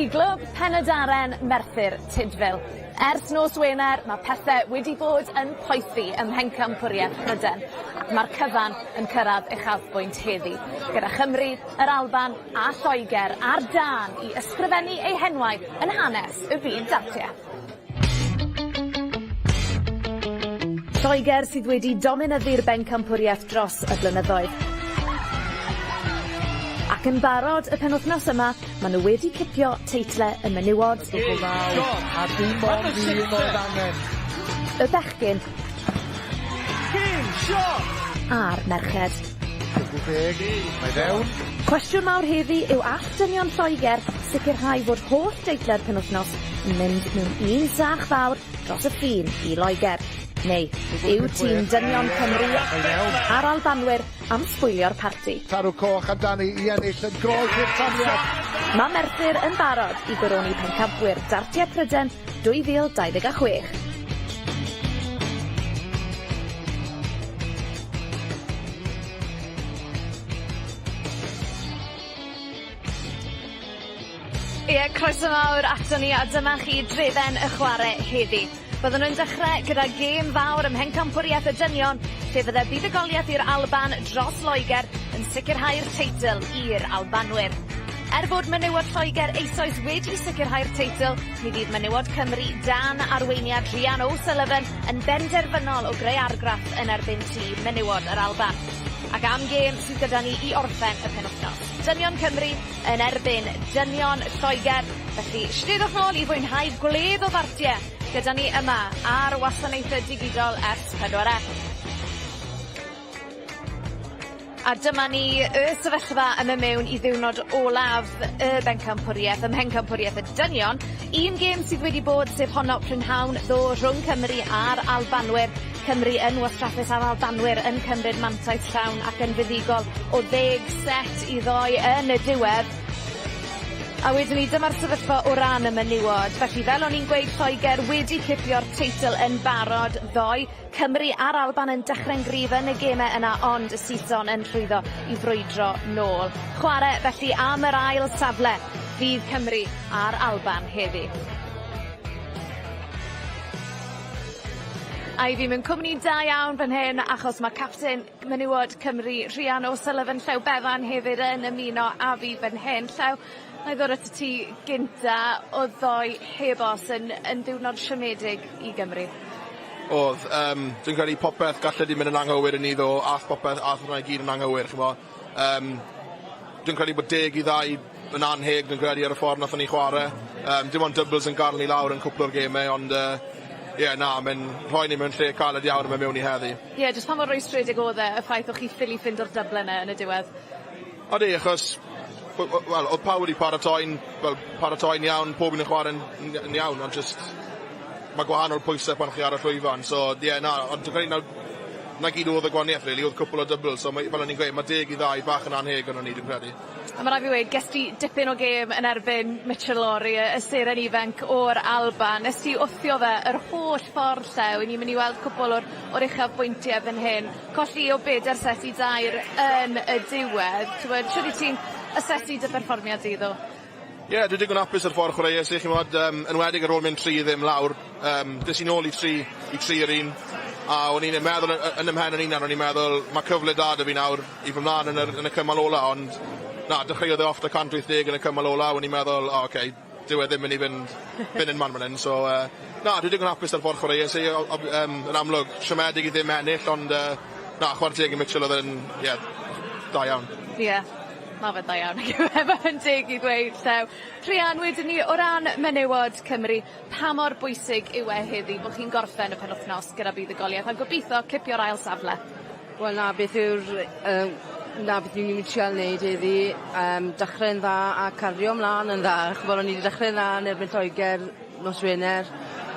i glwb Pen-y-Darren Merthyr Tudful. Ers nos Wener ma' pethe wedi bod yn poethi ym Mhencampwriaeth Pryden ac ma'r cyfan yn cyrradd uchafbwynt heddi gyda Chymru, yr Alban a Lloeger ar dân i ysgrifennu eu henwau yn hanes y byd dartiau. Lloegr sydd wedi dominyddu'r bencampwriaeth dros y blynyddoedd. Ac yn barod y penwythnos yma, maen nhw wedi cipio teitle y menywod. A dim ond un oedd angen. Y bechgyn. A'r merched. Deg, mae fewn. Cwestiwn mawr heddi yw all dynion Lloegr sicrhau fod holl deitle'r penwythnos yn mynd mewn un sach fawr dros y ffin i Loegr? Neu yw tîm dynion Cymru a'r Albanwyr am sbwylio'r parti? Tarw coch amdani i ennill yn groes i'r tafliad. Mae Merthyr yn barod i goroni pencampwyr Dartiau Pryden 2026. Ie, croeso mawr aton ni a dyma chi drefen y chware heddi. Byddwn yn dechre gyda gêm fawr ym Mhencampwriaeth y Dynion lle fydde buddugoliaeth i'r Alban dros Loegr yn sicrhau'r teitl i'r Albanwyr. Er fod menywod Lloegr eisoes wedi sicrhau'r teitl, mi fydd menywod Cymru dan arweiniad Rhian O'Sullivan yn benderfynol o greu argraff yn erbyn tîm menywod yr Alban. Ac am gêm sydd gyda ni i orffen y penwythnos. Dynion Cymru yn erbyn dynion Lloegr. Felly, steddwch nôl i fwynhau gwledd o ddartiau gyda ni yma ar wasanaethau digidol S4C. A dyma ni y sefyllfa yn myn' mewn i ddiwrnod olaf y bencampwrieth ym mhencampwrieth y dynion. Un gêm sydd wedi bod sef honno prynhawn ddo rhwng Cymru a'r Albanwyr. Cymru yn wastraffus a'r Albanwyr yn cymryd mantais llawn ac yn fuddugol o ddeg set i ddoi yn y diwedd. A wedyn 'ny dyma'r sefyllfa o ran y menywod. Felly fel o'n i'n gweud Lloeger wedi cipio'r teitl yn barod ddoe. Cymru a'r Alban yn dechre'n gryf yn y geme yna ond y Saeson yn llwyddo i frwydro nôl. Chware felly am yr ail safle fydd Cymru a'r Alban heddi. A i fi mewn cwmni da iawn fan hyn achos ma' capten menywod Cymru Rhian O'Sullivan Llew Bevan hefyd yn ymuno â fi fan hyn. Llew, 'nai ddod atat ti gynta. O'dd ddoe heb os yn yn ddiwrnod siomedig i Gymru. O'dd yym dwi'n credu popeth galle 'di mynd yn anghywir i ni ddo' ath popeth ath hwnna i gyd yn anghywir ch'mo' yym dwi'n credu bod deg i ddau yn annheg dwi'n credu ar y ffordd nathon ni chware yym dim ond doubles yn gadel ni lawr yn cwpwl o'r geme ond yy ie na ma'n rhoi ni mewn lle caled iawn yn myn' mewn i heddi. Ie jyst pa mor rwystredig o'dd e y ffaith o' chi ffili ffindo'r double 'ne yn y diwedd? Odi achos w- w- wel o'dd pawb wedi paratoi'n wel paratoi'n iawn pob un yn chware'n yn yn iawn ond jyst ma' gwahanol pwyse pan chi ar y llwyfan so ie na ond dwi'n credu 'na 'na gyd o'dd y gwanieth rili o'dd cwpwl o doubles so mae fel o'n i'n gweud ma' deg i ddau bach yn annheg arnon ni dwi'n credu. A ma' rai' fi weud ges di dipyn o gêm yn erbyn Mitchell Lawrie y y seren ifenc o'r Alban. Nest ti wthio fe yr holl ffordd Llew 'yn ni myn' i weld cwpwl o'r o'r uchafbwyntie fyn hyn. Colli o beder set i dair yn y diwedd t'wod shwd wyt ti'n asesu dy berfformiad di ddo? Ie dwi digon apus o'r ffordd chwaraeais i ch'mod yym enwedig ar ôl mynd tri ddim lawr yym des i nôl i tri i tri yr un a o'n i'n meddwl y- yn 'y mhen yn 'unan o'n i'n meddwl ma' cyfle da 'da fi nawr i fy mlan yn yr yn y cymal ola ond na dechreuodd e off 'da 180 yn y cymal ola o'n i'n meddwl o ok dyw e ddim myn' i fynd fynd unman fan 'yn so yy na dwi digon hapus 'da'r ffordd chwaraeais i o- ob- yym yn amlwg siomedig i ddim ennill ond yy na chware teg i Mitchell o'dd e'n ie da iawn. Ie ma' fe'n dda iawn nag yw e? Ma' fe'n deg i ddweud Llew. Rhian wedyn 'ny o ran menywod Cymru pa mor bwysig yw e heddi bo' chi'n gorffen y penwthnos gyda buddugoliaeth a gobitho cipio'r ail safle? Wel 'na beth yw'r yy 'na beth ni'n myn' i trial neud heddi yym dechre'n dda a cario mlan yn dda ch'mod o'n i 'di dechre'n dda yn erbyn Lloeger nos Wener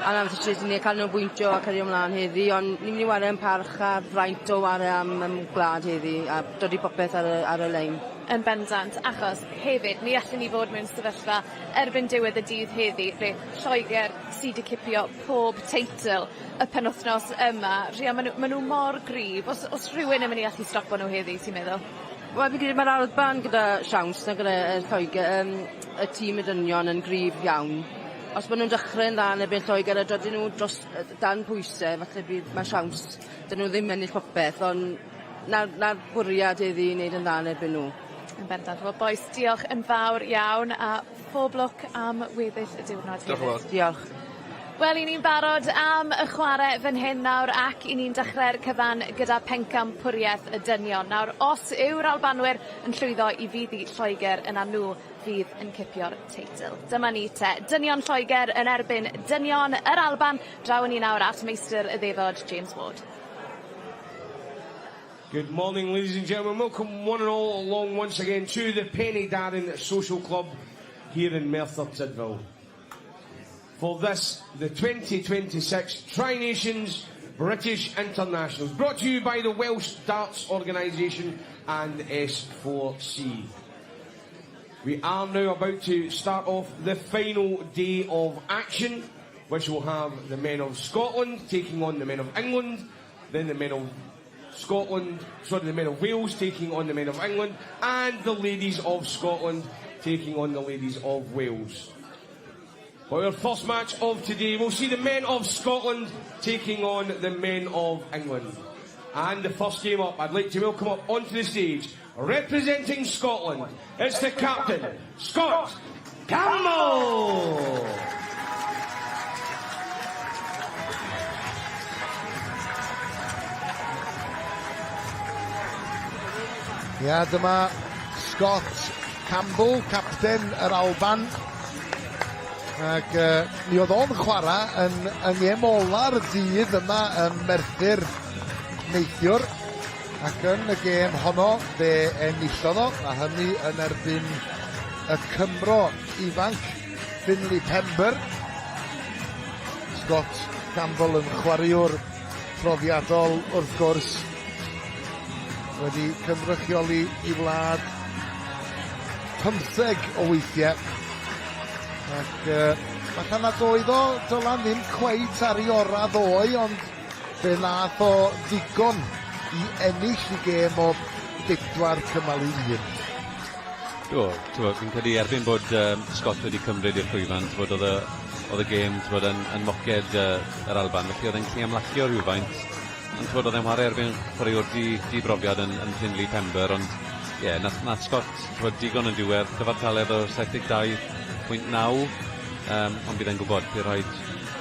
a 'na beth sy ni canolbwyntio a cario mlan heddi on' ni myn' i ware yn parch a'r fraint o ware am yym gwlad heddi a dodi popeth ar y ar y lein. Yn bendant achos hefyd mi allen ni fod mewn sefyllfa erbyn diwedd y dydd heddi lle Lloeger sy 'di cipio pob teitl y penwthnos yma. Rhian ma' nw ma' nw mor gryf o's o's rhywun yn myn' i allu stopo nw heddi ti'n meddwl? Wel fi'n credu ma'r Alban gyda siawns nag yfe yy Lloeger yym y tîm y dynion yn gryf iawn. Os ma' nw'n dechre'n dda yn erbyn Lloeger a dodyn nhw dros yy dan pwyse falle bydd ma' siawns 'dyn nhw ddim ennill popeth on' 'na'r 'na'r bwriad heddi i neud yn dda yn erbyn nhw. Yn bendant. Wel bois diolch yn fawr iawn a phob lwc am weddill y diwrnod hefyd. Diolch yn fawr. Diolch. Wel 'yn ni'n barod am y chware fan hyn nawr ac 'yn ni'n dechre'r cyfan gyda pencampwrieth y dynion. Nawr os yw'r Albanwyr yn llwyddo i fuddu Lloeger yna nhw fydd yn cipio'r teitl. Dyma ni te, dynion Lloeger yn erbyn dynion yr Alban. Draw â ni nawr at meistr y ddefod James Ward. Good morning, ladies and gentlemen. Welcome one and all along once again to the Penydarren Social Club here in Merthyr Tydfil. For this, the 2026 Tri-Nations British Internationals, brought to you by the Welsh Darts Organisation and S4C. We are now about to start off the final day of action, which will have the men of Scotland taking on the men of England, then the men of Scotland, sorry, the men of Wales taking on the men of England, and the ladies of Scotland taking on the ladies of Wales. For our first match of today, we'll see the men of Scotland taking on the men of England. And the first game up, I'd like to welcome up onto the stage, representing Scotland, it's the captain, Scott Campbell! Ia, dyma Scott Campbell, capten yr Alban. Ac uh, mi oedd o'n chwarae yn, yng ngêm ola'r dydd yma ym Merthyr neithiwr. Ac yn y gêm honno fe enillodd o, a hynny yn erbyn y Cymro ifanc Finley Pember. Scott Campbell yn chwaraewr profiadol wrth gwrs, wedi cynrychioli i wlad 15 o weithiau. Ac uh, falle nad oedd o Dylan ddim cweit ar ei orau ddoe, ond fe nath o ddigon i ennill i gêm o bedwar cymal i un. Do, t'mod, fi'n credu erbyn bod um, Scott wedi cymryd i'r llwyfan, t'mod, oedd y, oedd y gêm, t'mod, yn, yn moced uh, yr Alban, felly oedd e'n gallu ymlacio rhywfaint, ond t'mod, oedd e'n chwarae erbyn chwaraewr di, di brofiad yn, yn Finley Pember, ond ie, yeah, nath, nath Scott, t'mod, digon yn diwedd, cyfartaledd o 72.9, um, ond bydd e'n gwybod, bydd rhaid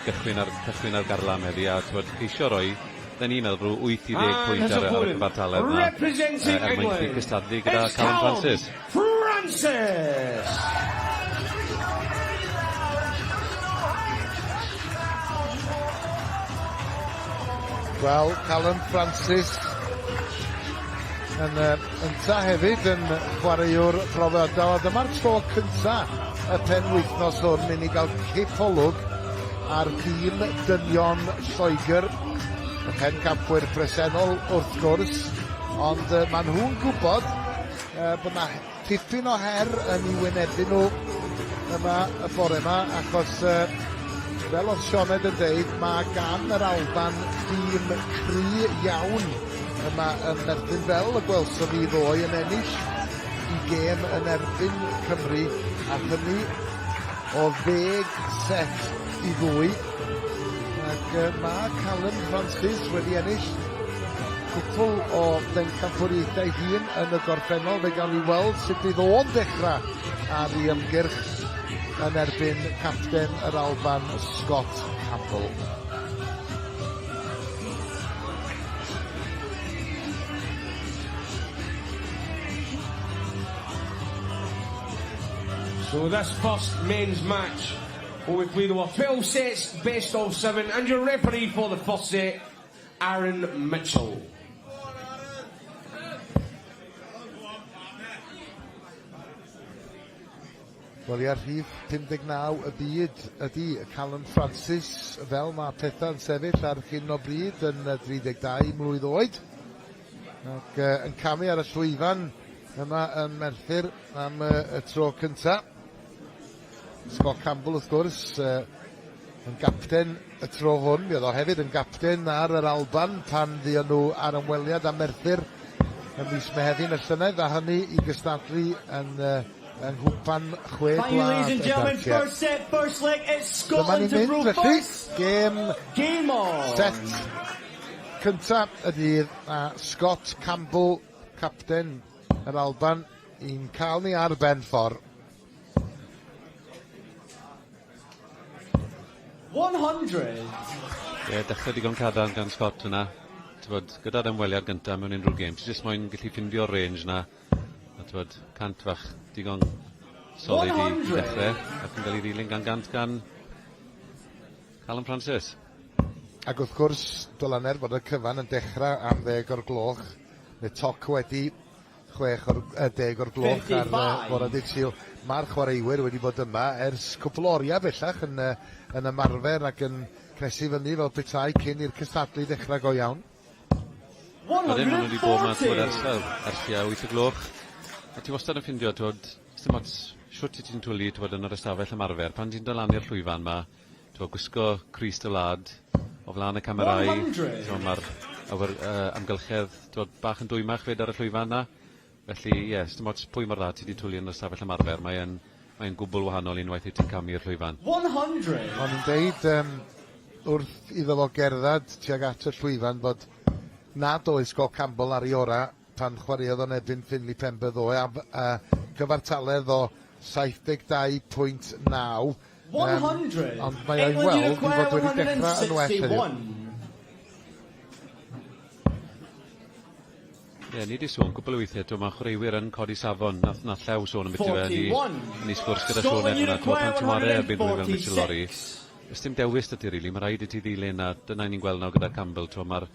gychwyn ar, cychwyn ar garlam heddi, a t'mod, ceisio roi Dyn ni'n meddwl rhyw 8 i 10 pwynt ar, ar y cyfartaledd 'na er mwyn gallu cystadlu gyda Callum Francis. Francis! Wel, Callum Francis yn uh, ynta hefyd yn chwaraewr profiadol. A dyma'r tro cynta y penwythnos hwn i ni gael cipolwg ar dîm dynion Lloegr, y pencampwyr presennol wrth gwrs, ond uh, maen nhw'n gwybod uh, bod yna tipyn o her yn eu wynebu nhw yma y bore yma, achos uh, fel oedd Sioned yn deud, mae gan yr Alban dîm cry iawn yma yn Merthyr, fel y gwelsom ni ddoe yn ennill i gêm yn erbyn Cymru, a hynny o ddeg set i ddwy. Ac uh, mae Callum Francis wedi ennill cwpl o bencampwriaethau hun yn y gorffennol. Fe gawn ni weld sut bydd o'n dechrau ar ei ymgyrch yn erbyn capten yr Alban, Scott Campbell. So this first men's match will be played over 12 sets, best of seven, and your referee for the first set, Aaron Mitchell. Wel ia, rhif 59 y byd ydy Callum Francis, fel mae pethau'n sefyll ar hyn o bryd yn 32 mlwydd oed. Ac uh, yn camu ar y llwyfan yma yn Merthyr am y, y tro cynta. Scott Campbell wrth gwrs uh, yn gapten y tro hwn. Mi oedd o hefyd yn gapten ar yr Alban pan fuon nhw ar ymweliad â Merthyr ym mis Mehefin y llynedd a hynny i gystadlu yn uh, yng Nghwpan Chwe Gwlad y Dartiau. Dyma ni'n mynd felly, gêm set cynta y dydd a Scott Campbell, capten yr Alban, i'n cael ni ar ben ffordd. 100. Ie, dechrau digon cadarn gan Scott yna. T'bod, gyda'r ymweliad gyntaf mewn unrhyw gêm, ti jyst moyn gallu ffindio'r range 'na. A t'bod, cant fach digon solid i, i ddechrau, ac yn cael ei ddilyn gan gant gan Callum Francis. Ac wrth gwrs, dylaner fod y cyfan yn dechrau am ddeg o'r gloch, neu toc wedi chwech o'r uh, deg o'r gloch ar uh, bore dydd Sul. Mae'r chwaraewyr wedi bod yma ers cwpl o oriau bellach yn, uh, yn ymarfer ac yn cnesu fyny fel petai cyn i'r cystadlu ddechrau go iawn. Ydyn, maen nhw wedi bod 'ma t'mod ers wel, ers tua wyth o gloch. A ti wastad yn ffindio t'wod, sdim ots shwt wyt ti'n twli t'wod yn yr ystafell ymarfer, pan ti'n dod lan i'r llwyfan 'ma, t'wod gwisgo crys dy wlad o flan y camerâu, t'mo' ma'r awyr- yy amgylchedd t'wod bach yn dwymach 'fyd ar y llwyfan 'na. Felly ie, sdim ots pwy mor dda ti 'di twli yn yr ystafell ymarfer, mae e'n mae e'n gwbwl wahanol unwaith wyt ti'n camu i'r llwyfan. 100. O'n i'n deud yym wrth iddo fo gerdded tuag at y llwyfan bod nad oedd Scott Campbell ar ei ora' pan chwaraeodd o'n erbyn Finley Pember ddoe a a cyfartaledd o 72.9 yym ond mae o'i weld i fod wedi dechrau yn well heddiw. Ie, ni 'di sôn cwpwl o weithie t'mo' ma' chwaraewyr yn codi safon. Nath nath Llew sôn ambiti fe yn 'i yn 'i sgwrs gyda Siôn Ed fynna t'mo' pan ti'n ware erbyn rhywun fel Mitchell Lawrie do's dim dewis 'da ti rili ma' raid i ti ddilyn a dyna 'yn ni'n gweld nawr gyda Campbell t'mo' ma'r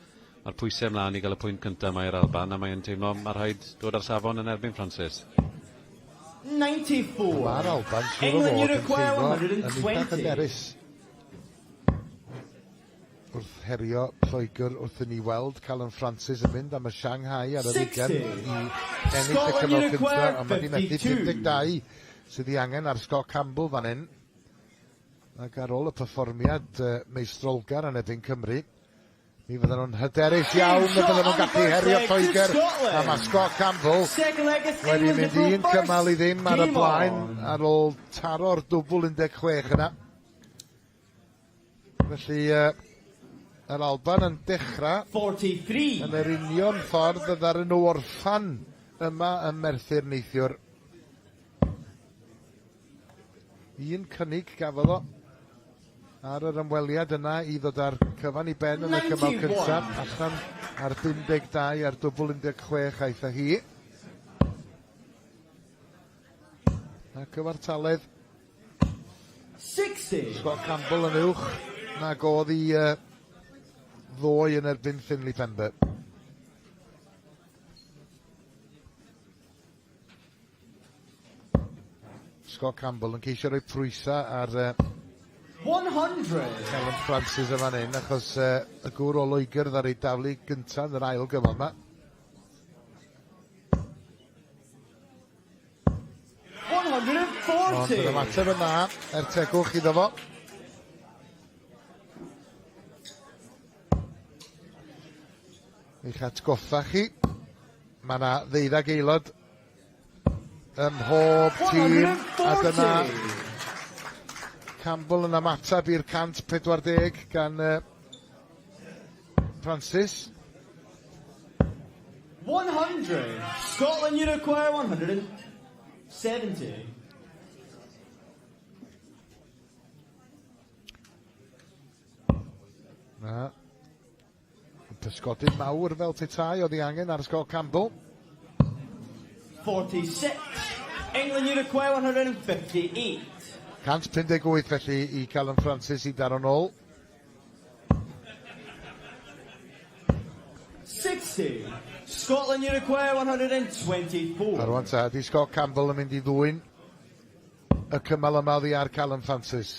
ma'r pwyse mlan i ga'l y pwynt cynta 'ma i'r Alban a mae e'n teimlo ma' rhaid dod â'r safon yn erbyn Francis. 94. Ma'r Alban siŵr o fod yn teimlo yn eitha hyderus. Wrth herio Lloegr wrth i ni weld Callum Francis yn mynd am y Shanghai ar yr ugain i ennill y cymal cyntaf, ond mae wedi methu 52 sydd ei angen ar Scott Campbell fan hyn. Ac ar ôl y perfformiad meistrolgar yn erbyn Cymru, mi fydden nhw'n hyderus iawn y bydden nhw'n gallu herio Lloegr, a mae Scott Campbell wedi mynd un cymal i ddim ar y blaen ar ôl taro'r dwbl 16 yna. Felly, uh, yr Alban yn dechrau 43. yn yr union ffordd ddaru nhw orffan yma ym Merthyr neithiwr. Un cynnig gafodd o ar yr ymweliad yna i ddod â'r cyfan i ben yn y cymal cyntaf, allan ar 52 ar dwbl 16 aeth â hi. A cyfartaledd 60. Scott Campbell yn uwch nag oedd i uh, ddoe yn erbyn Finley Pember. Scott Campbell yn ceisio rhoi pwysau ar uh, 100. Callum Francis yn fan hyn, achos uh, y gŵr o Loegr ddaru daflu gyntaf yn yr ail gymal yma. 140. Ond yr ymateb yn dda, er tegwch iddo fo. Eich atgoffa chi, mae yna ddeuddag aelod ym mhob tîm, a dyna Campbell yn ymateb i'r 140 gan uh, Francis. 100. Scotland, you require 170. Na. Pysgodyn mawr fel petai oedd ei angen ar Scott Campbell. 46. England, you require 158. 158 felly i Callum Francis i daro nôl. 60. Scotland, you require 124. A rwan ta, ydy Scott Campbell yn mynd i ddwyn y cymal yma oddi ar Callum Francis.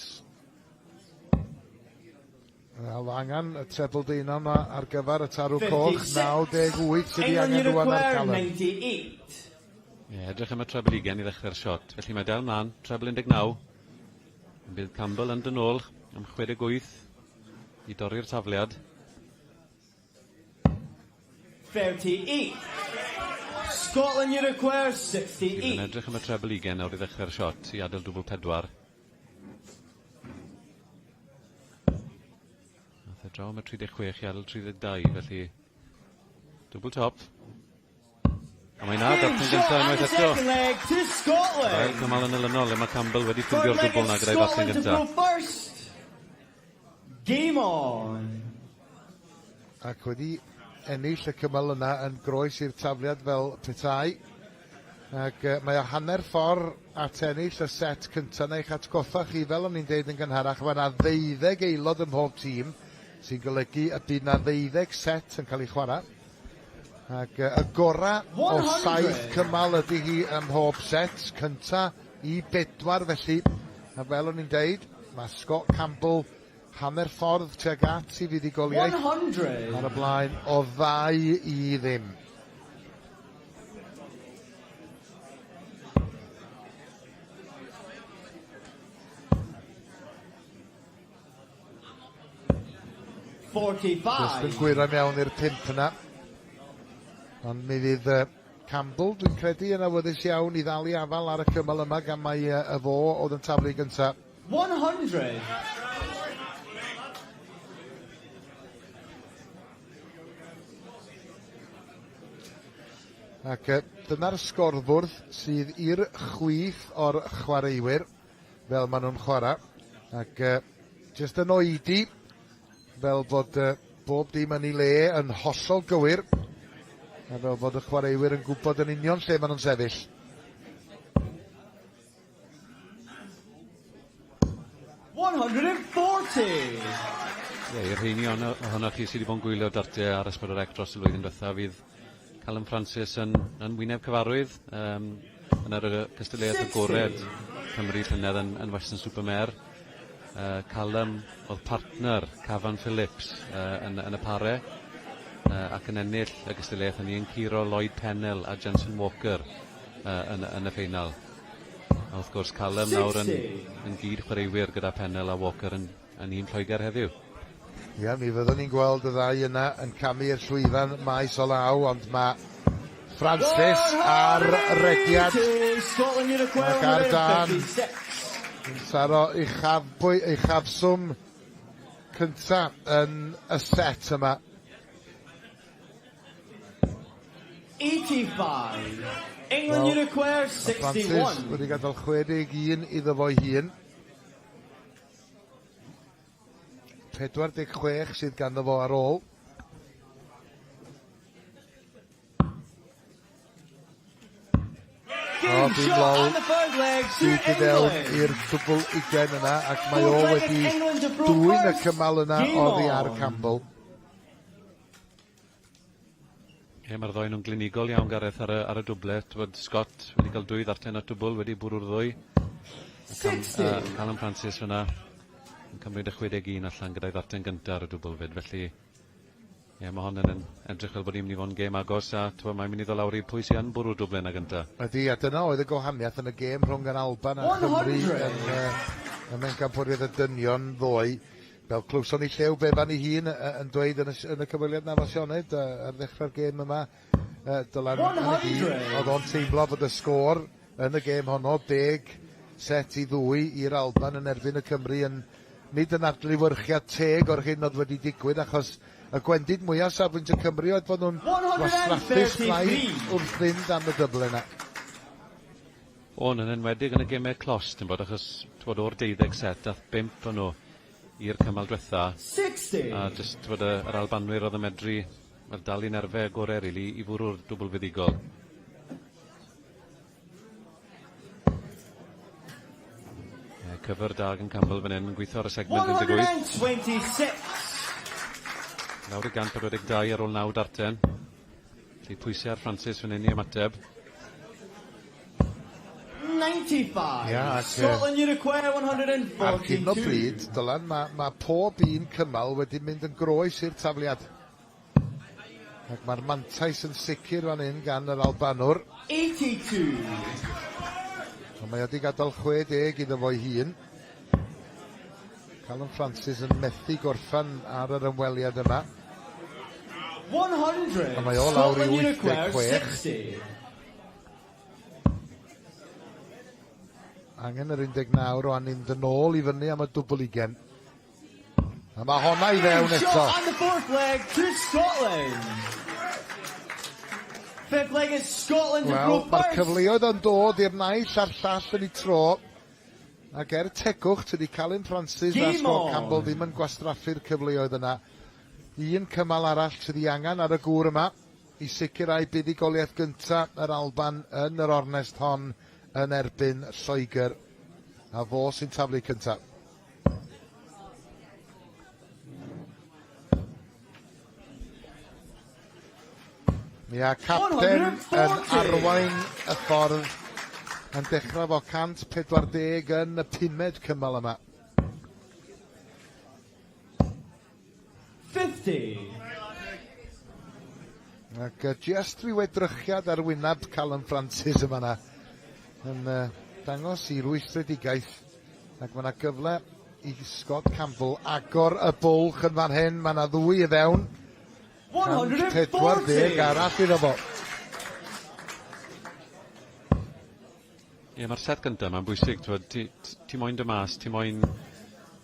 Wel, angen y treble deunaw yma ar gyfer y tarw coch, 98 sydd ei angen rwan ar Callum. Ie, yeah, edrych am y treble ugain i ddechrau'r shot. Felly mae dal mlaen, treble 19. Bydd Campbell yn dod nôl am 68 i dorri'r tafliad. 38. Scotland, you require Bydd yn 68. edrych am y treble ugain nawr i ddechrau'r shot i adael dwbl pedwar. Nath e draw am y 36 i adael 32, felly dwbl top. A mae na Game darten shot gyntaf and unwaith the eto. second leg to Ail Scotland. cymal yn olynol le mae Campbell wedi Third ffindio'r leg dwbl is na gyda'i ddarten Scotland to gyntaf. go first. Game on. Ac wedi ennill y cymal yna yn groes i'r tafliad fel petai. Ac uh, mae o hanner ffordd at ennill y set cyntaf neu eich atgoffa chi, fel o'n i'n deud yn gynharach, mae yna ddeuddeg aelod ym mhob tîm, sy'n golygu y bydd yna ddeuddeg set yn cael ei chwarae. Ac uh, y gorau o 100. saith cymal ydy hi ym mhob set, cynta i bedwar felly. A fel o'n i'n deud, mae Scott Campbell hanner ffordd tuag at i fuddugoliaeth 100. ar y blaen o 2-0. Just yn 45. gwyro mewn i'r pump yna. Ond mi fydd uh, Campbell, dwi'n credu, yn awyddus iawn i ddal i afal ar y cymal yma gan mai uh, y fo oedd yn taflu gynta. 100. Ac uh, dyna'r sgorfwrdd sydd i'r chwith o'r chwaraewyr fel maen nhw'n chwarae. Ac uh, jyst yn oedi fel bod uh, bob dim yn ei le yn hollol gywir. A fel bod y chwaraewyr yn gwybod yn union lle maen nhw'n sefyll. 140. Ie, i'r rheini ohonoch chi sydd wedi bod yn gwylio dartiau ar S4C dros y flwyddyn diwetha, fydd Callum Francis yn, yn wyneb cyfarwydd yn yr cystadleuaeth agored Cymru llynedd yn Weston-super-Mare. Callum oedd partner Cafan Phillips yn y pare ac yn ennill y gystadleuaeth hynny yn curo Lloyd Pennell a Jensen Walker yn y ffeinal. A wrth gwrs Callum nawr yn, 60. yn gyd chwaraewyr gyda Pennell a Walker yn un Lloegr heddiw. Ia, mi fyddwn ni'n gweld y ddau yna yn camu i'r llwyfan maes o law, ond mae Francis ar rediad 180. Scotland, you require Ac ar dân. 156. yn taro uchafbwy, uchafswm cynta yn y set yma. 85. England, Well, you require Mae Francis 61. wedi gadael 61 iddo fo'i hun. 46 sydd ganddo fo ar ôl. Game O, big shot lol. and the third leg to Sydd i fewn England. i'r dwbl ugain yna ac mae o Fourth leg wedi is England to throw dwyn y first. cymal yna Game oddi ar on. Campbell. Ie, mae'r ddoi nhw'n glinigol iawn, Gareth, ar y dwble. T'wod, Scott wedi cael dwy ddarten at dwbl, wedi bwrw'r ddwy. 60. Callum Francis fyna yn cymryd y 61 allan gyda'i ddarten gyntaf ar y dwbl fyd, felly ie, mae hon yn edrych fel bod hi'n mynd i fod yn gêm agos a t'wod, mae'n mynd i ddod lawr i pwy sy'n bwrw'r dwble yna gyntaf. Ydy, a dyna oedd y gwahaniaeth yn y gêm rhwng yr Alban a Chymru 100. yn Mhencampwriaeth y Dynion ddoe. Fel clywson ni Llew Bevan ei hun yn dweud yn y cyfweliad 'na efo Sioned ar ddechrau'r gêm yma, Dylan, hynny ydi, 100. oedd o'n teimlo bod y sgôr yn y gêm honno, 10 set i 2 i'r Alban yn erbyn y Cymru yn nid yn adlewyrchiad teg o'r hyn oedd wedi digwydd, achos y gwendid mwyaf safbwynt y Cymru oedd bod nhw'n wastraffus braidd wrth fynd am y dyble yna. O'n, yn enwedig yn y gemau clos, ti'n bod, achos t'wod, o'r 12 set, dath bump o'n nhw i'r cymal diwetha, 60. a jyst t'wod, yr Albanwyr oedd yn medru wel, dal i nerfau gorau, really, i fwrw'r dwbl fuddugol. Ie, cyfer da gan Campbell fan hyn, yn gweithio ar y segment 18. 126. Lawr i 142 ar ôl naw darten. Felly pwysau ar Francis fan hyn i ymateb. 95. Ia, ac, Scotland, you require Ar hyn o 142. bryd, Dylan, mae ma pob un cymal wedi mynd yn groes i'r tafliad. Ac mae'r mantais yn sicr fan hyn gan yr Albanwr. 82. Ond mae wedi gadael 60 iddo fo'i hun. Callum Francis yn methu gorffan ar yr ymweliad yma. 100. A mae o lawr i Scotland, you require 86. 60. Angen yr 19 rwan i fynd yn ôl i fyny am y dwbl ugen. A mae honna i fewn eto. Shot and the fourth leg to Scotland. Fifth leg is Scotland to Wel, go mae'r first. cyfleoedd yn dod i'r naill a'r llall yn ei tro. Ac er tegwch, tydi Calum Francis a Game Scott on. Campbell ddim yn gwastraffu'r cyfleoedd yna. Un cymal arall sydd ei angen ar y gŵr yma i sicrhau buddugoliaeth gyntaf yr Alban yn yr ornest hon yn erbyn Lloegr. A fo sy'n taflu cyntaf. Mi a capten yn 140. arwain y ffordd yn dechrau fo 140 yn y pumed cymal yma. 50. Ac just rhyw edrychiad ar wyneb Callum Francis yma na yn dangos i rwystredigaeth, ac mae yna gyfle i Scott Campbell agor y bwlch yn fan hyn. Mae yna ddwy i fewn. 140 140. Arall iddo fo. Ie, mae'r set gyntaf yma'n bwysig, t'wod, ti moyn dy mas, ti moyn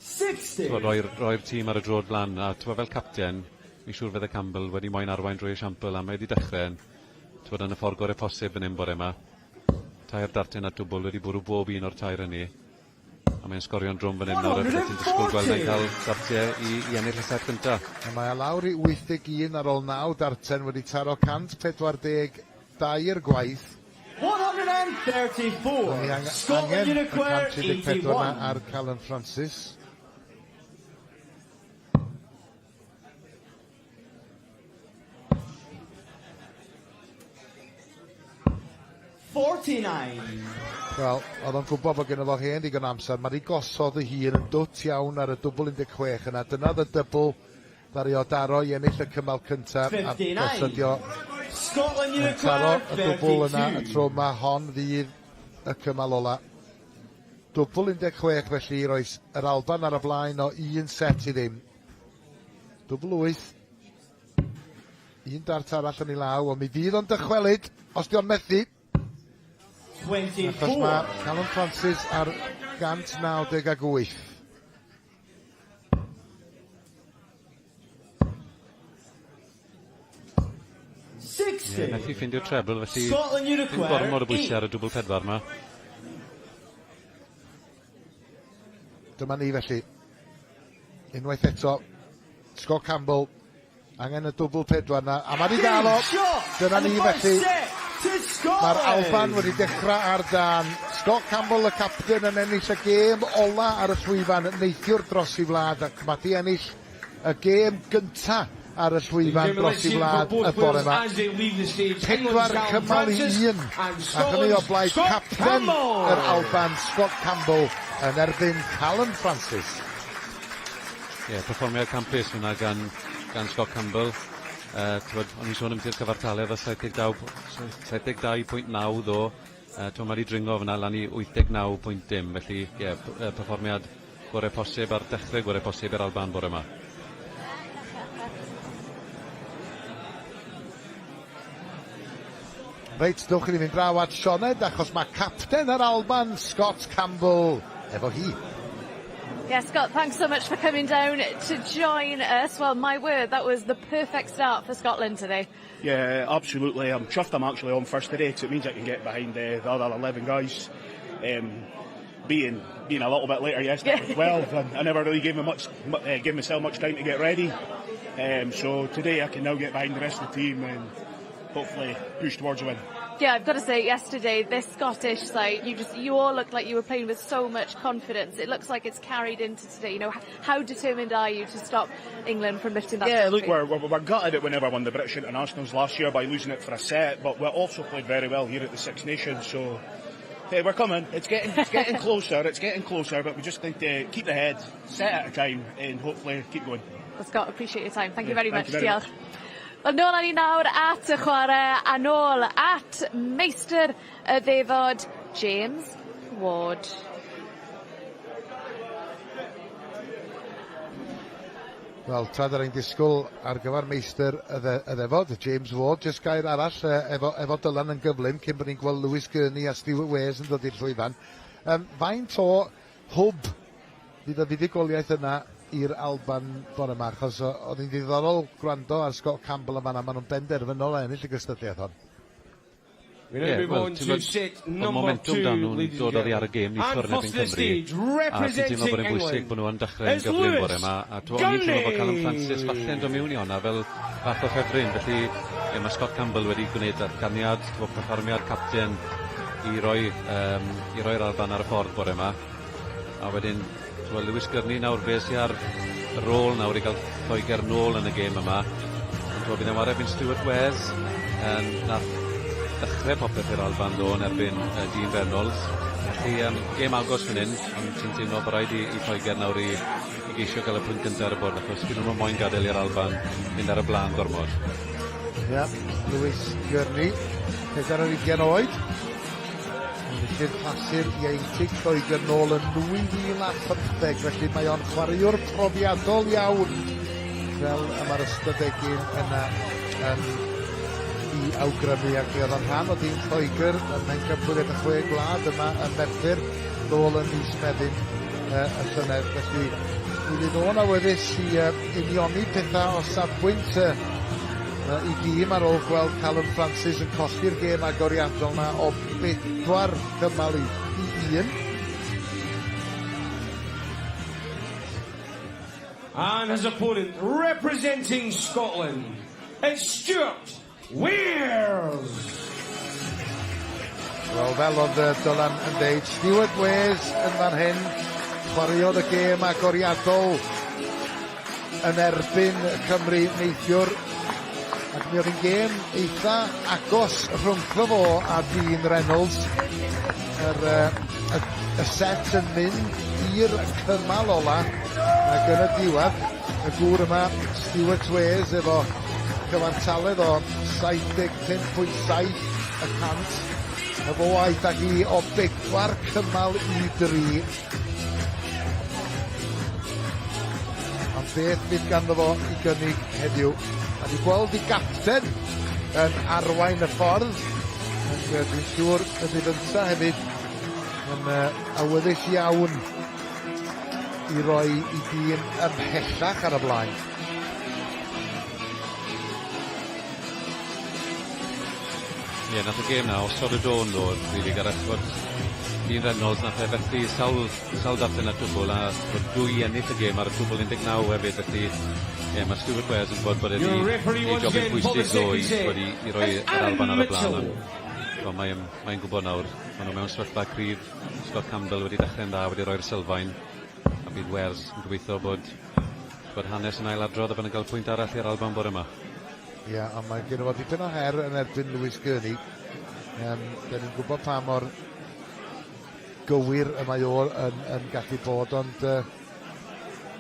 60. t'wod, roi tîm ar y droed flan, a t'wod, fel capten, fi'n siŵr fydde Campbell wedi moyn arwain drwy esiampl, a mae wedi dechrau, t'wod, yn y ffordd gorau posib yn un bore yma. Tair darten a dwbl, wedi bwrw bob un o'r tair hynny. A mae'n sgorio'n drwm fan hyn nawr, a bydde ti'n disgwyl gweld e'n cael dartiau i ennill y set gyntaf. A mae e lawr i 81 ar ôl 9 darten, wedi taro 142 gwaith. 134. Mae Scotland angen y require 134 na 81. ar Callum Francis. 49. Wel, oedd o'n gwybod bod gynno fo hen digon amser. Mae wedi gosod ei hun yn dwt iawn ar y dwbl 16 yna. Dyna oedd y dybl ddaru o daro i ennill y cymal cyntaf. A 59. os ydi o Scotland yn taro require y dwbl yna y 32. tro yma, hon fydd y cymal ola. Dwbl 16 felly i roi yr Alban ar y blaen o 1 set i ddim. Dwbl 8. Un dart arall yn ei law, ond mi fydd o'n dychwelyd os di o'n methu. Achos 24. mae Callum Francis ar 198. 60. Ie, methu ffeindio'r treble, felly Scotland dim require gormod o bwysau ar 8. y dwbl pedwar yma. Dyma ni felly. Unwaith eto, Scott Campbell angen y dwbl pedwar na, a mae di gael o. Dyna ni felly. Mae'r Alban wedi dechrau ar dan. Scott Campbell, y capten, yn ennill y gêm ola ar y llwyfan neithiwr dros i wlad, ac mae di ennill y gêm gynta ar y llwyfan dros i wlad y bore yma. 4 cymal i 1. A hynny o blaid capten yr Alban, Scott Campbell, yn erbyn Callum Francis. Ie, yeah, perfformiad campus hwnna gan Scott Campbell. O'n i'n sôn am ti'r cyfartaledd o 72 72.9 ddo. T'wod, mae wedi dringo fyna lan i 89 pwynt dim, felly ie, yeah, perfformiad gorau posib ar dechrau gorau posib i'r Alban bore yma. Reit, dewch i ni fynd draw at Sioned, achos mae capten yr Alban, Scott Campbell, efo hi. Yeah, Scott, thanks so much for coming down to join us. Well, my word, that was the perfect start for Scotland today. Yeah, absolutely. I'm chuffed I'm actually on first today because it means I can get behind the other 11 guys. Being a little bit later yesterday as well, I never really gave myself much time to get ready. So today I can now get behind the rest of the team and hopefully push towards a win. Yeah, I've got to say, yesterday, this Scottish side, you all looked like you were playing with so much confidence. It looks like it's carried into today. How determined are you to stop England from lifting that Yeah, look, trophy? we're gutted that we never won the British Internationals last year by losing it for a set, but we also played very well here at the Six Nations, so hey, we're coming. It's getting closer, it's getting closer, but we just need to keep the head, set at a time, and hopefully keep going. Well, Scott, appreciate your time. Thank you Yeah, very thank much. you very Diolch. Wel, nôl â ni nawr at y chwarae, a nôl at meistr y ddefod, James Ward. Wel, tra da ni'n disgwyl ar gyfer meistr y ddefod, James Ward, jyst gair arall efo Dylan yn gyflym cyn bod ni'n gweld Lewis Gurney a Stuart Wares yn dod i'r llwyfan. Um, faint o hwb fydd y fuddugoliaeth yna i'r Alban bore yma, achos oedd hi'n ddiddorol gwrando ar Scott Campbell yn fanna, maen nhw'n benderfynol o ennill y gystadleuaeth hon. Ie, wel, ti'n gwybod, oedd momentwm 'da nhw'n dod oddi ar y gêm neithiwr yn erbyn Cymru, a ti'n teimlo bod e'n bwysig bod nhw yn dechrau yn gyflym bore 'ma, a t'mo' o'n i'n teimlo bod Callum Francis falle'n dod mewn i honna fel fath o ffefryn, felly ie, ma' Scott Campbell wedi gwneud datganiad, t'mo' perfformiad capten i roi yym i roi'r Alban ar y ffordd bore 'ma, a wedyn t'mo' Lewis Gurney nawr fe sy ar y rôl nawr i ga'l Lloegr nôl yn y gêm yma. Ond t'mo' bydd e'n ware erbyn Stuart Wes yym nath ddechre popeth i'r Alban ddo yn erbyn yy Dean Reynolds. Felly yym gêm agos fan 'yn ond ti'n teimlo bo' raid i i Lloegr nawr i i geisio ga'l y pwynt gynta ar y bwrdd achos 'dyn nw'm yn moyn gadel i'r Alban fynd ar y bla'n gormod. Ia, Lewis Gurney, 24 oed. Enillydd clasur ieuenctid Lloegr nôl yn 2015, felly mae o'n chwaraewr profiadol iawn, fel y mae'r ystadegyn yna yn i awgrymu, ac mi oedd o'n rhan o dîm Lloegr ym Mhencampwriaeth y Chwe Gwlad yma ym Merthyr nôl yn mis Mefin y llynedd, felly mi fydd o'n awyddus i unioni pethau o safbwynt i dîm ar ôl gweld Callum Francis yn colli'r gêm agoriadol 'na o bedwar cymal i un. And his opponent representing Scotland, it's Stuart Weirs! Wel, fel oedd Dylan yn deud, Stuart Weirs yn fan hyn, chwaraeodd y gêm agoriadol yn erbyn Cymru neithiwr, ac mi oedd hi'n gêm eitha agos rhwngtho fo a Dean Reynolds. Yr, y, y set yn mynd i'r cymal ola, ac yn y diwedd, y gŵr yma, Stuart Wes, efo cyfartaledd o 75.7 y cant, y fo aeth â hi o bedwar cymal i dri. Ond beth fydd ganddo fo i gynnig heddiw? A di gweld i gapten yn arwain y ffordd, ac dwi'n siŵr y bydd ynta hefyd yn awyddus iawn i roi i dîm ymhellach ar y blaen. Ie, nath y gêm 'na osod y dôn ddo, rili Gareth, t'mod Dean Reynolds nath e fethu sawl sawl darllen ar dwbwl a t'mod dwy ennill y gêm ar y dwbwl 19 hefyd felly ie ma' Stuart Wales yn gwbod bod e 'di neud jobyn pwysig ddo i t'mod i i roi yr Alban ar y bla'n ond t'mo' mae e'n mae'n gwbod nawr ma' nw mewn sefyllfa cryf Scott Campbell wedi dechre'n dda wedi roi'r sylfaen a bydd Wales yn gobeithio bod bod hanes yn ailadrodd a bod yn cael pwynt arall i'r Alban bore 'ma. Ie, ond mae gen fo dipyn o her yn erbyn Lewis Gurney. Um, da ni'n gwybod pa mor gywir y mae o yn, yn gallu bod, ond uh,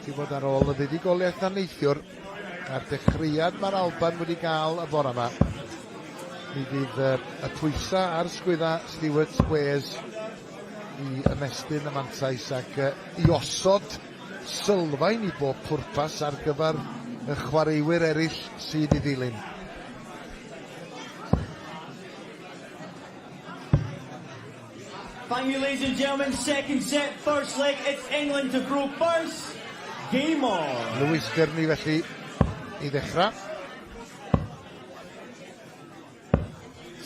ti'n bod ar ôl y fuddugoliaeth na neithiwr, a'r dechreuad mae'r Alban wedi gael y bore yma, mi fydd uh, y pwysau ar sgwydda Stuart Wes i ymestyn y mantais ac uh, i osod sylfaen i bob pwrpas ar gyfer y chwaraewyr eraill sydd i ddilyn. Thank you, ladies and gentlemen. Second set, first leg. It's England to throw first. Game on. Lewis Gurney felly i ddechrau.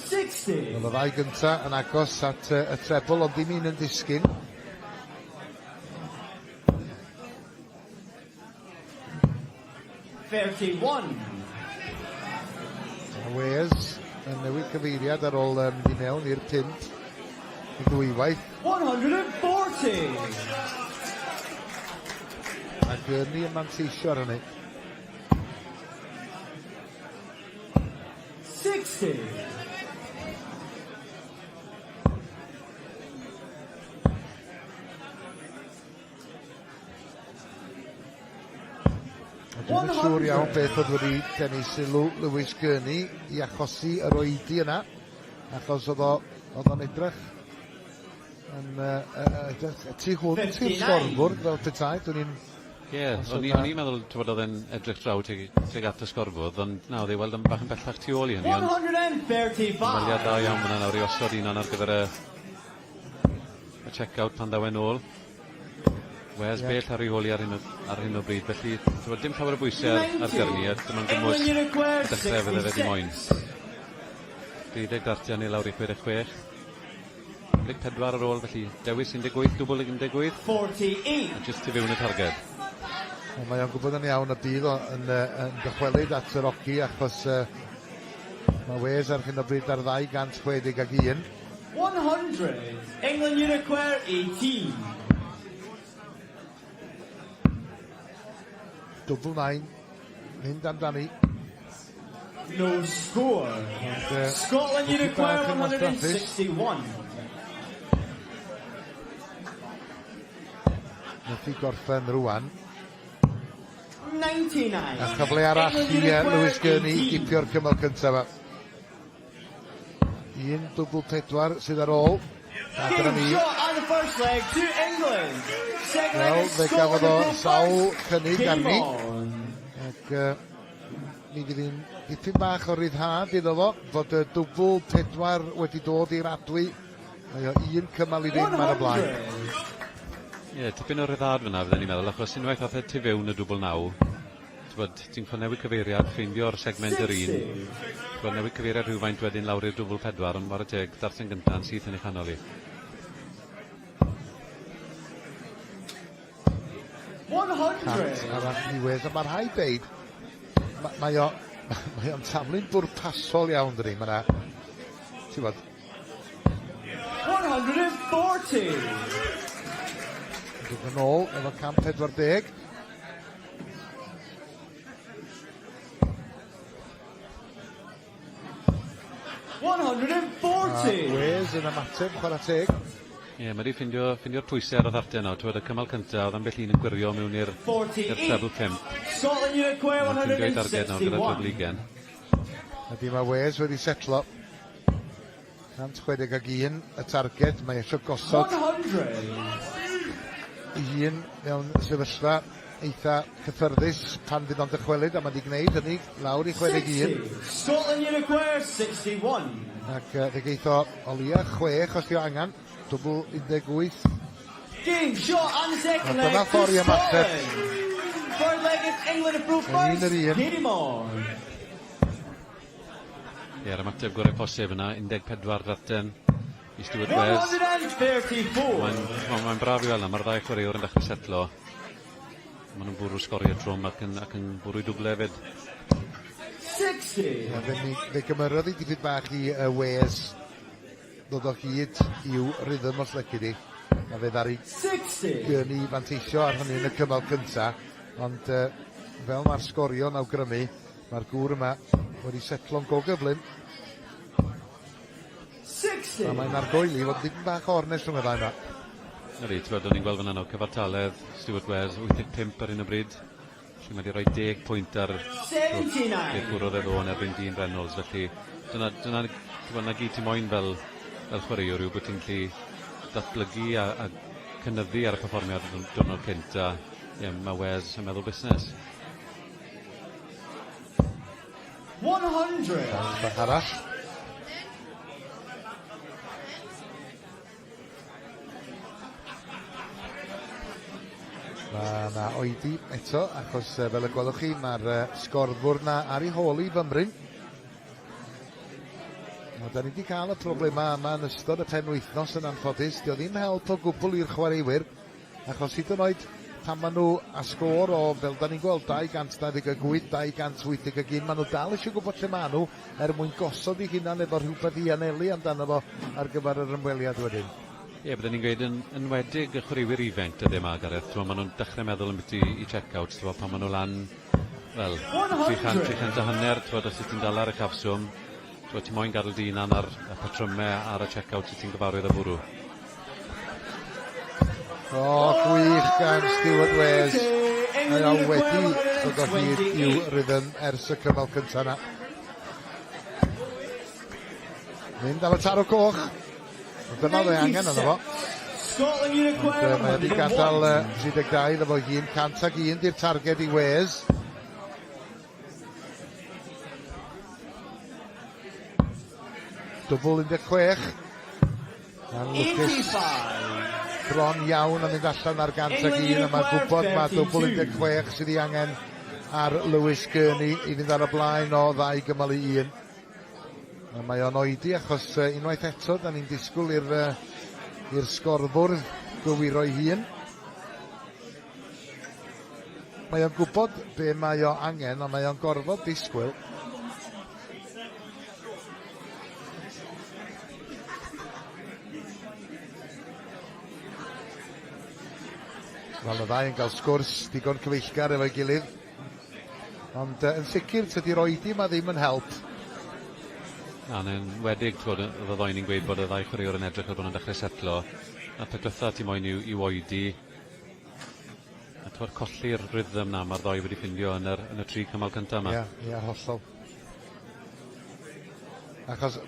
60. Wel, y ddau gynta yn agos at y trebl, ond dim un yn disgyn. 31. Wes yn newid cyfeiriad ar ôl mynd i mewn i'r pump i ddwywaith. 140. A Gurney yn manteisio ar hynny. 60. Dwi'm yn siŵr iawn beth oedd wedi denu sylw Lewis Gurney i achosi yr oedi yna, achos oedd o, oedd o'n edrych yn uh, uh, uh, tu hwnt i'r sgorfwrdd fel petai, dwi'n i'n... Ie, yeah, o'n i'n meddwl t'wod oedd e'n edrych draw tuag tuag at y sgorfwrdd, ond na, oedd ei weld yn bach yn bellach tu ôl i hynny, ond... 135! Ymweliad dda iawn fyna nawr i osod un ar gyfer y y check-out pan ddaw e'n ôl. Wes yeah. bell ar ei hôl i ar hyn o, ar hyn o bryd, felly t'mod, dim llawer o bwysau ar, ar Gurney, a dyma'n gymwys i dechrau fydde fe di moyn. 12 dartiau neu lawr i 66. 14 ar ôl, felly dewis 18, dwbl 18. 48. A jyst tu fewn y targed. Wel, mae o'n gwybod yn iawn y bydd o yn, uh, yn dychwelyd at yr oci achos uh, mae Wes ar hyn o bryd ar 261. 100. England you require 18. Double nine. Mynd amdani. No score. Ond, uh, Scotland you Cwpl require bach yn wastraffus. 161. Methu gorffen rwan. 99. A chyfle arall England i you require Lewis Gurney i 18. gipio'r cymal cyntaf yma. Un dwbl pedwar sydd ar ôl. A dyna Game ni. shot on the first leg to England. Second Wel, leg is fe gafodd o Scotland to go sawl first. cynnig Game arni. on. Ac mi fydd hi'n dipyn bach o ryddhad iddo fo fod y dwbl pedwar wedi dod i'r adwy. Mae o un cymal i ddim ar y blaen. 100. Ie, yeah, tipyn o ryddhad fyna, fydden ni'n meddwl, achos unwaith ath e tu fewn y dwbl naw, t'bod, ti'n cael newid cyfeiriad, ffeindio'r segment yr un, 60. t'bod, newid cyfeiriad rhywfaint wedyn lawr i'r dwbl pedwar, ond whare teg, darllen gynta'n syth yn ei chanol i. 100. Cant arall i Wes, a mae rhaid deud, mae o, mae o'n taflu'n bwrpasol iawn, dydi? Mae 'na, ti'n bod, 140. dod yn ôl efo 140. 140. Wes yn ymateb, chwarae teg. Ie, yeah, mae wedi ffindio, ffindio'r pwysau ar y ddarten nawr. T'wod, y cymal cyntaf, oedd ambell un yn gwirio mewn i'r 48. treble pump. Scotland you require Mae'n ffindio'i darged nawr gyda dwbl 161. ugen. Ydy mae Wes wedi setlo. 161 y targed, mae eisiau gosod 100. ei hun mewn sefyllfa eitha cyffyrddus pan fydd o'n dychwelyd, a mae wedi gwneud hynny lawr i 61. 60. Scotland you require 61. Ac fe geith o o leia chwech os di o angen. Dwbl 18. Game shot on the second A leg dyna to ffordd i ymateb. Scotland. Third leg is England to throw Un first. yr un. Game on. Ie, yr ymateb gorau posib yna, 14 ddarten i Stuart Wes. 134. Mae'n ma, mae braf i weld na, mae'r ddau chwaraewr yn dechrau setlo. Maen nhw'n bwrw sgoriau trwm ac yn, ac yn bwrw i dwble hefyd. 60. Ie, fe, mi, fe gymerodd i dipyn bach i Wes ddod o hyd i'w rhythm os lici di. A fe ddaru 60. Gurney fanteisio ar hynny yn y cymal cynta. Ond fel mae'r sgorio'n awgrymu, mae'r gŵr yma wedi setlo'n go gyflym. 60. A mae'n argoeli fod dipyn bach o ornest rhwng y ddau yma. Ydy, ti'n gweld, o'n i'n gweld fyna nawr, cyfartaledd Stuart Wes, 85 ar hyn o bryd. Felly mae wedi rhoi 10 pwynt ar 79. beth gwrodd e ddo yn erbyn Dean Reynolds. Felly dyna, dyna, dyna, na gyd ti moyn fel, fel chwaraewr yw bod ti'n gallu datblygu a, a cynyddu ar y perfformiad y diwrnod cynt a ie, mae Wes yn meddwl busnes. 100. Bach arall. Mae yna oedi eto, achos fel y gwelwch chi, mae'r sgorfwr na ar ei hôl i fymryn. A da ni wedi cael y problemau yma yn ystod y penwythnos yn anffodus. Dio ddim help o gwbl i'r chwaraewyr, achos hyd yn oed pan maen nhw a sgôr o, fel da ni'n gweld, 228, 281, maen nhw dal eisiau gwybod lle maen nhw er mwyn gosod eu hunan efo rhywbeth i anelu amdano fo ar gyfer yr ymweliad wedyn. Ie, byddwn ni'n gweud yn enwedig y chwaraewyr ifanc dyddiau yma, Gareth. T'mo, maen nhw'n dechrau meddwl ambiti i check-outs, t'mo, pan maen nhw lan, wel, 300, 300 a hanner, t'mo, os ti'n dal ar y cafswm, t'mo, ti moyn gadael dy hunan ar y patrymau ar y check-out sydd ti'n gyfarwydd â bwrw. O, gwych gan Stuart Wes. Mae o wedi dod o hyd i'w rhythm ers y cymal cyntaf yna. Mynd am y taro coch. Ond dyna oedd ei angen arno fo. Scotland you Ond require mae wedi gadael 101. 32 iddo fo hun. 101 di'r targed i Wes. Dwbl 16. Ma'n lwcus 85. Bron iawn yn mynd allan ar 101, a mae'n gwybod mae dwbl 16 sydd ei angen ar Lewis Gurney i fynd ar y blaen o ddau gymal i un. A mae o'n oedi achos unwaith eto, da ni'n disgwyl i'r i'r sgorfwrdd gywiro'i hun. Mae o'n gwybod be mae o angen, ond mae o'n gorfod disgwyl. Wel, y ddau yn cael sgwrs digon cyfeillgar efo'i gilydd. Ond yn sicr, tydi'r oedi yma ddim yn help. Na, yn enwedig, t'wod, oedd y ddoi ni'n gweud bod y ddau chwaraewr yn edrych fel bod nhw'n dechrau setlo. A peth diwetha ti moyn yw, yw oedi. A t'wod, colli'r rhythm na mae'r ddoi wedi ffindio yn yr, yn y tri cymal cyntaf yma. Ie, yeah, ie, yeah, hollol. Achos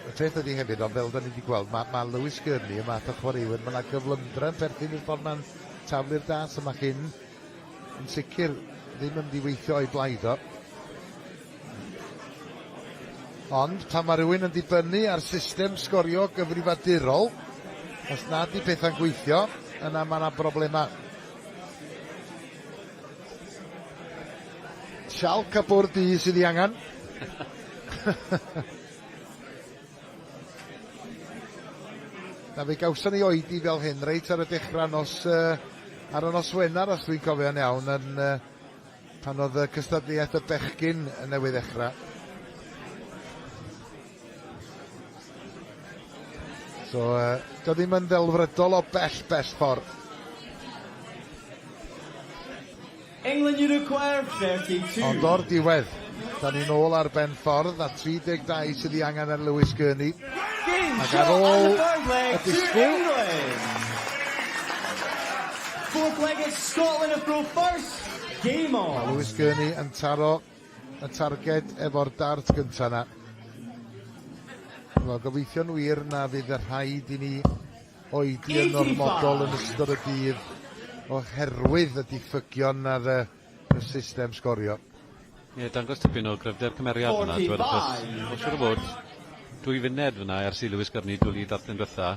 y peth ydy hefyd, ond fel da ni wedi gweld, mae, mae Lewis Gurney y math o chwaraewyr, mae yna gyflymdra yn perthyn i'r ffordd mae'n taflu'r das, a mae hyn yn sicr ddim yn mynd i weithio o'i blaid o. Ond pan mae rhywun yn dibynnu ar system sgorio gyfrifadurol, os nad 'di pethau'n gweithio, yna mae yna broblemau. Sialc a bwrdd du sydd ei angen. Na fe gawson ni oedi fel hyn reit ar y dechrau nos uh, ar y nos Wener os dwi'n cofio'n iawn yn uh, pan oedd y cystadleuaeth y bechgyn yn newydd ddechrau. So, uh, dio ddim yn ddelfrydol o bell, bell ffordd. England you require 32. Ond o'r diwedd, da ni'n ôl ar ben ffordd a 32 sydd ei angen ar Lewis Gurney. Ac ar ôl y disgwyl... Fourth leg is Scotland have throw first. Game on. Mae Lewis Gurney yn taro y targed efo'r dart gyntaf na. Wel, gobeithio'n wir na fydd y rhaid i ni oedi yn ormodol yn ystod y dydd oherwydd y diffygion ar y, y system sgorio. Ie, dangos tipyn o gryfder cymeriad fyna, ti'n gwbod, achos o siŵr o fod dwy funed fyna ers i Lewis Gurney dwli darllen dwetha.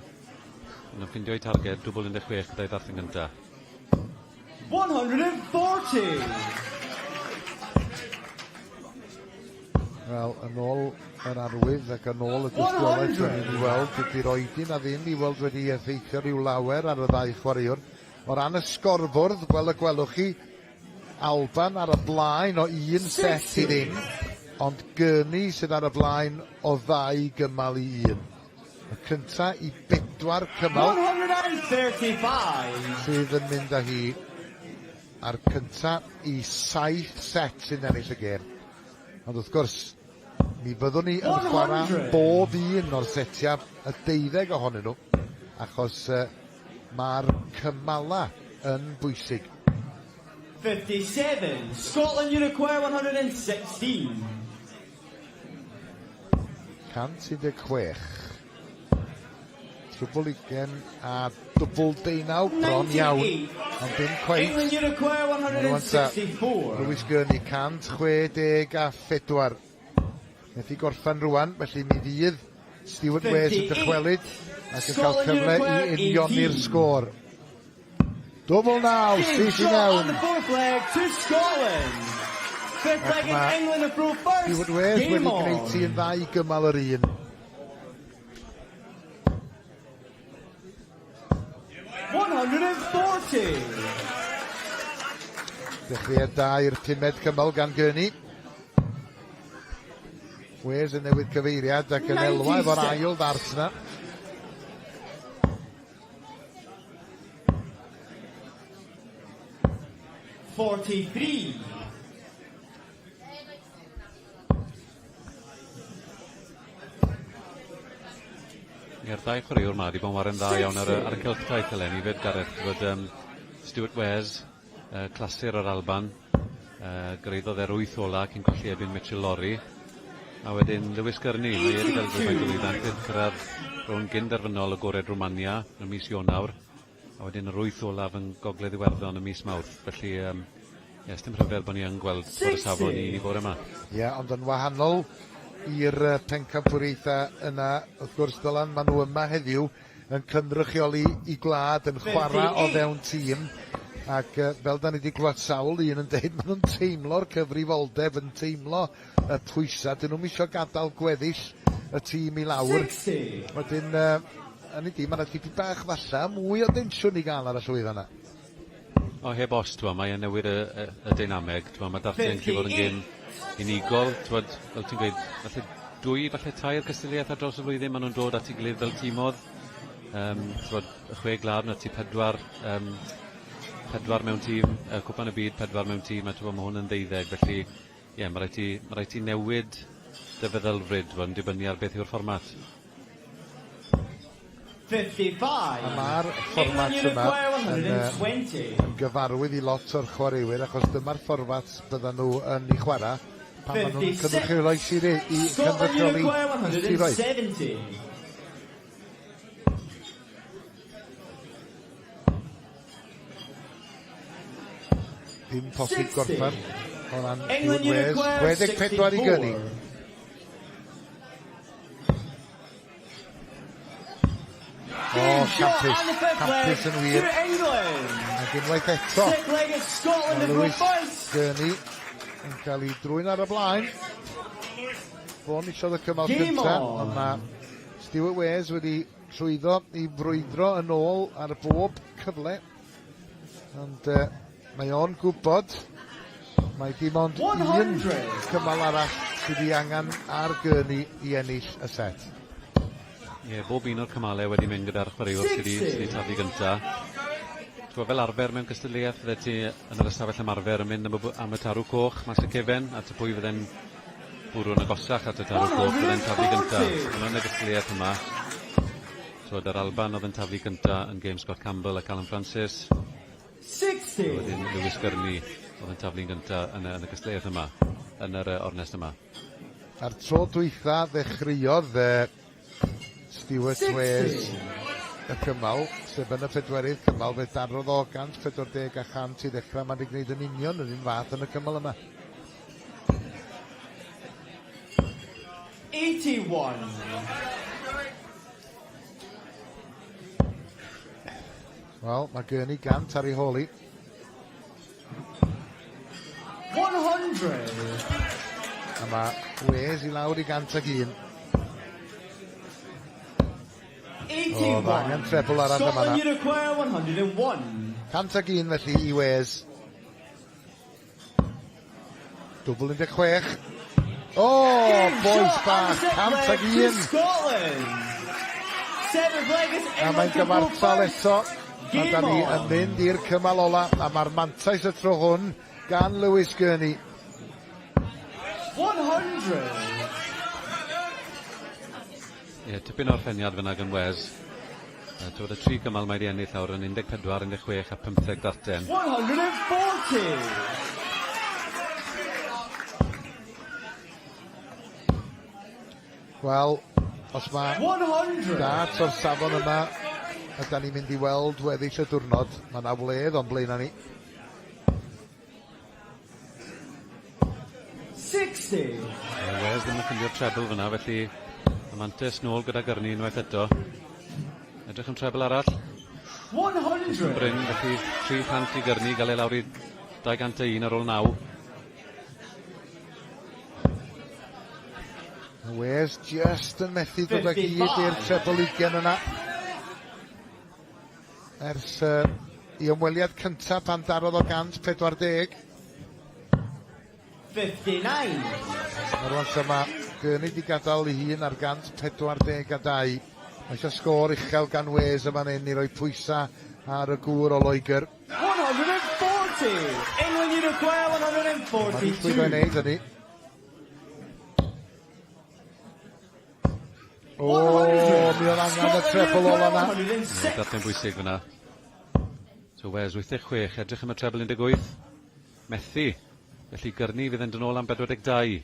Ond yn ffindio'i targed, dwbl 16 gyda'i ddarllen gynta. 140! Wel, yn ôl yr arwydd ac yn ôl y dystiolaeth o'n i'n ei weld, dydy'r oedi na ddim i weld wedi effeithio rhyw lawer ar y ddau chwaraewr. O ran y sgorfwrdd, wel y gwelwch chi, Alban ar y blaen o un set i ddim, ond Gurney sydd ar y blaen o ddau gymal i un. Y cynta i bedwar cymal 135. sydd yn mynd â hi a'r cynta i saith set sy'n ennill y gêm. Ond wrth gwrs, mi fyddwn ni yn chwarae bob un o'r setiau, y deuddeg ohonyn nhw, achos uh, mae'r cymala yn bwysig. 57. Scotland, you require 116. 116. Trwbl ugen a dwbl deunaw, bron iawn, ond dim cweit. England, you require 164. Lewis Gurney, 164. Methu gorffen rwan, felly mi fydd Stuart Wales yn dychwelyd ac yn cael cyfle i unioni'r sgôr. Dwbl naw, syth i mewn. Ac mae Stuart Wales wedi gwneud ti yn ddau gymal yr un. 140. Dechreuad da i'r pumed cymal gan Gurney. Wales yn newid cyfeiriad ac yn elwa efo'r ail ddart na. 43. Ie'r ddau chwaraewr 'ma 'di bod yn ware'n dda iawn ar y ar y Celtaidd eleni 'fyd Gareth t'bod yym Stuart Wares clasur o'r Alban gyrhaeddodd e'r wyth ola cyn colli erbyn Mitchell Lawrie a wedyn Lewis Gurney mae e 'di ga'l rhywfaint o lwyddiant 'fyd cyrradd rownd gyn-derfynol y Gored Rwmania ym mis Ionawr a wedyn yr wyth olaf yn Gogledd Iwerddon ym mis Mawrth felly yym ie sdim rhyfedd bo' ni yn gweld bod y safon i ni bore 'ma. Ie ond yn wahanol i'r pencampwriaethau yna wrth gwrs Dylan ma' nhw yma heddiw. yn cynrychioli i gwlad, yn chwarae o fewn tîm, ac uh, fel da ni wedi glwad sawl un yn deud, maen nhw'n teimlo'r cyfrifoldeb, yn teimlo y pwysau, dyn nhw'm isio gadael gweddill y tîm i lawr. 60. Wedyn, uh, hynny di, mae yna dipyn bach falla mwy o densiwn i gael ar y llwyfan yna. O, heb os, t'mo', mae e'n newid y y y deinameg, t'mo', ma' darllen gallu fod yn gêm unigol, t'mod, fel ti'n gweud, falle dwy, falle tair cystadleuaeth ar draws y flwyddyn, ma' nhw'n dod at 'i gilydd fel timodd. Yym, t'mod, y chwe gwlad, 'na ti pedwar, yym, pedwar mewn tîm, yy cwpan y byd, pedwar mewn tîm, a t'mod, ma' hwn yn ddeuddeg, felly, ie, ma' raid ti, ma' raid ti newid dy feddylfryd, t'mod, yn dibynnu ar beth yw'r fformat. 55. A mae'r fformat yma yn, yn gyfarwydd i lot o'r chwaraewyr achos dyma'r fformat byddan nhw yn ei chwarae pan maen nhw'n cynrychioli sir i cynrychioli siroedd. Dim posib gorffen o ran Stuart Wes. 64 i gynnu. O, campus. Campus yn wir. Ac unwaith eto, mae Lewis Gurney yn cael ei drwy'n ar y blaen. Fo nisiodd y cymal cyntaf, ond mae Stuart Wes wedi llwyddo i frwydro yn ôl ar bob cyfle. Ond uh, mae o'n gwybod mae dim ond un cymal arall sydd ei angen ar Gurney i ennill y set. Ie, yeah, bob un o'r cymalau wedi mynd gyda'r chwaraewr sydd wedi sy wedi taflu gynta. T'mo' fel arfer mewn cystadleuaeth fydde ti yn yr ystafell ymarfer yn mynd am y am y tarw coch mas y cefen a ty pwy fydde'n bwrw yn agosach at y tarw coch fydde'n taflu gynta. Ond yn y gystadleuaeth yma, T'wod yr Alban oedd yn taflu gynta yn gêm Scott Campbell a Callum Francis. 60. A wedyn Lewis Gurney oedd yn taflu'n gynta yn y yn y gystadleuaeth yma, yn yr yy ornest yma. A'r tro dwytha ddechreuodd yy Stuart Wes y cymal, sef yn y pedwerydd cymal, fe darodd o 140 a 100 i ddechrau, mae wedi gwneud yn union yr un fath yn y cymal yma. 81. Wel, mae Gurney gant ar ei hôl hi. 100. A mae Wes i lawr i 101. 81. O, mae angen trebl arall yma. Scotland, you require 101. 101 felly i Wes. Dwbl 16. O, boes bach, 101. A mae'n gyfartal eto. A da ni yn mynd i'r cymal ola, a mae'r mantais y tro hwn gan Lewis Gurney. 100. Ie, tipyn o orffeniad fyna gan Wes. Yy t'wod y tri gymal mae 'di ennill nawr yn 14, 16 a 15 darten. 140. Wel, os mae 100. darts o'r safon yma, ydan ni'n mynd i weld weddill y diwrnod. Mae 'na wledd o'n blaenau ni. 60. Yy Wes ddim yn ffindio'r treble fyna felly y mantes nôl gyda Gurney unwaith eto. Edrych am treble arall. 100. Bryn felly 300 i Gurney gael ei lawr i 201 ar ôl 9. Wes just yn methu dod ag hyd i'r treble ugen yna. Ers uh, i ymweliad cyntaf pan darodd o 140. 59. Mae rwan lle mae Gurney di gadael ei hun ar 142. Mae eisiau sgôr uchel gan Wes yma fan hyn i roi pwysau ar y gŵr o Loegr. 140. England you require Mae wedi llwyddo i 142. wneud hynny. O, mi oedd angen y trebl ola 'na. Ie, darllen bwysig fyna. So Wes, 86, edrych am y trebl 18. Methu. Felly Gurney fydd yn dod nôl am 42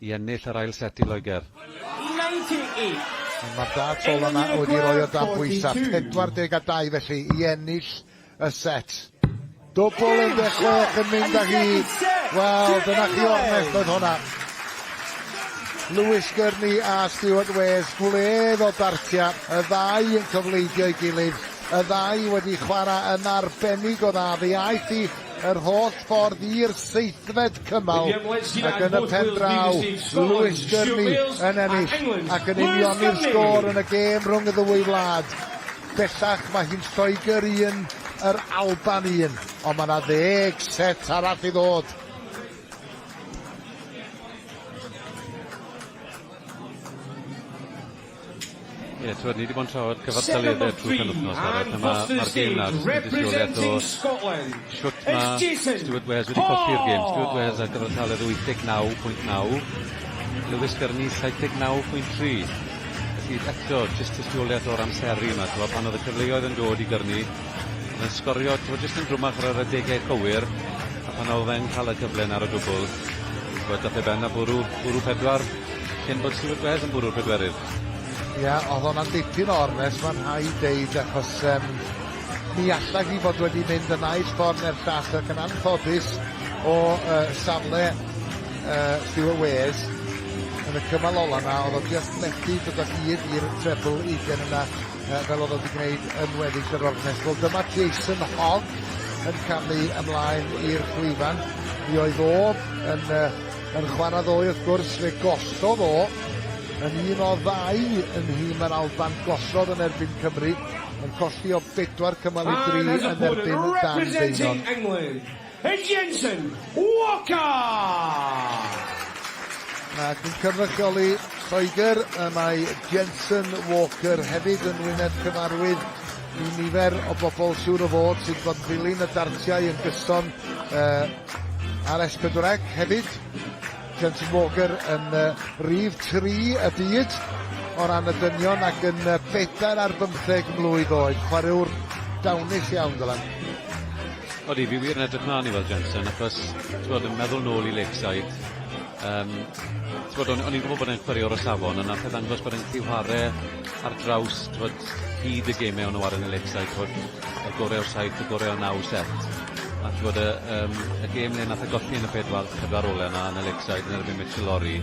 i ennill yr ail set i Loegr. 98. Ond mae'r dart ola 'na wedi rhoi o dan bwysau. 42 felly i ennill y set. Dwbl 16 yn mynd â hi. Wel, dyna chi ornest oedd hwnna. Lewis Gurney a Stuart Wales, gwledd o dartia, y ddau yn cyfleidio ei gilydd, y ddau wedi chwarae yn arbennig o dda. Fe aeth hi yr holl ffordd i'r seithfed cymal ac yn y pen draw Lewis Gurney yn ennill ac yn unioni'r sgôr yn y gêm rhwng y ddwy wlad. Bellach mae hi'n Lloegr 1, yr Alban 1, ond mae yna 10 set arall i ddod. Ie, t'wod, ni 'di bod yn trafod cyfartaleddau trwy'r penwythnos, Gareth, a ma' ma'r gêm 'na jyst yn dystiolaeth o shwt ma' Stuart Wales wedi colli'r gêm. Stuart Wales ar gyfartaledd 89.9, Lewis Gurney 79.3. Felly eto, jyst tystiolaeth o'r amseru yma, t'wod, pan oedd y cyfleoedd yn dod i Gurney, oedd e'n sgorio, t'wod, jyst yn drwmach ar yr adegau cywir, a pan oedd e'n cael y cyfle 'na ar y dwbl, t'wod, dath e ben a bwrw, bwrw pedwar cyn bod Stuart Wales yn bwrw'r pedwerydd. Ia, oedd hwnna'n dipyn o ornest, mae'n rhaid deud, achos mi allai hi fod wedi mynd y naill ffordd neu'r llall, ac yn anffodus o safle Stuart Wales yn y cymal ola 'na, oedd o just methu dod o hyd i'r treble ugain yna fel oedd o wedi gwneud yn weddill yr ornest. Wel, dyma Jason Hogg yn camu ymlaen i'r llwyfan. Mi oedd o yn chwarae ddoe wrth gwrs, fe gollodd o yn un o ddau yn nhîm yr Alban, gollodd yn erbyn Cymru, yn colli o 4 cymal i 3 And his yn opponent erbyn Dan representing Beynon. England is Jensen Walker! Ac yn cynrychioli Lloegr, y mae Jensen Walker hefyd yn wyneb cyfarwydd i nifer o bobl siŵr o fod sydd bod yn dilyn y dartiau yn gyson ar S4C hefyd. Jensen Walker yn rhif 3 y byd o ran y dynion ac yn 14 mlwydd oed. Chwaraewr dawnus iawn, Dylan. Odi, fi wir yn edrych mlaen i weld Jensen, achos, t'wod, yn meddwl nôl i Lakeside, t'wod, o'n i'n gwybod bod e'n chwaraewr o safon, ond nath e ddangos bod e'n gallu chwarae ar draws, t'wod, hyd y gemau o'n nhw ar yn y Lakeside, t'wod, y gorau o'r 7, y gorau o 9 set. A t'wod, y gêm le nath e golli yn y pedwar ola yna yn y Lakeside yn erbyn Mitchell Lawrie,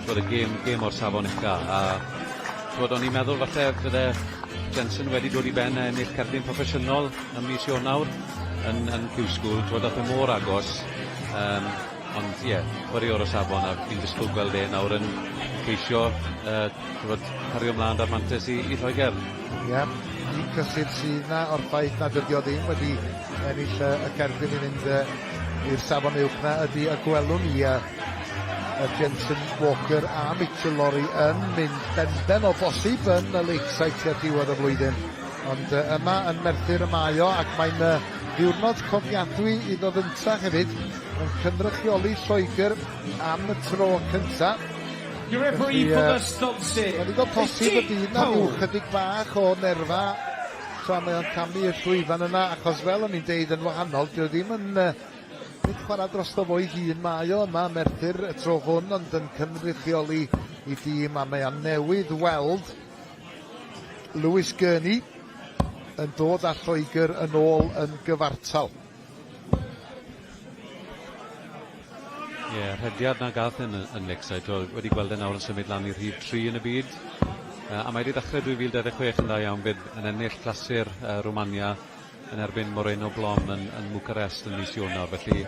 t'wod, y gêm o'r safon ucha, a t'wod, o'n i'n meddwl falle fydde Jensen wedi dod i ben a ennill cerdyn proffesiynol ym mis Ionawr yn Q-School, t'wod, ath e mor agos, ond ie, yeah, chwaraewr o safon a fi'n disgwyl gweld e nawr yn ceisio t'wod, cario ymlaen da'r mantes i Lloegr. Ie, yeah, un cysur sydd na o'r ffaith nad ydi o ddim wedi ennill y cerdyn i fynd i'r safon uwch na ydy y gwelwn ni y Jensen Walker a Mitchell Lawrie yn mynd benben o bosib yn y Lakeside tua diwedd y flwyddyn. Ond yma yn Merthyr y mae o, ac mae'n ddiwrnod cofiadwy iddo fynta hefyd yn cynrychioli Lloegr am y tro cynta. Your referee for the third set. Mae'n ddigon posib y bydd na rhyw chydig bach o nerfa tra mae o'n camu i'r llwyfan yna, achos fel o'n i'n deud yn wahanol, dyw o ddim yn nid chwarae drosto fo'i hun mae o yma Merthyr y tro hwn, ond yn cynrychioli i dîm, a mae o'n newydd weld Lewis Gurney yn dod â Lloegr yn ôl yn gyfartal. Ie, yeah, rhediad na gath yn Lakeside, wedi gweld e nawr yn symud lan i rhif 3 yn y byd. A mae wedi ddechrau 2026 yn dda iawn fyd, yn ennill clasur Romania yn erbyn Moreno Blom yn Bucharest yn mis Ionawr, felly ie,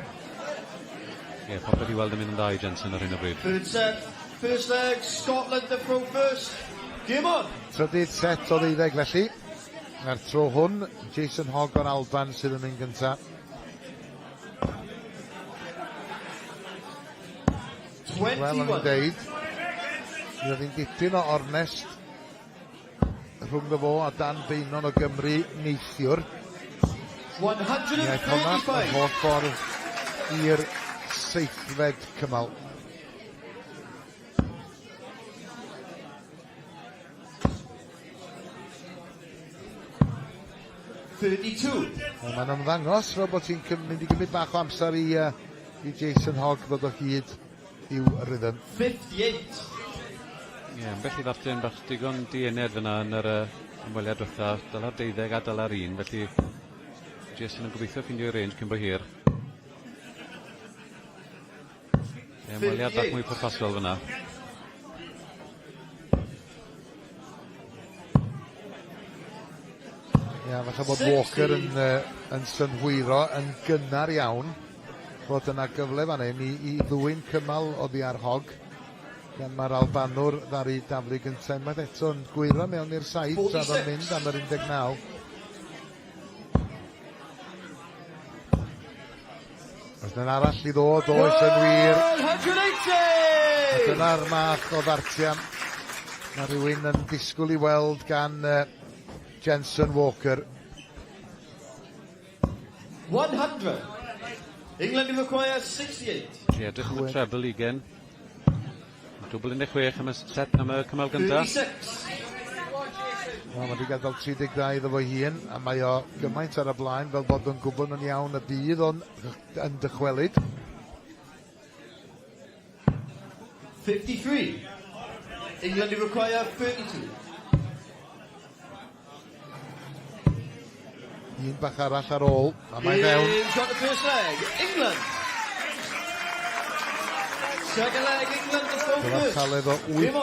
yeah, popeth i weld yn mynd yn dda i Jensen ar hyn o bryd. Third set, first leg, Scotland to throw first. Game on! Trydydd set o 12 felly. A'r tro hwn, Jason Hogg o'r Alban sydd yn mynd gyntaf. Wel, o'n i'n deud, mi oedd hi'n dipyn o ornest rhwng fo a Dan Beynon o Gymru neithiwr. Mi aeth hwnna yr holl ffordd i'r seithfed cymal. 32. Mae'n ymddangos fel bod ti'n mynd i gymryd bach o amser i Jason Hogg ddod o hyd i'w rhythm. 58. Ie, yeah, ambell i ddartyn bach digon diened fyna yn yr ymweliad diwetha, dyla'r 12 a dyla'r 1, felly Jason yn gobeithio ffeindio'i range cyn bo hir. Ie, ymweliad bach mwy pwrpasol fyna. Falle bod Walker yn, uh, yn synhwyro yn gynnar iawn fod yna gyfle fan hyn i, i ddwyn cymal oddi ar Hogg gan mae'r Albanwr ddaru daflu gyntaf unwaith eto yn gwyro mewn i'r saith tra fo'n mynd am yr 19. Oes yna arall i ddod, oes yn wir. 180! A dyna'r math o ddartiau mae rhywun yn disgwyl i weld gan uh, Jensen Walker. 100. England require 68. Ie, edrych am y treble ugen. Dwbl 16 am y set am y cymal gyntaf. 36. Wel, mae wedi gadael 32 iddo fo hun, a mae o gymaint ar y blaen fel bod o'n gwybod yn iawn y bydd o'n yn dychwelyd. 53. England require 32. Un bach arall ar ôl, a mae fewn. He's got the first leg. England. Second leg, England to throw first. Cyfartaledd o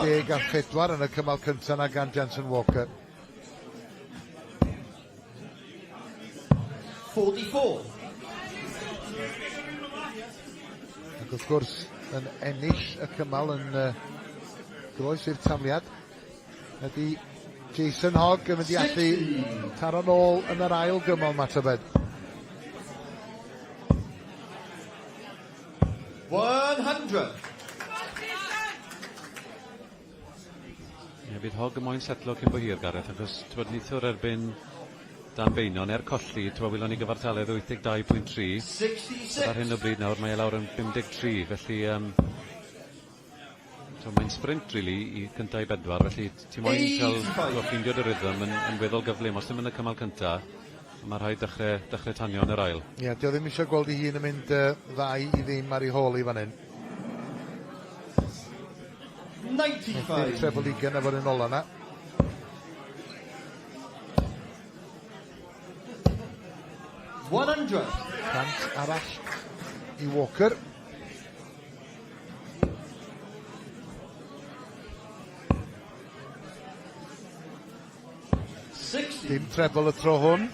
84 yn y cymal cyntaf na gan Jensen Walker. 44. Ac wrth gwrs, yn ennill y cymal yn uh, groes i'r tafliad ydy Jason Hogg yn mynd i allu taro nôl yn yr ail gymal ma tybed. 100. Ie, bydd Hogg yn moyn setlo cyn bo hir, Gareth, achos t'wod neithiwr erbyn Dan Beynon, er colli, t'wod welon ni gyfartaledd 82.3. 66. Ar hyn o bryd nawr mae e lawr yn 53, felly um, so mae'n sprint really i cynta i bedwar, felly ti moyn cael t'wod ffeindio dy rhythm yn, yn weddol gyflym. Os ddim yn y cymal cynta, mae rhaid dechrau, dechrau tanio yn yr ail. Ie, yeah, dio ddim eisiau gweld ei hun yn mynd ddau i ddim ar ei hôl i fan hyn. 95. Methu'r treble ugain efo'r un ola na. 100. Cant arall i Walker. 60. Dim treble y tro hwn.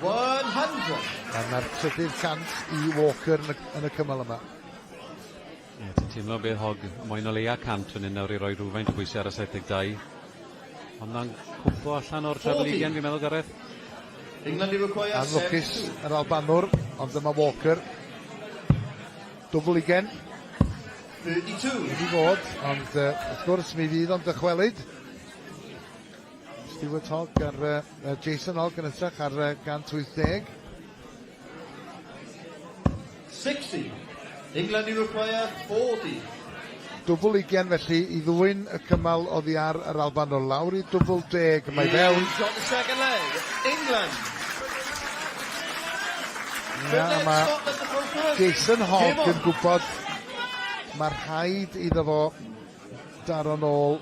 100. A mae'r trydydd cant i Walker yn y, yn y cymal yma. Ie, ti'n teimlo bydd Hogg moyn o leia 100 fan hyn nawr i roi rhywfaint o bwysau ar y 72. Ond na'n cwmpo allan o'r treble 40. ugain, fi'n meddwl, Gareth. England require Anlwcus 72. yr Albanwr, ond dyma Walker. Dwbl ugain 32. wedi fod, ond uh, wrth gwrs mi fydd o'n dychwelyd. Stuart Hogg ar uh, Jason Hogg yn ytrach ar uh, 180. 60. England require 40. Dwbl ugain felly i ddwyn y cymal oddi ar yr Albanwr lawr i dwbl deg. Mae fewn. He's got the second leg. England. Na, mae Scotland to throw first. Jason Hogg Game on. yn gwybod mae rhaid iddo fo daro nôl.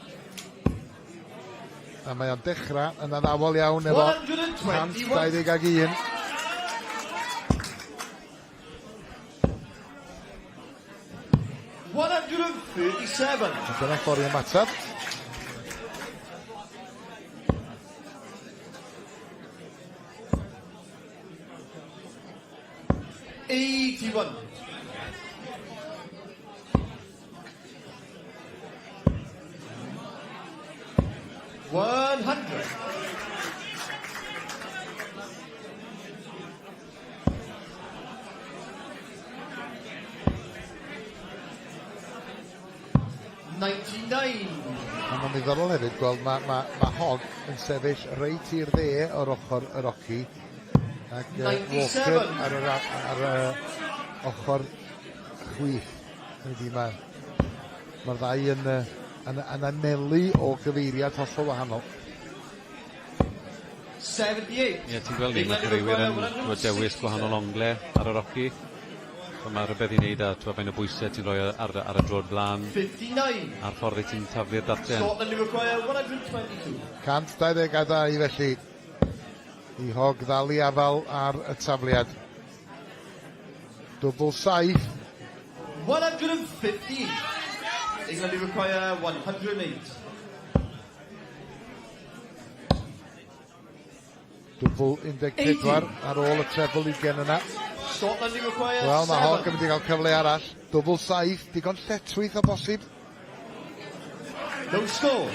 A mae o'n dechrau yn addawol iawn efo 121. 121. 137. A dyna ffordd i ymateb. 81. 100. 99. A mae'n ddiddorol hefyd gweld mae, ma, ma Hogg yn sefyll reit i'r dde o'r ochr yr oci ac Walker 97. ar yr, ar y ochr chwith. Hynny ydi, mae mae'r ddau yn, yy, yn, yn anelu o gyfeiriad hollol wahanol. 78. Ie, ti'n gweld ni, mae chwaraewyr yn t'mod, dewis gwahanol ongle ar yr oci. So mae rhywbeth i wneud â t'mod, faint o bwysau ti'n rhoi ar, ar y droed blaen, 59. a'r ffordd i ti'n taflu'r darten. Scotland require 122. 122 felly i Hogg ddal i afal ar y tafliad. Dwbl saith. 115. England require 108. Dwbl 14 ar ôl y trebl 20 yna. Scotland require Wel, mae Hogg yn mynd i gael cyfle arall. Dwbl 7, digon lletchwith o bosib. No score.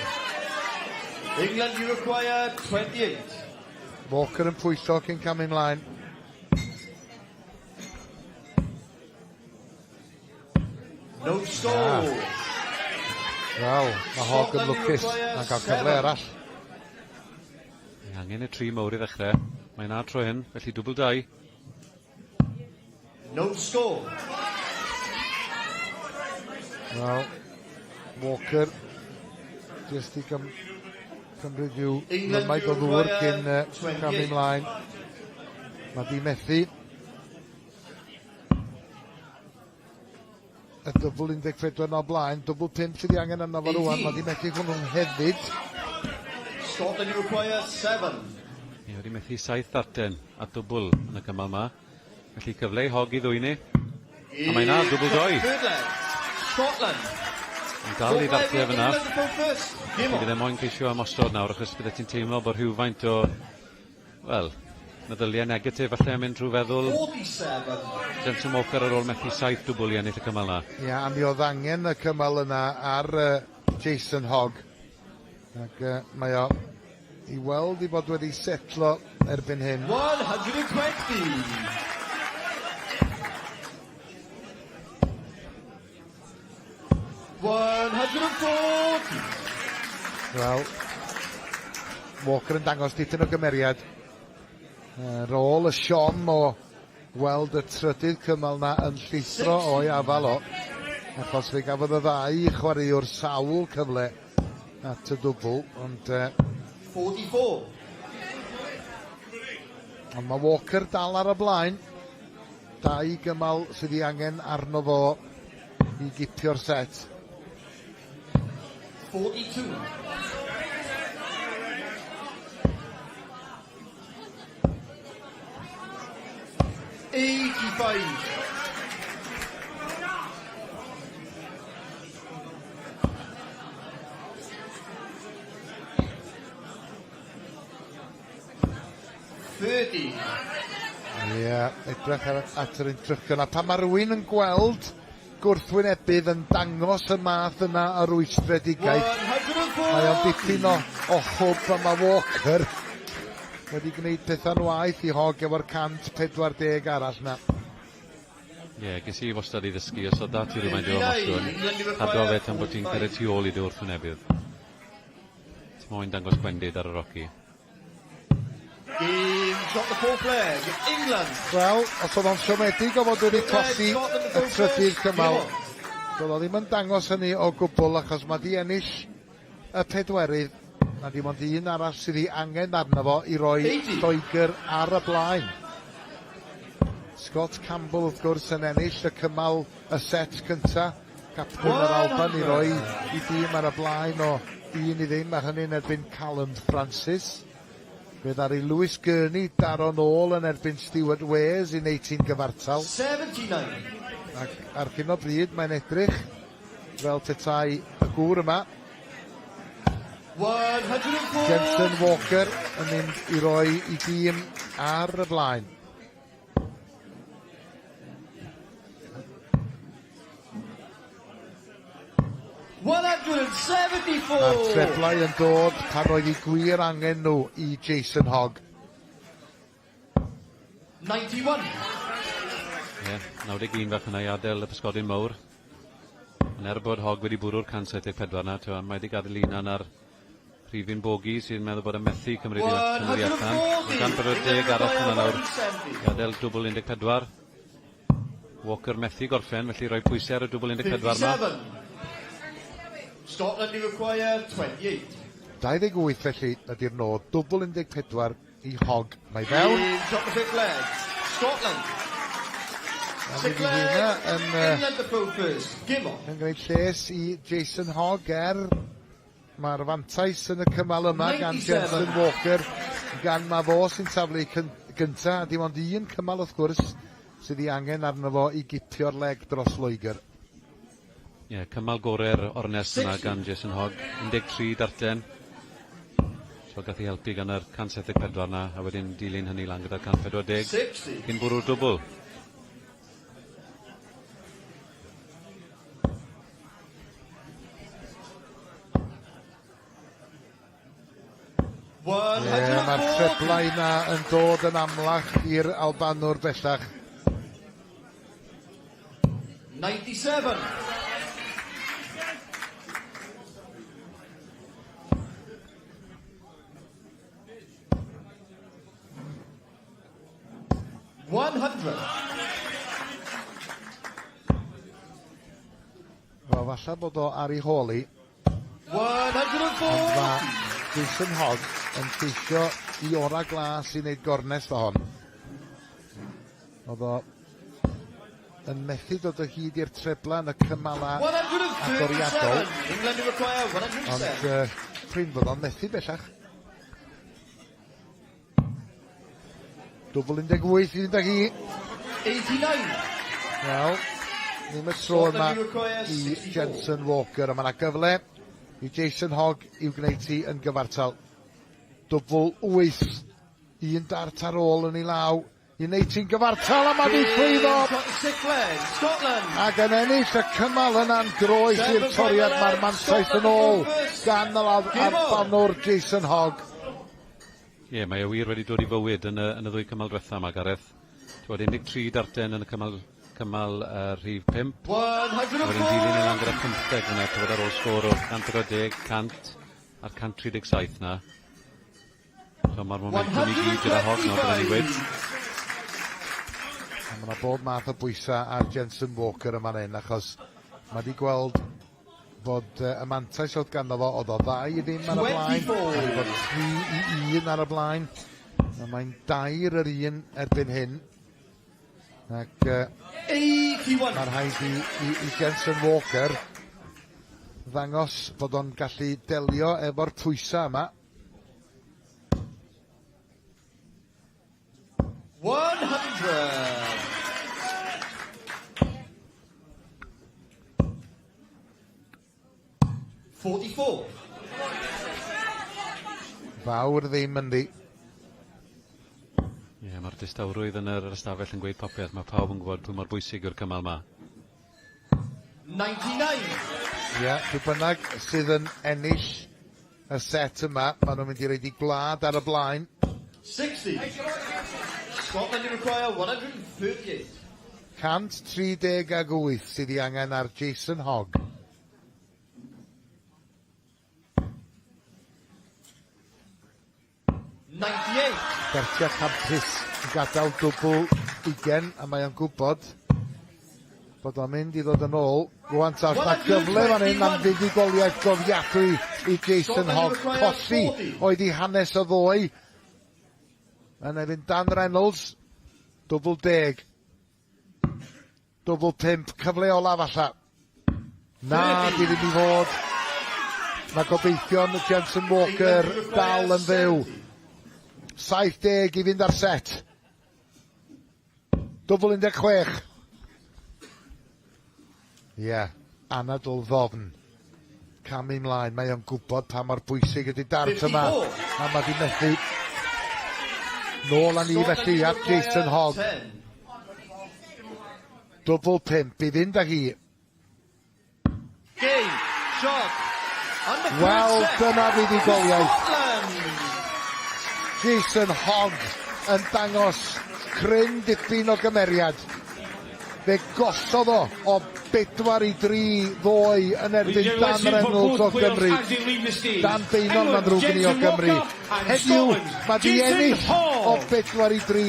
England you require 28. Walker yn pwyllo cyn camu ymlaen. No score. Wel, mae Hogg yn lwcus. Mae'n cael cyfle arall. Mae angen y tri mawr i ddechrau. Mae'n ar tro hyn, felly dwbl 2. No score. Wel, Walker jyst i cymryd rhyw lymaid o ddŵr cyn camu ymlaen. Mae di methu. Y dwbl 14 yna o blaen, dwbl 5 sydd 'i angen arno fo rwan, mae di methu hwnnw hefyd. Scotland require 7. Ie, wedi methu saith ddarten a dwbl yn y cymal ma. Felly cyfle i Hogg i ddwyn i. A mae 'na dwbl doi. Scotland. Yn dal i ddartio fyna. Bydd e moyn ceisio ymosod nawr achos bydde ti'n teimlo bod rhywfaint o, wel, meddyliau negatif falle yn mynd trwy feddwl Jenson Walker ar ôl methu saith dwbl i ennill y cymal 'na. Ia, a mi oedd angen y cymal yna ar Jason Hogg. Ac mae o i weld i fod wedi setlo erbyn hyn. 120. 140. Wel, Walker yn dangos dipyn o gymeriad. Ar ôl y siom o weld y trydydd cymal na yn llithro o'i afal o, achos fe gafodd y ddau chwaraewr sawl cyfle at y dwbl, ond 44. Ond mae Walker dal ar y blaen. Dau gymal sydd ei angen arno fo i gipio'r set. 42. 85. 30. Ie, yeah, edrych ar, at yr entrychion. A pan mae rhywun yn gweld gwrthwynebydd yn dangos y math yna o rwystredigaeth, mae o'n dipyn o hwb, a mae Walker wedi gwneud pethau'n waeth i Hogg efo'r 140 arall na. Ie, yeah, ges i wastad i ddysgu, os oedd 'da ti rhywfaint o ymosod, cadw fe tan bod ti'n cyrraedd tu ôl i dy wrthwynebydd. Ti moyn dangos gwendid ar yr hoci. Game shot the fourth leg. England. Wel, os oedd o'n siomedig o fod wedi colli y trydydd cymal, doedd o ddim yn dangos hynny o gwbl, achos mae di ennill y pedwerydd. Na dim ond un arall sydd ei angen arno fo i roi Lloegr ar y blaen. Scott Campbell wrth gwrs yn ennill y cymal y set cynta. Capten yr Alban i roi i dîm ar y blaen o 1-0, a hynny'n erbyn Callum Francis. Fe ddaru Lewis Gurney daro nôl yn erbyn Stuart Wares i wneud hi'n gyfartal. 79. Ac ar hyn o bryd mae'n edrych fel petai y gŵr yma, 104. Jensen Walker, yn mynd i roi i dîm ar y blaen. 174. Mae'r treblau yn dod pan roedd i gwir angen nhw i Jason Hogg. 91. Ie, yeah, 91 fach yna i adael y pysgodyn mawr. Ond er bod Hogg wedi bwrw'r 174 na, mae wedi gadael un ar rhifyn bogi sy'n meddwl bod yn methu cymryd i cymryd i allan. 140 arall yna nawr. Gadael dwbl 14. Walker methu gorffen, felly rhoi pwysau ar y dwbl 14 yma. Scotland require 28. 28 felly ydy'r nod, dwbl 14 i Hogg. Mae fewn. Shot the fifth leg. Scotland. A mi fydd hynna yn, England to throw first. Game on. yn gwneud lles i Jason Hogg, er mae'r fantais yn y cymal yma gan 97. Jensen Walker, gan ma fo sy'n taflu gynta, a dim ond un cymal wrth gwrs sydd ei angen arno fo i gipio'r leg dros Loegr. Ie, yeah, cymal gorau'r ornest yna gan Jason Hogg. 13 darten. So gath ei helpu gan yr 174 na, a wedyn dilyn hynny lan gyda'r 140. 60. Cyn bwrw'r dwbl. Ie, mae'r treblau yna yn dod yn amlach i'r Albanwr bellach. 97. 100. Wel, falle bod o ar ei hôl hi. 140. Ond mae Jason Hogg yn ceisio i ora glas i wneud gornest o hon. Oedd o yn methu dod o hyd i'r trebla yn y cymala agoriadol. 137. England require 107. Ond prin fod o'n methu bellach. Dwbl 18 i fynd â hi. 89. Wel, ddim y tro yma i Jensen Walker, a mae yna gyfle i Jason Hogg i'w gwneud hi yn gyfartal. Dwbl 8, un dart ar ôl yn ei law, i wneud hi'n gyfartal, a mae di llwyddo! Ac yn ennill y cymal yna'n groes i'r toriad, mae'r mantais yn ôl gan yr Albanwr Jason Hogg. Ie, mae e wir wedi dod i fywyd yn y, yn y ddwy cymal diwetha yma, Gareth. T'wod, 13 darten yn y cymal, cymal rhif 5. Wedyn dilyn e lan gyda 15 fyna, t'wod, ar ôl sgôr o 140, 100 a'r 137 na. So mae'r momentum i gyd gyda Hogg nawr, byddwn ni wedi. A mae yna bob math o bwysau ar Jensen Walker yma'n hyn, achos mae wedi gweld fod y mantais oedd ganddo fo, oedd o 2-0 ar y blaen, mae wedi bod 3-1 ar y blaen, a mae'n 3-1 erbyn hyn. Ac mae rhaid i Jensen Walker ddangos fod o'n gallu delio efo'r pwysau yma. 100. 44. Fawr ddim yndi. Ie, yeah, mae'r distawrwydd yn yr ystafell yn gweud popeth. Mae pawb yn gwybod pwy mor bwysig yw'r cymal yma. 99. Ie, yeah, pwy bynnag sydd yn ennill y set yma, maen nhw'n mynd i roid i gwlad ar y blaen. 60. Scotland require 138. 138 sydd ei angen ar Jason Hogg. 98. Dartiau campus yn gadael dwbl 20, a mae o'n gwybod bod o'n mynd i ddod yn ôl. Rwan ta, mae gyfle fan hyn am fuddugoliaeth gofiadwy i Jason Hogg. Colli oedd i hanes o ddoe. Yn erbyn Dan Reynolds, dwbl 10. Dwbl 5, cyfle olaf falla. Na, di ddim i fod. Mae gobeithion Jensen Walker dal yn fyw. 70 i fynd ar set. Dwbl 16. Ie, yeah, anadl ddofn. Camu ymlaen, mae o'n gwybod pa mor bwysig ydy dart yma. A mae di methu. Nôl â ni felly at Jason Hogg. Dwbl 5 i fynd â hi. Game, shot, and the Wel, dyna fuddugoliaeth. Scotland. Jason Hogg yn dangos cryn dipyn o gymeriad. Fe gollodd o o 4-3 ddoe yn erbyn Dan Reynolds o Gymru. Dan Beynon, mae'n ddrwg gen i, o Gymru. Heddiw, mae di ennill o 4-3,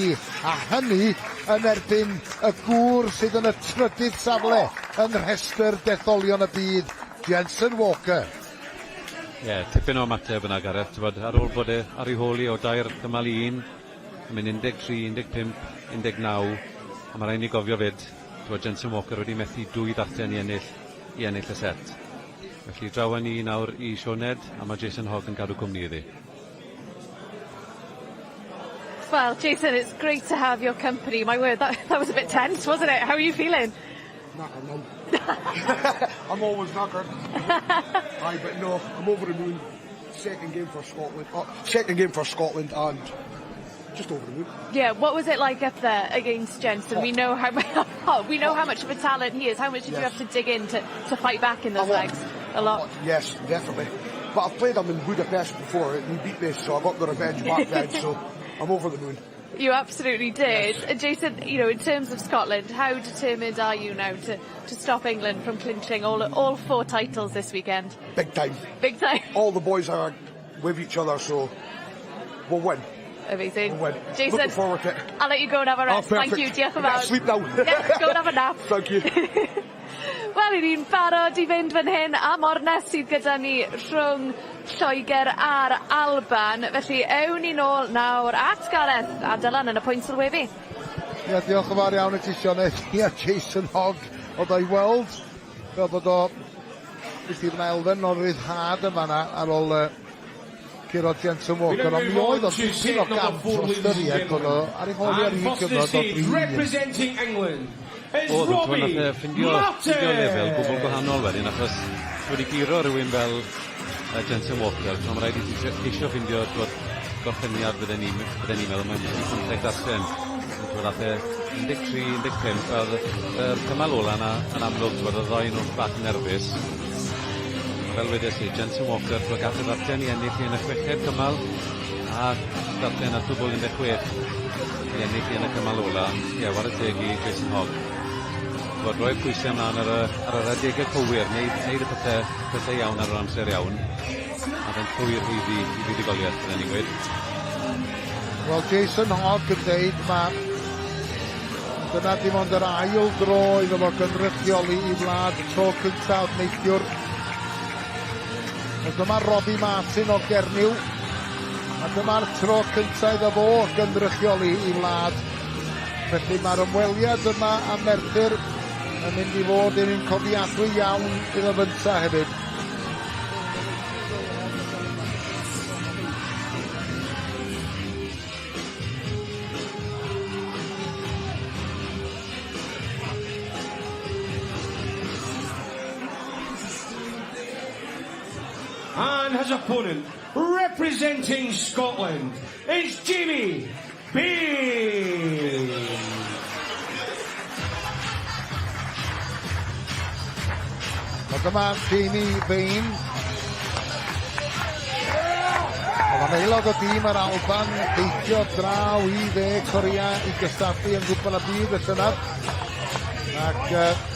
a hynny yn erbyn y gŵr sydd yn y trydydd safle yn rhestr detholion y byd, Jensen Walker. Ie, yeah, tipyn o ymateb yna, Gareth. T'bod, ar ôl bod e ar ei hôl i o 3 cymal i 1, yn mynd 13, 15, 19, a mae rhaid ni gofio fyd, t'bod, Jensen Walker wedi methu dwy ddarten i ennill y set. Felly draw â ni nawr i Sioned, a mae Jason Hogg yn cadw cwmni iddi. Well, Jason, it's great to have your company. My word, that was a bit tense, wasn't it? How are you feeling? Knackered now. I'm always knackered. Aye, but no, I'm over the moon. Second game for Scotland. Second game for Scotland and just over the moon. Yeah, what was it like up there against Jenson? We know how we know how much of a talent he is. How much did you have to dig in to fight back in those A lot. legs? A lot. Yes, definitely. But I've played him in Budapest before and he beat me, so I got the revenge back then, so I'm over the moon. You absolutely did. And Jason, in terms of Scotland, how determined are you now to stop England from clinching all four titles this weekend? Big time. Big time. All the boys are with each other, so we'll win. Amazing. We'll win. Jason, Looking forward to it. I'll let you go and have a rest. Oh, Thank you. perfect. Diolch yn I gotta fawr. sleep now. Yeah, go and have a nap. Thank you. Wel, i ni'n barod i fynd fan hyn am ornest sydd gyda ni rhwng Lloegr a'r Alban. Felly, ewn ni nôl nawr at Gareth a Dylan yn y pwynt sylwebu. Ie, diolch yn fawr iawn i ti, Sioned. Ie, Jason Hogg, oedd o'i weld fel bod o wedi yna elfen o ryddhad yn fanna ar ôl curo Jenson Walker, ond mi oedd o'n dipyn o gamp o ystyried bod o ar ei hôl i ar un cyfnod o dri. Representing England is Oedd, Robbie nath e ffindio lefel gwbl gwahanol wedyn, achos wedi guro rhywun fel Jenson Walker, so mae rhaid i ti ceisio ffindio twod, gorffeniad fydden ni'n meddwl, mae'n pwysig darllen. Twod, nath e 13, 15, a oedd y cymal ola yna yn amlwg, twod, oedd ddau nhw bach yn nerfus. Fel wedes i, Jenson Walker, twod, gath y ddarllen i ennill i yn y chweched cymal, a darllen ar dwbl 16 i ennill i yn y cymal ola. Ie, whare teg i Jason Hogg. Twod, roi'r pwysau ymlaen ar yr adegau cywir, neud y pethau iawn ar yr amser iawn. A fe'n llwyr haeddu i fuddugoliaeth, bydden ni'n gweud. Wel, Jason Hogg yn deud ma dyna dim ond yr ail dro iddo fo gynrychioli i wlad, tro cyntaf neithiwr. Wel, dyma Robbie Martin o Gernyw. A dyma'r tro cyntaf iddo fo gynrychioli i wlad. Felly mae'r ymweliad yma â Merthyr yn mynd i fod yn un cofiadwy iawn iddo fynta hefyd. And his opponent, representing Scotland, is Jamie Bain. A dyma Jamie Bain. Oedd o'n aelod o dîm yr Alban, deithio draw i dde Corea i gystadlu yn Gwpan y Byd y llynedd. Ac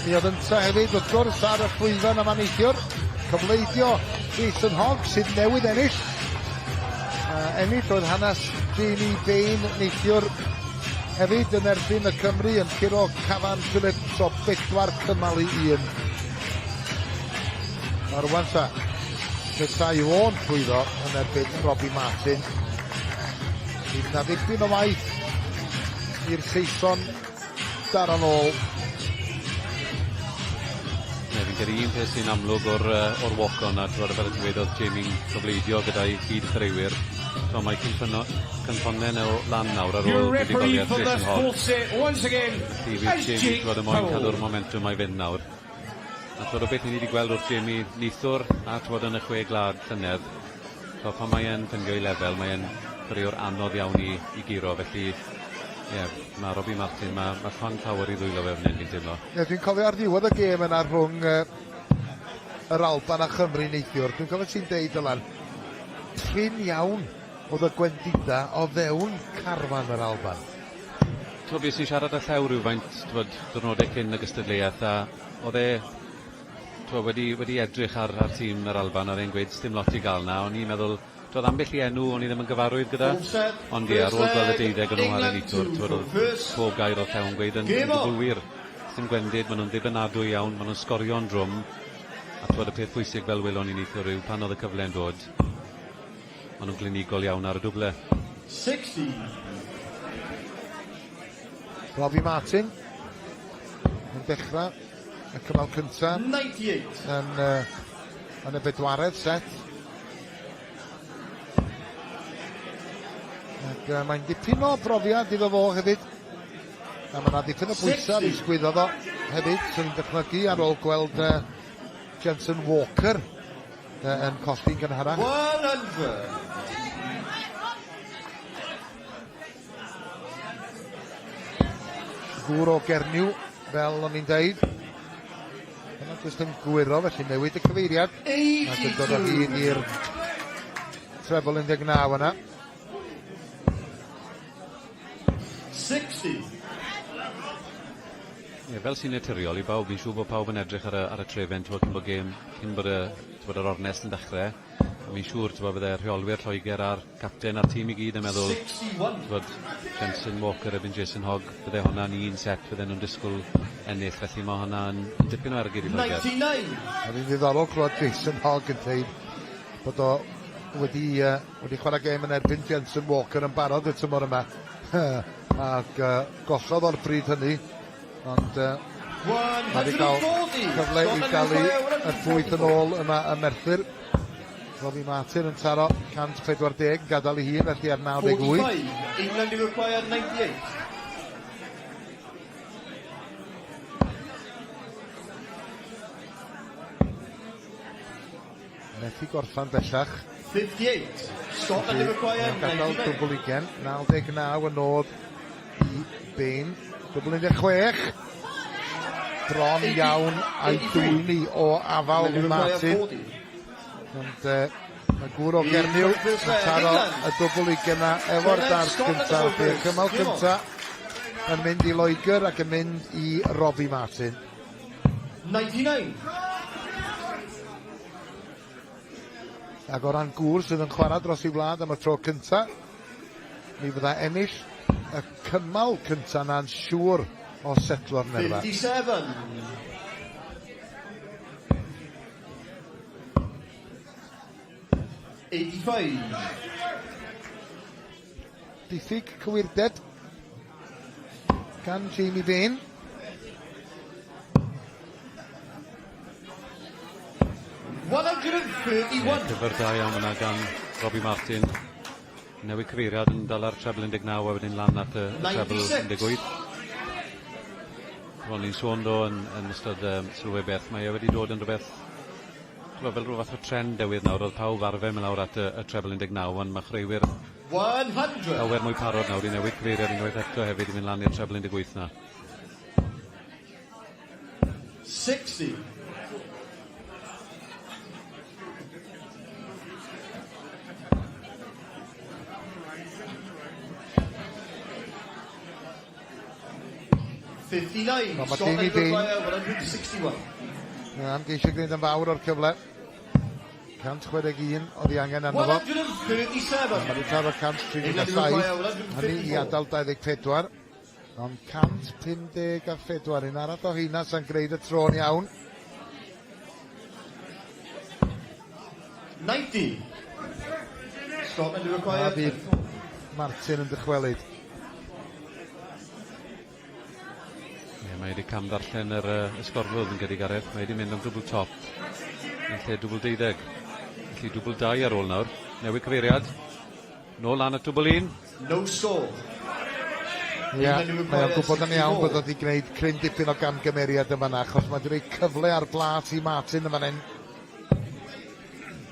mi oedd ynta hefyd, wrth gwrs, ar y llwyfan yma neithiwr. Cofleidio Jason Hogg sydd newydd ennill. Ennill oedd hanes Jamie Bain neithiwr hefyd yn erbyn y Cymru yn curo Cafan Phillips o 4 cymal i 1. A rwan ta, petai o'n llwyddo yn erbyn Robbie Martin. Fydd na ddipyn o waith i'r Saeson daro nôl. Ne, fi'n credu un peth sy'n amlwg o'r walk-on a twod, fel y ti'n gweud, oedd Jamie'n cofleidio gyda'i gyd chwaraewyr. So mae cynffonnau nhw lan nawr ar ôl buddugoliaeth Jason Hogg. Felly fydd Jamie twod, y moyn cadw'r momentum a'i fynd nawr. A twod, o beth ni wedi gweld wrth Jamie neithiwr a twod yn y chwe gwlad llynedd, so pan mae e'n ffindio'i lefel, mae e'n chwaraewr anodd iawn i guro, felly ie, yeah, mae Robbie Martin, mae llond llawer i ddwylo fe fan hyn, fi'n teimlo. Ie, dwi'n cofio ar ddiwedd y gêm yna rhwng yr Alban a Chymru neithiwr. Dwi'n cofio ti'n deud, Dylan, prin iawn oedd y gwendida o fewn carfan yr Alban. T'wo, fues i'n siarad â Llew rhywfaint, t'wod, diwrnodau cyn y gystadleuaeth, a oedd e t'wo, wedi edrych ar tîm yr Alban, a oedd e'n gweud dim lot i gael na. O'n i'n meddwl, t'wod, ambell i enw o'n i ddim yn gyfarwydd gyda, ond ie, ar ôl gweld y deuddeg o'n nhw ar y neithiwr, t'wod, oedd pob gair oedd Llew yn gweud yn gwbl wir. Dim gwendid, maen nhw'n ddibynadwy iawn, maen nhw'n sgorio'n drwm, a t'wod, y peth pwysig fel welon ni neithiwr yw pan oedd y cyfle'n dod, maen nhw'n glinigol iawn ar y dwble. 60. Robbie Martin yn dechrau y cymal cyntaf 98. yn y bedwaredd set. Ac mae'n dipyn o brofiad iddo fo hefyd. A mae yna dipyn o bwysau ar ei sgwyddo fo. hefyd, sy'n ni'n dychmygu ar ôl gweld uh, Jensen Walker uh, yn colli'n gynharach. 100. Gŵr o Gernyw, fel o'n i'n deud. Yna jyst yn gwyro, felly newid y cyfeiriad. Ac yn dod o hyd i'r treble 19 yna. 60. Ie, fel sy'n naturiol i bawb, fi'n siŵr bod pawb yn edrych ar y, ar y trefen, t'mod, cyn bod gêm, cyn bod y, t'mod, yr ornest yn dechrau. A fi'n siŵr, t'mod, bydde rheolwyr Lloegr a'r capten a'r tîm i gyd yn meddwl, t'mod, Jensen Walker erbyn Jason Hogg, bydde hwnna'n un set bydden nhw'n disgwyl ennill, felly mae hwnna'n yn dipyn o ergyd i Lloegr. 99. Oedd hi'n ddiddorol clywed Jason Hogg yn dweud bod o wedi, uh, wedi chwarae gêm yn erbyn Jensen Walker yn barod y tymor yma. Ac uh, gollodd o'r bryd hynny, ond uh, mae wedi cael cyfle i dalu y ffwyth yn ôl yma ym Merthyr. Robbie Martin yn taro 140 yn gadael ei hun felly ar 98. 45. England require 98. Methu gorffan bellach. 58. Scotland require 99. Gadael dwbl ugen, 99 yn nod i Bain. Dwbl 16. Bron iawn a'i dwyni o afal Martin. Ond uh, mae gŵr o Gernyw yn taro y dwbl ugen na efo'r dart cyntaf. Felly y cymal cyntaf yn mynd i Loegr ac yn mynd i Robbie Martin. 99. Ac o ran gŵr sydd yn chwarae dros ei wlad am y tro cynta, mi fydda ennill y cymal cynta na'n siŵr o setlo'r nerfa. 57. 85. Diffyg cywirdeb gan Jamie Bain. Ie, cyfer da iawn yna gan Robbie Martin. Newid cyfeiriad yn dala'r treble 19 a wedyn lan at y, y treble 18. Ro'n ni'n sôn do yn, yn ystod um, sylwebaeth, mae e wedi dod yn rhywbeth Ch'mo' fel rhyw fath o trend newydd nawr o'dd pawb arfer myn' lawr at y y treble 19 ond ma' chwaraewyr 100. llawer mwy parod nawr i newid cyfeiriad unwaith eto hefyd i fynd lan i'r treble 18 'na. 60. 59. Wel, mae Jamie Bain. Am geisio gwneud yn fawr o'r cyfle. 161 oedd ei angen arno fo. 137. Mae wedi taro 137. Hynny i adael 24. Ond 154. Un arall o heina sy'n gwneud y tro'n iawn. 90. Scotland require. A fydd Martin yn dychwelyd. Ie, mae wedi cam ddarllen yr uh, ysgorfwrdd yn gyda Gareth. Mae wedi mynd am dwbl top yn lle dwbl deuddeg. Felly dwbl dau ar ôl nawr. Newid cyfeiriad. Nôl lan at dwbl un. No score. Ie, yeah, mae o'n gwybod yn iawn bod wedi gwneud cryn dipyn o gamgymeriad yn fanna, achos mae wedi rhoi cyfle ar blat i Martin yn fan hyn.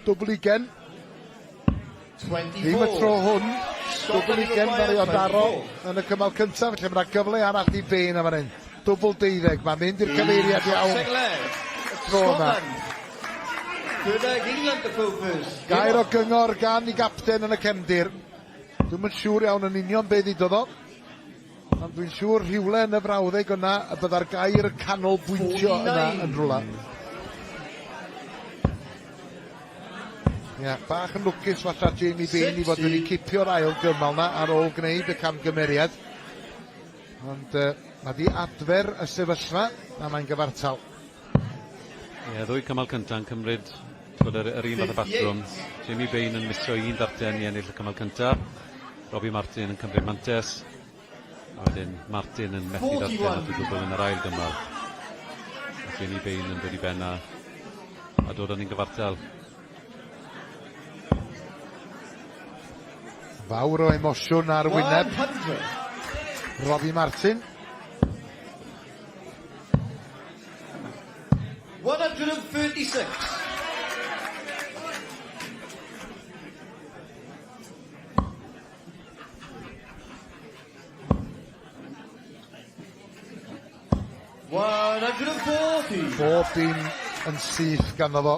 Dwbl ugen. Ddim y tro hwn. Dwbl ugen ddaru o daro yn y cymal cyntaf, felly mae yna gyfle arall i Bain am fan hyn. Dwbl deuddeg, mae'n mynd i'r cyfeiriad iawn y tro yma. Gair o gyngor gan i gapten yn y cefndir. Dwi'm yn siŵr iawn yn union be ddudodd o. Ond dwi'n siŵr rhywle yn y frawddeg yna y bydda'r gair canolbwyntio yna yn rhywle. Ie, yeah, bach yn lwcus falle Jamie Bain i fod wedi cipio'r ail gymal na ar ôl gwneud y camgymeriad. Ond uh, mae di adfer y sefyllfa a mae'n gyfartal. Ie, yeah, ddwy cymal cyntaf yn cymryd bod yr, yr un fath o batrwm. Jamie Bain yn misio un ddarten i ennill y cymal cyntaf. Robbie Martin yn cymryd mantes. A wedyn Martin yn methu darllen at y dwbl yn yr ail gymal. A Jamie Bain yn dod i ben a, a dod o'n un gyfartal. Fawr o emosiwn ar wyneb Robbie Martin. 126. Bob dim yn syth ganddo fo.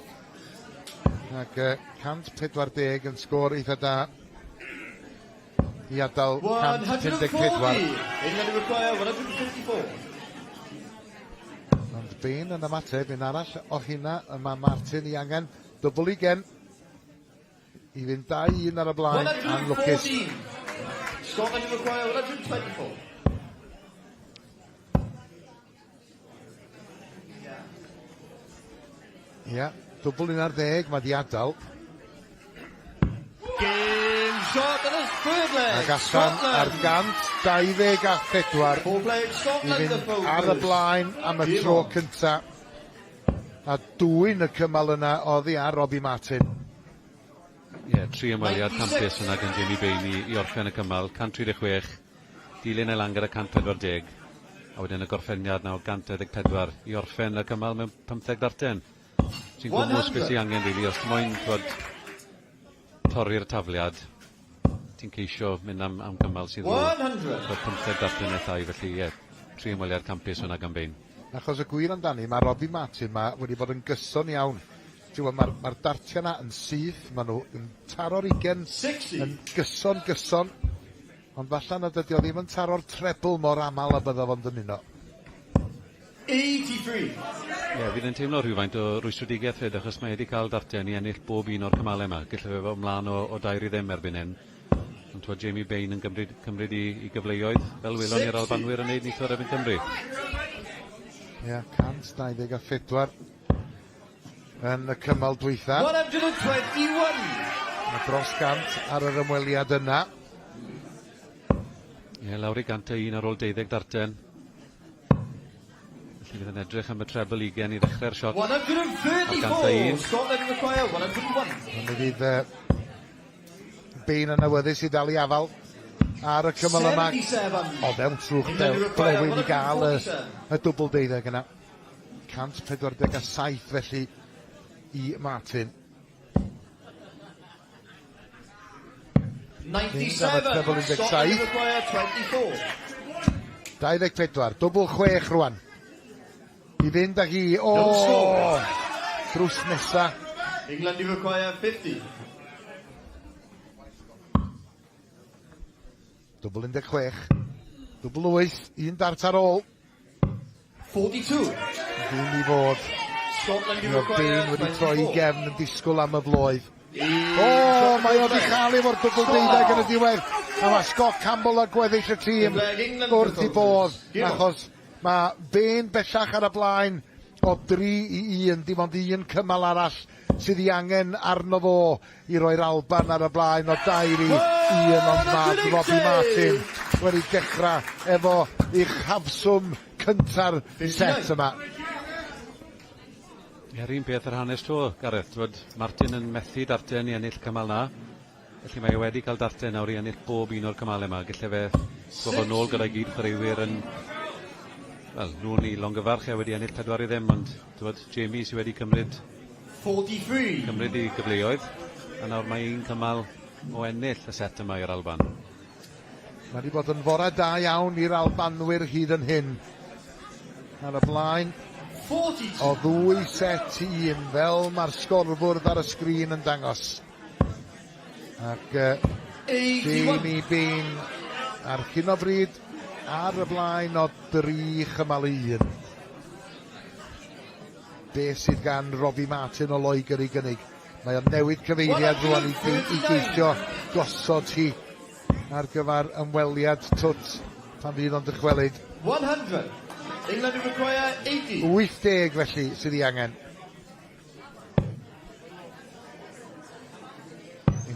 Ac 140 yn sgôr eitha da i adael 154. England require 154. Ond Bain yn ymateb, un arall o hynna y mae Martin i angen dwbl ugen i fynd 2-1 ar y blaen, anlwcus. Scotland require 124. Ia, dwbl 11, mae di adael. Game shot and a third leg. Ac allan ar 124 i fynd ar y blaen am y tro cynta. A dwyn y cymal yna oddi ar Robbie Martin. Ie, yeah, tri ymweliad campus yna gan Jamie Bain i orffen y cymal. 136, dilyn ei lan gyda 140. A wedyn y gorffeniad nawr 124 i orffen y cymal mewn 15 darten. Ti'n gwmws beth ti angen, really, os ti'n moyn twod, torri'r tafliad, ti'n ceisio mynd am gymal sydd o 15 darten neu llai, felly ie, yeah, tri ymweliad campus yna gan Bain. Achos y gwir amdani, mae Robbie Martin ma wedi bod yn gyson iawn. Ti'n gwbod, mae'r ma dartiau yna yn syth, maen nhw yn taro'r ugen yn gyson gyson, ond falle nad ydi o ddim yn taro'r treble mor aml a bydda fo'n dymuno. 83. Ie, yeah, fydd yn teimlo rhywfaint o rwystredigaeth fyd, achos mae wedi cael dartiau i ennill bob un o'r cymalau yma. Gallai fe fod ymlaen o 2-0 erbyn hyn. Ond twod, Jamie Bain yn cymryd i gyfleoedd, fel welon ni'r Albanwyr yn neud neithiwr erbyn Cymru. Ie, yeah, 124 yn y cymal dwytha. 121. Mae dros 100 ar yr ymweliad yna. Ie, yeah, lawr i 101 ar ôl 12 darten. Felly fydd yn edrych am y treble ugen i ddechrau'r siot. 134. Scotland require 101. Ond mi fydd Bain yn awyddus i ddal i afal ar y cymal yma. O fewn trwch blewyn i gael y dwbl deuddeg yna. 147 felly i Martin. 97. Scotland require 24. 24, dwbl chwech rwan. I fynd ag i, o, drws nesa. England require 50. Dwbl 16, dwbl 8, un dart ar ôl. 42. Ddim i fod. Scotland Mi oedd require Bain wedi troi i 24. gefn yn disgwyl am y floedd. O, mae o wedi cael efo'r dwbl deuddeg yn y diwedd. A mae Scott Campbell a gweddill y tîm wrth i bodd, achos mae Bain bellach ar y blaen o 3-1, dim ond un cymal arall sydd ei angen arno fo i roi'r Alban ar y blaen o 2-1, ond mae Robbie Martin wedi dechrau efo uchafswm cynta'r set yma. Ie, yr un peth yr hanes to, Gareth. Twod, Martin yn methu darten i ennill cymal na. Felly mae e wedi cael darten nawr i ennill bob un o'r cymalau yma. Gallai fe gofod nôl gyda'i gyd chwaraewyr yn... Wel, nhw'n i longyfarch e wedi ennill 4-0, ond twod, Jamie sydd wedi cymryd 43. cymryd i gyfleoedd. A nawr mae un cymal o ennill y set yma i'r Alban. Mae wedi bod yn fore da iawn i'r Albanwyr hyd yn hyn. Ar y blaen 42. o 2 set i 1, fel mae'r sgorfwrdd ar y sgrin yn dangos. Ac 81. Jamie Bain ar hyn o bryd ar y blaen o 3 cymal i 1. Be sydd gan Robbie Martin o Loegr i gynnig? Mae o'n newid cyfeiriad rwan i geisio gosod hi ar gyfer ymweliad twt pan fydd o'n dychwelyd. 100. England require 80. 80 felly sydd ei angen.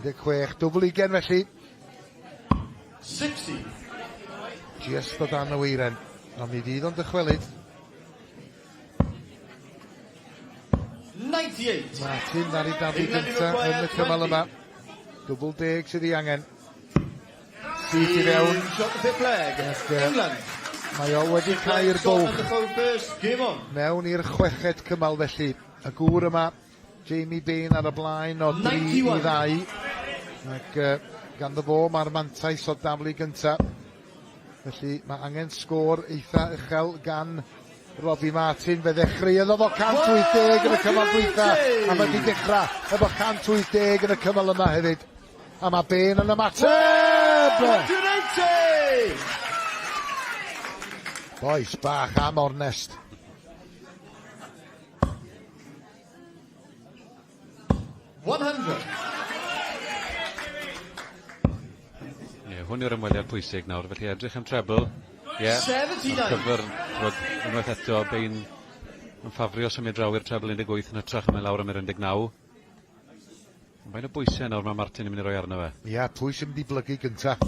16, dwbl ugen felly. 60. Just o dan y weiren. Ond mi fydd o'n dychwelyd. 98. Martin ar ei daflu gynta yn y cymal yma. Dwbl deg sydd ei angen. Syth i fewn. Shot the fifth leg. Ac, England. mae o wedi cau'r Scotland bwlch to throw first. Game on. mewn i'r chweched cymal felly. y gŵr yma, Jamie Bain ar y blaen o 3 i 2. Ac uh, ganddo fo mae'r mantais o daflu gynta. Felly mae angen sgôr eitha uchel gan Robbie Martin. Fe ddechreuodd o fo 180 yn y cymal dwytha a mae wedi dechrau efo 180 yn y cymal yma hefyd. A mae Bain yn ymateb! 180! Bois bach am ornest. 100. Ie, hwn yw'r ymweliad pwysig nawr, felly edrych am treble. Ie. Yeah. 79. Cyfr, t'mod, unwaith eto, Bain yn ffafrio symud draw i'r treble 18 yn hytrach yn mynd lawr am yr 19. Ond faint o bwysau nawr mae Martin yn mynd i roi arno fe? Ia, pwy sy'n mynd i blygu gynta?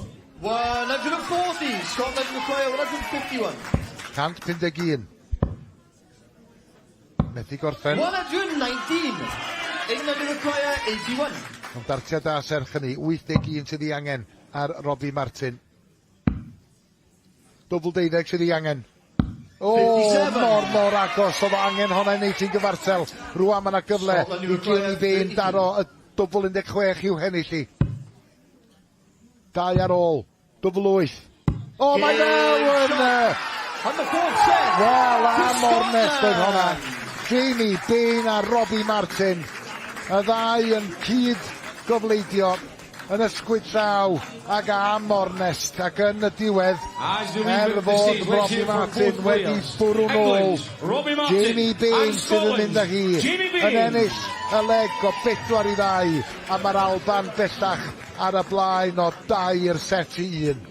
140. Scotland require 151. 151. Methu gorffen. 119. England require 81. Ond dartiad da serch hynny, 81 sydd ei angen ar Robbie Martin. Dwbl deuddeg sydd ei angen. O, mor, mor agos. Oedd o angen honna i wneud hi'n gyfartal. Rwan mae yna gyfle i Jamie Bain daro y dwbl 16 i'w hennill hi. Dau ar ôl. Dwbl wyth. O, mae fewn! Wel, am ornest oedd honna. Jamie Bain a Robbie Martin. Y ddau yn cyd gofleidio yn ysgwyd llaw ac am ornest ac yn y diwedd er fod Robbie Martin wedi bwrw nôl Jamie Bain sydd yn mynd â hi yn ennill y leg o 4 i 2 a mae'r Alban bellach ar y blaen o dair set i un.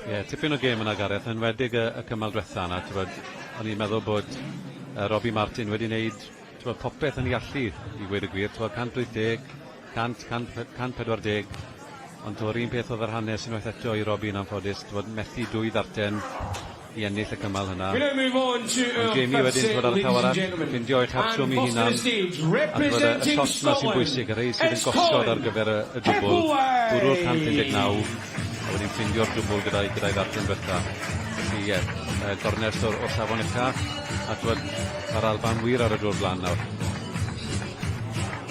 Ie, yeah, tipyn o gêm yna Gareth, yn enwedig y, y cymal diwetha yna, ti'n o'n i'n meddwl bod Robbie Martin wedi wneud t'mod, popeth yn ei allu i weud y gwir, t'mod, 180, 100, 100, 140, ond t'mod, yr un peth oedd yr hanes unwaith eto i Robbie yn anffodus, t'mod, methu dwy ddarten i ennill y cymal hynna. Ond Jamie wedyn, t'mod, ar y llaw arall, ffindio ei chartrwm ei hunan, a t'mod, y, y shot 'na sy'n bwysig, y rhei sydd yn gosod ar gyfer y, y dwbl, bwrw'r 119, a wedyn ffindio'r dwbl gyda'i gyda'i ddarten dwetha. Felly ie, gornest o'r, o'r safon ucha, a t'mod, mae'r Alban wir ar y dŵr blaen nawr.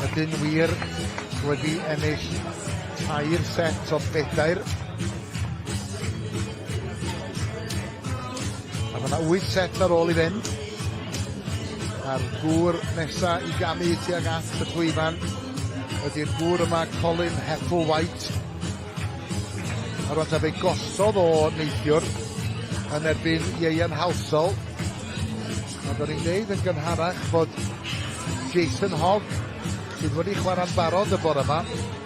Ydyn wir wedi ennill tair set o bedair. A mae yna wyth set ar ôl i fynd. A'r gŵr nesa i gamu tuag at y llwyfan ydy'r gŵr yma, Colin Hepplewhite. A rwan ta fe gosodd o neithiwr yn erbyn Ieuan Halsall. Ond o'n i'n deud yn gynharach fod Jason Hogg, sydd wedi chwarae'n barod y bore yma,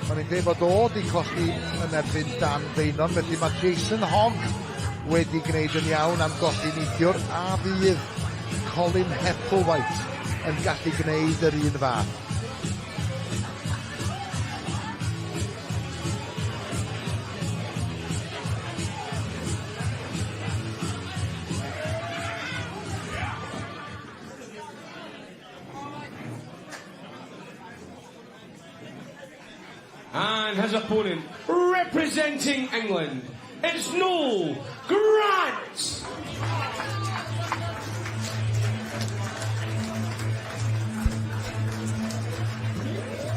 o'n i'n deud fod o wedi colli yn erbyn Dan Beynon, felly mae Jason Hogg wedi gwneud yn iawn am golli neithiwr, a fydd Colin Hepplewhite yn gallu gwneud yr un fath. And his opponent, representing England, it's Noel Grant!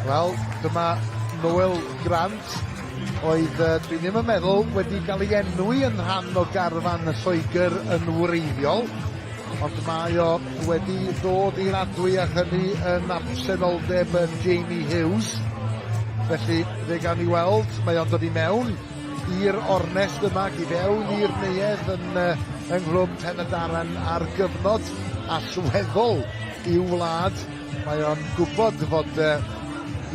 Wel, dyma Noel Grant, oedd, uh, dwi ddim yn meddwl, wedi cael ei enwi yn rhan o garfan y Lloegr yn wreiddiol, ond mae o wedi dod i'r adwy a hynny yn absenoldeb Jamie Hughes. Felly, fe gawn ni weld, mae o'n dod i mewn i'r ornest yma ac i fewn i'r neuadd yn, uh, yng Nghlwb Pen-y-Daran ar gyfnod allweddol i'w wlad. Mae o'n gwybod fod uh,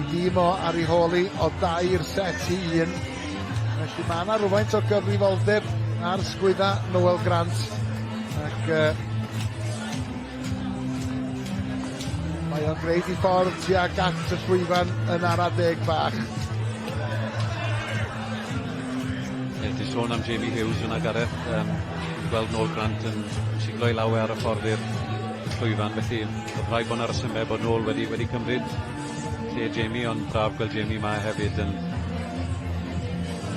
i dîm o ar ei hôl hi o dair set i un. Felly mae yna rhywfaint o gyfrifoldeb ar sgwydda Noel Grant. Ac uh, mae o'n gwneud i ffordd tuag at y llwyfan yn ara deg bach. Ie, ti'n sôn am Jamie Hughes yna, Gareth. Gweld Noel Grant yn siglo i lawe ar y ffordd i'r llwyfan, felly oedd rhaid bod 'na resymau bod Noel wedi, wedi cymryd lle Jamie, ond braf gweld Jamie ma hefyd yn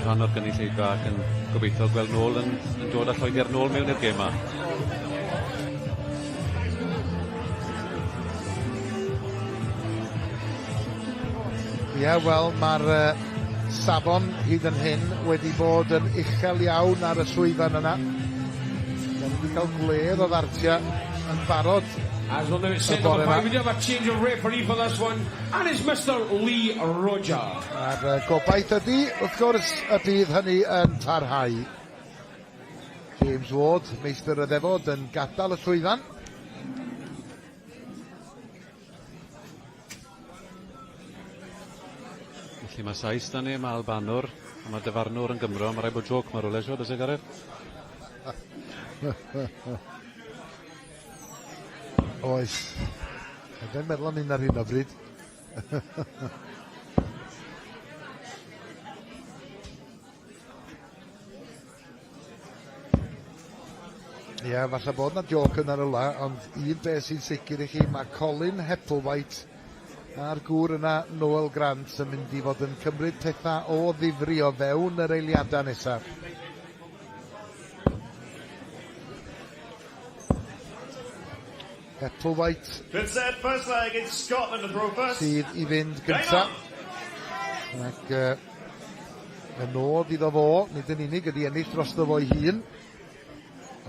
rhan o'r gynulleidfa ac yn gobeithio gweld Noel yn, yn dod â Lloegr nôl mewn i'r gêm 'ma. Ie, wel, mae'r uh, safon hyd yn hyn wedi bod yn uchel iawn ar y llwyfan yna. Da ni wedi cael gwledd o ddartiau yn barod. As we're now at set number five, we do have a change of referee for this one, and it's Mr Lee Roger. A'r gobaith ydy, wrth gwrs, y bydd hynny yn parhau. James Ward, meistr y ddefod, yn gadael y llwyfan. Felly mae Sais 'da ni, mae Albanwr, a mae dyfarnwr yn Gymro. Mae rhaid bod joc 'ma rywle, siŵr, oes e Gareth? Oes. Dwi'n meddwl am un ar hyn o bryd. Ie, yeah, falle bod na joc yna rywle, ond un beth sy'n sicr i chi, mae Colin Hepplewhite a'r gŵr yna, Noel Grant, yn mynd i fod yn cymryd pethau o ddifri o fewn yr eiliadau nesaf. Hepplewhite Fifth set, first leg, it's Scotland to throw first. sydd i fynd gyntaf. Ac y nod iddo fo, nid yn unig ydy ennill drosto fo'i hun,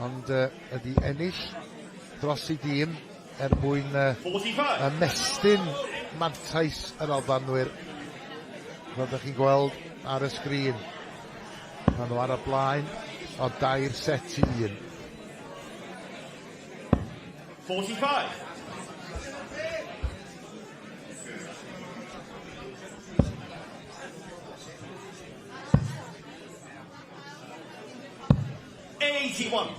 ond ydy ennill dros ei dîm er mwyn 45. ymestyn mantais yr Albanwyr. Fel ydych chi'n gweld ar y sgrin. Maen nhw ar y blaen o 3 set i 1. 45. 81.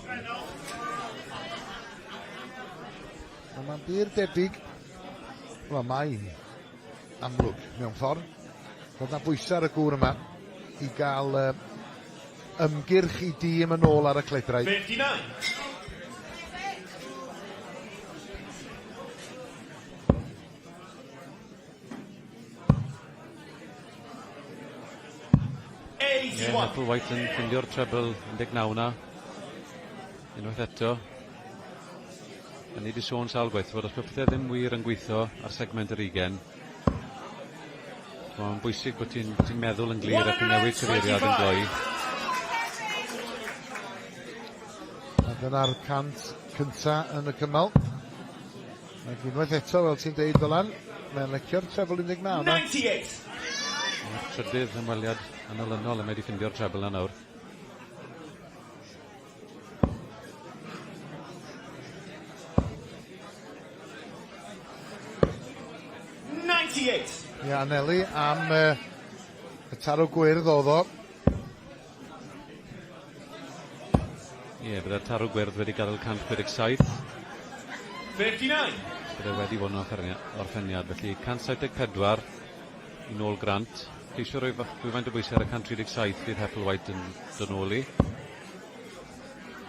A mae'n bur debyg, wel mae'n amlwg mewn ffordd, bod na bwysau ar y gŵr yma i gael ymgyrch i dîm yn ôl ar y cledrau. 59. Ie, 81. Hepplewhite yn ffindio'r treble 19 na. Unwaith eto. A ni wedi sôn sawl gwaith fod os bod pethau ddim wir yn gweithio ar segment yr 20, mae'n bwysig bod ti'n ti meddwl yn glir ac yn newid cyfeiriad yn gloi. A dyna'r 100 cynta yn y cymal. Ac unwaith eto, fel ti'n deud, Dylan, mae'n licio'r treble 19 na. 98. Mae'r trydydd ymweliad yn olynol y mae wedi ffindio'r treble na nawr. 98. Ia, anelu am y taro gwyrdd oedd o. Ie, byddai'r taro gwyrdd wedi gadael 167. 59. Bydde wedi bod yn orffeniad, felly 174 i nôl Grant. Ceisio rhoi rhywfaint o bwysau ar y 137 fydd Hepplewhite yn dod nôl i.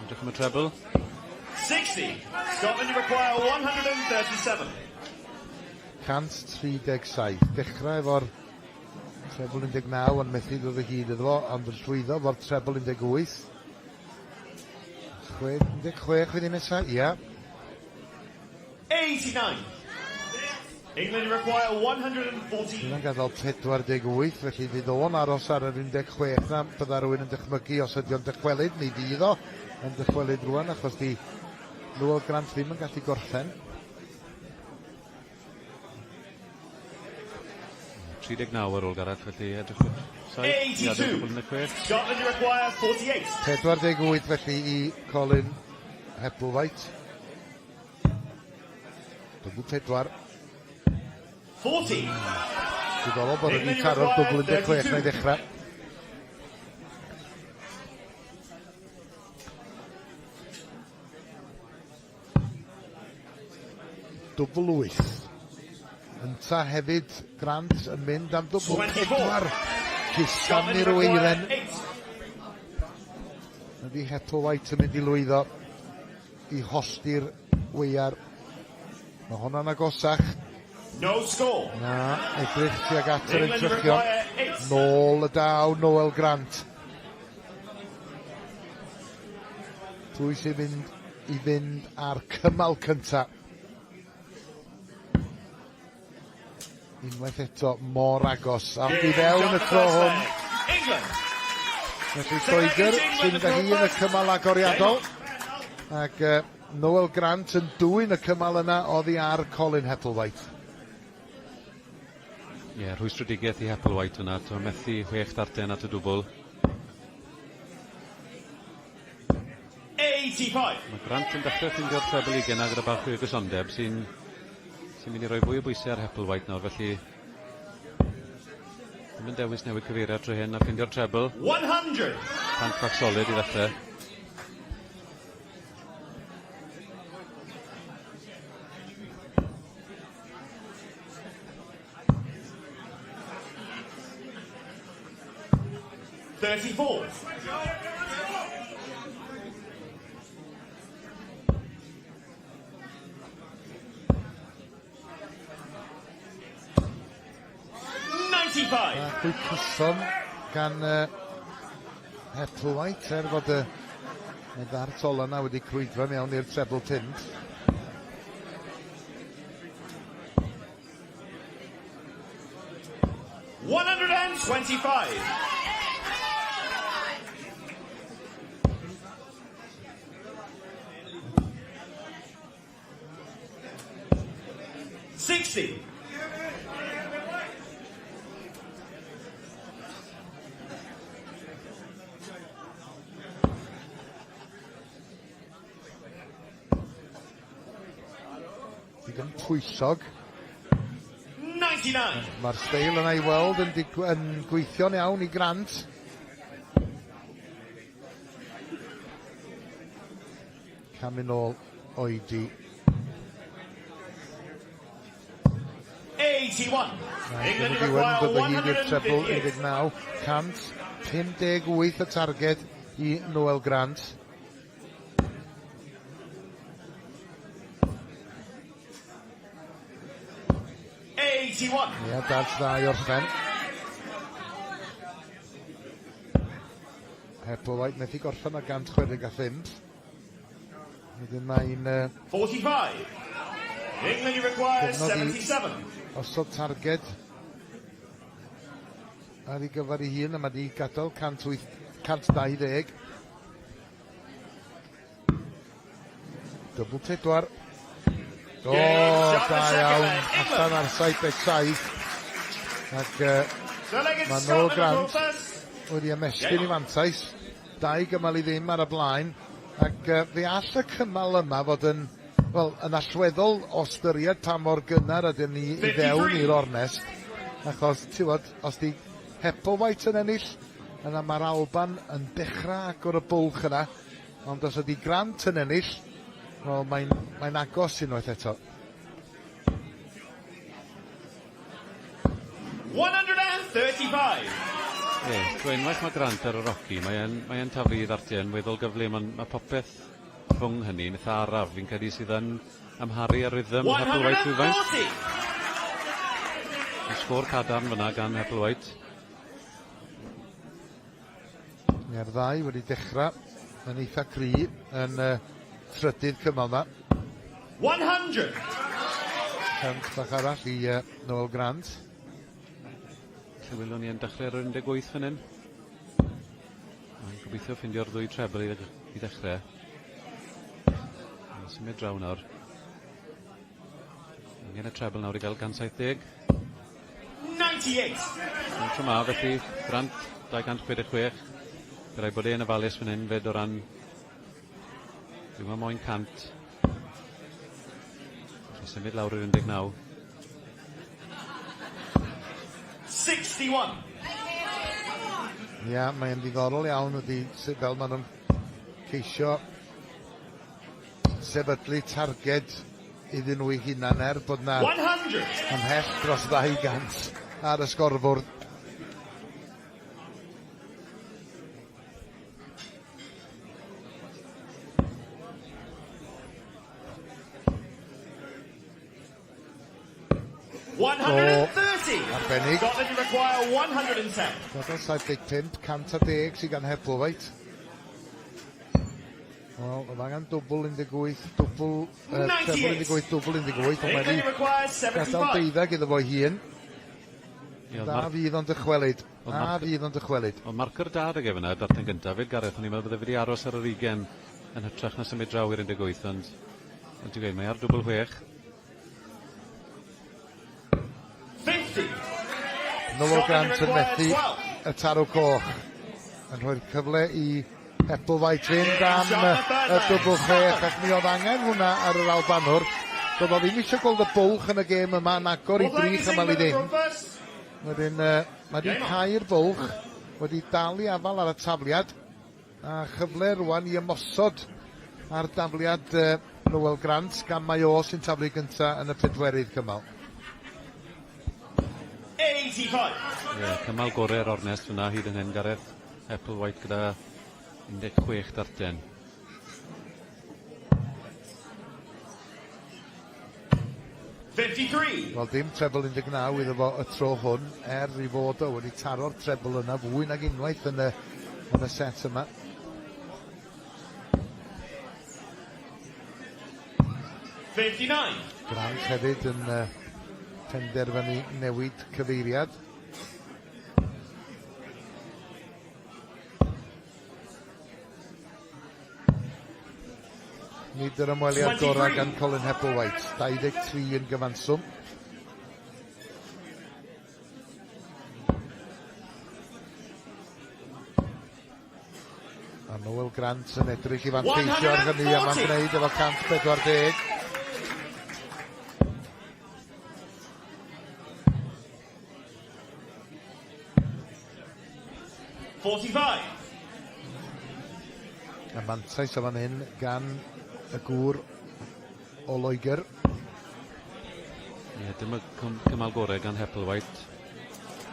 Edrych am y treble. 60. Scotland require 137. 137. Dechrau efo'r treble 19 ond methu dod o hyd iddo fo, ond yn llwyddo efo'r treble 18. 16 fydd i nesaf, ia. 89. England require 140. Hynna'n gadael 48, felly fydd o'n aros ar yr 16 na. Bydda rhywun yn dychmygu os ydy o'n dychwelyd, mi fydd o yn dychwelyd rwan, achos di Noel Grant ddim yn gallu gorffen. 39 ar ôl Gareth, felly edrych 82. Scotland require 48. 48 felly i Colin Hepplewhite. Dwbl 4. 40. Diddorol bod wedi taro'r dwbl 16 na i ddechrau. Dwbl 8. Ynta hefyd Grant yn mynd am dwbl 4. Cusan i'r weiren. Ydy Hepplewhite yn mynd i lwyddo i hollti'r weiar? Mae hwnna'n agosach. No score. Na, edrych tuag at yr entrychion. Nôl y daw Noel Grant. Pwy sy'n mynd i fynd ar cymal cynta? Unwaith eto, mor agos. Ac i fewn y tro hwn. Felly Lloegr sy'n mynd â hi yn y cymal agoriadol. Ac Noel Grant yn dwyn y cymal yna oddi ar Colin Hepplewhite. Ie, yeah, rhwystredigaeth i Hepplewhite yna. Ti'n methu chwech darten at y dwbl. 85. Mae Grant yn dechrau ffeindio'r treble ugain 'na gyda bach fwy o gysondeb sy'n sy'n mynd i roi fwy o bwysau ar Hepplewhite nawr felly ddim yn dewis newid cyfeiriad trwy hyn a ffeindio'r treble. 100. Pant bach solid i ddechrau. 34. 95. A pwy cyson gan uh, Hepplewhite er fod y, y ddart ola yna wedi crwydro mewn i'r treble pump. 125. 60. Digon pwysog. 99. Mae'r steil yna i weld yn, yn gweithio'n iawn i Grant. Camu nôl oedi. 81. England require 158. 19, 158 y targed i Noel Grant. Ia, dart dda i orffen. Hepplewhite methu gorffen ar 165. Wedyn mae'n... 45. England require 77. Osod targed ar ei gyfer ei hun a mae wedi gadael 108, 120. Dwbl pedwar. O, da iawn. Allan ar 77. Ac mae Noel Grant wedi ymestyn i fantais. Dau gymal i ddim ar y blaen. Ac fe all y cymal yma fod yn, wel, yn allweddol o ystyried pa mor gynnar ydyn ni i fewn i'r ornest. Achos, ti'n gwybod, os di Hepplewhite yn ennill, yna mae'r Alban yn dechrau agor y bwlch yna. Ond os ydy Grant yn ennill, wel, mae'n mae agos unwaith eto. 135. Ie, yeah, so unwaith mae Grant ar y roci, mae'n mae taflu i ddartiau yn weddol gyflym, ond mae popeth rhwng hynny yn eitha araf, fi'n credu sydd yn amharu ar rhythm Hepplewhite rhywfaint. 140. Sgôr cadarn fyna gan Hepplewhite. Mae'r ddau wedi dechrau yn eitha cry yn uh, trydydd cymal yma. 100. Cant bach arall i uh, Noel Grant. Lle welwn ni yn dechrau ar yr 18 fan hyn. Mae'n gobeithio ffeindio'r ddwy treble i, i ddechrau. Mae'n symud draw nawr. Angen y treble nawr i gael 170. 98. Yn tro ma, felly, Grant 266. Fe rhaid bod e'n ofalus fan hyn fyd o ran... Dwi'm yn moyn 100. Felly symud lawr i'r 19. 61. Ia, mae'n ddiddorol iawn ydy sut fel maen nhw'n ceisio sefydlu targed iddyn nhw eu hunan er bod na 100. ymhell dros 200 ar y sgorfwrdd. 130. Arbennig. Scotland require 110. Gadael 75, 110 sydd gan Hepplewhite. Wel, oedd angen dwbl 18, dwbl, treble 18, dwbl 18, ond mae England wedi require gadael 75. deuddeg iddo fo hun. Da fydd o'n dychwelyd. A fydd o'n dychwelyd. Oedd marcwr da 'da ge fyna, darllen gyntaf 'fyd, Gareth. O'n i'n meddwl bydde fe wedi aros ar yr 20 yn hytrach na symud draw i'r 18, ond ond ti'n gweud, mae ar dwbl chwech. 50. Noel Grant yn methu y tarw coch. Yn rhoi'r cyfle i Hepplewhite fynd am y dwbl chwech ac mi oedd angen hwnna ar yr Albanwr. Doedd o ddim eisiau gweld y bwlch yn y gêm yma yn agor i dri chymal i ddim. Wedyn uh, mae wedi cau'r bwlch, wedi dal i afal ar y tafliad a chyfle rwan i ymosod ar dafliad uh, Noel Grant gan mai o sy'n taflu gynta yn y pedwerydd cymal. 85. Ie, yeah, cymal gorau'r ornest fyna hyd yn hyn, Gareth. Hepplewhite gyda 16 darten. Wel, dim treble 19 iddo fo y tro hwn, er i fod o wedi taro'r treble yna fwy nag unwaith yn y, yn y set yma. 59. Grant hefyd yn uh, penderfynu newid cyfeiriad. Nid yr ymweliad gorau gan Colin Hepplewhite, 23 yn gyfanswm. A Noel Grant yn edrych i fanteisio ar hynny a mae'n gwneud efo 140. 45. Y mantais o fan hyn gan y gŵr o Loegr. Ie, dim y cymal gorau gan Hepplewhite.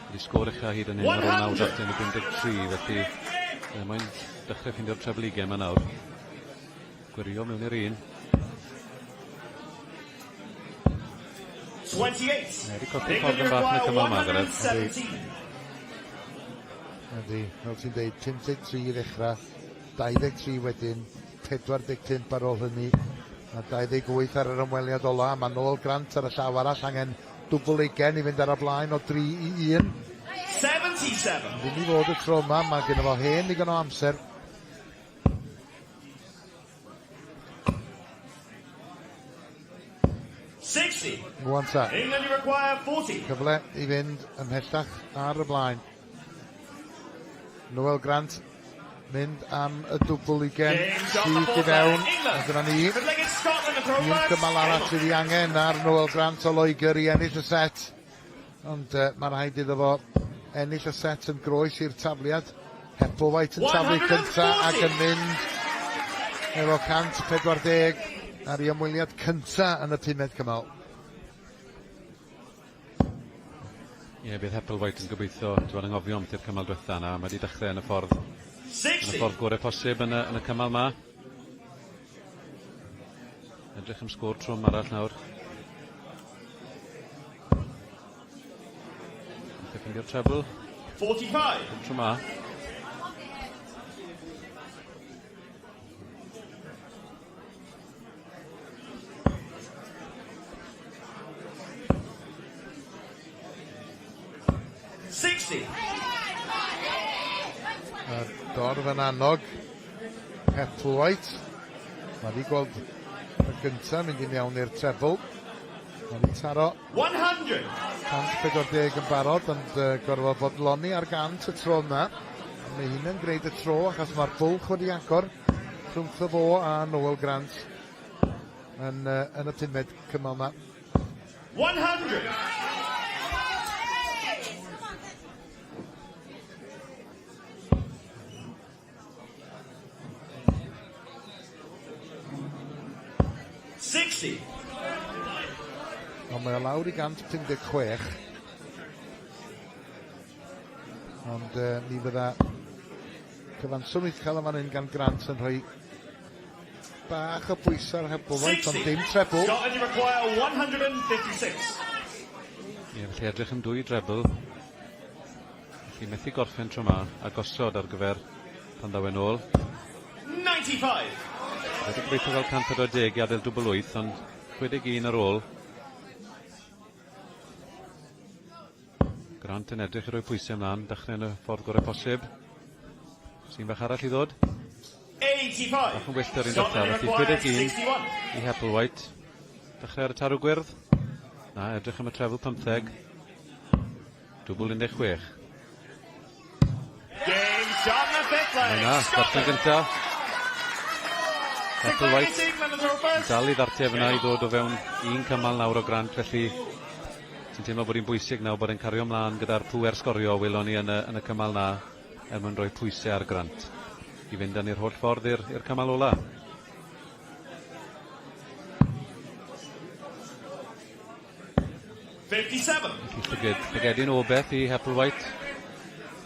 Wedi sgôr ucha hyd yn hyn ar ôl 9 darllen i 53, felly ie, mae'n dechrau ffeindio'r treble ugain yma nawr. Gwirio mewn i'r un. 28. Mae wedi colli ffordd yn bach yn y cymal yma, Gareth. Yndi, fel ti'n deud, 53 i ddechrau, 23 wedyn, 45 ar ôl hynny, a 28 ar yr ymweliad ola. Mae Noel Grant ar y llaw arall angen dwbl ugain i fynd ar y blaen o 3 i 1. 77. Ddim i fod y tro yma, mae gen fo hen ddigon o amser. 60. Rwan ta. England you require 40. Cyfle i fynd ymhellach ar y blaen. Noel Grant mynd am y dwbl ugain syth i fewn. A dyna ni. Un cymal arall sydd ei angen ar Noel Grant o Loegr i ennill y set. Ond uh, mae rhaid iddo fo ennill y set yn groes i'r tafliad. Hepplewhite yn taflu cynta ac yn mynd efo 140 ar ei ymweliad cynta yn y pumed cymal. Ie, yeah, bydd Hepplewhite yn gobeithio, dwi'n anghofio am i'r cymal diwetha yna, mae wedi dechrau yn y ffordd, yn y ffordd gorau posib yn y, yn y cymal ma. Edrych am sgôr trwm arall nawr. Gobeithio ffeindio'r treble. 45. Tro 'ma. 60. Y dorf yn annog Hepplewhite. Mae wedi gweld y gyntaf mynd i mewn i'r treble. Mae wedi taro 100. 140 yn barod, ond uh, gorfod bodloni ar gant y tro yma. Mae hyn yn gwneud y tro achos mae'r bwlch wedi agor rhwngtho fo a Noel Grant yn, uh, yn y pumed cymal yma. 100. 60. Ond mae o lawr i 156. Ond uh, mi fydda cyfanswm uchel yn fan hyn gan Grant yn rhoi bach o bwysau ar Hepplewhite, ond dim treble. Scotland, you require 156. Ie, felly edrych am dwy treble. Felly methu gorffen tro 'ma a gosod ar gyfer pan ddaw e nôl. 95. Wedi gobeithio gael 140 i adael dwbl wyth, ond 61 ar ôl. Grant yn edrych i roi pwysau ymlaen, dechrau yn y ffordd gorau posib. Sy'n bach arall i ddod. 85. Bach yn wyllt ar un diwetha, Scotland felly require 61 61. i Hepplewhite. Dechrau ar y tarw gwyrdd. Na, edrych am y treble 15. Dwbl 16. Game shot in the fifth leg. Mae na, darten gyntaf. Hepplewhite England to throw first. dal i ddartiau fyna i ddod o fewn un cymal nawr o Grant, felly ti'n teimlo bod hi'n bwysig nawr bod e'n cario ymlaen gyda'r pŵer sgorio welon ni yn y cymal na er mwyn rhoi pwysau ar Grant i fynd â ni'r holl ffordd i'r cymal ola. 57. Felly llygedyn o beth i Hepplewhite.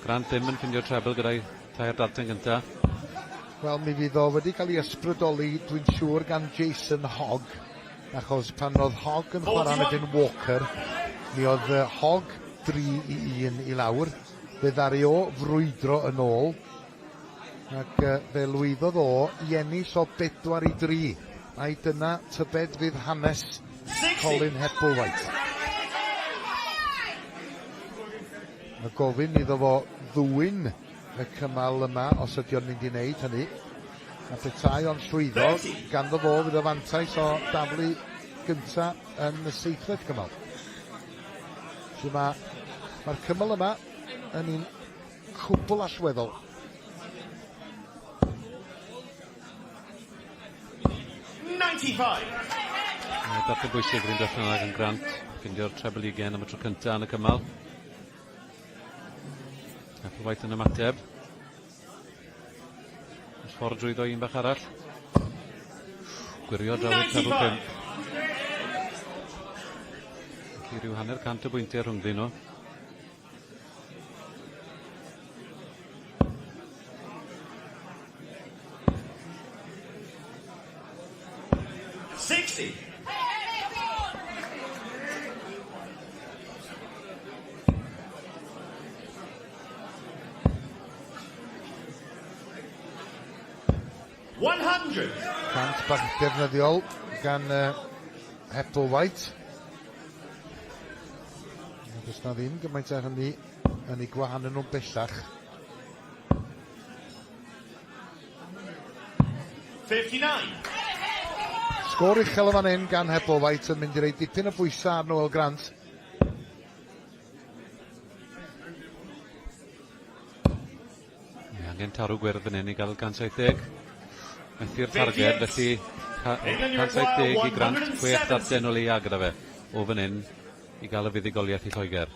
Grant ddim yn ffindio treble gyda'i tair darten gynta. Wel, mi fydd o wedi cael ei ysbrydoli, dwi'n siŵr, gan Jason Hogg, achos pan oedd Hogg yn chwarae yn erbyn Walker, mi oedd Hogg 3-1 i lawr, fe ddaru o frwydro yn ôl, ac fe lwyddodd o i ennill o 4-3. Ai dyna tybed fydd hanes Colin Hepplewhite? Mae gofyn iddo fo ddwyn y cymal yma os ydy o'n mynd i wneud hynny. A petai o'n llwyddo, ganddo fo fydd y fantais o daflu gynta yn y seithfed cymal. Felly mae'r cymal yma yn un cwbl allweddol. 95. Darten bwysig yr un diwethaf yna gan Grant. Ffindio'r treble 20 am y tro cyntaf yn y cymal. Hepplewhite yn ymateb. Oes ffordd drwyddo un bach arall. Gwirio draw i'r treble 5. Felly rhyw 50 o bwyntiau rhwngddyn nhw. 60. 100. 100 bach defnyddiol gan Hepplewhite. Does na ddim gymaint â hynny yn ei gwahanu nhw'n bellach. 59. Sgôr uchel o fan hyn gan Hepplewhite yn mynd i roi dipyn o bwysau ar Noel Grant. Mae angen tarw gwyrdd fan hyn i gael 170. Methu'r targed, felly 170 i Grant, 6 darten o leia gyda fe o fan hyn i gael y fuddugoliaeth i Lloegr.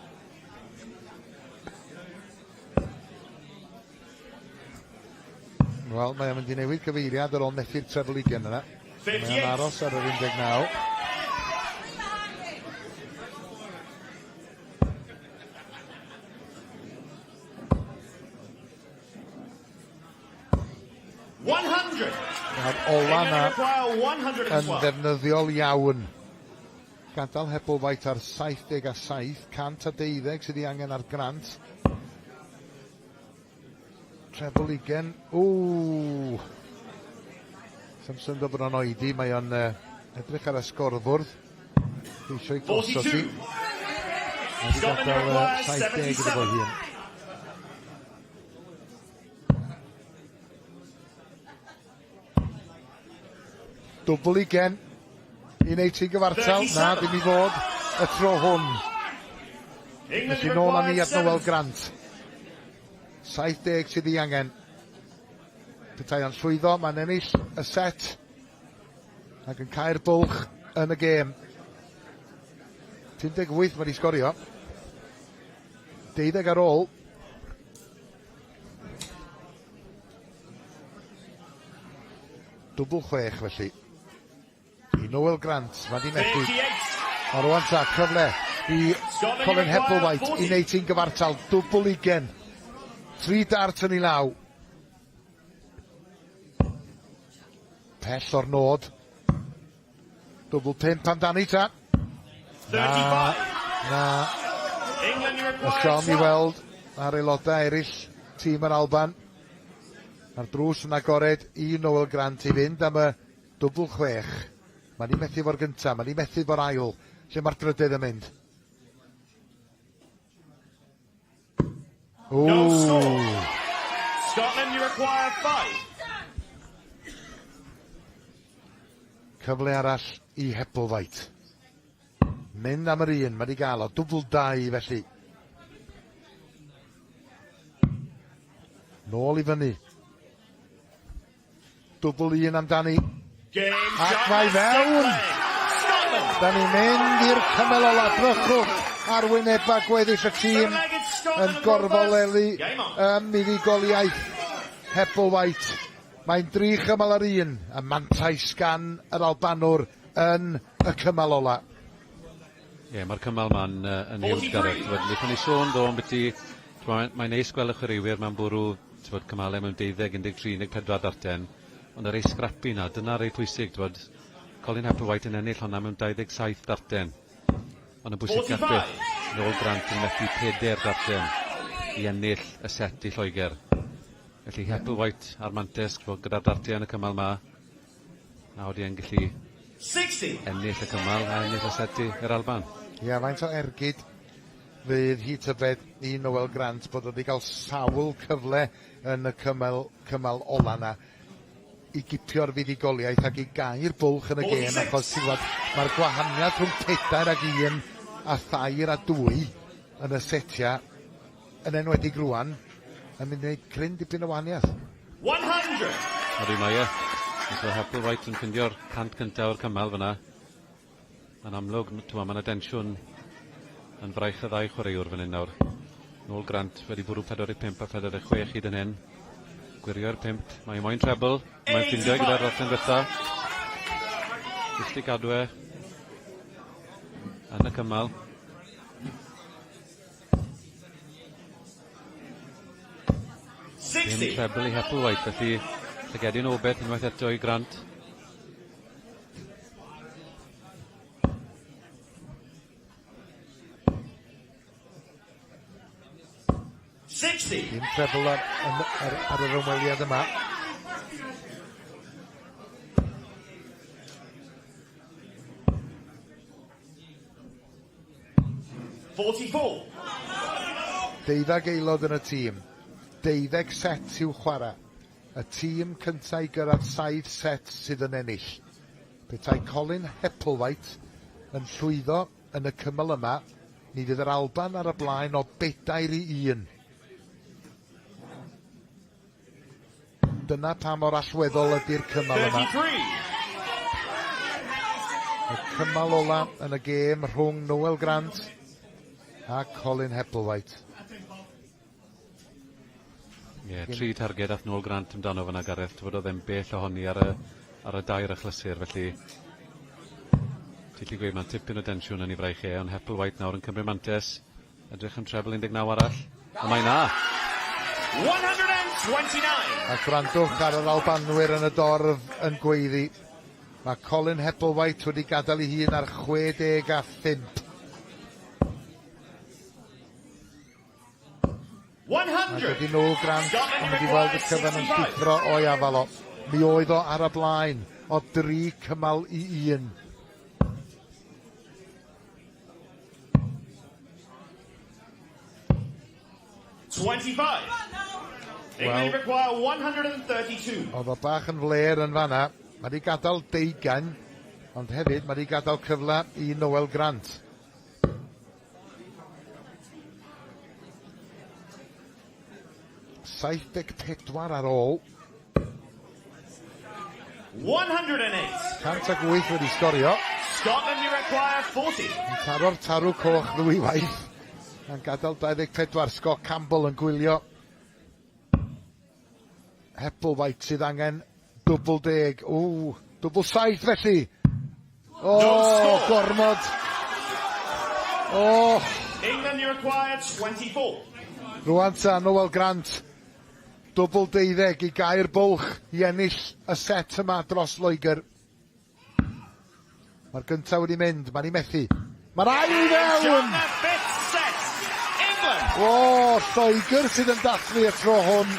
Wel, mae o'n mynd i newid cyfeiriad ar ôl methu'r treble 20 yna. Mae o'n aros ar yr 19. 100. Mae'r ola na yn ddefnyddiol iawn. Gadael Hepplewhite ar 77, 112 sydd ei angen ar Grant. Treble 20, ww! Sa'm syndod bod o'n oedi, mae o'n edrych ar y sgorfwrdd. Eisiau gosod hi. Mae wedi gadael 70 iddo fo hun. Dwbl 20 i wneud ti'n gyfartal. Na, ddim i fod y tro hwn. Felly nôl â ni at Noel Grant. 70 sydd ei angen. Petai o'n llwyddo, mae'n ennill y set ac yn cau'r bwlch yn y gêm. 58 mae wedi sgorio. 12 ar ôl. Dwbl 6 felly. I Noel Grant, mae di methu. A rwan ta, cyfle i Colin Hepplewhite i wneud ti'n gyfartal. Dwbl 20. 3 dart yn ei law. Pell o'r nod. Dwbl 5 amdani ta. Na, na. Y siom i weld ar aelodau eraill tîm yr Alban. Mae'r drws yn agored i Noel Grant i fynd am y dwbl 6. Mae ni methu fo'r gyntaf, mae ni methu fo'r ail. Lle mae'r drydydd yn mynd? No score. Scotland, you require five. Cyfle arall i Hepplewhite. Mynd am yr un, mae 'di gael o, dwbl dau felly. Nôl i fyny. Dwbl un amdani. Ac mae fewn! Da ni'n mynd i'r cymal ola. Drychwch ar wyneba gweddill y tîm yn gorfolelu ym muddugoliaeth Hepplewhite. Mae'n dri chymal ar un, y mantais gan yr Albanwr yn y cymal ola. Ie, yeah, mae'r cymal ma'n yn huge, Gareth. Wnaethon ni sôn ddo ambiti, mae'n mae neis gweld y chwaraewyr ma'n bwrw t'mod, cymalau mewn 12, 13, 14 darten, ond y rei scrappy 'na, dyna rei pwysig, t'mod, Colin Hepplewhite yn ennill honna mewn 27 darten. Ond yn bwysicach byth, Noel Grant yn methu peder darten i ennill y set i Lloegr. Felly Hepplewhite a'r mantes gyda'r dartiau yn y cymal 'ma, a odi e'n gallu ennill y cymal a ennill y set i'r Alban. Ie, faint o ergyd fydd hi tybed i Noel Grant bod o wedi cael sawl cyfle yn y cymal, cymal ola 'na i gipio'r fuddugoliaeth ac i gau'r bwlch yn y gêm, achos ti'n gwybod, mae'r gwahaniaeth rhwng pedair ag un a thair a dwy yn y setiau, yn enwedig rwan, yn mynd i wneud cryn dipyn o wahaniaeth. 100. Odi, mae e. Mae Hepplewhite yn ffindio'r 100 cyntaf o'r cymal fyna. Yn amlwg, t'mo', ma' 'na densiwn yn fraich y ddau chwaraewr fan hyn nawr. Noel Grant wedi bwrw 45 a 46 hyd yn hyn. Gwirio'r pump, mae e moyn treble, mae'n ffindio gyda'r rothen ddiwetha. Jyst i gadw e yn y cymal. Dim treble i Hepplewhite, felly llygedyn o beth unwaith eto i Grant. Dim treble ar, ar, ar yr ymweliad yma. Deuddeg aelod yn y tîm, deuddeg set i'w chwarae. Y tîm cyntaf i gyrraedd saith set sydd yn ennill. Petai Colin Hepplewhite yn llwyddo yn y cymal yma, mi fydd yr Alban ar y blaen o bedair i un. Dyna pa mor allweddol ydy'r cymal yma. Y cymal ola yn y gêm rhwng Noel Grant a Colin Hepplewhite. Ie, yeah, tri targed ath Noel Grant amdano fyna, Gareth. Ti'n oedd e'n bell ohoni ar y, ar y dair achlysur, felly ti'n gallu gweud mae'n tipyn o densiwn yn ei fraich e, ond Hepplewhite nawr yn cymryd mantes. Edrych am treble 19 arall, a mae 'na! 129. A gwrandwch ar yr Albanwyr yn y dorf yn gweiddi. Mae Colin Hepplewhite wedi gadael ei hun ar 65. 100. Ac ydy Noel Grant yn mynd i weld y cyfan yn llithro o'i afal o. Mi oedd o ar y blaen o dri cymal i un. England require 132. Oedd o bach yn fler yn fanna. Mae wedi gadael deugain, ond hefyd mae wedi gadael cyfle i Noel Grant. 74 ar ôl. 108. 108 wedi sgorio. Scotland, you require 40. Yn taro'r tarw coch ddwy waith. Yn gadael 24. Scott Campbell yn gwylio. Hepplewhite sydd angen dwbl deg. Ww, dwbl saith felly. O, No score. Gormod. O, England, you require 24. Rwan ta, Noel Grant. Dwbl deuddeg i gau'r bwlch i ennill y set yma dros Loegr. Mae'r gyntaf wedi mynd, mae'n ei methu. Mae'r ail i fewn! Jana, fifth set. England. O, Lloegr sydd yn dathlu y tro hwn.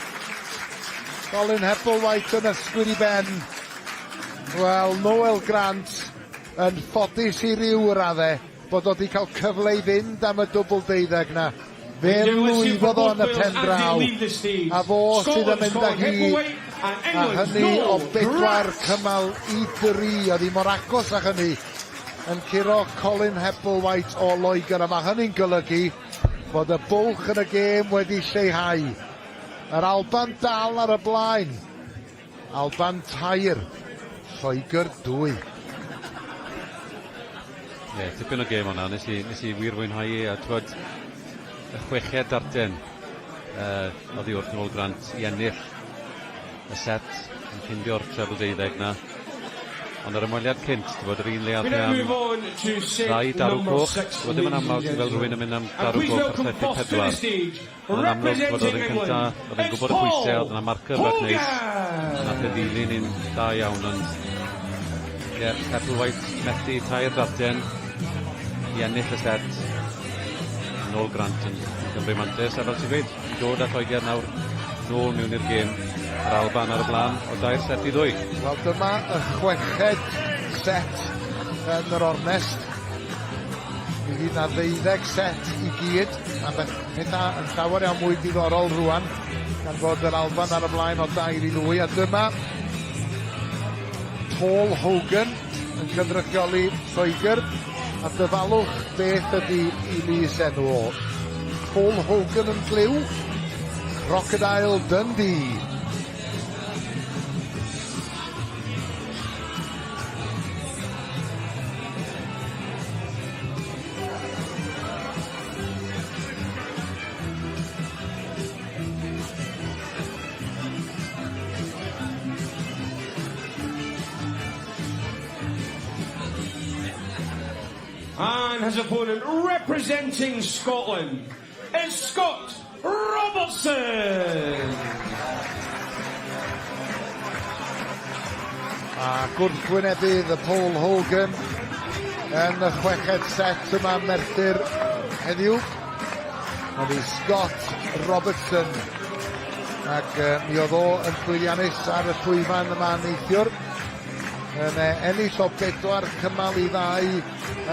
Colin Hepplewhite yn ysgwyd i ben. Wel, Noel Grant yn ffodus i ryw raddau bod o wedi cael cyfle i fynd am y dwbl deuddeg na. Fe lwyddodd o yn y pen draw, a fo sydd yn mynd â hi, a hynny o bedwar cymal i dri, oedd hi mor agos â hynny, yn curo Colin Hepplewhite o Loegr, a mae hynny'n golygu fod y bwlch yn y gêm wedi lleihau. Yr Alban dal ar y blaen. Alban tair, Lloegr dwy. Ie, yeah, tipyn o gêm o'na. Nes i, nes i wir fwynhau i, a twod, y chweched darten oddi wrth Noel Grant i ennill y set yn ffindio'r treble deuddeg 'na. Ond yr ymweliad cynt, ti'n bod yr un le ath e am ddau darw coch, ti'n bod ddim yn aml ti'n gweld rhywun yn mynd am darw coch ar 74. Ond yn amlwg, ti'n bod oedd yn cynta, oedd yn gwybod y pwysau, oedd yna marker bach neis, a nath e ddilyn un da iawn, ond ie, yeah, Hepplewhite methu tair darten i ennill y set. Noel Grant yn cymryd mantais, a fel ti'n gweud, yn dod â Lloegr nawr nôl mewn i'r gêm. Yr Alban ar y blaen o dair set i ddwy. Wel dyma y chweched set yn yr ornest. Mi fydd na ddeuddeg set i gyd, a pethau yn llawer iawn mwy diddorol rwan, gan fod yr Alban ar y blaen o dair i ddwy, a dyma Paul Hogan yn cynrychioli Lloegr, a dyfalwch beth ydy i lys enw o. Paul Hogan yn glyw, Crocodile Dundee. And his opponent representing Scotland is Scott Robertson. A gwrthwynebydd y Paul Hogan yn y chweched set yma Merthyr heddiw. Ond i Scott Robertson. Ac mi oedd o yn llwyddiannus ar y llwyfan yma neithiwr. Yn ennill o bedwar cymal i ddau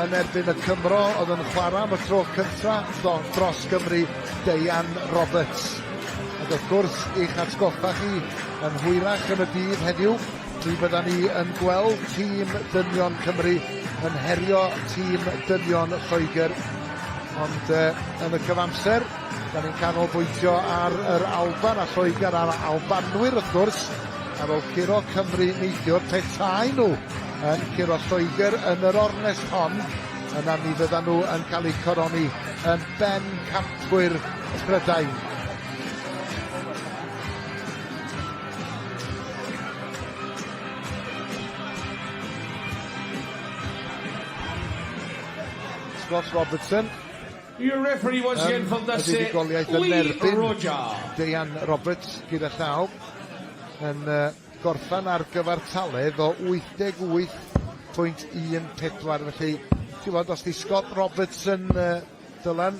yn erbyn y Cymro oedd yn chwarae am y tro cyntaf dros Gymru, Deian Roberts. Ac wrth gwrs, i'ch atgoffa chi yn hwyrach yn y dydd heddiw, mi fyddan ni yn gweld tîm dynion Cymru yn herio tîm dynion Lloegr. Ond yn y cyfamser, da ni'n canolbwyntio ar yr Alban a Lloegr a'r Albanwyr wrth gwrs, ar ôl curo Cymru neithiwr, petai nhw yn curo Lloegr yn yr ornest hon, yna mi fyddan nhw yn cael eu coroni yn bencampwyr Prydain. Scott Robertson. Your referee once again for this set, Lee Roger. Deian Roberts gyda llaw yn gorffen ar gyfartaledd o 88.14 felly ti'n gwbod os 'di Scott Robertson Dylan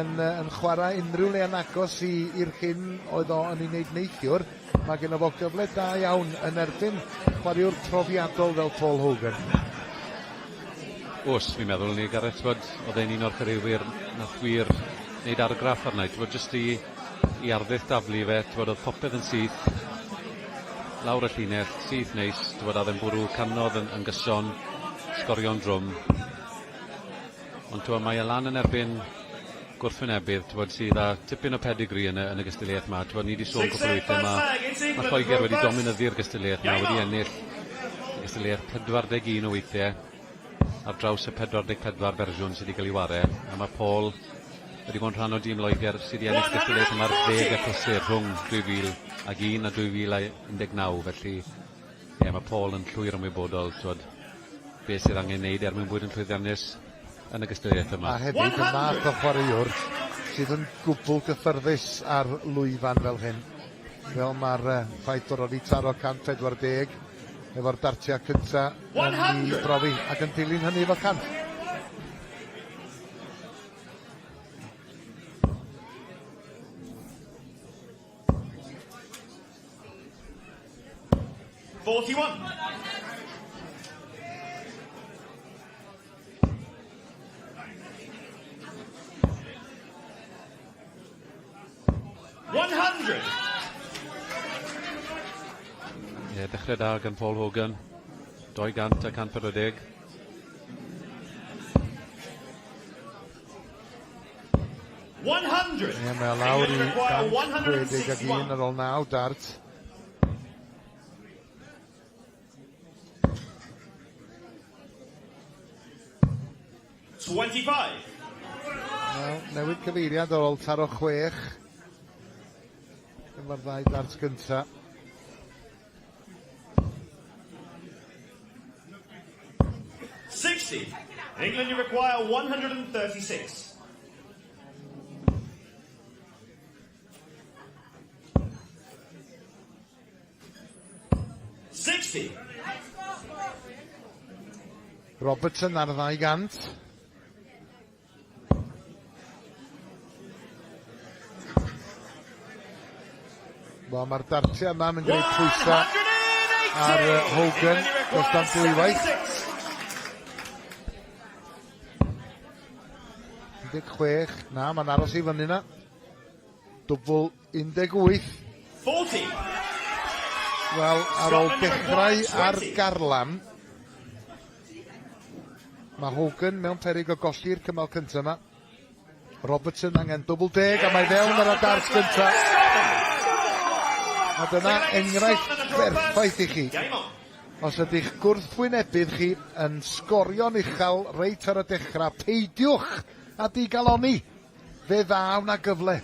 yn yn chwarae unrhyw le yn agos i i'r hyn oedd o yn ei wneud neithiwr mae genno fo gyfle da iawn yn erbyn chwaraewr profiadol fel Paul Hogan. Oes, fi'n meddwl ni Gareth t'bod o'dd e'n un o'r chwaraewyr nath wir neud argraff arna i t'bod jyst i i arddull daflu fe t'bod o'dd popeth yn syth lawr y llinell, syth neis t'bod a o'dd e'n bwrw canodd yn, yn gyson, sgorio'n drwm. Ond t'bod mae e lan yn erbyn gwrthwynebydd t'bod sydd â tipyn o pedigree yn y yn y gystadleuaeth 'ma t'bod ni 'di sôn cwpwl o weithe ma' ma' Lloegr wedi dominyddu'r gystadleuaeth 'ma wedi ennill y gystadleuaeth 41 o weithie ar draws y 44 fersiwn sy 'di ga'l 'i ware a ma' Paul wedi bod yn rhan o dîm Loegr sy 'di ennill gystadleuaeth yma ar ddeg achlysur rhwng 2001 a 2019 felly ie ma' Paul yn llwyr ymwybodol t'wod beth sydd angen neud er mwyn bod yn llwyddiannus yn y gystadleuaeth yma. A hefyd y math o chwaraewr sydd yn gwbl gyffyrddus ar lwyfan fel hyn. Fel mae'r ffaith bod o wedi taro 140 efo'r dartiau cynta yn ei brofi ac yn dilyn hynny efo 100. 41. 100. Ie, dechrau da gan Paul Hogan. 200 a 140. 100. Ie, mae o lawr i 161 ar ôl 9 dart. 25. Wel, newid cyfeiriad ar ôl taro chwech. Dyma'r ddau dart gynta. 60. England, you require 136. 60. Robertson ar 200. Wel, mae'r dartiau yma yn gwneud pwysau ar Hogan dros dan dwywaith. 16, na, mae'n aros i fyny na. Dwbl 18. 40. Wel, ar ôl dechrau ar garlam, mae Hogan mewn peryg o golli'r cymal cyntaf yma. Robertson angen dwbl deg a mae fewn ar y dart gyntaf. A dyna enghraifft berffaith i chi. Os ydych gwrthwynebydd chi yn sgorio'n uchel reit ar y dechrau, peidiwch a digalonni. Fe ddaw 'na gyfle.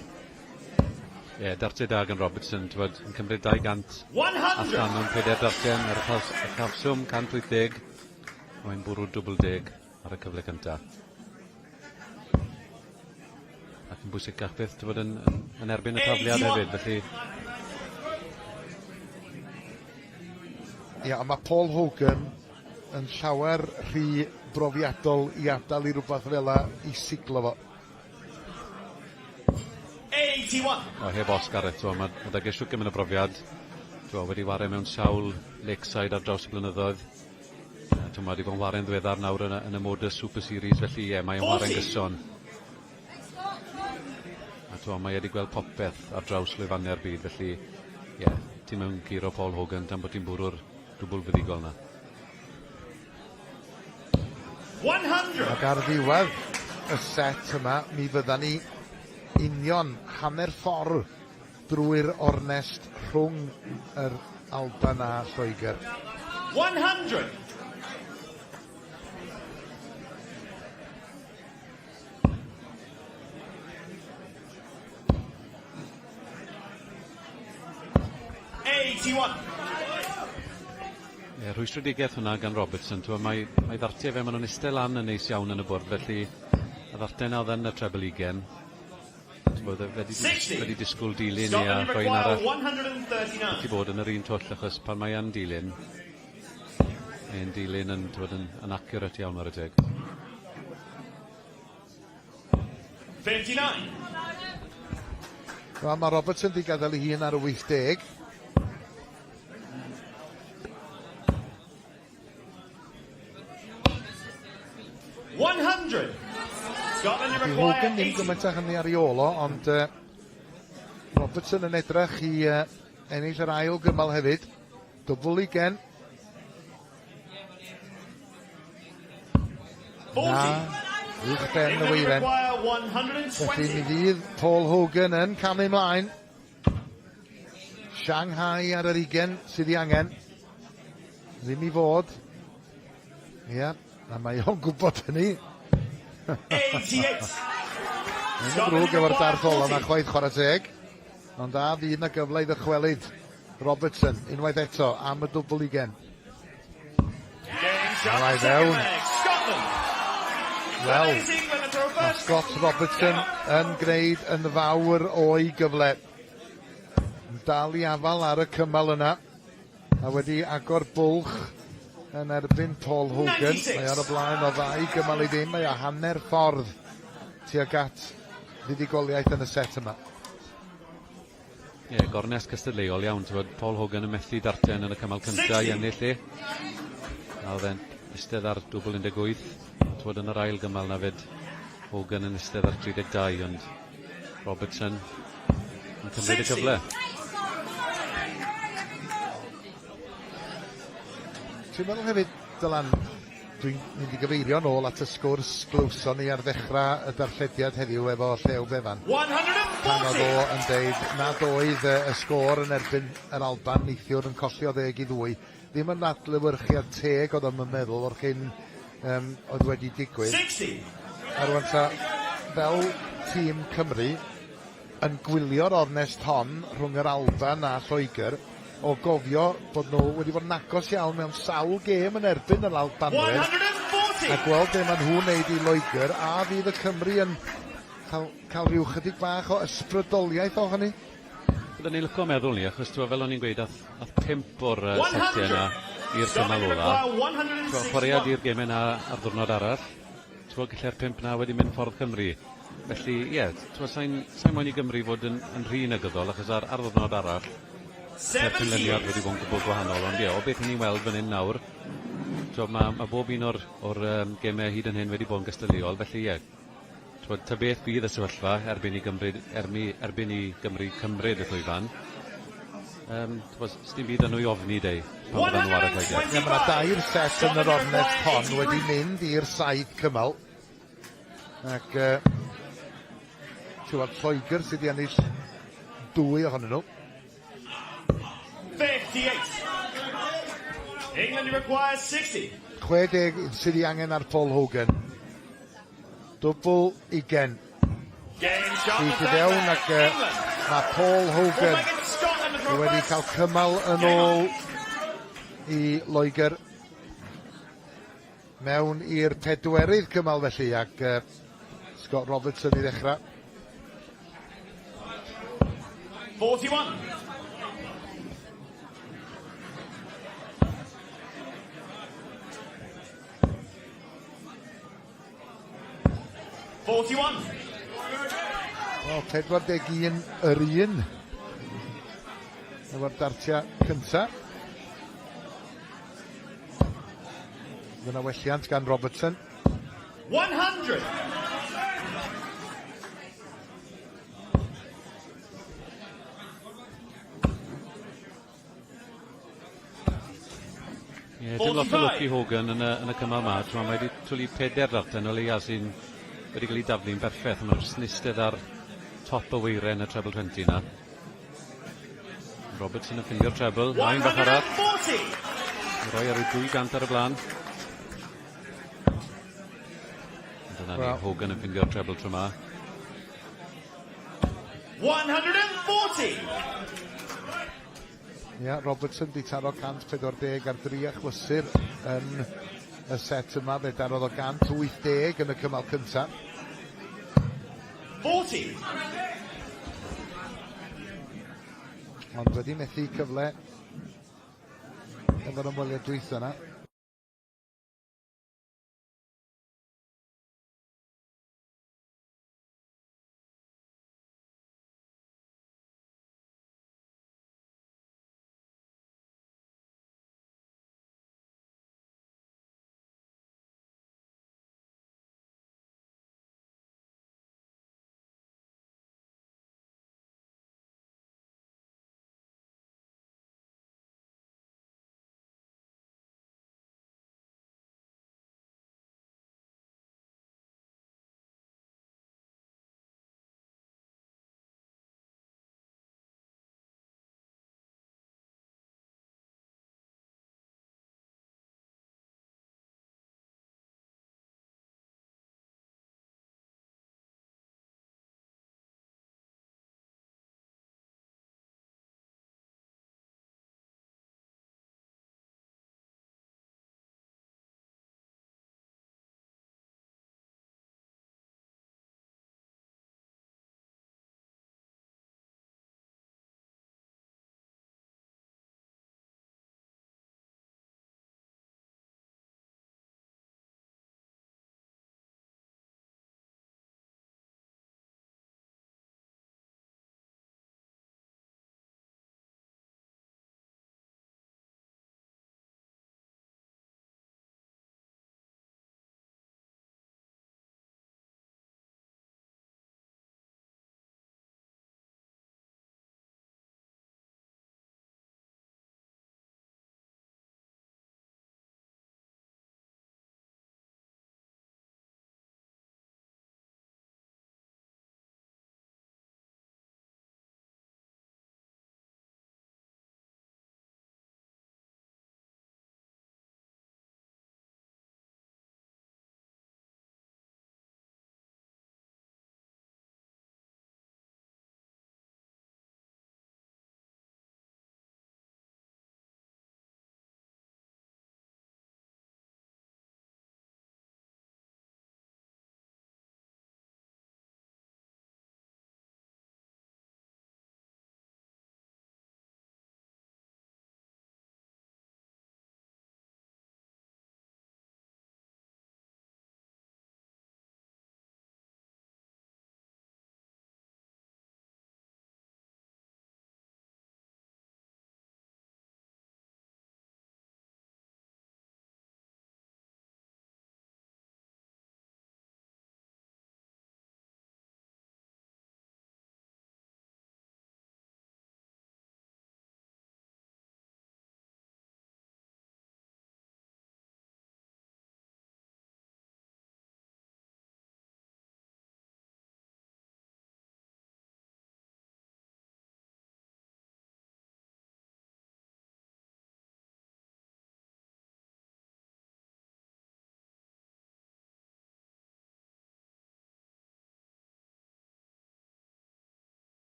Ie, yeah, dartiau da gan Robertson, t'wod, yn cymryd 200 allan mewn pedair dartiau ar y uchafswm 180. Mae'n bwrw dwbl deg ar y cyfle cyntaf. Ac yn bwysicach byth, t'wod, yn, yn, yn erbyn y tafliad hefyd, felly... Ie, ond mae Paul Hogan yn llawer rhy brofiadol i adael i rhywbeth fel 'a i siglo fo. 81. O, heb os, Gareth, t'mo, ma' ma' 'da ge shwt gymaint o brofiad, t'mo, wedi ware mewn sawl Lakeside ar draws y blynyddoedd. A t'mo, wedi bod yn ware'n ddiweddar nawr yn y, yn y Modus Super Series, felly ie, mae o'n ware'n gyson. A t'mo, mae wedi gweld popeth ar draws lwyfannau'r byd, felly ie, yeah, ti'n mewn guro Paul Hogan tan bod ti'n bwrw'r dwbl fuddugol 'na. 100. Ac ar ddiwedd y set yma, mi fydda ni union hanner ffordd drwy'r ornest rhwng yr Alban a Lloegr. 100. 81. Ie, rhwystredigaeth hwnna gan Robertson. T'mo' mae, mae ddartiau fe, maen nhw'n eistedd lan yn neis iawn yn y bwrdd, felly y ddartiau 'na oedd yn y treble ugen. T'mod, fe wedi, wedi disgwyl dilyn i a rhoi un arall wedi bod yn yr un twll, achos pan mae yn dilyn, mae'n dilyn yn, t'mod, yn, yn accurate iawn ar y teg. 39. Wel, mae Robertson wedi gadael ei hun ar y 80. 100. Scotland Di Hogan ddim gymaint â hynny ar ei ôl o, ond Robertson yn edrych i ennill yr ail gymal hefyd. Dwbl ugen. Na, uwch ben y weiren. Felly mi fydd Paul Hogan yn camu ymlaen. Shanghai ar yr ugen sydd ei angen. Ddim i fod. Ia, a mae o'n gwybod hynny. 88. Yn y drwg efo'r darth ola na chwaith, chwarae teg. Ond a fydd na gyfle i ddychwelyd Robertson unwaith eto am y dwbl ugen. Mae fewn. Wel, mae Scott Robertson yn gwneud yn fawr o'i gyfle. Yn dal i afal ar y cymal yna. A wedi agor bwlch yn erbyn Paul Hogan. Mae ar y blaen o ddau gymal i ddim. Mae o hanner ffordd tuag at fuddugoliaeth yn y set yma. Ie, yeah, gornest cystadleuol iawn. Ti'n Paul Hogan yn methu darten yn y cymal cyntaf i ennill i. A oedd e'n eistedd ar dwbl 18. Ti'n yn yr ail gymal na fyd, Hogan yn eistedd ar 32, ond Robertson Yn cymryd y cyfle. Ti'n meddwl hefyd, Dylan, dwi'n mynd i gyfeirio nôl at y sgwrs glywson ni ar ddechrau y darllediad heddiw efo Llew Bevan. Pan oedd o yn deud nad oedd y sgôr yn erbyn yr Alban neithiwr yn colli o 10-2 ddim yn adlewyrchiad teg oedd o'n meddwl o'r hyn oedd wedi digwydd. 60. A rwan ta, fel tîm Cymru, yn gwylio'r ornest hon rhwng yr Alban a Lloegr, o gofio bod nhw wedi bod yn agos iawn mewn sawl gêm yn erbyn yr Albanwyr, 140. a gweld be maen nhw'n neud i Loegr, a fydd y Cymru yn cael rhyw chydig bach o ysbrydoliaeth o hynny? Byddwn ni'n licio meddwl ni, achos ti'n fel o'n i'n gweud, ath pump o'r setiau yna i'r cymal ola. Chwaraead i'r gemau yna ar ddwrnod arall. Ti'n gallai'r pump na wedi mynd ffordd Cymru. Felly, ie, yeah, sa'n moyn i Gymru fod yn rhy negyddol, achos ar ddwrnod arall, mae'r canlyniad wedi bod yn gwbl gwahanol. Ond ie, o beth ni'n weld fan hyn nawr, mae bob un o'r gemau hyd yn hyn wedi bod yn gystadleuol, felly ie, yeah, ta beth bydd y sefyllfa erbyn i Gymru cymryd y llwyfan. Dim byd yn nhw i ofni deu pan fyddan nhw ar y Lloegr. Ie, mae yna dair set yn yr ornest hon wedi mynd i'r saith cymal. Ac ti'n Lloegr sydd wedi ennill dwy ohonyn nhw. 58. England requires 60. 60 sydd ei angen ar Paul Hogan. Dwbl ugen. Sydd i fewn ac mae Paul Hogan wedi cael cymal yn ôl i Loegr mewn i'r pedwerydd cymal felly ac Scott Robertson i ddechrau. 41. 41. Wel, 41 yr un. Efo'r dartia cynta. Dyna welliant gan Robertson. 100. Ie, dim lot o lwc i Hogan yn y cymal ma. Mae wedi twlu peder darten o leia sy'n wedi cael ei daflu'n berffaith. Mae'n jyst yn eistedd ar top y weiren y treble 20 na. Robertson yn ffindio'r treble. A un bach arall. 140. Roi ar y 200 ar y blaen. Dyna ni, Hogan yn ffindio'r treble tro ma. 140. Ia, Robertson di taro 140 ar dri achlysur yn y set yma. Fe darodd o 180 yn y cymal cyntaf. 40. Ond wedi methu cyfle efo'r ymweliad dwytha yna.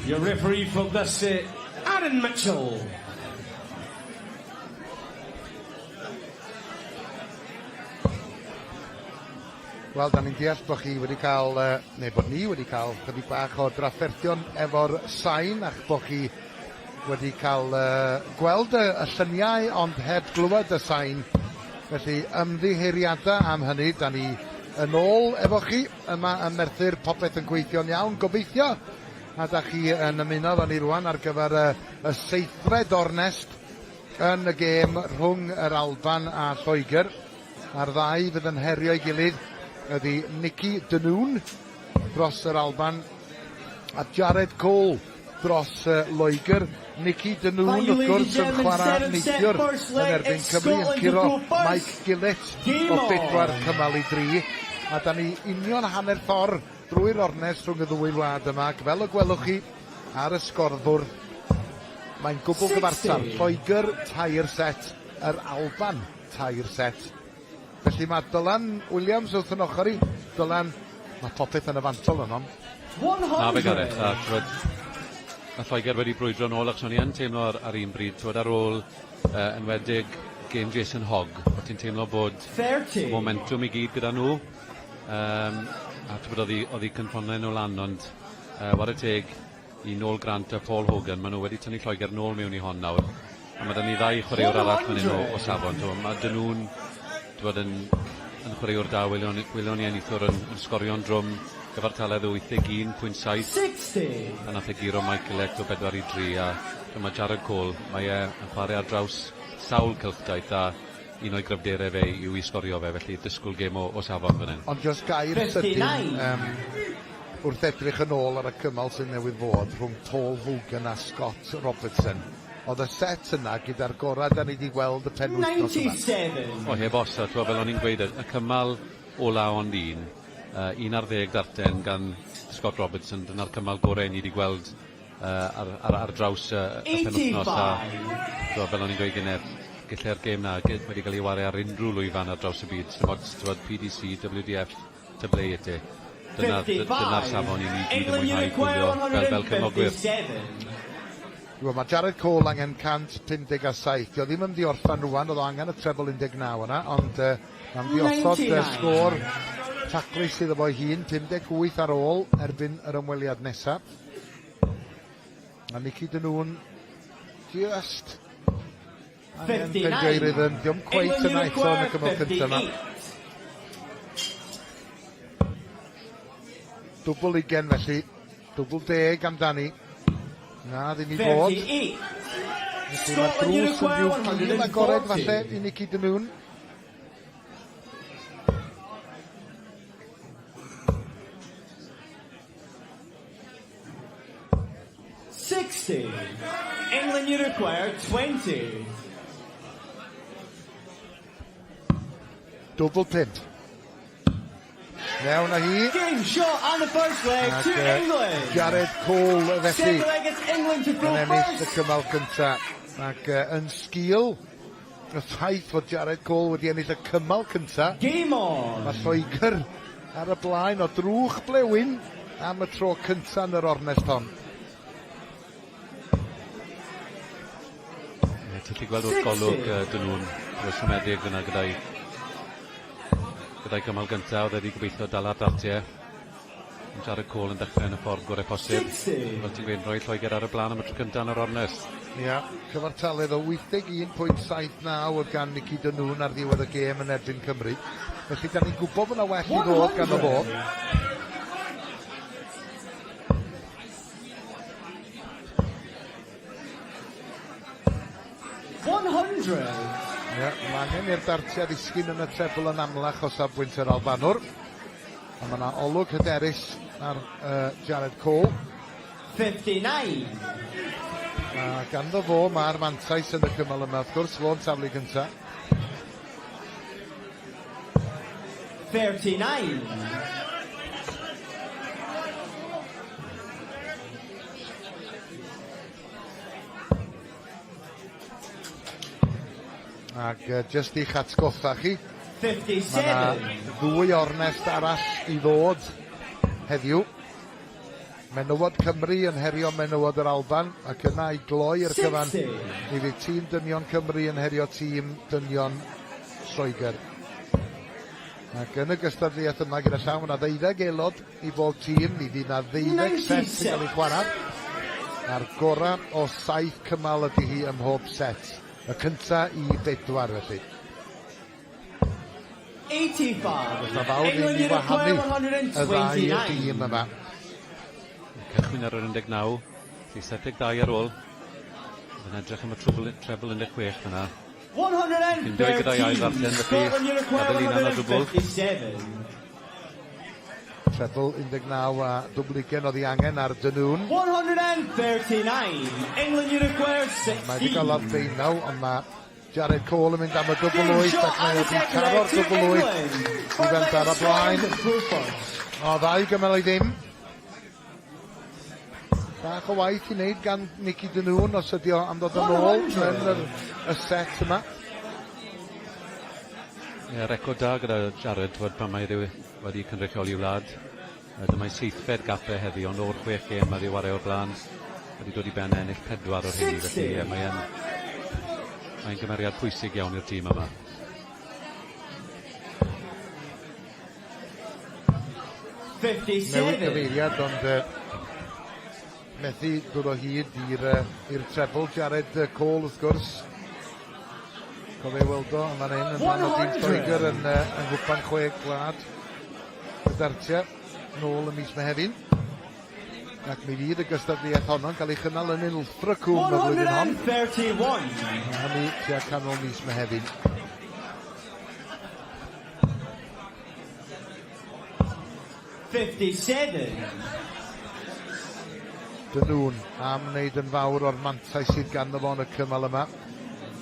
Your referee for this set, Aaron Mitchell. Wel, da ni'n deall bod chi wedi cael, neu bod ni wedi cael chydig bach o drafferthion efo'r sain a'ch bod chi wedi cael gweld y, y lluniau ond heb glywed y sain. Felly ymddiheuriadau am hynny, da ni yn ôl efo chi yma ym Merthyr, popeth yn gweithio'n iawn, gobeithio. A da chi yn ymuno efo ni rwan ar gyfer y, y seithfed ornest yn y gêm rhwng yr Alban a Lloegr. A'r ddau fydd yn herio'i gilydd ydy Nicky Denoon dros yr Alban a Jared Cole dros Loegr. Nicky Denoon wrth gwrs yn chwarae neithiwr yn erbyn Cymru yn curo Mike Gillett o bedwar cymal i dri. A da ni union hanner ffordd drwy'r ornest rhwng y ddwy wlad yma ac fel y gwelwch chi ar y sgorfwrdd mae'n gwbl gyfartal. Lloegr tair set, yr Alban tair set. Felly mae Dylan Williams wrth yn ochr i. Dylan, mae popeth yn y fantol yno. Na fe Gareth, a t'wod, mae Lloegr wedi brwydro nôl achos o'n i yn teimlo ar, ar un bryd, t'wod, ar ôl uh, enwedig gêm Jason Hogg, o ti'n teimlo bod y momentum i gyd gyda nhw. Um, a t'wod, oedd i, cynffonnau nhw lan, ond uh, ware teg i Noel Grant a Paul Hogan, maen nhw wedi tynnu Lloegr nôl mewn i hon nawr. A mae 'da ni ddau chwaraewr arall fan hyn o, o safon. T'mo, mae dyn nhw'n t'wod, yn, yn chwaraewr da, welon, welon ni enillwr yn, yn sgorio'n drwm gyfartaledd o 81.7. A nath e guro Mike Gillett o 4 i 3 a t'mo, mae Jared Cole, mae e yn chwarae ar draws sawl cylchdaith a un o'i gryfderau fe yw i sgorio fe, felly disgwyl gêm o, o safon fan hyn. Ond just gair sydyn, um, wrth edrych yn ôl ar y cymal sydd newydd fod rhwng Paul Hogan a Scott Robertson, oedd y set yna gyda'r gorau da ni wedi gweld y penwythnos yma. 97. O, heb os, a t'mo' fel o'n i'n gweud, y, y cymal ola ond un, uh, un ar ddeg darten gan Scott Robertson, dyna'r cymal gorau ni wedi gweld uh, ar, ar, ar draws y penwythnos. A, t'mo' fel o'n i'n gweud gynne, gallai'r gêm na wedi cael ei wario ar unrhyw lwyfan ar draws y byd. Dim ots, t'mod, PDC, WDF, ta ble i ti. Dyna, dyna'r safon i ni gyd yn mwynhau gwylio fel, fel cefnogwyr. Wel, mae Jared Cole angen 157. Dio ddim yn mynd i orffan rwan, oedd o angen y treble 19 yna, ond uh, mae'n mynd i osod y sgôr taclus iddo fo'i hun, 58 ar ôl erbyn yr ymweliad nesaf. A Nicky Denoon just angen ffeindio'i rhythm. Dio'm cweit yna eto yn y cymal cyntaf yma. Dwbl ugen felly. Dwbl deg amdani. Na, ddim i fod. Felly mae'r drws yn rhyw gil agored falle i Nicky Denoon. 60. England, you require 20. Dwbl pump. Mewn â hi. Game shot on the first leg Ac, to England. Jared Cole felly. Second leg it's England to throw Yn ennill y first. cymal cynta. Ac yn sgil y ffaith fod Jared Cole wedi ennill y cymal cynta. Game on. Mae Lloegr ar y blaen o drwch blewyn am y tro cynta yn yr ornest hon. Ie, ti'n gallu gweld wrth golwg uh, dyn nhw'n siomedig fyna gyda'i gyda'i gymal gyntaf, oedd wedi gobeithio dal ar dartiau. Ond Jared Cole yn dechrau yn y ffordd gorau posib. Fel ti'n gweud, rhoi Lloegr ar y blaen am y tro cyntaf yn yr ornest. Ia, cyfartaledd o 81.79 oedd gan Nicky Denoon ar ddiwedd y gêm yn erbyn Cymru. Felly, da ni'n gwybod bod yna well i ddod ganddo fo. Ie, mae angen i'r dartiau ddisgyn yn y trebl yn amlach o safbwynt yr Albanwr. Ond mae yna olwg hyderus ar uh, Jared Cole. 59. A ganddo fo mae'r mantais yn y cymal yma, wrth gwrs, fo'n taflu gyntaf. 39. Ac jyst i'ch atgoffa chi, mae yna ddwy ornest arall i ddod heddiw. Menywod Cymru yn herio menywod yr Alban, ac yna i gloi'r cyfan, mi fydd tîm dynion Cymru yn herio tîm dynion Lloegr. Ac yn y gystadleuaeth yma gyda llaw, mae yna ddeuddeg aelod i bob tîm, mi fydd yna ddeuddeg set yn cael ei chwarae, a'r gorau o saith cymal ydy hi ym mhob set. Y cynta i bedwar felly. 85. Does 'na fawr ddim i wahanu y ddau dîm yma. Cychwyn ar yr 19, felly 72 ar ôl. Yn edrych am y trwbl, treble 16 fyna. Ffindio gyda'i ail ddarllen, felly gadael un o dwbl. Treble 19 a dwbl ugain oedd ei angen ar Denoon. 139. England you require 16. Mae wedi cael ar deunaw, ond mae Jared Cole yn mynd am y dwbl wyth ac mae wedi taro'r dwbl wyth i fynd ar y blaen. O, ddau gymal i ddim. Bach o waith i wneud gan Nicky Denoon os ydi o am ddod yn ôl yn yr, y set yma. Ie, record da gyda Jared, twod, pan mae wedi, wedi cynrychioli wlad. Dyma'i seithfed gap e heddi, ond o'r chwech gêm mae wedi ware o'r blaen, wedi dod i ben ennill pedwar o'r rheini, felly ie, mae'n mae'n gymeriad pwysig iawn i'r tîm yma. Newid cyfeiriad ond uh, methu dod o hyd i'r uh, i'r treble. Jared Cole wrth gwrs. Cofio ei weld o yn fan hyn yn rhan o dîm Lloegr yn, uh, yng Nghwpan Chwe Gwlad y Dartiau nôl ym mis Mehefin. Ac mi fydd y gystadleuaeth honno'n cael ei chynnal yn Ilfracombe y flwyddyn hon. 131. Hynny tua canol mis Mehefin. 57. Dyn nhw'n am wneud yn fawr o'r mantais sydd ganddo fo yn y cymal yma.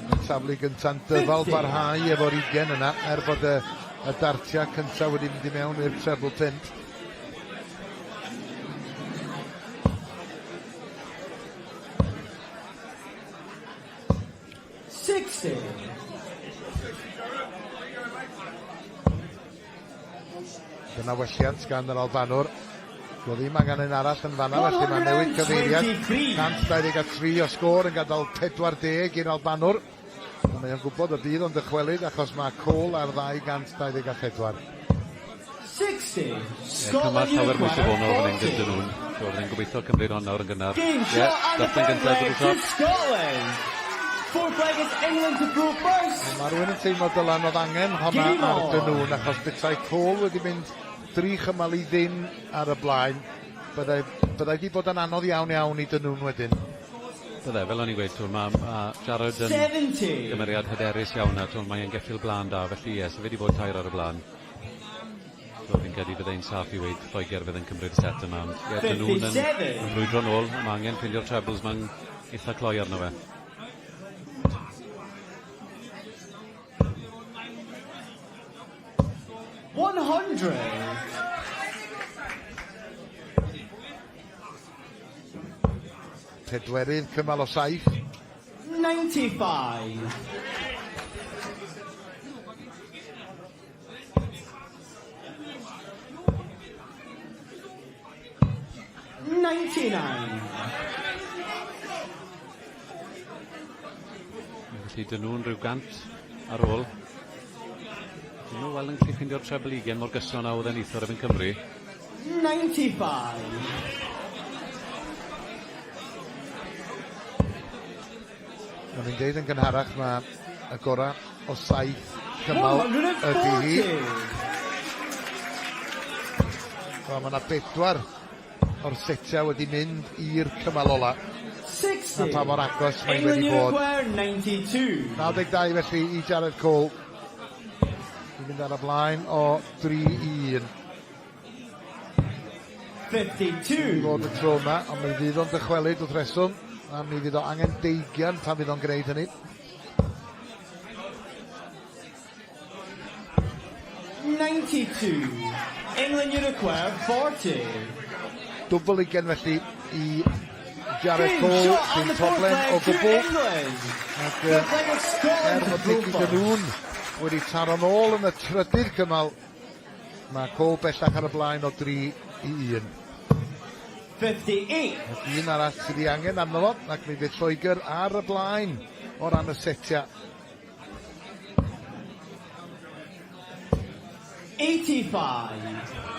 Y taflu gynta'n dyfal barhau efo'r ugen yna, er bod y, y dartiau cyntaf wedi mynd i mewn i'r treble pump. 60. Dyna welliant gan yr Albanwr. Doedd ddim angen un arall yn fanna, felly mae'n newid cyfeiriad. 123 o sgôr yn gadael 40 i'r Albanwr. Ond mae o'n gwybod y bydd o'n dychwelyd achos mae Cole ar 224. 60. Cymal llawer mwy safonol fan hyn gyda nhw'n. So, fydden gobeithio cymryd hon nawr yn gynnar. Game Ie, shot and the darllen third gyntaf leg drwy to top. Scotland. Fourth leg is England to throw first. Mae rhywun yn teimlo Dylan oedd angen honna Game ar on. dyn nhw'n achos petai Cole wedi mynd dri chymal i ddim ar y blaen, byddai, byddai wedi bod yn anodd iawn iawn i dyn nhw'n wedyn. Bydde, fel o'n i'n gweud, twr, mae ma Jared yn 70. gymeriad hyderus iawn a twr, mae'n geffyl blaen da, felly ie, so fe wedi bod tair ar y blaen. So fi'n credu bydde hi'n saff i weud Lloegr fydd yn cymryd y set yma, ond ie, dyn nhw'n yn, yn brwydro nôl, mae angen ffeindio'r trebles, mae'n eitha cloi arno fe. 100. Pedwerydd cymal o saith. 95. 99. Felly dyn nhw'n rhyw gant ar ôl. Dyn nhw weld yn gallu ffeindio'r treble ugain mor gyson a oedd e'n neithiwr erbyn Cymru. 95. O'n i'n deud yn gynharach mae y gorau o saith cymal ydy hi. Wel, mae yna bedwar o'r setiau wedi mynd i'r cymal ola. 60. A pa mor agos mae wedi bod. 92. 92 felly i Jared Cole. I fynd ar y blaen o 3 i 1. 52. Fod y tro yma, ond mi fydd o'n dychwelyd wrth reswm, a mi fydd o angen deigian pan fydd o'n gwneud hynny. 92. England you require 40. Dwbl ugain felly i Jared Cole, dim problem o gwbl. Ac er fod Nicky Denoon wedi taro nôl yn y trydydd cymal, mae Cole bellach ar y blaen o 3 i 1. 58. Ac un arall sydd ei angen arno fo, ac mi fydd Lloegr ar y blaen o ran y setiau. 85.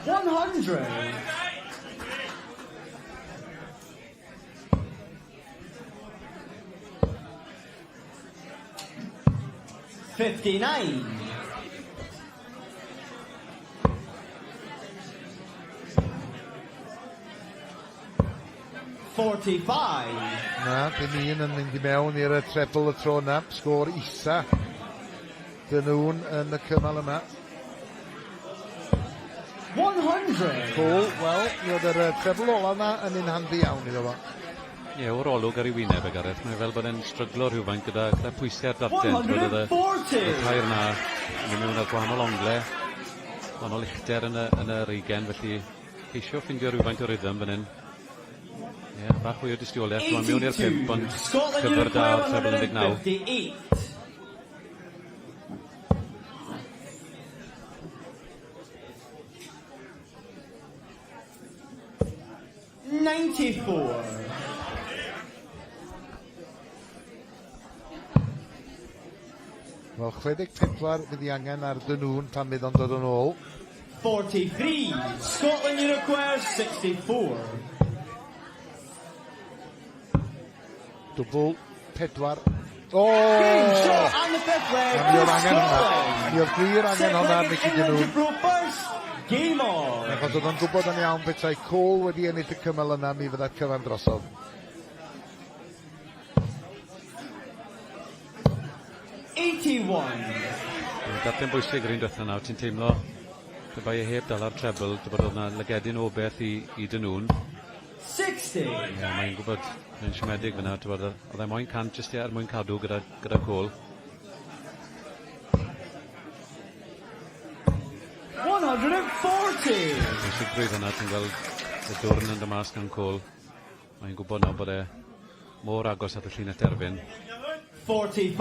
100. 59. 45. Na, dim un yn mynd i mewn i'r treble y tro yna. Sgôr isa. Denoon yn y cymal yma. 100. Cole, wel, mi oedd yr treble ola yna yn un handi iawn iddo fo. Ie, o'r olwg ar ei wyneb e, Gareth, mae fel bod e'n stryglo rhywfaint gyda pwysau'r darten. 140. Y tair na yn mynd mewn ar gwahanol ongle, gwahanol uchder yn yr ugen, felly ceisio ffindio rhywfaint o rhythm fan hyn. Ie, bach fwy o dystiolaeth, mae'n mewn i'r pump, ond cyfer da o'r treble 19. 158. 94. Wel, 64 fydd ei angen ar Denoon pan fydd o'n dod yn ôl. 43. Scotland, you require 64. Dwbl pedwar. O! Game shot and the fifth leg Na, mi to oedd angen hwnna. Scotland. Mi oedd gwir angen Second hwnna, leg Nicky is England Denoon. to throw first. Game on. Achos oedd o'n gwybod yn iawn petai Cole wedi ennill y cymal yna, mi fydda'r cyfan drosodd. 81. Darllen bwysig yr un diwetha nawr, ti'n teimlo pe bai e heb dal ar treble, dy bod oedd 'na lygedyn o beth i Denoon. 60. Ie, mae'n gwybod, mae'n siomedig fyna, ti'n bod, oedd e moyn 100 jyst er mwyn cadw gyda Cole. 140. Pwysigrwydd yna, ti'n gweld y dwrn yn dod mas gan Cole. Mae'n gwybod nawr bod e mor agos at y llinell derfyn. 45.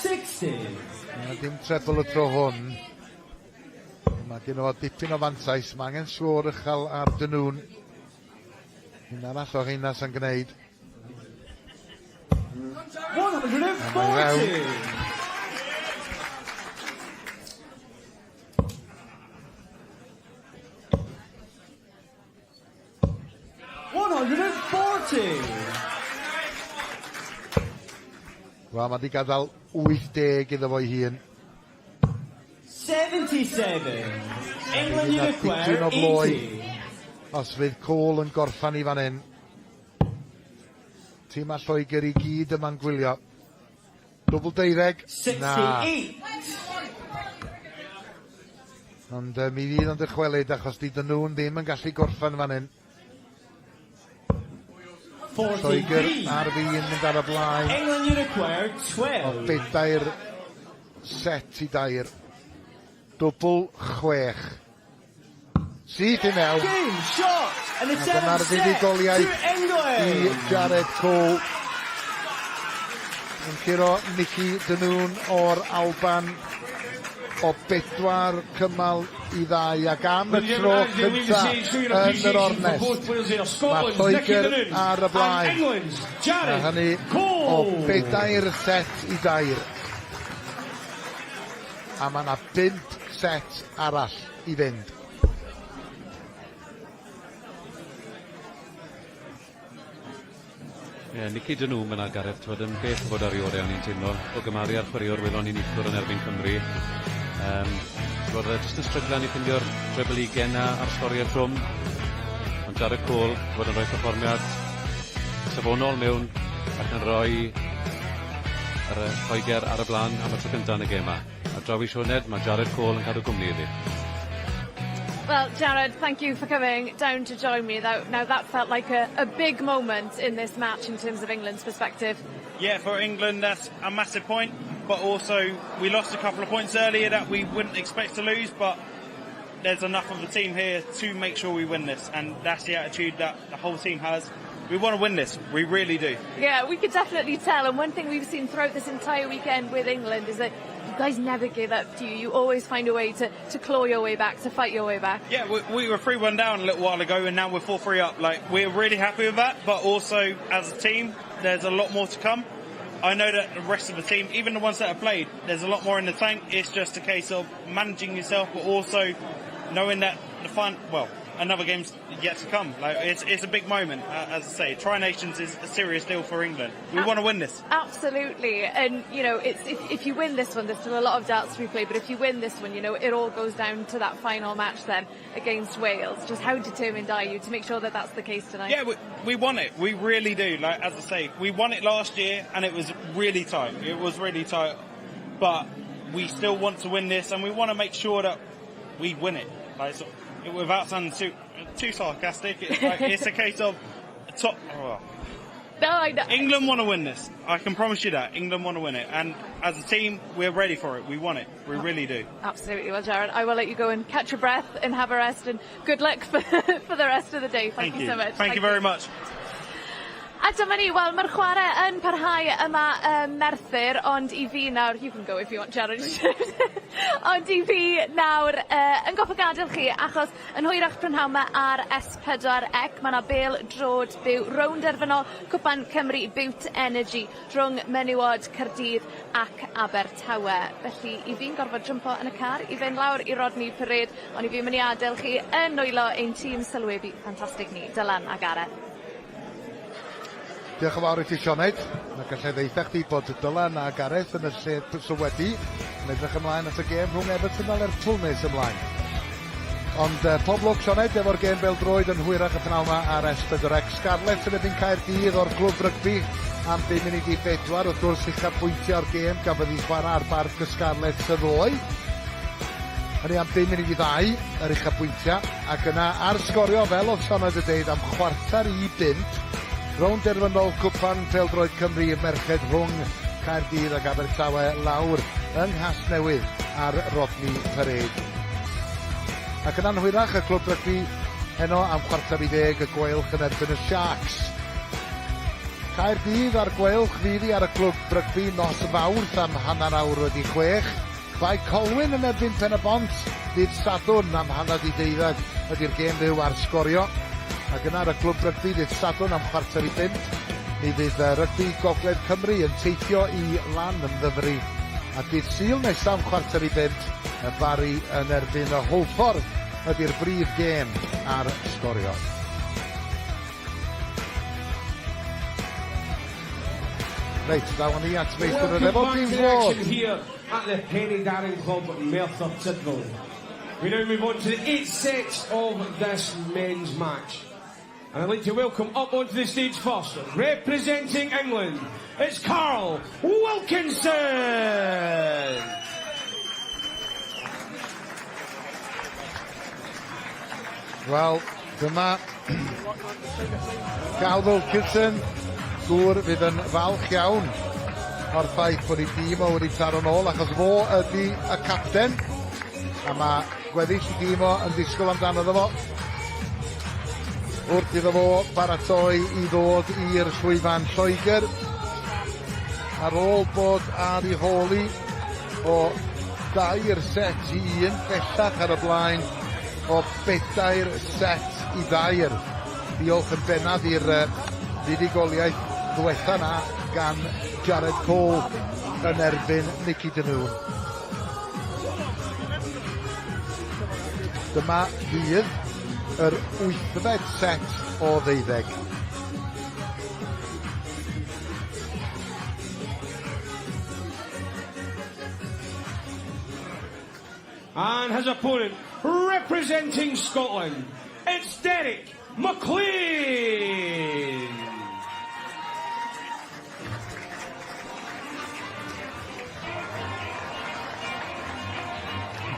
60. Na, dim treble y tro hwn. Mae gen o dipyn o fantais. Mae angen sgôr uchel ar Denoon. Un arall o rheina sy'n gwneud. 140. 140. Wel, mae di gadael 80 iddo fo'i hun. 77. England, you Fydd 'na require dipyn o floi. 80. Os fydd Cole yn gorffan i fan hyn. Tîm a Lloegr i gyd yma'n gwylio. Dwbl deuddeg. Na. 68. Ond mi fydd o'n dychwelyd achos di Denoon ddim yn gallu gorffan fan hyn. Lloegr 43. ar fin mynd ar y blaen. England, you require O 12. bedair set i dair. Dwbl chwech. Syth i mewn. Game shot and the A seventh dyma'r set fuddugoliaeth to i England. Jared Cole. Yn curo Nicky Denoon o'r Alban o bedwar cymal i ddau ac am y tro cynta yn yr ornest. Mae Lloegr ar y blaen. A hynny o bedair set i dair. A mae yna bump set arall i fynd. Ie, yeah, Nicky Denoon yna, Gareth, twyd, yn bell o fod ar ei orau o'n i'n teimlo, o gymharu â'r chwaraewr welon ni neithiwr yn erbyn Cymru. Twyd, e jyst yn stryglan i ffindio'r treble ugen a'r sgoriau trwm. Ond Jared Cole, twyd, yn rhoi perfformiad safonol mewn ac yn rhoi yr Lloegr ar y blaen am y tro cyntaf yn y gêm 'ma. A draw i Sioned, mae Jared Cole yn cadw cwmni iddi. Well, Jared, thank you for coming down to join me. Now, that felt like a big moment in this match in terms of England's perspective. Yeah, for England, that's a massive point. But also, we lost a couple of points earlier that we wouldn't expect to lose, but there's enough of the team here to make sure we win this. And that's the attitude that the whole team has. We want to win this. We really do. Yeah, we could definitely tell. And one thing we've seen throughout this entire weekend with England is that you guys never give up, do you? You always find a way to claw your way back, to fight your way back. Yeah, we were 3-1 down a little while ago, and now we're 4-3 up. Like, we're really happy with that, but also, as a team, there's a lot more to come. I know that the rest of the team, even the ones that have played, there's a lot more in the tank. It's just a case of managing yourself, but also knowing that the fun, well, another game's yet to come. Like, it's a big moment, as I say. Tri Nations is a serious deal for England. We want to win this. Absolutely, and you know, it's if you win this one, there's still a lot of darts to be played. But if you win this one, it all goes down to that final match then against Wales. Just how determined are you to make sure that that's the case tonight? Yeah, we want it. We really do. Like, as I say, we won it last year, and it was really tight. It was really tight, but we still want to win this, and we want to make sure that we win it. Like, so, without sounding too sarcastic, it's, like, it's a case of top. Oh. No, I know. England want to win this. I can promise you that. England want to win it. And as a team, we're ready for it. We want it. We really do. Absolutely. Well, Jared, I will let you go and catch your breath and have a rest, and good luck for the rest of the day. Thank you so much. Thank you very much. A dyma ni, wel, mae'r chwarae yn parhau yma ym Merthyr, ond i fi nawr, you can go if you want, Jared, ond i fi nawr yn gorffod gadael chi, achos yn hwyrach prynhawn 'ma ar S4C, mae yna bêl-droed byw rownd derfynol Cwpan Cymru Bute Energy rhwng menywod Caerdydd ac Abertawe. Felly, i fi'n gorfod jympo yn y car i fynd lawr i Rodney Parade, ond i fi'n mynd i adael chi yn nwylo ein tîm sylwebu ffantastig ni, Dylan a Gareth. Diolch yn fawr i ti, Sioned. Mae gallai ddeutha chdi bod Dylan a Gareth yn y lle sylwebu yn edrych ymlaen at y gêm rhwng Everton a Lerpwl nes ymlaen. Ond pob lwc, Sioned, efo'r gêm bêl-droed yn hwyrach y pnawn yma ar S4C. Scarlets yn erbyn Caerdydd o'r clwb rygbi am 3:55. Wrth gwrs, uchafbwyntio'r gêm gafodd ei chwarae ar Barc y Scarlets y ddoe. Hynny am 1:55, yr uchafbwyntiau. Ac yna ar Sgorio, fel oedd Sioned yn deud, am 4:45, rownd derfynol Cwpan Pêl-droed Cymru i'r merched rhwng Caerdydd ac Abertawe lawr yng Nghasnewydd ar Rodney Parade. Ac yna'n hwyrach y clwb rygbi heno am 9:45, y Gweilch yn erbyn y Sharks. Caerdydd a'r Gweilch fydd hi ar y clwb rygbi nos Fawrth am 6:30. Bae Colwyn yn erbyn Pen y Bont dydd Sadwrn am 11:30 ydy'r gêm fyw ar Sgorio. Ac yna ar y clwb rygbi dydd Sadwrn am 4:45, mi fydd rygbi Gogledd Cymru yn teithio i Lanymddyfri. A dydd Sul nesaf am 4:45, y Barri yn erbyn y Hwlffordd ydy'r brif gêm ar Sgorio. Reit, dawn ni at feistr y Welcome ddefod, back James to the Ward. action here at the Penydarren Club, Merthyr Tydfil. We now move on to the eighth set of this men's match. And I'd like to welcome up onto the stage first, representing England, it's Carl Wilkinson! Wel, dyma Carl Wilkinson, gŵr fydd yn falch iawn o'r ffaith bod ei dîm o wedi taro nôl, achos fo ydy y capten, a mae gweddill i dîm o yn disgwyl amdano fo. Wrth iddo fo baratoi i ddod i'r llwyfan. Lloegr, ar ôl bod ar ei hôl hi o 3 set i 1, bellach ar y blaen o 4 set i 2. Diolch yn bennaf i'r fuddugoliaeth ddwetha na gan Jared Cole yn erbyn Nicky Denoon. Dyma fydd yr wythfed set o 12. And his opponent, representing Scotland, it's Derek McLean!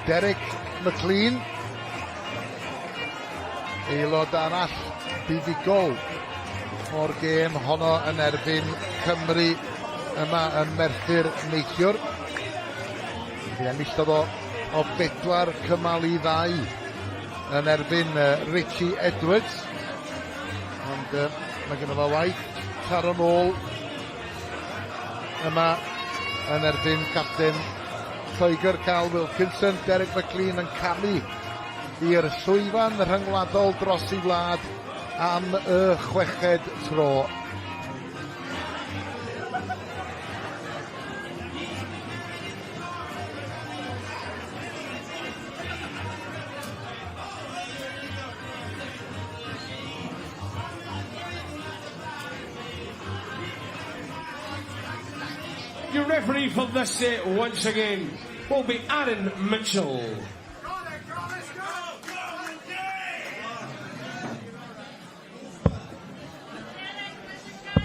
Derek McLean. Aelod arall buddugol o'r gêm honno yn erbyn Cymru yma yn Merthyr neithiwr. Fe enillodd o o bedwar cymal i ddau yn erbyn Richie Edwards. Ond uh, mae genno fo waith taro nôl yma yn erbyn capten Lloegr Carl Wilkinson, Derek McLean yn camu i'r llwyfan rhyngwladol dros ei wlad am y chweched tro. Your referee for this set once again will be Aaron Mitchell.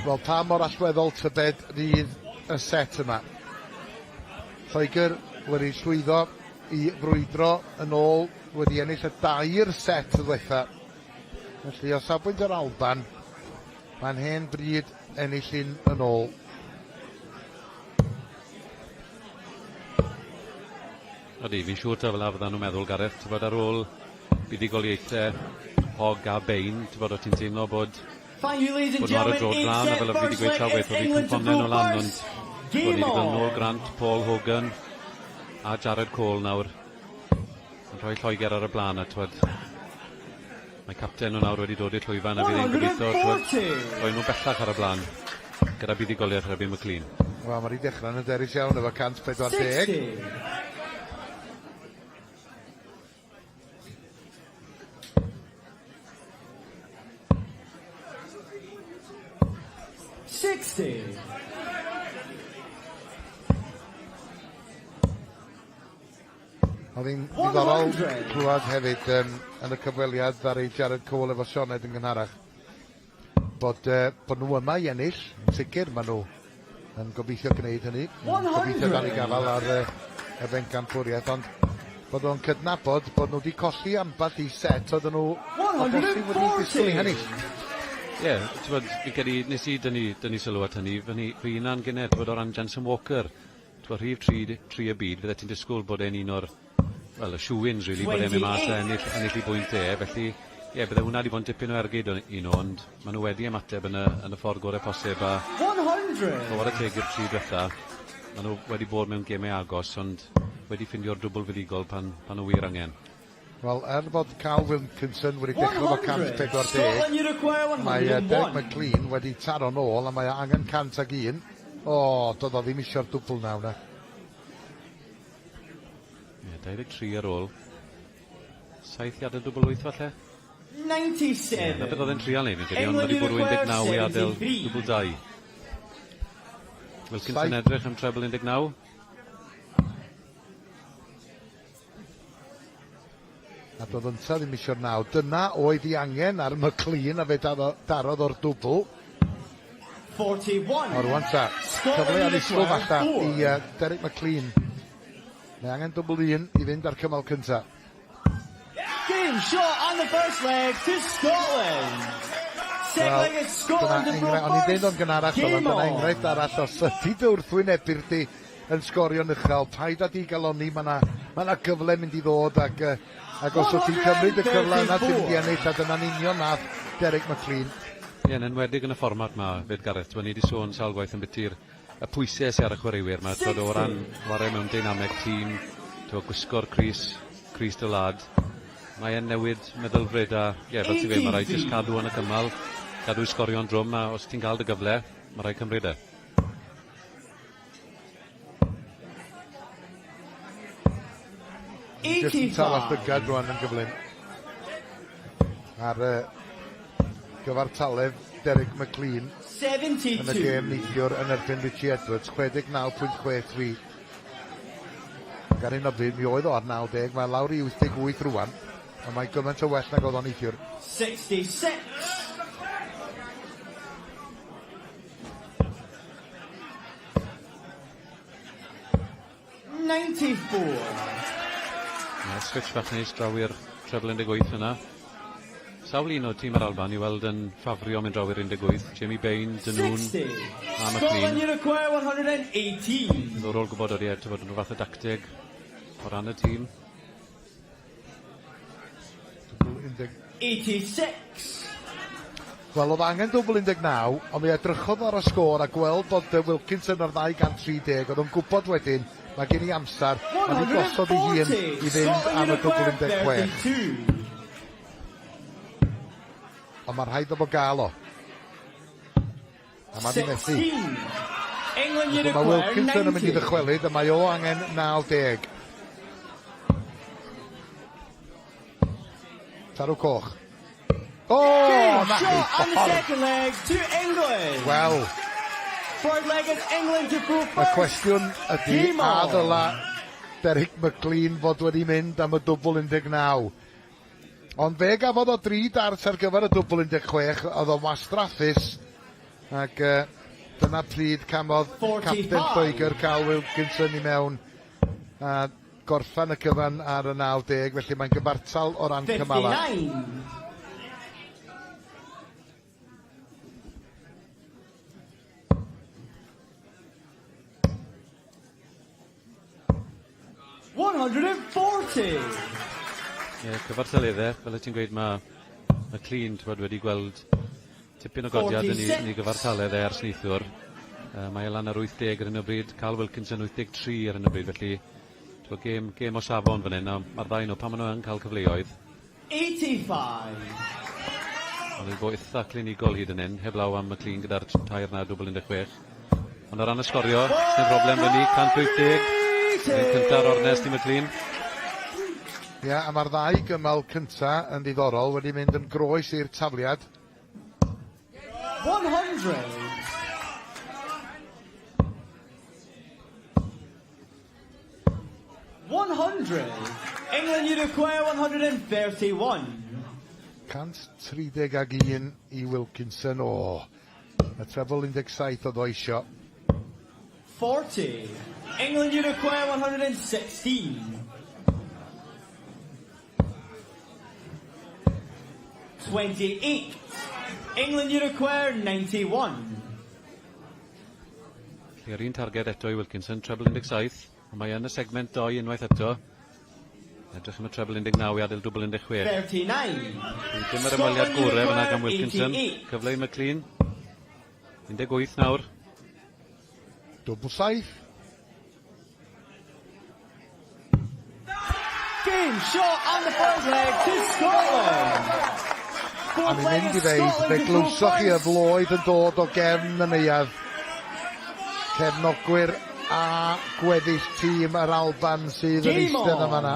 Wel, pa mor allweddol tybed fydd y set yma? Lloegr wedi llwyddo i frwydro yn ôl, wedi ennill y dair set ddiwetha. Felly, o safbwynt yr Alban, mae'n hen bryd ennill un yn ôl. Odi, fi'n siŵr taw fel 'a fyddan nhw'n meddwl, Gareth, t'bod ar ôl buddugoliaethau Hogg a Bain, t'bod o' ti'n teimlo bod Thank you, ladies and bod nhw ar y gentlemen. droad Eight mlaen, a set fel o' fi 'di first gweud leg. sawl gwaith, It's o'dd 'u England to cynffonen throw nhw lan, ond first. bod ni Game 'di gweld Noel on. Grant, Paul Hogan a Jared Cole nawr yn rhoi Lloegr ar y blaen, a t'wod mae capten nhw nawr wedi dod i'r llwyfan a fydd e'n gobeithio t'wod 140. rhoi nhw bellach ar y blaen gyda buddugoliaeth Robbie McLean. Wel, mae wedi dechrau'n hyderus iawn efo 140. 60. 60. Oedd hi'n ddiddorol clywed hefyd um, yn y cyfweliad ddaru Jared Cole efo Sioned yn gynharach bod, uh, bod nhw yma i ennill. Yn sicr, maen nhw yn gobeithio gwneud hynny. Yn gobeithio dal i gafael ar uh, y bencampwriaeth, ond bod nhw'n cydnabod bod nhw wedi colli ambell i set oedden nhw o bosib wedi disgwyl i hennill. Ie, yeah, ti'n fi'n credu, nes i dynnu, dynnu sylw at hynny, fy, fy hunan gynne, ti'n o ran Jensen Walker, T'mo' rhif tri tri y byd fyddet ti'n disgwl bod e'n un o'r wel y shoo-ins rili bod e'n mynd mas a ennill ennill 'i bwynt e felly ie bydde hwnna 'di bod yn dipyn o ergyd o i nhw ond ma' nhw wedi ymateb yn y yn y ffordd gore posib a 100. chware teg i'r tri dwetha ma' nhw wedi bod mewn gemau agos ond wedi ffindio'r dwbl fuddugol pan pan o wir angen. Wel, er fod Carl Wilkinson wedi dechrau efo 140, mae Derek McLean wedi taro nôl a mae o angen 101. O, doedd o ddim eisiau'r dwbl nawr na. Ie, 23 ar ôl. 7 i adael dwbl 8 falle? 97. Ie, na beth oedd e'n trial neud fi'n credu, ond mae wedi bwrw 19 i adael dwbl 2. Wilkinson edrych am treble 19. A doedd ynta ddim isio'r naw. Dyna oedd ei angen ar McLean a fe darodd o'r dwbl. 41. O rwan ta, cyfle annisgwyl falla i uh, Derek McLean. Mae angen dwbl un i fynd ar cymal cynta. Game shot on the first leg to Scotland. Second leg is Scotland to throw O'n i'n deud o'n gynharach, ond dyna enghraifft arall os ydy dy wrthwynebu'r di yn sgorio'n uchel, paid â digalonni, mae 'na ma' 'na gyfle mynd i ddod ac uh, ac os wyt ti'n cymryd y cyfle yna ti'n mynd i ennill a dyna'n union nath Derek McLean. Ie, yn enwedig yn y fformat ma 'fyd Gareth, t'mo' ni 'di sôn sawl gwaith ambiti'r y pwyse sy ar y chwaraewyr 'ma t'od o ran ware mewn deinameg tîm, t'mo' gwisgo'r crys, crys dy wlad. Mae e'n newid meddylfryd a ie fel ti'n gweud ma' raid jyst cadw yn y cymal, cadw i sgorio'n drwm a os ti'n ga'l dy gyfle, ma' raid cymryd e. Jyst yn tala llygad rwan yn gyflym. Ar uh, gyfartaledd Derek McLean 72. yn y gêm neithiwr yn erbyn Richie Edwards, 69.63. Ac ar hyn o bryd, mi oedd o ar 90, mae lawr i 88 rwan, ond mae gymaint o well nag oedd o'n neithiwr. 66. 94. Ie, switch bach neis draw i'r treble 18 yna. Sawl un o tîm yr Alban i weld yn ffafrio mynd draw i'r 18, Jamie Bain, Denoon 60. a Scotland, McLean. you require 118. Diddorol gwybod ydy e, t'bod, yn rhyw fath o dacteg o ran y tîm. 86. Wel, oedd angen dwbl 19, ond mi edrychodd ar y sgôr a gweld bod Wilkinson ar 230, oedd o'n gwybod wedyn, mae gen i amser, mae wedi gosod ei hun i fynd am y dwbl 16. Ond mae rhaid o fo gael o. A mae wedi methu. England Mae Wilkinson yn mynd i ddychwelyd a mae o angen 90. Tarw coch. O, oh, na Shot on the second leg to England. Wel. Third leg is England to go Y first. cwestiwn ydy, Game a on. ddyla Derek McLean fod wedi mynd am y dwbl 19. Ond fe gafodd o dri dart ar gyfer y dwbl 16, oedd o'n wastraffus, ac uh, dyna pryd camodd capten Lloegr Carl Wilkinson i mewn a gorffan y cyfan ar y 90, felly mae'n gyfartal o ran cymalau. 59. 140. Ie, cyfartaleddau, fel y ti'n gweud, mae McLean t'wod, wedi gweld tipyn o godiad yn ei, yn ei gyfartaledd e ers neithiwr. Mae e lan ar 80 ar hyn o bryd, Carl Wilkinson 83 ar hyn o bryd, felly t'wod, gêm, gêm o safon fan hyn, a mae'r ddau nhw, pan maen nhw yn cael cyfleoedd, 85. Ond wedi bod eitha clinigol hyd yn hyn, heblaw am McLean gyda'r tair na dwbl 16. Ond o ran y sgorio, dim broblem fyny, 180. Yn cynta'r ornest i McLean. Ie, a mae'r ddau gymal cynta yn ddiddorol wedi mynd yn groes i'r tafliad. 100. 100. England, you require 131. 131 i Wilkinson. O, y treble 17 oedd o isio. 40. England, you require 116. 28. England, you require 91. Felly yr un targed eto i Wilkinson, treble 17. Ond mae yn y segment 2 unwaith eto. Edrych am y treble 19 i adael dwbl 16. 39. Dim yr ymweliad gore fyna gan Wilkinson. Cyfle i McLean. 18 nawr. Dwbl 7. Game shot on the first leg to Scotland. A ni'n mynd i ddeud, fe glywsoch chi y floedd yn dod o gefn y neuadd. Cefnogwyr a gweddill tîm yr Alban sydd yn eistedd yma yna.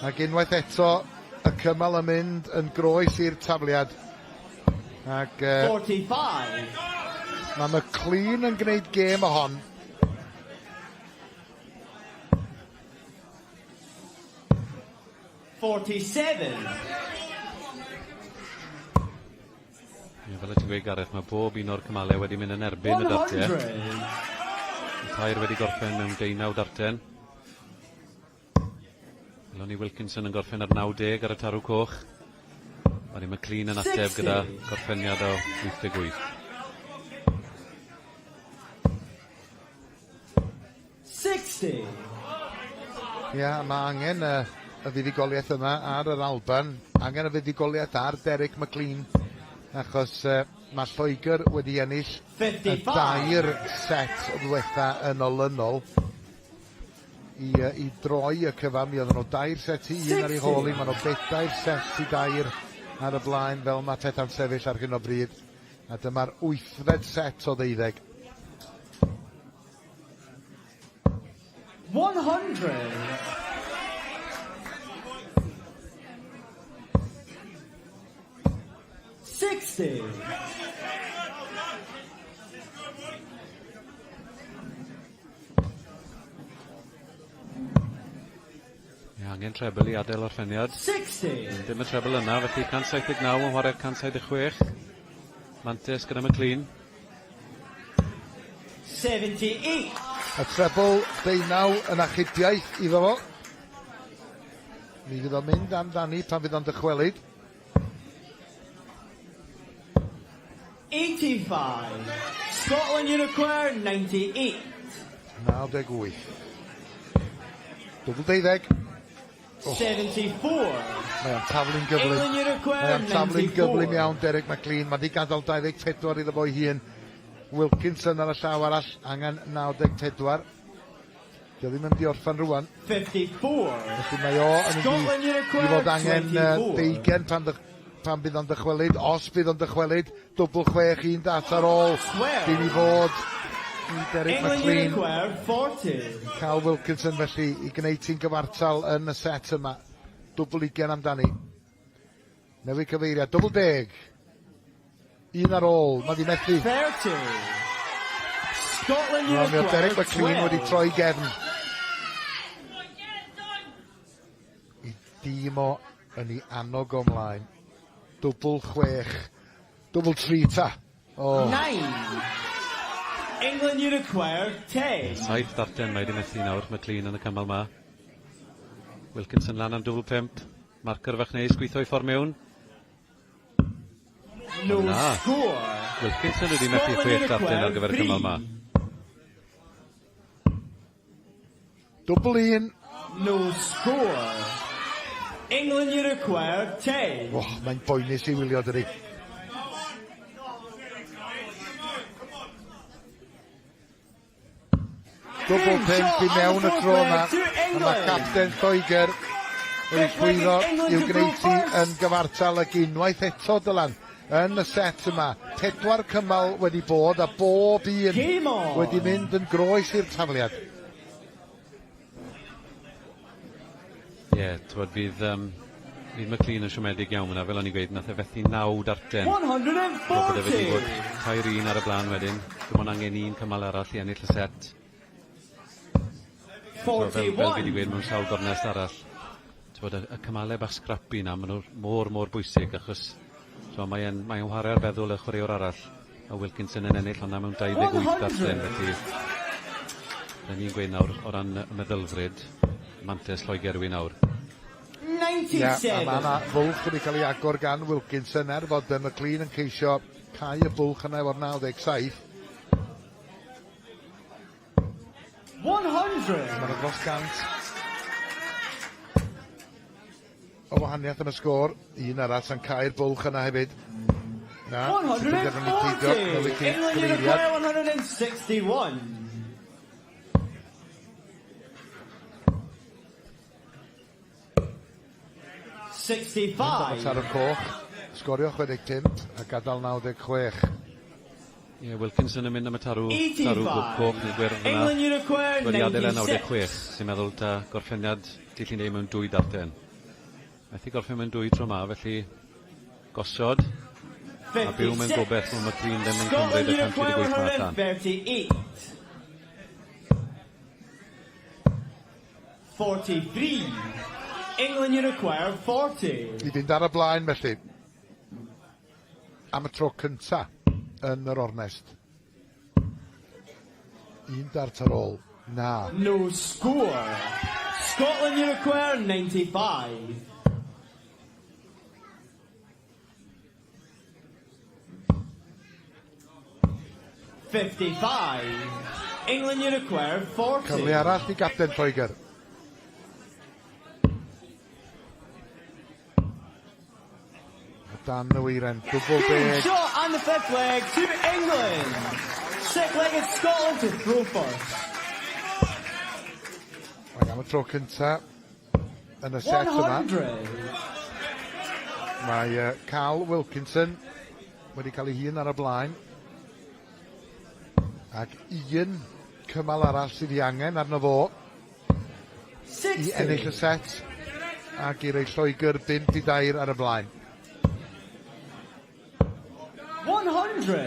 Ac unwaith eto, y cymal yn mynd yn groes i'r tafliad. Ac 45. Mae McLean yn gwneud gêm o hon. 47. Ie, fel y ti'n gweud Gareth, mae bob un o'r cymalau wedi mynd yn erbyn y dartiau. 100. Y tair wedi gorffen mewn deunaw darten. Welon ni Wilkinson yn gorffen ar 90 ar y tarw coch. Barry McLean yn ateb gyda gorffeniad o 88. 60. Ia, mae angen y, y fuddugoliaeth yma ar yr Alban. Angen y fuddugoliaeth ar Derek McLean, achos mae Lloegr wedi ennill y 55. dair set ddiwetha yn olynol i, i droi y cyfan. Mi oedden nhw dair set i un ar ei hôl i. Maen nhw bedair set i dair ar y blaen fel mae pethau'n sefyll ar hyn o bryd. A dyma'r wythfed set o ddeuddeg. 100. 60. Ie, angen treble i adael orffeniad. 60. Dim y treble yna, felly 179 yn chwarae 176. Mantes gyda McLean. 78. Y treble deunaw yn achubiaeth iddo fo. Mi fydd o'n mynd amdani pan fydd o'n dychwelyd. 85. Scotland, you require 98. 98. Dwbl deuddeg. Oh. 74. Mae o'n taflu'n gyflym. England, you require Mae o'n taflu'n 94. gyflym iawn, Derek McLean. Mae di gadael 24 iddo fo'i hun. Wilkinson ar y llaw arall, angen 94. Dio ddim yn mynd i orffan rwan. 54. Felly mae o yn mynd Scotland, you i, i require fod angen 24. deugen pan, dych, pan bydd o'n dychwelyd. Os bydd o'n dychwelyd, dwbl chwech, un dat ar ôl. Dyn i fod i Derek England, you McLean. require 40. Cal Wilkinson felly i gwneud ti'n gyfartal yn y set yma. Dwbl ugen amdani. Newid cyfeiriad, dwbl deg. Un ar ôl, mae di methu. 30. Scotland, you Wel, mi oedd require Derek McLean wedi 12. troi gefn. I dîm o yn ei annog o mlaen. Dwbl chwech. Dwbl tri ta. O, 9. England, you require 10. Saith darten mae wedi methu nawr, McLean yn y cymal ma. Wilkinson lan am dwbl pump. Marcer fach neis, gweithio i ffordd mewn. No Na. score. Wilkinson wedi methu Scotland, chwech you darten ar require gyfer y cymal ma. 3. dwbl un. No score. England, you require 10. O, mae'n boenus i wylio dydi. Dwbl pump i mewn y tro yma. A mae capten Lloegr wedi llwyddo i'w gwneud hi yn gyfartal ag unwaith eto Dylan yn y set yma. Pedwar cymal wedi bod a bob un Game on. wedi mynd yn groes i'r tafliad. Ie, yeah, t'wod, fydd, um, fydd McLean yn siomedig iawn yna, fel o'n i'n gweud, nath e fethu naw darten. So, bydde fe wedi bod 140. tair un ar y blaen wedyn. Dim ond angen un cymal arall i ennill y set. So, fel, fel fi wedi 41. gweud mewn sawl gornest arall, t'wod, y cymalau bach scrappy na, maen nhw mor, mor bwysig, achos so, mae'n mae o'n chwarae ar feddwl y chwaraewr arall. A Wilkinson yn ennill hwnna mewn 28 darten, felly da ni'n gweud nawr, o ran y meddylfryd, mantes Lloegr yw hi nawr. Ie, a 97. mae yna fwlch wedi cael ei agor gan Wilkinson er fod McLean yn ceisio cau y bwlch yna efo'r 97. 100. Mae yna dros gant o wahaniaeth yn y sgôr. Un arall yn cau'r bwlch yna hefyd. Na, penderfynu peidio, 140. newid England, you cyfeiriad. require 161. 65. Ar y coch, sgorio 65 a gadael 96. Ie, yeah, Wilkinson yn mynd am y tarw, tarw 85. coch neu gwyrdd yna. England, you require Wedi adael e 96. 96, sy'n meddwl ta gorffeniad ti allu neud mewn dwy darten. Methu gorffen mewn dwy tro ma, felly gosod a byw mewn 56. gobeith bod McLean ddim yn Scotland, cymryd y you require 138 ma allan. 138. 43. England, you require 40. I fynd ar y blaen felly. Am y tro cynta yn yr ornest. Un dart ar ôl. Na. No score. Scotland, you require 95. 55. England, you require 40. Cyfle arall i gapten Lloegr. O dan y weiren, dwbl Game deg. shot and the fifth leg to England. Sixth leg is Scotland to throw first. Ac am y tro cynta yn y set yma, 100. mae Carl Wilkinson wedi cael ei hun ar y blaen. Ac un cymal arall sydd ei angen arno fo i ennill y 60. set ac i roi Lloegr 5-2 ar y blaen. 100.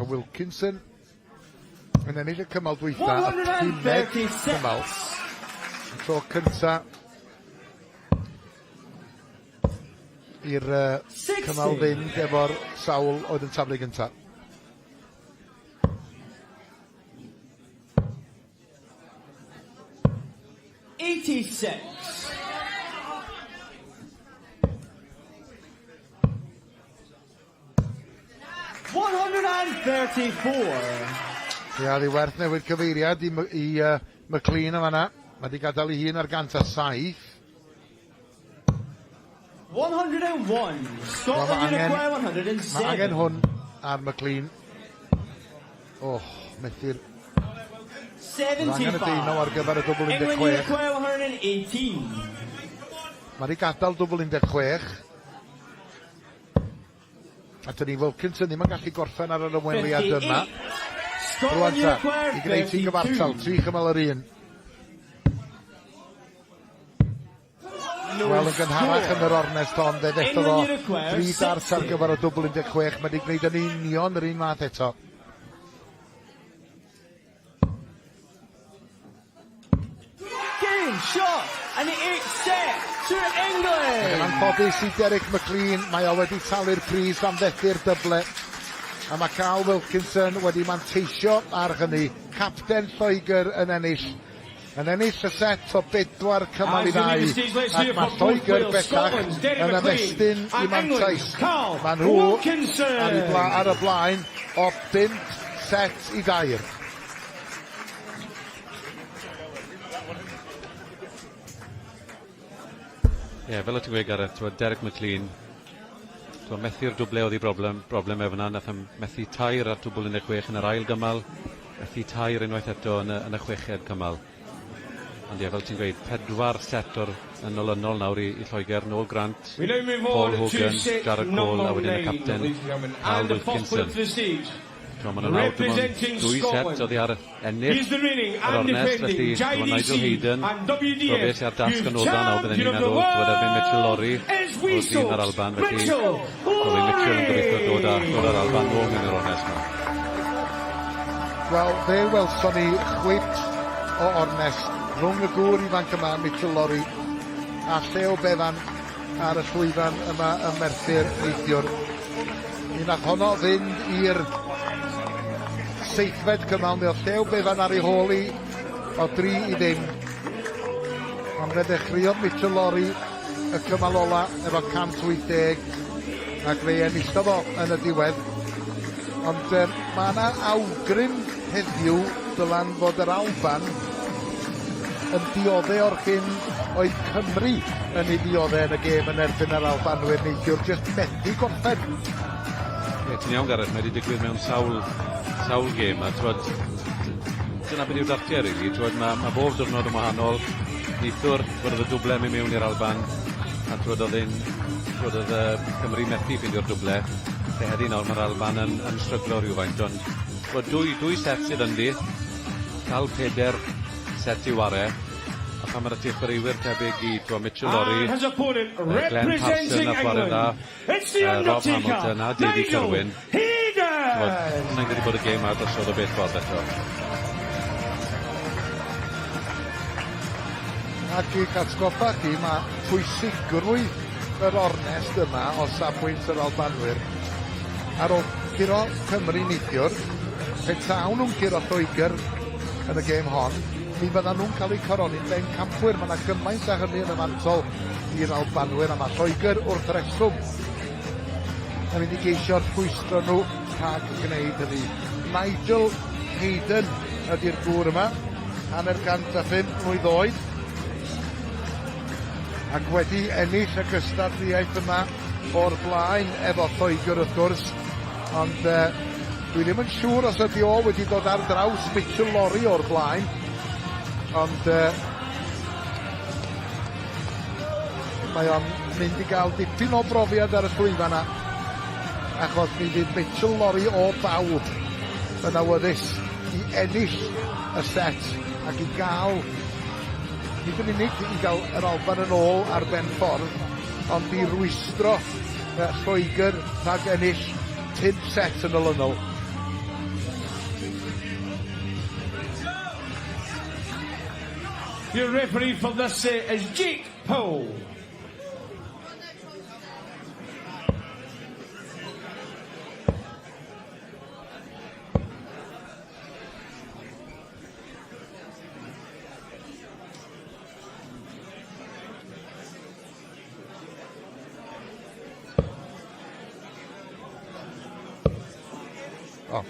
A Wilkinson yn ennill y cymal dwytha, y pumed cymal. 136. Y tro cynta i'r cymal 60. fynd efo'r sawl oedd yn taflu gynta. 86. 34. Ia, ddi werth newid cyfeiriad i, i uh, McLean yn fanna. Mae wedi gadael ei hun ar 107. 101. Scotland well, require 107. Mae angen hwn ar McLean. Oh, methu'r... 75. Angen y deunaw ar gyfer y dwbl 16. England require 118. Mae wedi gadael dwbl 16. A dyn ni Wilkinson ddim yn gallu gorffen ar yr ymweliad yma. Rwan ta, i gwneud ti'n gyfartal, tri chymal yr un. Wel, yn gynharach yn yr ornest hon, fe fethodd o dri dart ar gyfer y dwbl 16. Mae wedi gwneud yn union yr un fath eto. Game, shot, and the eighth set to England! Yn anffodus i Derek McLean, mae o wedi talu'r pris am fethu'r dyble. A mae Carl Wilkinson wedi manteisio ar hynny. Capten Lloegr yn ennill. Yn ennill y set o bedwar cymal i ddau. Ac mae Lloegr bellach yn ymestyn i mantais. Mae nhw ar, bla, ar y blaen o 5 set i dair. Ie, yeah, fel o ti'n gweud Gareth, t'wod Derek McLean, t'wod methu'r dwble oedd ei broblem, broblem efo 'na, nath e methu tair ar dwbl 16 yn yr ail gymal, methu tair unwaith eto yn y, yn y chweched cymal. Ond ie, fel ti'n gweud, pedwar set o'r yn olynol nawr i, i Lloegr, Noel Grant, Paul Hogan, Jared Cole, a wedyn y capten, Carl Wilkinson. T'mo' ma' 'na nawr dim ond dwy set oddi ar ennill yr ornest, felly t'mo' Nigel Hayden, t'mo' fe sy ar dasg anoddaf nawr bydden ni'n meddwl, t'mod erbyn Mitchell Lawrie o'r dîm yr Alban, felly Robbie Mitchell yn gobeithio dod â dod â'r Alban nôl mewn i'r ornest 'ma. Wel, fe welson ni chwip o ornest rhwng y gŵr ifanc yma, Mitchell Lawrie, a Llew Bevan ar y llwyfan yma ym Merthyr neithiwr. Mi nath honno fynd i'r seithfed cymal, mi oedd Llew Bevan ar ei hôl i o dri i ddim. Ond fe ddechreuodd Mitchell Lawrie y cymal ola efo 180 ac fe enillodd o yn y diwedd. Ond um, mae yna awgrym heddiw dylan fod yr Alban yn diodde o'r hyn oedd Cymru yn ei ddiodde yn y gêm yn erbyn yr Albanwyr neithiwr, jyst methu gorffen. Ie, ti'n iawn Gareth, mae wedi digwydd mewn sawl, sawl gêm, a t'wod, dyna beth yw dartiau, really. T'wod, mae, mae bob diwrnod yn wahanol. Neithiwr, t'wod, oedd y dwble mynd mewn i'r Alban, a t'wod, oedd ein, t'wod, oedd Cymru methu ffeindio'r dwble. Lle heddi nawr mae'r Alban yn, yn stryglo rhywfaint, ond t'wod, dwy, dwy set sydd ynddi, cael peder set i'w ware, a pan mae 'da ti chwaraewyr tebyg i t'wo' Mitchell Lawrie, And his opponent Glenn Parson representing nath ware England, dda, it's the Rob Undertaker, Hamilton a Davy Nigel Kirwan. T'wod, Hayden! sai'n credu bod y gêm 'ma drosodd o bell ffordd eto. Ac i'ch atgoffa chi, mae pwysigrwydd yr ornest yma o safbwynt yr Albanwyr ar ôl curo Cymru neithiwr, petawn nhw'n curo Lloegr yn y gêm hon, mi fyddan nhw'n cael eu coroni'n bencampwyr. Mae yna gymaint â hynny yn y fantol i'r Albanwyr, a mae Lloegr wrth reswm yn mynd i geisio rhwystro nhw rhag gwneud hynny. Nigel Hayden ydy'r gŵr yma, 105 mlwydd oed, ac wedi ennill y gystadleuaeth yma o'r blaen efo Lloegr wrth gwrs, ond uh, dwi ddim yn siŵr os ydy o wedi dod ar draws Mitchell Lawrie o'r blaen, ond uh, mae o'n mynd i gael dipyn o brofiad ar y llwyfan yna, achos mi fydd Mitchell Lawrie o bawb yn awyddus i ennill y set ac i gael, nid yn unig i gael yr Alban yn ôl ar ben ffordd, ond i rwystro Lloegr rhag ennill pump set yn olynol. Your referee for this set is Jake Powell. O.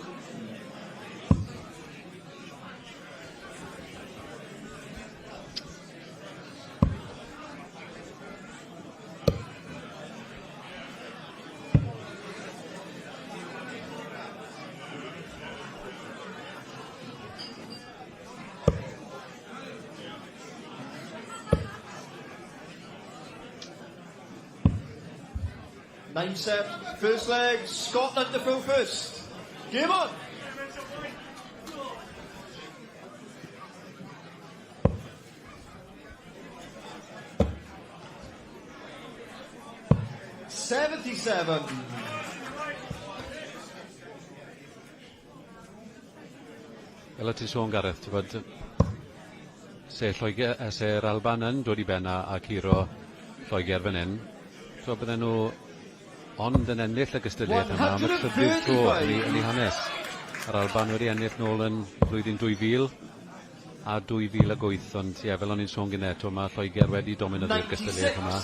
9 set, first leg, Scotland to throw first. Game on! 77. Fel o' ti'n sôn Gareth, ti'n bod, se Lloegr, se'r Alban yn dod i ben a, a curo Lloegr fan hyn, so bydden nhw ond yn ennill y gystadleuaeth yma am y trydydd tro yn ei, yn ei hanes. Yr Alban wedi ennill nôl yn flwyddyn 2000 a 2008, ond ie, fel o'n i'n sôn gynnau, to, mae Lloegr wedi dominyddu'r gystadleuaeth yma,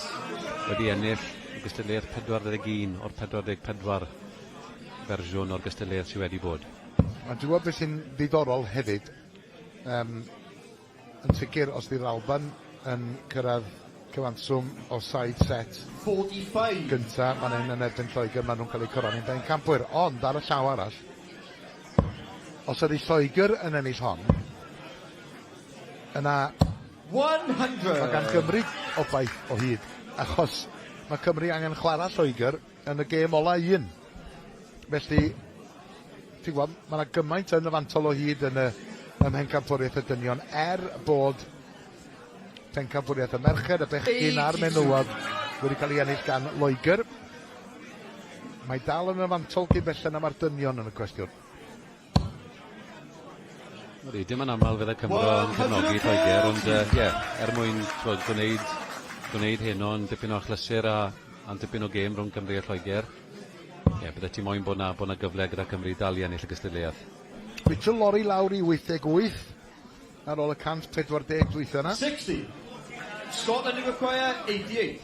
wedi ennill y gystadleuaeth 41 o'r 44 fersiwn o'r gystadleuaeth sydd wedi bod. Ond ti'n gwybod beth sy'n ddiddorol hefyd? Um, yn sicr, os ydy'r Alban yn cyrraedd cyfanswm o saith set 45. gynta, fan hyn yn erbyn Lloegr, maen nhw'n cael eu coroni'n bencampwyr. Ond ar y llaw arall, os ydy Lloegr yn ennill hon, yna 100. mae gan Gymru obaith o hyd, achos mae Cymru angen chwarae Lloegr yn y gêm ola un. Felly, ti'n gwybod, mae yna gymaint yn y fantol o hyd yn y ym mhencampwriaeth y dynion, er bod pencampwriaeth y merched, y bechgyn a'r menywod wedi cael ei ennill gan Loegr. Mae dal yn y fantol cyn belled na mae'r dynion yn y cwestiwn. Ydy, dim yn aml fydd y Cymro yn cefnogi Lloegr, ond ie, yeah, er mwyn twod, gwneud, gwneud heno yn dipyn o achlysur a, a dipyn o gêm rhwng Cymru a Lloegr, ie, yeah, bydde ti moyn bod na, bod na gyfle gyda Cymru dal i ennill y gystadleuaeth. Mitchell Lorry lawr i 88 ar ôl y 140 dwytha yna. 60. Scotland require 88.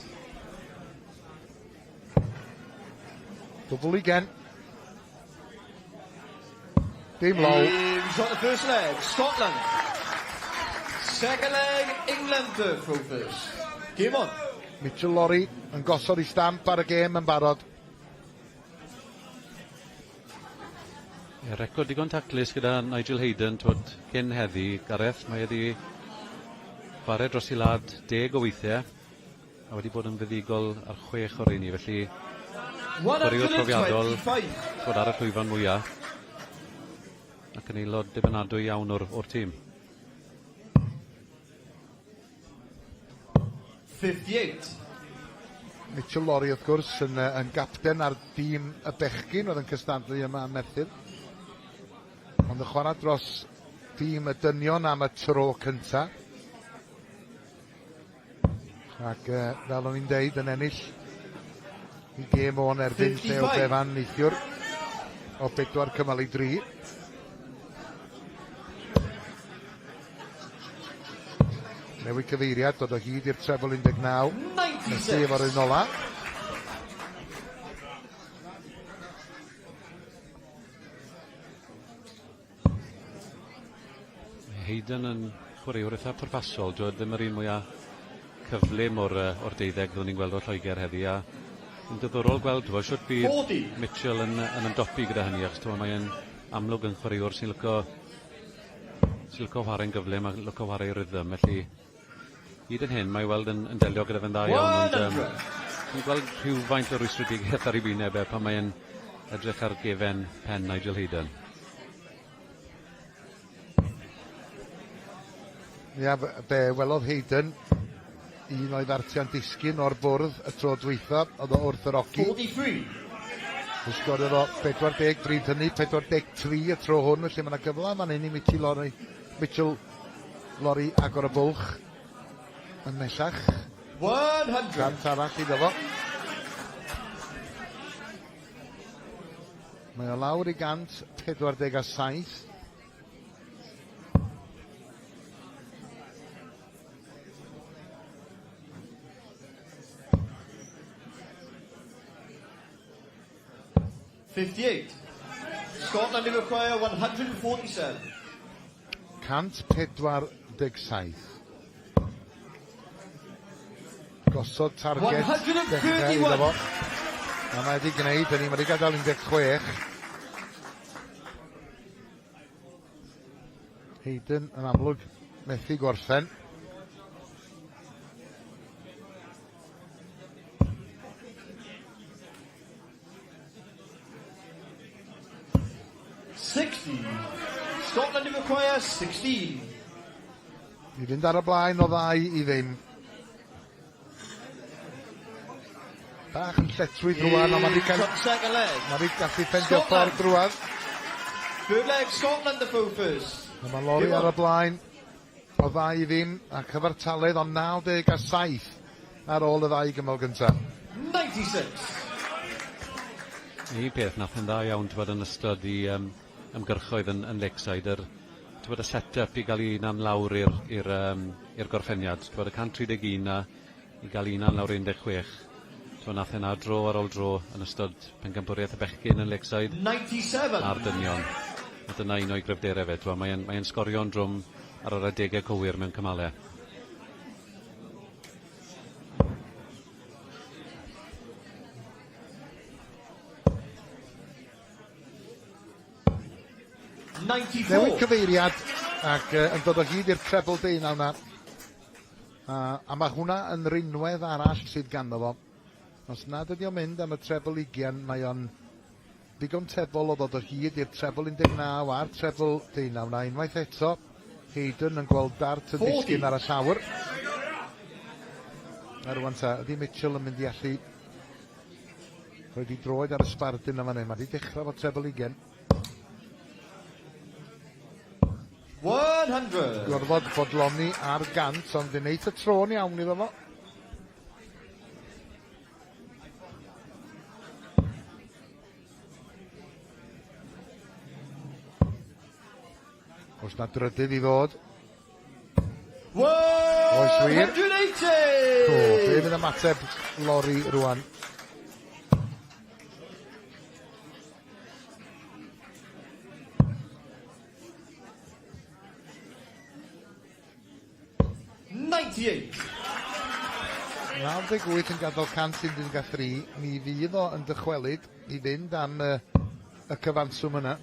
Dwbl ugen. Dim low. Games on the first leg, Scotland. Second leg, England to throw first. Game on. Mitchell Lorry yn gosod ei stamp ar y gêm yn barod. Ie, record digon taclus gyda Nigel Hayden, twod, cyn heddi, Gareth, mae wedi chwarae dros ei wlad 10 o weithiau, a wedi bod yn fuddugol ar 6 o'r rheini, felly chwaraewr profiadol, 125. twod, ar y llwyfan mwyaf, ac yn aelod dibynadwy iawn o'r, o'r tîm. 58. Mitchell Lorry wrth gwrs yn, yn gapten ar dîm y bechgyn oedd yn cystadlu yma ym Merthyr. Ond yn chwarae dros dîm y dynion am y tro cynta. Ac fel o'n i'n deud, yn ennill i gêm o'n erbyn Llew 55. Bevan neithiwr o 4 cymal i 3. Newid cyfeiriad, dod o hyd i'r treble 19. Methu efo'r un ola. Mae Hayden yn chwaraewr eitha pwrpasol, dwi ddim yr un mwyaf cyflym o'r, o'r deuddeg fyddwn ni'n gweld o Lloegr heddi, a yn diddorol gweld t'bo' shwt bydd 40. Mitchell yn, yn ymdopi gyda hynny, achos t'bo' mae'n amlwg yn chwaraewr sy'n lico sy'n lico chwarae'n gyflym a lico chwarae rhythm, felly hyd yn hyn mae weld yn, yn delio gyda fe'n dda iawn, ond 100. dwi'n gweld rhywfaint o rwystredigaeth ar ei wyneb e pan mae'n edrych ar gefen pen Nigel Hayden. Ia, fe welodd Hayden un o'i ddartiau'n disgyn o'r bwrdd y tro dwytha, oedd o wrth yr ogi. 43. Fe sgoriodd o 40 bryd hynny, 43 y tro hwn, felly mae yna gyfle fan hyn i Mitchell Lorry, Mitchell Lorry agor y bwlch yn mellach. 100. 100 arall iddo fo. Mae o lawr i 147. 58. Scotland require 147. 147. Gosod target dechrau iddo fo. A mae wedi gwneud hynny, mae wedi gadael 16. Hayden yn amlwg methu gorffen. 16. I fynd ar y blaen o ddau i ddim. Bach yn lletchwith rwan, ond mae 'di cael... Second leg. Mae 'di gallu ffeindio ffordd drwadd. Third leg, Scotland to throw first. A mae Laurie ar y blaen o ddau i ddim a cyfartaledd o 97 ar ôl y ddau gymal gyntaf. 96. Un peth nath yn dda iawn t'bod yn ystod i um, ymgyrchoedd yn, yn Lakeside, yr, t'bod y set-up i gael ei hunan lawr i'r i'r um, i'r gorffeniad. T'bod y 131 na i gael ei hunan lawr 16. T'bod nath e 'na dro ar ôl dro yn ystod pencampwriaeth y bechgyn yn Lakeside. 97. A'r dynion. A dyna un o'i gryfderau fe, t'bod mae e'n mae e'n sgorio'n drwm ar yr adegau cywir mewn cymalau. Newid cyfeiriad ac uh, yn dod o hyd i'r treble deunaw na. A, a mae hwnna yn rinwedd arall sydd ganddo fo. Os nad ydy o'n mynd am y treble ugian, mae o'n ddigon tebol o ddod o hyd i'r treble 19 a'r treble deunaw na. Unwaith eto, Hayden yn gweld dart yn disgyn ar y llawr. A rwan ta, ydy Mitchell yn mynd i allu rhoi di droed ar y sbardun yma fan hyn. Mae di dechrau fo treble ugen. 100. Gorfod bodloni ar gant, ond yn neith y tro'n iawn iddo fo. Oes na drydydd i ddod? Oes wir? 180! O, be fydd ymateb Laurie rwan? 98. 98 yn gadael 113. Mi fydd o yn dychwelyd i fynd am y, y cyfanswm yna.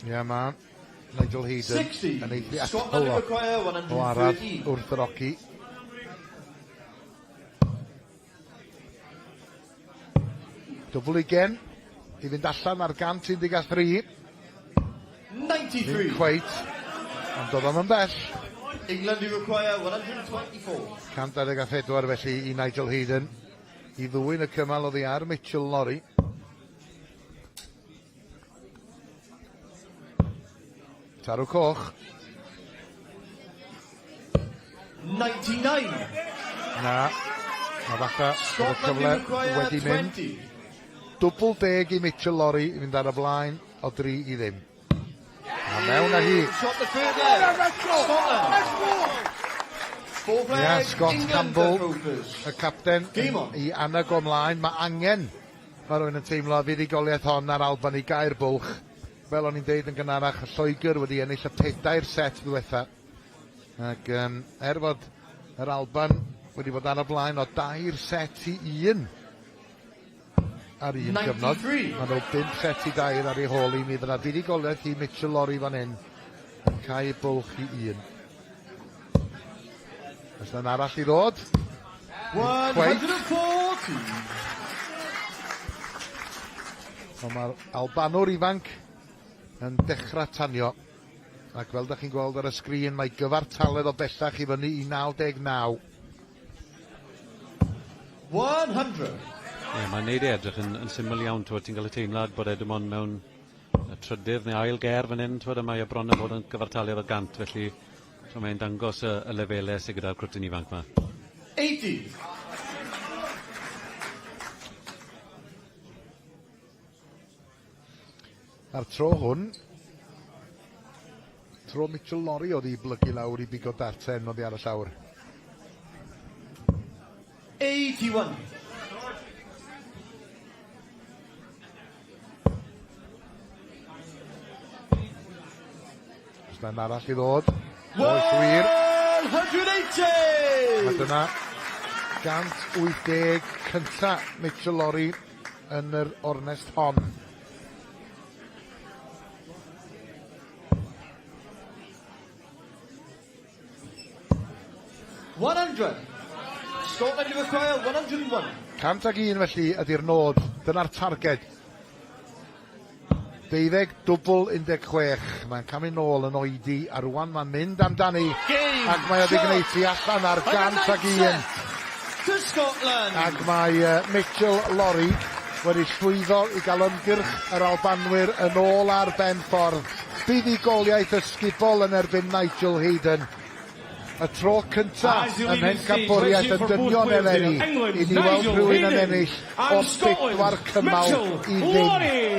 Ia, mae Nigel Hayden 60. yn eithriadol Scotland o, require o araf 113. wrth yr oci. Dwbl ugen i fynd allan ar 113. Ddim 93. cweit, ond doedd o'm yn bell. England do require 124. 124 felly i Nigel Hayden i ddwyn y cymal oddi ar Mitchell Laurie. Tarw coch. 99. Na. Mae fatha bod y Scotland cyfle do require wedi mynd. 20. Dwbl deg i Mitchell Laurie i fynd ar y blaen o dri i ddim. A mewn â hi. Shot the third leg. Scotland. Fourth leg. Ia, Scott England Campbell, to throw first. y capten, Game on. i annog o mlaen. Mae angen, mae rhywun yn teimlo, fuddugoliaeth hon ar Alban i gau'r bwlch. Fel o'n i'n deud yn gynharach, y Lloegr wedi ennill y pedair set ddiwetha. Ac um, er fod yr Alban wedi bod ar y blaen o dair set i un ar un gyfnod. 93. Maen nhw 5 set i dair ar ei hôl i mi fydda fuddugoliaeth i Mitchell Laurie fan hyn yn cau bwlch i un. Oes yna'n arall i ddod? Quite. 140. Ond mae'r Albanwr ifanc yn dechrau tanio. Ac fel da chi'n gweld ar y sgrin, mae gyfartaledd o bellach i fyny i 99. 100. Ie, mae'n neud e edrych yn, yn syml iawn, t'wod, ti'n cael y teimlad bod e dim ond mewn y trydydd neu ail ger fan hyn, t'wod, a mae e bron yn bod yn gyfartaledd o gant, felly t'wod, mae'n dangos y, y lefelau sydd gyda'r crwtyn ifanc yma. 80. A'r tro hwn, tro Mitchell Laurie oedd i blygu lawr i bigo darten oddi ar y llawr. 81. Oes na'n arall i ddod? Oes wir. 180! A dyna 180 cynta Mitchell Laurie yn yr ornest hon. 100. Scotland require 101. 101 felly ydy'r nod. Dyna'r targed. Deuddeg dwbl 16. Mae'n camu nôl yn oedi a rwan mae'n mynd amdani. Ac mae o wedi gwneud tu allan ar 101. To Scotland. Ac mae Mitchell Laurie wedi llwyddo i gael ymgyrch yr Albanwyr yn ôl ar ben ffordd. Buddugoliaeth ysgubol yn erbyn Nigel Hayden. Y tro cynta ym mhencampwriaeth y dynion eleni i ni weld rhywun yn ennill o bedwar cymal i ddim.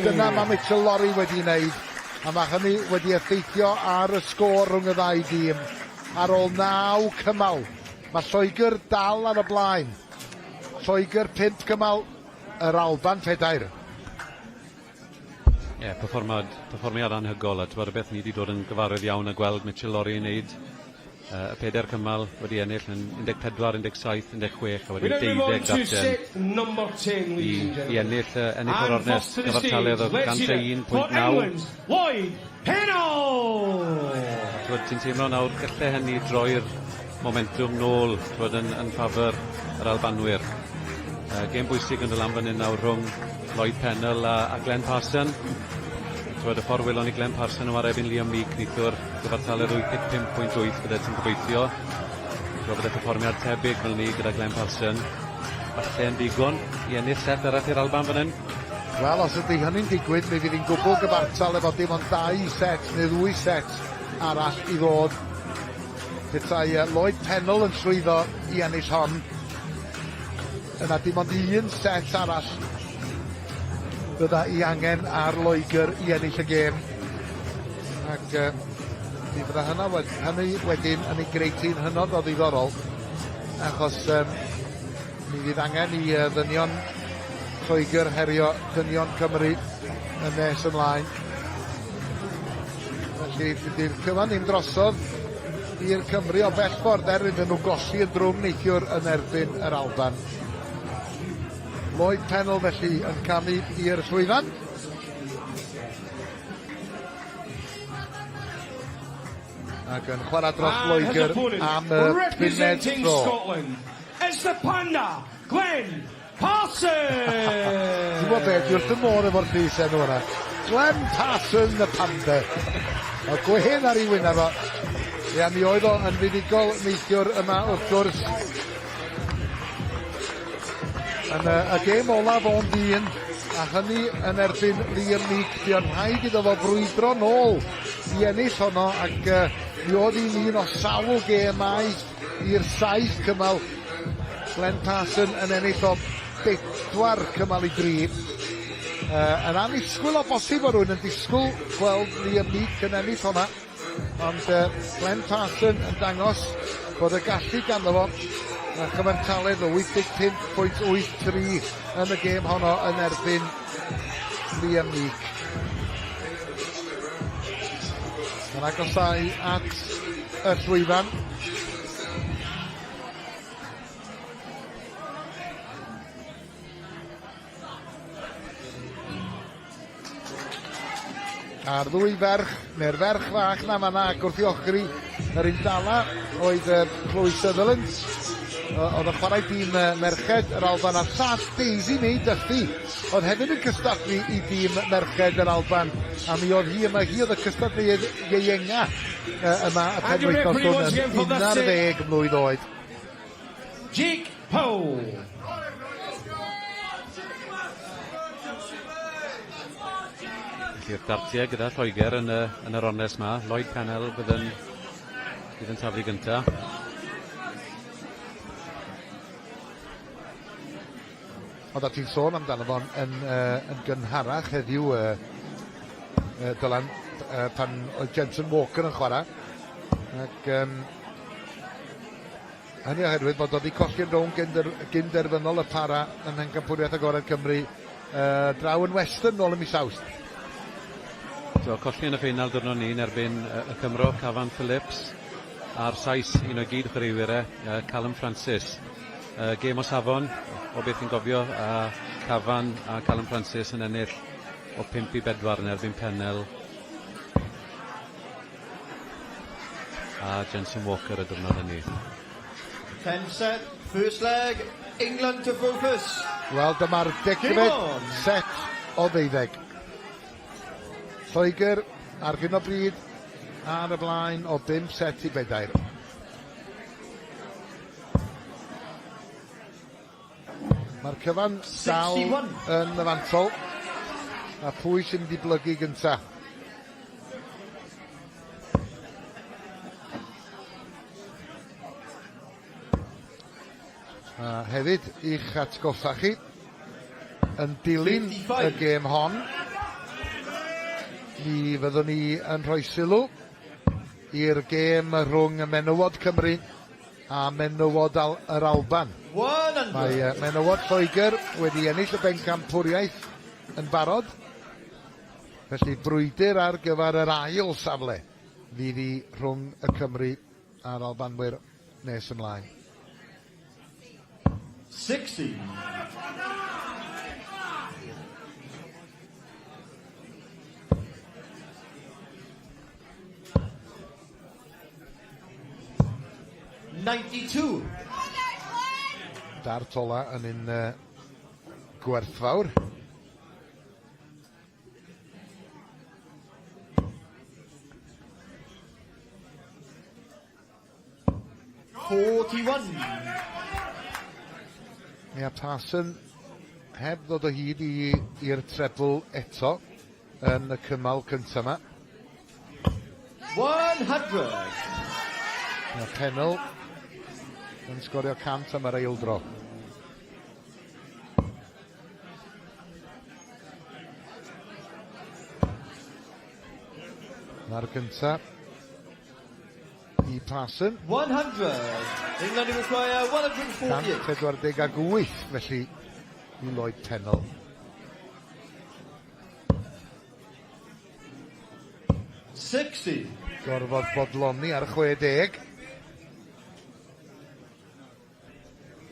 Dyna mae Mitchell Laurie wedi wneud, a mae hynny wedi effeithio ar y sgôr rhwng y ddau dîm. Ar ôl naw cymal, mae Lloegr dal ar y blaen. Lloegr pump cymal, yr Alban pedair. Ie, yeah, perfformiad, perfformiad anhygoel, a ti'n rhywbeth ni wedi dod yn gyfarwydd iawn a gweld Mitchell Laurie yn neud y pedair cymal wedi ennill yn 14, 17, 16 a wedyn 12 darten i ennill, ennill yr ornest gyfartaledd o 101.9. Lloyd Pennell! Ti'n teimlo nawr gallai hynny droi'r momentwm nôl t'wod, yn, yn ffafr yr Albanwyr. Gêm bwysig yn dod lan fan hyn nawr rhwng Lloyd Pennell a Glenn Parson. T'wod, y ffordd welon ni Glenn Parson yn whare erbyn Liam Meek neithiwr, gyfartaledd 85.8 bydde ti'n gobeithio. T'wod, bydde perfformiad tebyg fel ni gyda Glenn Parson. Falle yn ddigon i ennill set arall i'r Alban fan hyn. Wel, os ydy hynny'n digwydd, mi fydd hi'n gwbl gyfartal efo dim ond dau set neu ddwy set arall i ddod. Petai Lloyd Pennell yn llwyddo i ennill hon, yna dim ond un set arall fydda i angen ar Loegr i ennill y gêm. Ac mi fydda hynna, hynny wedyn yn ei greu hi'n hynod o ddiddorol, achos mi fydd angen i ddynion Lloegr herio dynion Cymru yn nes ymlaen. Felly, dydy'r cyfan ddim drosodd i'r Cymru o bell ffordd er iddyn nhw golli yn drwm neithiwr yn erbyn yr Alban. Lloyd Pennell felly yn camu i'r llwyfan. Ac yn chwarae dros Loegr am y pumed tro. Scotland is the Panda, Glenn Parsons! Ti'n gwybod beth, dwi wrth fy modd efo'r llys enw yna. Glenn Parsons the Panda. O gwên ar ei wyneb o. Ia, mi oedd o yn fuddugol neithiwr yma wrth gwrs. Yn y gêm olaf o'n dyn, a hynny yn erbyn Liam Meek, buon rhaid iddo fo frwydro nôl i ennill honno, ac mi oedd hi'n un o sawl gêm aeth i'r saith cymal. Glenn Parson yn ennill o 4 cymal i 3. Yn annisgwyl o bosib o rywun yn disgwyl gweld Liam Meek yn ennill honna. Ond Glenn Parson yn dangos bod y gallu ganddo fo a chyfartaledd o 85.83 yn y gêm honno yn erbyn Liam Meek. Mae'n agosau at y llwyfan. A'r ddwy ferch, neu'r ferch fach na fanna ac wrth i ochri yr un dala oedd Chloe Sutherland. Oedd yn chwarae dîm merched yr Alban a llall Daisy May Duffy oedd hefyd yn cystadlu i dîm merched yr Alban a mi oedd hi yma, hi oedd y cystadleuydd ieuenga yma y penwythnos hwn yn 11 mlwydd oed. Jake Powell. Felly'r dartiau gyda Lloegr yn yr ornest 'ma. Lloyd Pennell fydd yn taflu gynta. Oedda ti'n sôn amdano fo'n yn gynharach heddiw, Dylan, pan oedd Jensen Walker yn chwarae. Ac hynny oherwydd bod oedd wedi colli'r rownd gynderfynol y para ym Mhencampwriaeth Agored Cymru draw yn Weston nôl ym mis Awst. So, colli yn y ffeinal diwrnod ni yn erbyn y Cymro, Cafan Phillips, a'r Sais, un o'i gyd chwaraewyr e, Callum Francis. Gêm o safon, o beth fi'n gofio, a Cafan a Callum Francis yn ennill o 5 i 4 yn erbyn Pennell a Jensen Walker y diwrnod hynny. 10 set, first leg, England to throw first. Wel, dyma'r degfed set o ddeuddeg. Lloegr ar hyn o bryd ar y blaen o 5 set i bedair. Mae'r cyfan dal yn y fantol. A pwy sy'n mynd i blygu gynta? A hefyd i'ch atgoffa chi, yn dilyn y gêm hon, mi fyddwn ni yn rhoi sylw i'r gêm rhwng menywod Cymru a menywod Al yr Alban. Mae menywod Lloegr wedi ennill y bencampwriaeth yn barod, felly brwydr ar gyfer yr ail safle fydd hi rhwng y Cymry a'r Albanwyr nes ymlaen. 60. 92. Dart ola yn un uh, gwerthfawr. 41. Ia, Parson heb ddod o hyd i'r trebl eto yn y cymal cyntaf yma. 100. Ia, Pennell yn sgorio 100 am yr eildro. Mae'r gyntaf i Parson. 100. England require 148. 148 felly i Lloyd Pennell. 60. Gorfod bodloni ar 60.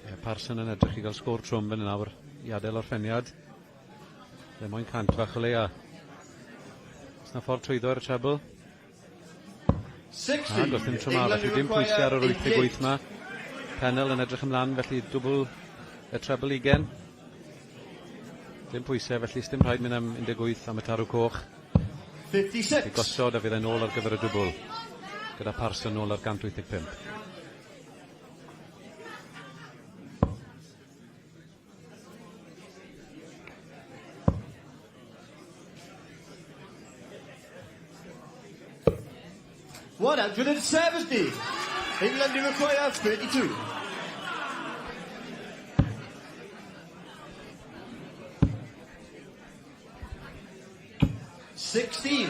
Ie, Parson yn edrych i gael sgôr trwm fan nawr i adael orffeniad. Ddim moyn 100 fach o leia. Oes 'na ffordd trwyddo i'r treble? 60. Nag oes ddim tro 'ma, felly dim pwysau ar yr 88 'ma. Pennell yn edrych ymlaen, felly dwbl y treble ugen. Dim pwysau, felly sdim rhaid mynd am 18 am y tarw coch. 56. I gosod a fydd e'n ôl ar gyfer y dwbl. Gyda Parson nôl ar 185. 170. England do require 32. 16.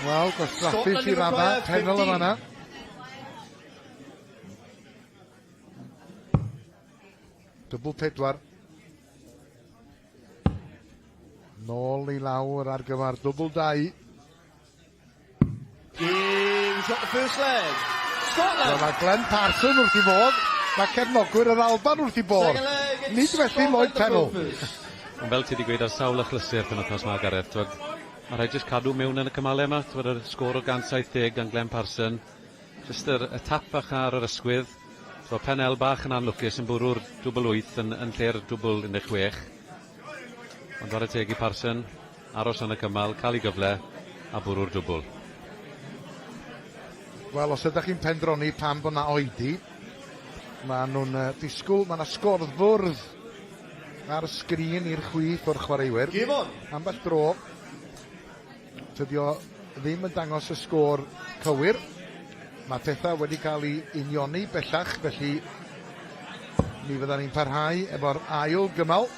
Wel, gwastraffus i radda, Pennell yn fanna. Dwbl pedwar. Nôl i lawr ar gyfer dwbl dau. Game shot the first leg. Scotland. Wel, mae Glenn Parson wrth i fodd. Mae cefnogwyr yr Alban wrth i bodd. Nid felly Lloyd Pennell. Ond fel ti wedi gweud ar sawl achlysur penwythnos 'ma Gareth, t'wod, ma' rhaid jyst cadw mewn yn y cymale yma, t'wod yr sgôr o 170 gan Glenn Parson, jyst yr y tap fach ar yr ysgwydd, t'wod Pennell bach yn anlwcus yn bwrw'r dwbl wyth yn yn lle'r dwbl 16. Ond ware teg i Parson, aros yn y cymal, cael ei gyfle a bwrw'r dwbl. Wel, os ydych chi'n pendroni pam bod 'na oedi, maen nhw'n uh, disgwyl, mae 'na sgorfwrdd ar y sgrin i'r chwith o'r chwaraewyr. Game on. Ambell dro, tydi o ddim yn dangos y sgôr cywir. Mae pethau wedi cael ei unioni bellach, felly mi fyddan ni'n parhau efo'r ail gymal.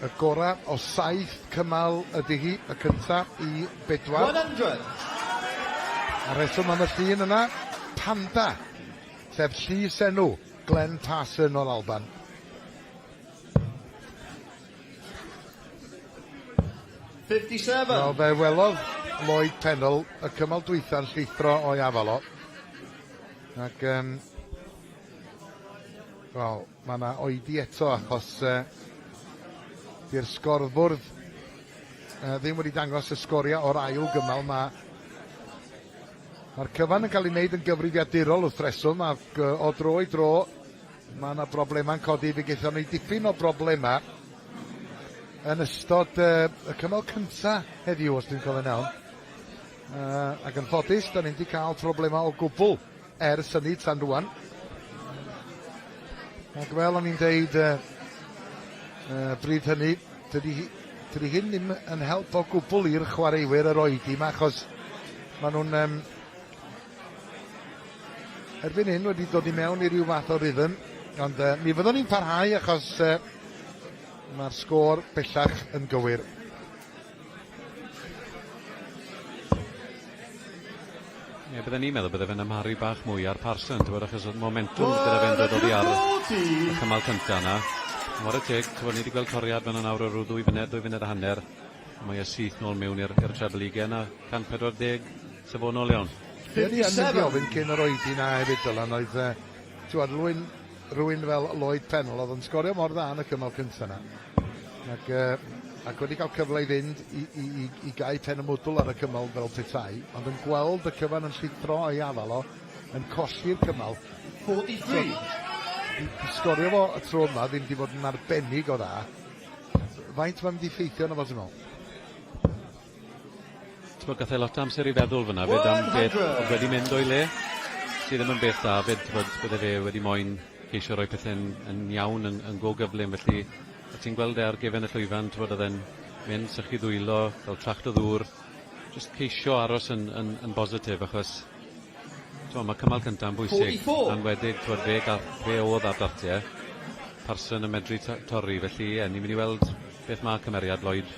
Y gorau o saith cymal ydy hi, y cynta i bedwar. 100. A rheswm am y llun yna, panda, sef llys enw Glenn Parson o'r Alban. 57. Wel, fe welodd Lloyd Pennell y cymal dwytha'n llithro o'i afal o. Ac, um, wel, mae yna oedi eto achos uh, di'r sgorfwrdd uh, ddim wedi dangos y sgoriau o'r ail gymal. Mae Mae'r cyfan yn cael ei wneud yn gyfrifiadurol wrth reswm ac o dro i dro mae yna broblemau'n codi. Fe gaethon ni dipyn o broblemau yn ystod y cymal cynta heddiw, os dwi'n cofio'n iawn. Ac yn ffodus, da ni'm wedi cael problemau o gwbl ers hynny tan rwan. Ac fel o'n i'n deud bryd hynny, dydy, dydy hyn ddim yn help o gwbl i'r chwaraewyr yr oedi yma, achos maen nhw'n um, erbyn hyn wedi dod i mewn i ryw fath o rhythm, ond mi fyddwn ni'n parhau achos mae'r sgôr bellach yn gywir. Ie, bydden ni'n meddwl bydde fe'n amharu bach mwy ar Parson, ti'n bod, achos oedd momentum gyda fe'n dod oddi ar y cymal cynta yna. Whare teg, ti'n bod, ni wedi gweld toriad fan yna nawr o ryw ddwy funed, ddwy funed a hanner. Mae e syth nôl mewn i'r treble ugain a 140 safonol iawn. Be o'n i yn mynd i ofyn cyn yr oedi 'na hefyd Dylan oedd yy t'wod rywun rywun fel Lloyd Pennell oedd yn sgorio mor dda yn y cymal cynta 'na ac yy ac wedi cael cyfle i fynd i i i i gau pen y mwdwl ar y cymal fel petai ond yn gweld y cyfan yn llithro o'i afal o yn colli'r cymal. 43. Di di sgorio fo y tro yma ddim 'di fod yn arbennig o dda. Faint mae'n mynd i ffeithio arno fo ti'n meddwl? T'mod gath e lot o amser i feddwl fynna 'fyd am beth o'dd wedi mynd o'i le, sy ddim yn beth da 'fyd t'mod bydde fe wedi moyn ceisio roi pethe'n yn iawn yn yn go gyflym felly o' ti'n gweld e ar gefen y llwyfan t'mod o'dd e'n mynd sychu ddwylo fel tracht o ddŵr jyst ceisio aros yn yn yn bositif achos t'mo' ma' cymal cynta yn bwysig. 44. Anwedig t'mod fe gath fe o'dd ar dartie. Parson yn medru to- torri felly ie ni myn' i weld beth ma' cymeriad Lloyd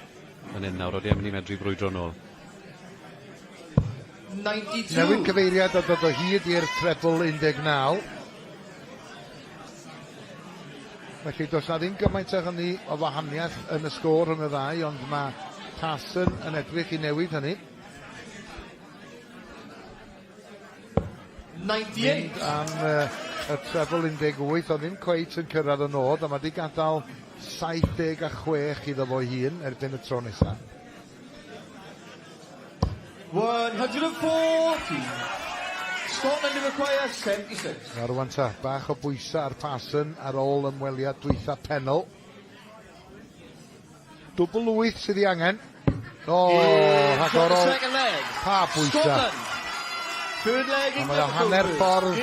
fan hyn nawr, odi e'n mynd i medru brwydro nôl? 92. Newid cyfeiriad a dod o hyd i'r trebl 19. Felly does na ddim gymaint â hynny o wahaniaeth yn y sgôr rhwng y ddau, ond mae Parson yn edrych i newid hynny. 98. Mynd am y treble 18, ond ddim cweit yn cyrraedd y nod, a mae wedi gadael 76 iddo fo'i hun erbyn y tro nesaf. 140. Scotland require 76. Nawr rwan ta, bach o bwysa ar Parson ar ôl ymweliad dwytha Pennell. Dwbl wyth sydd ei angen. O, rhagorol. Pa bwysa. A mae o hanner ffordd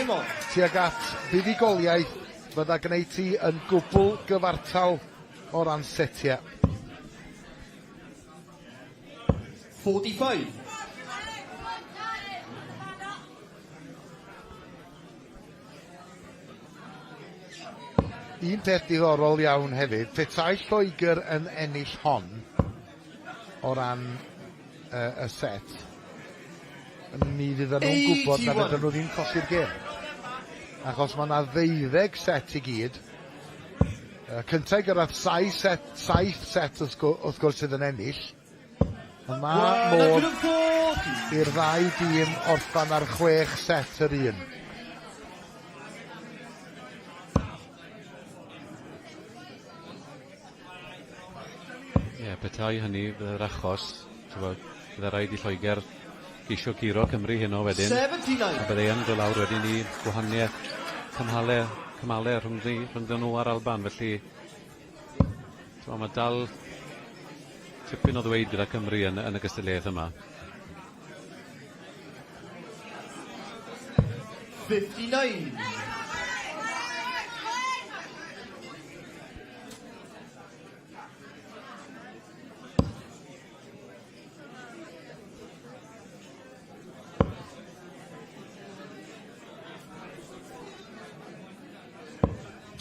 tuag at fuddugoliaeth fydda gwneud ti yn gwbl gyfartal o ran setiau. 45. Un peth diddorol iawn hefyd, petai Lloegr yn ennill hon o ran y set, mi fydden nhw'n gwybod na fedrwn nhw ddim colli'r gêm. Achos mae yna ddeuddeg set i gyd. Y cyntaf i gyrraedd saith set, saith set wrth gwrs sydd yn ennill. Ond mae modd i'r ddau dîm orffan ar chwech set yr un. Ie, yeah, petai hynny fydde'r achos, t'wod, bydde raid i Lloegr geisio curo Cymru heno wedyn. 79. A bydde yn dod lawr wedyn i gwahaniaeth cymhale, cymale rhyngddi, rhyngddyn nhw a'r Alban, felly t'mo' ma' dal tipyn o ddweud gyda Cymru yn, yn y gystadleuaeth yma. 59.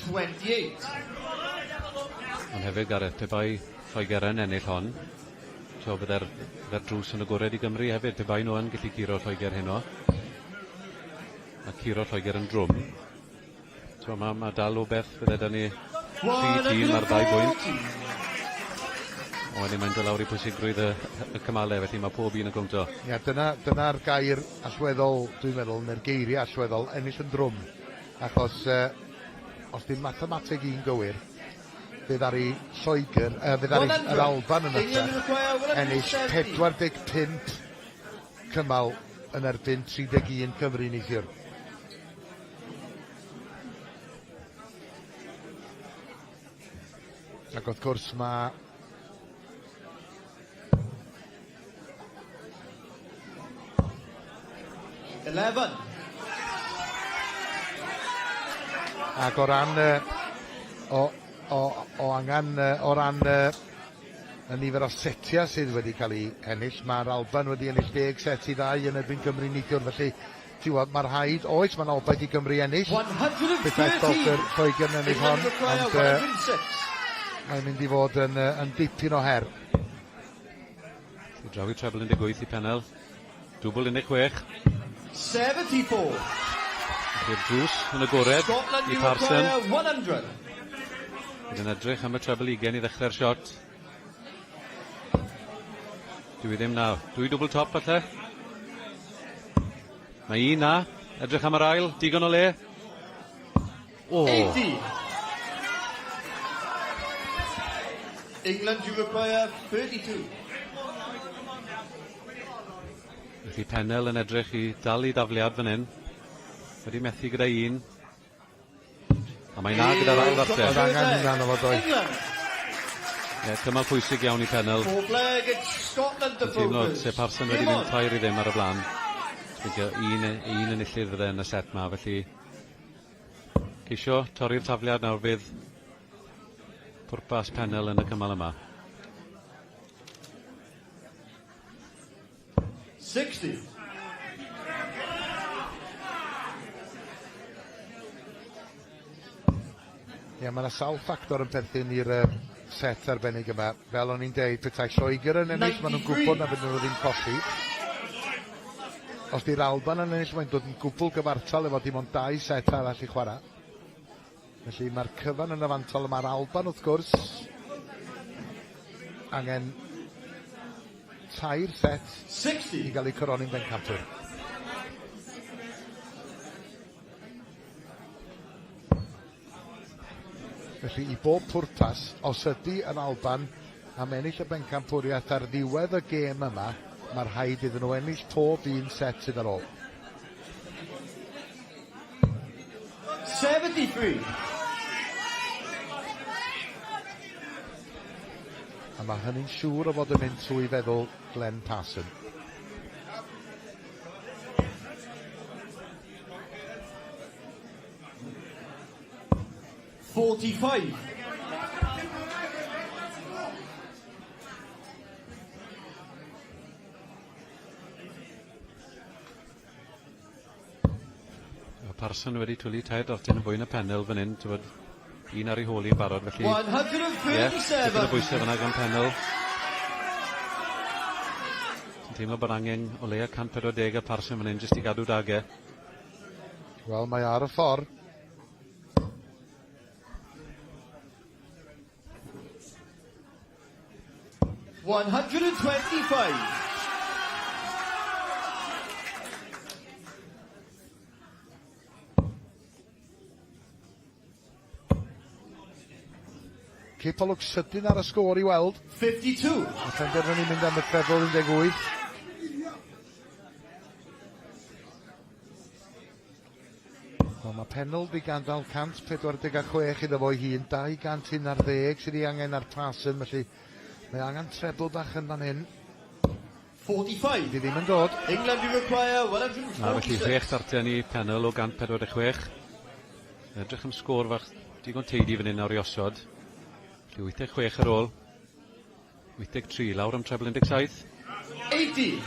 28. Ond hefyd Gareth, pe bai Lloegr yn ennill hon, t'wo' bydde'r bydde'r drws yn agored i Gymru hefyd, pe bai nhw yn gallu curo Lloegr heno, a curo Lloegr yn drwm, t'wo' ma' ma' dal wbeth bydde 'da ni tri tîm ar ddau bwynt. A wedyn mae'n dod lawr i pwysigrwydd y y cymale, felly ma' pob un yn cownto. Ie, dyna dyna'r gair allweddol dwi'n meddwl, neu'r geiriau allweddol, ennill yn drwm. Achos yy os 'di mathemateg i'n gywir, fe ddaru Lloegr, yy fe ddaru yr Alban yn hytrach ennill 45 cymal. yn erbyn 31 Cymru neithiwr. Ac wrth gwrs mae 11. Ac o ran o, o, o angen o ran y nifer o setiau sydd wedi cael eu ennill, mae'r Alban wedi ennill 10 set i ddau yn erbyn Gymru neithiwr, felly ti'n gwybod, mae rhaid, oes, mae'n obaith i Gymru ennill. 113. Lloegr yn ennill hon, ond mae'n mynd i fod yn, yn dipyn o her. Draw i treble 18 i Pennell. Dwbl 16. 74. Felly'r drws yn agored Scotland i Parson. require 100. Bydd yn edrych am y treble 20 i ddechrau'r shot. Dwi ddim na. Dwy dwbl top falle. Mae un na. Edrych am yr ail. Digon o le. O! 80. England, you require 32. Felly Pennell yn edrych i dal i dafliad fan hyn. Wedi methu gyda un. A mae na gyda'r ail Oedd ddarllen. angen hynna arno fo doedd. England. Ie, cymal pwysig iawn i Pennell. Fourth leg, it's Scotland to Teimlo focus. se Parson wedi Game mynd on. 3-0 ar y blaen. Gobeithio un, un enillydd fydde yn y set ma, felly ceisio torri'r tafliad nawr fydd pwrpas Pennell yn y cymal yma. 60. Ie, mae yna sawl ffactor yn perthyn i'r set arbennig yma. Fel o'n i'n deud, petai Lloegr yn ennill, maen nhw'n gwybod na fydden nhw ddim colli. Os di'r Alban yn ennill, mae'n dod yn gwbl gyfartal efo dim ond dau set arall i chwarae. Felly mae'r cyfan yn y fantol. Mae'r Alban, wrth gwrs, angen tair set 60. i gael eu coroni'n bencampwyr. Felly i bob pwrpas, os ydy yn Alban am ennill y bencampwriaeth ar ddiwedd y gêm yma, mae rhaid iddyn nhw ennill pob un set sydd ar ôl. 73. A mae hynny'n siŵr o fod yn mynd trwy feddwl Glenn Parson. 45. Mae Parson wedi twlu tair dartyn yn fwy na Pennell fan hyn, ti'n bod, un ar ei hôl hi'n barod, felly... Ie, dipyn o 137. bwysau fyna gan Pennell. Ti'n teimlo bod angen o leia 140 a Parson fan hyn jyst i gadw dag e. Wel, mae ar y ffordd. 125. Cipolwg sydyn ar y sgôr i weld. 52. A penderfynu mynd am y treble 18. Wel, mae Pennell di gadael 146 iddo fo'i hun, 211 sydd ei angen ar Parson, felly mae angen treble bach yn fan hyn. 45. Di ddim yn dod. England, you require Na, felly 146. chwech darten i Pennell o 146. Edrych am sgôr fach digon teidi fan hyn nawr i osod. Felly 86 ar ôl. 83 lawr am treble 17. 80.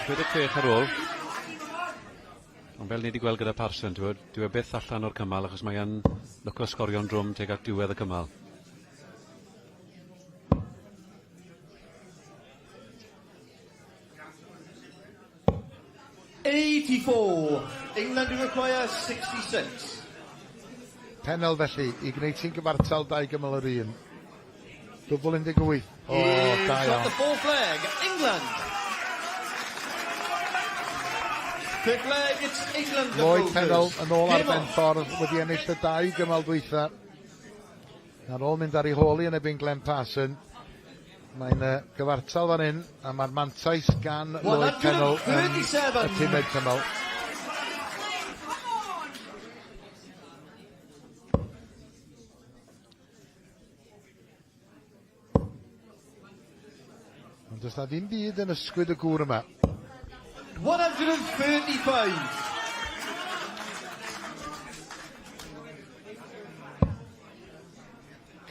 86 ar ôl. Ond fel ni wedi gweld gyda Parson, dyw e, dyw e byth allan o'r cymal achos mae e'n lico sgorio'n drwm tuag at diwedd y cymal. 84. England, you require 66. Pennell felly, i gwneud ti'n gyfartal dau gymal yr un. Dwbl 18. O, He's da got iawn. the fourth leg. England. Fifth leg, it's England the Lloyd focus. Pennell yn ôl ar Game on. ben ffordd wedi ennill y dau gymal dwytha. Ar ôl mynd ar ei hôl hi yn erbyn Glenn Parson. Mae'n uh, gyfartal fan hyn, a mae'r mantais gan Lloyd Pennell yn y pumed cymal. Ond does na ddim byd yn ysgwyd y gŵr yma. 135.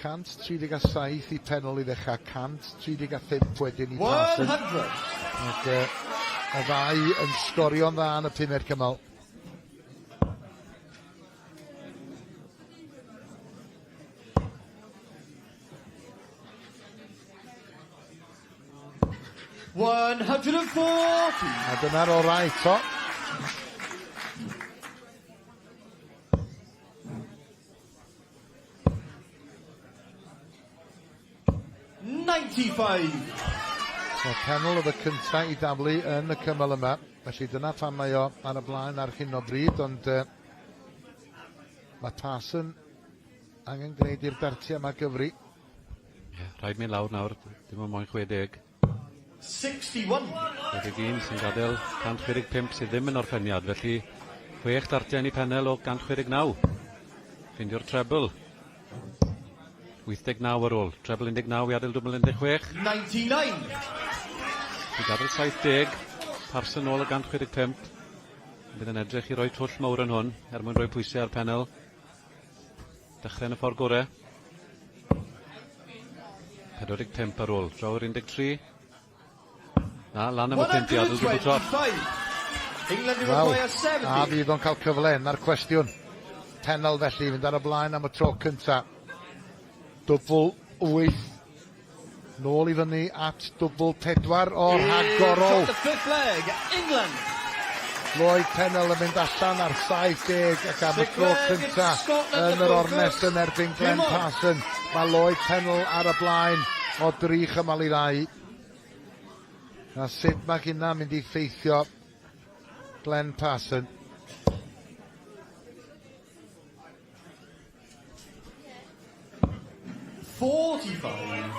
137 i Pennell i ddechrau, 135 wedyn i Parson. 100. Ac uh, y ddau yn sgorio'n dda yn y pumed cymal. 140. A dyna'r orau eto. 95. So Pennell oedd y cyntaf i daflu yn y cymal yma. Felly dyna pam mae o ar y blaen ar hyn o bryd, ond uh, mae Parson angen gwneud i'r dartiau yma gyfri. Yeah, rhaid mynd lawr nawr, dim ond moyn 60. 61. 61 sy'n gadael 165 sydd ddim yn orffeniad, felly chwech dartiau yn ei Pennell o 169. Ffeindio'r treble. 89 ar ôl. Treble 19 i adael dwbl 16. 99. I gadael 70. Parson nôl o 165. Bydd yn edrych i roi twll mawr yn hwn er mwyn rhoi pwysau ar Pennell. Dechrau yn y ffordd gorau. 45 ar ôl. Draw yr 13. Na, lan am y 5 i adael dwbl top. 125. England Wel, require a 70. fydd o'n cael cyfle, na'r cwestiwn. Pennell felly, fynd ar y blaen am y tro cynta. Dwbl 8. Nôl i fyny at dwbl 4 o rhagorol. Shot the fifth leg. England. Lloyd Pennell yn mynd allan ar 70 ac am y tro cynta yn yr ornest yn erbyn Glenn Parson. Mae Lloyd Pennell ar y blaen o dri chymal i ddau. A sut mae hynna'n mynd i ffeithio Glenn Parson? 45.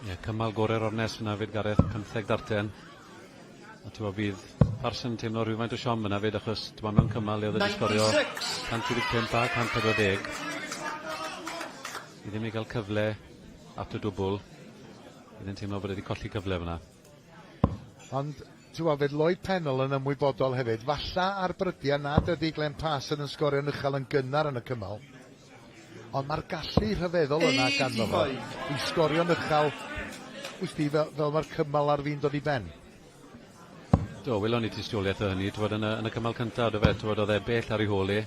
Ie, cymal gorau'r ornest fyna fyd Gareth, 15 darten. A ti'n fydd Parson yn teimlo rhywfaint o siom yna fyd, achos ti'n mewn cymal le oedd wedi sgorio 96. 135 a 140. I ddim i gael cyfle at y dwbl. Bydd yn teimlo bod wedi colli cyfle fyna. Ond, ti'n gwybod, fydd Lloyd Pennell yn ymwybodol hefyd. Falla ar brydiau nad ydy Glenn Parson yn sgorio'n uchel yn gynnar yn y cymal. Ond mae'r gallu rhyfeddol yna ganddo fo 85. i sgorio'n uchel, wyt ti, fel, fel mae'r cymal ar fin dod i ben. Do, welon ni tystiolaeth o hynny, t'wod, yn y cymal cyntaf, do fe, t'wod, oedd e bell ar ei hôl e.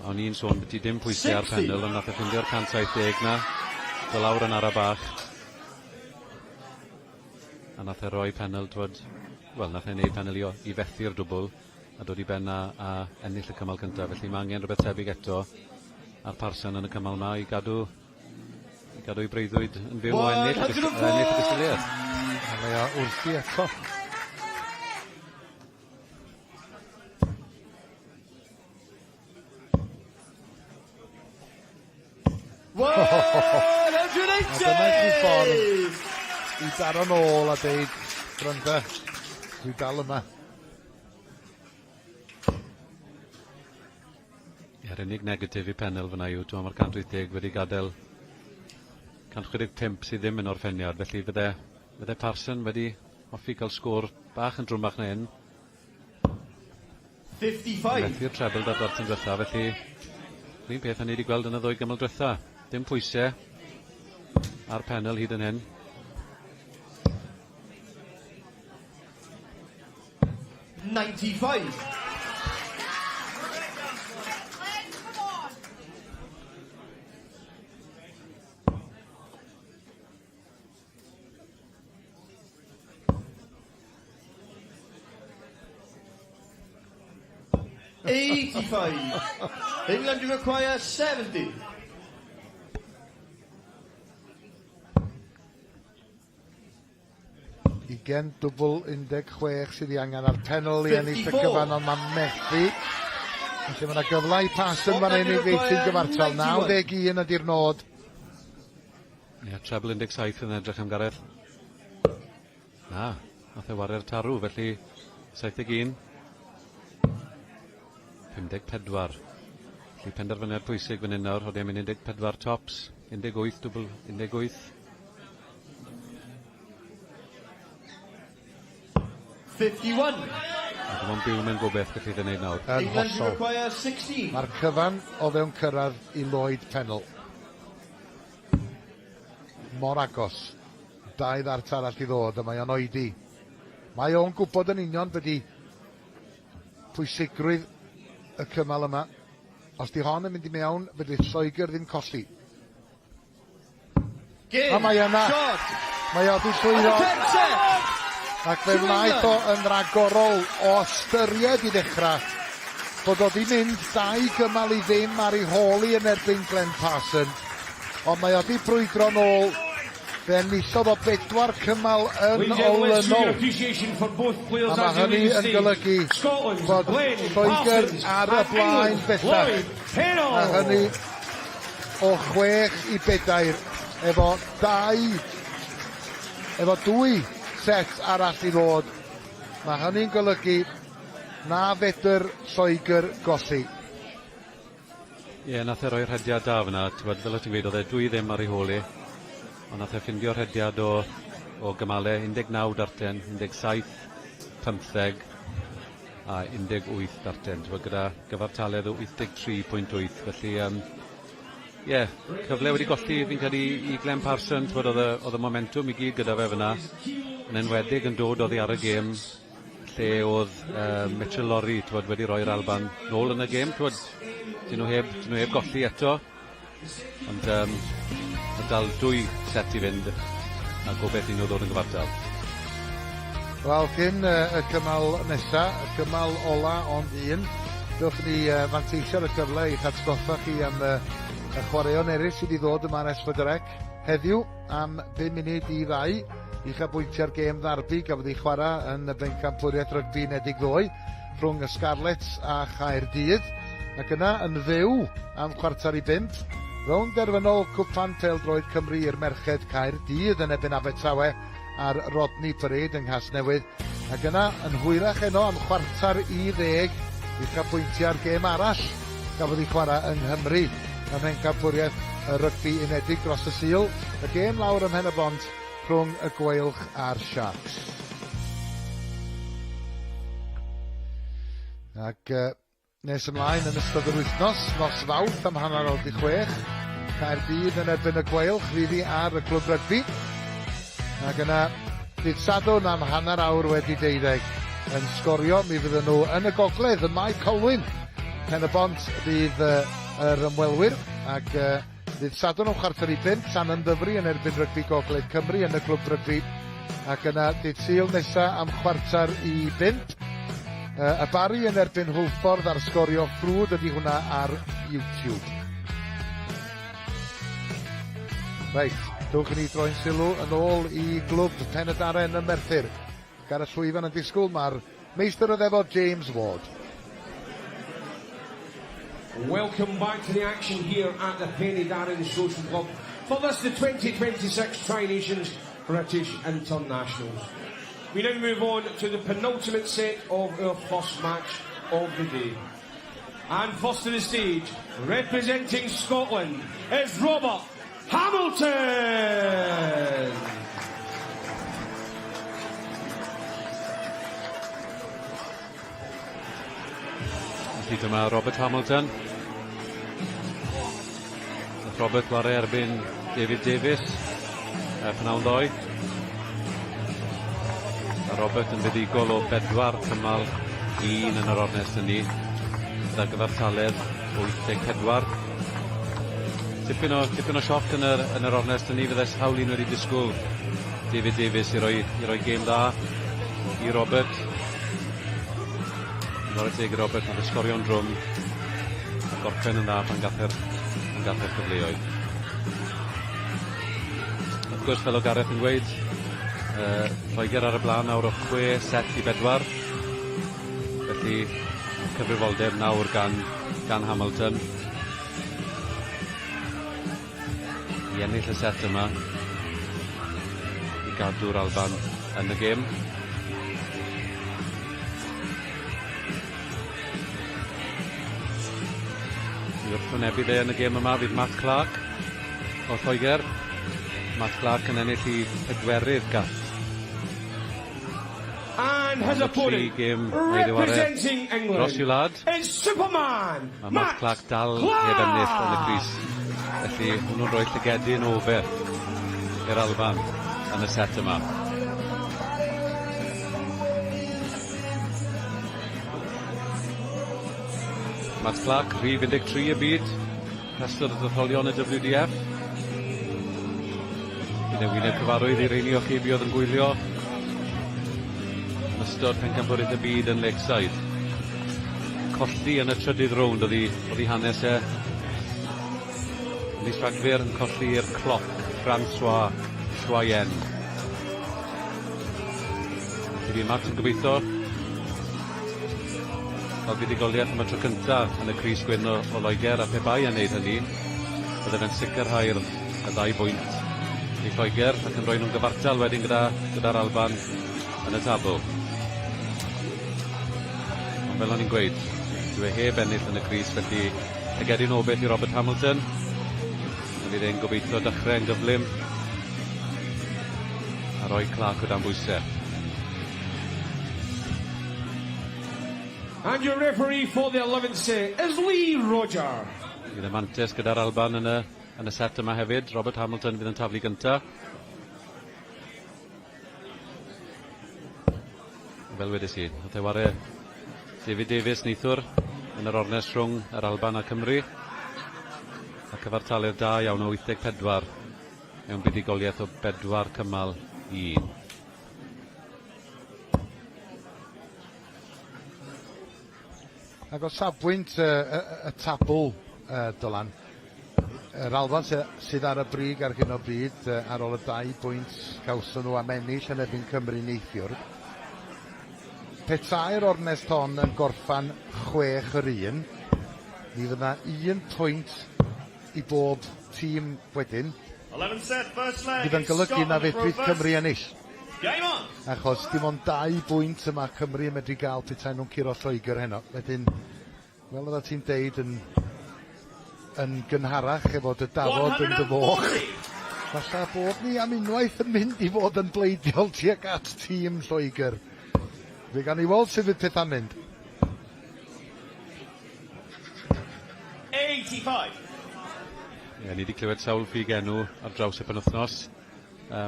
O'n i'n sôn byti dim pwysau ar 60. Pennell, ond nath e ffindio'r 170 na, do lawr yn ara bach. A nath e roi Pennell, t'wod, wel, nath e wneud Pennell i fethu'r dwbl a dod i ben a ennill y cymal cyntaf. Felly mae angen rhywbeth tebyg eto ar Parson yn y cymal yma i gadw i breuddwyd yn fyw o ennill y gystadleuaeth. A mae o wrthi eto. 180! A dyna i chi ffordd i daro nôl a deud, gwranda, dwi dal yma. Yr unig negatif i Pennell fyna yw, ti'n mae'r 180 wedi gadael 165 sydd ddim yn orffeniad, felly fydde Parson wedi hoffi cael sgôr bach yn drwmach na hyn. 55. Methu'r treble da'r darten diwetha, felly yr un peth o'n ni wedi gweld yn y ddwy gymal diwetha. Dim pwysau ar Pennell hyd yn hyn. 95. 85. England require 70. 20 dwbl 16 sydd ei angen ar Pennell i ennill y 54. cyfan, ond mae'n methu. Felly mae yna gyfle i Parson fan hyn i ddeithio'n gyfartal. 91 ydy'r nod. Ie, treble 17 yn edrych am Gareth. Na, nath e ware'r tarw, felly 71. 54. Felly penderfyniad pwysig fan hyn nawr, odi am 14 tops, 18, dwbl 18. 51. A dim ond byw mewn gobeith gallu fe wneud nawr. Yn hollol. Mae'r cyfan o fewn cyrraedd i Lloyd Pennell. Mor agos. Dau ddart arall i ddod a mae o'n oedi. Mae o'n gwybod yn union be di pwysigrwydd y cymal yma. Os di hon yn mynd i mewn, fedrith Lloegr ddim colli. Game. A mae yna. Shot. Mae o 'di llwyddo. Ac fe wnaeth o yn ragorol o ystyried i ddechrau bod o 'di mynd dau gymal i ddim ar ei hôl i yn erbyn Glenn Parson. Ond mae o 'di brwydro nôl. Fe enillodd o bedwar cymal yn olynol. A mae hynny yn golygu bod Lloegr ar y blaen bellach. A hynny o chwech i bedair efo dau efo dwy set arall i ddod. Mae hynny'n golygu na fedr Lloegr golli. Ie, yeah, nath e roi rhediad da fyna. T'wod, fel o ti'n gweud, oedd e dwy ddim ar ei hôl i. Ond nath e ffindio rhediad o, o gymalau 19 darten, 17, 15 a 18 darten. T'wod, gyda gyfartaledd o 83.8. Felly, um, ie, yeah, cyfle wedi golli fi'n credu i Glenn Parson. T'wod, oedd y, oedd y momentum i gyd gyda fe fyna. Yn enwedig yn dod oddi ar y gêm lle oedd uh, Mitchell Lorry t'wod, wedi roi'r Alban nôl yn y gêm. T'wod, dyn nhw heb, dyn nhw heb golli eto. Ond um, mae dal dwy set i fynd a gobeith i nhw ddod yn gyfartal. Wel, cyn uh, y cymal nesa, y cymal ola ond un, dewch ni uh, fanteisio ar y cyfle i'ch atgoffa chi am uh, y chwaraeon eraill sydd wedi ddod yma ar S4C heddiw am 5 munud i ddau. Uchafbwyntiau'r gêm ddarbi gafodd ei chwarae yn y Bencampwriaeth Rygbi Unedig ddoe rhwng y Scarlets a Chaerdydd, ac yna yn fyw am chwarter i bump, rownd derfynol Cwpan Pêl-droed Cymru i'r Merched Caerdydd yn erbyn Abertawe ar Rodney Parade yng Nghasnewydd, ac yna yn hwyrach heno am chwarter i ddeg, uchafbwyntiau'r gêm arall gafodd ei chwarae yng Nghymru ym Mhencampwriaeth y Rygbi Unedig dros y Sul, y gêm lawr ym Mhen-y-bont rhwng y Gweilch a'r Sharks. Ac uh, nes ymlaen yn ystod yr wythnos, nos Fawrth am hanner awr di chwech, Caerdydd yn erbyn y Gweilch fydd hi ar y clwb rygbi. Ac yna, dydd Sadwrn am hanner awr wedi deuddeg yn sgorio, mi fydden nhw yn y gogledd ym Mae Colwyn. Pen y Bont fydd uh, yr ymwelwyr ac uh, Ddydd Sadwrn am chwarter i bump, Llanymddyfri yn erbyn Rygbi Gogledd Cymru yn y Clwb Rygbi. Ac yna dydd Sul nesa am chwarter i bump, y Barri yn erbyn Hwlffordd ar Sgorio Ffrwd ydy hwnna ar YouTube. Reit, dowch i ni droi'n sylw yn ôl i glwb Pen y Darren ym Merthyr. Ac ar y llwyfan yn disgwyl mae'r meistr y ddefod James Ward. Welcome back to the action here at the Penydarren Social Club for this, the 2026 Tri-Nations British Internationals. We now move on to the penultimate set of our first match of the day. And first to the stage, representing Scotland, is Robert Hamilton! Felly dyma Robert Hamilton. Nath Robert ware erbyn David Davies uh, pnawn ddoe. A Robert yn fuddugol o bedwar cymal un yn yr ornest hynny, gyda gyfartaledd 84. Tipyn o, tipyn o sioc yn yr, yn yr ornest hynny, fydde sawl un wedi disgwyl David Davies i roi, i roi gêm dda i Robert. Chwarae teg i Robert, nath e sgorio'n drwm a gorffen yn dda pan gath e'r pan gath e'r cyfleoedd. Wrth gwrs, fel o Gareth yn gweud, uh, Lloegr ar y blaen nawr o chwe set i bedwar. Felly, cyfrifoldeb nawr gan, gan Hamilton. i ennill y set yma i gadw'r Alban yn y gêm. I wrthwynebu fe yn y gêm yma fydd Matt Clark o Lloegr. Matt Clark yn ennill i pedwerydd gat. And his opponent, representing England, dros i'w wlad. is Superman, Mae Matt Clark dal heb ennill yn y crys. Felly hwnnw'n rhoi llygedyn o beth i'r Alban yn y set yma. Matt Clark, rhif 13 y byd, rhestr y detholion y WDF. Bydd e wyneb cyfarwydd i reini o chi buodd yn gwylio yn ystod pencampwriaeth y byd yn Lakeside. Colli yn y trydydd rownd oedd ei, oedd ei hanes e. Mis Rhagfyr yn colli i'r cloc Francois Troyen. Felly fi Matt yn gobeithio cael buddugoliaeth am y tro cyntaf yn y crys gwyn o, o Loegr a pe bai yn neud hynny bydde fe'n sicrhau'r y ddau bwynt i Lloegr ac yn rhoi nhw'n gyfartal wedyn gyda gyda'r Alban yn y tabl. Ond fel o'n i'n gweud, dyw e heb ennill yn y crys, felly llygedyn obeith i Robert Hamilton. A fydd e'n gobeithio dechrau yn gyflym a rhoi Clark o dan bwysau. And your referee for the 11th set is Lee Roger. Bydd y mantes gyda'r Alban yn y, yn y set yma hefyd. Robert Hamilton fydd yn taflu gynta. Fel wedes i, nath e ware David Davies neithiwr yn yr ornest rhwng yr Alban a Cymru. A cyfartaledd da iawn o 84 mewn buddugoliaeth o bedwar cymal i un. Ac o safbwynt y, y, y tabl, uh, Dylan, yr Alban sydd, sydd ar y brig ar hyn o bryd uh, ar ôl y dau bwynt gawson nhw am ennill yn erbyn Cymru neithiwr. Petai'r ornest hon yn gorffan 6 yr 1, mi fydda un pwynt i bob tîm wedyn. Fydd yn golygu na fedrith Cymru ennill. Achos dim ond dau bwynt yma Cymru yn medru gael petai nhw'n curo Lloegr heno. Wedyn, fel oeddet ti'n deud yn, yn gynharach efo dy dafod yn dy foch, falle bod ni am unwaith yn mynd i fod yn bleidiol tuag at tîm Lloegr. Fe gawn ni weld sut fydd pethau'n mynd. 85. Ie, ni wedi clywed sawl ffug enw ar draws y penwythnos.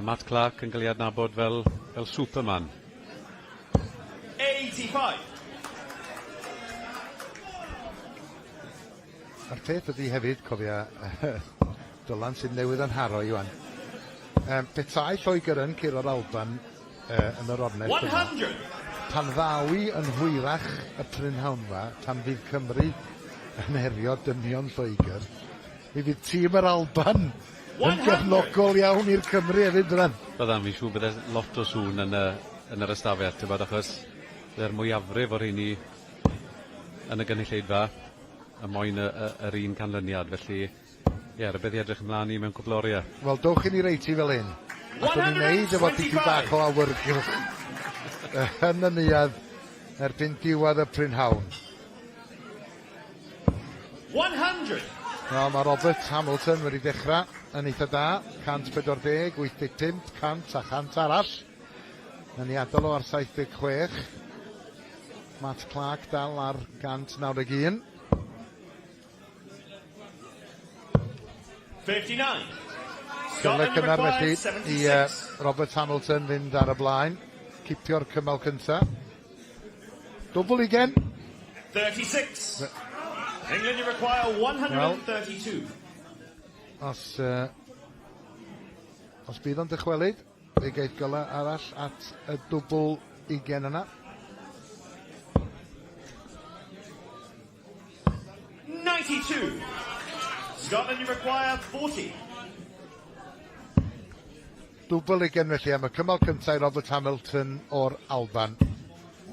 Matt Clark yn cael ei adnabod fel, fel Superman. 85. A'r peth ydy hefyd, cofia, Dylan sydd newydd yn haro i wan. Petai Lloegr yn curo'r Alban yn yr ornest yma, 100. pan ddaw i yn hwyrach y prynhawn 'ma, pan fydd Cymru yn herio dynion Lloegr, mi fydd tîm yr Alban yn 100. gefnogol iawn i'r Cymru hefyd, byddan? Byddan, fi'n siŵr bydde lot o sŵn yn y, yn yr ystafell, ti'n bod, achos bydde'r mwyafrif o'r rheini yn y gynulleidfa y moyn y, y, yr un canlyniad, felly ie, yeah, rhywbeth i edrych ymlaen i mewn cwpl o oriau. Wel, dowch i ni reit i fel hyn. Allwn ni wneud efo dipyn bach o awyrgylch yn y neuadd erbyn diwedd y prynhawn. 100. Wel, mae Robert Hamilton wedi dechrau yn eitha da. 140, 85, 100 a 100 arall. Yn ei adael o ar 76. Matt Clark dal ar 191. 59. Cyfle Scotland cynnar required felly i 76. Robert Hamilton fynd ar y blaen. Cipio'r cymal cynta. Dwbl ugen. 36. England, you require 132. Os, os bydd o'n dychwelyd, fe geith gyfle arall at y dwbl ugen yna. 92. Scotland, you require 40. Dwbl ugen felly am y cymal cyntaf i Robert Hamilton o'r Alban.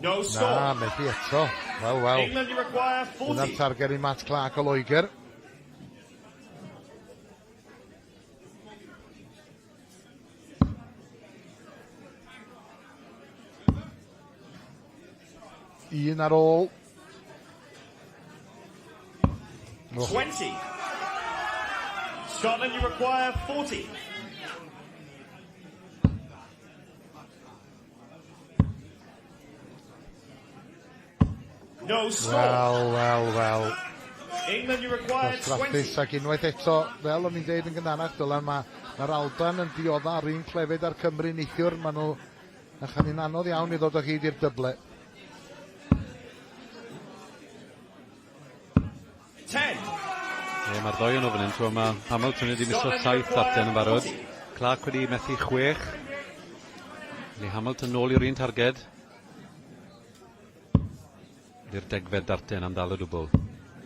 No Na, score. methu eto. Wel, wel. England, you require Dyna'r 40. targed i Matt Clark o Loegr. Un ar ôl. Oh. 20. Scotland, you require 40. No score. Wel, wel, wel. England, you require 20. Gwastraffus ac unwaith eto, fel o'n i'n deud yn gynharach, Dylan, mae'r ma Alban yn diodda ar un clefyd ar Cymru neithiwr. Maen nhw yn chael anodd iawn i ddod o hyd i'r dyble. 10. Ie, mae'r ddoi yn ofyn yn mae Hamilton wedi miso 7 darten yn barod. Clark wedi methu 6. Lee Hamilton nôl i'r un targed. Ydy'r degfed darten am ddal y dwbl.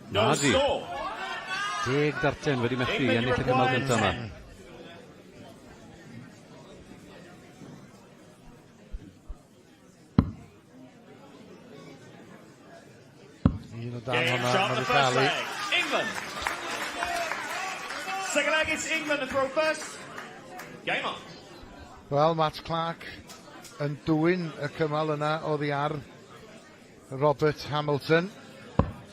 No Nadi. score. 10 darten wedi methu i England, you ennill y cymal require gyntaf yma. 10. Un o dan Game hwnna, shot mae the wedi first cael ei. leg. England. Second leg, it's England to throw first. Game on. Wel, Matt Clark yn dwyn y cymal yna oddi ar Robert Hamilton.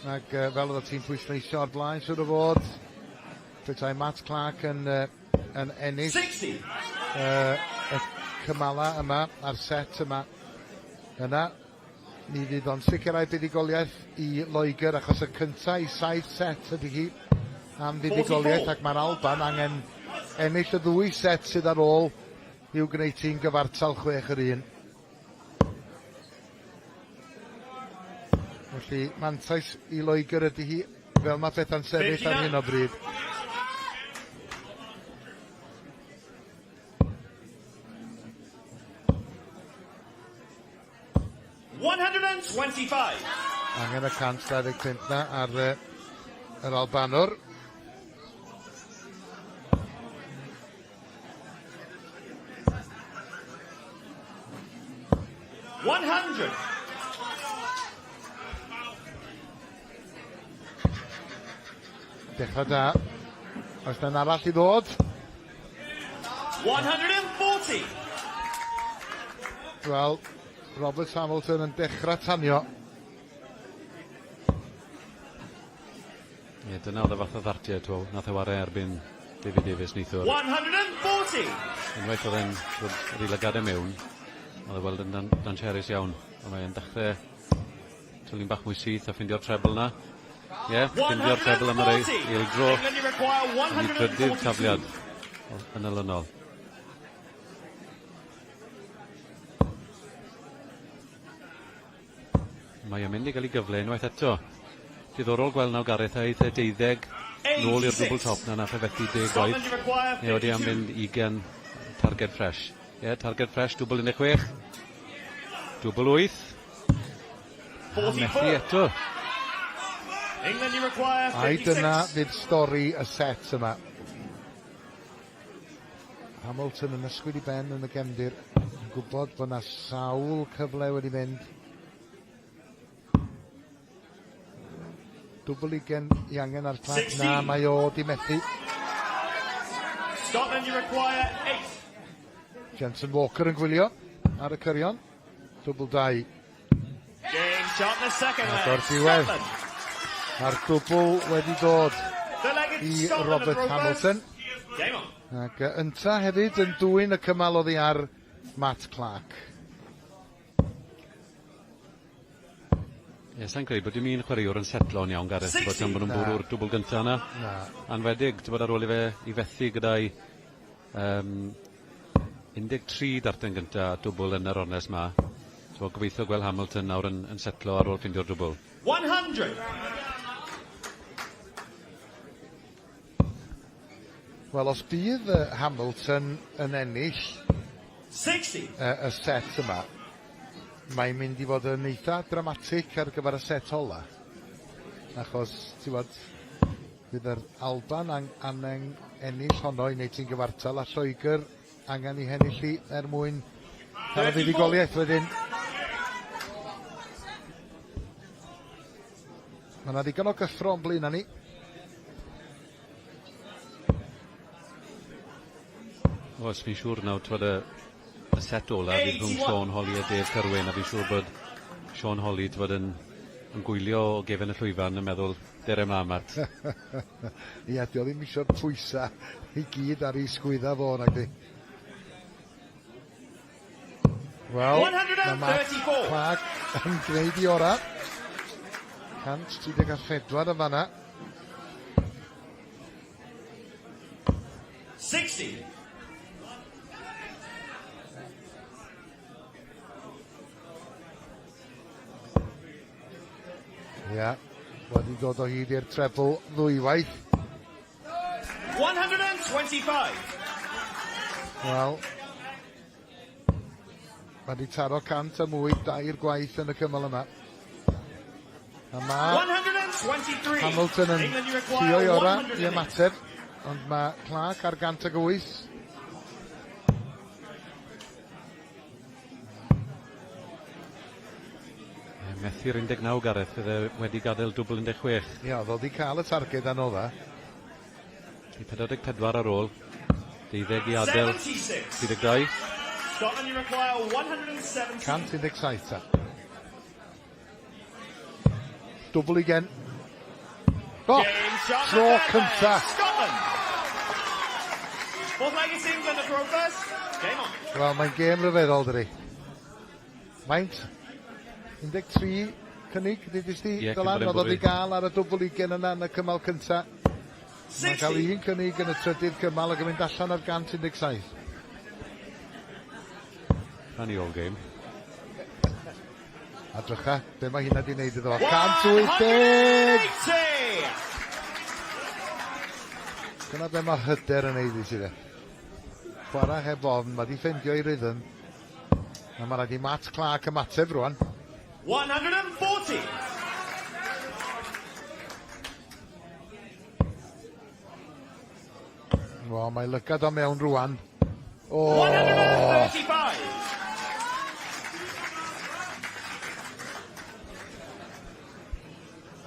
Ac fel oedd ti'n pwysleisio o'r blaen, siwr o fod, petai Matt Clark yn ennill 60. y cymala yma a'r set yma yna, mi fydd o'n sicrhau buddugoliaeth i Loegr achos y cynta i saith set ydy hi am fuddugoliaeth 44. ac mae'r Alban angen ennill y ddwy set sydd ar ôl i'w gwneud hi'n gyfartal 6 yr 1. Felly mantais i Loegr ydy hi fel mae pethau'n sefyll ar hyn o bryd. 125. Angen y 125 na ar yr Albanwr. 100. Dechrau da. Oes 'na un arall i ddod? 140. Wel, Robert Hamilton yn dechrau tanio. Ie, dyna oedd y fath o ddartiau, t'wo, nath e ware erbyn David Davies neithiwr. 140. Unwaith oedd e'n dod yr ei lygadau mewn, oedd e weld yn dangerous iawn. Ond mae'n dechrau twli'n bach mwy syth a ffindio'r treble na. Ie, yeah, ffindio'r treble am yr eildro. England, you require Yn ei trydydd 142. tafliad yn olynol. Mae o'n mynd i gael ei gyfle unwaith eto. Diddorol gweld nawr Gareth a eith e 12 nôl i'r 86. dwbl top na nath e fethu 10 Scotland, gwaith. you require Neu wedi am 52. fynd 20 target fresh. Ie, yeah, target fresh, dwbl 16. Dwbl 8. A methu 44. eto. England, you require Ai dyna 56. fydd stori y set yma. Hamilton yn ysgwyd i ben yn y gefndir. Yn gwybod bod yna sawl cyfle wedi mynd. Dwbl 20 i angen ar Clark. 16. Na, mae o di methu. Scotland, you require 8. Jensen Walker yn gwylio ar y cyrion. Dwbl 2. Game shot in the second Ac leg. o'r diwedd. Scotland. Mae'r dwbl wedi dod The leg i it's Scotland to Robert throw Hamilton. first. Game on. Ac ynta hefyd yn dwyn y cymal oddi ar Matt Clark. Ie, sa'n credu bod dim un chwaraewr yn setlo'n iawn, Gareth, bod tan bod nhw'n Na. bwrw'r dwbl gyntaf yna. Na. Anwedig, ti'n bod ar ôl i fe i fethu gyda'i 13 darten gynta a dwbl yn yr ornest ma. So gobeithio gweld Hamilton nawr yn setlo ar ôl ffindio'r dwbl. 100. Wel, os bydd Hamilton yn ennill 60. y set yma, mae'n mynd i fod yn eitha dramatic ar gyfer y set ola. Achos, ti'n bod, fydd yr Alban angen ennill honno i wneud ti'n gyfartal a Lloegr angen i hennill hi er mwyn cael y 34. fuddugoliaeth wedyn. Mae yna ddigon o gyffro o'n blaen ni. Oes, fi'n siŵr nawr, ti'n y set ola fydd rhwng 81. Sean Holly a Dave Kerwin, a fi'n siŵr bod Sean Holley t'bod yn yn gwylio o gefen y llwyfan yn meddwl dere mlan Matt. Ia, 'di o ddim isio'r pwysa i gyd ar 'i sgwydda fo nagdi? Wel, mae Matt Clark yn gwneud i ora. 134 yn fanna. 60. Ia, wedi dod o hyd i'r treble ddwywaith. 125. Wel, mae wedi taro 100 a mwy dair gwaith yn y cymal yma. A mae 123. Hamilton yn England, you require trio i ora i 108. ymateb, ond mae Clark ar 108. Methu'r 19 Gareth, fydd e wedi gadael dwbl 16. Ia, oedd o wedi cael y targed anodda. 44 ar ôl, 12 i adael, 76. 32. Scotland, you require 170. 117 ta. Dwbl ugen. O! Game shot. Tro the third leg, cynta. Scotland. Fourth leg is England to throw first. Game on. Wel, mae'n gêm ryfeddol, dydi. Maint? 13 cynnig, ddudis di, Ie, Dylan? cyn bod e'n Oedd o wedi bwrw. gael ar y dwbl ugen yna yn y cymal cynta. Mae'n cael 60. un cynnig yn y trydydd cymal ac yn mynd allan ar 117. Funny old game. A drycha, be mae hynna di wneud iddo fo? 180! 180! Dyna be mae hyder yn neud i ti de. Chwarae heb ofn, mae di ffeindio ei rhythm. A mae rhaid i Matt Clark ymateb rwan. 140. Wel, mae lygad o mewn rwan. O! 135.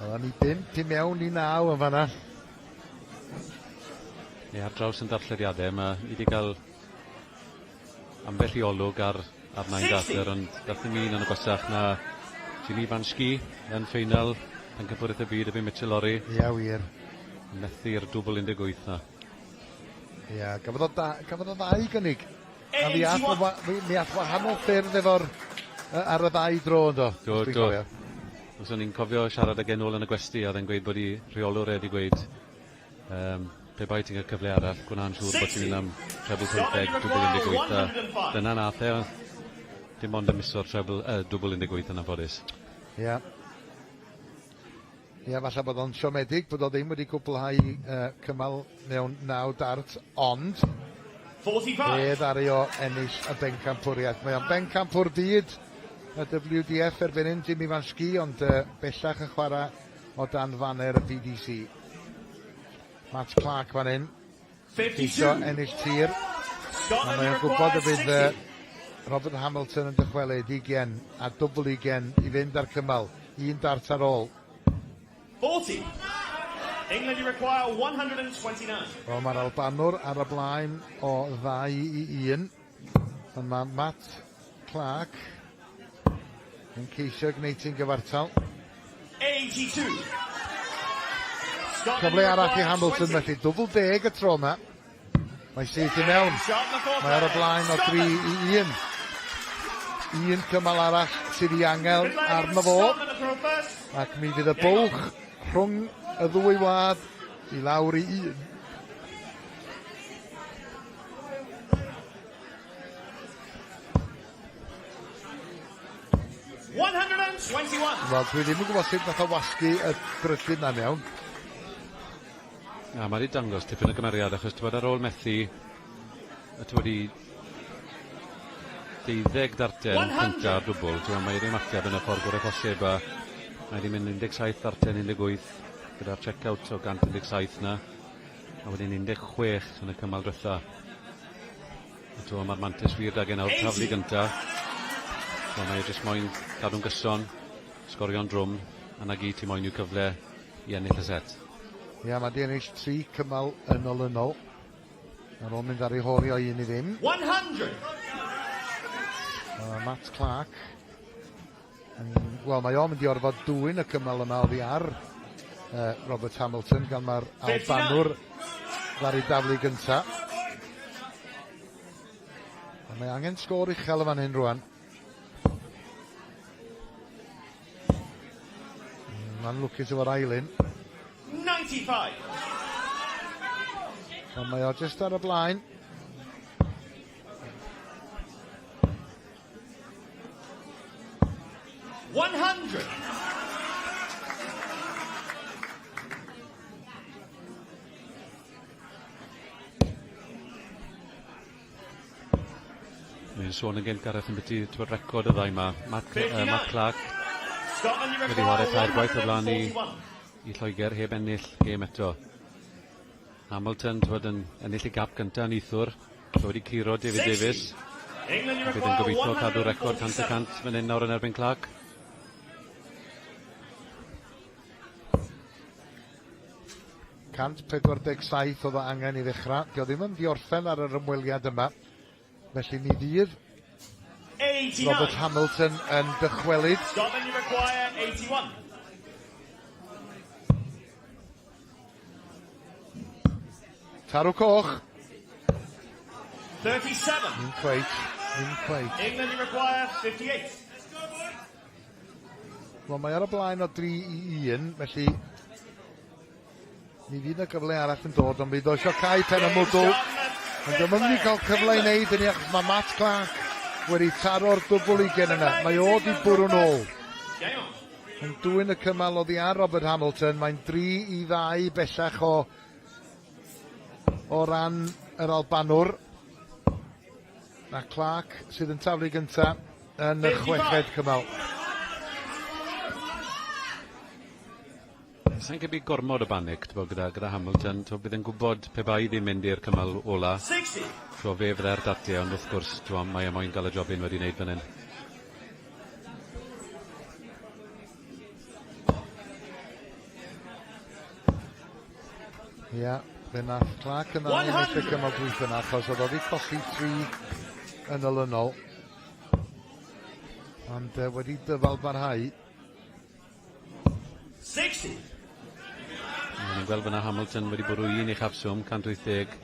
Oedden ni 5 i mewn i 9 yn fanna. Ie, ar draws yn darllediadau, mae i wedi cael ambell i olwg ar nine 60. darter, ond dath ddim un yn agosach na Jimmy Van Schie yn ffeinal Pencampwriaeth y Byd erbyn Mitchell Lawrie. Ia, wir. Methu'r dwbl 18 na. Ia, gafodd o ddau gynnig. A mi ath, 81. mi ath wahanol ffyrdd efo'r ar y ddau dro yndo? Do, os dwi'n do. cofio. Os o'n i'n cofio siarad ag e nôl yn y gwesty, a oedd e'n gweud bod i rheolwr e wedi gweud, pe bai ti'n cael cyfle arall, gwna'n siŵr bod ti'n mynd am treble 15, dwbl 18, a dyna nath e, dim ond y miso'r treble, dwbl 18 yn anffodus. Ia. Ia, falle bod o'n siomedig bod o ddim wedi cwblhau cymal mewn 9 dart, ond 45. fe ddaru o ennill y bencampwriaeth. Mae o'n bencampwr byd y WDF erbyn hyn, Jimmy Van Schie, ond bellach yn chwarae o dan faner y PDC. Matt Clark fan hyn, ceisio 52. ennill tir. A Scotland, mae you o'n gwybod y require bydd 60. Robert Hamilton yn dychwelyd ugen a dwbl ugen i fynd ar cymal. Un dart ar ôl. 40. England, you require 129. Wel, mae'r Albanwr ar y blaen o 2-1. Ond mae Matt Clark yn ceisio gwneud hi'n gyfartal. 82. Scotland, Cyfle you arall i require Hamilton 20. felly, dwbl 10 y tro yma. Mae syth i mewn. Shot in the fourth Mae ar y leg. blaen o 3 Scotland. i 1. Un cymal arall sydd ei angen Mid leg arno fo. Scotland to throw first. Ac mi fydd y bwlch rhwng y ddwy wlad i lawr i 1. 121. Wel, dwi ddim yn gwybod sut nath o wasgu y drydydd na mewn. Na, mae wedi dangos tipyn o gymeriad, achos ti'n bod ar ôl methu, a ti'n bod i 12 darten 100. cynta ar dwbl, ti'n gwbod, mae wedi ymateb yn y ffordd gorau posib, a mae wedi mynd 17 darten 18 gyda'r check-out o 117 na, a wedyn 16 yn y cymal diwetha. A ti'n gwbod, mae'r mantais wir 'da gen awr taflu 80. gynta. So mae e jyst moyn cadw'n gyson, sgorio'n drwm, a 'na gyd ti moyn yw cyfle i ennill y set. Ia, mae di ennill tri cymal yn olynol. Ar ôl mynd ar ei hôl i o 1-0. 100. Matt Clark. Wel, mae o'n mynd i orfod dwyn y cymal yma oddi ar Robert Hamilton gan mae'r Albanwr ddaru daflu gynta. Ond mae angen sgôr uchel y fan hyn rwan. Mae'n lwcus efo'r ail un. 95. Ond mae o jyst ar y blaen. 100. Mae'n sôn yn gynt Gareth ambiti t'wod record y ddau 'ma. Matt Matt Clark wedi chwarae tair gwaith o flaen i i Lloegr heb ennill gêm eto. Hamilton t'wod yn ennill ei gap gynta neithiwr. Mae wedi curo David Davies. Bydd yn gobeithio cadw record 100% fan hyn nawr yn erbyn Clark. 147 oedd o angen i ddechrau. Dio ddim yn ddiorffen ar yr ymweliad yma. Felly mi fydd Robert Hamilton yn dychwelyd. Scotland, you require 81. Tarw coch. 37. Ddim cweit, ddim cweit. England, you require 58. Wel, mae ar y blaen o 3 i 1, felly mi fydd yna gyfle arall yn dod, ond bydd o eisiau cau pen y mwdwl. Ond dyma mynd i cael cyfle i wneud hynny achos mae Matt Clark wedi taro'r dwbl ugen yna. Mae o di bwrw nôl. Yn dwyn y cymal oddi ar Robert Hamilton. Mae'n 3 i 2 bellach o, o ran yr Albanwr. A Clark sydd yn taflu gynta yn y chweched cymal. Sa i'n credu gormod o banic t'bo' gyda gyda Hamilton t'bo' bydd e'n gwbod pe bai ddim mynd i'r cymal ola t'bo' fe fydde'r datie ond wrth gwrs t'bo' mae e moyn ga'l y jobyn wedi neud fan 'yn. Ia, fe nath Clark yna ennill y cymal dwytha yna achos oedd o wedi colli tri yn olynol. Ond wedi dyfal barhau. 60. Ni'n gweld fyna Hamilton wedi bwrw un uchafswm, 180.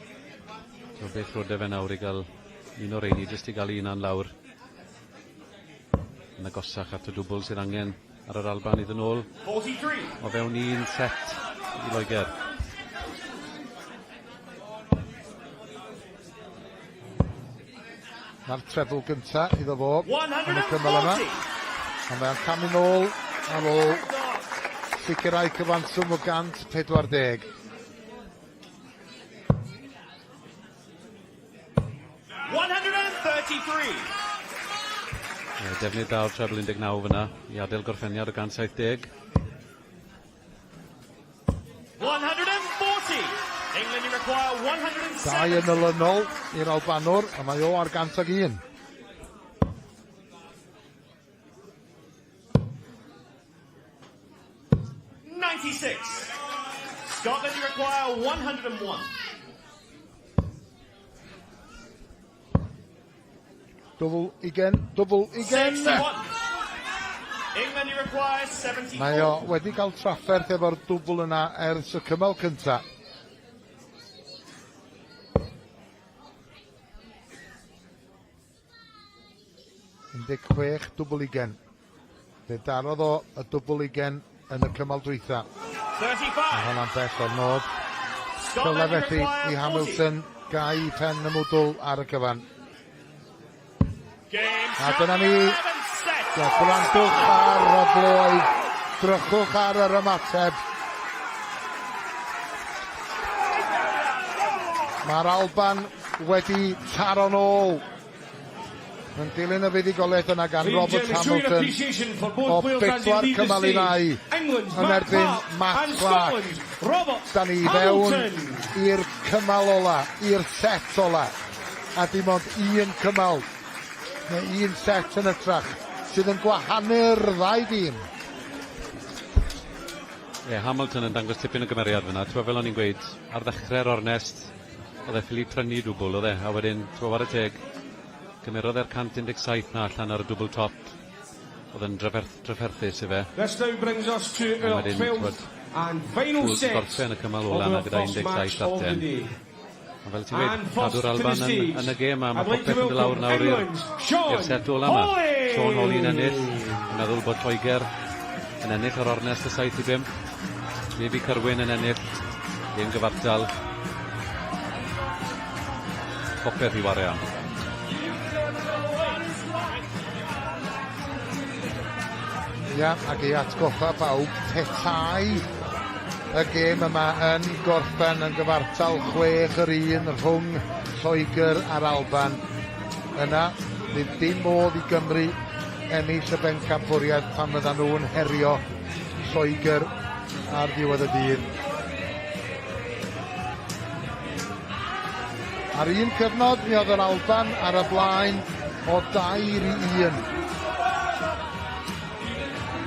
So beth rode fe nawr i gael un o'r reini, jyst i gael un an lawr. Yn agosach at y dwbl sydd angen ar yr Alban i ddod nôl. 43. O fewn un set i Loegr. Na'r treble gynta iddo fo yn y cymal yma. Ond mae'n camu nôl ar ôl sicrhau cyfanswm o 140. 133. Ie, defnydd da o'r treble 19 fyna i adael gorffeniad o 170. 140. England, you require 107. Dau yn olynol i'r Albanwr, a mae o ar 101. 96. Scotland, you require 101. Dwbl ugen, dwbl ugen. 61. England, you require 74. Mae o wedi cael trafferth efo'r dwbl yna ers y cymal cynta. 16 dwbl ugen. Fe darodd o y dwbl ugen yn y cymal dwytha. 35. Mae hwnna'n bell o'r nod. Cyfle felly i Hamilton gau pen y mwdwl ar y cyfan. A dyna ni. Ia, gwrandwch ar y bloedd. Drychwch ar yr ymateb. Mae'r Alban wedi taro nôl. Yn dilyn y fuddugoliaeth yna gan Robert Hamilton o bedwar cymal i ddau yn erbyn Matt Clark. Da ni fewn i'r cymal ola, i'r set ola. A dim ond un cymal, neu un set yn ytrach, sydd yn gwahanu'r ddau dîm. Ie, yeah, Hamilton yn dangos tipyn o gymeriad fyna. Ti'n fel o'n i'n gweud, ar ddechrau'r ornest, oedd e ffili prynu dwbl, oedd e, a wedyn, ti'n whare teg, gymerodd e'r 117 na allan ar y dwbl top. Oedd yn drafferth, drafferthus i fe. This now brings us to our 12th and final set gorffen y cymal of ola yna our gyda first match 17 of the ateb. day. A fel ti'n gweud, And first cadw'r to the Alban yn, stage, yn y gêm a mae I'd like to popeth yn dod lawr welcome nawr i'r England's Sean i'r set ola yma. Holley! Sean Holley yn ennill. Yn meddwl bod Lloegr yn ennill yr ornest y 7 i 5. Levi Kerwin yn ennill. Gêm gyfartal. Popeth i ware am. Ia, ac i atgoffa bawb, petai y gêm yma yn gorffen yn gyfartal 6 yr 1 rhwng Lloegr a'r Alban, yna fydd dim modd i Gymru ennill y bencampwriaeth pan fyddan nhw'n herio Lloegr ar ddiwedd y dydd. Ar un cyfnod, mi oedd yr Alban ar y blaen o 2-1.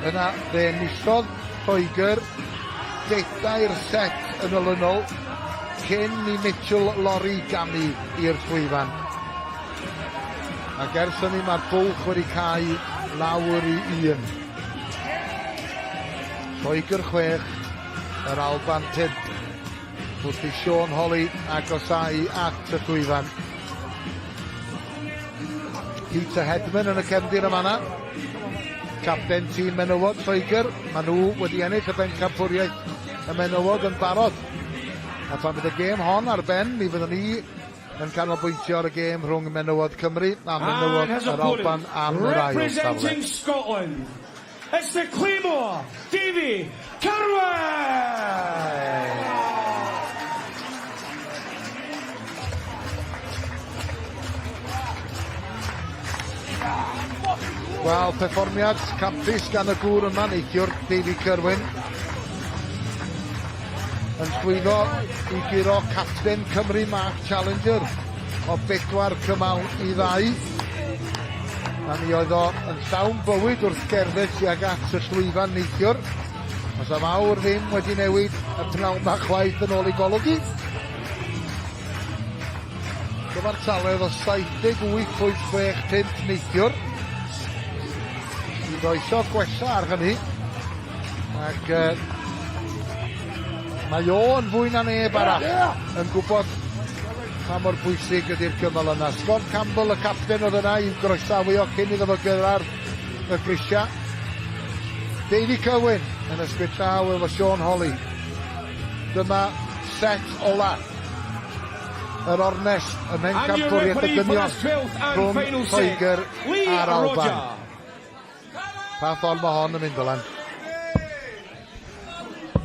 Yna fe enillodd Lloegr bedair set yn olynol cyn i Mitchell Lawrie gamu i'r llwyfan. Ac ers hynny mae'r bwlch wedi cau lawr i un. Lloegr 6, yr Alban 5. Wrth i Sean Holley agosau at y llwyfan. Peter Hedman yn y cefndir yma na. Capten tîm menywod Lloegr. Maen nhw wedi ennill y bencampwriaeth y menywod yn barod. A pan fydd y gêm hon ar ben, mi fyddwn ni yn canolbwyntio ar y gêm rhwng menywod Cymru a menywod yr Alban am yr ail safle. Representing Scotland, it's the Claymore, Davy Kirwan! Wel, perfformiad campus gan y gŵr yma neithiwr, Davy Kirwan. Yn llwyddo i guro capten Cymru Mark Challenger o 4 cymal i 2. A mi oedd o yn llawn bywyd wrth gerdded tuag at y llwyfan neithiwr. Os a fawr ddim wedi newid y pnawn 'ma chwaith yn ôl i gologi. Cyfartaledd o 78.65 neithiwr. Mi ddoes o gwella ar hynny. Ac mae o yn fwy na neb arall yn gwybod pa mor bwysig ydy'r cymal yna. Scott Campbell, y capten oedd yna i'w groesawu o cyn iddo fo gyrraedd y grisiau. Davy Kirwan yn ysgwyd llaw efo Sean Holley. Dyma set ola yr ornest ym mhencampwriaeth y dynion rhwng Lloegr a'r Alban. Pa ffordd mae hon yn mynd, Dylan?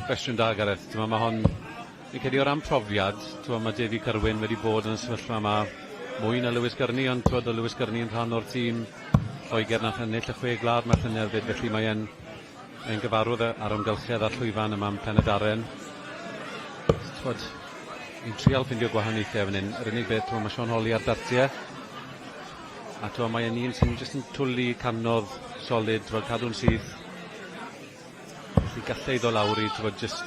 Cwestiwn da, Gareth. Ti'n mae hon... Fi'n credu o ran profiad, ti'n mae Davy Kirwan wedi bod yn y sefyllfa yma mwy na Lewis Gurney, ond ti'n oedd Lewis Gurney yn rhan o'r tîm Lloegr nath ennill y chwe gwlad mae'r llynedd fyd, felly mae'n mae gyfarwydd ar amgylchedd a'r llwyfan yma yn Pen-y-Darren. T'wod, ni'n trial ffindio gwahaniaethau fan hyn. Yr unig beth, t'wod, mae Sean Holley ar dartiau. A t'wod, mae'n un sy'n jyst yn twlu canodd solid, t'wod, cadw'n syth. Felly gallai ddod lawr i, t'wod, jyst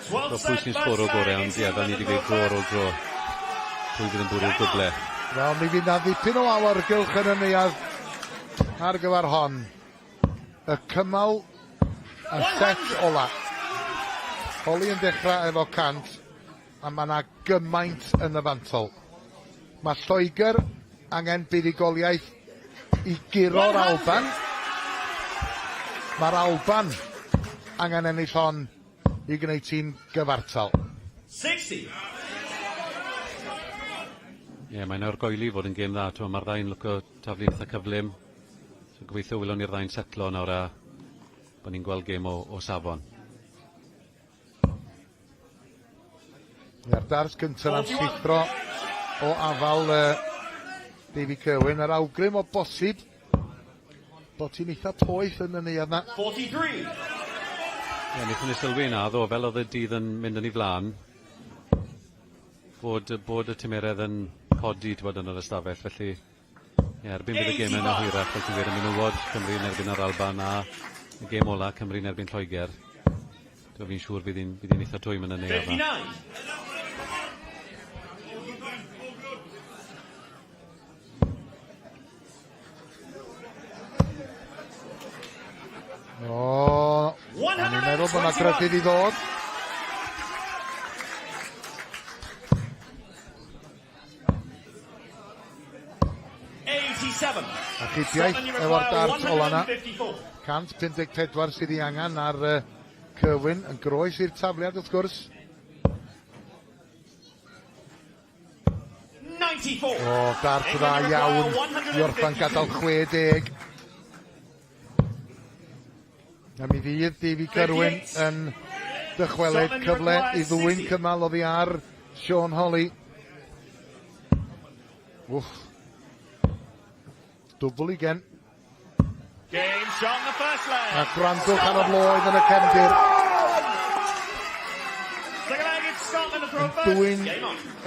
t'wod, pwy sy'n sgoro gorau, ond ie, fel ni wedi gweud dro ar ôl dro, pwy fydd yn bwrw'r gwble. Wel, mi fydd na ddipyn o awyrgylch yn y neuadd ar gyfer hon. Y cymal y set ola. Holley yn dechrau efo 100, a mae yna gymaint yn y fantol. Mae Lloegr angen buddugoliaeth i guro'r Alban. Mae'r Alban angen ennill hon i gwneud tîm gyfartal. 60. Ie, yeah, mae'n argoeli fod yn gêm dda. Mae'r ddau'n lwco taflu eitha cyflym. So gobeithio wylwn ni'r ddau'n setlo nawr a bod ni'n gweld gêm o safon. Ia'r dart cyntaf am llithro o afal Davy Kirwan. Yr awgrym o bosib bod ti'n eitha poeth yn y neuadd na. 43. Ie, wnaethon ni sylwi yna, ddo, fel oedd y dydd yn mynd yn ei flaen, bod y tymeredd yn codi, ti'n bod, yn yr ystafell, felly, ie, erbyn bydd y gêm yna hwyrach, fel ti'n gweud, y menywod Cymru yn erbyn yr Alban a y gêm ola Cymru yn erbyn Lloegr. Dwi'n fi'n siŵr fydd hi'n eitha twym yn y neuadd yma. 59. meddwl bod yna drydydd i ddod. Achubiaeth efo'r dart ola 'na. 154 sydd ei angen ar uh, Kerwin yn groes i'r tafliad wrth gwrs. O, dart dda iawn i orffan gadael 60. A mi fydd Davy Kerwin yn dychwelyd cyfle i ddwyn cymal oddi ar Sean Holly. Wch. Dwbl ugen. Game shot in the first leg. A gwrandwch ar y floedd yn y cefndir. Yn dwyn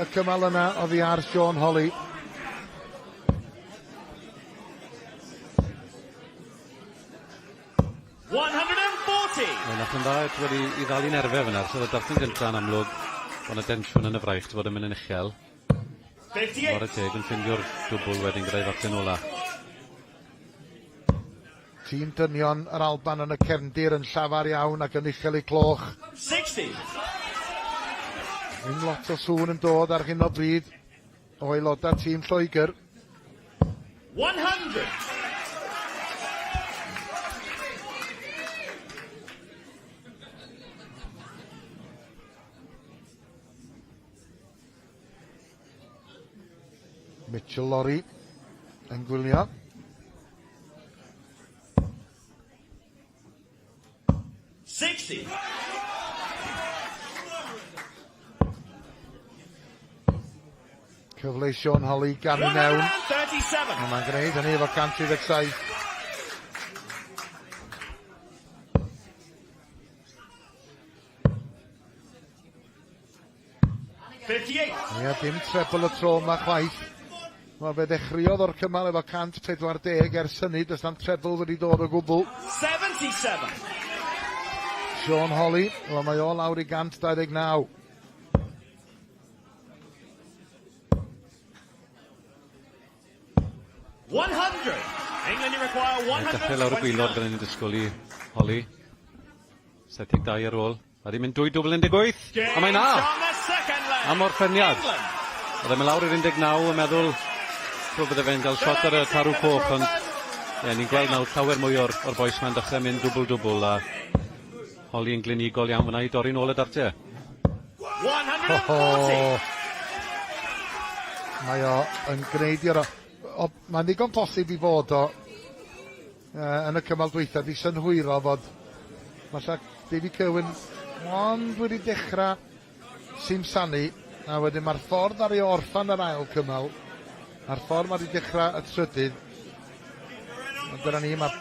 y cymal yna oddi ar Sean Holly. Wel, nath yn dda wedi i ddal i nerfau fyna. So, oedd y dartyn gyntaf yn amlwg bod yna densiwn yn y fraich, bod yn mynd yn uchel. Chwarae teg yn ffindio'r dwbl wedyn gyda'i ddartyn ola. Tîm dynion yr Alban yn y cefndir yn llafar iawn ac yn uchel eu cloch. 60. Ddim lot o sŵn yn dod ar hyn o bryd o aelodau tîm Lloegr. 100. Mitchell Lorry yn gwylio. 60. Cyfle i Sean Holly gamu mewn. A mae'n gwneud hynny efo 137. Ia, dim trebl y tro yma chwaith. Wel, fe ddechreuodd o'r cymal efo 140 ers hynny, does na'm trebl wedi dod o gwbl. 77. Sean Holly, wel mae o lawr i 129. England you require 129. Dechrau lawr y gwylod fel ni'n disgwyl i Holly. 72 ar ôl. Mae di mynd 2 dwbl 18. A mae na! Am orffeniad. Oedd e'n mynd lawr i'r 19 yn meddwl bod bydde fe'n cael shot ar y tarw coch, ond ie, ni'n gweld nawr llawer mwy o'r, or bois ma'n dechrau mynd dwbl-dwbl a Holly yn glinigol iawn fyna i dorri nôl y dartiau. Ho, ho. Mae o yn gwneud i o, mae'n ddigon posib i fod o uh, yn y cymal dwytha di synhwyro fod falle David Kerwin ond wedi dechrau simsanu a wedyn mae'r ffordd ar ei orffan yr ail cymal a'r ffordd mae wedi dechrau y trydydd ond dyna ni mae'r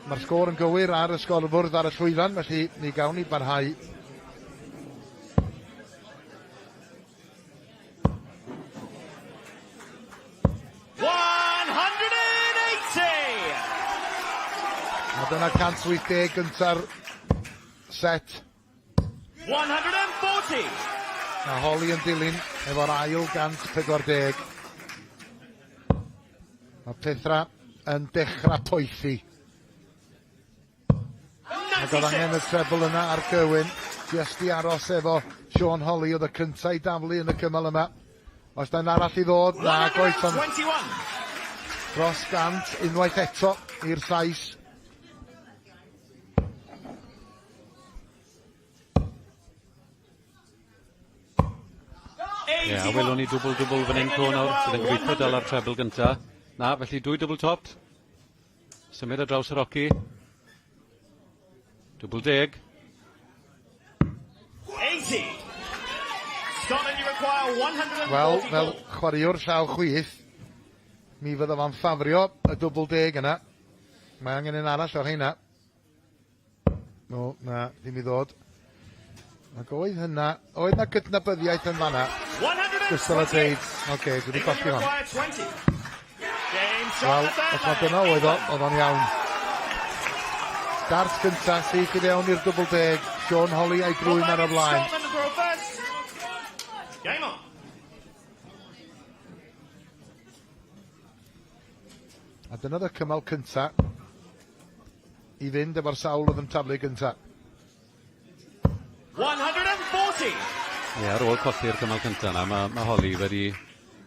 mae sgôr yn gywir ar y sgorfwrdd ar y llwyfan felly mi gawn ni barhau. A dyna 180 gynta'r set. 140. A Holly yn dilyn efo'r ail 140. Mae pethau yn dechrau poethi. Ac oedd angen y trebl yna ar Gerwyn, jyst i aros efo Sean Holly oedd y cyntaf i daflu yn y cymal yma. Oes da un arall i ddod? Na, oes, ond dros gant unwaith eto i'r Sais. Ie, yeah, a welwn ni dwbl-dwbl fan hyn 'to nawr, sydd yn gobeithio dal ar trebl gynta. Na, felly dwy dwbl top. Symud ar draws yr hoci. Dwbl deg. 80. Scotland, you require 144. Wel, fel chwaraewr llaw chwith, mi fydda fo'n ffafrio y dwbl deg yna. Mae angen un arall o'r rheina. No, na, ddim i ddod. Ac oedd hynna, oedd na gydnabyddiaeth yn fanna. Gystal a deud, oce, okay, dwi wedi colli hon. Wel, os mae dyna oedd o, oedd o'n iawn. Dart gynta, syth i fewn i'r dwbl deg. Sean Holly a'i drwyn ar y blaen. A dyna oedd y cymal cynta i fynd efo'r sawl oedd yn taflu gynta. 140. Ie, ar ôl colli'r cymal cynta 'na, ma' ma' Holly wedi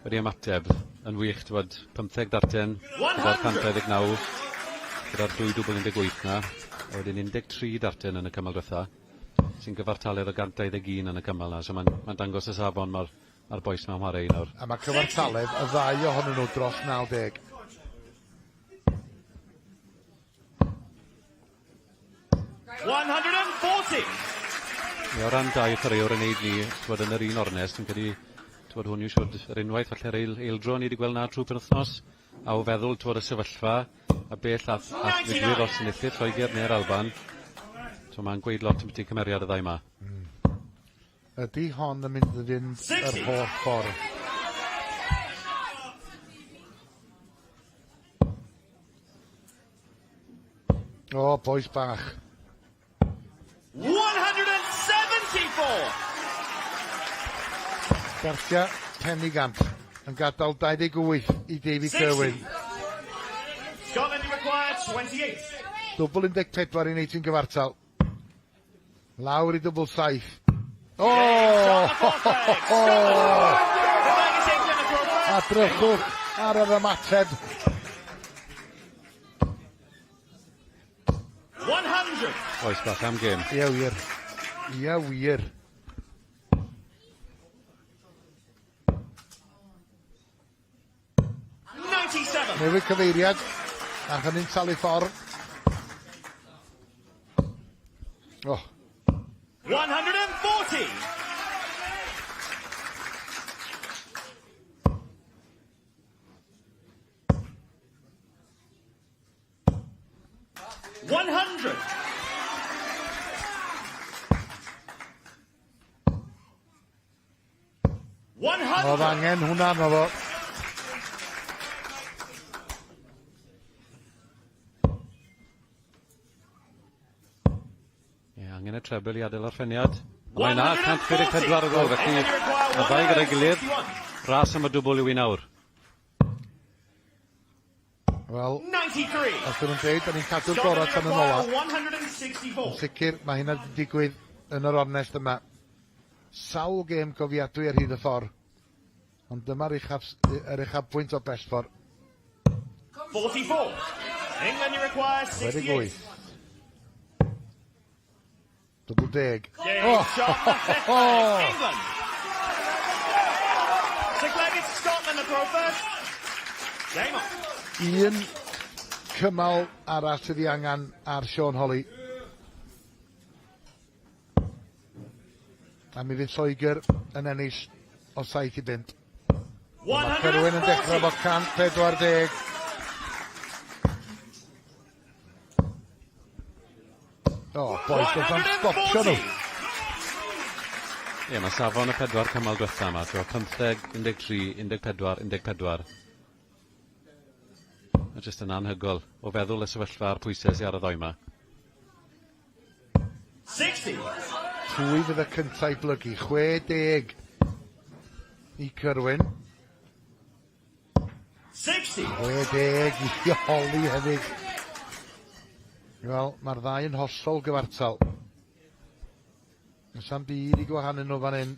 wedi ymateb yn wych, t'wod, 15 darten, gyda'r 129, gyda'r dwy dwbl 18 'na, a wedyn 13 darten yn y cymal dwetha, sy'n gyfartaledd o 121 yn y cymal 'na, so ma'n ma'n dangos y safon ma'r ma'r bois 'ma'n whare i nawr. A ma' cyfartaledd y ddau ohonyn nhw dros 90. 140. Ie, o ran dau chwaraewr yn neud 'ny, t'wod, yn yr un ornest, fi'n credu, t'wod, hwn yw siwd yr unwaith, falle'r eil, eildro ni wedi gweld 'na trwy penwythnos, a o feddwl, t'wod, y sefyllfa, a beth all, all ddigwydd os enillir Lloegr neu'r Alban, so ma'n gweud lot ambiti cymeriad y ddau 'ma. Ydy hon yn mynd i fynd yr holl ffordd? O, bois bach. 174! Garcia Penigamp yn gadael 28 i Davy Kirwan. Scotland require 28. Dwbl 14 i wneud ti'n gyfartal. Lawr i dwbl 7. O! A drychwch ar yr ymateb. 100. Oes bach am gêm. Ie wir. Ie wir. Newid cyfeiriad, a hynny'n talu ffordd. Oh. 140! 100. Oedd angen hwnna arno fo. Ie, angen y treble i adael orffeniad. Mae na 144 ar ôl, felly y ddau gyda'i gilydd. Ras am y dwbl yw i nawr. Wel, os dyn nhw'n dweud, da ni'n cadw'r gorau tan yn ola. Yn sicr, mae hynna wedi digwydd yn yr ornest yma. Sawl gêm gofiadwy ar hyd y ffordd. Ond dyma'r uchaf, yr uchafbwynt o bell ffordd. 44. England you require 68. 68. Dwbl deg. Oh! England. So Glegg, it's Scotland to throw first. Game on. Un cymal arall sydd ei angen ar Sean Holly. A mi fydd Lloegr yn ennill o 7 i 5. Mae Cerwyn yn dechrau efo 140. O, oh, boys, does am stopio nhw. Ie, mae safon y pedwar cymal diwetha yma, 15, 13, 14, 14. Mae jyst yn anhygoel o feddwl y sefyllfa a'r pwysau sydd ar y ddoi yma. 60. Pwy fydd y cyntaf i blygu? 60 i Cyrwyn. 60. 60 i Holly hefyd. Wel, mae'r ddau yn hollol gyfartal. Does am byd i gwahanu nhw fan hyn.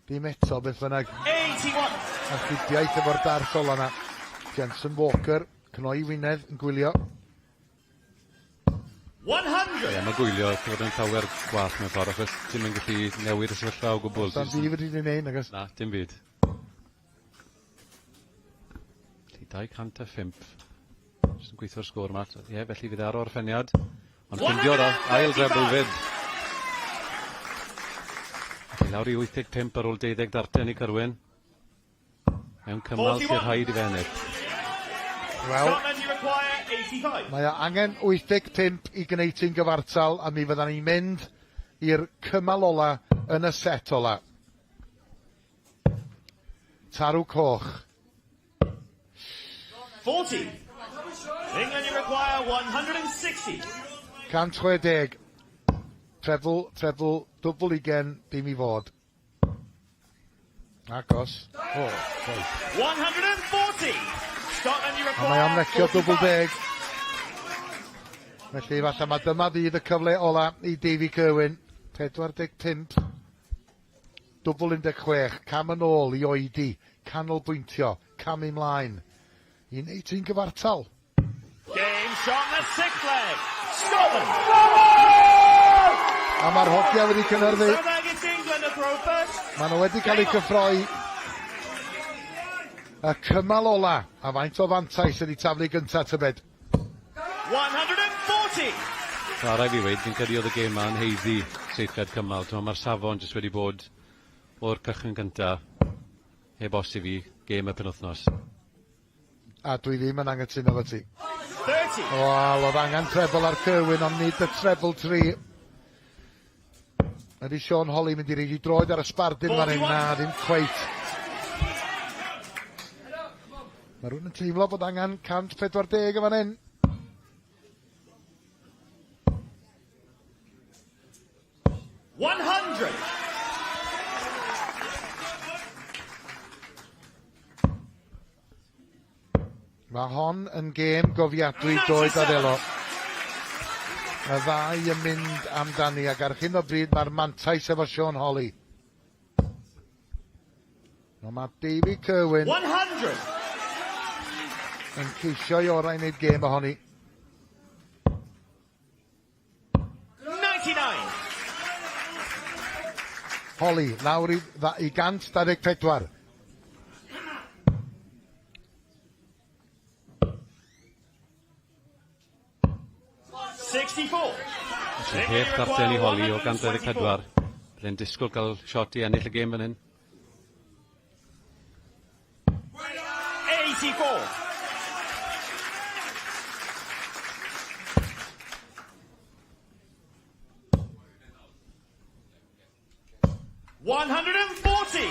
Dim eto, beth bynnag. 81. Astudiaeth efo'r dart ola 'na. Jensen Walker, cnoi wynedd yn gwylio. 100. Ie, mae gwylio gallu fod yn llawer gwall mewn ffordd, achos ti'm yn gallu newid y sefyllfa o gwbl. Does 'na'm byd fedri di neud, nagos? Na, dim byd. Felly 205. Jyst yn gweithio'r sgôr yma. Ie, felly fydd ar orffeniad. Ond ffindio'r ail drebl fyd. Felly lawr i 85 ar ôl 12 darten i Cyrwyn. Mewn cymal sy'n rhaid i fe ennill. Wel, mae o angen 85 i gwneud ti'n gyfartal a mi fyddan ni'n mynd i'r cymal ola yn y set ola. Tarw coch. 40. England you require 160. 160. Treble, treble, dwbl ugen, dim i fod. Agos. O, oh, 140. Scotland you A require mae am lecio dwbl 45. deg. Felly falle mae dyma fydd y cyfle ola i Davy Kirwan. 45. Dwbl 16, cam yn ôl i oedi, canolbwyntio, camu mlaen. I wneud hi'n gyfartal. Game shot in the sixth leg. Scotland. A mae'r hogia wedi cynhyrfu. Third leg it's England to throw first. Maen nhw wedi cael eu cyffroi. Y cymal ola, a faint o fantais ydi taflu gynta tybed? 140. So rhaid fi weud, fi'n credu oedd y gêm 'ma yn haeddu seithfed cymal. T'mo' ma'r safon jyst wedi bod o'r cychwyn cynta, heb os i fi, gêm y penwythnos. A dwi ddim yn anghytuno efo ti. 30. Wel, oedd angen treble ar Kerwin, ond nid y treble tri. Ydy Sean Holley mynd i roid ei droed ar y sbardun fan hyn? Na, ddim cweit. Mae rhywun yn teimlo bod angen 140 yn fan hyn. 100. Mae hon yn gêm gofiadwy doed a ddelo. Y ddau yn mynd amdani ac ar hyn o bryd mae'r mantais efo Sean Holley. No, mae David Kerwin 100. yn ceisio'i orau i wneud gêm ohoni. 99. Holley lawr i, i 124. 64. Sy'n peth darllen i Holley o 124. Byddai'n disgwyl cael shot i ennill y gêm fan hyn. 84. 140.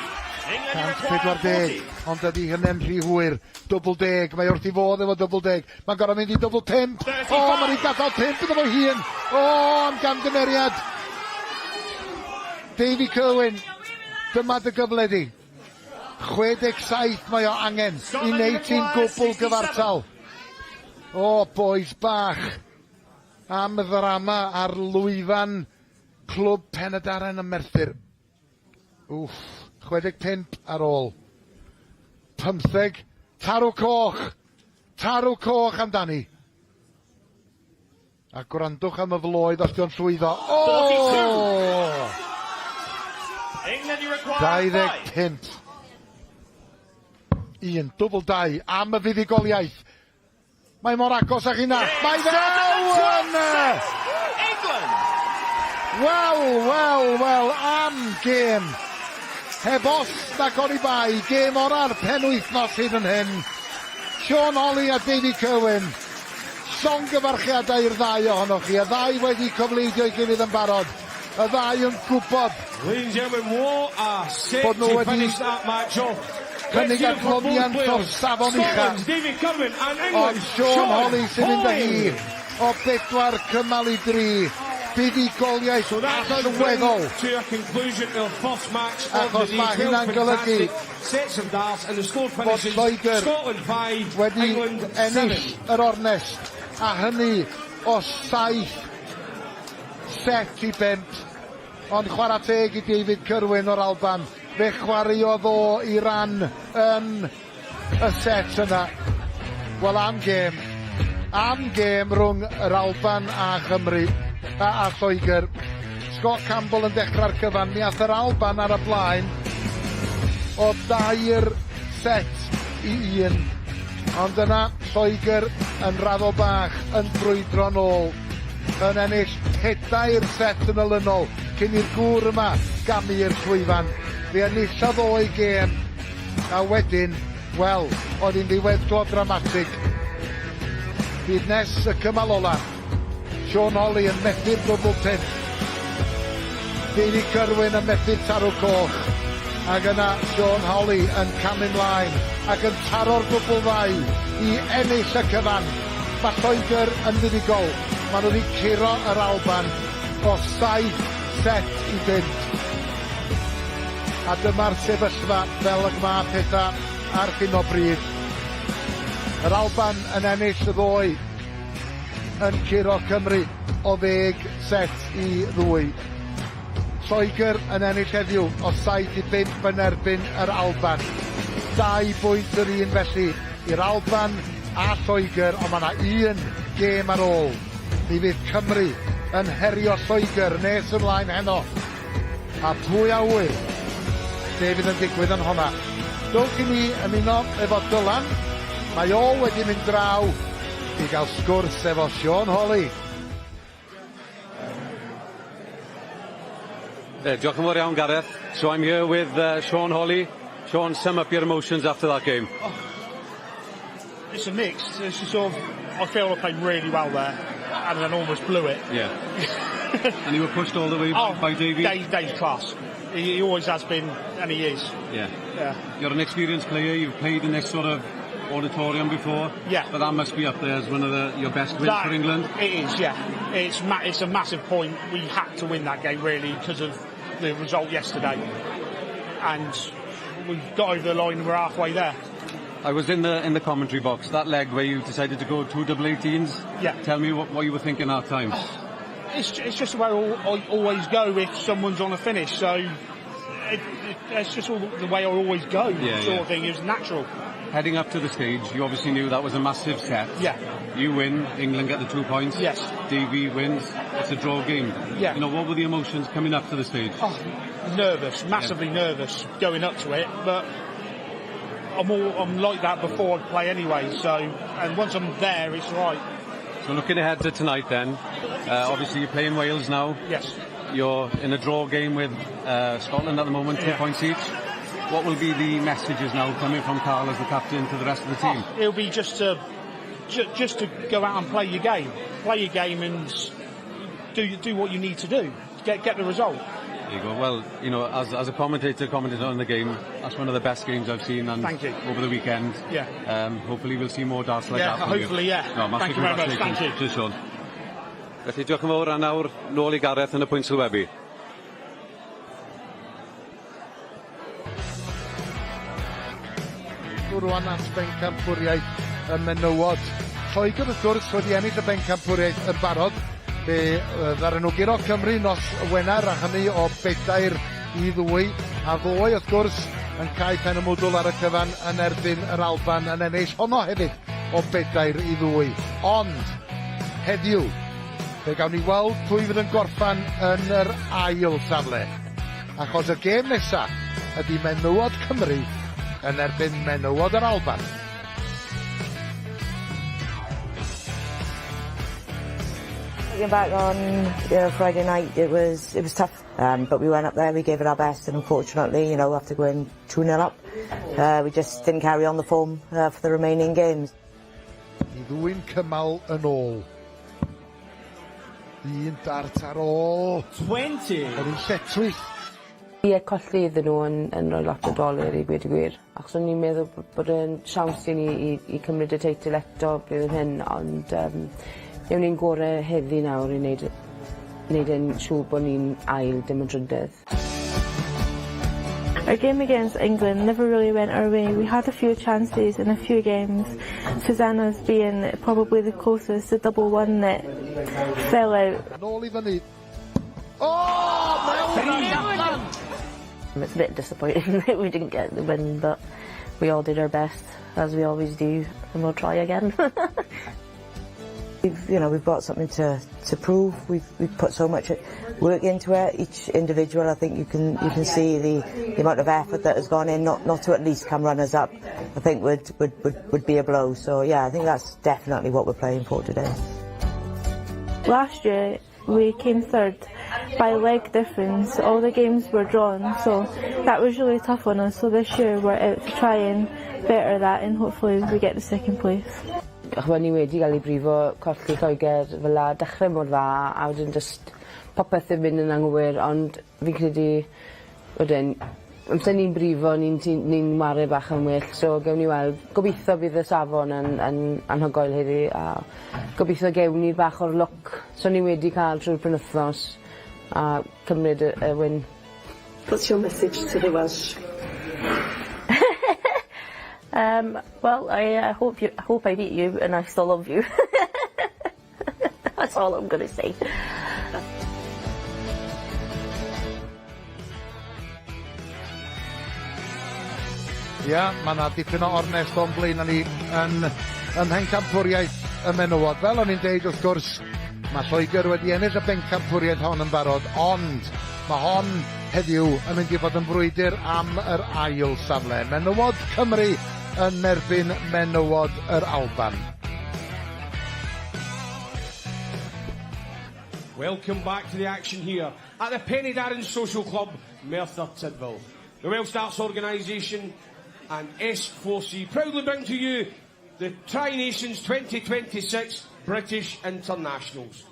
England require 140, ond ydy hynny'n rhy hwyr. Dwbl deg, mae wrth ei fodd efo dwbl deg. Mae'n gorfod mynd i dwbl pump. O, mae'n ei gadael pump iddo fo hun. O, am gamgymeriad. Davy Kerwin, dyma dy gyfle di. 67 mae o angen i wneud ti'n gwbl gyfartal. O, boys bach. Am ddrama ar lwyfan Clwb Pen-y-Darren ym Merthyr. Wff, 65 ar ôl. 15, tarw coch! Tarw coch amdani! A gwrandwch am y floedd os dio'n llwyddo. O! 25. Un, dwbl dau am y fuddugoliaeth. Mae mor agos ag hynna. Mae fewn! Wel, wel, wel, am gêm. Heb os nac oni bai, gêm ora'r penwythnos hyd yn hyn. Sean Holley a Davy Kerwin. Llongyfarchiadau i'r ddau ohonoch chi. Y ddau wedi cofleidio'i gilydd yn barod. Y ddau yn gwybod Ladies and gentlemen, what a set bod nhw to wedi finish that match off. cynnig adloniant o'r safon ucha. Scotland's David Kerwin and Ond England's Sean Holley sy'n mynd â hi Holley. o bedwar cymal i dri. Buddugoliaeth So that does bring allweddol. to a conclusion our first match of the Achos day. mae 12 hynna'n golygu fantastic sets of darts and the score bod finishes Lloegr Scotland 5, wedi England ennill 7. yr ornest a hynny o saith set i bump. Ond chwarae teg i David Kerwin o'r Alban. Fe chwaraeodd o i ran yn y set yna. Wel am gêm. Am gêm rhwng yr Alban a Chymru a Lloegr. Scott Campbell yn dechrau'r cyfan. Mi ath yr Alban ar y blaen o dair set i un. Ond yna Lloegr yn raddol bach yn brwydro nôl. Yn ennill pedair set yn olynol cyn i'r gŵr yma gamu i'r llwyfan. Fe enillodd o ei gêm a wedyn, wel, oedd hi'n ddiweddglo dramatig. Hyd nes y cymal ola. Sean Holley yn methu'r dwbl pump. Davy Kerwin yn methu tarw coch. Ac yna Sean Holley yn camu mlaen ac yn taro'r dwbl ddau i ennill y cyfan. Mae Lloegr yn fuddugol. Maen nhw wedi curo yr Alban o saith set i bump. A dyma'r sefyllfa fel y mae pethau ar hyn o bryd. Yr Alban yn ennill y ddoe yn curo Cymru o 10 set i ddwy. Lloegr yn ennill heddiw o 7 i 5 yn erbyn yr Alban. 2 bwynt yr un felly i'r Alban a Lloegr, ond mae yna un gêm ar ôl. Mi fydd Cymru yn herio Lloegr nes ymlaen heno. A pwy a ŵyr be fydd yn digwydd yn honna. Dowch i ni ymuno efo Dylan. Mae o wedi mynd draw i gael sgwrs efo Sean Holley. Diolch yn fawr iawn, Gareth. So I'm here with Sean Holley. Sean, sum up your emotions after that game. Oh, it's a mix. It's just sort of, I feel I played really well there, and then almost blew it. Yeah. And you were pushed all the way by Davey? Dave, Dave's class. He always has been, and he is. Yeah. You're an experienced player. You've played in this sort of auditorium before. Yeah. But that must be up there as one of your best wins for England. It is, yeah. It's a massive point. We had to win that game, really, because of the result yesterday. And we got over the line and we're halfway there. I was in the commentary box, that leg where you decided to go two double 18s. Yeah. Tell me what you were thinking that time. It's just the way I always go if someone's on a finish. So it's just all the way I always go, sort of thing. It was natural. Heading up to the stage, you obviously knew that was a massive set. Yeah. You win, England get the 2 points. Yes. Davey wins, it's a draw game. Yeah. What were the emotions coming up to the stage? Oh, nervous, massively nervous going up to it, but I'm like that before I play anyway. So, and once I'm there, it's right. So looking ahead to tonight then, obviously you're playing Wales now. Yes. You're in a draw game with Scotland at the moment, 2 points each. What will be the messages now coming from Carl as the captain to the rest of the team? Oh, it'll be just to go out and play your game, play your game, and do what you need to do. Get the result. There you go. Well, as a commentator commented on the game, that's one of the best games I've seen and Thank you. Over the weekend. Yeah. Hopefully we'll see more darts like Yeah, that from you. Hopefully, yeah. No, massive Thank you very much. congratulations. Thank you. Cheers, Sean. Felly diolch yn fawr a nawr nôl i Gareth yn y pwynt sylwebu. Rwan at bencampwriaeth y menywod. Lloegr wrth gwrs wedi ennill y bencampwriaeth yn barod. Fe ddaru nhw guro Cymru nos Wener a hynny o 4 i 2. A ddoe wrth gwrs yn cael pen y mwdwl ar y cyfan yn erbyn yr Alban yn ennill honno hefyd o 4 i 2. Ond heddiw fe gawn ni weld pwy fydd yn gorffan yn yr ail safle. Achos y gêm nesa ydy menywod Cymru yn erbyn menywod yr Alban. Looking back on Friday night, it was tough, but we went up there, we gave it our best, and unfortunately, after going 2-0 up, we just didn't carry on the form for the remaining games. I ddwyn cymal yn ôl. Un dart ar ôl. 20. Oedd hi'n lletchwith. Ie, colli iddyn nhw yn rhoi lot o dolur i gweud y gwir. Achos o'n i'n meddwl bod e'n siawns i ni i cymryd y teitl eto blwyddyn hyn, ond newn ni'n gore heddi nawr i wneud e'n siŵr bod ni'n ail dim yn drydydd. Our game against England never really went our way. We had a few chances in a few games. Susanna's being probably the closest, the double one that fell out. Nôl i fyny. O! Mewn allan! It's a bit disappointing that we didn't get the win, but we all did our best, as we always do, and we'll try again. We've got something to prove. We've put so much work into it. Each individual, I think you can see the amount of effort that has gone in. Not to at least come runners up, I think would be a blow. So yeah, I think that's definitely what we're playing for today. Last year we came third by leg difference. All the games were drawn, so that was really tough on us. So this year we're out to try and better that and hopefully we get the second place. Ch'mod ni wedi gael ei brifo colli Lloegr fel 'a, dechre mor dda a wedyn jyst popeth yn mynd yn anghywir, ond fi'n credu wedyn amser ni'n brifo ni'n ware bach yn well, so gewn ni weld. Gobeithio bydd y safon yn anhygoel heddi a gobeithio gewn ni bach o'r lwc so ni wedi cael trwy'r penwythnos a cymryd y win. What's your message to the Welsh? Well, I hope I beat you, and I still love you. That's all I'm going to say. Ia, mae yna dipyn o ornest o'n blaen ni yn ym mhencampwriaeth y menywod. Fel o'n i'n deud wrth gwrs, mae Lloegr wedi ennill y bencampwriaeth hon yn barod, ond mae hon heddiw yn mynd i fod yn frwydr am yr ail safle. Menywod Cymru yn erbyn menywod yr Alban. Welcome back to the action here at the Penydarren Social Club, Merthyr Tydfil. The Welsh Darts Organisation and S4C proudly bring to you the Tri-Nations 2026 British Internationals.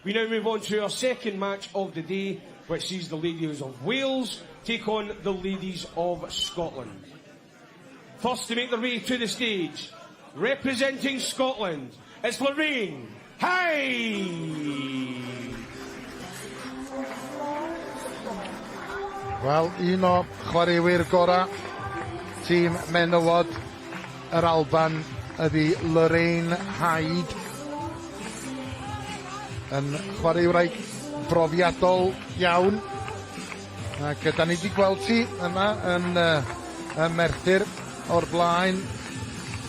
We now move on to our second match of the day, which sees the ladies of Wales take on the ladies of Scotland. First to make their way to the stage, representing Scotland, it's Lorraine Hyde! Wel, un o chwaraewyr gorau tîm menywod yr Alban ydy Lorraine Hyde. Yn chwaraewraig brofiadol iawn. Ac da ni wedi gweld ti yma yn, ym Merthyr o'r blaen.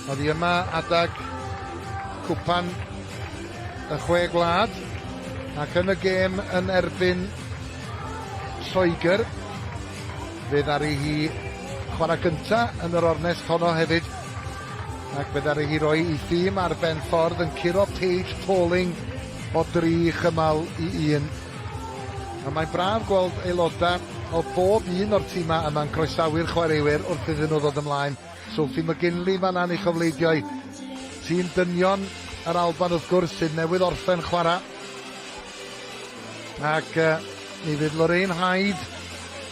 Oedd hi yma adag cwpan y Chwe Gwlad ac yn y gêm yn erbyn Lloegr fe ddaru hi chwarae gynta yn yr ornest honno hefyd ac fe ddaru hi roi ei thîm ar ben ffordd yn curo Paige Pauling o dri chymal i un. A mae'n braf gweld aelodau o bob un o'r tîmau yma'n croesawu'r chwaraewyr wrth iddyn nhw ddod ymlaen. Sophie McGinley fan'na yn ei chofleidiau. Tîm dynion yr Alban wrth gwrs sydd newydd orffen chwarae. Ac mi fydd Lorraine Hyde,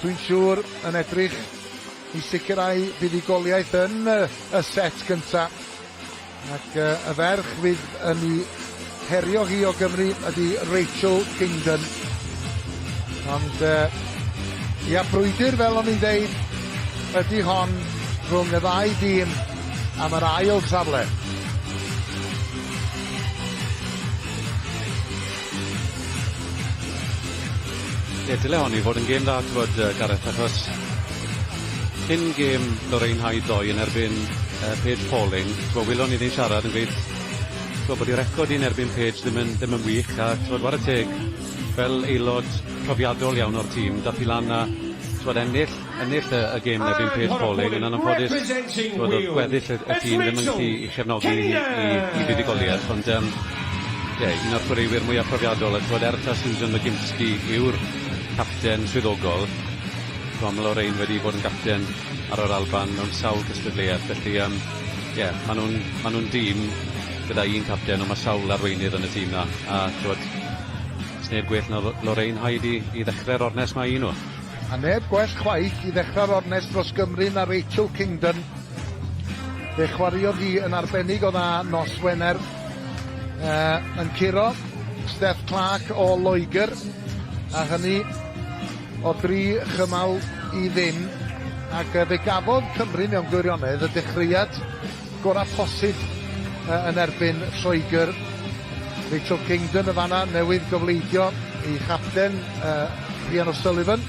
dwi'n siŵr, yn edrych i sicrhau buddugoliaeth yn y set gynta. Ac y ferch fydd yn ei herio hi o Gymru ydy Rachel Kingdon. Ond ia, brwydr fel o'n i'n deud ydy hon rhwng y ddau dîm am yr ail safle. Ie, dyle hon i fod yn gêm dda, t'wod, Gareth, achos cyn gêm Lorraine Hyde ddoe yn erbyn Paige Pauling, t'wod, welon ni ddi'n siarad yn gweud, t'wod, bod 'i record hi'n erbyn Paige ddim yn, ddim yn wych, a t'wod, ware teg, fel aelod profiadol iawn o'r tîm, dath hi lan a, t'wod, ennill, ennill y, y gêm yn erbyn Paige Pauling, yn anffodus, t'wod, oedd gweddill y, y tîm ddim yn gallu i chefnogi hi i, i fuddugoliaeth, ond um, ie, un o'r chwaraewyr mwyaf profiadol, a t'wod, er ta Susan McGinsky yw'r capten swyddogol, t'wod, ma' Lorraine wedi bod yn gapten ar yr Alban mewn sawl cystadleuaeth, felly um, ie, maen nhw'n ma nhw dîm gyda un capten, ond mae sawl arweinydd yn y tîm na, a t'wod, sneb gwell na Lorraine Hyde i, i ddechrau'r ornest mae i nhw. A neb gwell chwaith i ddechrau'r ornest dros Gymru na Rachel Kingdon. Fe chwaraeodd hi yn arbennig o dda nos Wener yn curo Steph Clark o Loegr, a hynny o dri chymal i ddim. Ac fe gafodd Cymru mewn gwirionedd y dechreuad gorau posib yn erbyn Lloegr. Rachel Kingdon y fanna newydd gofleidio ei chapten Rhian O'Sullivan.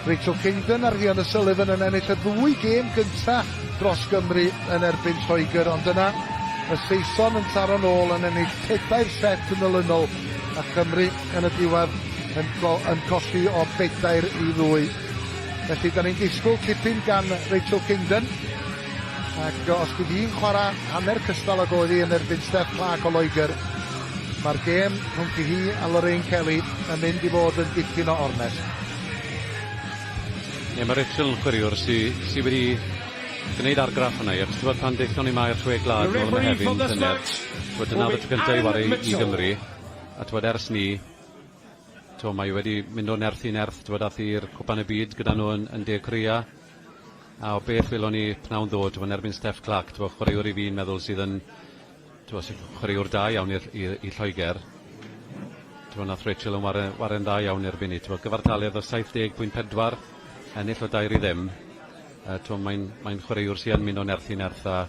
Rachel Kingdon a Rhian O'Sullivan yn ennill y ddwy gêm gynta dros Gymru yn erbyn Lloegr, ond yna y Saeson yn taro nôl yn ennill pedair set yn olynol a Chymru yn y diwedd yn, yn colli o 4 i 2. Felly, da ni'n disgwyl tipyn gan Rachel Kingdon. Ac os bydd hi'n chwarae hanner cystal ag oedd hi yn erbyn Steph Clark o Loegr, mae'r gêm rhwng hi a Lorraine Kelly yn mynd i fod yn dipyn o ornest. Ie, mae Rachel yn chwaraewr sy, sy wedi gwneud argraff yna i. Achos ti'n pan ddaethon ni 'ma i'r Chwe Gwlad nôl ym Mehefin llynedd, t'wod dyna oedd y tro cyntaf i ware i Gymru. A t'wod ers 'ny, t'wo, mae wedi mynd o nerth i nerth, t'wod ath i'r Cwpan y Byd gyda nhw yn, yn De Korea. A o beth welon ni pnawn ddoe, t'wo, yn erbyn Steph Clark, t'wo, chwaraewr i fi'n meddwl sydd yn, t'wo, sy'n chwaraewr da iawn i'r, i, i Lloegr. T'wo, nath Rachel yn ware, ware'n dda iawn erbyn ni. T'wo, gyfartaledd o 70.4, ennill o 2 i 0. T'wo, mae'n mae chwaraewr sy'n mynd o nerth i nerth a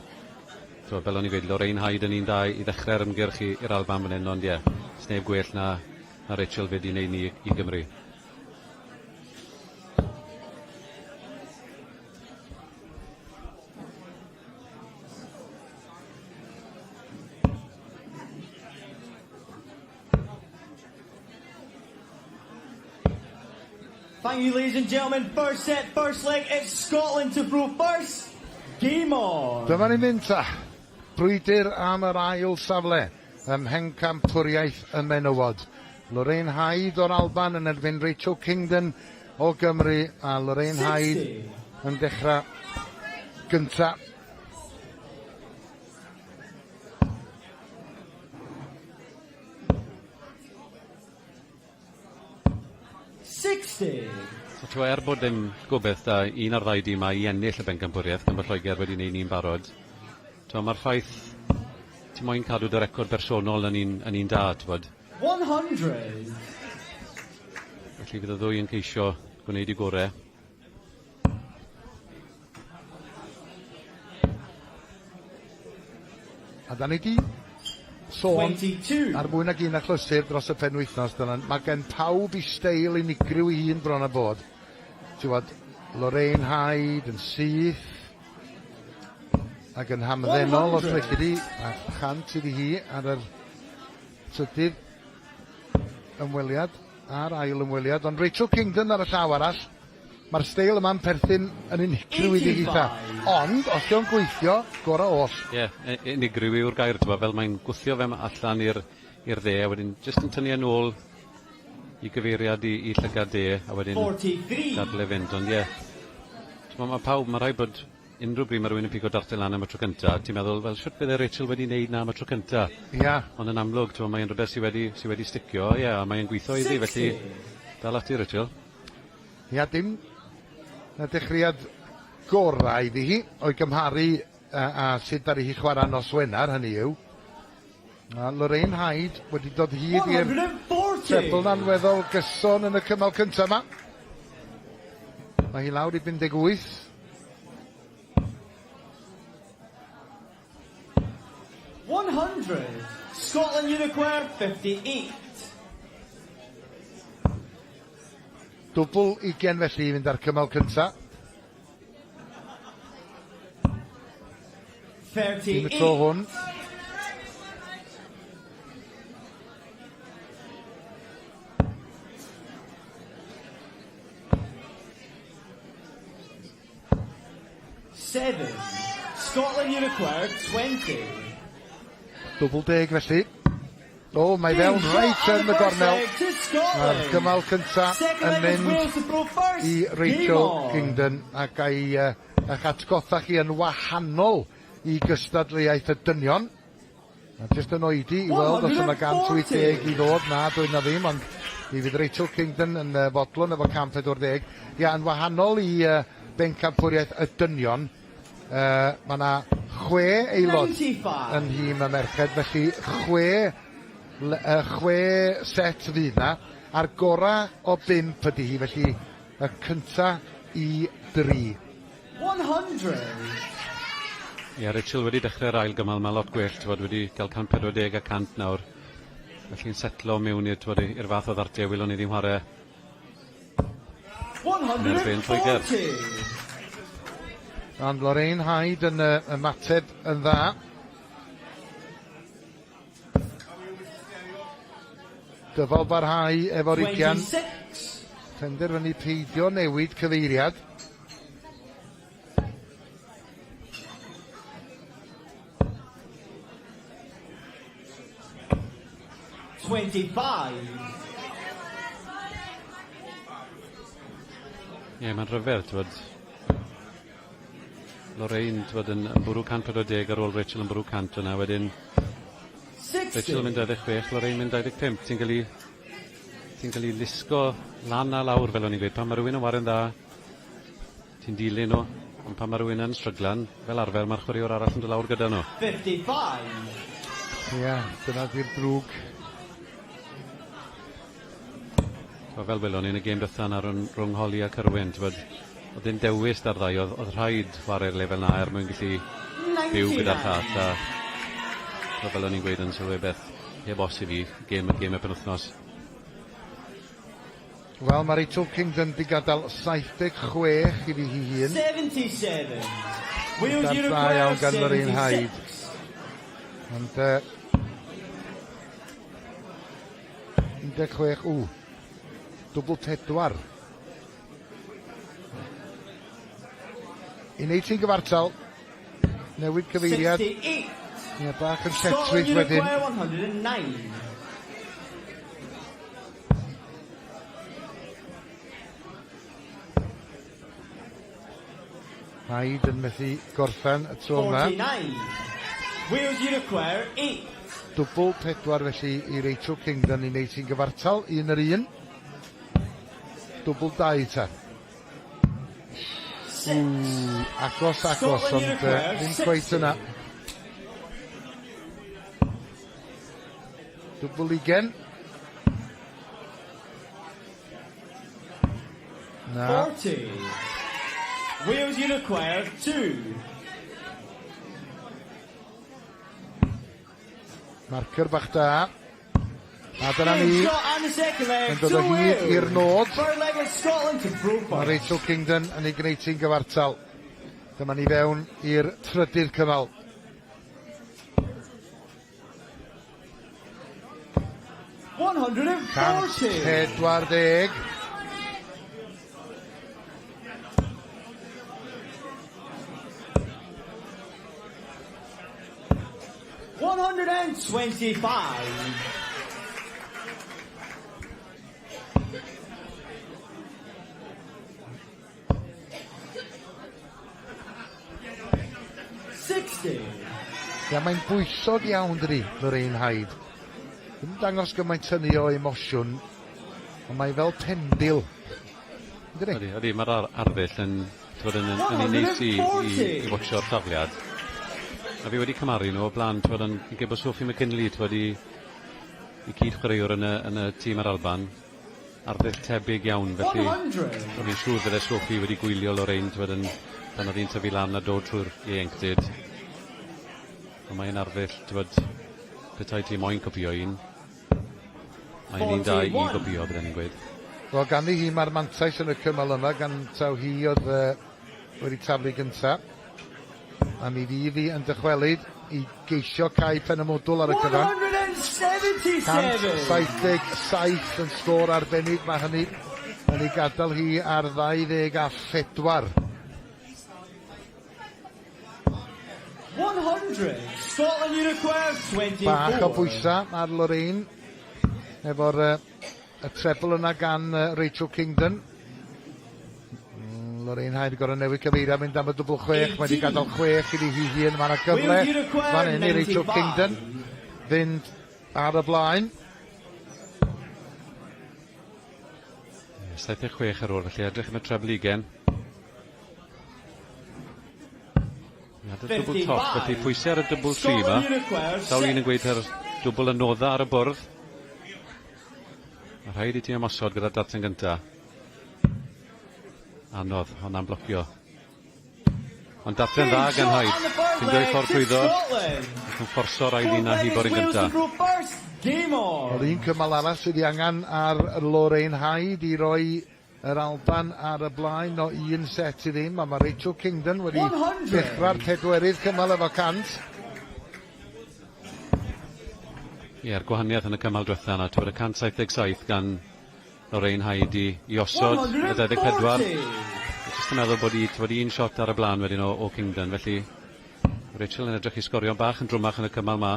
t'wo, fel o'n i gweud, Lorraine Hyde yn un da i ddechrau'r ymgyrch i'r Alban fan hyn, ond ie, sneb gwell na Rachel fyd i wneud ni i Gymru. Thank you, ladies and gentlemen. First set, first leg. It's Scotland to throw first. Game on. Dyma ni'n mynd ta. Brwydr am yr ail safle ym Mhencampwriaeth y Menywod. Lorraine Hyde o'r Alban yn erbyn Rachel Kingdon o Gymru a Lorraine Hyde yn dechrau gynta. 60. So t'mo' er bod dim gobeth 'da un o'r ddau dîm 'ma i ennill y bencampwriaeth gan bo' Lloeger wedi neud ni'n barod t'mo' ma'r ffaith ti moyn cadw dy record bersonol yn un yn un da t'bod. 100. Felly fydd y ddwy yn ceisio gwneud 'u gore. A da ni di sôn ar mwy nag un achlysur dros y penwythnos, dyna, mae gen pawb i steil unigryw i hun bron a bod. Ti'n gwybod, Lorraine Hyde yn syth ac yn hamddenol os felly di, a chant iddi hi ar yr trydydd ymweliad a'r ail ymweliad, ond Rachel Kingdon ar y llaw arall, Mae'r steil yma'n perthyn yn unigryw iddi hitha. Ond, os 'di o'n gweithio, gora oll. Ie, unigryw yw'r gair, t'bo', fel mae'n gwthio fe allan i'r i'r dde a wedyn jyst yn tynnu e nôl i gyfeiriad i i llygad de a wedyn gadel e fynd, ond ie. T'mo' ma' pawb, ma' rhaid bod unrhyw bryd ma' rywun yn pigo darten lan am y tro cynta, ti'n meddwl, wel shwt bydde Rachel wedi neud 'na am y tro cynta? Ia. Ond yn amlwg, t'mo' mae e'n rwbeth sy wedi sy wedi sticio, ie, a mae e'n gwitho iddi, felly dal ati Rachel. Ia, dim y dechreuad gorau iddi hi o'i gymharu a, a sut ddaru hi chwarae nos Wener, hynny yw. A Lorraine Hyde wedi dod hyd i'r trebl anweddol gyson yn y cymal cyntaf yma. Mae hi lawr i 58. 100. Scotland you require 58. Dwbl ugen felly i fynd â'r cymal cynta. Dim y tro hwn. 7. Scotland you require 20. Dwbl deg felly. O, mae fewn reit yn y gornel. Mae'r cymal cynta yn mynd i Rachel Kingdon ac a'i uh, eich atgoffa chi yn wahanol i gystadleuaeth y dynion. Mae jyst yn oedi i weld os yna 180 i ddod. Na, doedd na ddim, ond mi fydd Rachel Kingdon yn uh, fodlon efo 140. Ia, yn wahanol i uh, bencampwriaeth y dynion, uh, mae yna chwe aelod yn nhîm y merched, felly chwe, uh, chwe set fydd na, a'r gorau o bump ydy hi, felly y cynta i dri. 100. Ie, Rachel wedi dechrau'r ail gymal 'ma lot gwell, t'wod, wedi cael 140 a 100 nawr. Felly'n setlo mewn i'r, t'wod, i'r fath o ddartiau welwn ni ddim chwarae yn erbyn Lloegr. 140. Ond Lorraine Hyde yn uh, ymateb yn dda. Dyfal barhau efo'r ugian. 26. Penderfynu peidio newid cyfeiriad. 25. Ie, mae'n rhyfedd, t'wod. Lorraine, t'wod, yn, yn bwrw 140 ar ôl Rachel yn bwrw 100 yna, wedyn Rachel yn mynd 26, Lorraine mynd 25. Ti'n cael ei ti'n cael ei lusgo lan a lawr, fel o'n i'n gweud, pan mae rhywun yn ware'n dda, ti'n dilyn nhw, ond pan mae rhywun yn stryglan, fel arfer mae'r chwaraewr arall yn dod lawr gyda nhw. 55. Ia, dyna di'r drwg. Wel, fel welon ni yn y gêm diwetha 'na rhwng, rhwng Holly a Cyrwyn, t'bod, o'dd dim dewis 'da'r ddau, o'dd, o'dd rhaid chware'r lefel 'na er mwyn gallu byw gyda'r llall a t'bo' fel o'n i'n gweud yn sylwebeth, heb os i fi, gêm, gêm y penwythnos. Wel, mae Rachel Kingdon di gadael 76 iddi hi hun. 77. Wales Darn you da require iawn gan Lorraine Hyde. 76. Ond uh, 16, ww, dwbl pedwar. I wneud ti'n gyfartal. Newid cyfeiriad. 68. Ie, bach yn Scotland lletchwith wedyn. require 109. Hyde yn methu gorffen y tro yma. 49. Wales you require 8. Dwbl pedwar felly i Rachel Kingdon i wneud sy'n gyfartal, un yr un. Dwbl dau ta. Ww, agos, agos, Scotland ond uh, ddim cweit yna. Dwbl ugen. Na. 40. Wales you require 2. Marcer bach da. A dyna ni yn dod o hyd i'r nod. Mae Rachel Kingdon yn ei gwneud hi'n gyfartal. Dyma ni fewn i'r trydydd cymal. 140. 140. 125. 60. Ia, mae'n bwysog iawn, dydi, Lorraine Hyde. Ddim yn dangos gymaint hynny o emosiwn, ond mae fel pendil. Yndydi? Ydy, ydy, mae'r ar arddull yn, t'wod, yn, yn, yn un neis i, i, i watcho'r tafliad. A fi wedi cymaru nhw o blaen, t'wod, yn fi'n credu bod Sophie McKinley, t'wod, i, i cyd chwaraewr yn y, yn y tîm yr Alban. Arddull tebyg iawn, felly 100. o'n i'n siŵr bydde Sophie wedi gwylio Lorraine, t'wod, yn, pan oedd hi'n tyfu lan a dod trwy'r ieuenctid. Ond mae'n arddull, t'wod, petai ti moyn copïo un, mae'n un da i 41. gopïo, bydden ni'n gweud. Wel, ganddi hi mae'r mantais yn y cymal yma, gan taw hi oedd uh, wedi taflu gynta. A mi fydd hi yn dychwelyd i geisio cau pen y mwdwl ar y cyfan. 177. 177 yn sgôr arbennig, mae hynny yn ei gadael hi ar 24. 100. Scotland you require 24. Bach o bwysa ar Lorraine efo'r uh, y treble yna gan uh, Rachel Kingdon. Lorraine Hyde gorau newid cyfeiriad mynd am y dwbl chwech. Mae wedi gadael chwech iddi hi hun. Mae yna gyfle Wales you require fan hyn i Rachel 95. Kingdon fynd ar y blaen. Ie, 76 ar ôl, felly edrych am y treble ugen. Ia, dy dwbl top, felly pwysau ar y dwbl tri yma. Scotland you require Sawl un yn 6. gweud yr dwbl anodda ar y bwrdd. Mae rhaid i ti ymosod gyda'r darten gynta. Anodd, honna'n blocio. Ond darten dda gan Hyde. Ffindio'i ffordd trwyddo. Ac yn fforso'r ail un a hibo'r un gynta. Game on. Wel, un cymal arall sydd ei angen ar Lorraine Hyde i roi yr Alban ar y blaen o un set i ddim, a mae Rachel Kingdon wedi 100. dechrau'r pedwerydd cymal efo 100. Ie, a'r gwahaniaeth yn y cymal diwetha yna, t'wod y 177 gan Lorraine Hyde i osod y 24. 140. Jyst yn meddwl bod i, t'wod, un shot ar y blaen wedyn o Kingdon, felly Rachel yn edrych i sgorio bach yn drwmach yn y cymal ma.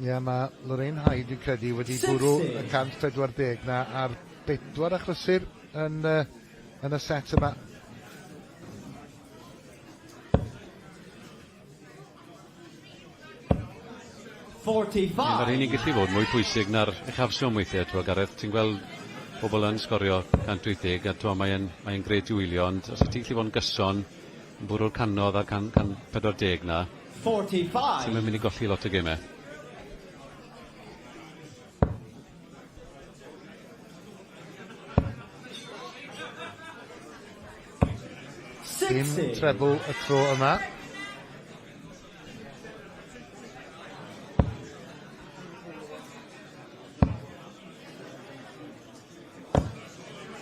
Ie, mae Lorraine Hyde, dwi'n credu, wedi bwrw y 140 na ar bedwar achlysur yn y set yma. 45. Mae'r rheini'n gallu fod mwy pwysig na'r uchafswm weithiau, t'wod, Gareth, ti'n gweld pobl yn sgorio 180 a t'wod, mae grêt i wylio, ond os ti'n gallu fod yn gyson, yn bwrw'r canodd a'r 140 na, 45. ti'n mynd i golli lot o gemau. Dim 60. treble y tro yma.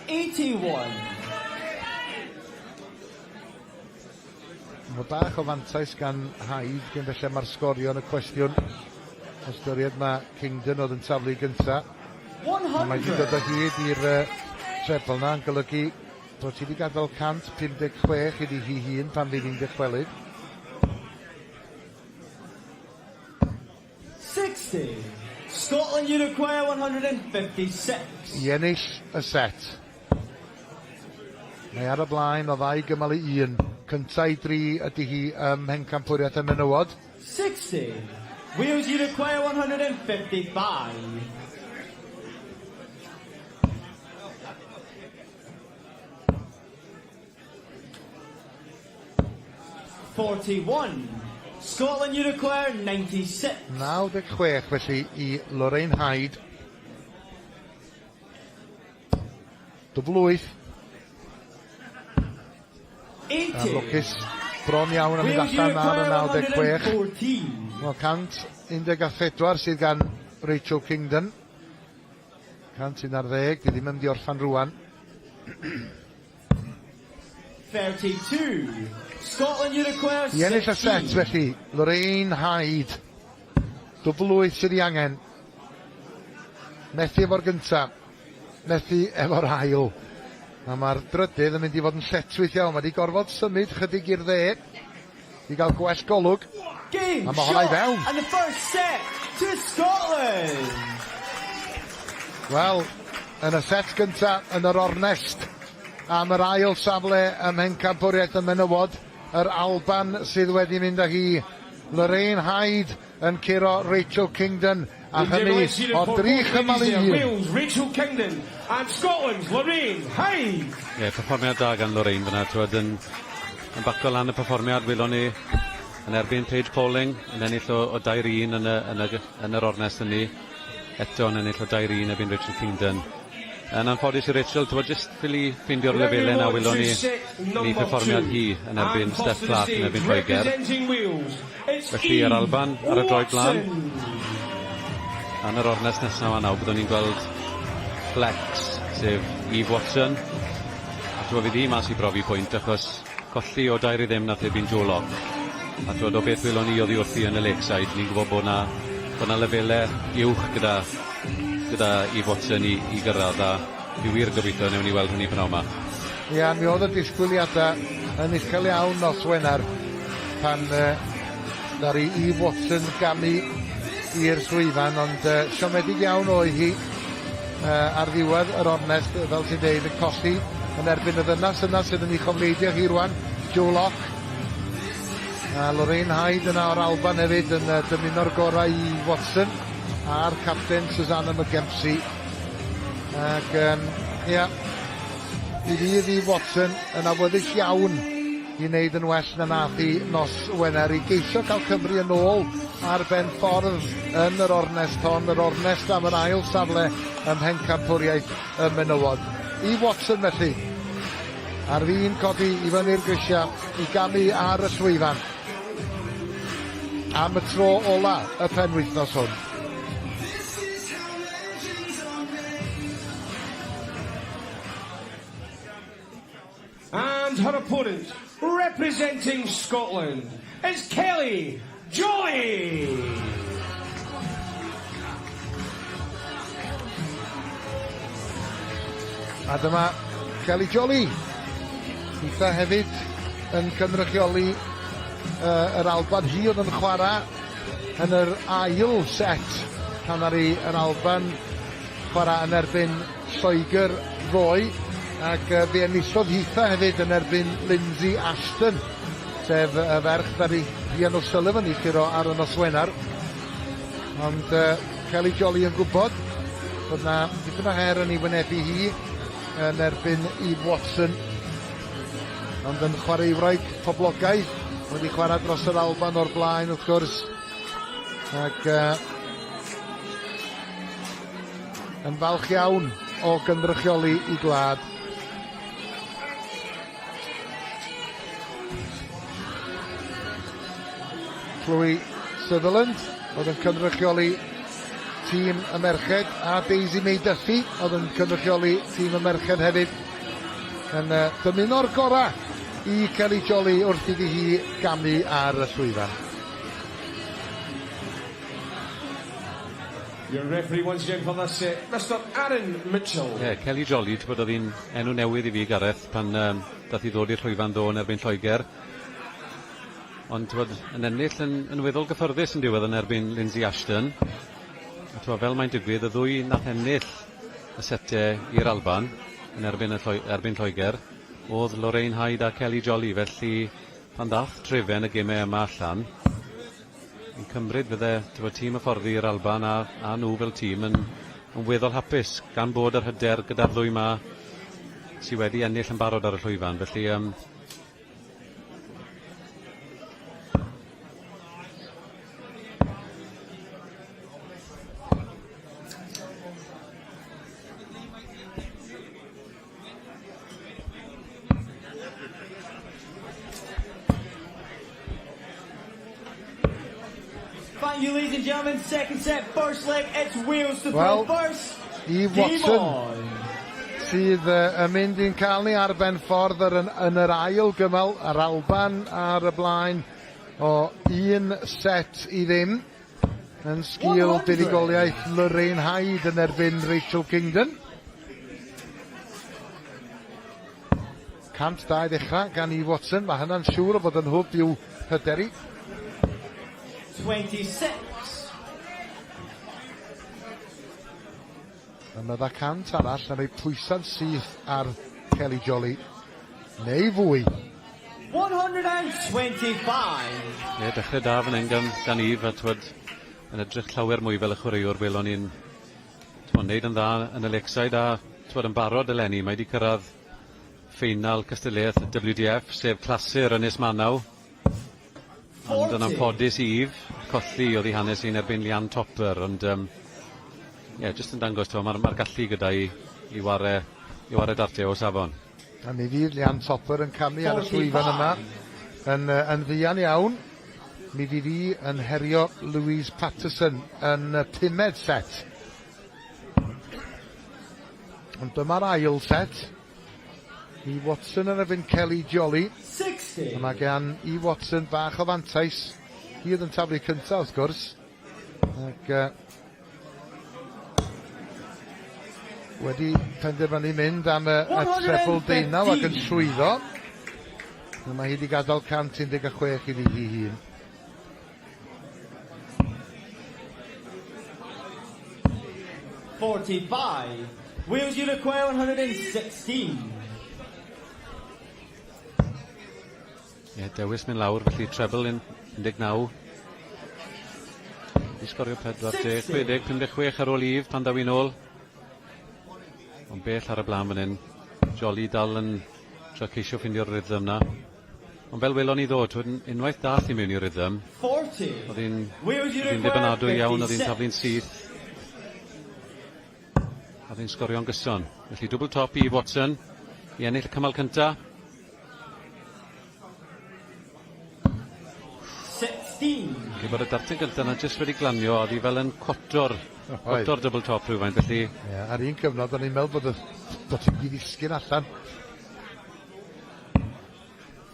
81. Mae bach o fantais gan Hyde, gyn felly mae'r sgorio yn y cwestiwn. Ystyried mae Kingdon oedd yn taflu gynta. 100. Mae wedi dod o hyd i'r treble na yn golygu Bod ti wedi gadael 156 iddi hi hun pan fydd hi'n dychwelyd. 60. Scotland, you require 156. I ennill y set. Mae ar y blaen o ddau gymal i un. Cynta i dri ydy hi ym Mhencampwriaeth y Menywod. 60. Wales, you require 155. 41. Scotland, you require 96. 96 felly i Lorraine Hyde. Dwbl wyth. 80. A lwcus bron iawn am mynd allan ar y 96. Wel, 114 sydd gan Rachel Kingdon. 111, di ddim yn mynd i orffan rwan. 32. Scotland, you require I ennill y set felly, Lorraine Hyde. Dwbl wyth sydd ei angen. Methu efo'r gynta. Methu efo'r ail. A mae'r drydydd yn mynd i fod yn lletchwith iawn. Mae wedi gorfod symud chydig i'r dde i gael gwell golwg. Game A mae hwnna i shot fewn. and the first set to Scotland. Wel, yn y set gynta yn yr ornest am yr ail safle ym Mhencampwriaeth y Menywod, yr Alban sydd wedi mynd â hi. Lorraine Hyde yn curo Rachel Kingdon a hynny o dri chymal i un. Wales, Rachel Kingdon and Scotland's Lorraine Hyde. Ie, yeah, perfformiad da gan Lorraine fyna, t'wod, yn, yn baco lan y perfformiad, welon ni yn erbyn Paige Pauling, yn ennill o 2-1 yn, y, yn, y, yn yr ornest hynny, eto yn ennill o 2-1 erbyn Rachel Kingdon. Yn anffodus i Rachel, t'wod, jyst ffili ffeindio'r lefelau na welon ni yn ei perfformiad hi yn erbyn Steph Clark yn erbyn Lloegr. Felly yr Alban ar y droed blaen. Yn yr ornest nesaf yma nawr, byddwn ni'n gweld Flex, sef Eve Watson. A t'wod, fydd hi mas i brofi pwynt, achos colli o 2-0 nath erbyn Joe Locke. A t'wod, o beth welon ni oddi wrthi yn y Lakeside, ni'n gwybod bod na, bod na lefelau uwch gyda Eve Watson i gyrraedd, a fi wir yn gobeithio newn ni weld hynny pnawn 'ma. Ia, mi oedd y disgwyliadau yn uchel iawn nos Wener pan ddaru Eve Watson gamu i'r llwyfan, ond siomedig iawn oedd hi ar ddiwedd yr ornest, fel ti'n deud, yn colli yn erbyn y ddynas yna sydd yn ei chofleidio hi rwan, Joe Locke. A Lorraine Hyde yna o'r Alban hefyd yn dymuno'r gorau i Watson a'r capten Susanna McGempsey. Ac ia, mi fydd Eve Watson yn awyddus iawn i wneud yn well na nath hi nos Wener i geisio cael Cymru yn ôl ar ben ffordd yn yr ornest hon, yr ornest am yr ail safle ym Mhencampwriaeth y Menywod. Eve Watson felly, ar fin codi i fyny'r grisiau i gamu ar y llwyfan am y tro ola y penwythnos hwn. And her opponent, representing Scotland, is Kelly Jolley. A dyma Kelly Jolley. Hitha hefyd yn cynrychioli yr Alban. Hi oedd yn chwarae yn yr ail set pan ddaru yr Alban chwarae yn erbyn Lloegr ddoe, ac fe enillodd hitha hefyd yn erbyn Lindsay Ashton, sef y ferch ddaru Rhian O'Sullivan i curo ar y nos Wener. Ond Kelly Jolley yn gwybod bod na dipyn o her yn ei wynebu hi yn erbyn Eve Watson, ond yn chwaraewraig poblogaidd, wedi chwarae dros yr Alban o'r blaen wrth gwrs, ac yn falch iawn o gynrychioli i gwlad. Chloe Sutherland oedd yn cynrychioli tîm y merched a Daisy May Duffy oedd yn cynrychioli tîm y merched hefyd yn dymuno'r gorau i Kelly Jolley wrth iddi hi gamu ar y llwyfan. Your referee once again for this set, Mr Aaron Mitchell. Ie, yeah, Kelly Jolly, ti'n bod oedd hi'n enw newydd i fi, Gareth, pan um, dath i ddod i'r llwyfan ddo yn erbyn Lloegr. Ond ti'n bod, yn ennill yn, yn weddol gyffyrddus yn diwedd yn erbyn Lindsay Ashton. A ti'n bod, fel mae'n digwydd, y ddwy nath ennill y setiau i'r Alban yn erbyn, y Lloe erbyn Lloegr oedd Lorraine Hyde a Kelly Jolly, felly pan ddath trefen y gemau yma allan, Fi'n cymryd fydde t'mod tîm hyfforddi i'r Alban a a nhw fel tîm yn yn weddol hapus gan bod yr hyder gyda'r ddwy 'ma sy wedi ennill yn barod ar y llwyfan felly yym Thank you, ladies and gentlemen. Second set, first leg, it's Wales to Wel, throw first. Eve Game Watson on. sydd uh, yn mynd i'n cael ni ar ben ffordd yr, yn, yn yr ail gymal, yr Alban ar y blaen o un set i ddim yn sgil buddugoliaeth Lorraine Hyde yn erbyn Rachel Kingdon. 102 ddechrau gan Eve Watson. Mae hynna'n siŵr o fod yn hwb i'w hyder hi. 26. Another 100 arall yn rhoi pwysau'n syth ar Kelly Jolly. Neu fwy. 125. Ie, dechrau da fan hyn gan, gan Eve, a twyd, yn edrych llawer mwy fel y chwaraewr welon ni'n twyd, wneud yn dda yn y Lakeside a twyd, yn barod eleni. Mae wedi cyrraedd ffeinal cystadleuaeth WDF, sef clasur Ynys Manaw. Ond yn anffodus i Eve, colli oedd ei hanes hi'n erbyn Leanne Topper, ond um, yeah, jyst yn dangos, mae'r ma gallu gyda i, i ware, i ware dartiau o safon. A mi fydd Leanne Topper yn camu ar y llwyfan yma yn, yn fuan iawn. Mi fydd hi yn herio Louise Patterson yn y pumed set. Ond dyma'r ail set. E Watson yn erbyn Kelly Jolly. 60. A mae gan E Watson bach o fantais. Hi oedd yn taflu cyntaf wrth gwrs. Ac uh, wedi penderfynu mynd am y, y treble deunaw ac yn llwyddo. A mae hi wedi gadael 116 iddi hi hun. 45. Wales, you require 116. Ie, yeah, dewis mynd lawr, felly treble yn 19. I sgorio 40, 60, 56 ar ôl Eve pan daw hi'n ôl. Ond bell ar y blaen fan hyn. Jolly dal yn trio ceisio ffindio'r rhythm na. Ond fel welon ni ddo, twyd, unwaith dath i mewn i rhythm, oedd hi'n ddibynadwy iawn, oedd hi'n taflu'n syth. Oedd hi'n sgorio'n gyson. Felly dwbl top i Watson i ennill y cymal cynta. 16. Felly bod y dartyn gyntaf yna jyst wedi glanio, oedd hi fel yn cwto'r, cwto'r double top rhywfaint, felly... Ie, yeah, ar un cyfnod o'n i'n meddwl bod y bod ti'n ddisgyn allan.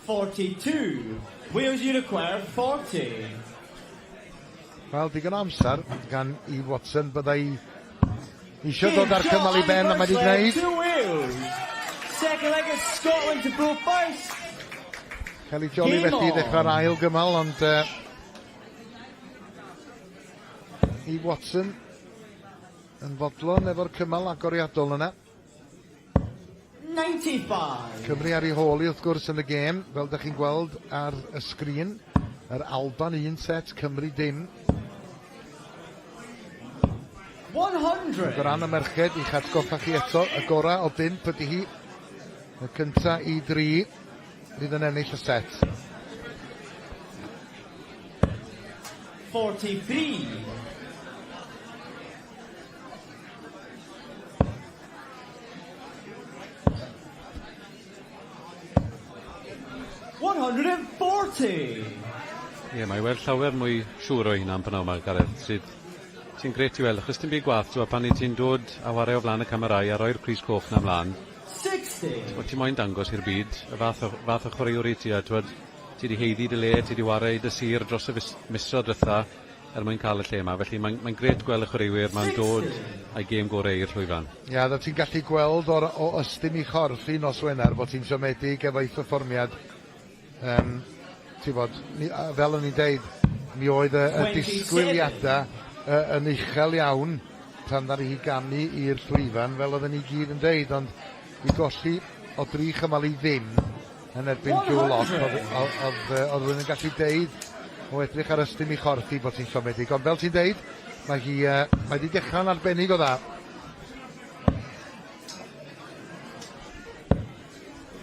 42. Wales, you require 40. Wel, digon o amser gan i Watson byddai eisiau dod â'r cymal i ben a mae wedi gwneud. Second leg of Scotland to throw first. Kelly Jolly felly i ddechrau'r ail gymal, ond uh, i Watson yn fodlon efo'r cymal agoriadol yna. 95. Cymru ar ei hôl hi wrth gwrs yn y gêm, fel da chi'n gweld ar y sgrin. Yr Alban un set, Cymru dim. 100. O ran y merched, i'ch atgoffa chi eto, y gorau o bump ydy hi. Y cynta i dri fydd yn ennill y set. 43. Ie, yeah, mae weld llawer mwy siŵr o'i hunan pan yma, Gareth, sydd sy'n gret i weld, achos dim byd gwath, ti'n pan i ti'n dod a ware o flaen y camerau a roi'r crys coch na mlaen, 60. Ti'n moyn dangos i'r byd y fath o, fath o chwaraewr i ti, a t'wod, ti di haeddu dy le, ti di ware i dy sir dros y misoedd dwytha, er mwyn cael y lle yma, felly mae'n mae grêt gweld y chwaraewyr ma'n dod â'i gêm gorau i'r llwyfan. Ia, oeddet ti'n gallu gweld o'r, o ystym i chorff hi nos Wener bod hi'n siomedig efo'i pherfformiad. Um, ti'n bod, mi, fel o'n i'n deud, mi oedd y, y disgwyliadau yn uchel iawn pan ddaru hi gamu i'r llwyfan, fel oedden ni gyd yn deud, ond i golli o dri chymal i ddim yn erbyn Joe Locke, oedd, oedd, oedd, oedd rhywun yn gallu deud o edrych ar ystym i chorff hi bod hi'n siomedig. Ond fel ti'n deud, mae hi mae wedi dechrau'n arbennig o dda.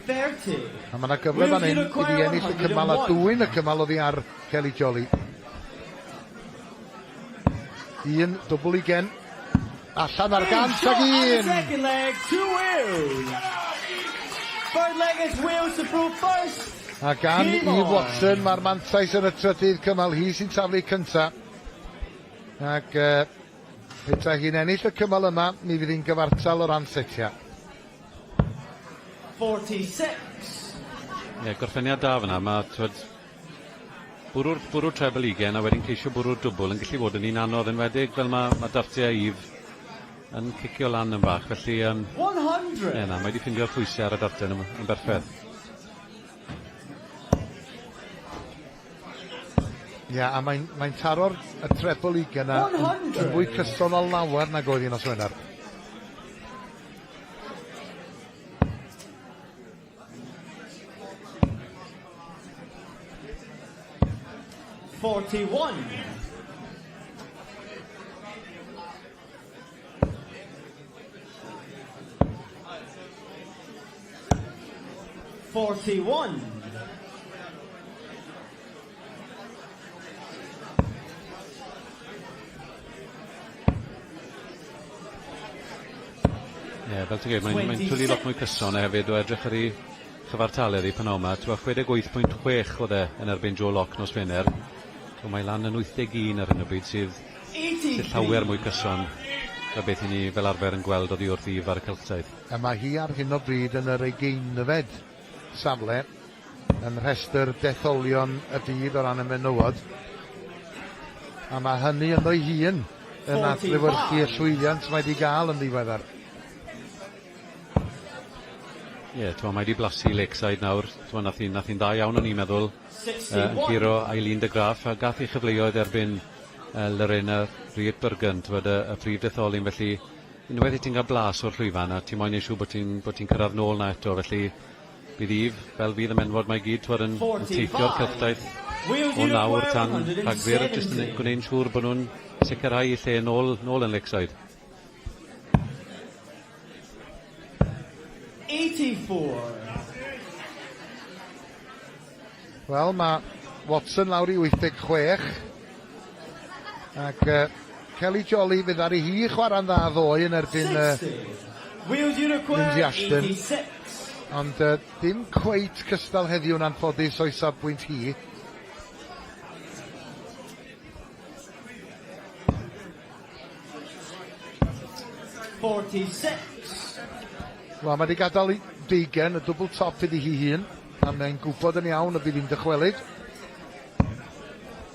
30. A mae yna gyfle fan hyn iddi ennill y cymal a dwyn y cymal oddi ar Kelly Jolly. Un dwbl ugen. Allan ar gant ag un! Second leg to Wales. Third leg is Wales to throw first. A gan Eve Watson, mae'r mantais yn y trydydd cymal. Hi sy'n taflu cynta. Ac uh, petai hi'n ennill y cymal yma, mi fydd hi'n gyfartal o ran setiau. 46. Ie, yeah, gorffeniad da fyna. Mae, twyd, bwrw'r, bwrw'r treble ugen a wedyn ceisio bwrw'r dwbl yn gallu fod yn un anodd, enwedig fel mae, mae dartiau Eve yn cicio lan yn fach, felly... Um, 100! Ie, na, mae wedi ffindio'r pwysau ar y dartiau yn, yn berffaith. Ie, yeah, a mae'n mae taro'r y treble ugen yna yn, yn fwy cyson o lawer nag oedd hi'n nos Wener. 41. 41. Ie, yeah, fel ti'n gweud, mae'n mae twlu lot mwy cyson a hefyd o edrych ar ei chyfartaledd i pnawn 'ma. T'mo' 68.6 o'dd e yn erbyn Joe Locke nos Wener. T'mo' mae lan yn 81 ar hyn o bryd sydd sydd llawer mwy cyson na beth 'yn ni fel arfer yn gweld oddi wrth Eve ar y Celtaidd. A mae hi ar hyn o bryd yn yr ugeinfed safle yn rhestr detholion y byd o ran y menywod. A mae hynny ynddo'i hun yn adlewyrchu y llwyddiant mae wedi gael yn ddiweddar. Ie, yeah, mae wedi blasu Lakeside nawr. T'mo, nath hi'n nath hi'n dda iawn o'n i'n meddwl. Yn curo Aileen de Graaf a gath ei chyfleoedd erbyn Lorena Rietbergen, t'mod, y, y prif detholyn, felly unwaith i ti'n cael blas o'r llwyfan a ti'n moyn neud siŵr bod ti'n bod ti'n cyrraedd nôl na eto, felly bydd Eve, fel fydd y menwod mae gyd, t'mod, yn, yn teithio'r cylchdaith o nawr tan Rhagfyr, jyst yn gwneud siŵr bod nhw'n sicrhau eu lle nôl, nôl yn Lakeside. 84. Wel, mae Watson lawr i 86. Ac uh, Kelly Jolly fydd ar ei hi chwarae'n dda ddoe yn erbyn uh, Lindsay Ashton. Ond uh, dim cweit cystal heddiw'n anffodus o'i safbwynt hi. 46. Wel, mae wedi gadael deugen, y dwbl top iddi hi hun, a mae'n gwybod yn iawn y bydd hi'n dychwelyd.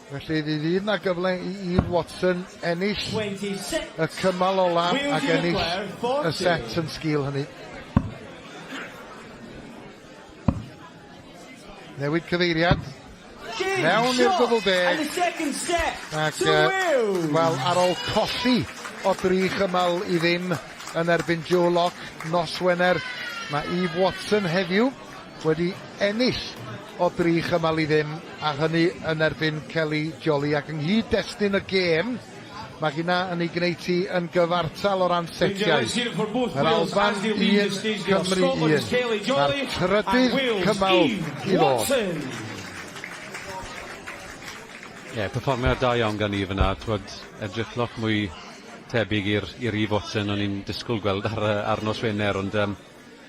Felly fe fydd na gyfle i Eve Watson ennill y cymal ola ac ennill y set yn sgil hynny. Newid cyfeiriad. Mewn i'r dwbl deg. Ac, wel, ar ôl colli o dri chymal i ddim yn erbyn Joe Locke nos Wener, mae Eve Watson heddiw wedi ennill o dri chymal i ddim, a hynny yn erbyn Kelly Jolly. Ac yng nghyd-destun y gêm, mae hynna yn ei gwneud hi yn gyfartal o ran setiau. Yr Alban 1, Cymru 1. Mae'r trydydd cymal i ddod. Ie, yeah, perfformiad da iawn gan Eve yna. Twod, edrych lot mwy tebyg i'r Eve Watson o'n i'n disgwyl gweld ar, ar nos Wener, ond um,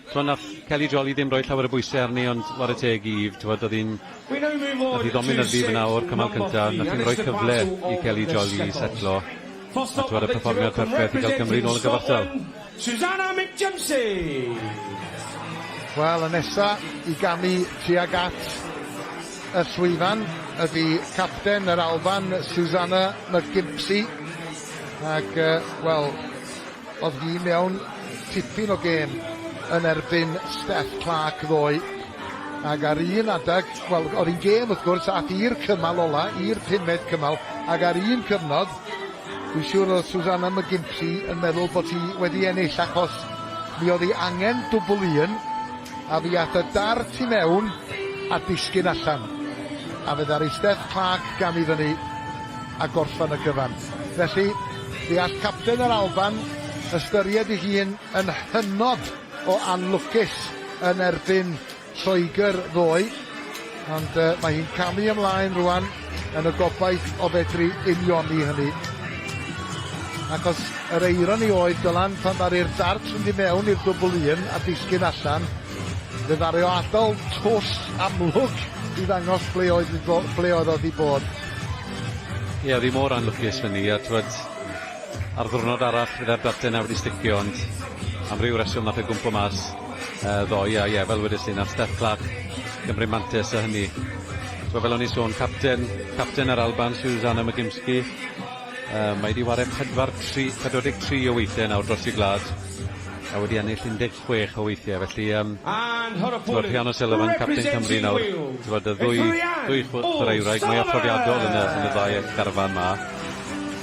T'mod nath Kelly Jolly ddim rhoi llawer o bwysau arni ond ware teg i Eve t'mod o'dd hi'n nath hi ddominyddu fyna o'r cymal cynta nath hi'm rhoi cyfle i Kelly Jolly i setlo a t'mod y perfformiad perffaith i gael Cymru nôl yn gyfartal. Susanna McJimsey. Wel, y nesa i gamu tuag at y llwyfan. ydy capten yr Alban, Susanna McGimpsey. Ac, wel, oedd hi mewn tipyn o gêm yn erbyn Steph Clark ddoe. Ac ar un adeg, wel, oedd hi'n gêm wrth gwrs, ath i'r cymal ola, i'r pumed cymal, ac ar un cyfnod, dwi'n siŵr oedd Susanna McGimpsey yn meddwl bod hi wedi ennill achos mi oedd hi angen dwbl un a fi ath y dart i mewn a disgyn allan. A fe ddaru Steph Clark gamu fyny a gorffen y cyfan. Felly, fe all capten yr Alban ystyried ei hun yn hynod o anlwcus yn erbyn Lloegr ddoe, ond mae hi'n camu ymlaen rwan yn y gobaith o fedru unioni hynny. Achos yr eironi oedd, Dylan, pan ddaru'r dart fynd i mewn i'r dwbl un a disgyn allan, fe ddaru o adael twll amlwg i ddangos ble oedd, ble oedd o 'di bod. Ie, oedd hi mor anlwcus fyny, a t'wod, ar ddiwrnod arall fydde'r darten 'na wedi sticio, ond am ryw reswm nath e gwmpo mas ddoe, a ie, fel wedes i, nath Steph Clark gymryd mantes o hynny. T'wod, fel o'n i'n sôn, capten, capten yr Alban, Susanna McGimsky, mae 'di ware 4 3 43 o weithiau nawr dros ei gwlad, a wedi ennill 16 o weithiau, felly t'wod, Rhian O'Sullivan, capten Cymru nawr, t'wod, y ddwy, ddwy chwaraewraig mwyaf profiadol yn y, yn y ddau garfan 'ma,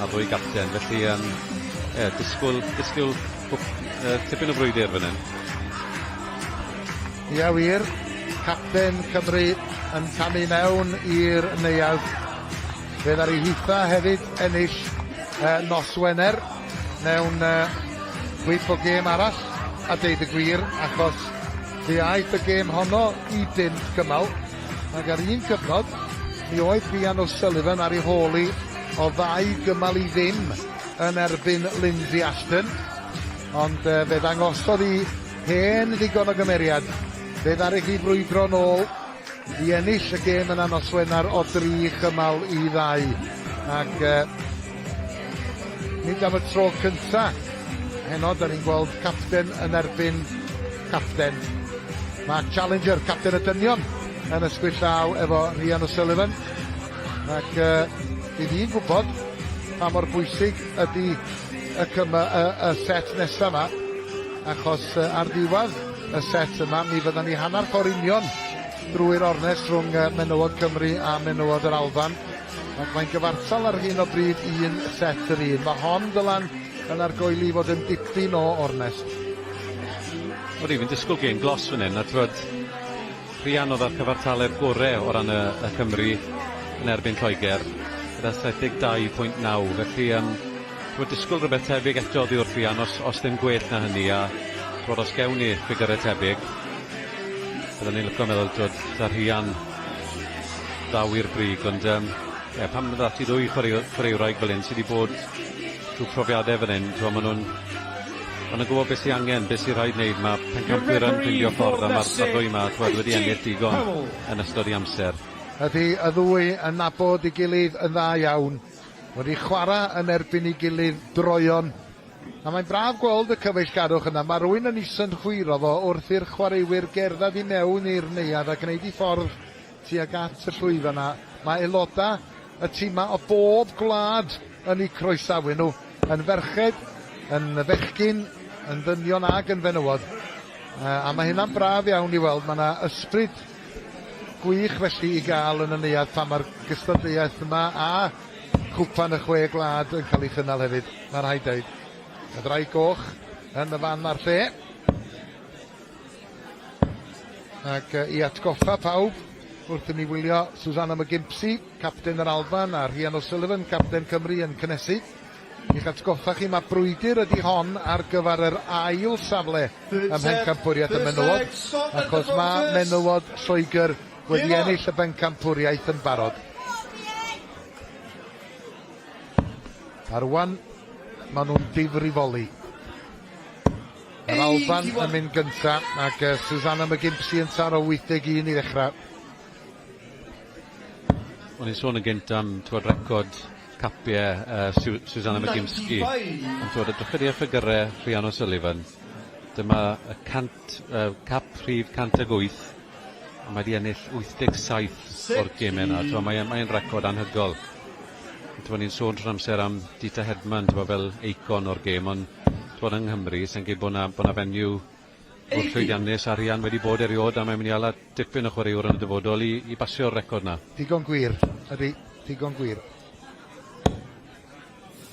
a'r ddwy gapten, felly ie, disgwyl, disgwyl tipyn o frwydr fan hyn. Ia wir, capten Cymru yn camu mewn i'r neuadd. Fe ddaru hitha hefyd ennill nos Wener mewn chwip o gêm arall, a deud y gwir, achos fe aeth y gêm honno i bump cymal, ac ar un cyfnod mi oedd Rhian O'Sullivan ar ei hôl hi o ddau gymal i ddim yn erbyn Lindsay Ashton, ond fe ddangosodd hi hen ddigon o gymeriad. Fe ddaru hi frwydro nôl i ennill y gêm yna nos Wener o dri chymal i ddau. Ac nid am y tro cynta heno, da ni'n gweld capten yn erbyn capten. Mark Challenger, capten y dynion, yn ysgwyd llaw efo Rhian O'Sullivan. Ac bydd hi'n gwybod pa mor bwysig ydy y, cyma, y, y set nesaf yma, achos ar ddiwedd y set yma, mi fyddan ni hanner ffordd union drwy'r ornest rhwng menywod Cymru a menywod yr Alban. Ac mae'n gyfartal ar hyn o bryd un set yr un. Mae hon, Dylan, yn argoeli i fod yn dipyn o ornest. Odi, fi'n disgwyl gêm glos fan hyn, a t'wod, Rhian oedd â'r cyfartaledd gore o ran y, y Cymru yn erbyn Lloegr, gyda 72.9, felly um, t'wod, disgwyl rhywbeth tebyg eto oddi wrth Rhian, os, os ddim gwell na hynny, a t'wod, os gewn ni ffigyrau tebyg, byddwn ni'n licio meddwl, t'wod, ta Rhian ddaw i'r brig, ond um, ie, pan ddath ti ddwy chwaraewraig fel hyn sydd wedi bod trwy profiadau fan hyn, t'wod, maen nhw'n maen nhw'n gwybod beth sy'n angen, beth sy'n rhaid wneud. Mae pencampwyr yn ffindio ffordd a mae'r ma ddwy yma t'wod, wedi ennill digon yn ystod ei amser. Ydy, y ddwy yn nabod ei gilydd yn dda iawn. Wedi chwarae yn erbyn ei gilydd droeon. A mae'n braf gweld y cyfeillgarwch yna. Mae rhywun yn ei synhwyro fo wrth i'r chwaraewyr gerdded i mewn i'r neuadd a gwneud eu ffordd tuag at y llwyfan 'na. Mae aelodau y timau o bob gwlad yn eu croesawu nhw, yn ferched, yn fechgyn, yn ddynion ag yn fenywod. A mae hynna'n braf iawn i weld. Mae yna ysbryd gwych felly i gael yn y neuadd pan mae'r gystadleuaeth yma a Chwpan y Chwe Gwlad yn cael ei chynnal hefyd, mae rhaid deud. Y Ddraig Goch yn y fan a'r lle. Ac i atgoffa pawb wrth i ni wylio Susanna McGimpsey, capten yr Alban, a Rhian O'Sullivan, capten Cymru, yn cynnesu. I'ch atgoffa chi, mae brwydr ydy hon ar gyfer yr ail safle ym Mhencampwriaeth y Menywod, achos mae menywod Lloegr wedi ennill y bencampwriaeth yn barod. A rwan, maen nhw'n difrifoli. Yr Alban yn mynd gynta ac Susanna McGimpsey yn taro 81 i ddechrau. O'n i'n sôn yn gynt am t'wod record capie Susanna McGimpsey. Ond t'wod edryched di ar ffigyrau Rhian O'Sullivan. Dyma y cant, cap rhif 108. A mae 'di ennill 87 o'r gemau yna. T'mo' mae e'n mae e'n record anhygoel. T'mo' ni'n sôn trwy'r amser am Dita Hedman t'mo' fel eicon o'r gêm ond t'mod yng Nghymru sai'n credu bo' 'na bo' 'na fenyw mor llwyddiannus â Rhian wedi bod eriôd a mae'n mynd i hala dipyn o chwaraewr yn y dyfodol i i basio'r record 'na. Digon gwir, ydi, digon gwir.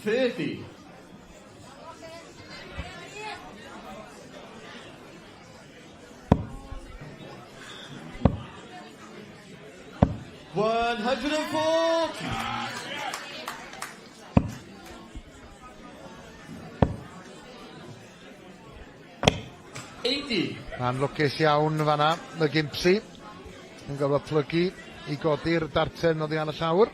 30. 140. 80. Ma'n lwcus iawn fanna, McGimpsey yn gorfod plygu i godi'r darten oddi ar y llawr.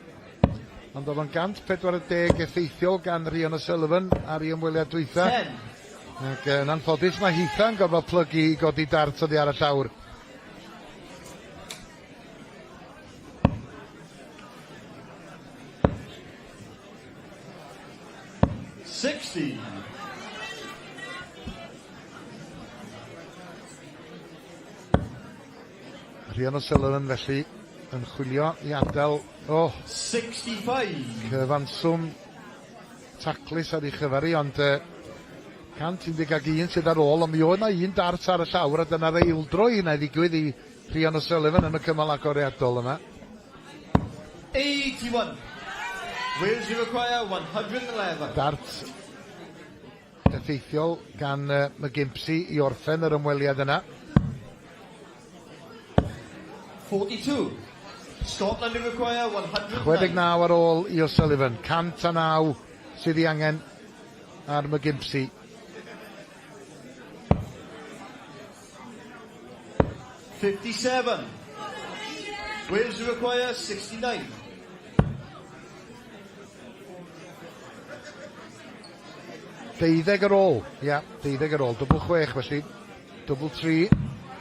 Ond oedd o'n 140 effeithiol gan Rhian O'Sullivan ar ei ymweliad dwytha. 10. Ac yn anffodus mae hitha'n gorfod plygu i godi dart oddi ar y llawr. 60. Rhian O'Sullivan felly yn chwilio i adael, oh, 65. Cyfanswm taclus ar ei chyfer hi, ond 111 sydd ar ôl, ond mi oedd 'na un dart ar y llawr, a dyna'r eildro i hynna i ddigwydd i Rhian O'Sullivan yn y cymal agoriadol yma. 81. Wales you require 111. Dart effeithiol gan McGimpsey i orffen yr ymweliad yna. 42. Scotland you require 109. 69 ar ôl i O'Sullivan, 109 sydd ei angen ar McGimpsey. 57. Wales you require 69. 12 ar ôl, ia, 12 ar ôl, dwbl chwech felly, dwbl tri.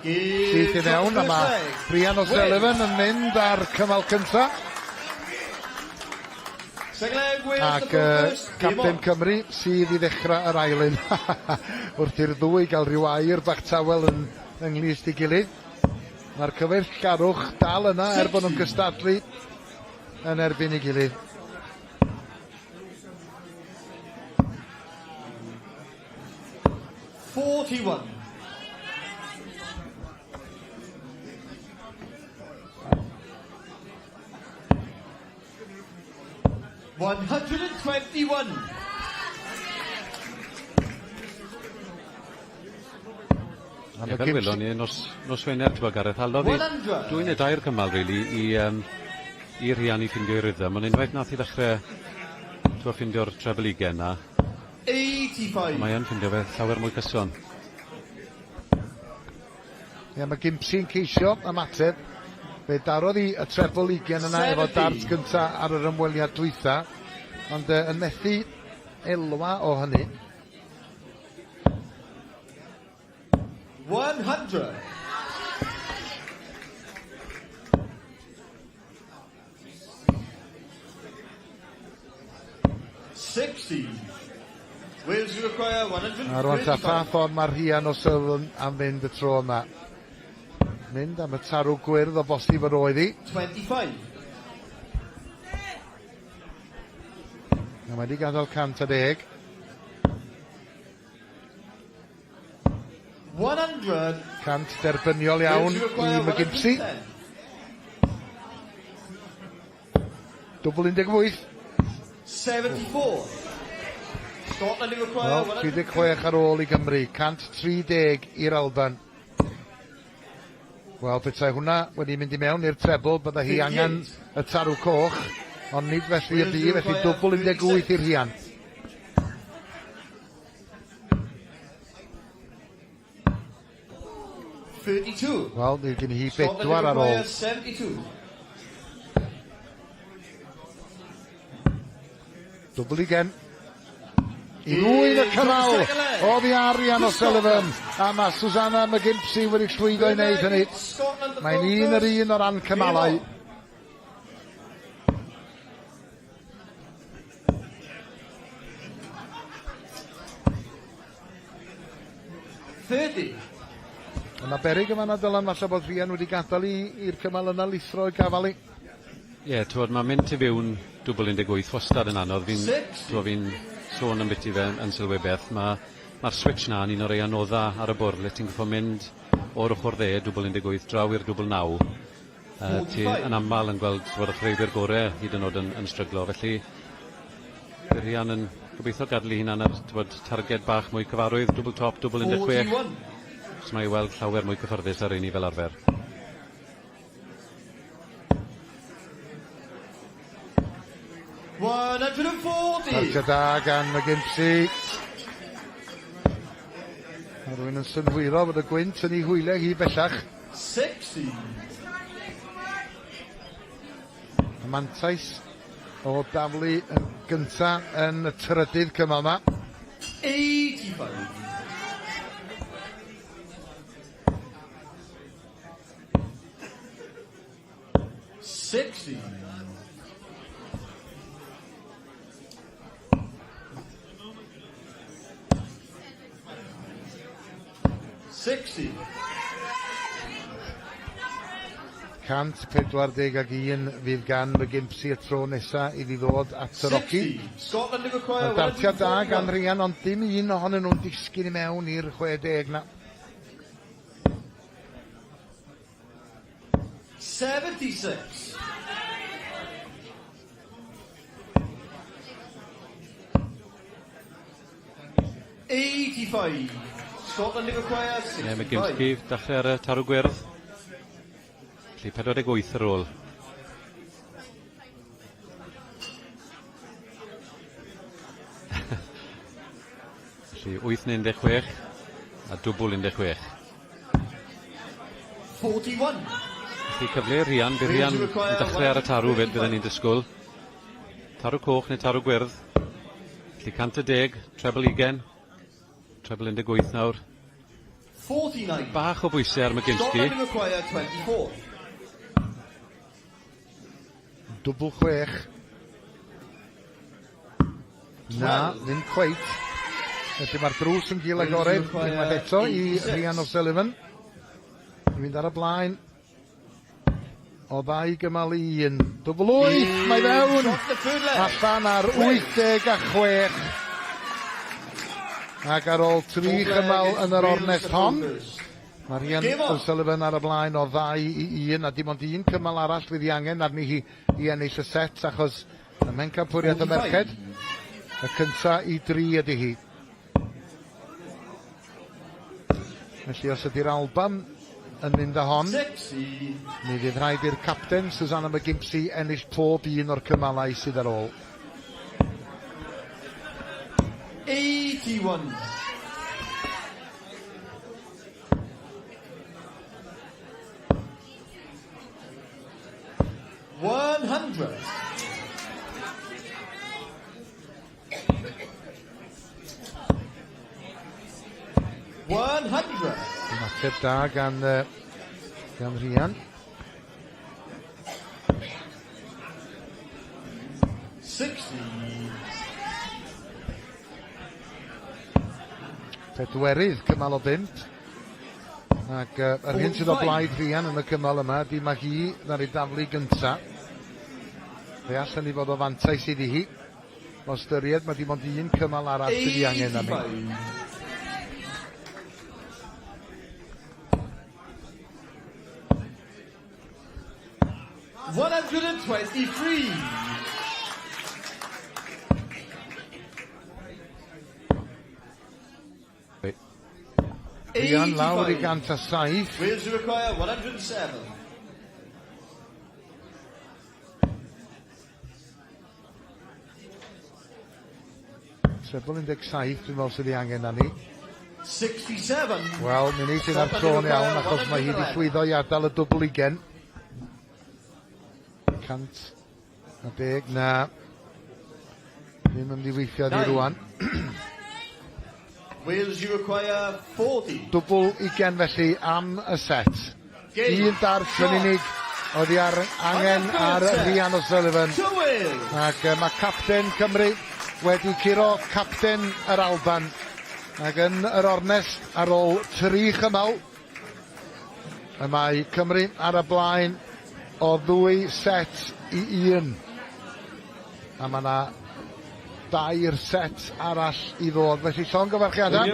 Syth i mewn, a mae Rhian O'Sullivan yn mynd ar cymal cynta. Ac capten Cymru sydd i ddechrau yr ail un. Wrth i'r ddwy gael rhyw air bach tawel yn ynglŷst ei gilydd. Mae'r cyfeillgarwch dal yna er bod nhw'n cystadlu yn erbyn ei gilydd. 41. 121. Ie, fel welon ni nos, nos Wener, ti'n Gareth, halodd hi dwy neu dair cymal, really, i, i Rhian i ffindio'i rhythm, ond unwaith nath i ddechrau, ti'n ffindio'r treble ugain na, 85. Mae yn ffindio fe llawer mwy cyson. Ie, mae Gimpsey'n ceisio ymateb. Fe darodd hi y treble ugain yna efo dart gynta ar yr ymweliad dwytha, ond yn methu elwa o hynny. 100. 60. Wales require 135. A rwan ta pha ffordd mae Rhian O'Sullivan am fynd y tro yma. Mynd am y tarw gwyrdd o bosib yr oedd hi. 25. Mae wedi gadael 110. 100. 100 derbyniol iawn i McGimpsey. Dwbl 18. 74. Scotland require Wel, 36 ar ôl i Gymru, 130 i'r Alban. Wel, petai hwnna wedi mynd i mewn i'r treble, bydda hi angen y tarw coch, ond nid felly y bu, felly dwbl 18 i'r Rhian. 32. Wel, mi gen hi bedwar ar ôl. 72. Dwbl ugain. I ddwyn y cymal oddi ar Rhian O'Sullivan. A mae Susanna McGimpsey wedi llwyddo i wneud hynny. Mae'n un yr un o ran cymalau. 30. Yna berig yma na Dylan, falle bod Rhian wedi gadael i'r cymal yna lithro i gafal i. Ie, yeah, t'wod, mae mynd tu fewn dwbl 18 wastad yn anodd. Fi'n, t'wod, fi'n sôn am byti fe yn sylwebeth. Mae'r ma switch na yn un o'r rei anodda ar y bwrdd, le ti'n goffo mynd o'r ochr dde, dwbl 18, draw i'r dwbl 9. Ti yn aml yn gweld fod y chwaraewyr gorau hyd yn oed yn, yn stryglo, felly bydd Rhian yn gobeithio gadael ei hunan ar t'wod, targed bach mwy cyfarwydd, dwbl top, dwbl 16. So mae i weld llawer mwy cyffyrddus ar rheini fel arfer. Marcio da gan McGimpsey. Mae rhywun yn synhwyro fod y gwynt yn ei hwyliau hi bellach. 60. Y mantais o daflu yn gynta yn y trydydd cymal yma. 85. 60. 60. 141 fydd gan McGimpsey y tro nesa iddi ddod at yr oci. Mae dartiad da gan Rhian, ond dim un ohonyn nhw'n disgyn i mewn i'r 60 na. 76. 85. Scotland require 65. Ie, McGimpsey, dechrau ar y tarw gwyrdd. Felly 48 ar ôl. Felly 8 neu 16 a dwbl 16. 41. Felly cyfle i Rhian, bydd Rhian yn dechrau ar y tarw fyd, bydden ni'n disgwyl. Tarw coch neu tarw gwyrdd. Felly 110, treble ugen, treble 18 nawr. 49. Bach o bwysau ar McGinsky. Scotland require 24. Dwbl chwech. Na, ddim cweit. Felly mae'r drws yn gil agored unwaith eto i Rhian O'Sullivan. I fynd ar y blaen. O ddau gymal i un. Dwbl wyth, mae fewn! Allan ar 86. Ac ar ôl tri chymal yn yr ornest hon, mae Rhian O'Sullivan ar y blaen o ddau i un, a dim ond un cymal arall fydd ei angen arni hi i ennill y set, achos ym Mhencampwriaeth y Merched, y cynta i dri ydy hi. Felly os ydy'r Alban yn mynd â hon, mi fydd rhaid i'r capten Susanna McGimpsey ennill pob un o'r cymalau sydd ar ôl. 81. 100. 100. Ymateb da gan, gan Rhian. 60. Pedwerydd cymal o bump. Ac yr hyn sydd o blaid Rhian yn y cymal yma ydy mae hi ddaru daflu gynta. Fe allan ni fod o fantais iddi hi. O ystyried mae dim ond un cymal arall sydd ei angen arni. 123. Rhian lawr i 107. Wales require 107. Trebl 17, dwi'n meddwl sydd ei angen arni. 67. Wel, mi wneith hynna'r tro'n iawn, achos mae hi wedi llwyddo i adael y dwbl ugen. 110, na. Ddim yn mynd i weithio iddi rwan. Wales, you require 40. Dwbl ugen felly am y set. Un dart yn unig oedd hi ar angen ar Rhian O'Sullivan. Ac mae capten Cymru wedi curo capten yr Alban. Ac yn yr ornest ar ôl tri chymal, Y mae Cymru ar y blaen o ddwy set i un. A mae yna dair set arall i ddod. Felly llongyfarchiadau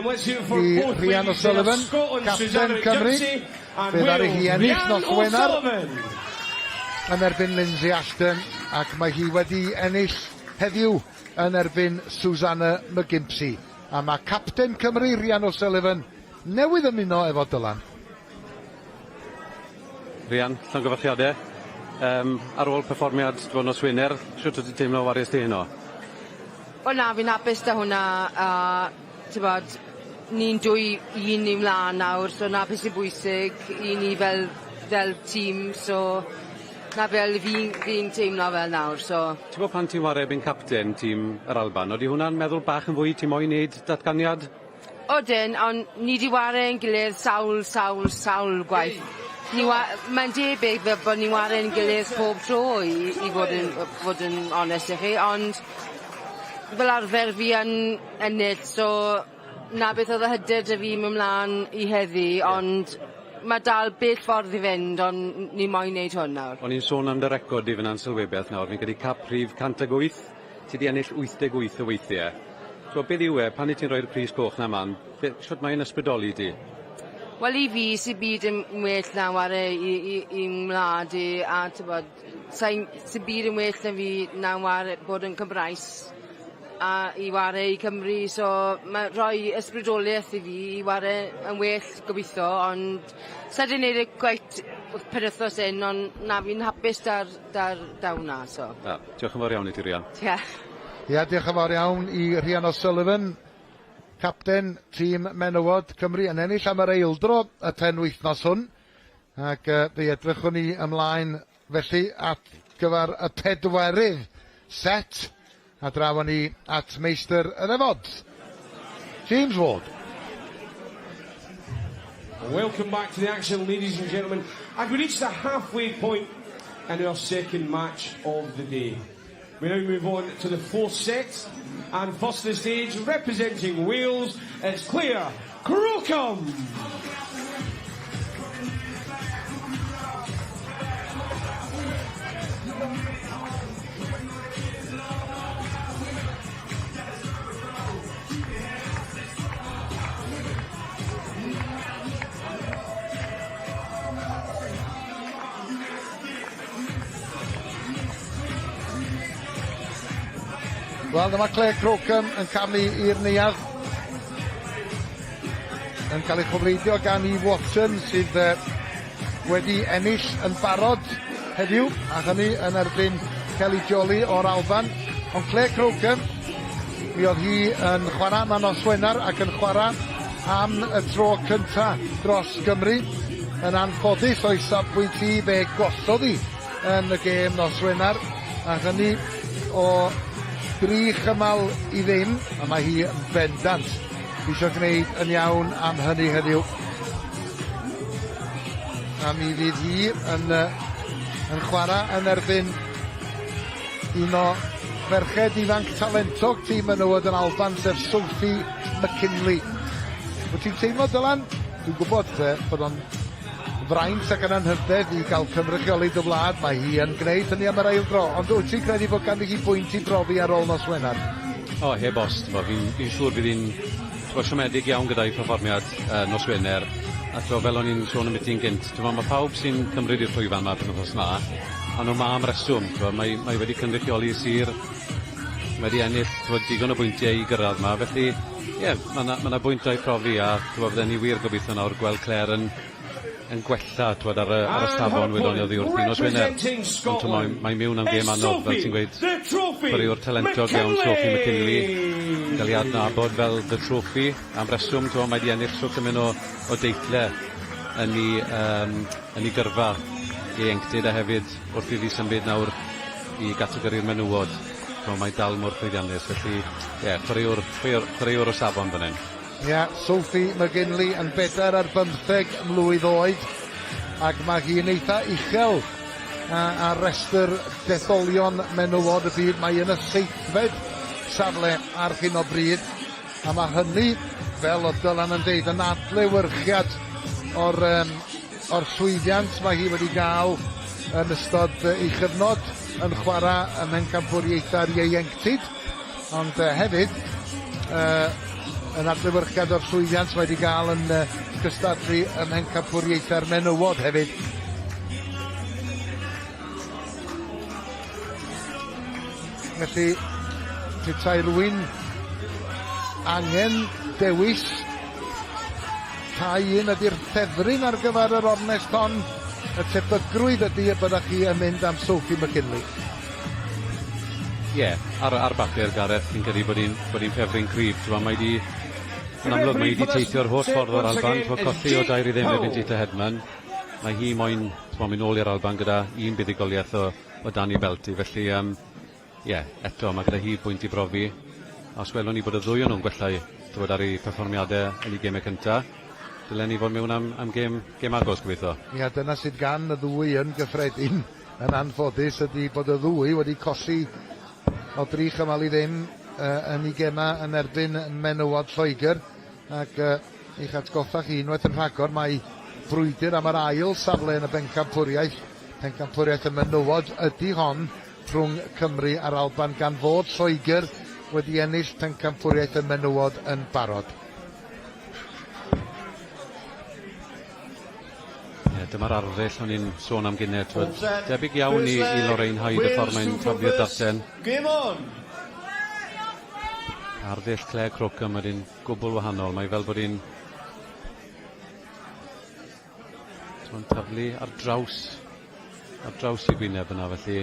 i Rhian O'Sullivan, capten Cymru. Fe ddaru hi ennill nos Wener yn erbyn Lindsay Ashton ac mae hi wedi ennill heddiw yn erbyn Susanna McGimpsey. A mae capten Cymru, Rhian O'Sullivan, newydd ymuno efo Dylan. Rhian, llongyfarchiadau. Um, ar ôl perfformiad dwo nos Wener, shwt wyt ti'n teimlo wariest ti heno? Wel na, fi'n hapus 'da hwnna a t'bod ni'n 2-1 i mlan nawr so 'na beth sy'n bwysig i ni fel fel tîm so 'na fel fi'n fi'n teimlo fel nawr so. Ti'n gwbod pan ti'n ware erbyn capten tîm yr Alban odi hwnna'n meddwl bach yn fwy ti moyn neud datganiad? Odyn on' ni 'di ware ein gilydd sawl sawl sawl gwaith. Ni wa- mae'n debyg fel bo' ni'n ware ein gilydd pob tro i i fod yn yy fod yn onest i chi ond fel arfer fi yn ennill so 'na beth o'dd y hyder 'da fi myn' mlan i heddi ond ma' dal bell ffordd i fynd on' n- ni moyn neud hwn nawr. O'n i'n sôn am dy record di fyn 'na'n sylwebeth nawr fi'n credu cap rhif 108. Ti 'di ennill 88 o weithie. T'mo' beth yw e pan 'yt ti'n rhoi'r crys coch 'na man be- shwt mae'n ysbrydoli di? Wel i fi sy byd yn well na ware i i i'n wlad i a t'bod sai'n sim byd yn well na fi na ware bod yn Cymraes a i ware i Cymru so ma' rhoi ysbrydolieth i fi i ware yn well gobitho ond sai 'di neud e cweit penwthnos 'yn on' na fi'n hapus 'da'r 'da'r 'da wnna so. Na. Diolch yn fawr iawn i ti Rhian. Ie. Ia, diolch yn fawr iawn i Rhian O'Sullivan, capten tîm menywod Cymru yn ennill am yr eildro y penwythnos hwn. Ac uh, fe edrychwn ni ymlaen felly at gyfer y pedwerydd set a draw ni at meistr y ddefod, James Ward. Welcome back to the action, ladies and gentlemen. And we reached the halfway point in our second match of the day. We now move on to the fourth set. And first to the stage, representing Wales, it's Claire Crocombe. Wel, dyma Claire Crocombe yn camu i'r neuadd. Yn cael ei chofleidio gan Eve Watson sydd wedi ennill yn barod heddiw, a hynny yn erbyn Kelly Jolly o'r Alban. Ond Claire Crocombe, mi oedd hi yn chwarae yma nos Wener ac yn chwarae am y tro cynta dros Gymru. Yn anffodus o'i safbwynt hi, fe gollodd hi yn y gêm nos Wener, a hynny o dri chymal i ddim, a mae hi yn bendant eisiau gwneud yn iawn am hynny heddiw. A mi fydd hi yn, yn chwarae yn erbyn un o ferched ifanc talentog tîm menywod yn Alban, sef Sophie McKinley. Wyt ti'n teimlo, Dylan? Dwi'n gwybod bod o'n fraint ac yn anrhydedd i gael cynrychioli dy wlad. Mae hi yn gwneud hynny am yr ail dro, ond wyt ti'n credu bod ganddi hi bwynt i brofi ar ôl nos Wener? O, heb os, t'mo' fi'n fi'n siŵr bydd hi'n t'mo' siomedig iawn gyda'i pherfformiad yy nos Wener a t'mo' fel o'n i'n sôn ambiti'n gynt t'mo' ma' pawb sy'n cymryd i'r llwyfan 'ma penwthnos 'ma a nw 'ma am reswm t'mo' mae mae wedi cynrychioli sir mae 'di ennill t'mod digon o bwyntie i gyrradd 'ma felly ie ma' 'na ma' 'na bwynt 'da 'i profi a t'mo' fydden ni wir gobeithio nawr gweld Clare yn yn gwella t'wod ar y ar y safon welon ni oddi wrth hi nos Wener. Ond t'mo' mae mae miwn am gêm anodd fel ti'n gweud. Chwaraewr talentog iawn Sophie McKinley. Yn ga'l 'i adnabod fel The Trophy am reswm t'mo' mae 'di ennill shwt gymain o o deitle yn 'i yym yn 'i gyrfa ieuenctid a hefyd wrth iddi symud nawr i gategori'r menywod t'mo' mae dal mor llwyddiannus felly ie chwaraewr chwaraewr chwaraewr o safon fan 'yn. Ie, Sophie McGinley yn bedair ar bymtheg mlwydd oed, ac mae hi'n eitha uchel ar restr detholion menywod y byd. Mae yn y seithfed safle ar hyn o bryd, a mae hynny, fel oedd Dylan yn deud, yn adlewyrchiad o'r, um, o'r llwyddiant mae hi wedi gael yn ystod ei chyfnod yn chwarae ym Mhencampwriaethau'r Ieuenctid, ond hefyd yn adlewyrchiad o'r llwyddiant mae wedi gael yn cystadlu ym Mhencampwriaethau'r Menywod hefyd. Felly, petai rhywun angen dewis pa un ydy'r ffefryn ar gyfer yr ornest hon, y tebygrwydd ydy y byddech chi yn mynd am Sophie McKinley. Ie, yeah, ar, ar bapur, Gareth, fi'n credu bod hi'n bod hi'n ffefryn cryf. T'mo' mae 'di... Yn amlwg mae hi 'di teithio'r holl ffordd o'r Alban, t'mo' colli o 2-0 erbyn Dieter Hedman. Mae hi moyn, t'mo' mynd nôl i'r Alban gyda un buddugoliaeth o o dan ei belt hi, felly yym ie, eto ma' gyda hi bwynt i brofi. A os welwn ni bod y ddwy o nhw'n gwella t'mod ar eu perfformiade yn eu geme cynta, dylen ni fod mewn am am gêm gêm agos gobeithio. Ia, dyna sydd gan y ddwy yn gyffredin, yn anffodus, ydy bod y ddwy wedi colli o dri chymal i ddim yn eu gemau yn erbyn menywod Lloegr, ac Eich atgoffa chi unwaith yn rhagor mai brwydr am yr ail safle yn y bencampwriaeth, pencampwriaeth y menywod ydy hon rhwng Cymru a'r Alban gan fod Lloegr wedi ennill pencampwriaeth y menywod yn barod. Ie, dyma'r arddull o'n i'n sôn am gynne, t'wod, debyg iawn i, i Lorraine Hyde y ffordd mae'n taflu'r darten. Game on! Arddull Claire Crocombe wedyn gwbl wahanol. Mae fel bod hi'n Mae'n taflu ar draws ar draws ei gwyneb yna, felly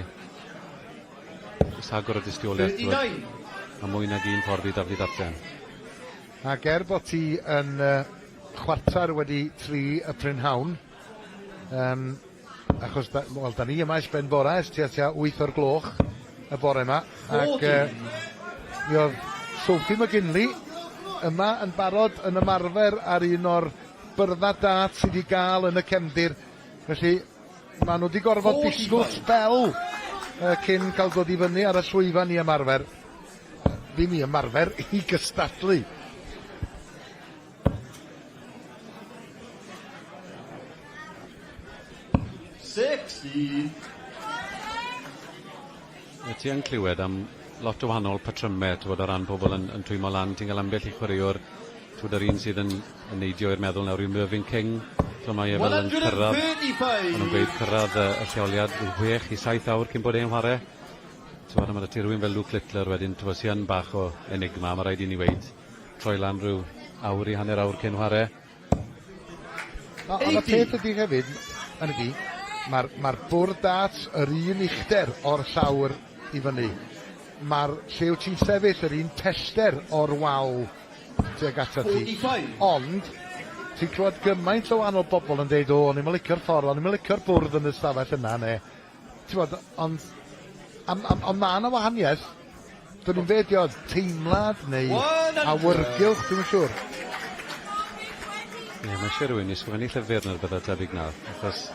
jyst rhagor o dystiolaeth. Mae mwy nag un ffordd i daflu darllen. Ac er bod ti yn 3:15 y prynhawn, um, achos da, wel, da ni yma ers ben bora, ers tua tua 8 o'r gloch y bore yma, ac mi oedd Sophie McGinley yma yn barod yn ymarfer ar un o'r byrddau dart sydd i gael yn y cefndir, felly maen nhw wedi gorfod disgwyl sbel cyn cael dod i fyny ar y llwyfan i ymarfer. Ddim i ymarfer, i gystadlu. 60. Wyt ti yn clywed am lot o wahanol patryme t'wod o ran pobl yn yn twymo lan ti'n cael ambell i chwaraewr t'wod yr un sydd yn yn neidio i'r meddwl nawr yw Mervyn King t'mo' mae e fel yn cyrradd ma' nhw'n gweud cyrradd y y lleoliad ryw 6 i 7 awr cyn bod e'n chware. T'mod a ma' 'da ti rywun fel Luke Littler wedyn t'mod sy yn bach o enigma ma' raid i ni weud. Troi lan rhyw awr i hanner awr cyn whare. Ond y peth ydy hefyd, yn ydy, mae'r ma bwrdd darts yr un uchder o'r llawr i fyny. Mae'r lle wyt ti'n sefyll yr un pellter o'r wal tuag atat ti. Ond, ti'n clywed gymaint o wahanol bobl yn deud, o, o'n i'm yn licio'r ffordd, o'n i'm yn licio'r bwrdd yn y stafell yna, neu T'mod, ond am, am, ond ma' 'na wahaniaeth. Dwn i'm be' 'di o, teimlad neu awyrgylch, dwi'm yn siŵr. Ie, mae eisiau rhywun i sgwennu llyfr neu rhywbeth tebyg nawr, achos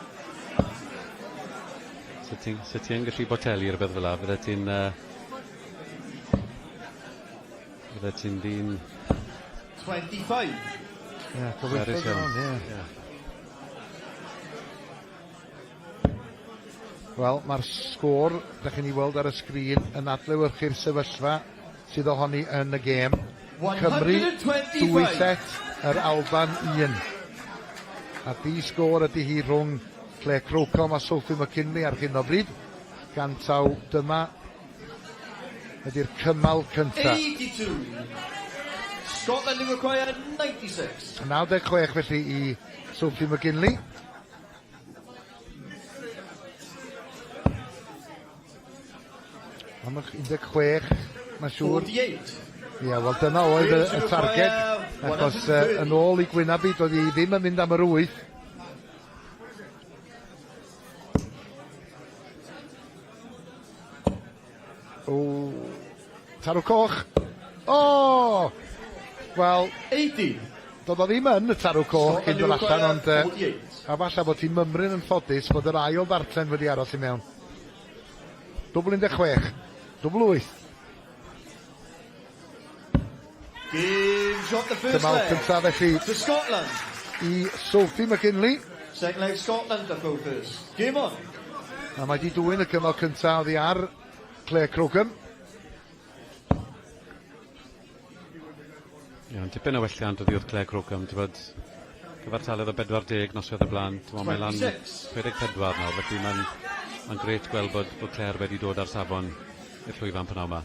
sut ti'n sut ti yn gallu botelu rhywbeth fel 'a, fyddet ti'n fyddet ti'n ddyn 25. Ie, gobeithio iawn, ie. Ie. Wel, mae'r sgôr da chi'n ei weld ar y sgrin yn adlewyrchu'r sefyllfa sydd ohoni yn y gêm. Cymru, dwy set, yr Alban un. A di sgôr ydy hi rhwng Claire Crocombe a Sophie McKinley ar hyn o bryd. Gan taw dyma ydy'r cymal cyntaf. 82. Scotland require 96. 96 felly i Sophie McGinley. Am 16, mae'n siŵr. 48. Ie, wel dyna oedd y, y targed, achos yn ôl i Gwynabi, doedd hi ddim yn mynd am yr 8. O, tarw coch. O! Wel... 80. Doedd o ddim yn y tarw coch cyn dod allan, ond uh, a falle bod ti'n mymryn yn ffodus bod yr ail ddarllen wedi aros i mewn. Dwbl 16, dwbl 8. Game shot the first Cymal leg. cyntaf felly To Scotland. i Sophie McGinley. Second leg Scotland to throw first. Game on. A mae di dwyn y cymal cyntaf oddi ar Claire Crocombe. Ie, ond tipyn o welliant oddi wrth Claire Crocombe, ti'n bod, cyfartaledd o 40 noswaith y blaen, ti'n bod, mae lan 64 nawr, felly mae'n mae'n grêt gweld bod, bod Claire wedi dod ar safon i'r llwyfan p'nawn 'ma.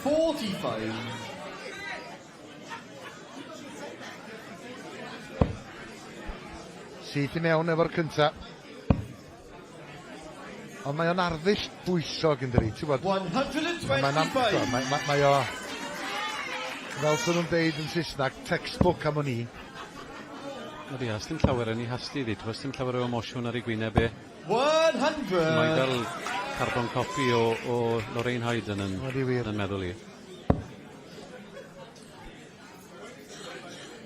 45. Syth i mewn efo'r cynta. Ond mae o'n arddull bwysog yn dydi, ti'n gwbod? 125. Mae, mae, mae o, fel sy'n nhw'n deud yn Saesneg, textbook am wn i. Ydy, a dim llawer yn ei hasti iddi, ti'n dim llawer o emosiwn ar ei gwyneb e. 100. Mae fel carbon copy o Lorraine Hyde yn meddwl i.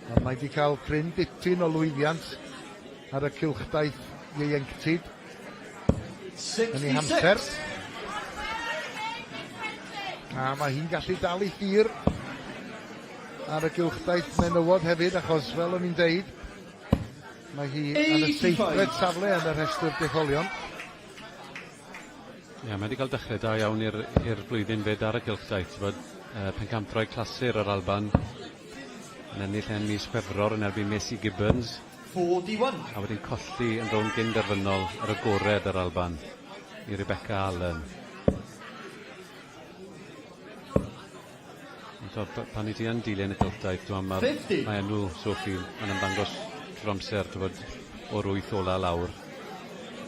Ond mae wedi cael cryn dipyn o lwyddiant ar y cylchdaith ieuenctid yn ei hamser. A mae hi'n gallu dal ei thir ar y gylchdaith menywod hefyd, achos fel o'n i'n deud, mae hi yn y seithfed safle yn y rhestr detholion. Ie, mae wedi cael dechrau da iawn i'r flwyddyn fyd ar y gylchdaith. Ti'n bod, pencampwraig clasur yr Alban yn ennill yn mis Chwefror yn erbyn Macy Gibbons. 41. A wedyn colli yn rownd gyn-derfynol yr agored yr Alban i Rebecca Allen. Ond pan i ti yn dilyn y cylchdaith, dwi'n mae, mae enw Sophie yn ymddangos trwy'r amser, ti'n bod, o'r wyth ola lawr.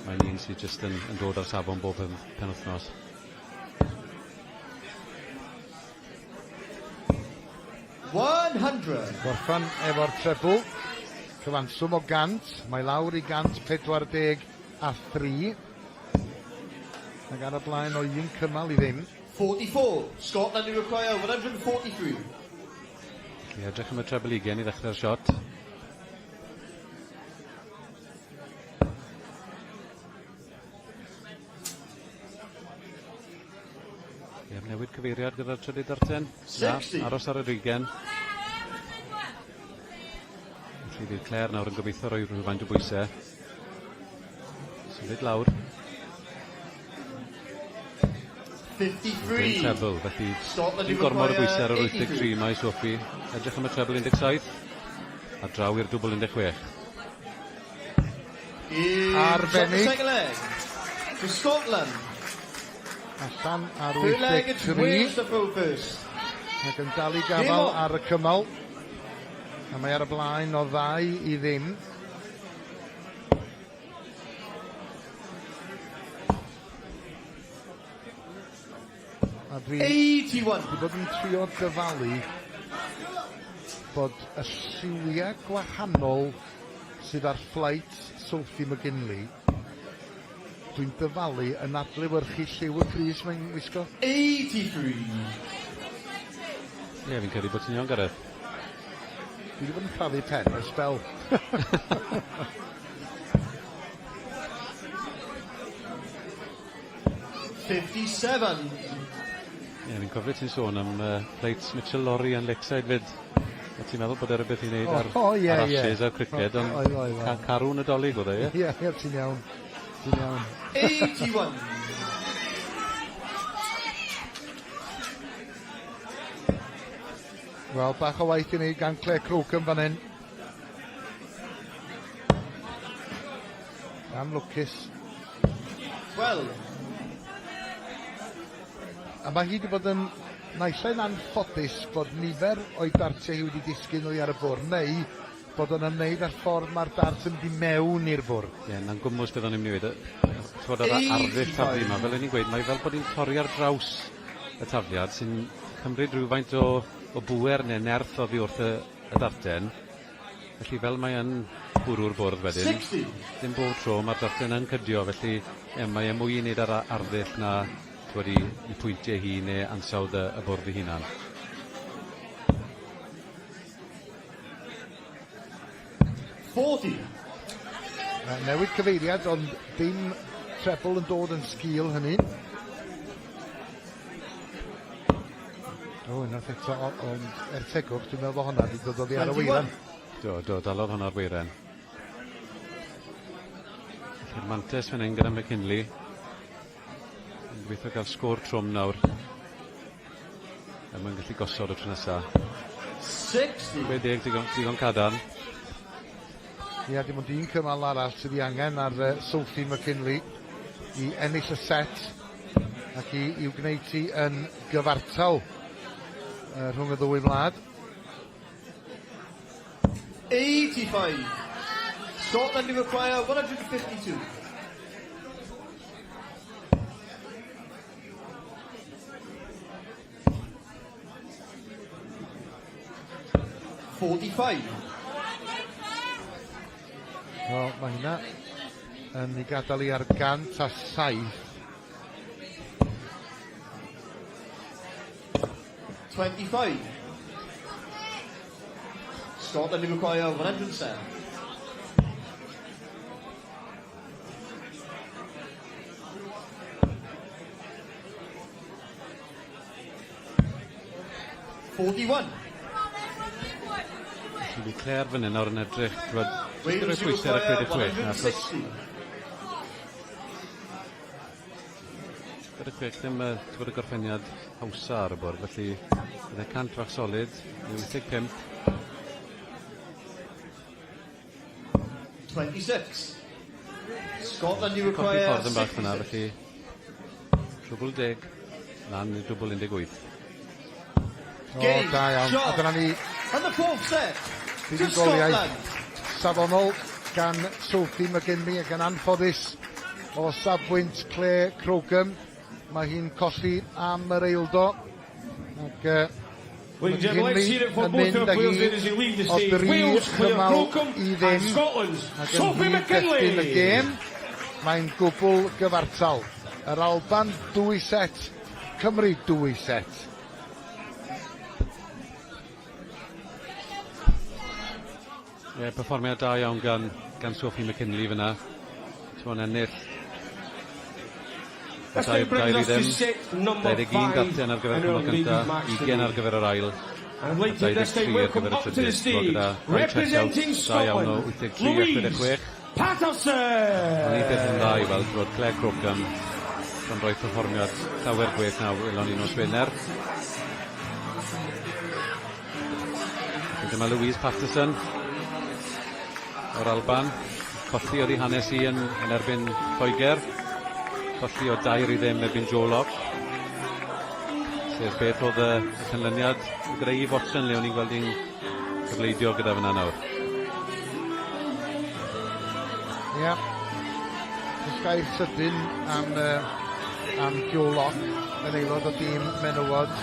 Mae'n un sydd jyst yn dod ar safon bob penwythnos. 100. Gorffan efo'r trebl. Cyfanswm o 100. Mae lawr i 143. Ac ar y blaen o un cymal i ddim. 44. Scotland require 143. Felly edrych am y treble 20 i ddechrau'r siot. Ie, newid cyfeiriad gyda'r trydydd darten. Na, aros ar yr 20. Felly fydd Claire nawr yn gobeithio rhoi rhywfaint o bwysau. Symud lawr. 53. Dim treble, felly dim gormod o bwysau ar yr 83 mae Sophie. Edrych am y treble 17 a draw i'r dwbl 16. Arbennig. To Scotland. Allan ar 83. Ac yn dal i gafal ar y cymal. A mae ar y blaen o 2 i ddim. A dwi 81. Dwi bod yn trio dyfalu bod y lliwiau gwahanol sydd ar flight Sophie McGinley, dwi'n dyfalu yn adlewyrchu lliw y crys mae'n wisgo. 83. Ie, fi'n credu bod ti'n iawn, Gareth. Dwi wedi bod yn crafu pen ers sbel. 57. Ie, fi'n cofio ti'n sôn am plates Mitchell Lorry yn Lakeside fyd. O ti'n meddwl bod e rhywbeth i wneud ar, oh, yeah, ar Ashes a'r criced, ond Oedd, oedd, oedd. carw Nadolig oedd e, ie? Ie, ti'n iawn. Ti'n iawn. 81. Wel, bach o waith i ni gan Claire Crocombe fan hyn. Anlwcus. 12. A mae hi wedi bod yn naill ai'n anffodus bod nifer o'i dartiau hi wedi disgyn oddi ar y bwrdd, neu bod o'n ymwneud â'r ffordd mae'r dart yn mynd i mewn i'r bwrdd. Ie, na'n gwmws beth o'n i'n mynd i weud. T'wod yr arddull taflu yma, fel o'n i'n gweud, mae fel bod hi'n torri ar draws y tafliad sy'n cymryd rhywfaint o bŵer neu nerth oddi wrth y darten. Felly fel mae yn bwrw'r bwrdd wedyn, 60. dim bob tro mae'r darten yn cydio, felly ie, mae e mwy i wneud ar arddull na t'wod i pwyntiau hi neu ansawdd y bwrdd ei hunan. 40. Newid cyfeiriad, ond dim treble yn dod yn sgil hynny. O, unwaith eto, ond er tegwch, dwi'n meddwl bod hwnna wedi dod oddi ar y weiren. Do, do, dalodd hwnna'r weiren. Felly'r mantes fan hyn gyda McKinley. Yn gobeithio gael sgôr trwm nawr. Er mwyn gallu gosod y tro nesa. 60. 60 digon, digon cadarn. Ia, dim ond un cymal arall sydd ei angen ar Sophie McKinley i ennill y set ac i, i'w gwneud ti yn gyfartal rhwng y ddwy wlad. 85. Scotland require 152. 45. Wel, mae hynna yn ei gadael i ar 107. 25. Scotland require 107. 41. Felly Claire fan hyn nawr yn edrych, t'wod, jyst i roi pwysau ar y 66 na, achos 66 ddim yy t'wod y gorffeniad hawsa ar y bwrdd, felly bydde 100 fach solid neu 85. 26. Scotland you require Colli ffordd yn bach fyna, felly dwbl deg lan i dwbl 18. O, da iawn. A dyna ni. And the fourth set. Buddugoliaeth safonol gan Sophie McGinley ac yn anffodus o safbwynt Claire Crocombe. Mae hi'n colli am yr eildo. Ac uh, McGinley yn mynd â hi o dri chymal i ddim. Ac yn nghyd-destun y gêm, mae'n gwbl gyfartal. Yr Alban dwy set, Cymru dwy set. Ie, yeah, perfformiad da iawn gan, gan Sophie McKinley fyna. Ti'n ennill. Dair i ddim. 21 garten ar gyfer y cymal cyntaf, 20 ar gyfer yr ail. And I'd like to this time welcome up to the stage, representing Scotland, Louise Patterson! O'n i beth yn dda i weld bod Claire Crocombe yn rhoi perfformiad llawer gwell na welon ni nos Wener. Dyma Louise Patterson o'r Alban. Colli oedd ei hanes i yn, yn erbyn Lloegr. Colli o 2-0 erbyn Joe Locke. Sef beth oedd y, y canlyniad gyda Eve Watson le o'n i'n gweld hi'n cyfleidio gyda fyna nawr. Ia. Yeah. Jyst gair sydyn am, uh, am Joe Locke, yn aelod o dîm menywod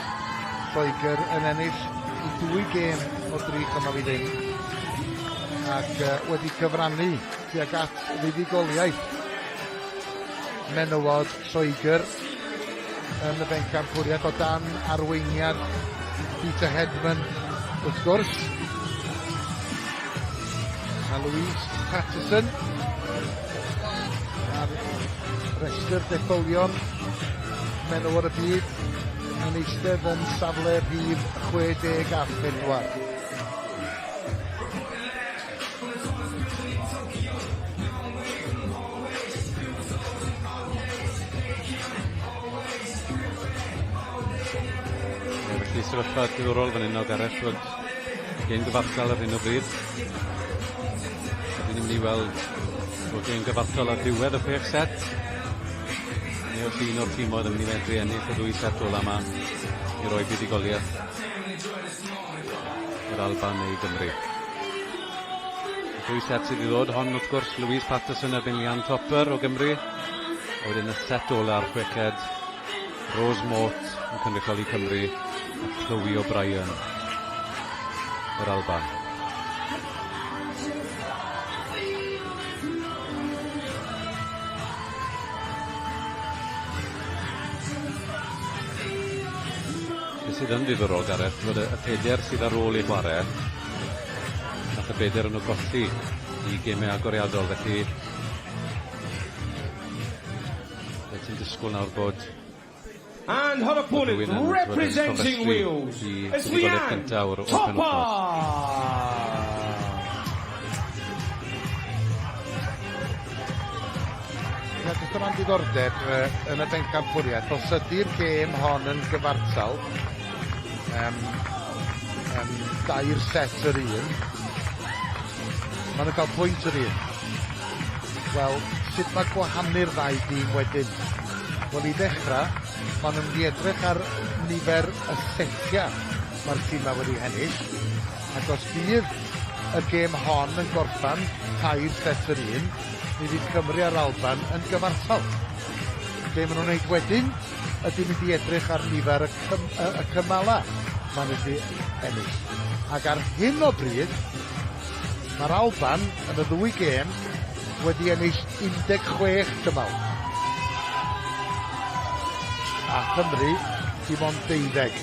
Lloegr yn ennill i dwy gêm o dri chymal i ddim ac uh, wedi cyfrannu tuag at fuddugoliaeth menywod Lloegr yn y bencampwriaeth o dan arweiniad Peter Hedman wrth gwrs. A Louise Patterson ar restr detholion menywod y byd yn eistedd yn safle rhif 64. Felly sefyllfa diddorol fan hyn o Gareth fod gêm gyfartal ar hyn o bryd. Ydyn ni'n mynd i weld bod gêm gyfartal ar diwedd y chwech set. Neu os un o'r timoedd yn mynd i medru ennill y ddwy set ola yma i roi buddugoliaeth yr Alban neu Gymru. Y ddwy set sydd i ddod, hon wrth gwrs Louise Patterson erbyn Leanne Topper o Gymru. A wedyn y set ola ar chweched, Rose Mort yn cynrychioli Cymru a Chloe O'Brien yr Alban. Be sydd yn ddiddorol, Gareth, fod y, y peder sydd ar ôl i chwarae, nath y beder yn nhw golli i gemau agoriadol, felly be ti'n disgwyl nawr bod And her opponent rhywun yn, t'mod, yn representing cofrestru Wales i is fuddugoliaeth Leanne gynta o'r o'r penwythnos. Topper. Ia, jyst o ran diddordeb yy yn y bencampwriaeth, os ydy'r gêm hon yn gyfartal, yym yym dair set yr un, maen nhw'n cael pwynt yr un. Wel, sut mae gwahanu'r ddau dîm wedyn? Wel, i ddechrau, maen nhw'n mynd i edrych ar nifer y setiau mae'r timau wedi hennill, ac os bydd y gêm hon yn gorffen tair set yr un, mi fydd Cymru a'r Alban yn gyfartal. Be maen nhw'n wneud wedyn ydy mynd i edrych ar nifer y, cym, y, y cymalau maen nhw wedi ennill. Ac ar hyn o bryd, mae'r Alban yn y ddwy gêm wedi ennill 16 cymal. A Chymru dim ond deuddeg.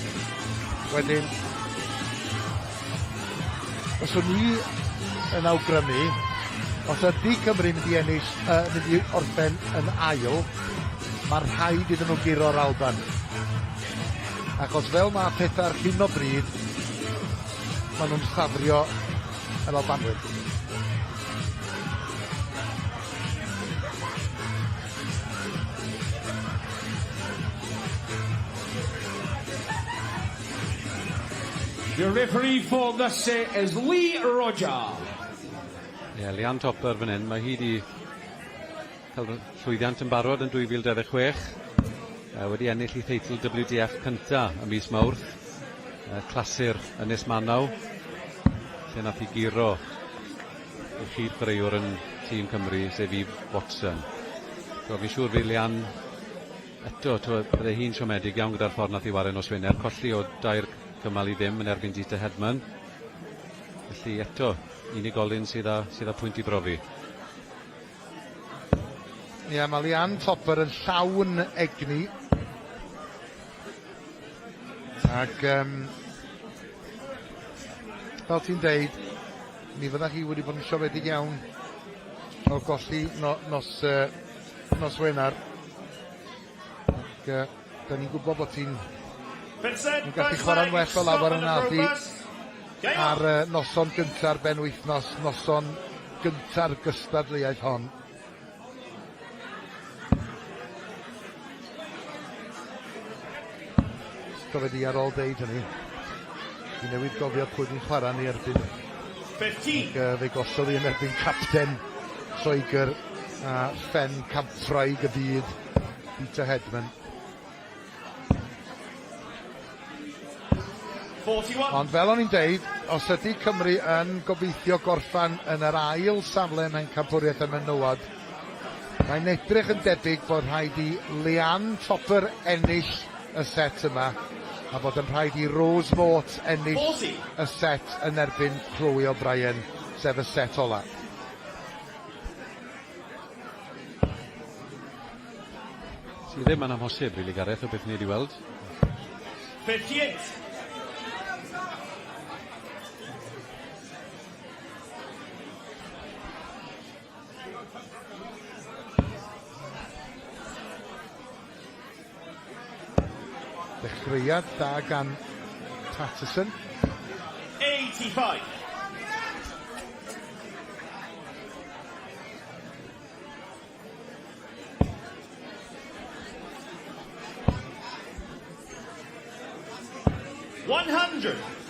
Wedyn, os o'n i yn awgrymu, os ydy Cymru'n mynd i ennill, uh, mynd i orffen yn ail, mae'n rhaid iddyn nhw guro'r Alban. Achos fel mae pethau ar hyn o bryd, maen nhw'n ffafrio yr Albanwyr. Your referee for this set is Lee Roger. Ie, yeah, Leanne Topper fan hyn, mae hi wedi cael llwyddiant yn barod yn 2026. Wedi ennill ei theitl WDF cynta ym mis Mawrth. Clasur Ynys Manaw, lle nath hi guro ei chyd-chwaraewr yn tîm Cymru, sef Eve Watson. So, fi'n siŵr fydd Leanne eto, t'mod, bydde hi'n siomedig iawn gyda'r ffordd nath hi ware nos Wener, colli o dair cymal i ddim yn erbyn Dita Hedman. Felly eto, unigolyn sydd â, sydd â pwynt i brofi. Ie, mae Leanne Topper yn llawn egni. Ac um, fel ti'n deud, mi fydda hi wedi bod yn siomedig iawn o golli no, nos, uh, nos Wener. Ac uh, da ni'n gwybod bod ti'n yn gallu chwarae'n well o lawer yn nadi ar uh, noson gynta'r benwythnos, noson gynta'r gystadleuaeth hon. Cofio di ar ôl deud hynny, dwi newydd gofio pwy dwi'n chwarae yn ei erbyn. 15. Ac uh, fe gollodd hi yn erbyn capten Lloegr a phen campwraig y byd, Peter Hedman. 41. Ond fel o'n i'n deud, os ydy Cymru yn gobeithio gorffan yn yr ail safle ym Mhencampwriaeth y Menywod, mae'n edrych yn debyg bod rhaid i Leanne Topper ennill y set yma, a bod yn rhaid i Rose Mort ennill 40. y set yn erbyn Chloe O'Brien, sef y set ola. Sydd ddim yn amhosib, rili, Gareth, o beth ni wedi weld. 58. Dechreuad da gan Paterson. 85. 100.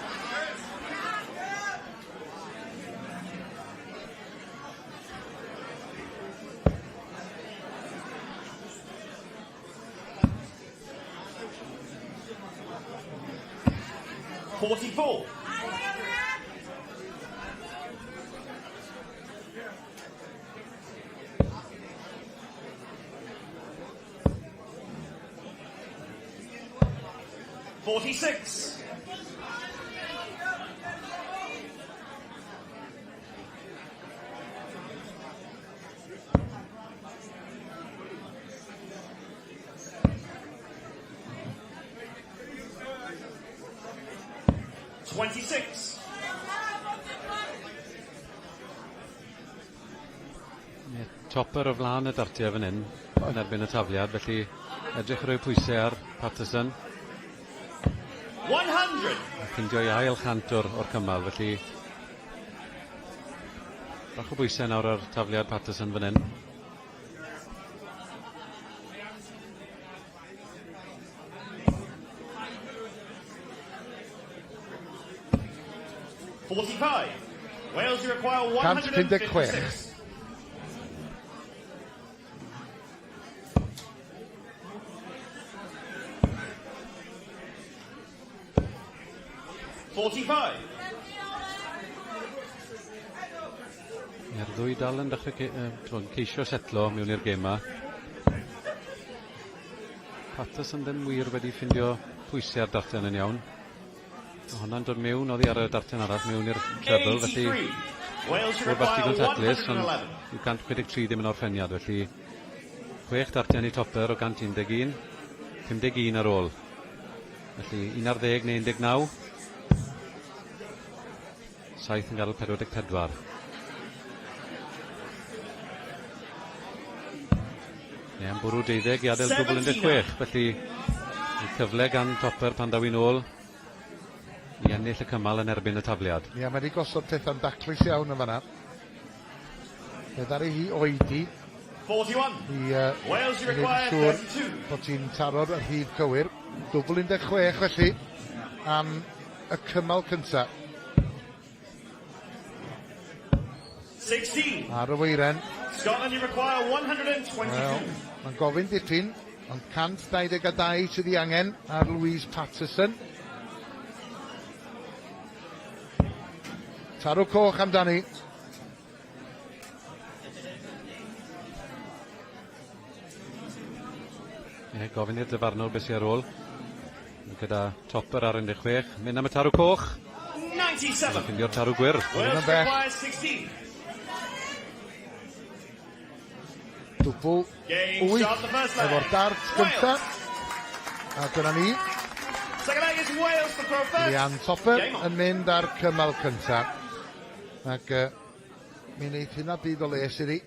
44. 46. 26. Ie, Topper o flaen y dartiau fan hyn. yn erbyn y tafliad, felly edrych i roi pwysau ar Patterson. 100. A ffindio ei ail chant o'r, or cymal, felly bach o bwysau nawr ar tafliad Patterson fan hyn. Wales, you require 156. 45. Mae'r ddwy dal yn dechrau ce uh, ceisio setlo mewn i'r gêm 'ma. Patterson ddim wir wedi ffindio pwysau ar darten yn iawn. Mae hwnna'n dod mewn oddi ar y darten arall mewn i'r treble, felly rhywbeth digon taclus, ond yw 163 ddim yn orffeniad, felly chwech darten i Topper o 111, 51 ar ôl. Felly 11 neu 19. 7 yn gadael 44. Neu am bwrw deuddeg i adael dwbl 16, felly y cyfle gan Topper pan daw hi'n ôl i ennill y cymal yn erbyn y tafliad. Ia, mae wedi gosod pethau'n daclus iawn yn fanna. Fe ddaru hi oedi 41. i Wales, you i wneud yn require siŵr 32. bod hi'n taro'r rhif cywir. Dwbl 16 felly am y cymal cynta. 16. Ar y weiren. Scotland, you require 122. Wel, mae'n gofyn dipyn, ond 122 sydd ei angen ar Louise Patterson. Tarw coch amdani. Ie, gofyn i'r dyfarnwr beth sy'n ar ôl. Gyda Topper ar 16. Mynd am y tarw coch. 97. Ffindio'r tarw gwyrdd. Wales Yn bell. require 16. Dwbl Game 8 shot the first leg. efo'r dart gynta. Wales. A dyna ni, Second leg is Wales to throw first. Leanne Topper Game on. yn mynd ar cymal cynta. Ac mi wneith hynna byd o les iddi.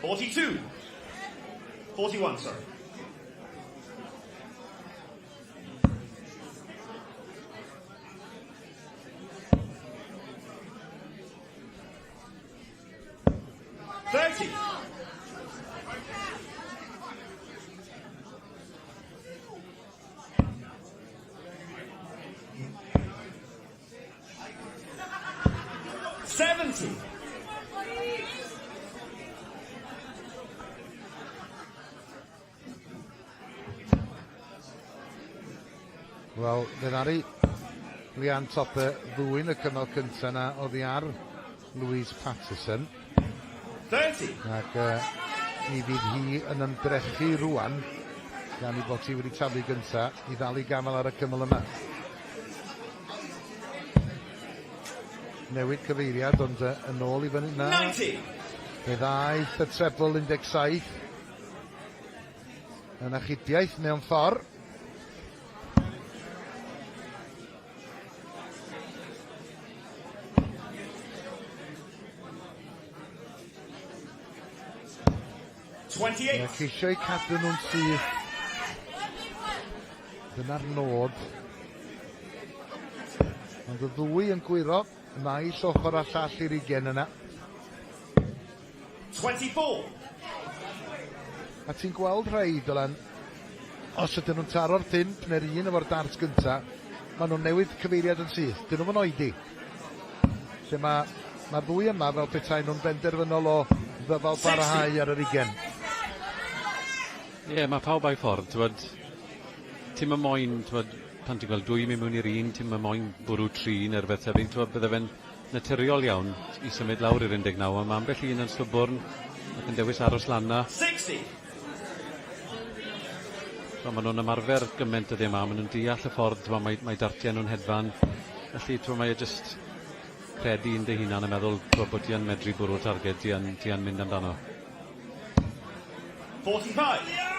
42. 41, sorry. 30. 70. Wel, fe ddaru Leanne Topper ddwyn y cymal cynta yna oddi ar Louise Patterson. 30. Ac mi fydd hi yn ymdrechu rwan, gan i bod hi wedi taflu gynta, i ddal i gafael ar y cymal yma. Newid cyfeiriad, ond yn ôl i fyny. Na. 90. Fe ddaeth y treble 17 yn achubiaeth mewn ffordd. 28. Ie, ceisio eu cadw nhw'n syth. Dyna'r nod. Ond y ddwy yn gwyro, naill ochr a llall i'r ugen yna. 24. A ti'n gweld rhai, Dylan, os ydyn nhw'n taro'r pump neu'r un efo'r dart gynta, maen nhw'n newid cyfeiriad yn syth. Dyn nhw'n oedi. Lle mae'r ma ddwy yma fel petai nhw'n benderfynol o ddyfal barhau ar yr ugen. Ie, yeah, mae pawb a'i ffordd, t'wod, ti'm yn moyn, t'wod, pan ti'n gweld dwy mynd mewn i'r un, ti'm yn moyn bwrw tri neu rhywbeth tebyg, t'wod, bydde fe'n naturiol iawn i symud lawr i'r 19, ond mae ambell un yn stwbwrn ac yn dewis aros lan 'na. 60. So, maen nhw'n ymarfer gymaint dyddiau yma, maen nhw'n deall y ffordd, t'mo, mae dartiau nhw'n hedfan, felly, t'mo, mae e jyst credu yn dy hunan a meddwl, t'mo, bod ti yn medru bwrw'r targed ti yn mynd amdano. 45.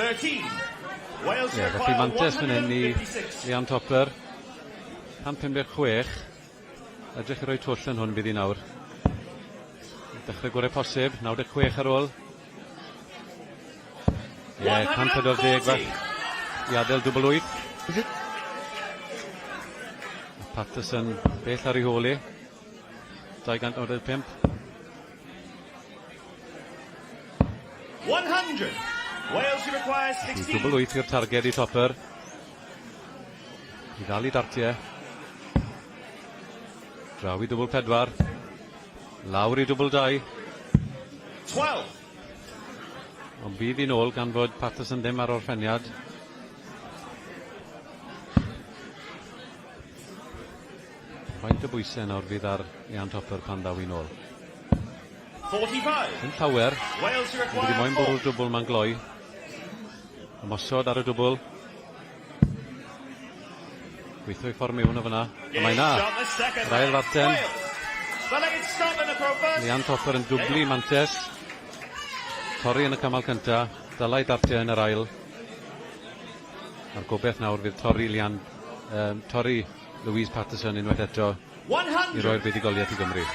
13. Wales Ie, felly mantes fan hyn i Leanne Topper. 156. Edrych i roi twll yn hwn bydd hi nawr. Dechrau gorau posib, 96 ar ôl. Ie, yeah, 140 fach i adael dwbl wyth. Patterson bell ar ei hôl i. 295. 100. Wales require 16. Dwbl wyth i'r targed i Topper. I ddal i dartiau. Draw i dwbl pedwar. Lawr i dwbl 2. 12. Ond bydd hi'n ôl gan fod Patterson ddim ar orffeniad. Faint o bwysau nawr fydd ar Ian Topper pan ddaw hi'n ôl? 45. Yn llawer. Wales Ond wedi moyn bwrw'r dwbl ma'n gloi. Ymosod ar y dwbl. Gweithio i ffordd mewn o fyna. A mae na. Yr ail farten. Leanne Topper yn dwblu mantes. Torri yn y cymal cynta. Dylai dartiau yn yr ail. A'r gobeith nawr fydd torri Leanne, um, torri Louise Patterson unwaith eto i roi'r buddugoliaeth i Gymru.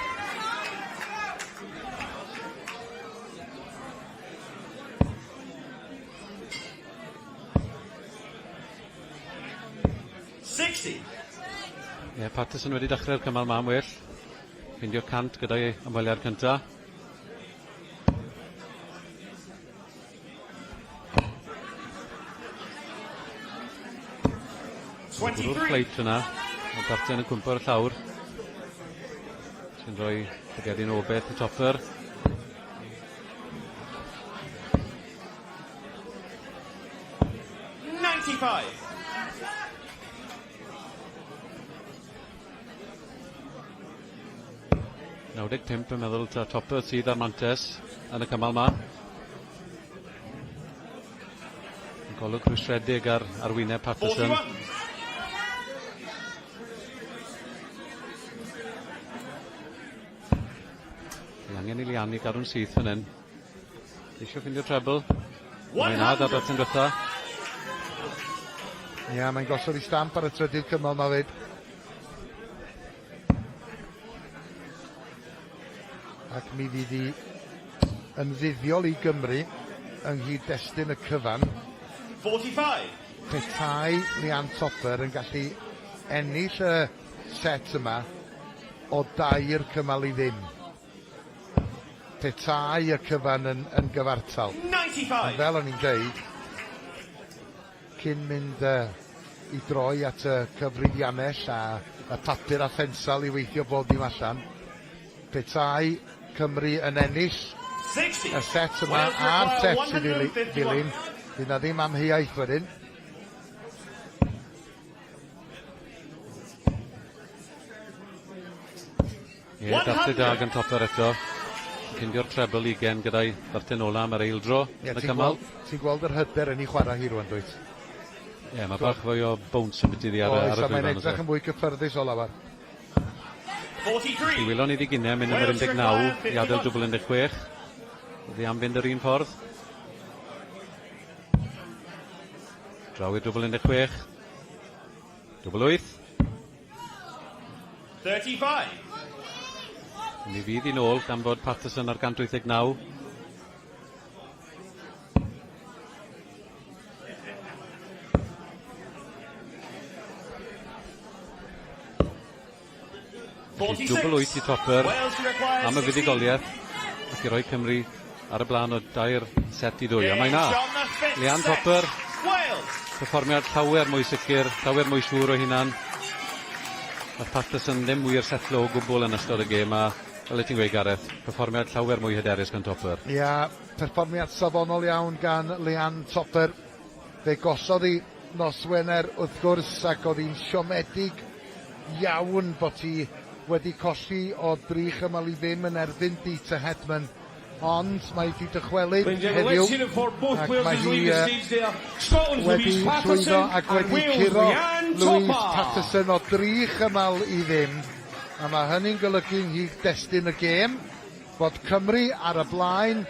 Ie, yeah, Patterson wedi dechrau'r cymal ma am well. Ffeindio 100 gyda'i ymweliad cynta. Bwrw'r ffleit yna. Mae Dartian yn cwympo ar y llawr. Sy'n rhoi llygedyn o beth i Topper. 95. 95 yn meddwl ta Topper sydd ar mantes yn y cymal ma. Golwg rhwystredig ar arwyneb Patterson. 41. Mae angen i Liani gadw'n syth fan hyn. Eisiau ffindio treble. Mae'n ad ar ddarten diwetha. Ia, mae'n gosod i stamp ar y trydydd cymal ma fyd. Ac mi fydd hi yn fuddiol i Gymru yng nghyd-destun y cyfan. 45. Petai Leanne Topper yn gallu ennill y set yma o dair cymal i ddim. Petai y cyfan yn, yn gyfartal. 95. Ond fel o'n i'n deud, cyn mynd uh, i droi at y cyfrifiannell a y papur a phensal i weithio bob dim allan, petai Cymru yn ennill 60. y set yma a'r set sydd i ddilyn, fydd na ddim amheuaeth wedyn. Ie, dartau da gan Topper eto. Cindio'r treble ugen gyda'i ddarten ola am yr eildro Ie, yn y ti'n cymal. gweld, ti'n gweld yr hyder yn ei chwarae hi rwan, dwyt? Ie, mae bach fwy o bounce yn byti ddi ar, y- Oes, ar y a mae'n llwyfan. oes e? edrych yn fwy cyffyrddus o lawer. 43. Mi welon ni ddigynnau mynd am yr Wales 19 require i adael 51. dwbl 16. Ydy am fynd yr un ffordd. Draw i'r dwbl 16. Dwbl 8. 35. Mi fydd hi'n ôl gan fod Patterson ar 189. Felly dwbl wyth i Topper am y fuddugoliaeth ac i roi Cymru ar y blaen o dair set i ddwy. A mae na! Leanne Topper, perfformiad llawer mwy sicr, llawer mwy siŵr o hunan. Nath Patterson ddim wir setlo o gwbl yn ystod y gêm a fel wyt ti'n gweud Gareth, perfformiad llawer mwy hyderus gan Topper. Ia, perfformiad safonol iawn gan Leanne Topper. Fe gollodd hi nos Wener wrth gwrs ac oedd hi'n siomedig iawn bod hi wedi colli o dri chymal i ddim yn erbyn Dieter Hedman ond mae hi 'di dychwelyd heddiw ac mae hi wedi llwyddo ac wedi curo Louise Patterson o dri chymal i ddim a mae hynny'n golygu yng nghyd-destun y gêm fod Cymru ar y blaen.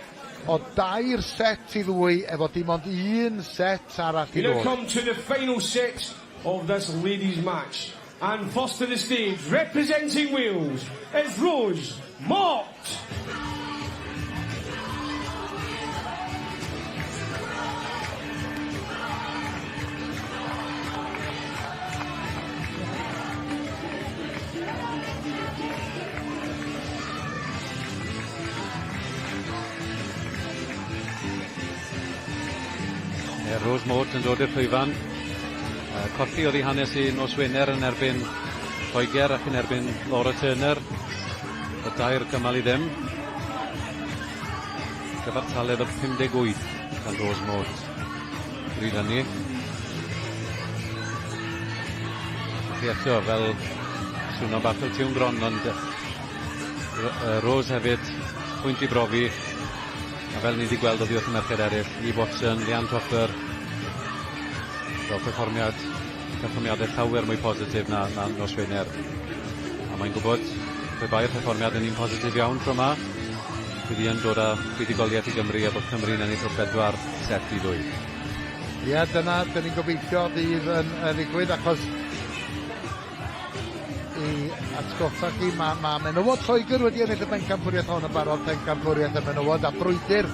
o dair set i ddwy efo dim ond un set arall i We now ddod. come to the final set of this ladies match. And first to the stage, representing Wales, is Rose Mott. Mae Rose Mort yn dod i'r llwyfan. Colli oedd ei hanes i nos Wener yn erbyn Lloegr ac yn erbyn Laura Turner. Y dair cymal i ddim. Cyfartaledd o 58 gan Rose Mort. Bryd hynny. Felly eto, fel swno bach fel tiwn gron, ond Rose hefyd, pwynt i brofi, a fel ni wedi gweld oddi wrth y merched eraill, Eve Watson, Leanne Topper, fel perfformiad, perfformiadau llawer mwy positif na, na nos Wener. A mae'n gwybod, pe bai'r perfformiad yn un positif iawn tro yma, bydd hi yn dod â buddugoliaeth i Gymru a bod Cymru'n ennill o bedwar set i ddwy. Ie, dyna, dyn ni'n gobeithio fydd yn, yn ddigwydd achos i atgoffa chi, mae, ma menywod Lloegr wedi ennill y bencampwriaeth hon yn barod, pencampwriaeth y menywod, a brwydr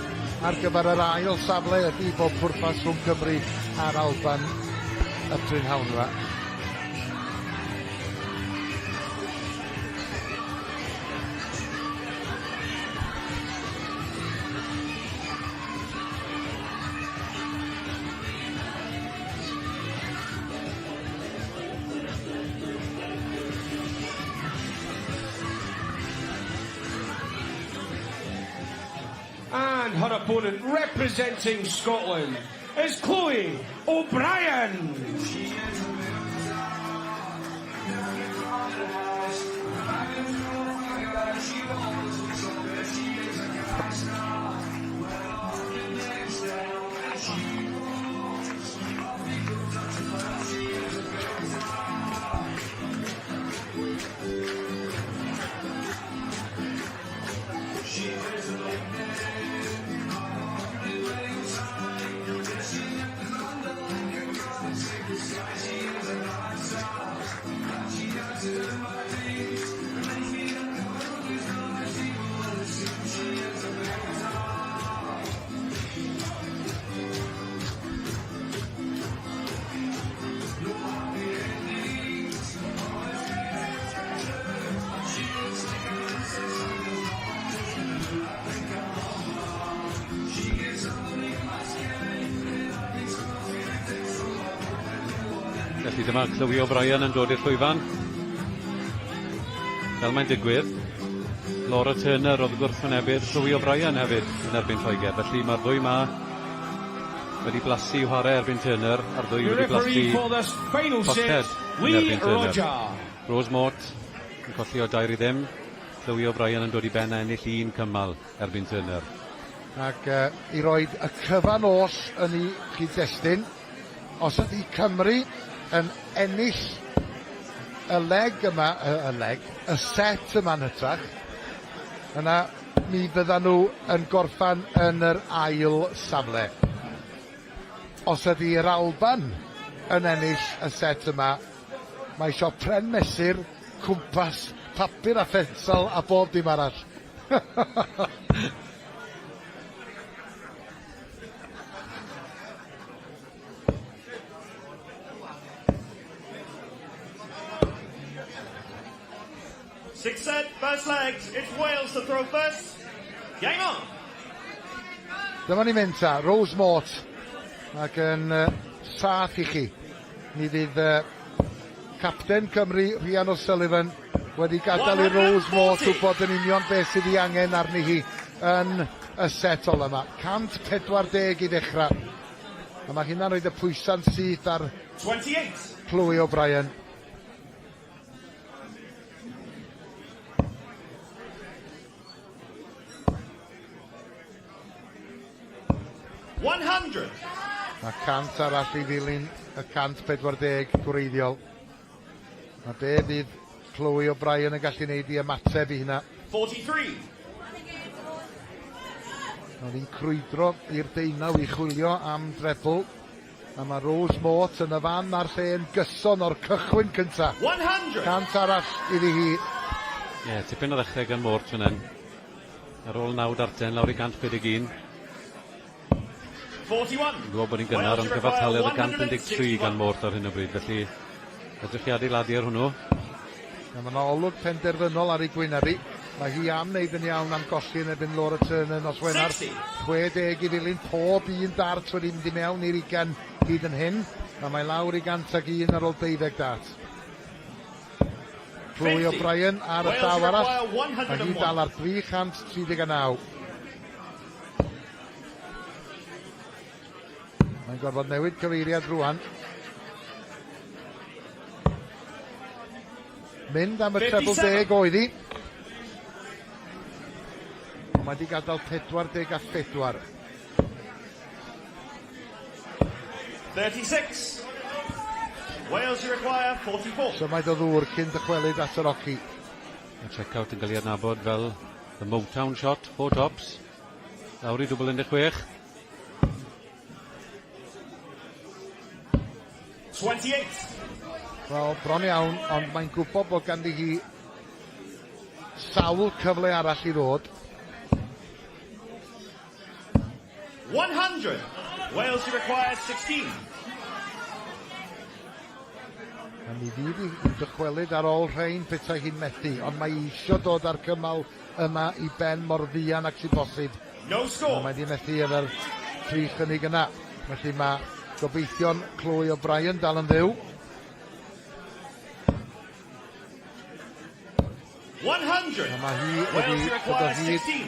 ar gyfer yr ail safle ydy bob pwrpas rhwng Cymru a'r Alban y prynhawn yma. And her opponent representing Scotland is Chloe O'Brien. Felly dyma Chloe O'Brien yn dod i'r llwyfan. Fel mae'n digwydd, Laura Turner oedd gwrthwynebydd Chloe O'Brien hefyd yn erbyn Lloegr. Felly mae'r ddwy ma wedi blasu i chwarae erbyn Turner a'r ddwy wedi blasu colled yn erbyn Turner. Rose Mort yn colli o dair i ddim. Chloe O'Brien yn dod i ben a ennill un cymal erbyn Turner. Ac uh, i roi y cyfan oll yn ei chyd-destun, os ydy Cymru yn ennill y leg yma, y, y leg, y set yma'n hytrach, yna mi fyddan nhw yn gorffan yn yr ail safle. Os ydy yr Alban yn ennill y set yma, mae isio pren mesur, cwmpas, papur a phensel a bob dim arall. Six set, first legs. It's Wales to throw first. Game on! Dyma ni'n mynd ta, Rose Mort, ac yn uh, saff i chi. Mi fydd uh, capten Cymru, Rhian O'Sullivan, wedi gadael i Rose Mort wybod yn union beth sydd ei angen arni hi yn y set ola yma. 140 i ddechrau. A mae hynna'n rhoi y pwysau'n syth ar 28. Chloe O'Brien. Mae 100 arall i ddilyn y 140 gwreiddiol. A be fydd Chloe O'Brien yn gallu neud i ymateb i hynna? 43. Oedd hi'n crwydro i'r deunaw i chwilio am drebl. A mae Rose Mort yn y fan a'r lle yn gyson o'r cychwyn cynta. 100. 100 arall iddi hi. Ie, yeah, tipyn o ddechrau gan Mort fan hyn. Ar ôl 9 darten, lawr i 161. 41. Dwi'n gwybod bod ni'n gynnar, ond cyfartaledd o 113 gan Mort ar hyn o bryd, felly edrych i adeiladu ar hwnnw. Na, mae yna olwg penderfynol ar ei gwyneb hi. Mae hi am wneud yn iawn am golli yn erbyn Laura Turner nos Wener. 60 i ddilyn pob un dart wedi mynd i mewn i'r ugain hyd yn hyn. A mae lawr i 101 ar ôl 12 dart. Chloe O'Brien ar y llaw arall. Mae hi'n dal ar 339. Mae'n gorfod newid cyfeiriad rwan. Mynd am y treble deg oedd hi. Ond mae wedi gadael 44. 36. Wales you require 44. So mae o ddŵr cyn dychwelyd at yr oci. Mae check-out yn cael ei adnabod fel the Motown shot, four tops. Lawr i dwbl 16. 28. Wel, bron iawn, ond mae'n gwybod bod ganddi hi sawl cyfle arall i ddod. 100. Wales you require 16. A mi fydd hi'n dychwelyd ar ôl rhain petai hi'n methu, ond mae hi eisiau dod â'r cymal yma i ben mor fuan ac sy'n bosib. No score. Mae di methu efo'r tri chynnig yna. Felly mae gobeithion Chloe O'Brien dal yn fyw. 100. A mae hi wedi dod o hyd i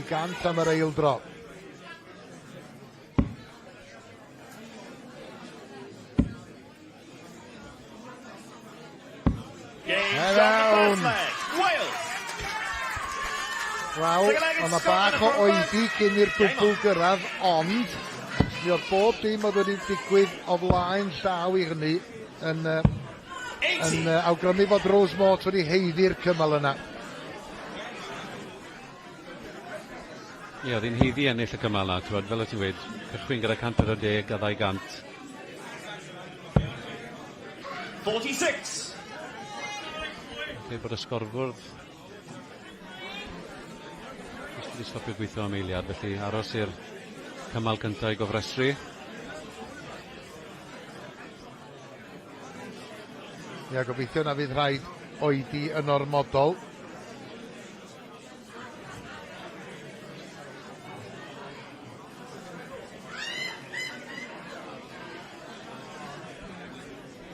100 am yr eildro. Iawn! Wel, mae yna bach o oedi cyn i'r dwbl gyrraedd, ond mi oedd bob dim oedd wedi digwydd o flaen llaw i hynny yn, yn awgrymu fod Rose Mort wedi haeddu'r cymal yna. Ie, oedd hi'n haeddu ennill y cymal 'na, t'wod, fel o' ti'n gweud, cychwyn gyda 140 a 200. 46. Lle bod y sgorfwrdd jyst wedi stopio gweithio am eiliad, felly aros i'r cymal cyntaf i gofrestru. Ia, gobeithio na fydd rhaid oedi yn ormodol.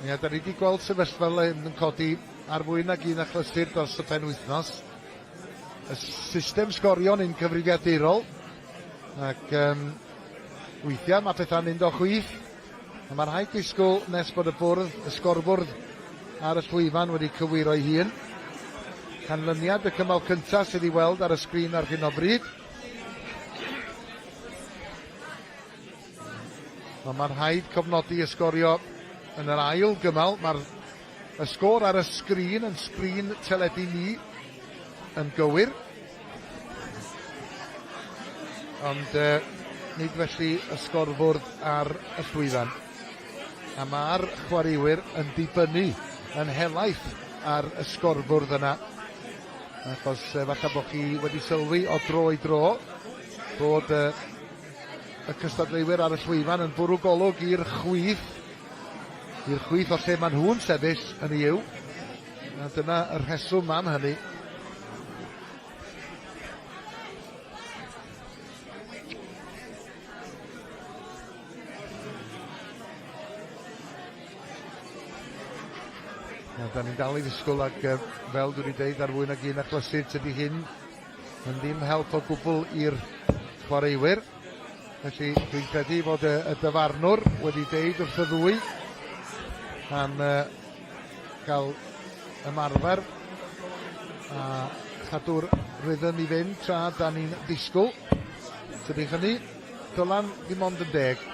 Ia, da ni wedi gweld sefyllfa fel hyn yn codi ar fwy nag un achlysur dros y penwythnos. Y system sgorio'n un cyfrifiadurol, ac weithiau mae pethau'n mynd o chwith, a mae rhaid disgwyl nes bod y bwrdd, y sgorfwrdd ar y llwyfan wedi cywiro ei hun. Canlyniad y cymal cyntaf sydd i weld ar y sgrin ar hyn o bryd. Ond mae'n rhaid cofnodi y sgorio yn yr ail gymal. Mae'r y sgôr ar y sgrin yn sgrin teledu ni yn gywir. Ond nid felly y sgorfwrdd ar y llwyfan. A mae'r chwaraewyr yn dibynnu yn helaeth ar y sgorfwrdd yna. Achos falle bod chi wedi sylwi o dro i dro bod y cystadleuwyr ar y llwyfan yn bwrw golwg i'r chwith, i'r chwith o lle maen nhw'n sefyll yn yw. A dyna y rheswm am hynny. Na, da ni'n dal i ddisgwyl ac fel dwi wedi deud ar fwy nag un achlysur, tydi hyn yn ddim help o gwbl i'r chwaraewyr. Felly dwi'n credu fod y, y dyfarnwr wedi deud wrth y ddwy am gael ymarfer a chadw'r rhythm i fynd tra da ni'n disgwyl. Tydi hynny, Dylan, ddim ond yn deg.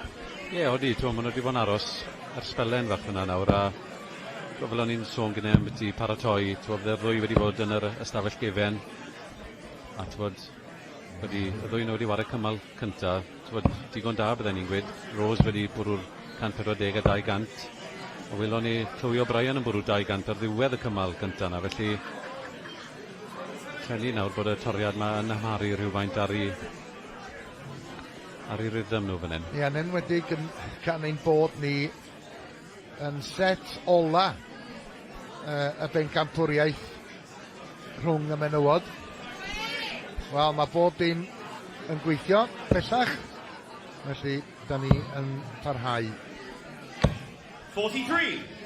Ie, yeah, odi, ti'n maen nhw wedi bod yn aros ers sbelen fach fyna nawr, a fel o'n i'n sôn gyda am byti paratoi, ti'n fydde'r ddwy wedi bod yn yr ystafell gefen, a ti'n bod, Wedi, y ddwy nhw wedi ware cymal cynta, t'mod, digon da bydden ni'n gweud. Rose wedi bwrw'r 140 a 200. A welon ni Chloe O'Brien yn bwrw 200 ar ddiwedd y cymal cynta 'na, felly credu nawr bod y toriad 'ma yn amharu rhywfaint ar 'u ar 'u rhythm nhw fan 'yn. Ie, yn enwedig yn gan ein bod ni yn set ola y bencampwriaeth rhwng y menywod. Wel, mae bob dim yn gweithio bellach, felly da ni yn parhau. 43.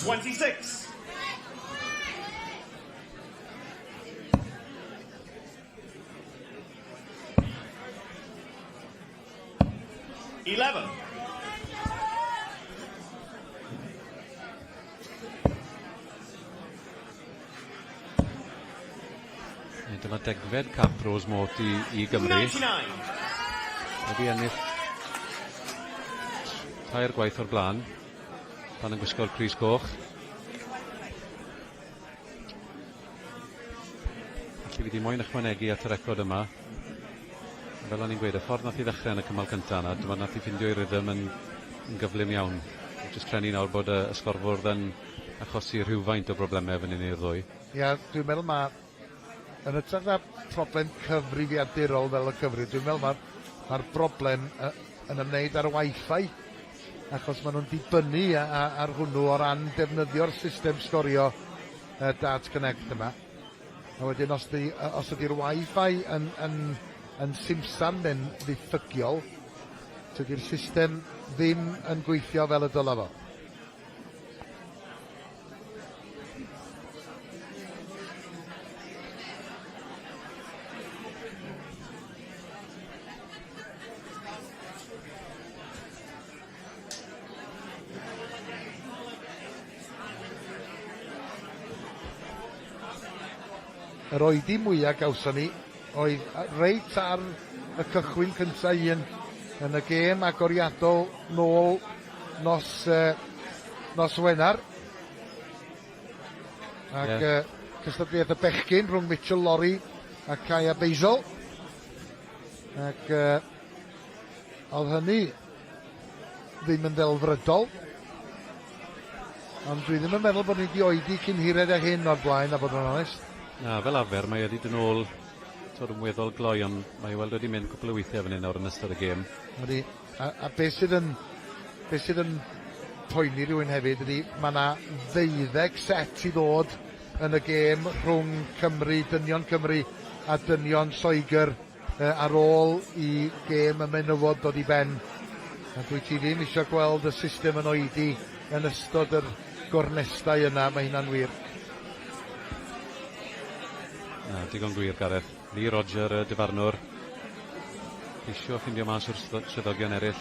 26. 11. Dyma degfed cap Rose Mort i, i Gymru. 99. Wedi ennill tair gwaith o'r blaen pan yn gwisgo'r crys coch. Felly fi di moyn ychwanegu at y record yma. Fel o'n i'n gweud, y ffordd nath i ddechrau yn y cymal cyntaf yna, dyma nath i ffindio ei rhythm yn, yn gyflym iawn. Jyst trenu nawr bod y, y sgorfwrdd yn achosi rhywfaint o broblemau fan hyn i'r ddwy. Ia, dwi'n meddwl ma' yn hytrach na problem cyfrifiadurol fel y cyfryw, dwi'n meddwl ma'r ma'r broblem yy yn ymwneud â'r Wi-Fi, achos maen nhw'n dibynnu ar hwnnw o ran defnyddio'r system sgorio yy Dart Connect yma. A wedyn os 'di yy os ydi'r Wi-Fi yn yn yn simsan neu'n ddiffygiol, tydi'r system ddim yn gweithio fel y dyla fo. Yr oedi mwya gawson ni oedd reit ar y cychwyn cynta un yn y gêm agoriadol nôl nos uh, nos Wener. Ac yeah. uh, cystadleuaeth y bechgyn rhwng Mitchell Lorry a Kaya Basil. Ac uh, oedd hynny ddim yn ddelfrydol. Ond dwi ddim yn meddwl bod ni wedi oedi cyn hired â hyn o'r blaen, a bod yn onest. Na, fel arfer mae wedi dod yn ôl twod, yn weddol gloi, ond mae weld wedi mynd cwpl o weithiau fan hyn nawr yn ystod y gêm. Ydy, a, a beth sydd yn, beth sydd yn poeni rhywun hefyd ydy mae yna ddeuddeg set i ddod yn y gêm rhwng Cymru, dynion Cymru a dynion Lloegr ar ôl i gêm y menywod dod i ben. A dwyt ti ddim eisiau gweld y system yn oedi yn ystod yr gornestau yna, mae hynna'n wir. Na, digon gwir, Gareth. Lee Roger, y dyfarnwr, ceisio ffindio mas o'r swyddogion eraill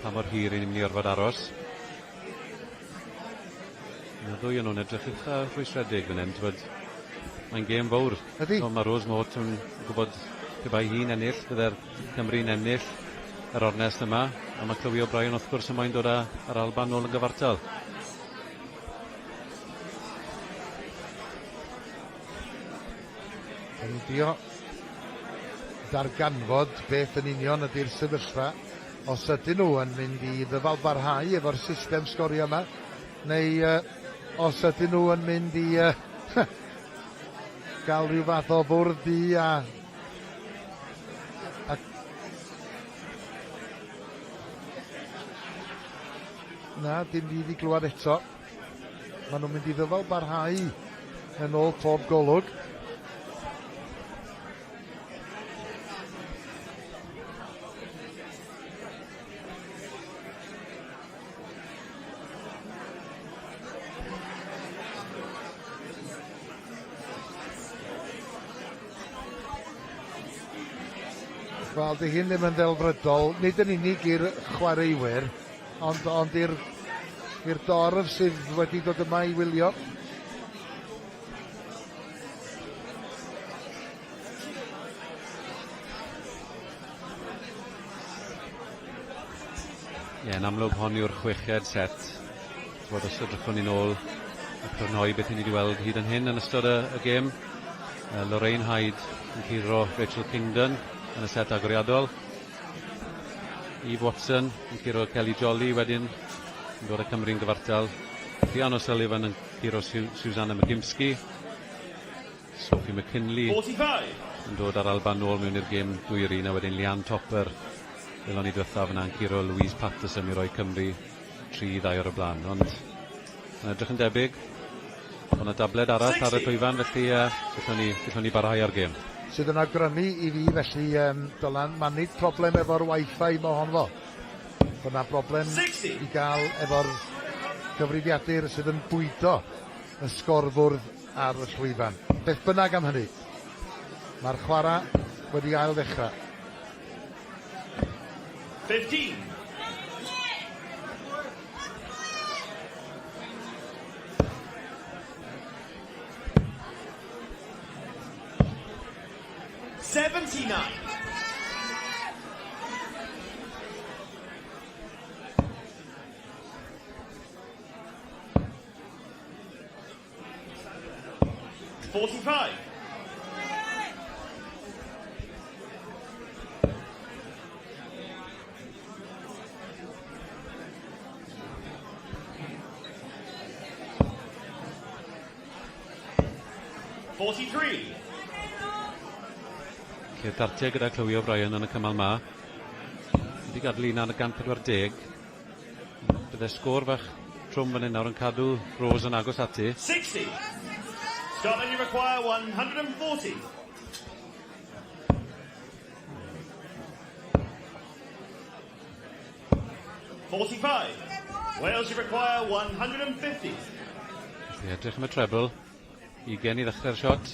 pa mor hir i ni'n mynd i orfod aros. Mae ddwy o'n nhw'n edrych eitha rhwystredig fan hyn, t'mod, mae'n gêm fowr. Ydy. So mae Rose Mort yn gwybod pe bai hi'n ennill, bydde'r Cymru'n ennill yr ornest yma, a mae Chloe O'Brien wrth gwrs yn moyn dod â yr Alban nôl yn gyfartal. Yn dio darganfod beth yn union ydy'r sefyllfa. Os ydyn nhw yn mynd i ddyfalbarhau efo'r system sgorio yma, neu uh, os ydyn nhw yn mynd i uh, gael rhyw fath o fwrdd du a, a Na, dim byd i glywed eto. Maen nhw'n mynd i ddyfal barhau yn ôl pob golwg. Wel, 'di hyn ddim yn ddelfrydol, nid yn unig i'r chwaraewyr, ond, ond i'r i'r dorf sydd wedi dod yma i wylio. Ie, yn amlwg hon yw'r chweched set. T'mod os edrychwn ni nôl a crynhoi beth 'yn ni 'di weld hyd yn hyn yn ystod y, y gêm. Lorraine Hyde yn curo Rachel Kingdon yn y set agoriadol. Eve Watson yn curo Kelly Jolly wedyn yn dod â Cymru'n gyfartal. Rhian O'Sullivan yn curo Susanna McGimsky. Sophie McKinley 45. yn dod â'r Alban nôl mewn i'r gêm 2-1 a wedyn Leanne Topper welon ni diwethaf yna yn curo Louise Patterson i roi Cymru 3-2 ar y blaen. Ond mae'n edrych yn debyg bod yna dabled arall ar y llwyfan, felly gallwn ni, gallwn ni barhau â'r gêm. Sydd yn awgrymu i fi felly, Dylan, ma' nid problem efo'r Wi-Fi mo hon fo. Bod 'na broblem i gael efo'r cyfrifiadur sydd yn bwydo y sgorfwrdd ar y llwyfan. Beth bynnag am hynny, mae'r chwarae wedi ail ddechrau. 15. 79. 45. 43. Lle dartiau gyda Chloe O'Brien yn y cymal ma. Wedi gadael un ar y 140. Bydde sgôr fach trwm fan hyn nawr yn cadw Rose yn agos ati. 60. Scotland, you require 140. 45. Wales, you require 150. Felly edrych am y treble. 20 i ddechrau'r shot.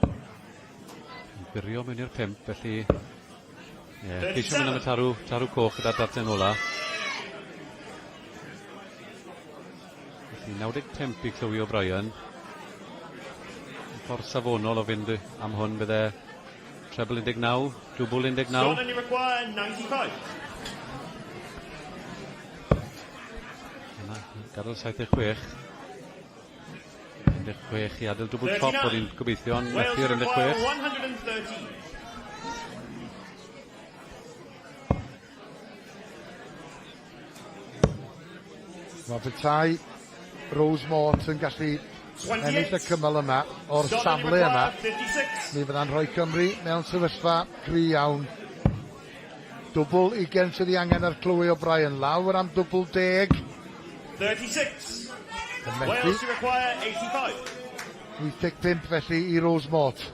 Yn bwrio mewn i'r pump, felly... Ie, yeah, ceisio mynd am y tarw, tarw coch gyda'r darten ola. Felly 95 i Chloe O'Brien. Ffordd safonol o fynd am hwn bydde treble 19, dwbl 19. Scotland, you require 95. Yna, gadael 76. 16 i adael dwbl top oedd hi'n gobeithio, ond methu'r 16. Mae petai Rose Mort yn gallu ennill y cymal yma o'r safle yma, mi fydda'n rhoi Cymru mewn sefyllfa cry iawn. Dwbl ugain sydd ei angen ar Chloe O'Brien. Lawr am dwbl deg. 36. Yn methu. Wales to require 85. 85 felly i Rose Mort.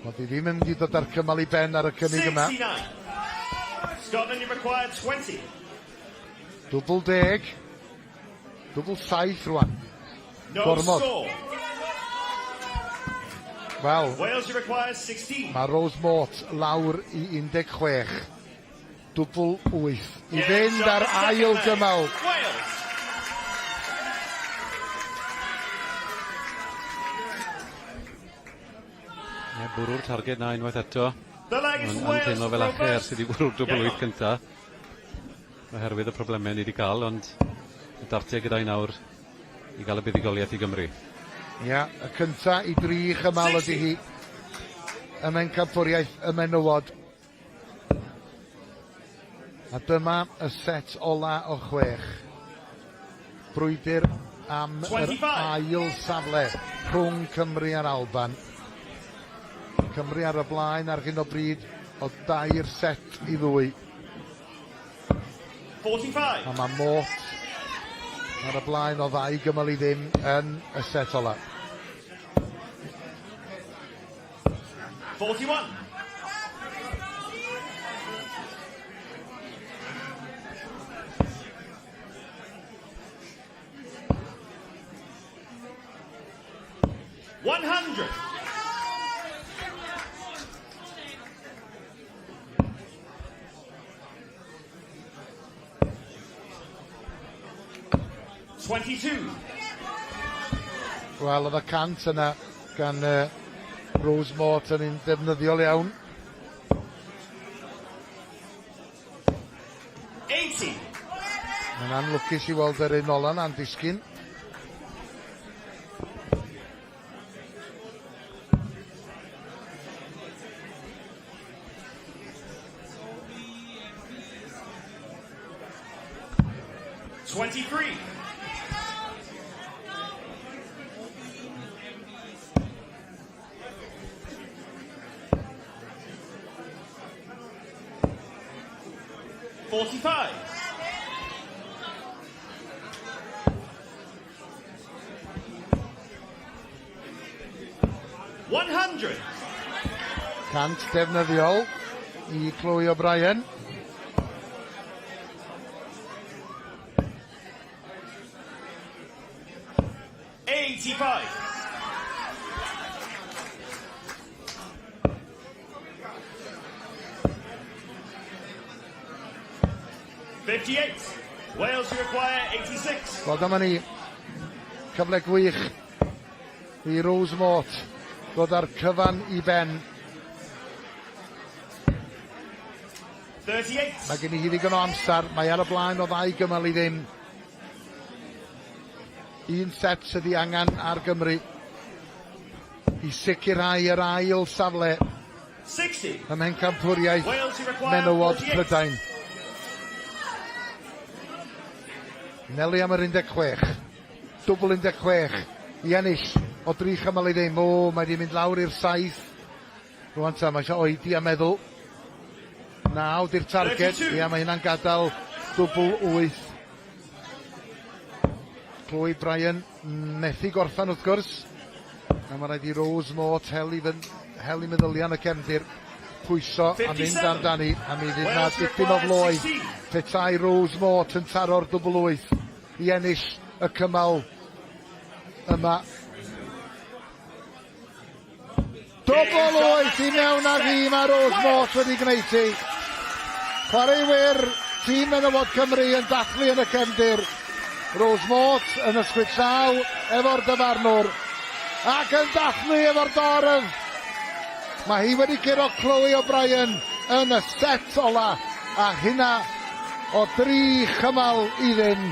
Ond di ddim yn mynd i ddod â'r cymal i ben ar y cynnig yma. 69. Scotland, you require 20. Dwbl deg. Dwbl saith rwan. No Gormod. score. Wel, Wales, you require 16. mae Rose Mort lawr i 16. Dwbl wyth. I fynd ar ail gymal. Wales. Ie, bwrw'r targed na unwaith eto. The leg is Mae'n Wales teimlo to fel throw acher first. sydd wedi bwrw'r dwbl Game wyth on. cynta. Oherwydd y problemau ni wedi cael, ond y dartiau gyda'i nawr i gael y buddugoliaeth i Gymru. Ia, y cynta i dri chymal ydy hi. Ym mhencampwriaeth y menywod. A dyma y set ola o chwech. Brwydr am yr 25. ail safle rhwng Cymru a'r Alban. Cymru ar y blaen ar hyn o bryd o dair set i ddwy. 45. A mae Mort ar y blaen o ddau gymal i ddim yn y set ola. 41. 100. 22. Wel, oedd y 100 yna gan Rose Mort yn un defnyddiol iawn. 80. Mae'n anlwcus i weld yr un ola na'n disgyn. 23. 45. 100. 100 defnyddiol i Chloe O'Brien. 85. 58. Wales require 86. Wel, dyma ni. Cyfle gwych i Rose Mort ddod â'r cyfan i ben. 38. Mae gen i hi ddigon o amser. Mae ar y blaen o ddau gymal i ddim. Un set sydd ei angen ar Gymru i sicrhau yr ail safle 60. ym mhencampwriaeth Wales require menywod 48. Prydain. Nelu am yr 16. Dwbl 16 i ennill o dri chymal i ddim. O, mae di mynd lawr i'r 7. Rwan ta, mae eisiau oedi a meddwl. 9 di'r targed. 32. Ia, mae hynna'n gadael dwbl 8. Chloe Bryan methu gorffan wrth gwrs. A mae rhaid i Rose Mort hel i, hel i meddyliau yn y cefndir, pwyso a mynd 57. amdani, a mi fydd na Wales dipyn o require floedd 16. petai Rose Mort yn taro'r dwbl 8 i ennill y cymal yma. Dwbl 8 i mewn â hi, mae Rose Mort wedi gwneud hi. Chwaraewyr tîm menywod Cymru yn dathlu yn y cefndir. Rose Mort yn ysgwyd llaw efo'r dyfarnwr ac yn dathlu efo'r dorf. Mae hi wedi curo Chloe O'Brien yn y set ola, a hynna o dri chymal i ddim.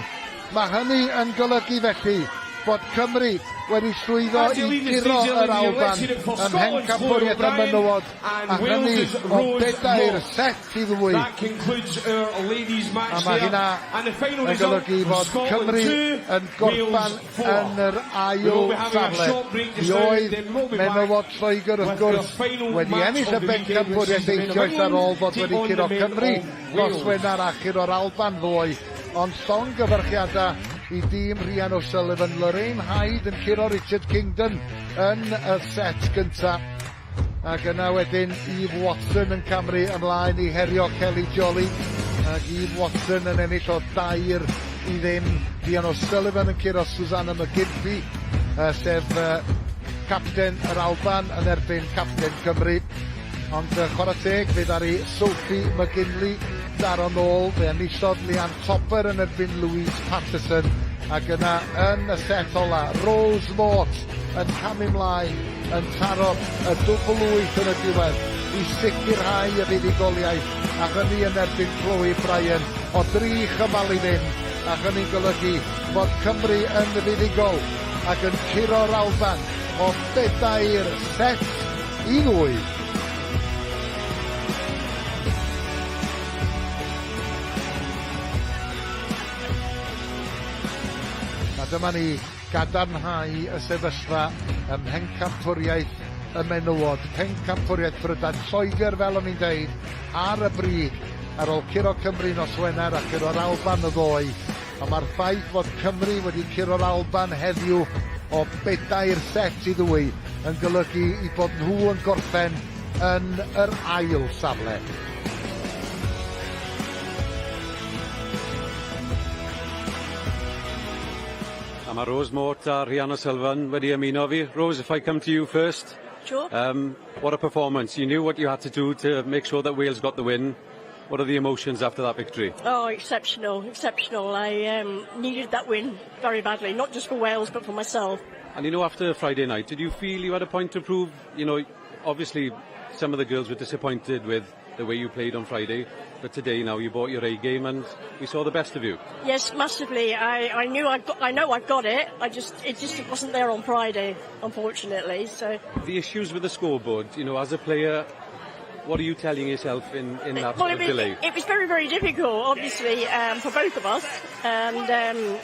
Mae hynny yn golygu felly bod Cymru wedi llwyddo i guro yr Alban ym mhencampwriaeth y menywod, a hynny o bedair set i ddwy. That concludes our ladies match A mae hynna there. And the final yn result, golygu fod Scotland Cymru 2, yn gorffan Wales 4. yn yr We ail will be having a safle. short break Mi just now, oedd then we'll be back menywod Lloegr wrth with our gwrs final wedi match ennill y of the weekend, which bencampwriaeth is the men of eisoes ar ôl England fod take wedi on curo the men Cymru of nos Wales. Wener a curo'r Alban ddoe. Ond llongyfarchiadau i dîm Rhian O'Sullivan. Lorraine Hyde yn curo Richard Kingdon yn y set gyntaf. Ac yna wedyn Eve Watson yn camru ymlaen i herio Kelly Jolly. Ac Eve Watson yn ennill o 3-0. Rhian O'Sullivan yn curo Susanna McGinty, sef capten yr Alban yn erbyn capten Cymru. Ond chwarae teg, fe ddaru Sophie McGinley daro nôl. Fe enillodd Leanne Topper yn erbyn Louise Patterson. Ac yna yn y set ola, Rose Mort yn camu mlaen, yn taro y dwbl 8 yn y diwedd i sicrhau y fuddugoliaeth, a hynny yn erbyn Chloe Bryan o dri chymal i ddim, a hynny'n golygu fod Cymru yn fuddugol ac yn curo'r Alban o 4 set i 2. A dyma ni gadarnhau y sefyllfa ym mhencampwriaeth y menywod. Pencampwriaeth Prydain, Lloegr, fel o'n i'n deud, ar y brig ar ôl curo Cymru nos Wener a curo'r Alban y ddoe. Ond mae'r ffaith fod Cymru wedi curo'r Alban heddiw o 4 set i 2 yn golygu i bod nhw yn gorffen yn yr ail safle. A mae Rose Mort a Rhian O'Sullivan wedi ymuno fi. Rose, if I come to you first. Sure. What a performance. You knew what you had to do to make sure that Wales got the win. What are the emotions after that victory? Oh, exceptional, exceptional. I needed that win very badly, not just for Wales, but for myself. And you know, after Friday night, did you feel you had a point to prove? You know, obviously some of the girls were disappointed with the way you played on Friday, but today now you bought your A game and we saw the best of you. Yes, massively. I, I knew I got, I know I got it. I just it just wasn't there on Friday, unfortunately. So the issues with the scoreboard, you know, as a player, what are you telling yourself in, in that well, sort of it was, delay? It was very, very difficult, obviously, um, for both of us, and um,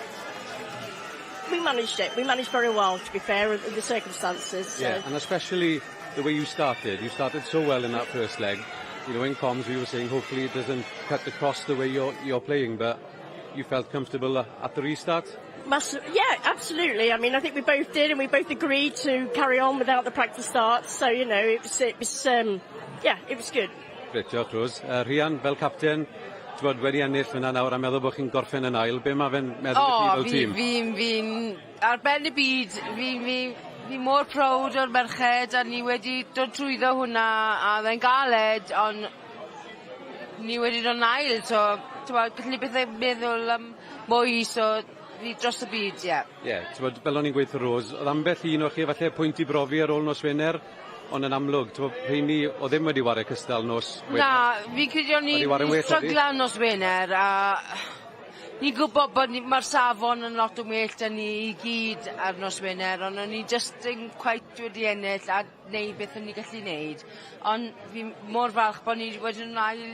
we managed it. We managed very well, to be fair, in the circumstances. So. Yeah, and especially the way you started. You started so well in that first leg. You know, in comms we were saying hopefully it doesn't cut across the way you're, you're playing, but you felt comfortable at the restart? Massive, yeah, absolutely. I mean, I think we both did, and we both agreed to carry on without the practice starts. So, you know, it was, it was um, yeah, it was good. Grêt, diolch Rose. Uh, Rhian, fel captain, ti'n wedi ennill fyna nawr a meddwl bod chi'n gorffen yn ail. Be mae fe'n meddwl i chi fel tîm? O, fi'n, fi'n, ar ben y byd, fi'n, fi, fi mor proud o'r merched a ni wedi dod trwyddo hwnna a oedd e'n galed, ond ni wedi dod yn ail, so t'mod, gallwn ni byth meddwl am mwy, so fi dros y byd, ie. Yeah. Ie, yeah, t'mod, fel o'n i'n gweud wrth Rose, oedd ambell un o chi falle pwynt i brofi ar ôl nos Wener, ond yn amlwg, t'mod, rheini o ddim wedi ware cystal nos Wener. Na, fi'n credu o'n i'n stryglan nos Wener, a ni'n gwybod bod ni, mae'r safon yn lot o well da ni i gyd ar nos Wener, ond o'n i just yn quite wedi ennill a neud beth o'n i gallu neud. Ond fi mor falch bod ni wedi yn ail,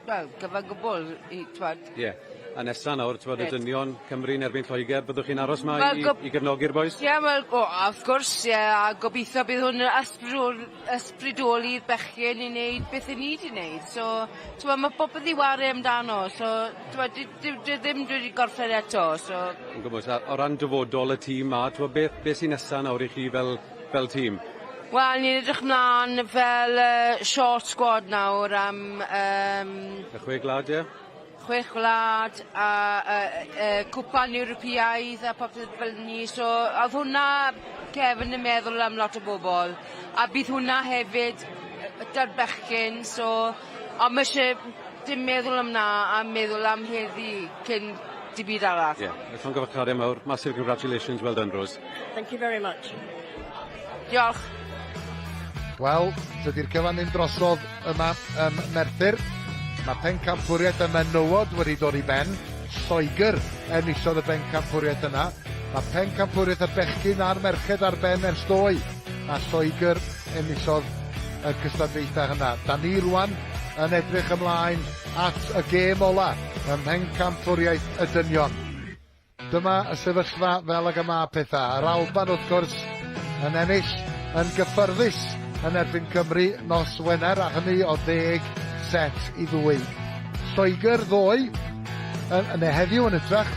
wel, gyfan gwbl, i, t'wod. Ie. Yeah. A nesa nawr, t'wod, y dynion Cymru yn erbyn Lloegr, byddwch chi'n aros 'ma i, i gefnogi'r bois? Ie, yeah, wel, o, wrth gwrs, ie, yeah, a gobeithio bydd hwn yn ysbrydol, ysbrydoli'r bechgyn i wneud beth i ni wedi wneud. So, t'wod, mae popeth i ware amdano, so, t'wod, di, ddim wedi gorffen eto, so... Yn gwybod, o ran dyfodol y tîm ma, t'wod, beth, beth sy'n nesa nawr i chi fel, fel tîm? Wel, ni'n edrych mlaen fel uh, short squad nawr am... Um, y chwe gwlad, ie? Chwech gwlad a uh, uh, cwpan Ewropeaidd a popeth fel ni. So, oedd hwnna cefn yn meddwl am lot o bobl. A bydd hwnna hefyd da'r bechgyn, so... Ond mae eisiau dim meddwl am na a meddwl am heddi cyn dim byd arall. Ie, yeah. Llongyfarchiadau mawr. Massive congratulations, well done, Rose. Thank you very much. Diolch. Wel, dydy'r cyfan ddim drosodd yma ym Merthyr. Mae pencampwriaeth y menywod wedi dod i ben. Lloegr enillodd y bencampwriaeth yna. Mae pencampwriaeth y bechgyn a'r merched ar ben ers ddoe. A Lloegr enillodd y cystadlaethau yna. Da ni rwan yn edrych ymlaen at y gêm ola ym mhencampwriaeth y dynion. Dyma y sefyllfa fel ag y mae pethau. Yr Alban wrth gwrs yn ennill yn gyffyrddus yn erbyn Cymru nos Wener a hynny o ddeg set i ddwy. Lloegr ddoe, yn, neu heddiw yn hytrach,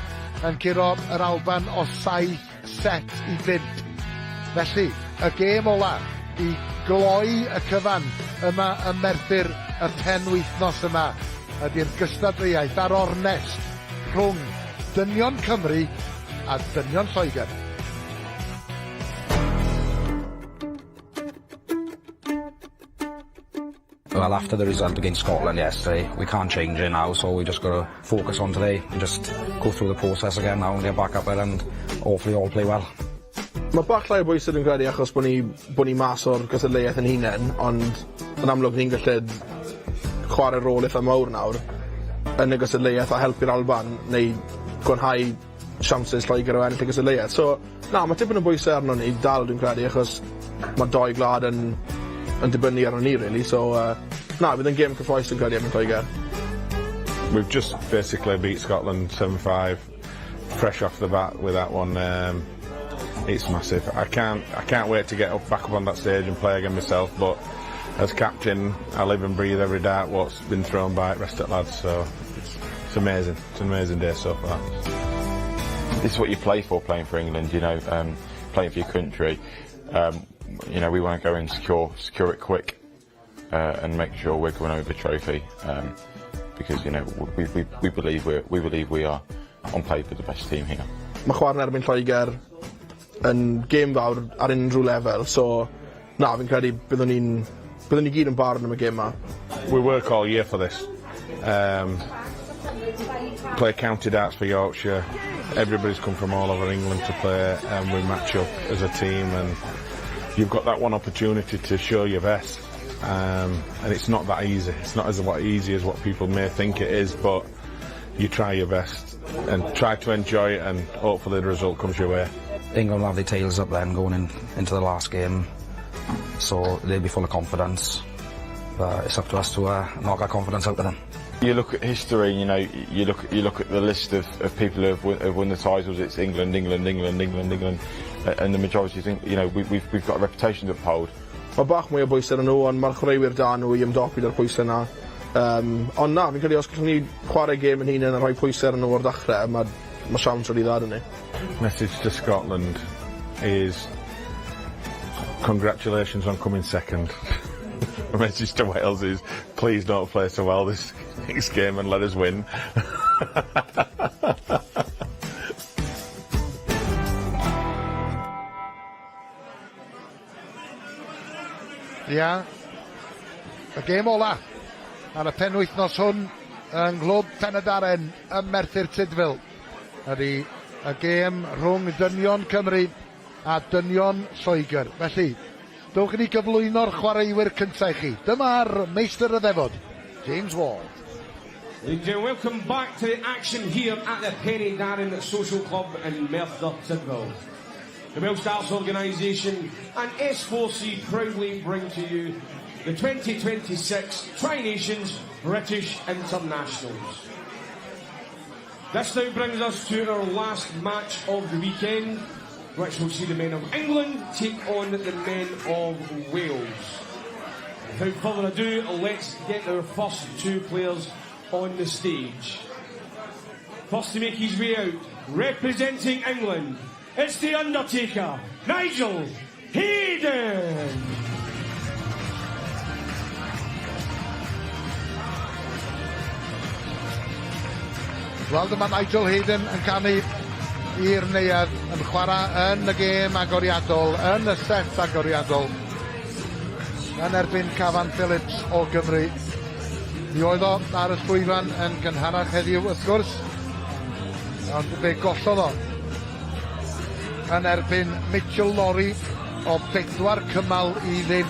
yn curo yr Alban o saith set i bump. Felly, y gêm ola i gloi y cyfan yma ym Merthyr y penwythnos yma ydy'r gystadleuaeth a'r ornest rhwng dynion Cymru a dynion Lloegr. Well, after the result against Scotland yesterday, we can't change it now, so we just got to focus on today and just go through the process again now and get back up there and hopefully all play well. Mae bach llai o bwysau dwi'n credu achos bod ni, bod ni mas o'r gystadleuaeth yn hunain, ond yn amlwg ni'n gallu chwarae rôl eitha mawr nawr yn y gystadleuaeth a helpu'r Alban neu gwanhau chances Lloegr o ennill y gystadleuaeth. So, na, mae tipyn o bwysau arno ni dal dwi'n credu achos mae dou gwlad yn, yn dibynnu arno ni really. So, uh, na, bydd yn gêm cyffroes dwi'n credu am Lloegr. We've just basically beat Scotland 7-5, fresh off the bat with that one. Um, it's massive. I can't, I can't wait to get up back up on that stage and play again myself. But as captain, I live and breathe every dart what's been thrown by rest of lads. So it's, it's amazing. It's an amazing day so far. This is what you play for, playing for England. You know, um, playing for your country. Um, you know, we want to go and secure secure it quick uh, and make sure we're going over the trophy um, because you know we, we, we believe we we believe we are on paper the best team here. Mae chwarae yn erbyn Lloegr yn gêm fawr ar unrhyw lefel, so na, fi'n credu byddwn ni'n byddwn ni gyd yn barod am y gêm 'ma. We work all year for this. Um, Play county darts for Yorkshire. Everybody's come from all over England to play, and we match up as a team, and you've got that one opportunity to show your best. And it's not that easy. It's not as easy as what people may think it is, but you try your best and try to enjoy it, and hopefully the result comes your way. England will have their tails up then going into the last game, so they'll be full of confidence. But it's up to us to knock our confidence out of them. You look at history, you look at the list of people who have won the titles. It's England, England, England, England, England, and the majority think, we've got a reputation to uphold. Mae bach mwy o bwysau arnyn nhw, ond mae'r chwaraewyr da nhw i ymdopi 'da'r pwysau 'na. Ond na, fi'n credu os gallwn ni chwarae gêm yn hunain a rhoi pwysau arnyn nhw o'r dechrau, mae siawns rili dda 'da ni. Message to Scotland is congratulations on coming second. The message to Wales is please don't play so well this next game and let us win. Ia. Y gêm ola ar y penwythnos hwn yng Nghlwb Penydarren ym Merthyr Tudful ydy y gêm rhwng dynion Cymru a dynion Lloegr. Felly, dowch i ni gyflwyno'r chwaraewyr cyntaf i chi. Dyma'r meistr y ddefod, James Ward. Ladies and gentlemen, welcome back to the action here at the Penydarren Social Club in Merthyr Tydfil. The Welsh Darts Organisation and S4C proudly bring to you the 2026 Tri-Nations British Internationals. This now brings us to our last match of the weekend, which will see the men of England take on the men of Wales. Without further ado, let's get our first two players on the stage. First to make his way out, representing England, it's the Undertaker, Nigel Hayden. Wel, dyma Nigel Hayden yn camu i'r neuadd, yn chwarae yn y gêm agoriadol, yn y set agoriadol, yn erbyn Cafan Phillips o Gymru. Mi oedd o ar y llwyfan yn gynharach heddiw, wrth gwrs, ond fe gollodd o yn erbyn Mitchell Lawrie o 4 cymal i 0.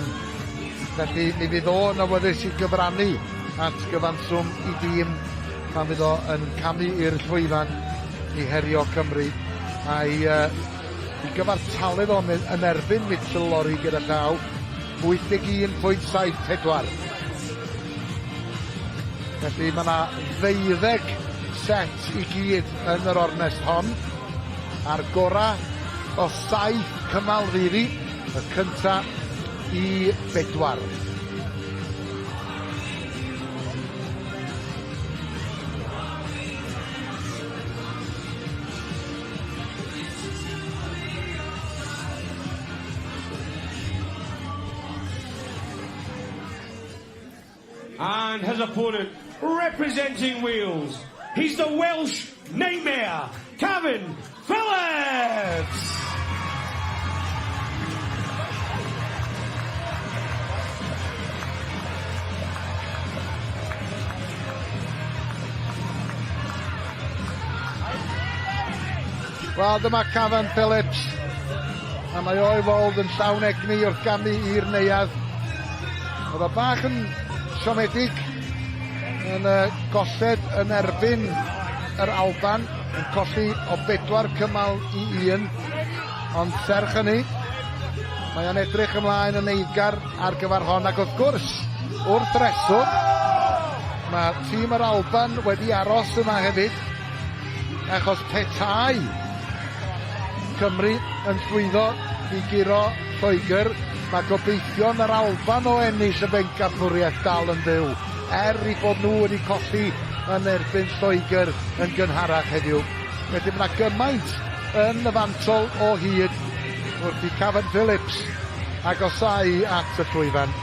Felly mi fydd o yn awyddus i gyfrannu at gyfanswm ei dîm pan fydd o yn camu i'r llwyfan i herio Cymru a'i i gyfartaledd o yn erbyn Mitchell Lawrie gyda llaw 81.74. Felly mae yna 12 set i gyd yn yr ornest hon. A'r gora o saith cymal fydd hi, y cynta i bedwar. And his opponent, representing Wales, he's the Welsh Nightmare, Kevin Phillips! Wel, dyma Cafan Phillips. A mae o'i weld yn llawn egni wrth gamu i'r neuadd. Oedd o bach yn siomedig yn y golled yn erbyn yr Alban, yn colli o 4 cymal i 1. Ond serch hynny, mae o'n edrych ymlaen yn eiddgar ar gyfer hon, ac wrth gwrs, wrth reswm, mae tîm yr Alban wedi aros yma hefyd, achos petai Cymru yn llwyddo i guro Lloegr, mae gobeithion yr Alban o ennill y bencampwriaeth dal yn fyw, er i bod nhw wedi colli yn erbyn Lloegr yn gynharach heddiw. Felly mae yna gymaint yn y fantol o hyd wrth i Cafan Phillips agosau at y llwyfan.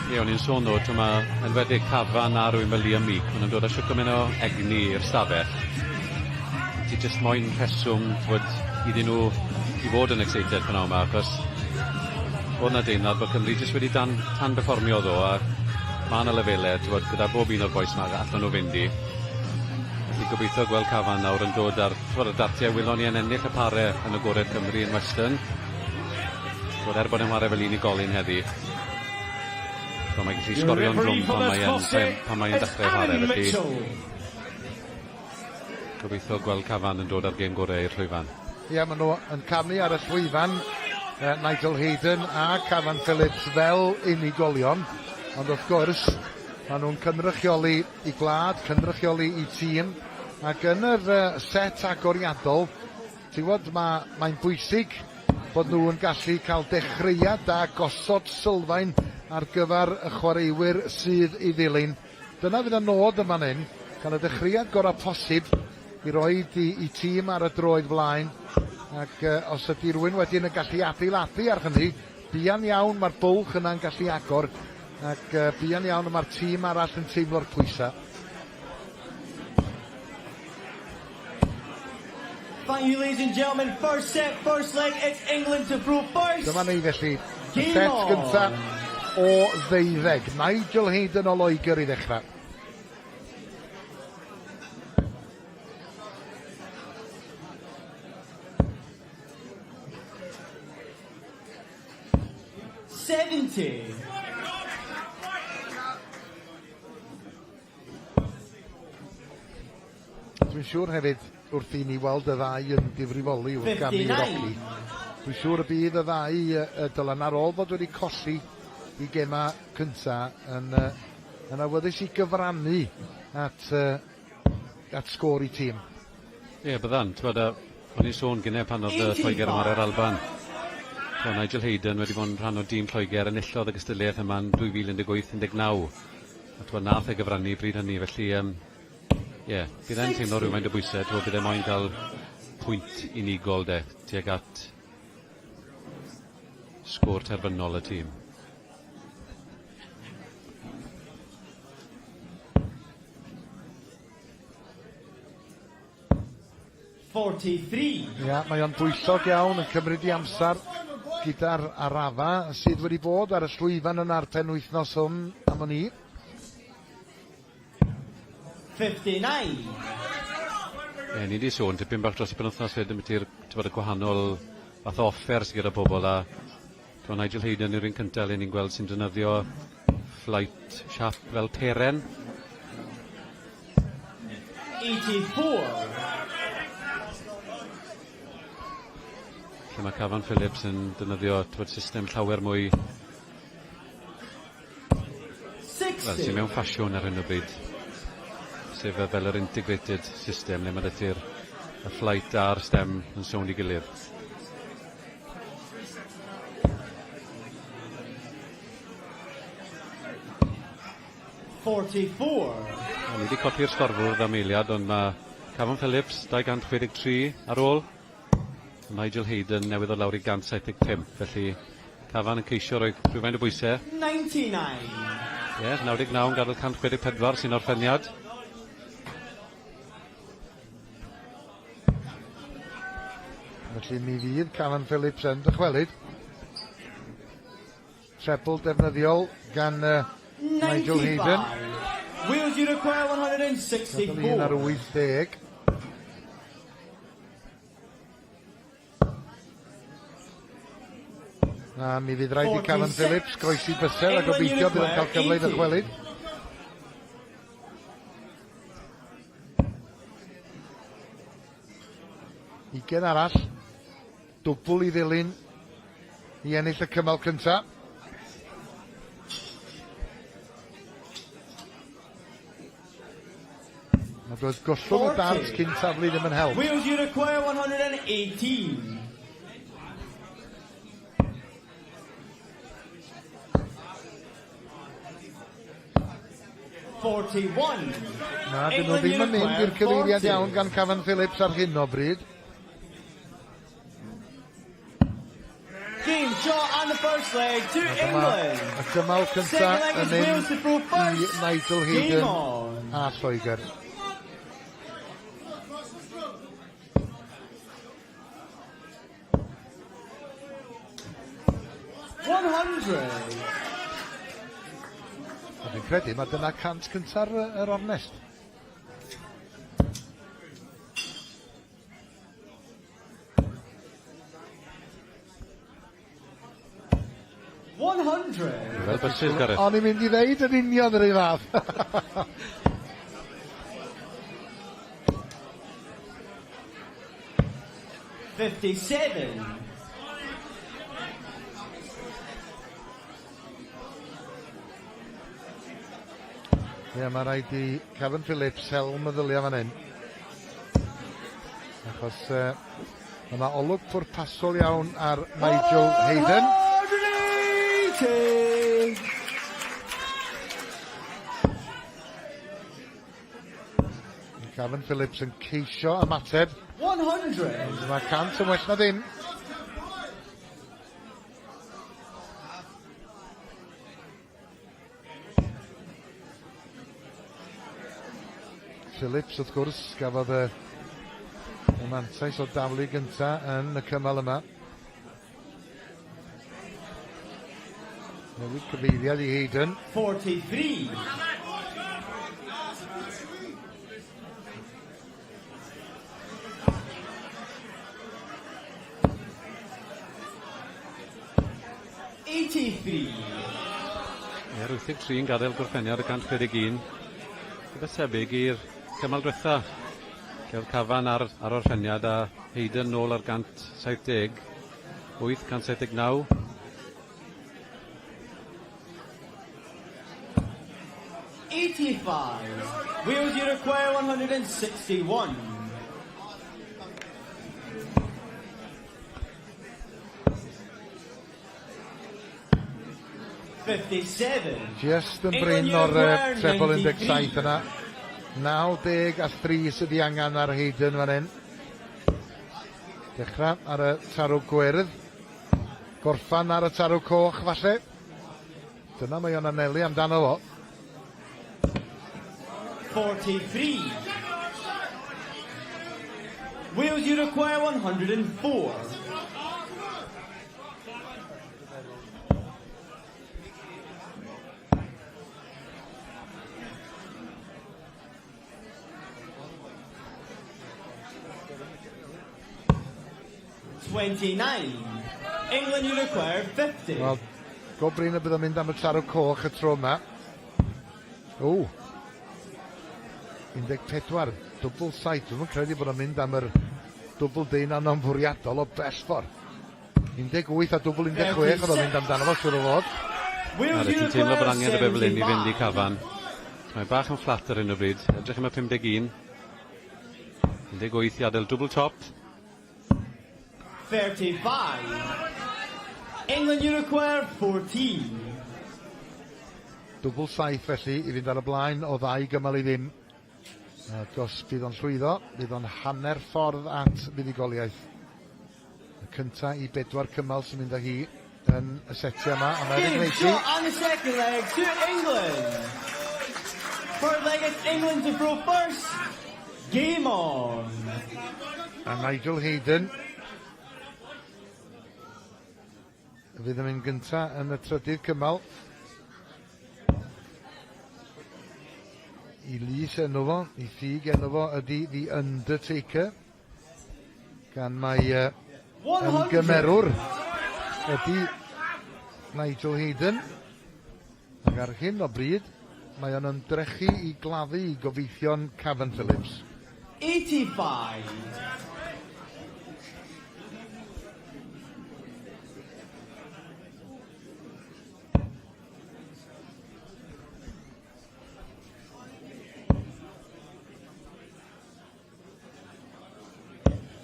Ie, o'n i'n sôn ddo, mae enwedig Cafan a rhywun fel Liam Meek, maen nhw'n dod â shwt gymaint o egni i'r stafell. Ti jyst moyn rheswm fod iddyn nhw i fod yn excited prynawn 'ma achos o'dd 'na deimlad bod Cymru jyst wedi dan tan berfformio ddo a ma' 'na lefele t'wod gyda bob un o'r bois 'ma allan nhw fynd i. Felly gobeithio gweld Cafan nawr yn dod ar t'wod y dartiau welon ni yn ennill y pare yn agored Cymru yn Weston. T'wod er bod e'n whare fel unigolyn heddi t'mo' mae'n gallu sgorio'n drwm pan mae e'n pan mae e'n dechre chware felly Gobeithio gweld Cafan yn dod â'r gêm gorau i'r llwyfan. Ie, maen nhw yn camu ar y llwyfan, Nigel Hayden a Cafan Phillips fel unigolion, ond wrth gwrs, maen nhw'n cynrychioli i gwlad, cynrychioli i tîm, ac yn yr set agoriadol, ti'n gwybod, mae, mae'n bwysig bod nhw'n gallu cael dechreuad da, gosod sylfaen ar gyfer y chwaraewyr sydd i ddilyn. Dyna fydd y nod yn fan hyn, cael y dechreuad gorau posib i roid i, i tîm ar y droed flaen, ac uh, os ydy rhywun wedyn yn gallu adeiladu ar hynny, buan iawn mae'r bwlch yna'n gallu agor, ac uh, buan iawn mae'r tîm arall yn teimlo'r pwysau. Thank you, ladies and gentlemen. First set, first leg, it's England to throw first. Dyma ni felly, y set gynta o ddeuddeg. Nigel Hayden o Loegr i ddechrau. 70. Dwi'n siŵr hefyd, wrth i ni weld y ddau yn difrifoli wrth gamu i'r oci, dwi'n siŵr y bydd y ddau y Dylan ar ôl fod wedi colli i gema cynta yn, yn awyddus i gyfrannu at, at sgôr i tîm. Ie, yeah, byddan. T'mod, o'n i'n sôn gynne pan oedd Lloegr yn chwarae'r Alban. So, Nigel Hayden wedi bod yn rhan o dîm Lloegr enillodd y gystadleuaeth yma yn 2018-19. A t'mod, nath e gyfrannu bryd hynny, felly um, Ie, bydd e'n teimlo rhywfaint o bwysau, t'mod bydd e moyn cael pwynt unigol de, tuag at sgôr terfynol y tîm. Ia, mae o'n bwyllog iawn yn cymryd i amser gyda'r arafa sydd wedi bod ar y llwyfan yna'r penwythnos hwn am wn i. 59. Ie, ni 'di sôn tipyn bach dros y penwythnos 'fyd ambiti'r t'mod y gwahanol fath o offer sy gyda pobol a t'mo' Nigel Hayden yw'r un cynta le ni'n gweld sy'n defnyddio flight siap fel peren. 84. Lle ma' Cafan Phillips yn defnyddio t'mod system llawer mwy Wel, sy'n mewn ffasiwn ar hyn o bryd, sef fel yr integrated system le ma' 'da ti'r y flight a'r stem yn sownd i gilydd. 44. Wel, ni 'di colli'r sgorfwrdd am eiliad, ond ma' Cafon Phillips 263 ar ôl. Nigel Hayden newydd ddod lawr i 175, felly Cafan yn ceisio rhoi rhywfaint o bwysau. 99. Ie, yeah, 99 yn gadael 164 sy'n orffeniad. Felly mi fydd Cafan Phillips yn dychwelyd. Treble defnyddiol gan uh, Nigel Hayden. Wales you require 164. Gadael un ar 80. A mi fydd rhaid i Cafan Phillips groesi bysedd a gobeithio bydd yn cael cyfle i ddychwelyd. Ugen arall. Dwbl i ddilyn i ennill y cymal cyntaf. Mae doedd gollwng y dart cyn taflu ddim yn help. Wales, you require 118. Na, dyn nhw ddim yn mynd i'r cyfeiriad iawn gan Cafan Phillips ar hyn o bryd. Game shot on the first leg to England. Y cymal cyntaf yn mynd i Nigel Hayden a Lloegr. 100. A fi'n credu mae dyna 100 cynta'r yr ornest. 100. Fel bysys, Gareth. O'n i'n mynd i ddeud yn union yr un fath. 57. Ie, mae rhaid i Kevin Phillips hel meddyliau fan hyn. Achos mae yna olwg pwrpasol iawn ar Nigel Hayden. 180! Gavin Phillips yn ceisio ymateb. 100. Ond mae 100 yn well na ddim. Phillips, wrth gwrs, gafodd y, y mantais o daflu gynta yn y cymal yma. Newid cyfeiriad i Hayden. 43. 83. Ie, 83 yn gadael gorffeniad y 161. Rhywbeth tebyg i'r cymal diwetha. Lle oedd Cafan ar, ar orffeniad a Hayden nôl ar 178, 179. 85. Wales, you require 161. 57. Just yn brin o'r treble 17 yna. 90 a 3 sydd 'i angen ar Hayden fan hyn. Dechrau ar y tarw gwyrdd. Gorffan ar y tarw coch falle. Dyna mae o'n anelu amdano fo. 43. Wales, you require 104. 29. England, you require 50. Wel, go brin y bydd o'n mynd am y tarw coch y tro yma. O! 14, dwbl saith. Dwi'm yn credu bod o'n mynd am yr dwbl deunaw yn fwriadol o bell ffordd. 18 a dwbl 16 oedd o'n mynd amdano fo, siŵr o fod. Na, ti'n teimlo bod angen rhywbeth fel hyn i fynd i Cafan. Mae bach yn fflat ar hyn o bryd. Edrych am y 51. 18 i adael dwbl top. 35. England, you require 14. Dwbl saith felly i fynd ar y blaen o ddau gymal i ddim. Ac os bydd o'n llwyddo, bydd o'n hanner ffordd at fuddugoliaeth. Y cynta i bedwar cymal sy'n mynd â hi yn y setiau yma, a mae Game gwneud shot on the second leg to England. Third leg, it's England to throw first. Game on. A Nigel Hayden fydd yn mynd gynta yn y trydydd cymal. 'I lys enw fo, 'i ffug enw fo ydy The Undertaker. Gan mai ymgymerwr ydy Nigel Hayden. Ac ar hyn o bryd, mae o'n ymdrechu i gladdu i gobeithion Cavan Phillips. 85.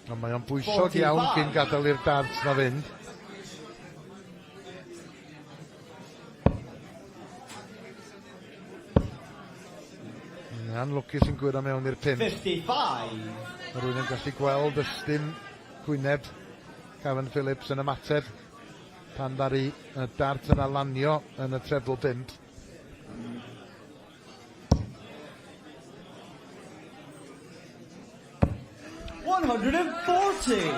Ond mae o'n bwysog iawn cyn gadael i'r dart na fynd. Anlwcus yn gwyro mewn i'r pump. 55. Mae rhywun yn gallu gweld ystum gwyneb Gavin Phillips yn ymateb pan ddaru y dart yna lanio yn y treble bump. 140.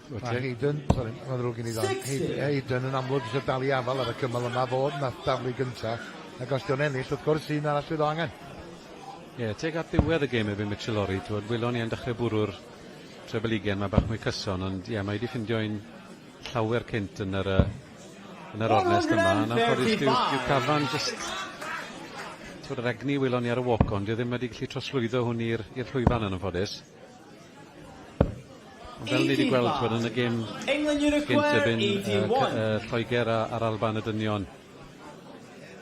Mae Hayden, sori, mae'n ddrwg gen i ddod. Hayden yn amlwg eisiau dal i afael ar y cymal yma, fod nath daflu gynta. Ac os dio'n ennill, wrth gwrs, un arall fydd o angen. Ie, yeah, teg at ddiwedd y gêm erbyn Mitchell Lorry, twod, welon ni yn dechrau bwrw'r treble ugen, mae bach mwy cyson, ond ie, yeah, mae wedi ffindio un llawer cynt yn yr, yn yr ornest yma. Yn anffodus, dyw, dyw Cafan just... Twod, yr egni welon ni ar y walk-on, dyw ddim wedi gallu trosglwyddo hwn i'r llwyfan yn anffodus. Ond fel ni wedi gweld twod, yn y gêm gynt erbyn Lloegr a'r Alban y dynion,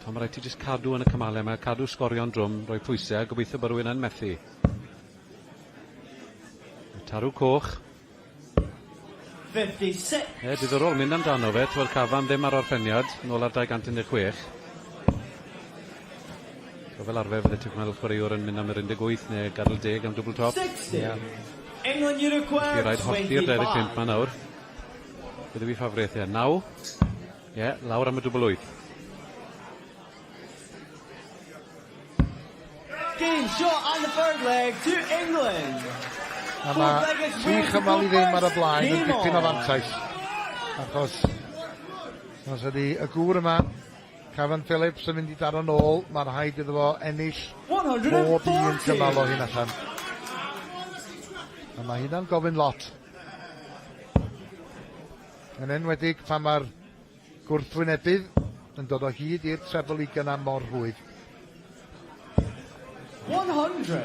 Tom, mae rhaid ti jyst cadw yn y cymalau yma, cadw sgorio'n drwm, rhoi pwysau, a gobeithio bod rhywun yn methu. Tarw coch. 56. E, diddorol, mynd amdano fe, twel Cafan ddim ar orffeniad, nôl ar 216. So fel arfer fydde ti'n gweld chwaraewr yn mynd am yr 18 neu gadael deg am dwbl top. 60. Yeah. England you require Felly rhaid hollti'r 25 ma nawr. Beth yw ei ffafriaeth e? 9. Ie, yeah, lawr am y dwbl 8. Game shot on the third leg to England. A mae tri chymal i ddim ar y blaen yn dipyn o fantais. Achos os ydy y gŵr yma Cafan Phillips yn mynd i daro nôl, mae'n rhaid iddo fo ennill bob un cymal o hyn allan. A mae hynna'n gofyn lot. Yn enwedig pan mae'r gwrthwynebydd yn dod o hyd i'r treble ugain yna mor rhwydd. 100.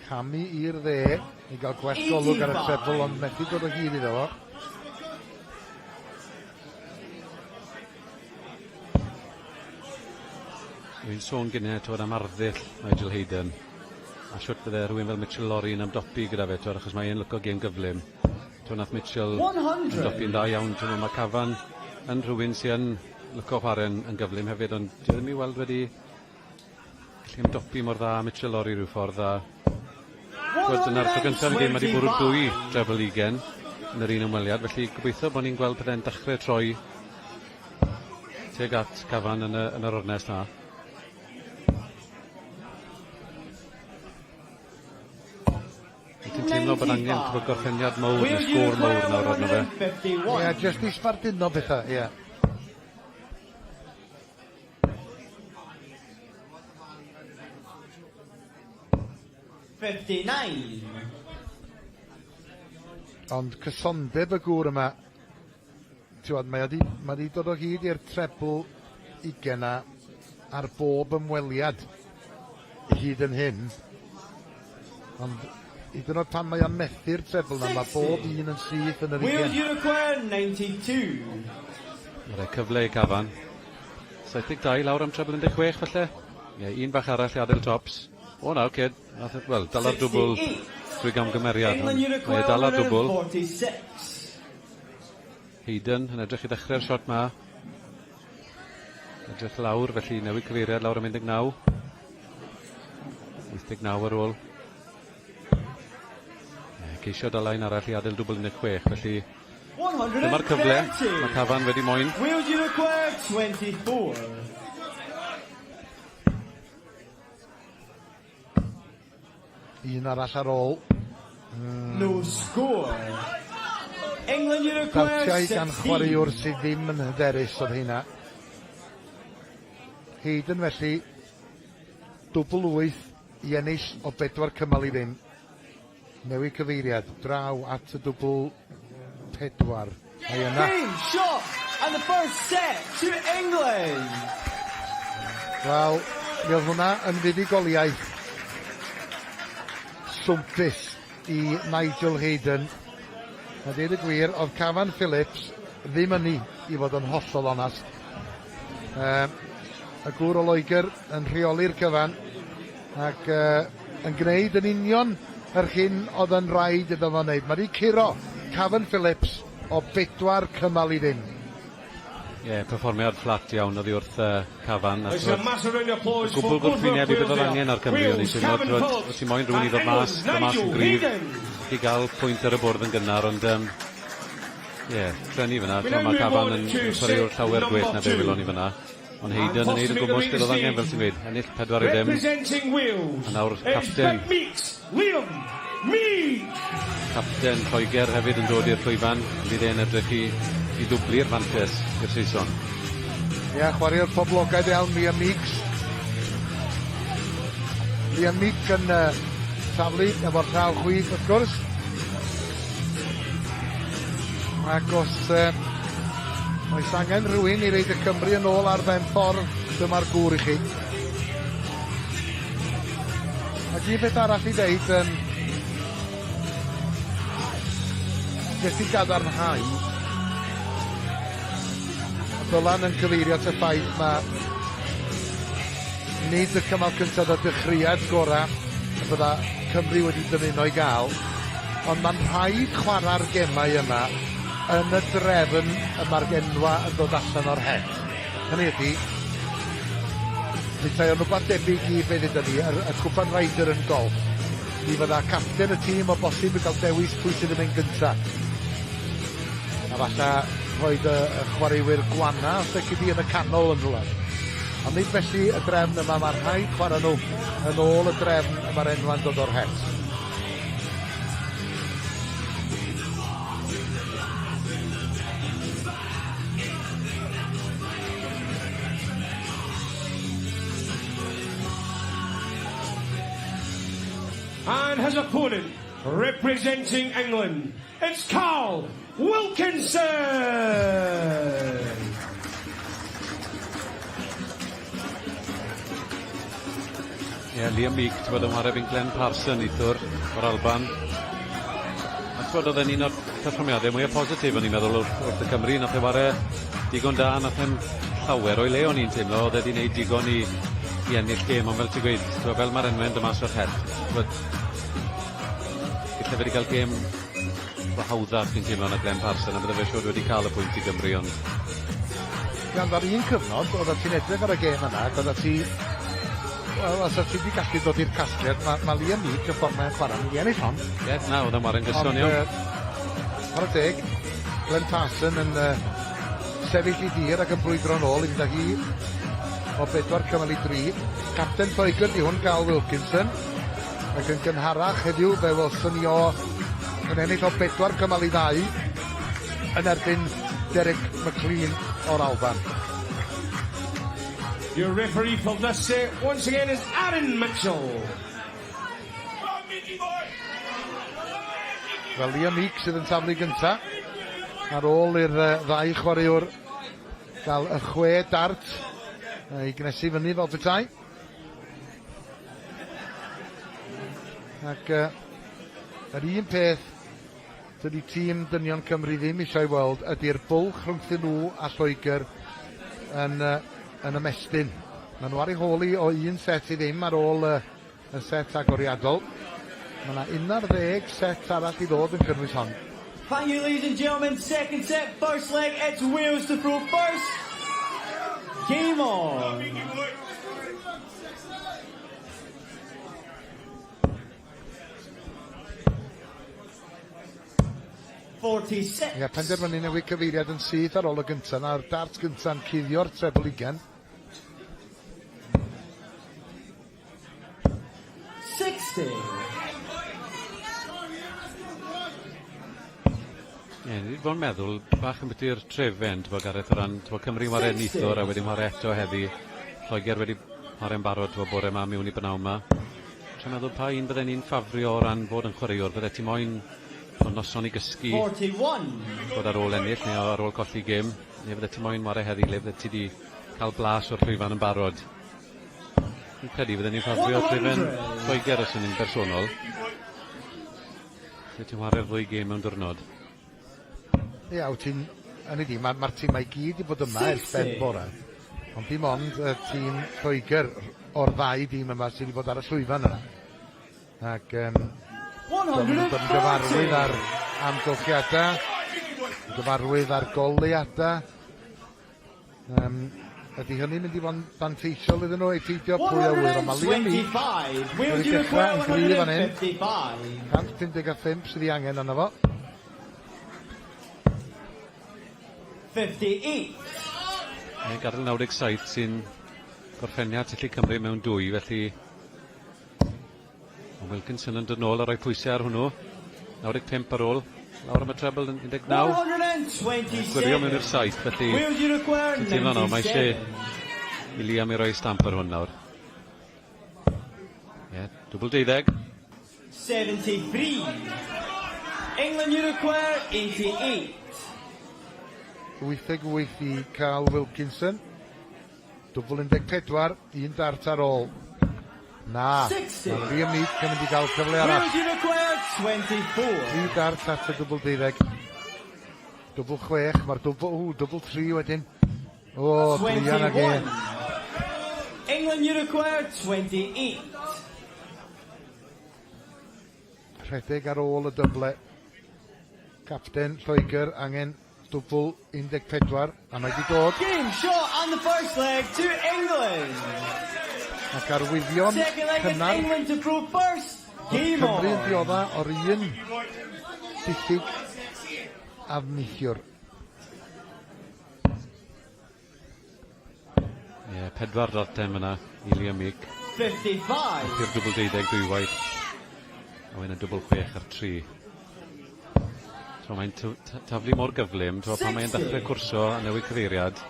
Camu i'r dde i gael gwell golwg ar y trebl ond methu dod o hyd iddo fo. Wy'n sôn gynnau twod am arddull Nigel Hayden a shwt fydde rhywun fel Mitchell Lorry yn ymdopi gyda fe twod achos mae e'n lyco gêm gyflym. Twod nath Mitchell ymdopi'n dda iawn twod mae Cafan yn rhywun sy yn lyco chwarae'n yn gyflym hefyd ond dyw e ddim i weld wedi gallu ymdopi mor dda Mitchell Lorry rhyw ffordd a Wel dyna'r tro gyntaf yn y gêm mae 'di bwrw dwy treble ugen yn yr un ymweliad felly gobeithio bod ni'n gweld pethe'n dechrau troi tuag at Cafan yn y, yn yr ornest na. Ti'n teimlo bod angen t'bod gorffeniad mowr neu sgôr mowr nawr arno fe? Ie, jyst i sbarduno pethau, ie. Ond cysondeb y gŵr yma, t'wod, mae o 'di mae 'di dod o hyd i'r trebl ugen 'na ar bob ymweliad hyd yn hyn. Ond hyd yn oed pan mae o'n methu'r trebl 'na, mae bob un yn syth yn yr ugen. Wales Unicorn 92. Mae rhoi cyfle i Cafan. 72 lawr am trebl 16 falle. Ie, un bach arall i adael tops. O na, oce. Nath e, wel, dala'r dwbl drwy gamgymeriad. England Ond mae e Unicorn dala'r dwbl. 146. Hayden yn edrych i ddechrau'r shot ma. Edrych lawr, felly newid cyfeiriad lawr am 19. 89 ar ôl. Ceisio dala un arall i adael dwbl 16, felly dyma'r cyfle. Mae Cafan wedi moyn. Wales Unicorn 24. Un arall ar ôl. No score. England you require Dartiau gan 16. chwaraewr sydd ddim yn hyderus oedd heina. Hayden felly, dwbl wyth i ennill o bedwar cymal i ddim. Newid cyfeiriad, draw at y dwbl pedwar. Mae yna. Game shot and the first set to England. Wel, mi oedd hwnna yn fuddugoliaeth swmpus i Nigel Hayden. A dweud y gwir, oedd Cafan Phillips ddim ynni, i fod yn hollol onast. Um, y gŵr o Loegr yn rheoli'r cyfan ac uh, yn gwneud yn union yr hyn oedd yn rhaid iddo fo wneud. Mae wedi curo Cafan Phillips o bedwar cymal i ddim. Ie, yeah, perfformiad fflat iawn oddi wrth uh, Cafan. A twod, gwbl gwrthwyneb i beth oedd angen ar Cymru o'n i'n teimlo. Twod, os ti moyn rhywun i ddod mas, ddod mas yn gryf, i gael pwynt ar y bwrdd yn gynnar, ond um, ie, yeah, treni fyna. Mae Cafan yn chwaraewr llawer gwell na be welon ni fyna. Ond Hayden yn neud y gwmws beth oedd angen, fel ti'n gweud, ennill 4 i ddim. Representing Wales, A nawr it's capten. Big Meeks, Liam Meek! Capten Lloegr hefyd yn dod i'r llwyfan. Fydd e'n edrych i ddwbli'r fantes i'r Saeson. Ie, yeah, chwaraewr poblogaidd iawn, Liam Meeks. Liam Meek yn taflu efo'r llaw chwith, wrth gwrs. Ac os oes angen rhywun i reid y Cymru yn ôl ar ben ffordd, dyma'r gŵr i chi. Ac un peth arall i ddeud, jyst i gadarnhau, ma' Dylan yn cyfeirio at y ffaith ma' nid y cymal cyntaf y dechreuad gorau y bydda Cymru wedi dymuno i gael, ond mae'n rhaid chwarae'r gemau yma yn y drefn y mae'r enwa yn dod allan o'r het. Hynny ydy, petai o'n rhywbeth debyg i be ddeudan ni, y Cwpan Ryder yn golff, mi fydda capten y tîm o bosib yn cael dewis pwy sydd yn mynd gynta. A falle rhoid y chwaraewyr gwana, os lici di, yn y canol yn rhywle. Ond nid felly y drefn yma, mae rhaid chwarae nhw yn ôl y drefn y mae'r enwa'n dod o'r het. And his opponent, representing England, it's Carl Wilkinson! Ie, yeah, Liam Meek, ti'n bod yn chwarae fi'n Glenn Parson neithiwr o'r Alban. A ti'n bod oedd e'n un o'r perfformiadau mwyaf positif o'n i'n meddwl wrth y Cymru. Nath e ware digon da, nath e'n llawer o'i le o'n i'n teimlo. Oedd e wedi gwneud digon i ennill gêm, ond fel ti'n gweud, ti'n fel mae'r enwau'n dod mas o'r het. Ti'n Gallai fe wedi cael gêm hawddach fi'n teimlo na Glenn Parson, a bydde fe siŵr wedi cael y pwynt i Gymru, ond... Ie, ond ar un cyfnod, oeddet ti'n edrych ar y gêm yna, ac oeddet ti... Wel, os oedd ti wedi gallu dod i'r casgliad, mae ma Liam Meek, y ffordd mae'n chwarae, mynd i ennill hon. Ie, yeah, na, oedd o'n chwarae'n gyson iawn. Ond, chwarae teg, Glenn Parson yn sefyll i dir ac yn brwydro'n ôl i fynd â hi o 4 cymal i 3. Capten Lloegr di hwn, Carl Wilkinson. Ac yn gynharach heddiw fe welson ni o yn ennill o 4 cymal i 2 yn erbyn Derek McLean o'r Alban. Your referee for this set once again is Aaron Mitchell. Wel, Liam Meek sydd yn taflu gynta ar ôl i'r ddau chwaraewr gael y chwe dart i gnesu fyny fel petai. Ac yr un peth dydy tîm dynion Cymru ddim eisiau weld ydy'r bwlch rhwngthyn nhw a Lloegr yn ymestyn. Maen nhw ar ei hôl hi o 1 set i ddim ar ôl y set agoriadol. Mae yna 11 set arall i ddod yn cynnwys hon. Thank you, ladies and gentlemen. Second set, first leg. It's Wales to throw first. Game on. 46. Ie, penderfynu newid cyfeiriad yn syth ar ôl y gyntaf. Na'r dart gynta'n cuddio'r treble ugen. 60. Ie, ni wedi bod yn meddwl bach yn bwyty'r trefen, ti'n bod, Gareth, o ran, ti'n bod, Cymru ware neithiwr a wedyn ware eto heddi. Lloegr wedi chwarae'n barod, ti'n bod, bore yma mewn i b'nawn yma. Tra'n meddwl pa un bydden ni'n ffafrio o ran bod yn chwaraewr, bydde ti moyn o noson i gysgu 41. bod ar ôl ennill neu ar ôl colli gêm, neu fydde ti moyn ware heddi le fydde ti wedi cael blas o'r llwyfan yn barod. Fi'n credu fydden ni'n ffafrio trefen Lloegr os ydyn ni'n bersonol. Lle ti'n chwarae'r ddwy gêm mewn diwrnod. Ie, wyt ti'n... Hynny ydi, mae'r ma tîmau i gyd i bod yma ers ben bore. Ond dim ond y tîm Lloegr o'r ddau dîm yma sydd wedi bod ar y llwyfan yna. Ac maen nhw'n dod yn gyfarwydd ar amgylchiadau, yn gyfarwydd ar goleuadau. Ydy hynny'n mynd i fod yn fanteisiol iddyn nhw, ei peidio, pwy a ŵyr. Ond mae Liam Meek wedi dechrau yn gryf fan hyn. 155 sydd ei angen arno fo. 58. Mae'n gadael 97 sy'n gorffeniad tyllu Cymru mewn dwy, felly Mae Wilkinson yn dod nôl a rhoi pwysau ar hwnnw. 95 ar ôl. Lawr am y treble yn 19. 127. Gwirio mewn i'r 7, felly Wales you require ti'n teimlo nawr, mae eisiau 97. i Liam i roi stamp ar hwn nawr. Ie, yeah, dwbl deuddeg. 73. England you require 88. 88 i Carl Wilkinson. Dwbl 14, un dart ar ôl. Na, mae Liam Meek yn mynd i gael cyfle arall. Wales you require 24. Tri dart at y dwbl deuddeg. Dwbl chwech, mae'r dwbl, ww, dwbl tri wedyn. O, druan ag e. 21. England you require 28. Rhedeg ar ôl y dyble. Capten Lloegr angen dwbl 14, a mae wedi dod. Game shot on the first leg to England. Ac arwyddion Second leg is cynnar England to throw first. Game Cymru yn on. diodda o'r un diffyg afneithiwr. Ie, yeah, pedwar darten fyna i Liam Meek. 55. I'r dwbl deuddeg dwywaith. A wedyn y dwbl chwech ar tri. So mae'n taflu mor gyflym, t'mo' pan mae'n dechrau cwrso a newid cyfeiriad.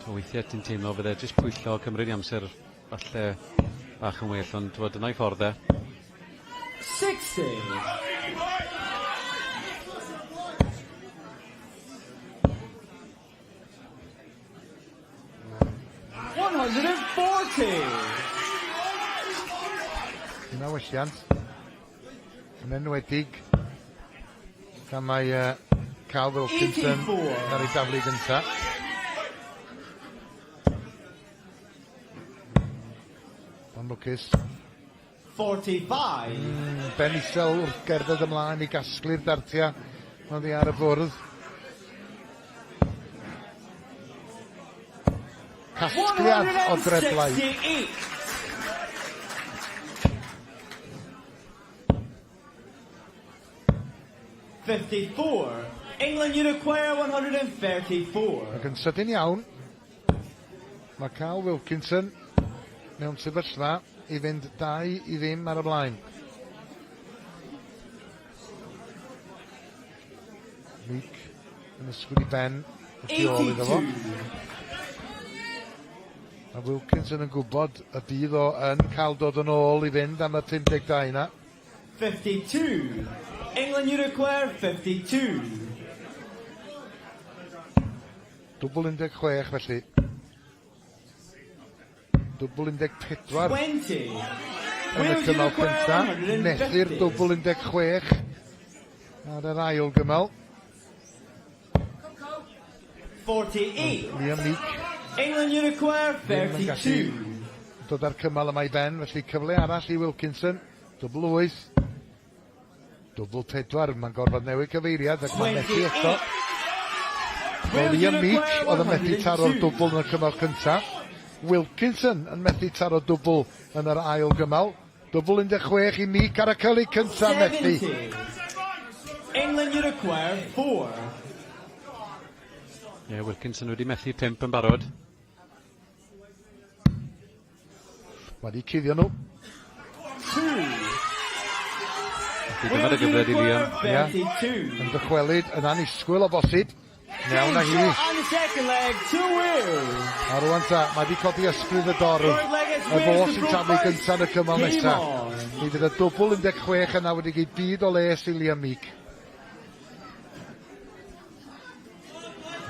So weithiau ti'n teimlo fydde jyst pwyllo cymryd i amser falle bach yn well, ond t'mod dyna'i ffordd e. 60. 140. Dyna welliant. Yn enwedig gan mae uh, Carl Wilkinson 84. ar ei daflu gynta. Ond lwcus. 45. Ben isel wrth gerdded ymlaen i gasglu'r dartiau oddi ar y bwrdd. Casgliad o dreblau. 168. 54. England, you require 134. Ac yn sydyn iawn, mae Carl Wilkinson mewn sefyllfa i fynd 2-0 ar y blaen. Meek yn ysgwyd i ben y tu ôl iddo fo. 82. Mae Wilkinson yn gwybod y bydd o yn cael dod yn ôl i fynd am y 52 na. 52. England, you require 52. Dwbl 16 felly. Dwbl 14 20. yn y Wales, you cymal require cynta. Methu'r 150. dwbl 16 ar yr ail gymal. 48. Liam Meek England, you require ddim yn gallu 32. dod â'r cymal yma i ben, felly cyfle arall i Wilkinson. Dwbl 8. Dwbl 4, mae'n gorfod newid cyfeiriad ac mae'n methu eto. 28. Wel, Wales, you Liam Meek require oedd yn methu taro'r 102. dwbl yn y cymal cynta. Wilkinson yn methu taro dwbl yn yr ail gymal. Dwbl 16 i Meek ar y cynnig cynta methu. 70. England, you require 4. Ie, yeah, Wilkinson wedi methu pump yn barod. Wedi cuddio nhw. 2. Felly dyma'r gyfle i Liam. Ie. 32. Yn dychwelyd yn annisgwyl o bosib. Mewn â hi. Shot on the second leg to Wales. A rwan ta, mae wedi codi ysbryd y dorf. Y fo sy'n taflu gyntaf yn y cymal nesaf. Mi fydd y dwbl 16 yna wedi gei byd o les i Liam Meek.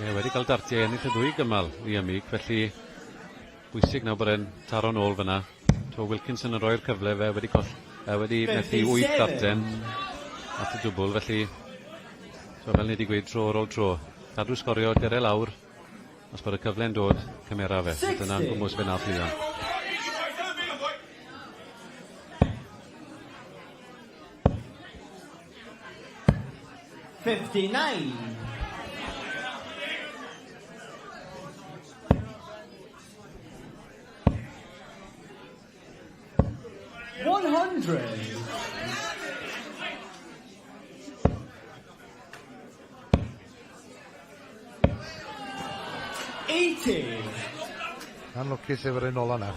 Ie, wedi cael dartiau ennill y ddwy gymal Liam Meek, felly bwysig nawr bod e'n taro nôl fyna. To Wilkinson yn rhoi'r cyfle fe wedi coll, wedi methu wyth darten at y dwbl, felly so fel ni wedi gweud tro ar ôl tro, cadw sgorio, dere lawr, os bod y cyfle'n dod, cymera fe. Dyna'n gwmws fe nath Liam. 59. 100. 80. Anlwcus efo'r un ola 'na.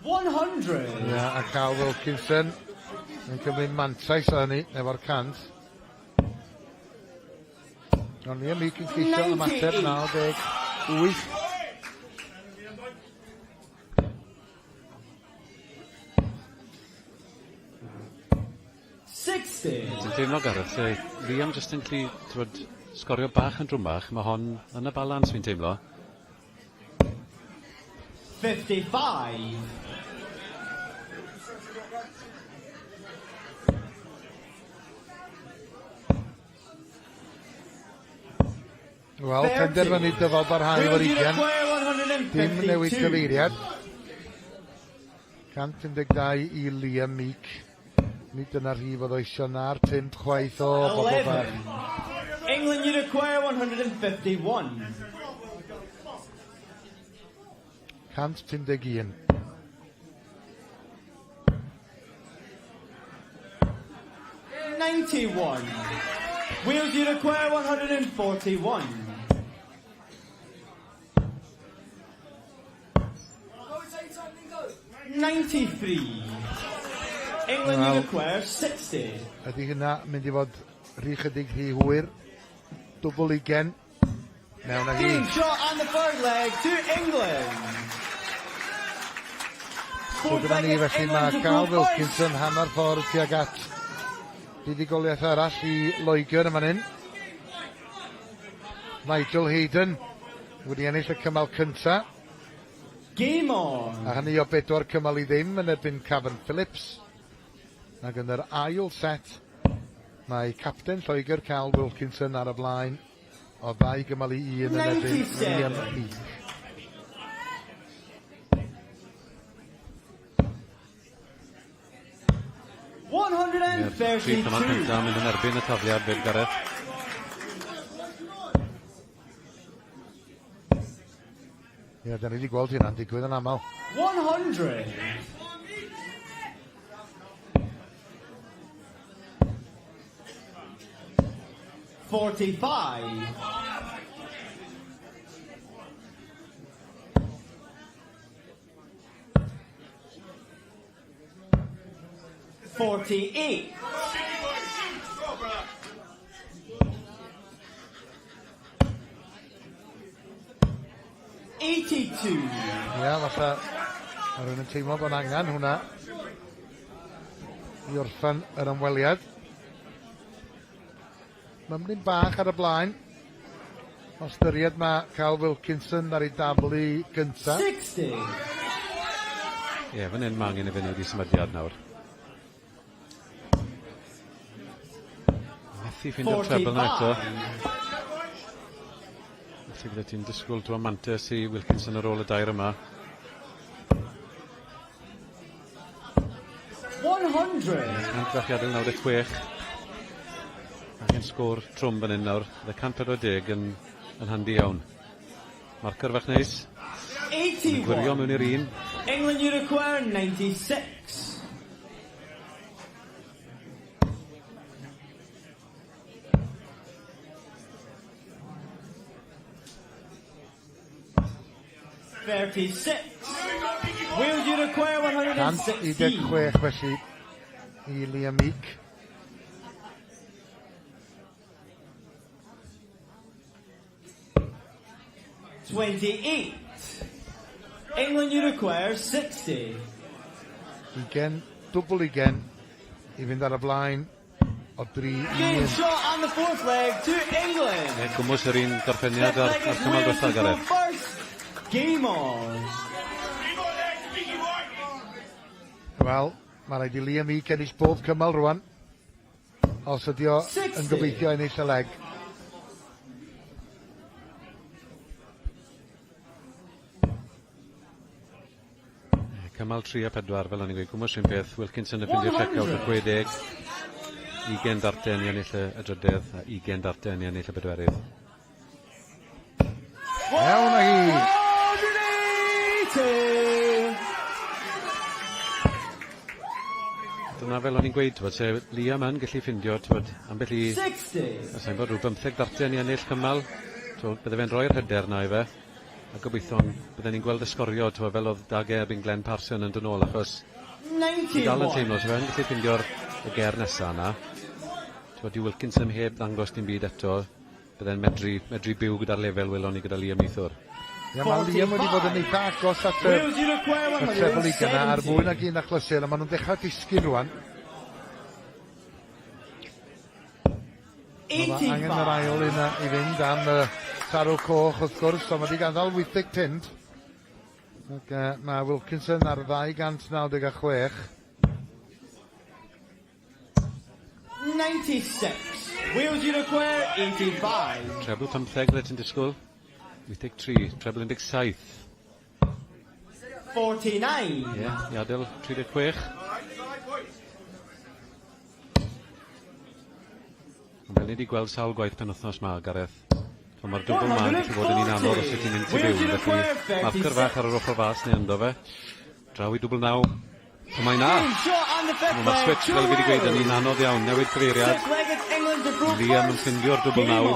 100. Ia, a Carl Wilkinson yn cymryd mantais o hynny efo'r 100. Ond Liam Meek yn ceisio ymateb 98. 60. Ti'n teimlo Gareth, lle Liam jyst yn gallu t'mod sgorio bach yn drwmach, mae hon yn y balans fi'n teimlo. 55. Wel, penderfynu dyfal barhau efo'r 20. Dim newid cyfeiriad. 152 i Liam Meek. Nid dyna'r rhif oedd o isio na'r 5 chwaith o bobl bach. England, you require 151. 151. 91. Wales, you require 141. 93. England, you require 60. Ydy hynna mynd i fod rhy chydig rhy hwyr? Dwbl ugen. Mewn ag Game un. shot on the third leg to England. So dyma ni felly mae Carl Wilkinson hanner ffordd tuag at buddugoliaeth arall i Loegr yma hyn. Nigel Hayden wedi ennill y cymal cynta. Game on. A hynny o bedwar cymal i ddim yn erbyn Cavan Phillips. Ac yn yr ail set mae capten Lloegr Carl Wilkinson ar y blaen o ddau gymal i un yn erbyn 97. Liam Meek. Tri cymal 132. cynta mynd yn erbyn y tafliad fyd Gareth. Ie, da ni wedi gweld hynna'n digwydd yn aml. 100. 45. 48. 82. Ie, fatha, mae rhywun yn teimlo bod angen hwnna i orffen yr ymweliad. Mymryn bach ar y blaen. O ystyried mae Carl Wilkinson ar ei daflu gynta. 60. Ie, fan hyn mae angen i fe newid i symudiad nawr. Methu ffeindio'r treble na eto. 45. Felly bydde ti'n disgwyl tua mantes i Wilkinson ar ôl y dair yma. 100. Argraffiadau 96. Angen sgôr trwm fan hyn nawr. Bydde 140 yn handi iawn. Marcer fach neis. Yn gwirio 81. mewn i'r un. England, you require 96. 36. Wales, you require 116. 116 felly i Liam Meek. 28. England, you require 60. Ugen, dwbl ugen i fynd ar y blaen o 3 i Game 1. shot on the fourth leg to England. Ie, gwmws yr un gorffeniad ar cymal Wales diwetha, to go Gareth. first. Game on. Wel, mae rhaid i Liam Meek ennill bob cymal rwan. Os ydi o yn 60. gobeithio ennill y leg. Ie, cymal 3 a 4 fel o'n i'n gweud, gwmws un peth, Wilkinson yn ffeindio check-out o 60. 20 darten i ennill y drydedd a 20 darten i ennill y bedwerydd. Iawn â hi. 180. Dwi'n yna fel o'n i'n gweud, t'mod, se Liam yn gallu ffindio, t'mod, ambell i... 60. Sa i'n gwbod, rhyw bymtheg darten i ennill cymal, t'mod, bydde fe'n rhoi'r hyder 'na i fe, a gobeithio'n bydden ni'n gweld y sgorio, t'mod, fel o'dd 'dag e erbyn Glenn Parson yn dod nôl, achos... Fi dal yn teimlo, se fe yn gallu ffindio'r y ger nesa 'na, t'mod, dyw Wilkinson heb ddangos dim byd eto, bydde'n medru, medru byw gyda'r lefel welon ni gyda Liam neithiwr. Ie, mae Liam wedi bod yn eitha agos at y, y treble ugain 'na ar fwy nag un achlysur, a maen nhw'n dechrau disgyn rwan. Mae angen yr ail un i fynd am y tarw coch wrth gwrs, ond mae wedi gadael 85. Ac mae Wilkinson ar 296. 96. Wales you require 85. Treble 15 le ti'n disgwyl. 83, treble 17. 49. Ie, yeah, i adael 36. Ond fel ni wedi gweld sawl gwaith penwythnos ma, Gareth, so mae'r dwbl ma'n gallu bod yn un anodd os wyt ti'n mynd tu fewn, felly marcer fach ar yr ochr fas neu ynddo fe. Draw i dwbl naw. Ond mae 'na! Mae'r switch, fel fi wedi gweud, yn un anodd iawn. Newid cyfeiriad. Liam yn ffindio'r dwbl naw.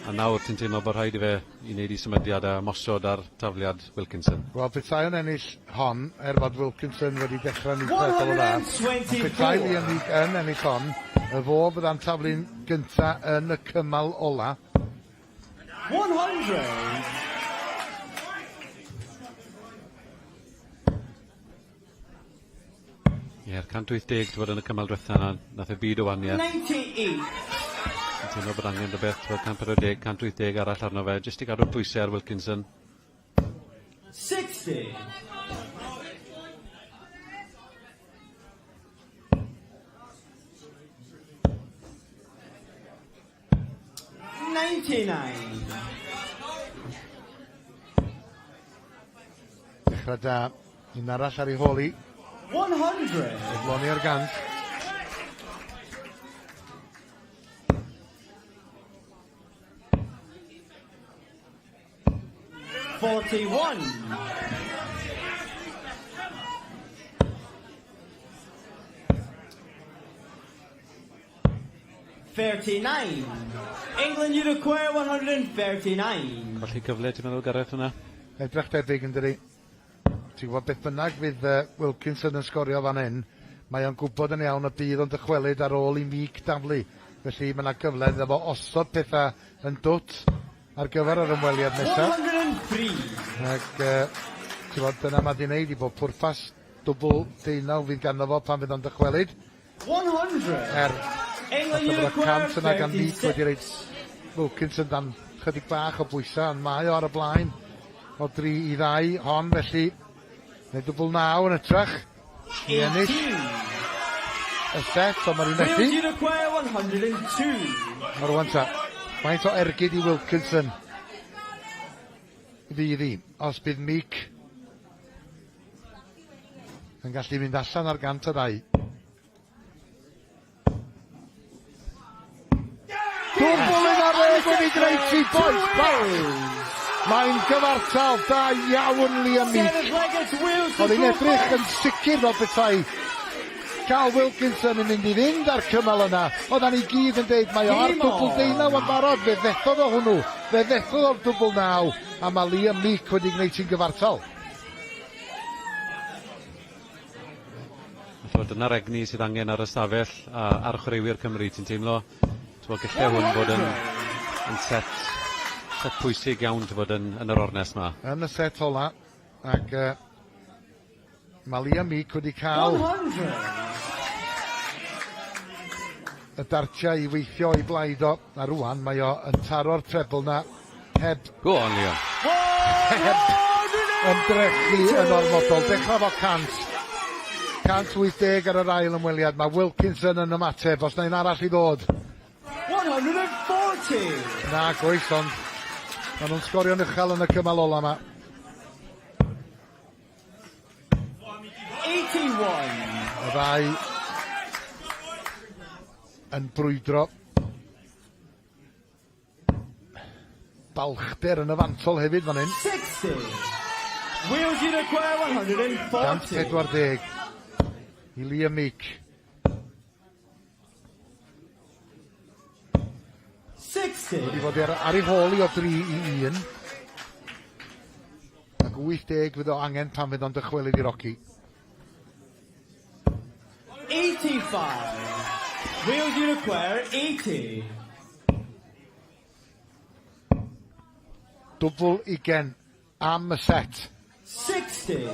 A nawr ti'n teimlo bod rhaid i fe i wneud i symudiad a mosod ar tafliad Wilkinson. Wel, petai o'n ennill hon, er fod Wilkinson wedi dechrau'n eithriadol o dda, ond petai Liam Meek yn ennill hon, y fo fydda'n taflu'n gynta yn y cymal ola. 100. Ie, yr 180 ti'n bod yn y cymal diwetha 'na, nath e byd o waniaeth. 98. Yn teimlo bod angen rhywbeth, t'mod 140, 180 arall arno fe, jyst i gadw'r pwyse ar Wilkinson. 60. 99. Dechrau da. Un arall ar ei hôl hi. 100. Cyflawni ar gant. 41. 39. England, you require 139. Colli cyfle, ti'n meddwl, Gareth, hwnna? Edrych debyg yn dydi. Ti'n gwybod beth bynnag fydd Wilkinson yn sgorio fan hyn, mae o'n gwybod yn iawn y bydd o'n dychwelyd ar ôl i Meek daflu. Felly mae yna gyfle iddo fo osod pethau yn dwt ar gyfer yr ymweliad nesaf. 103. Ac ti'n gwybod, dyna mae di wneud i bob pwrpas. Dwbl deunaw fydd ganddo fo pan fydd o'n dychwelyd. 100. Er, falle bod y 100 yna gan Meek wedi rhoi Wilkinson dan chydig bach o bwysau, ond mae o ar y blaen o 3 i 2 hon, felly neu dwbl naw yn hytrach i ennill y set, ond mae'n methu. Wales, you require 102. Mae rwan ta, faint o ergyd i Wilkinson fydd hi, os bydd Meek yn gallu mynd allan ar 102. Dwbl un ar ddeg wedi gwneud ti boes bach! Mae'n gyfartal da iawn Liam Meek. Oedd hi'n edrych yn sicr fel petai Carl Wilkinson yn mynd i fynd â'r cymal yna. Oeddan ni gyd yn deud mae o ar dwbl deunaw yn barod, fe fethodd o hwnnw, fe fethodd o'r dwbl naw, a mae Liam Meek wedi gwneud ti'n gyfartal. Ch'mod dyna'r egni sydd angen ar y stafell a ar chwaraewyr Cymru ti'n teimlo t'mo' gelle hwn fod yn yn set set pwysig iawn t'bod yn yn yr ornest 'ma. Yn y set ola ac yy ma' Liam Meek wedi ca'l y dartiau i weithio o'i blaid o a rŵan mae o yn taro'r treble 'na heb... Go on Liam. Heb ymdrechu yn ormodol. Dechrau fo 100. 180 ar yr ail ymweliad. Mae Wilkinson yn ymateb. Os na un arall i ddod. 140! Na, goes, ond maen nhw'n sgorio'n uchel yn y cymal ola yma. 81. Y ddau yn brwydro. Balchder yn y fantol hefyd fan hyn. 60. Wales you require 140. 140. i Liam Meek. 60. Wedi fod ar, ar ei hôl i o 3 i 1. Ac 80 fydd o angen pan fydd o'n dychwelyd i Rocky. 85. Wales you require 80. Dwbl ugen am y set. 60.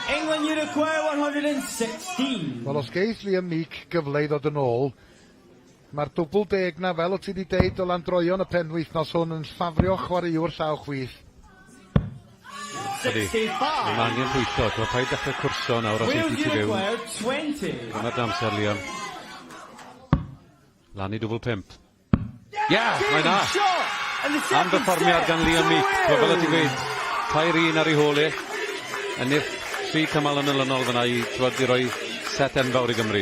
England you require 116. Wel, os geith Liam Meek gyfle i ddod yn ôl, mae'r dwbl deg na, fel o ti wedi deud, o landroion y penwythnos hwn yn ffafrio chwaraewr llaw chwith. Ydy. 65. Mae angen pwyso. Ti'n paid dechrau cwrso nawr os Wales wyt ti you fewn. require 20. Dyma'r amser, Liam. Lan i dwbl pump. Ie, yeah, mae na. Am berfformiad gan Liam Meek. Wel, fel o ti'n gweud, 3-1 ar ei hôl e. Ennill tri cymal yn olynol fyna i, t'wod, i roi set enfawr i Gymru.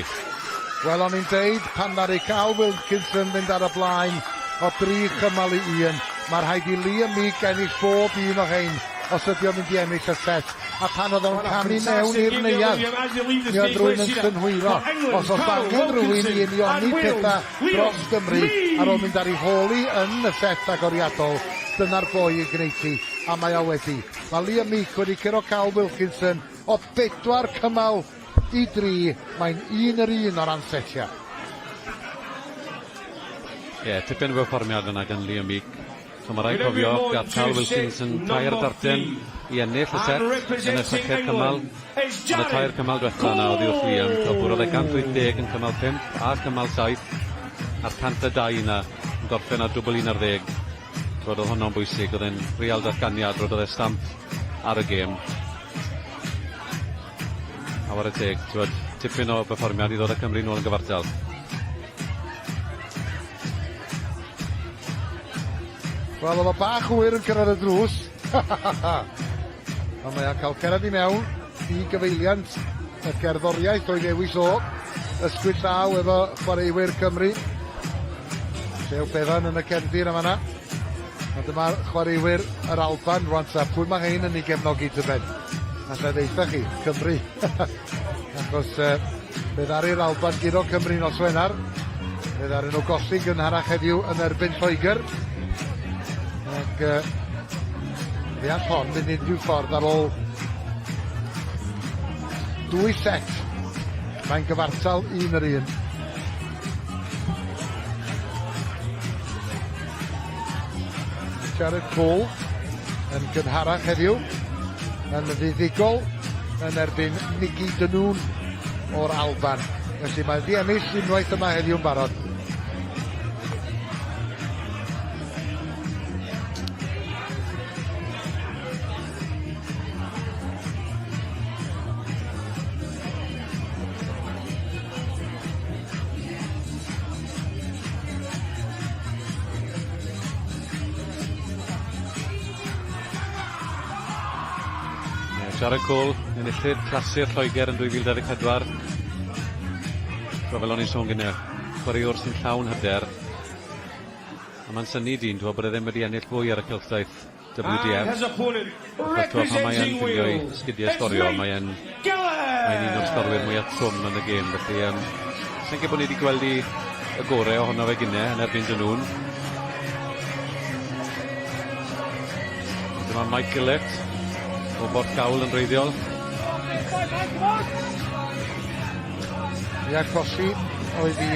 Wel, o'n i'n deud, pan ddaru Carl Wilkinson fynd ar y blaen o dri chymal i un, mae rhaid i Liam Meek ennill bob un o hein os ydy o'n mynd i ennill y set. A pan oedd o'n camu mewn i'r neuadd, mi oedd rhywun yn synhwyro. Os oes angen rhywun i unioni pethau dros Gymru ar ôl mynd ar ei hôl i yn y set agoriadol, dyna'r boi i gwneud hi, a mae o wedi. Mae Liam Meek wedi curo Carl Wilkinson o bedwar cymal i dri, mae'n un yr un o ran setiau. Ie, yeah, tipyn o berfformiad yna gan Liam Meek. So mae rhaid cofio, gath Carl Wilkinson tair darten i ennill y set yn y chweched cymal. Yn y tair cymal diwetha yna oddi wrth Liam, so bwrodd e 180 yn cymal 5 a cymal 7, a'r 102 yna yn gorffen ar dwbl 11. Twod, oedd honno'n bwysig, oedd e'n real datganiad, roedd e stamp ar y gêm. A whare teg, t'wod, tipyn o berfformiad i ddod â Cymru nôl yn gyfartal. Wel, oedd o bach hwyr yn cyrraedd y drws. Ond mae o'n cael cyrraedd i mewn i gyfeiliant y gerddoriaeth o'i ddewis o. Ysgwyd llaw efo chwaraewyr Cymru. Llew Bevan yn y cefndir am fanna. A dyma'r chwaraewyr yr Alban rwan ta. Pwy mae hein yn ei gefnogi tybed? Alla i ddeutha chi, Cymru. Achos fe ddaru'r Alban guro Cymru nos Wener. Fe ddaru nhw golli gynharach heddiw yn erbyn Lloegr. Ac fe all hon fynd unrhyw ffordd ar ôl dwy set. Mae'n gyfartal un yr un. Jared Cole yn gynharach heddiw yn fuddugol yn erbyn Nicky Denoon o'r Alban. Felly mae wedi ennill unwaith yma heddiw'n barod. Jared Cole, enillydd clasur Lloegr yn 2024. So fel o'n i'n sôn gynne, chwaraewr sy'n llawn hyder. A mae'n synnu dyn, dwi'n bod e ddim wedi ennill fwy ar y cylchdaith WDF. And his opponent, Achos t'wod pan mae e'n representing ffindio'i Wales, sgidiau it's sgorio, Mike mae e'n mae'n un o'r sgorwyr mwyaf trwm yn y gêm, felly um, sy'n gwybod bod ni wedi gweld i y gorau ohono fe gynne yn erbyn Dynwn. Dyma Mike Gillett o Borthcawl yn wreiddiol. Ia, colli oedd i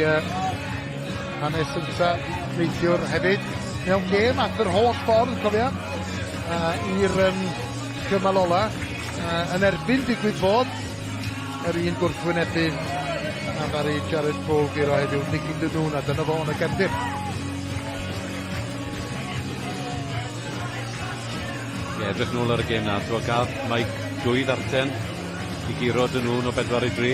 hanes ynta neithiwr hefyd. Mewn gêm at yr holl ffordd, cofia, i'r cymal ola, yn erbyn digwydd bod yr un gwrthwynebydd a ddaru Jared Cole guro heddiw, Nicky Denoon, a dyna fo yn y gefndir. Ie, edrych nôl ar y gêm na, so gath Mike dwy ddarten i guro Denoon o 4 i 3.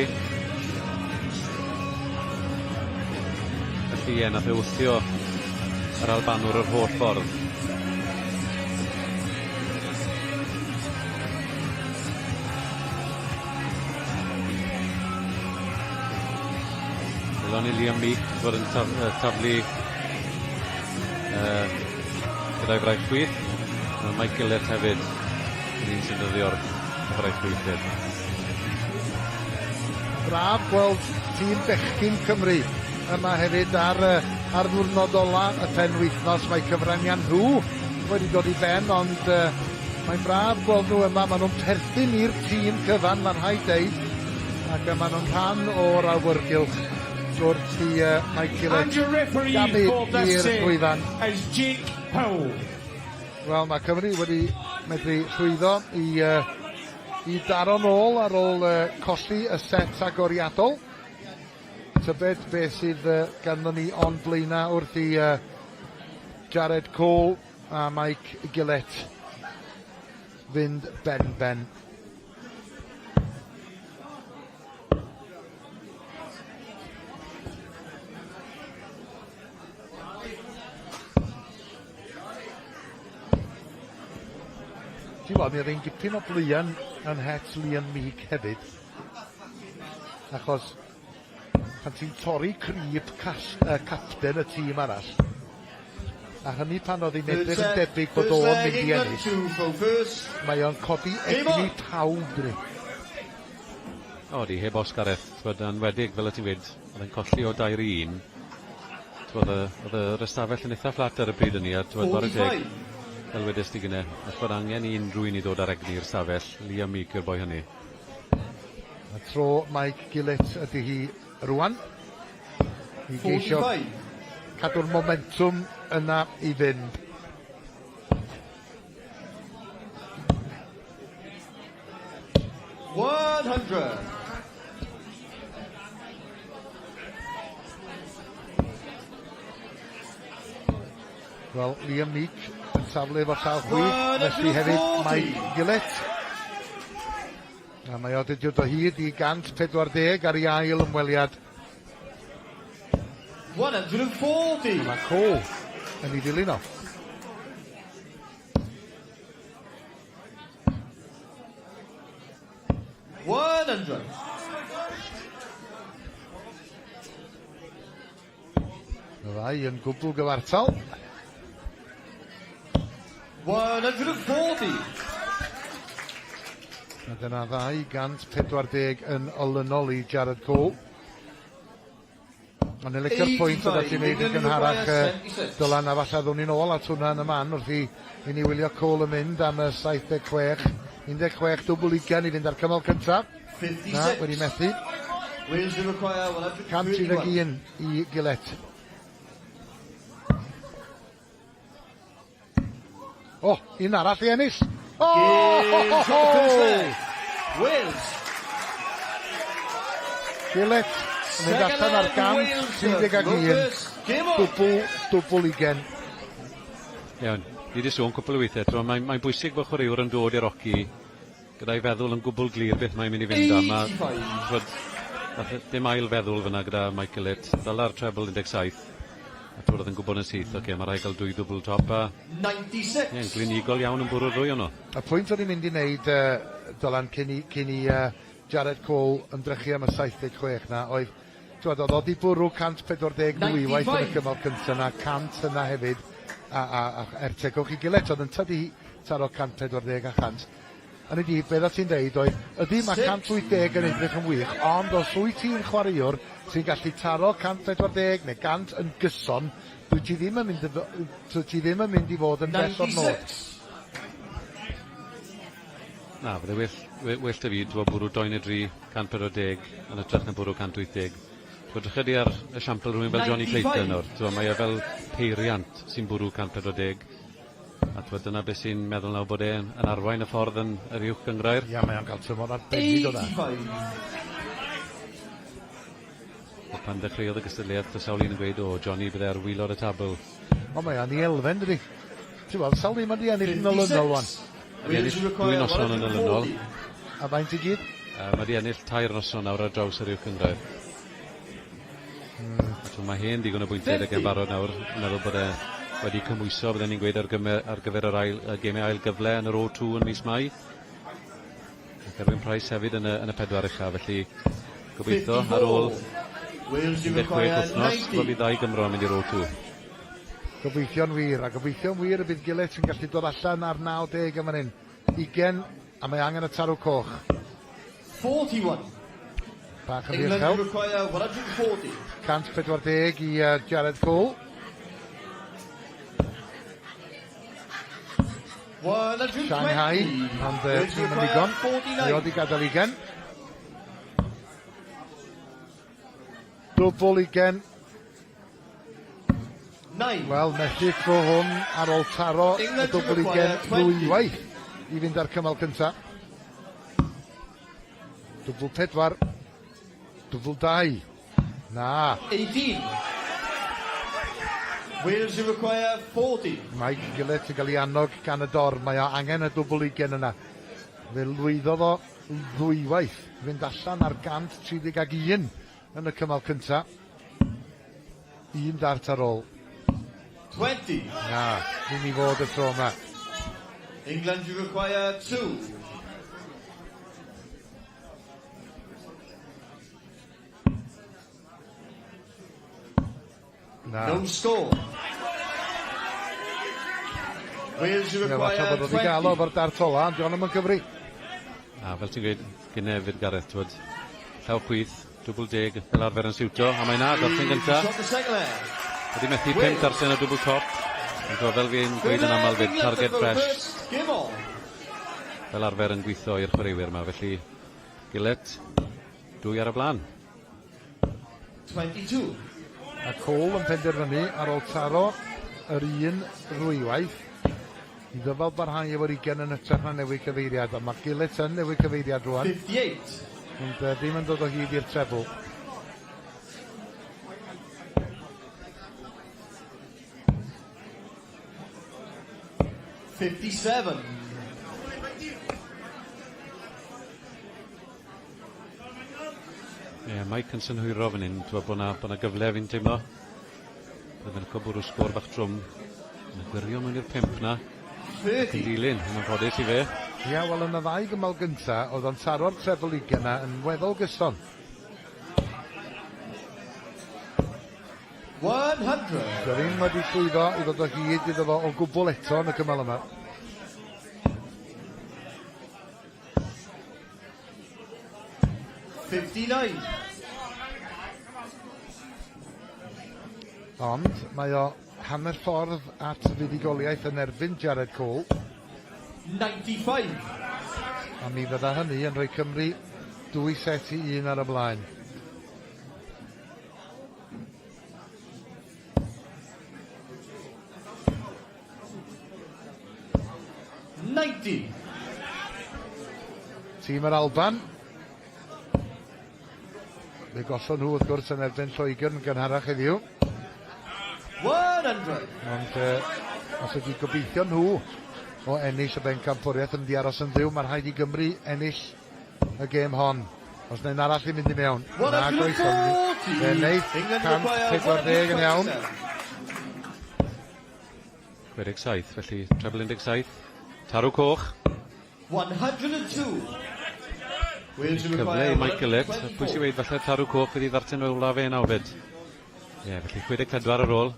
Felly ie, nath e wthio yr Albanwr yr holl ffordd. Welon ni Liam Meek fod yn taf taflu gyda'i fraich chwith. Mae Mike Gillett hefyd yn un sy'n dyddio'r fraich chwith hefyd. Braf gweld tîm bechgyn Cymru yma hefyd ar, ar ddwrnod ola y penwythnos. Mae cyfraniad nhw wedi dod i ben, ond mae'n braf gweld nhw yma. Maen nhw'n perthyn i'r tîm cyfan, mae'n rhaid deud, ac maen nhw'n rhan o'r awyrgylch wrth i Mike Gillett gamu i'r llwyfan. Is Jake Powell. Wel, mae Cymru wedi medru llwyddo i, uh, i daro nôl ar ôl uh, colli y set agoriadol. Tybed beth sydd uh, ganddo ni o'n blaenau wrth i uh, Jared Cole a Mike Gillett fynd ben-ben. Ti'n gwybod, mi oedd ein dipyn o bluen yn het Liam Meek hefyd. Achos pan ti'n torri crib cas, capten y tîm arall, a hynny pan oedd hi'n edrych yn debyg bod o'n mynd i ennill, mae o'n codi egni pawb, dydi? Odi, heb os Gareth, t'mod yn enwedig fel o' ti'n gweud, o'dd e'n colli o dair i un. T'mod yy o'dd yr ystafell yn itha fflat ar y pryd ynny a t'mod 'ware teg, fel wedes di gynne, all bod angen i unrhyw un i ddod â'r egni i'r stafell, Liam Meek yw'r boi hynny. Y tro Mike Gillett ydy hi rwan. I geisio cadw'r momentwm yna i fynd. 100. Wel, Liam Meek yn safle efo llaw chwith, felly hefyd Mike Gillett. A mae o wedi dod o hyd i 140 ar ei ail ymweliad. 140. A mae Cole yn ei ddilyn o. 100. Y ddau yn gwbl gyfartal. 140. A dyna 240 yn olynol i Jared Cole. Ond yn licio'r pwynt oeddet ti'n neud yn gynharach, Dylan, a falle ddown ni'n ôl at hwnna yn y man wrth i, i ni wylio Cole yn mynd am y 76, 16 dwbl ugain i fynd ar cymal cyntaf. Na, wedi methu. 131 i Gillett. O, un arall i ennill. O! Ho, ho, ho! Wales. Gillett yn mynd allan ar 131. Dwbl, dwbl ugen. Iawn, ni wedi sôn cwpl o weithiau, mae'n mae bwysig bod chwaraewr yn dod i'r oci gyda'i feddwl yn gwbl glir beth mae'n mynd i fynd am. A, t'wod, nath e dim ail feddwl fyna gyda Mike Gillett. Ddala'r treble 17. A t'wod oedd yn gwybod yn syth, oce, okay, mae rhaid cael dwy ddwbl top a... 96. Ie, yn glinigol iawn yn bwrw'r ddwy ono. Y pwynt o'n i'n mynd i wneud, Dylan, cyn i, cyn i Jared Cole ymdrechu am y 76 na, oedd, t'wod, oedd o 'di bwrw 140 ddwywaith yn y cymal cynta na, 100 yna hefyd, a, a, a er tegwch i Gillett, oedd ynta 'di taro 140 a 100. Hynny 'di, be oeddet ti'n deud oedd, ydy mae 180 yn edrych yn wych, ond os wyt ti'n chwaraewr sy'n gallu taro 140 neu 100 yn gyson, dwyt ti ddim yn mynd, dwyt ti ddim yn mynd i fod yn bell o'r nod. Na, fydde well, well 'da fi, t'mo' bwrw dou neu dri 140 yn hytrach na bwrw 180. T'mo' drycha di ar esiampl rhywun fel Jonny Clayton nawr, t'mo' mae e fel peiriant sy'n bwrw 140. A t'mod dyna beth sy'n meddwl nawr bod e'n yn arwain y ffordd yn yr uwch gynghrair. Ia, mae o'n cael tymor arbennig o dda. Pan ddechreuodd y gystadleuaeth, oedd sawl un yn gweud, o, Johnny, bydde ar waelod y tabl. Ond mae o'n ei elfen, dydi? Ti'n gweld, sawl un mae 'di ennill yn olynol wan? Mae 'di ennill dwy noson yn olynol. A faint i gyd? Mae 'di ennill tair noson nawr ar draws yr uwch gynghrair. Mm. A mae hen ddigon o bwyntiau 'da e'n barod nawr, yn meddwl bod e wedi cymhwyso, bydden ni'n gweud, ar, gymer, ar gyfer yr ail, y gemau ail gyfle yn yr O2 yn mis Mai. Ac Erwin Price hefyd yn y, yn y pedwar ucha, felly gobeithio ar ôl 16 wythnos, bod fydd ddau Gymro yn mynd i'r O2. Gobeithio'n wir, a gobeithio'n wir y bydd Gillett yn gallu dod allan ar 90 yn fan hyn. 20, a mae angen y tarw coch. 41. Bach yn uchel. 140 i Jared Cole. Shanghai, ond ddim yn ddigon. Mae o 'di gadael ugain. Dwbl ugain. Wel, methu tro hwn ar ôl taro y dwbl ugain ddwywaith i fynd â'r cymal cynta. Dwbl pedwar. Dwbl dau. Na. 18. Wales you require 40. Mike Gillett yn cael ei annog gan y dor. Mae o angen y dwbl ugain yna. Fe lwyddodd o ddwywaith fynd allan ar 131 yn y cymal cynta. Un dart ar ôl. 20. Na, ddim i fod y tro yma. England you require 2. Na. No score. Wales you Ie, require falle bod o wedi gael o 20. efo'r dart ola, ond dio'm yn cyfri. A fel ti'n gweud, gynne hefyd Gareth, t'wod, llaw chwith, dwbl deg fel arfer yn siwto, a mae 'na darllen gynta. Shot the second leg. Wedi methu pump darllen o dwbl top. Ond t'wod, fel fi'n gweud yn aml fyd, targed fresh Game on. fel arfer yn gwitho i'r chwaraewyr yma, felly Gillett, dwy ar y blaen. 22. A Cole yn penderfynu ar ôl taro yr un ddwywaith i ddyfal barhau efo'r ugain yn hytrach na newid cyfeiriad, ond mae Gillett yn newid cyfeiriad rwan. 58. Ond ddim yn dod o hyd i'r trebl. 57. Ie, yeah, Mike yn synhwyro fan hyn, ti'n bod na, bod na gyfle fi'n teimlo. Bydd yn licio bwrw sgôr bach trwm. Mae'n gwirio mewn i'r pump na. Ac yn dilyn, yn anffodus i fe. Ie, yeah, wel yn y ddau gymal gynta, oedd o'n taro'r trebl ugain na yn weddol gyson. 100. Dio ddim wedi llwyddo i ddod o hyd iddo fo o gwbl eto yn y cymal yma. 59. Ond mae o hanner ffordd at fuddugoliaeth yn erbyn Jared Cole. 95. A mi fydda hynny yn rhoi Cymru dwy set i un ar y blaen. 90. Tîm yr Alban. Fe gollon nhw wrth gwrs yn erbyn Lloegr yn gynharach heddiw. 100. Ond os ydy gobeithio nhw o ennill y bencampwriaeth yn mynd i aros yn fyw, mae rhaid i Gymru ennill y gêm hon. Os na un arall i mynd i mewn. Na, goes, ond fe wneith 140 yn iawn. 67, felly treble 17. Tarw coch. 102. Wales Cyfle i Mike Gillett. Pwy sy'n weud falle tarw coch fydd i ddarllen ola fe nawr fyd. Ie, yeah, felly 64 ar ôl.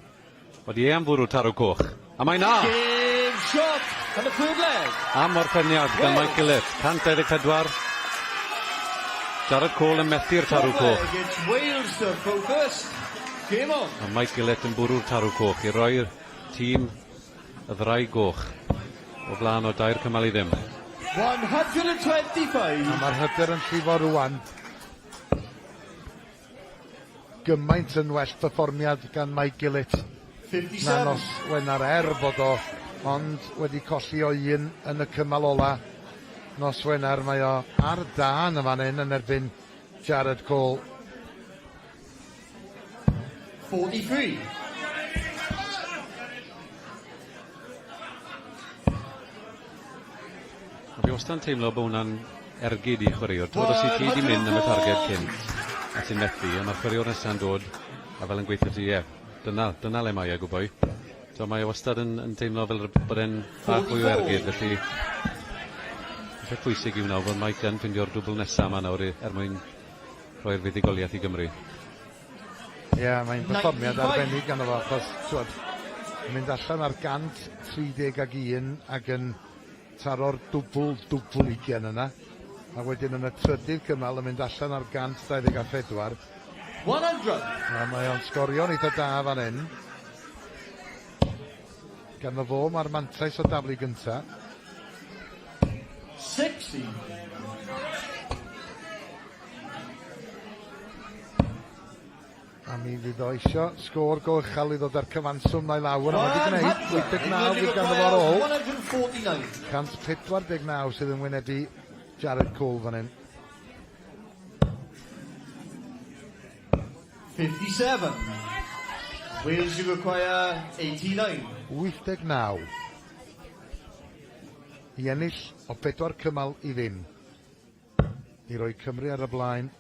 Odi e am fwrw tarw coch. A mae na! Game shot and the third leg. Am orffeniad gan Mike Gillett. 124. Jared Cole yn methu'r tarw coch. It's Wales to throw first. Game on. A Mike Gillett yn bwrw'r tarw coch i roi'r tîm y ddraig goch o flaen o dair cymal i ddim. 125. A mae'r hyder yn llifo rwan. Gymaint yn well perfformiad gan Mike Gillett na nos Wener er bod o ond wedi colli o un yn y cymal ola nos Wener. Mae o ar dân yn fan hyn yn erbyn Jared Cole. 43. A fi wastad yn teimlo bod hwnna'n ergyd i chwaraewr. T'mod os wyt ti 'di mynd am y targed cynt a ti'n methu a ma'r chwaraewr nesa'n dod a fel yn gweithio ti ie dyna dyna le mae e good boy. So mae e wastad yn yn teimlo fel bod e'n bach fwy o ergyd felly eitha pwysig yw nawr bod Mike yn ffindio'r dwbl nesa 'ma nawr i er mwyn rhoi'r fuddugoliaeth i Gymru. Ie, yeah, mae'n perfformiad arbennig ganddo fo, achos, t'wod, yn mynd allan ar 131 ac yn taro'r dwbl, dwbl ugain yna. A wedyn yn y trydydd cymal yn mynd allan ar 124. 100. A mae o'n sgorio'n eitha da fan hyn. Ganddo fo mae'r mantais o daflu gynta. 60. A mi fydd o isio sgôr go uchel i ddod â'r cyfanswm 'na i lawr, a mae wedi gwneud, 89 fydd ganddo fo ar ôl. 149 sydd yn wynebu Jared Cole fan hyn. 57. Wales you require 89. 89. I ennill o bedwar cymal i ddim. I roi Cymru ar y blaen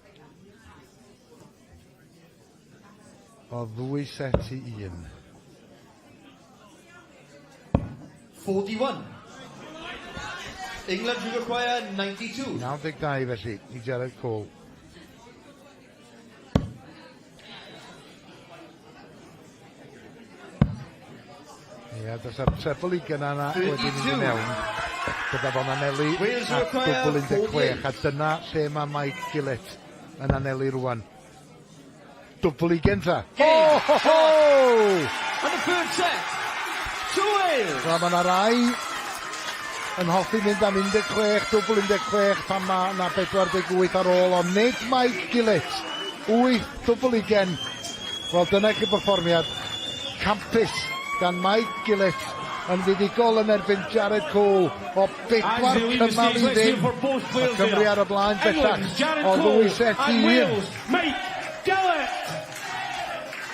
o ddwy set i un. 41. England to require 92. 92 felly i Jared Cole. Ie, does ar treble ugain yna wedi mynd i mewn. Gyda fo'n anelu at dwbl 16, a dyna lle mae Mike Gillett yn anelu rwan. Dwbl ugain ta. O, ho, ho! And the third set, to Wales! Wel, mae yna rai yn hoffi mynd am 16, dwbl 16 pan mae yna 48 ar ôl, ond nid Mike Gillett. 8, dwbl ugain. Wel, dyna i chi berfformiad campus gan Mike Gillett yn fuddugol yn erbyn Jared Cole o bedwar cymal i ddim. Mae Cymru ar y blaen bellach o ddwy set i un. Mike Gillett!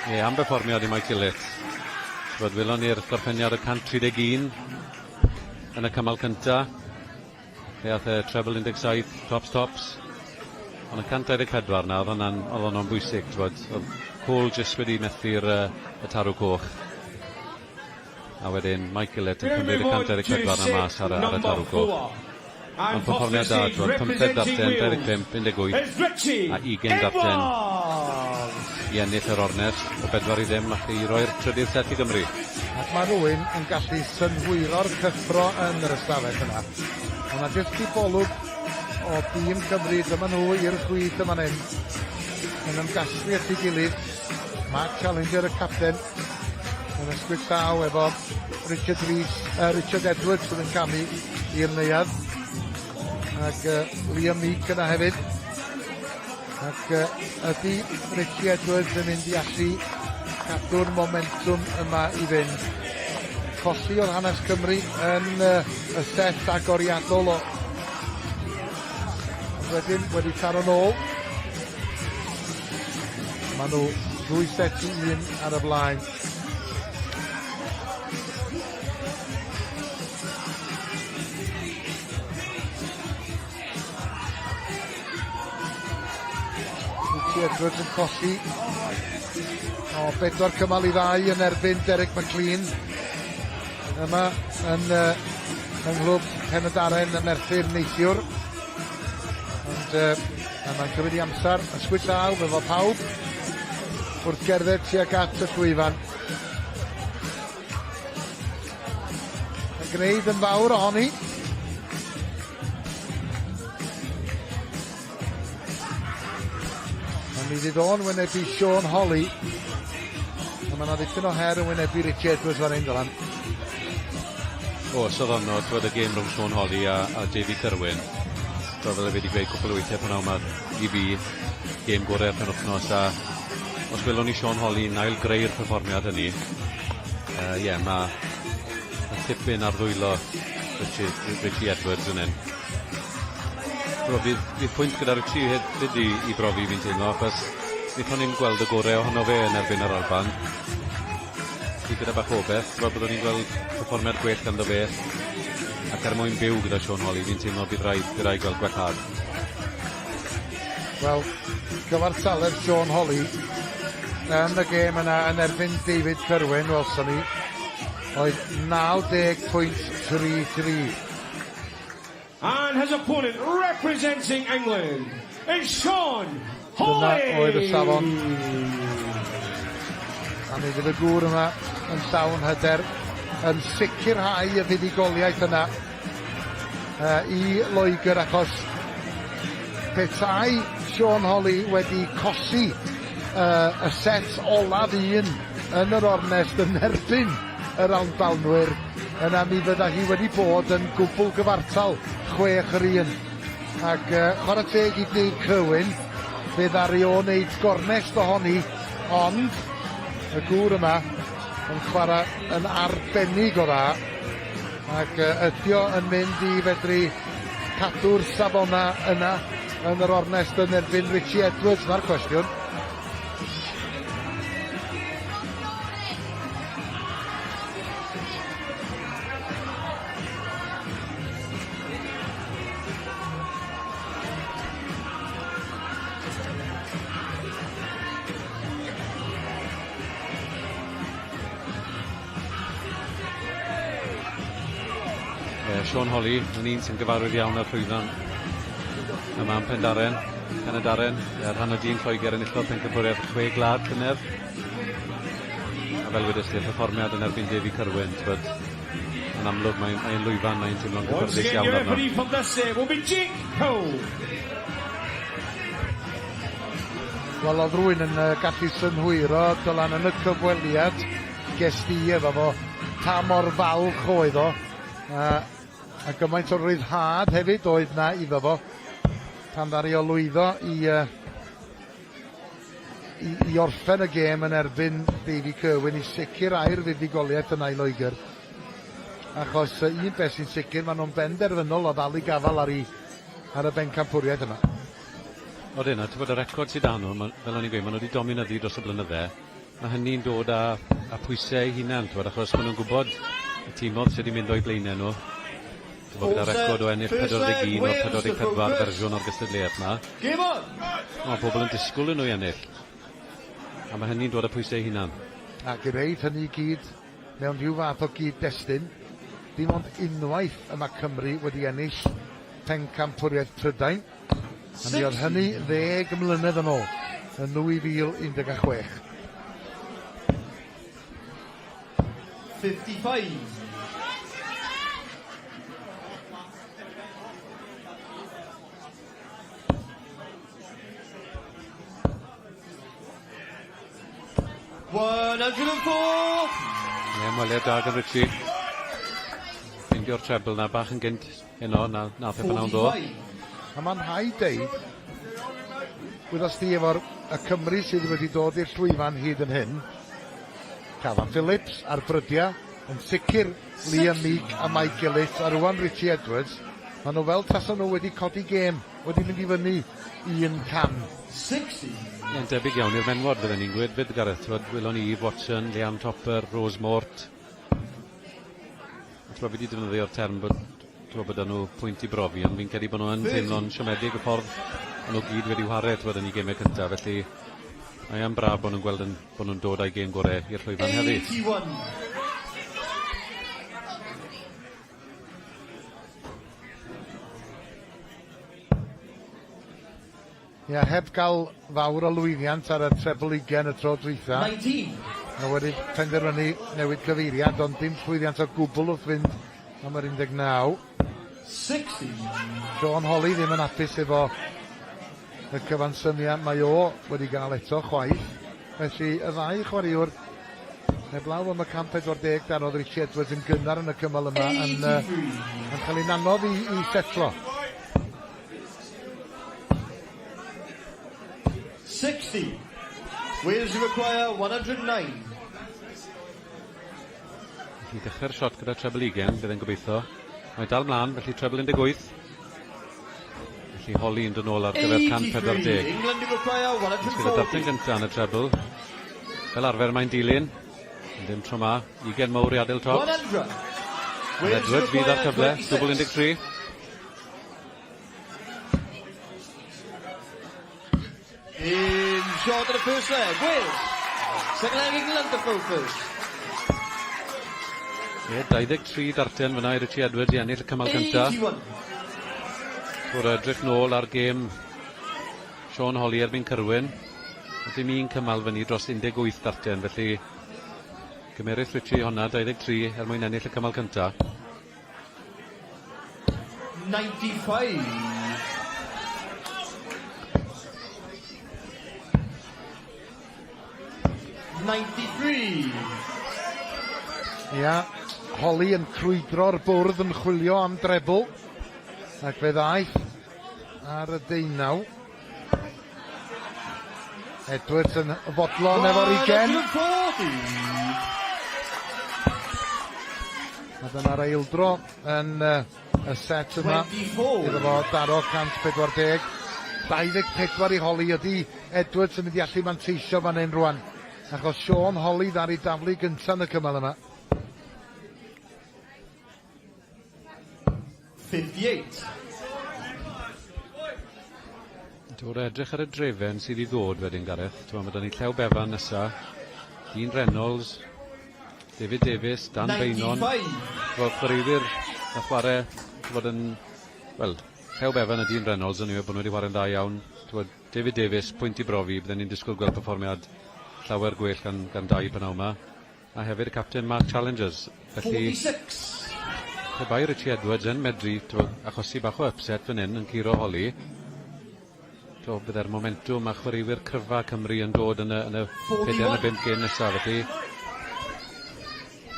Ie, am berfformiad i Mike Gillett. T'bod, welon ni'r gorffeniad o 131 yn y cymal cynta. Fe ath e treble 17, tops tops. Ond y 124 na, oedd hwnna'n oedd hwnna'n bwysig, t'bod. Oedd Cole jyst wedi methu'r uh, y tarw coch. A wedyn Mike Gillett yn cymryd y 124 na mas ar, ar y tarw coch. Ond perfformiad da, t'bod, 15 darllen, 25, 18 a 20 darllen i ennill yr ornest o bedwar i ddim ac i roi'r trydydd set i Gymru. Ac mae rhywun yn gallu synhwyro'r cyffro yn yr ystafell yna. Mae 'na jyst gipolwg o dîm Cymru, dyma nhw i'r chwith yn fan hyn, yn ymgasglu at ei gilydd. Mark Challenger, y capten, yn ysgwyd llaw efo Richard Rees, Richard Edwards sydd yn camu i'r neuadd. Ac Liam Meek yna hefyd. Ac ydy Richie Edwards yn mynd i allu cadw'r momentwm yma i fynd? Colli oedd hanes Cymru yn y set agoriadol o... Ond wedyn wedi taro nôl. Maen nhw ddwy set i un ar y blaen. Richie Edwards yn colli o bedwar cymal i ddau yn erbyn Derek McLean. Yma yn, yng nghlwb Pen y Darren ym Merthyr neithiwr. Ond a mae'n cymryd i amser, ysgwyd llaw efo pawb wrth gerdded tuag at y llwyfan. Yn gwneud yn fawr ohoni. A mi fydd o'n wynebu Sean Holly. A mae yna ddipyn o her yn wynebu Richie Edwards fan hyn, Dylan. Oes, oedd honno, twyd y gêm rhwng Sean Holly a, a JV Kerwin. Fel fel fi wedi gweud cwpl o weithiau pan yma i fi, gêm gorau'r penwthnos a os welwn ni Sean Holly yn ail greu'r perfformiad hynny, ie, uh, yeah, mae ma tipyn ar ddwylo Richie, Richie Edwards yn hyn. Bro, fydd, fydd pwynt gyda Richie hefyd i, i brofi fi'n teimlo, achos wnaethon ni'n gweld y gorau ohono fe yn erbyn yr Alban. Fi gyda bach o beth, fel byddwn ni'n gweld perfformiad gwell ganddo fe. Ac er mwyn byw gyda Sean Holly, fi'n teimlo bydd rhaid, bydd rhaid gweld gwellhad. Wel, cyfartaledd Sean Holly yn y gêm yna yn erbyn David Kerwin, welson ni, oedd 90.33. And his opponent representing England is Sean Holly! Dyna oedd y safon. A mi fydd y gŵr yma yn llawn hyder yn sicrhau y fuddugoliaeth yna i Loegr achos Petai Sean Holley wedi cosi uh, y set olaf un yn yr ornest yn erbyn yr Albanwyr, yna mi fydda hi wedi bod yn gwbl gyfartal, 6 yr 1. Ac uh, chwarae teg i Dave Kirwan, fe ddaru o wneud gornest ohoni, ond y gŵr yma yn chwarae yn arbennig o dda, ac uh, ydi o yn mynd i fedru cadw'r safona yna yn yr ornest yn erbyn Richie Edwards, na'r cwestiwn. Sean Holley yn un sy'n gyfarwydd iawn â'r llwyfan yma yn Pendaren, Pen-y-Darren, rhan o dîm Lloegr enillodd pencampwriaeth chwe gwlad llynedd. A fel wedes ti'r perfformiad yn erbyn Davy Kirwan, t'bod, yn amlwg mae'n mae lwyfan, mae'n teimlo'n gyffyrddus iawn arno. Once again, your referee for this set will be Jake Cole. Wel, oedd rhywun yn uh, gallu synhwyro Dylan yn y cyfweliad ges di efo fo, pa mor falch oedd o. A gymaint o ryddhad hefyd oedd na iddo fo pan ddaru o lwyddo i, uh, i, i orffen y gêm yn erbyn Davy Kirwan i sicrhau'r fuddugoliaeth yna i Loegr. Achos uh, un beth sy'n sicr, maen nhw'n benderfynol o ddal i gafal ar, i, ar y bencampwriaeth yma. Odyn, a ti'n bod y record sydd 'da nhw, ma, fel o'n i'n gweud, maen nhw wedi dominyddu dros y blynydde. Mae hynny'n dod â, â pwysau eu hunain, ti'n bod, achos maen nhw'n gwybod y timoedd sydd wedi mynd o'i blaenau nhw. Ti'n bod, gyda record o ennill 41 o'r 44 fersiwn o'r gystadleuaeth yma. Mae pobl yn disgwyl i nhw i ennill. A mae hynny'n dod â pwysau eu hunain. Ac i reid hynny i gyd mewn rhyw fath o gyd-destun, dim ond unwaith y mae Cymru wedi ennill pencampwriaeth Prydain, a mi oedd hynny 10 mlynedd yn ôl, yn 2016. 55. 104. Ie, ymweliad da gan Richie. Ffeindio'r treble na bach yn gynt heno na nath e pan ddo. A mae'n rhaid deud, wyddos di efo'r y Cymru sydd wedi dod i'r llwyfan hyd yn hyn, Kalvin Phillips ar brydiau, yn sicr Liam Meek a Mike Gillis a rwan Richie Edwards, maen nhw fel tasa nhw wedi codi gêm, wedi mynd i fyny un cam. 60. Ie, yn debyg iawn i'r menwod fydden ni'n gweud fyd Gareth, t'wod, welon ni Eve Watson, Leanne Topper, Rose Mort. T'wod, fi wedi defnyddio'r term bod, t'wod, bod nhw pwynt i brofi, ond fi'n credu bod nhw yn teimlo'n siomedig y ffordd maen nhw gyd wedi whare, t'wod, yn eu gemau cyntaf, felly mae yn braf bod nhw'n gweld yn, bod nhw'n dod â'i gêm gorau i'r llwyfan heddi. 81. Ia, heb gael fawr o lwyddiant ar y treble 20 y tro dwytha. 19. Mae wedi penderfynu newid cyfeiriad, ond dim llwyddiant o gwbl wrth fynd am yr 19. 60. Sean Holley ddim yn hapus efo y cyfansymiad mae o wedi gael eto chwaith. Felly y ddau chwaraewr heblaw am y 140 darodd Richie Edwards yn gynnar yn y cymal yma yn, yn cael ei anodd i setlo. 60. Wales require 109. Felly dechrau'r shot gyda treble 20, bydd e'n gobeithio. Mae dal mlaen, felly treble 18. Felly Holley yn dod nôl ar gyfer 140. England require Gyda darten 140. gyntaf yn y treble. Fel arfer mae'n dilyn. Ond dim tro ma. 20 mawr i adael tops. 100. Wales Edwards fydd ar require cyfle. 26. Dwbl 13. In short of the first leg, Wales. Second leg, England to throw first. Ie, 23 darten fyna i Richie Edwards i ennill y cymal cyntaf. 81. Wrth edrych nôl ar gêm Sean Holley erbyn Kirwan. A dim un cymal fyny dros 18 darten, felly gymerith Richie honna 23 er mwyn ennill y cymal cyntaf. 95. 93. Ia, Holly yn crwydro'r bwrdd yn chwilio am drebl, ac fe ddaeth ar y deunaw. Edwards yn fodlon efo'r ugen. A dyna'r eildro yn y set yma. Iddo fo daro 140. 24 i Holly. Ydy Edwards yn mynd i allu manteisio fan hyn rwan? Achos Sean Holly ddaru daflu gynta yn y cymal yma. 58. Dod o edrych ar y drefen sydd i ddod wedyn, Gareth. T'mo' ma' 'da ni Llew Bevan nesa, Dean Reynolds, David Davies, Dan Beynon. T'mo' chwaraewyr a chware t'mod yn wel, Llew Bevan a Dean Reynolds o'n i'n meddwl bo' nhw wedi chware'n dda iawn. T'mod David Davies, pwynt i brofi, bydden ni'n disgwyl gweld perfformiad llawer gwell gan gan Dai prynawn 'ma. A hefyd y capten Mark Challengers. Felly... 46. Pe bai Richie Edwards yn medru t'mod achosi bach o upset fan 'yn yn curo Holly t'o' bydde'r momentwm a chwaraewyr cryfa Cymru yn dod yn y yn y peder ne' bump gêm nesa felly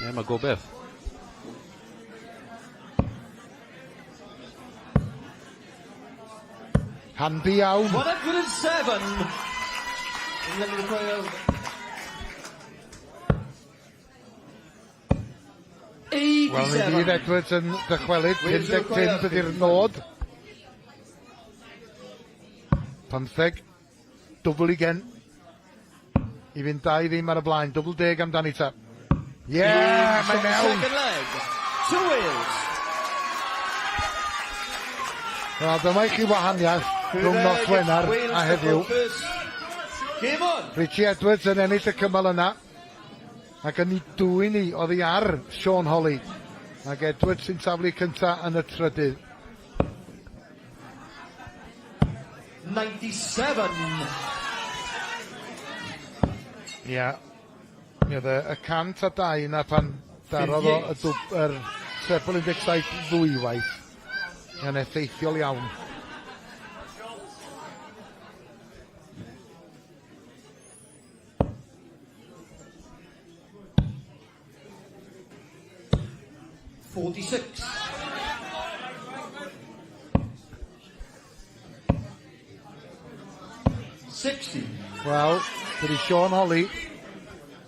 ie ma' gobeth. Handi iawn. 107. England require Wel, mi fydd Edwards yn dychwelyd. 55 ydy'r nod. 15. Dwbl ugen. I fynd 2-0 ar y blaen. Dwbl deg amdani ta. Ie, yeah, mae mewn. Second leg. To Wales. Wel, dyma i chi wahaniaeth rhwng nos Wener a heddiw. Game on! Richie Edwards yn ennill y cymal yna ac yn ei dwyn hi oddi ar Sean Holly. Ac Edwards sy'n taflu cynta yn y trydydd. 97. Ia, mi oedd y, y 102 yna pan darodd o y dwb, yr treble 17 ddwywaith. Yn effeithiol iawn. 46. 60. Wel, dydy Sean Holly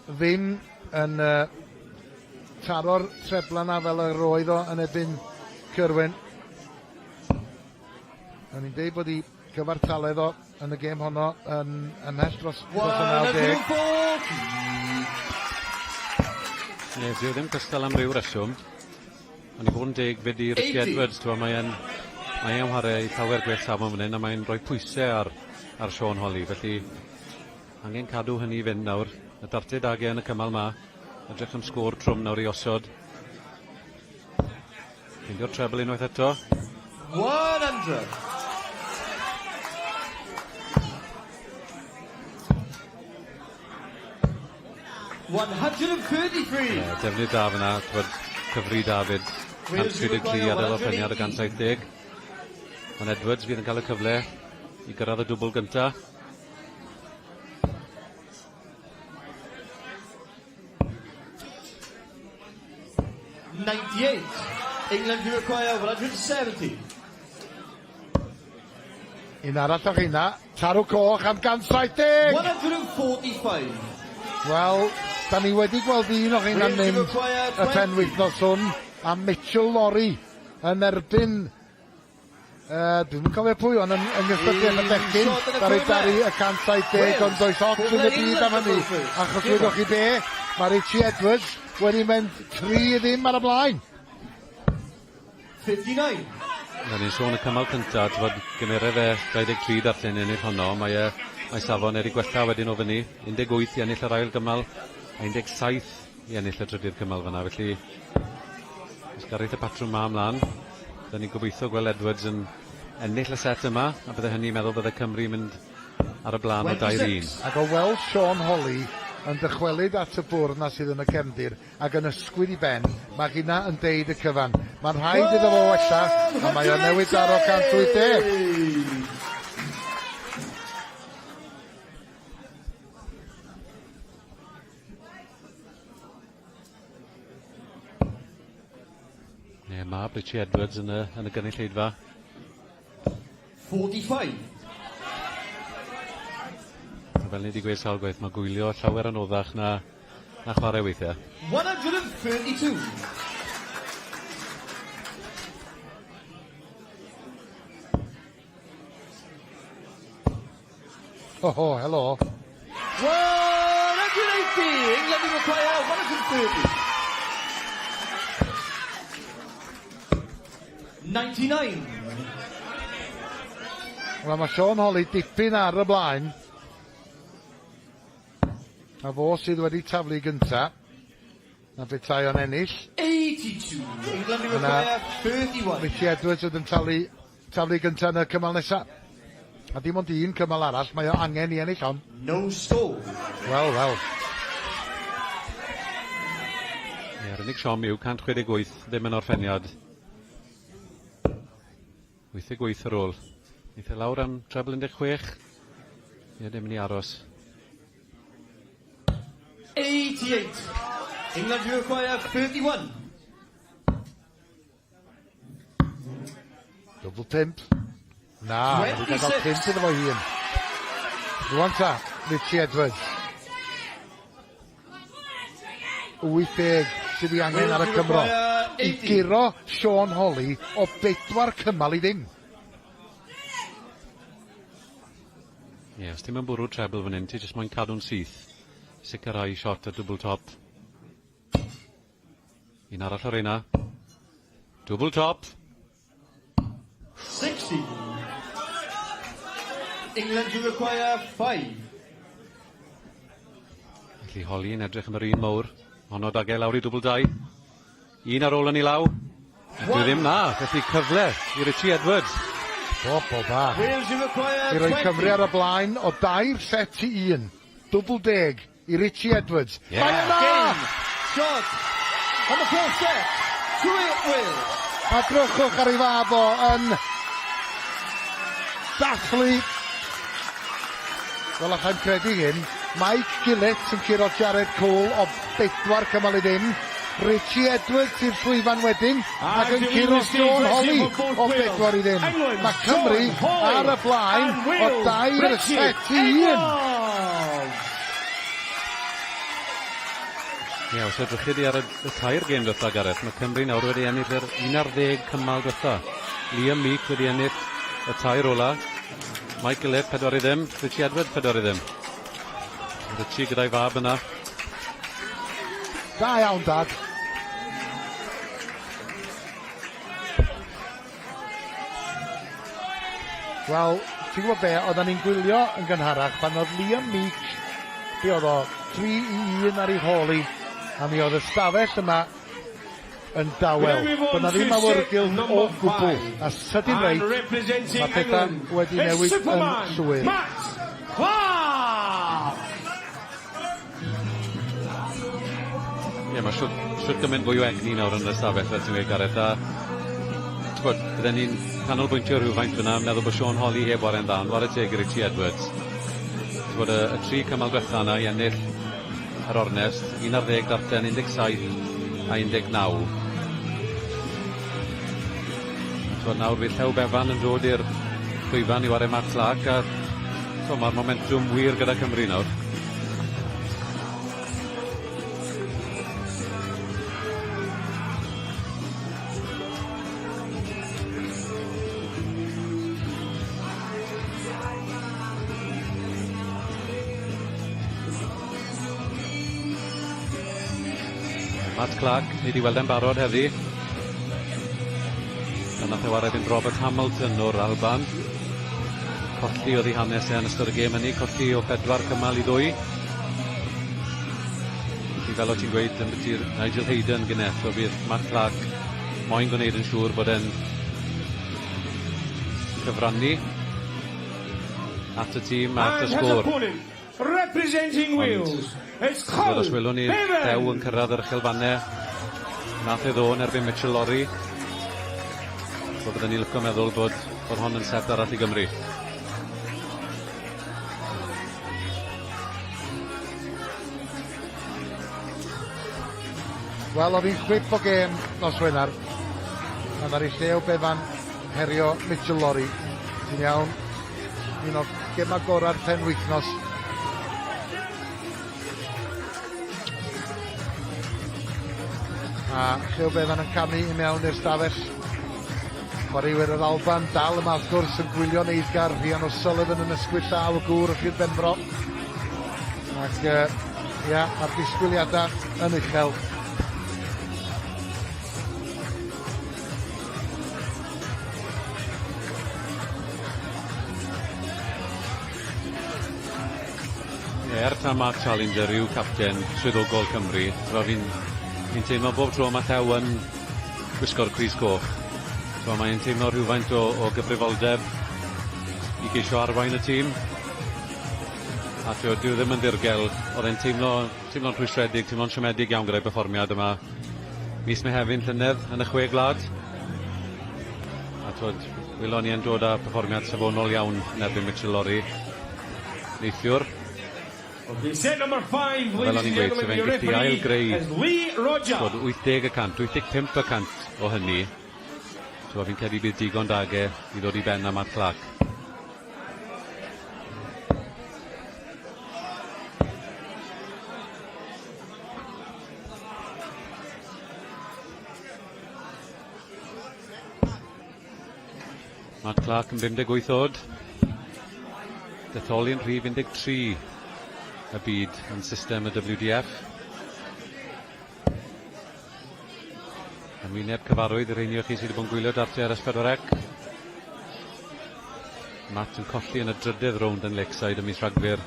ddim yn uh, taro'r trebla na fel yr oedd o yn ebyn Curwen. O'n i'n deud bod 'i cyfartaledd o yn y gêm honno yn ymhell dros dros y 90. Ie, dyw e ddim cystal am ryw reswm. Ond i fod yn deg 'fyd i Richie Edwards, t'mo' mae e'n mae e'n whare i llawer gwell safon fan 'yn a mae'n rhoi pwyse ar ar Sean Holly, felly angen cadw hynny i fynd nawr. Y darted ag e yn y cymal 'ma. Edrych am sgôr trwm nawr i osod. Ffeindio'r treble unwaith eto. 100. 133. Yeah, defnydd da fyna, twyd, cyfri David, 133 ar ôl peniad o 170. Ond Edwards fydd yn cael y cyfle i gyrraedd y dwbl gynta. 98. England do require 170. Un arall o rheina, tarw coch am 170! 145. Wel, da ni wedi gweld un o rheina'n mynd y penwythnos hwn, a Mitchell Lorry yn erbyn Yy, dwi'm yn cofio pwy, ond yn, yng nghystadleuaeth y bechgyn, ddaru Dari y 170, ond does ots yn y byd am hynny, achos wyddoch chi be, mae Richie Edwards wedi mynd 3-0 ar y blaen. 59. O'n ni'n sôn y cymal cynta, t'mod, gymere fe 23 darllen i ennill honno, mae e, mae safon e 'di gwella wedyn o fyny, 18 i ennill yr ail gymal, a 17 i ennill y trydydd cymal fanna, felly os garith y patrwm 'ma ymlan, bydden ni'n gobeithio gweld Edwards yn ennill y set yma, a bydde hynny'n meddwl bydde Cymru yn mynd ar y blaen o 2-1. Ac o weld Sean Holley yn dychwelyd at y bwrdd 'na sydd yn y cefndir ac yn ysgwyd 'i ben, mae hynna yn deud y cyfan. Mae'n rhaid iddo fo wella, a mae o newydd daro 180. mab Richie Edwards yn y, yn y gynulleidfa. 45. Fel ni wedi gweud sawl gwaith, mae gwylio llawer anoddach na, na chwarae weithiau. 132. Ho ho, helo. 180! England require 130. 99. Wel, mae Sean Holly dipyn ar y blaen. A fo sydd wedi taflu gynta. Na petai o'n ennill. 82. England require 31. Richie Edwards oedd yn talu, taflu gynta yn y cymal nesa. A dim ond un cymal arall, mae o angen i ennill hon. No score. Wel, wel. Ie, yr unig siom yw 168 ddim yn orffeniad. 88 ar ôl. Neith e lawr am treble 16. Ie, ddim yn i aros. 88. England require 31. Dwbl pump. Na, wedi gadael pump iddo fo hun. Rwan ta, Richie Edwards. 80 sydd ei angen ar y Cymro. I guro Sean Holly o bedwar cymal i ddim. Ie, os ti'n mynd bwrw treble fan hyn, ti jyst moyn cadw'n syth. Sicrhau shot a double top. Un arall o'r reina. Double top. 60. England to require 5. Felly Holly yn edrych am yr un mowr. Honno dag e lawr i dwbl 2. Un ar ôl yn ei law. Dwi ddim na, felly cyfle i Richie Edwards. Bob o bach. I roi Cymru ar y blaen o dair set i un. Dwbl deg i Richie Edwards. Yeah. Mae yna! Game. Shot. On the fourth set. 2-8 Wales. A drychwch ar ei fab o yn dathlu. Wel, allai'm credu hyn. Mike Gillett yn curo Jared Cole o bedwar cymal i ddim. Richie Edwards i'r llwyfan wedyn ac yn curo Sean Holly o bedwar i ddim. Mae Cymru ar y blaen o dair set i un. Ie, os edrychyd di ar y, y tair gêm diwetha, Gareth, mae Cymru nawr wedi ennill yr 11 cymal diwetha. Liam Meek wedi ennill y tair ola. Mike Gillett 4 i ddim, Richie Edwards 4 i ddim. Richie gyda'i fab yna. Da iawn, Dad. Wel, ti'n gwybod be, oedden ni'n gwylio yn gynharach pan oedd Liam Meek, be oedd o, 3 i 1 ar ei hôl hi, a mi oedd y stafell yma yn dawel. Doedd 'na ddim awyrgylch o gwbl, a sydyn reit, mae pethau wedi newid yn llwyr. Matt Clark! Ie, mae shwt, shwt gymaint fwy o egni nawr yn yr ystafell, fel ti'n gweud, Gareth, a t'bod, bydden ni'n canolbwyntio rhywfaint fyna, meddwl bod Sean Holly heb ware'n dda, ond ware teg i Richie Edwards. T'bod, y, y tri cymal dwetha yna i ennill yr ornest, 11 darllen, 17 a 19. T'bod, nawr fydd Llew Bevan yn dod i'r llwyfan i ware Matt Clark, a t'bod, mae'r momentwm wir gyda Cymru nawr. Matt Clark, ni wedi weld e'n barod heddi. Pan nath e ware erbyn Robert Hamilton o'r Alban. Colli oedd ei hanes e yn ystod y gêm hynny, colli o bedwar cymal i ddwy. Felly fel o ti'n gweud ambiti'r Nigel Hayden gynne, so bydd Matt Clark moyn gwneud yn siŵr bod e'n cyfrannu at y tîm a at y sgôr. Representing Wales, it's Ond os welwn ni Dew yn cyrraedd yr uchelfannau, nath e ddo yn erbyn Mitchell Lorry. So bydden ni'n licio meddwl bod, bod hon yn set arall i Gymru. Wel, oedd hi'n chwip o gêm nos Wener. A ddaru Llew Bevan herio Mitchell Lorry. Ti'n iawn, un o gemau gorau'r penwythnos. A Llew Bevan yn camu i mewn i'r stafell. Chwaraewyr yr Alban dal yma wrth gwrs yn gwylio'n eiddgar. Rhian O'Sullivan yn ysgwyd llaw y gŵr o Sir Benfro. Ac ia, mae'r disgwyliadau yn uchel. Ie, er taw Mark Challenger yw capten swyddogol Cymru, t'mo' fi'n fi'n teimlo bob tro ma' Llew yn gwisgo'r crys coch, t'mo' mae'n teimlo rhywfaint o o gyfrifoldeb i geisio arwain y tîm. A t'wod dyw e ddim yn ddirgel, o'dd e'n teimlo teimlo'n rhwystredig, teimlo'n siomedig iawn gyda'i berfformiad yma mis Mehefin llynedd yn y Chwe Gwlad. A t'wod, welon ni e'n dod â perfformiad safonol iawn yn erbyn Mitchell Lorry neithiwr. Okay, set number 5, A fel ladies o'n i'n and gweud, so gentlemen, fe'n your gallu ail referee greu is Lee Roger. T'wod, 80 y cant, 85 y cant o hynny. T'wod, fi'n credu bydd digon 'dag e i ddod i ben â Matt Clark. Matt Clark yn 58 oed. Detholi'n rhif 13 y byd yn system y WDF. Yn wyneb cyfarwydd i'r rheini o chi sydd wedi bod yn gwylio dartiau ar S4C. Matt yn colli yn y drydydd rownd yn Lakeside ym mis Rhagfyr.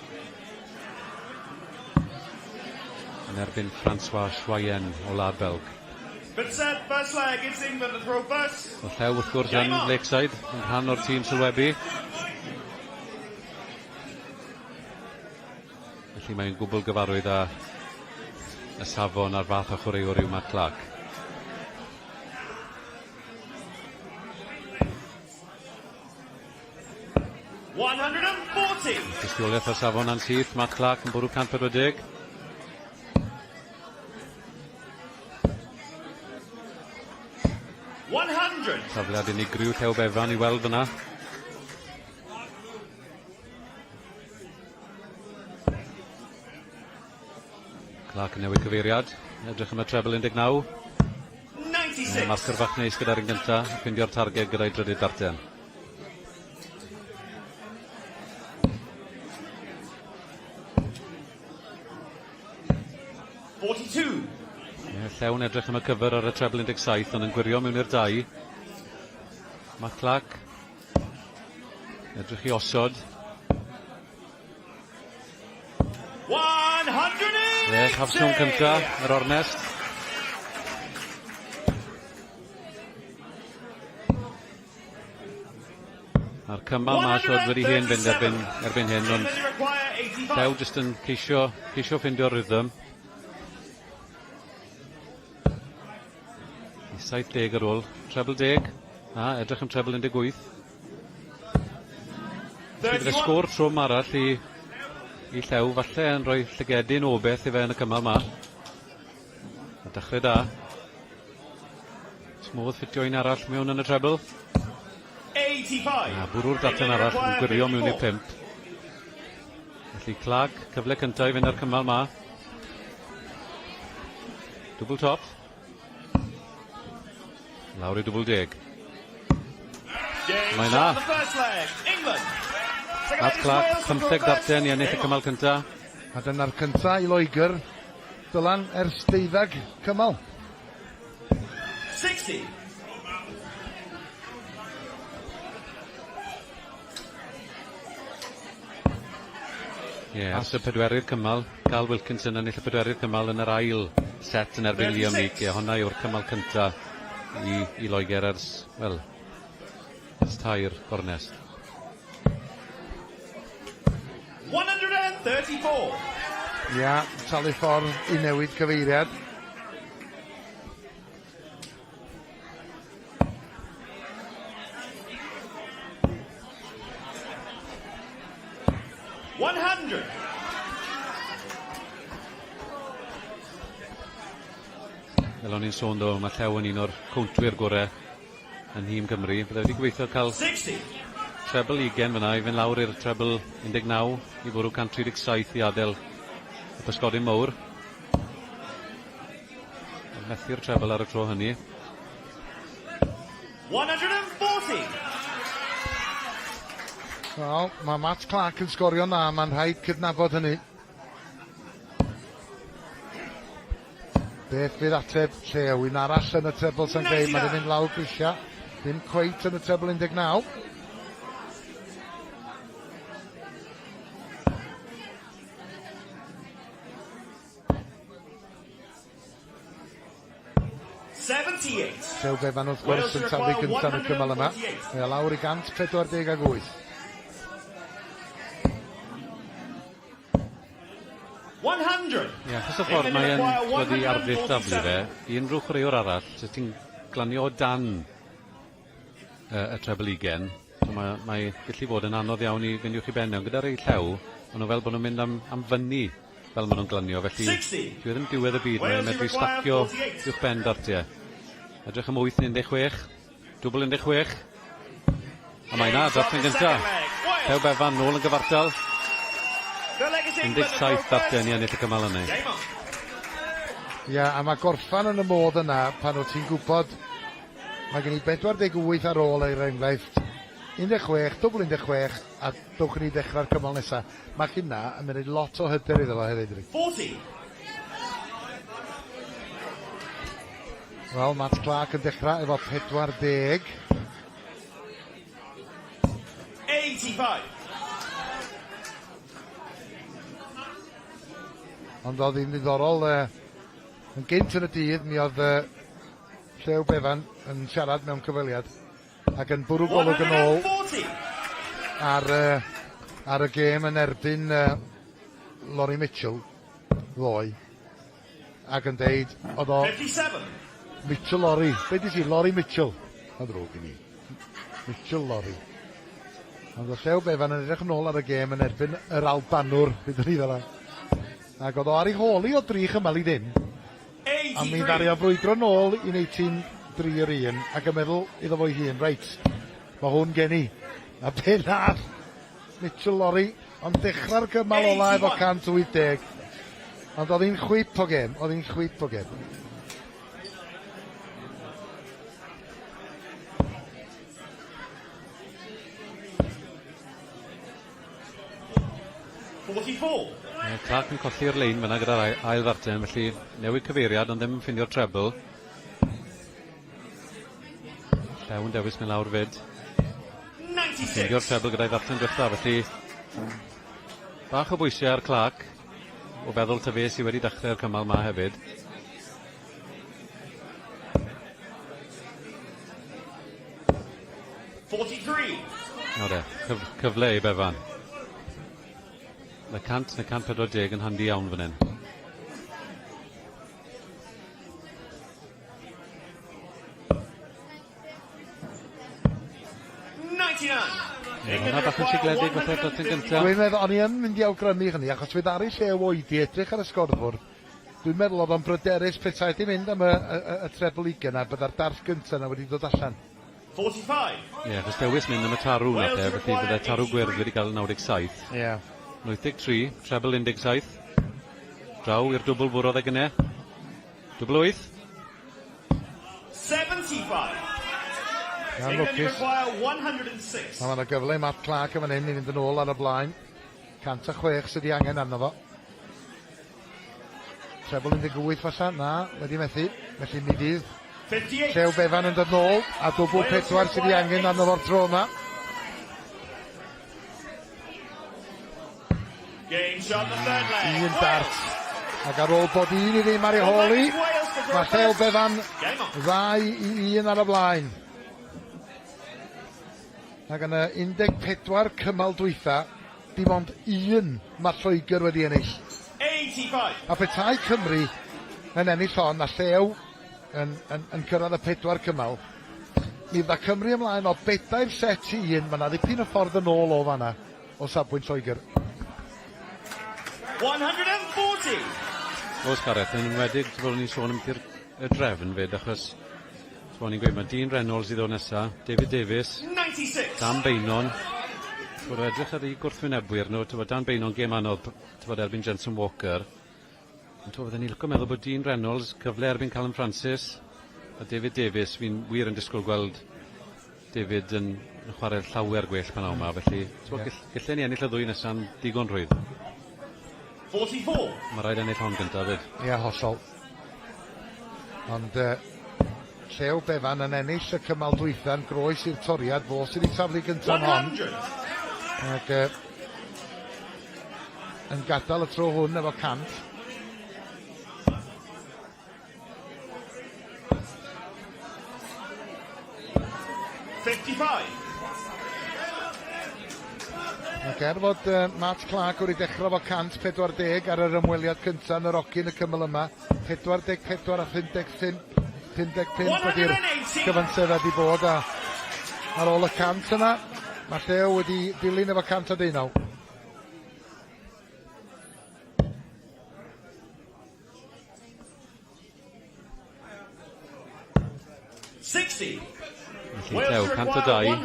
Yn erbyn Francois Schweyen o Wlad Belg. Fifth set, first leg, it's England to throw first. O Llew wrth gwrs yn Lakeside, yn rhan o'r tîm sylwebu. Felly mae'n gwbl gyfarwydd â y safon a'r fath o chwaraewr yw Matt Clark. Tystiolaeth o'r safon a'n syth, Matt Clark yn bwrw 140. Tafliad unigryw Llew Bevan i weld fyna. Clark yn newid cyfeiriad. Edrych am y treble 19. 96. Marcer fach neis gyda'r un gynta, a ffindio'r targed gyda'i drydydd darten. Ie, Llew'n edrych am y cyfer ar y treble 17, ond yn gwirio mewn i'r 2. Matt Clark Edrych i osod. 180! Ie, hafswm cynta, yr ornest. A'r cymal ma siwr wedi hen fynd erbyn, erbyn hyn, ond Llew jyst yn ceisio, ceisio ffeindio'r rhythm. 70 ar ôl. Treble deg. Na, edrych am treble 18. Felly bydd y sgôr trwm arall i, i Llew, falle yn rhoi llygedyn o beth i fe yn y cymal ma. A dechrau da. Modd ffitio un arall mewn yn y treble. 85. A bwrw'r datan arall yn gwirio mewn i'r pump. Felly Clark, cyfle cyntaf i fynd ar cymal ma. Dwbl top. Lawr i dwbl deg. Mae na. Matt Clark, 15 darten i ennill y cymal cynta. A dyna'r cynta i Loegr. Dylan ers deuddag cymal. 60. Ie, yeah, ers y pedwerydd cymal, Carl Wilkinson ennill y pedwerydd cymal yn yr ail set yn erbyn Liam Meek. Ie, hwnna yw'r cymal cynta i, i Loegr ers, wel, ers tair gornest. 134. Ia, talu ffordd i newid cyfeiriad. Fel o'n i'n sôn do, mae Llew yn un o'r cowntwyr gorau. yn nhîm Cymru. Bydde wedi gobeithio cael 60. treble 20 fyna i fynd lawr i'r treble 19 i fwrw 137 i adael y pysgodyn mowr. Ond methu'r treble ar y tro hynny. 140. Wel, mae Matt Clark yn sgorio na, mae'n rhaid cydnabod hynny. Beth fydd ateb Llew? Un arall yn y treble St Grey, mae'n mynd lawr grisiau. Ddim cweit yn y treble 19. Llew Bevan wrth gwrs yn taflu gyntaf yn y cymal yma. Mae o lawr i 148. Ie, achos y ffordd mae e'n dod i arddull daflu fe, i unrhyw chwaraewr arall, so ti'n glanio o dan y treble ugen, so mae, mae gallu fod yn anodd iawn i fynd uwch i ben, ond gyda rei llew, maen nhw fel bod nhw'n mynd am, am fyny fel maen nhw'n glanio, felly dyw e ddim diwedd y byd, mae'n medru stacio uwch ben dartiau. Edrych am 8 neu 16, dwbl 16, a mae na, dartyn gyntaf. Llew Bevan nôl yn gyfartal. 17 darten i ennill y cymal yna. Ia, a mae gorffan yn y modd yna pan wyt ti'n gwybod mae gen i 48 ar ôl er enghraifft 16, dwbl 16 a dowch i ni ddechrau'r cymal nesaf. Mae hynna yn mynd i lot o hyder iddo fo hefyd. 40. Wel, Matt Clark yn dechrau efo 40. 85. Ond oedd hi'n ddiddorol, uh, yn gynt yn y dydd, mi oedd uh, Llew Bevan yn siarad mewn cyfweliad ac yn bwrw golwg yn ôl ar, uh, ar y gêm yn erbyn uh, Laurie Mitchell ddoe ac yn deud oedd o 57. Mitchell Laurie, be di ti? Laurie Mitchell. Mae'n ddrwg i ni. Mitchell Laurie. Ond oedd Llew Bevan yn edrych yn ôl ar y gêm yn erbyn yr Albanwr, bydwn ni fel 'a. Ac oedd o ar ei hôl i o dri chymal i ddim. A mi ddaru o frwydro nôl i wneud ti'n dri yr un ac yn meddwl iddo fo'i hun, reit, mae hwn gen i. A be nath Mitchell Laurie, ond dechrau'r gymal ola efo 180. Ond oedd hi'n chwip o gêm, oedd hi'n chwip o gêm. Mae Clark yn colli'r lein fyna gyda'r ail ddarten, felly newid cyfeiriad ond ddim yn ffindio'r treble. Llew yn dewis mynd lawr fyd. Ffindio'r treble gyda'i ddarten diwetha, felly bach o bwysau ar Clark o feddwl ta fe sydd wedi dechrau'r cymal ma hefyd. Nawr de, cyf cyfle i Bevan. Mae 100 neu 140 yn handi iawn fan hyn. Ie, hwnna bach yn sigledig falle dot yn gyntaf. Dwi'n meddwl, o'n i yn mynd i awgrymu hynny, achos fe ddaru Llew oedi edrych ar y sgorfwrdd. Dwi'n meddwl oedd o'n bryderus petai di mynd am y, y, y, y treble ugain 'na, bydda'r darth gyntaf 'na wedi dod allan. 45. Ie, achos dewis mynd am y tarw nath e, felly bydde tarw gwyrdd wedi cael 97. Ie. 83, treble 17. Draw i'r dwbl fwrodd e gynne. Dwbl 8. 75. Iawn, England lwcus. require 106. A mae yna gyfle i Matt Clark yn fan hyn i fynd yn ôl ar y blaen. 106 sydd 'i angen arno fo. Treble 18 falla, na, wedi methu. Felly mi fydd 58. Llew Bevan yn dod nôl a dwbl pedwar sydd 'i angen arno fo'r tro yma. Game shot the third leg. Un dart. Ac ar ôl bod un i ddim ar ei hôl i, mae Llew Bevan 2-1 ar y blaen. Ac yn y 14 cymal dwytha, dim ond un mae Lloegr wedi ennill. 85. A petai Cymru yn ennill hon a Llew yn, yn, yn cyrraedd y pedwar cymal, mi fydda Cymru ymlaen o bedair set i un. Mae yna ddipyn o ffordd yn ôl o fanna o safbwynt Lloegr. 140. Oes Gareth, yn enwedig, ti'n bod ni'n sôn am y drefn fyd, achos T'mo' o'n i'n gweud ma' Dean Reynolds i ddod nesa, David Davies, 96. Dan Beynon. T'mod o edrych ar 'u gwrthwynebwyr nhw t'mod Dan Beynon gêm anodd t'mod erbyn Jensen Walker. Ond t'mo' fydden i'n lico meddwl bod Dean Reynolds cyfle erbyn Callum Francis a David Davies fi'n wir yn disgwyl gweld David yn yn chware llawer gwell prynawn 'ma felly t'mod yeah. gell, gallen ni ennill y ddwy nesa'n digon rhwydd. 44. Ma' raid ennill hon gynta 'fyd. Ie yeah, hollol. Ond uh, Llew Bevan yn ennill y cymal dwytha'n groes i'r toriad, fo sydd wedi taflu gynta'n hon. Ac uh, yn gadael y tro hwn efo 100. 55. Ac er fod uh, Matt Clark wedi dechrau fo 140 ar yr ymweliad cyntaf yn yr ogyn y cymyl yma, 44 a 55, 55 wedi'r cyfansedd wedi bod a ar ôl y 100 yna, mae Llew wedi dilyn efo 119. 60. Felly Llew, 102.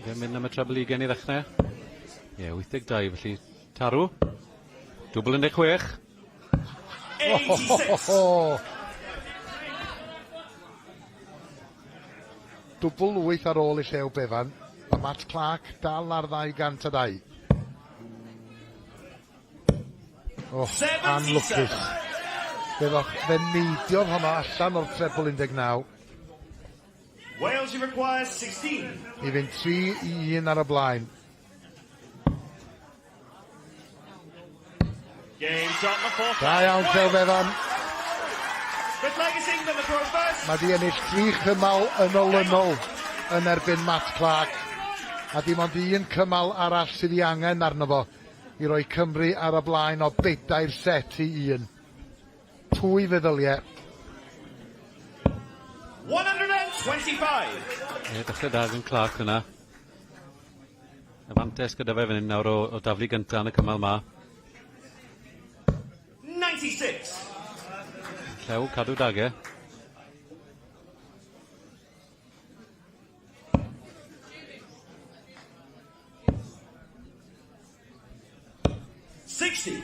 Fe'n mynd am y treble ugain i ddechrau. Ie, yeah, 82, felly tarw. Dwbl 16. 86. Dwbl wyth ar ôl i Llew Bevan. Mae Matt Clark dal ar 202. Oh, anlwcus. Fe ddoth, fe neidiodd honno allan o'r treble 19. Wales you require 16. I fynd 3 i 1 ar y blaen. Game shot the fourth. Da iawn, Llew Bevan. Fifth leg is England the throw first. Mae di ennill tri chymal yn olynol yn erbyn Matt Clark. A dim ond un cymal arall sydd ei angen arno fo i roi Cymru ar y blaen o bedair set i un. Pwy feddylie? 125. Ie, dechrau da gan Clark yna. Y fantes gyda fe fan hyn nawr o, o daflu gynta yn y cymal ma. 96. Llew, cadw dage. 60.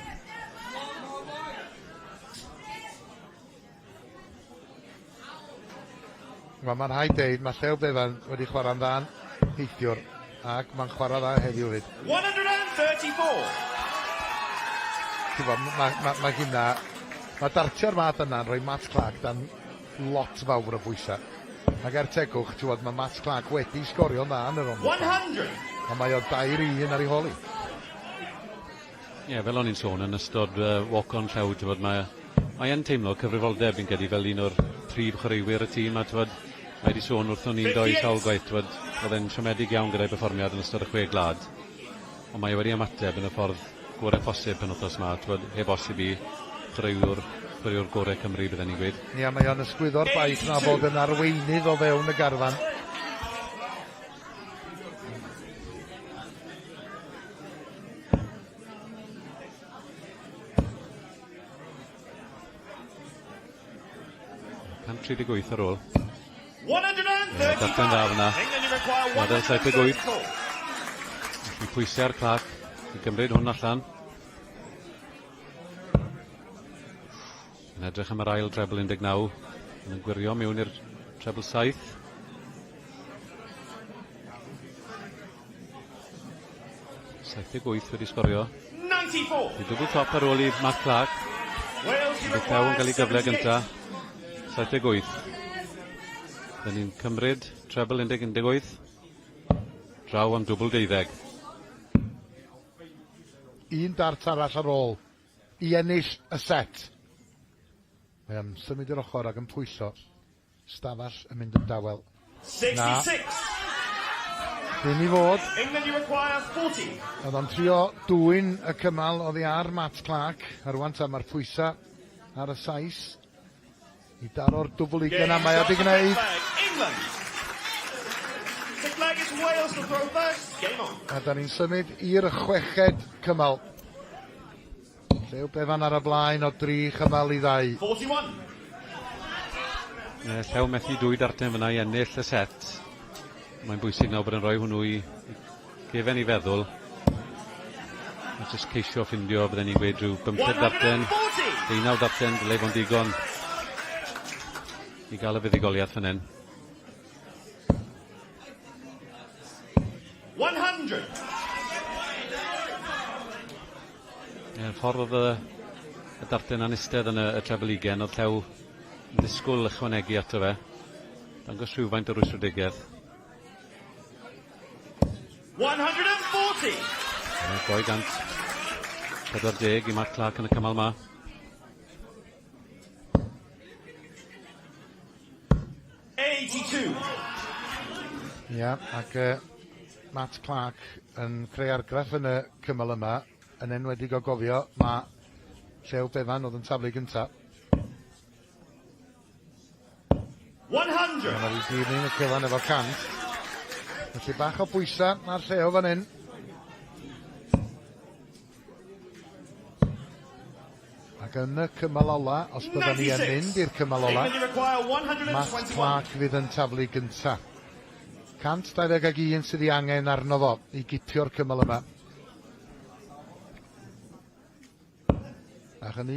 Wel, mae'n rhaid deud, mae Llew Bevan wedi chwarae'n dda'n neithiwr, ac mae'n chwarae dda heddiw 'fyd. 134. Ti'n gwbod, mae ma, ma hynna... Mae dartio'r math yna'n rhoi Matt Clark dan lot fawr o bwysau. Ac er tegwch, ti'n gwbod, mae Matt Clark wedi sgorio'n dda yn y rownd. 100. Ond mae o dair i un ar ei hôl hi. Ie, yeah, fel o'n i'n sôn yn ystod uh, walk-on Llew, ti'n bod, mae, mae yn teimlo cyfrifoldeb fi'n credu fel un o'r prif chwaraewyr y tîm, a ti'n bod, mae wedi sôn wrthon ni'n doi sawl gwaith, ti'n bod, oedd e'n siomedig iawn gyda'i berfformiad yn ystod y chwe gwlad, ond mae e wedi ymateb yn y ffordd gorau posib penwythnos 'ma, t'mod, heb os i fi, chwaraewr, chwaraewr gorau Cymru bydden ni'n gweud. Ia, mae o'n ysgwyddo'r baich 'na fod yn arweinydd o fewn y garfan. 138 ar ôl. 135. Darllen dda fyna. Gadael 78. Felly pwysau ar Clark i gymryd hwn allan. Yn edrych am yr ail treble 19. Yn gwirio mewn i'r treble 7. 78 wedi sgorio. 94. I dwbl top ar ôl i Matt Clark. Bydd Llew yn cael ei gyfle gynta. 78. Dyn ni'n cymryd treble 11. Draw am dwbl deuddeg. Un dart arall ar ôl i ennill y set. Mae o'n symud i'r ochr ac yn pwyso. Stafell yn mynd yn dawel. 66. Ddim i fod. England you require 40. Oedd o'n trio dwyn y cymal oddi ar Matt Clark. A rwan ta mae'r pwysa ar y Sais i daro'r dwbl ugain a mae o 'di gwneud. England. Sixth leg is Wales to throw first. Game on. A da ni'n symud i'r chweched cymal. Llew Bevan ar y blaen o dri chymal i ddau. 41. Ie, Llew methu dwy darten fyna i ennill y set. Mae'n bwysig nawr bod yn rhoi hwnnw i, i gefen i feddwl. A jyst ceisio ffindio, bydden ni'n gweud rhyw bymtheg darten, deunaw darten, dylai fo'n digon i gael y fuddugoliaeth fan hyn. 100. Ie, ffordd oedd y, y darten anistedd yn y, y treble ugen, oedd Llew yn disgwyl ychwanegu ato fe. Dangos rhywfaint o rwystredigaeth. 140. 240 i Matt Clark yn y cymal ma. 82. Ia, ac uh, Matt Clark yn creu argraff yn y cymal yma, yn enwedig o gofio, mae Llew Bevan oedd yn taflu gynta. 100. Mae wedi dilyn y cyfan efo 100. Felly bach o bwysa ar Llew fan hyn. Ac yn y cymal ola, os byddwn ni yn mynd i'r cymal ola, Matt Clark fydd yn taflu gynta. 121 sydd ei angen arno fo i gipio'r cymal yma. A hynny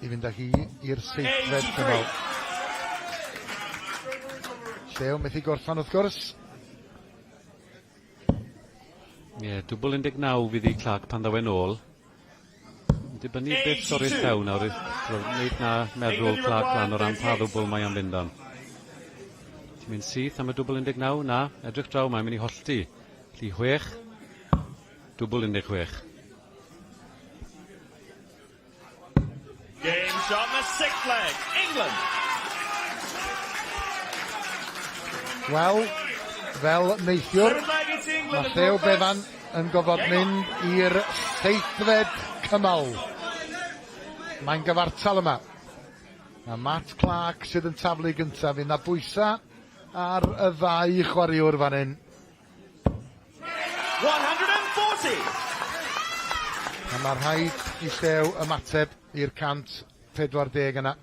i fynd â hi i'r seithfed cymal. Llew methu gorffan wrth gwrs. Ie, yeah, dwbl 19 fydd i Clark pan ddaw e'n ôl. Dibynnu beth stori'r llew nawr, wneud na meddwl Clark lan o ran pa ddwbl mae am fynd am. Ti'n mynd syth am y dwbl 19? Na, edrych draw, mae'n mynd i hollti. Felly 6, dwbl 16. Game shot in the sixth leg, England. Wel, fel neithiwr, mae Llew Bevan yn gofod mynd i'r seithfed cymal. Mae'n gyfartal yma. Mae Matt Clark sydd yn taflu gyntaf, fydd na bwysa ar y ddau chwaraewr fan hyn. 140! A mae rhaid i Llew ymateb i'r 140 yna.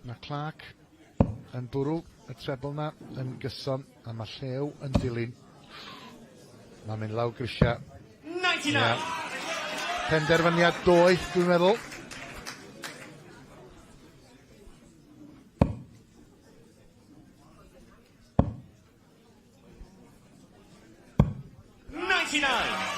Mae Clark yn bwrw y trebl na yn gyson a mae Llew yn dilyn. Mae'n mynd lawr grisiau. 99! Yeah. Penderfyniad doeth, dwi'n meddwl. 99.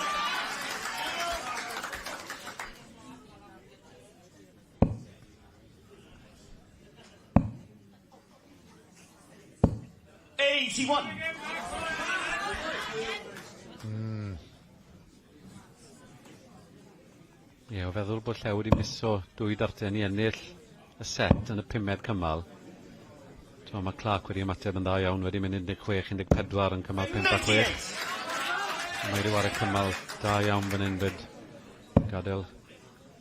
81. Ie, o feddwl bod Llew wedi miso dwy darten i ennill y set yn y pumed cymal. T'mo' ma' Clark wedi ymateb yn dda iawn, wedi mynd 16 14 yn cymal 5 a 6. Mae wedi ware cymal da iawn fan hyn 'fyd. Gadel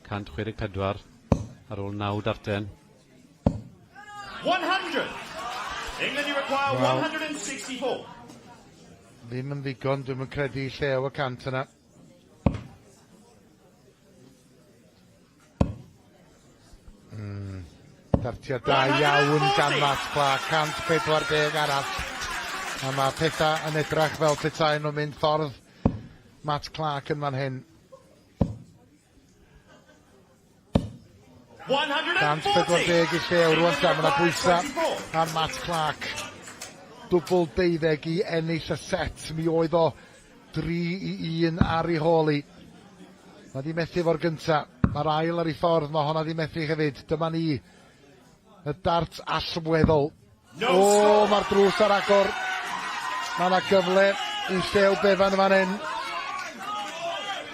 164 ar ôl 9 darten. 100. England you require Wel. 164. Ddim yn ddigon, dwi'm yn credu i Llew y 100 yna. Dartiad da iawn gan Matt Clark, 140 arall. A mae pethau yn edrach fel petai nhw'n mynd ffordd Matt Clark yn fan hyn. 140 i Llew rwan ta, mae yna bwysau ar Matt Clark. Dwbl deuddeg i ennill y set, mi oedd o 3 i 1 ar ei hôl hi. Mae di methu fo'r gynta. Mae'r ail ar ei ffordd, mae honna di methu hefyd. Dyma ni, y dart allweddol. No O, score. mae'r drws ar agor. Mae yna gyfle i Llew Bevan fan hyn.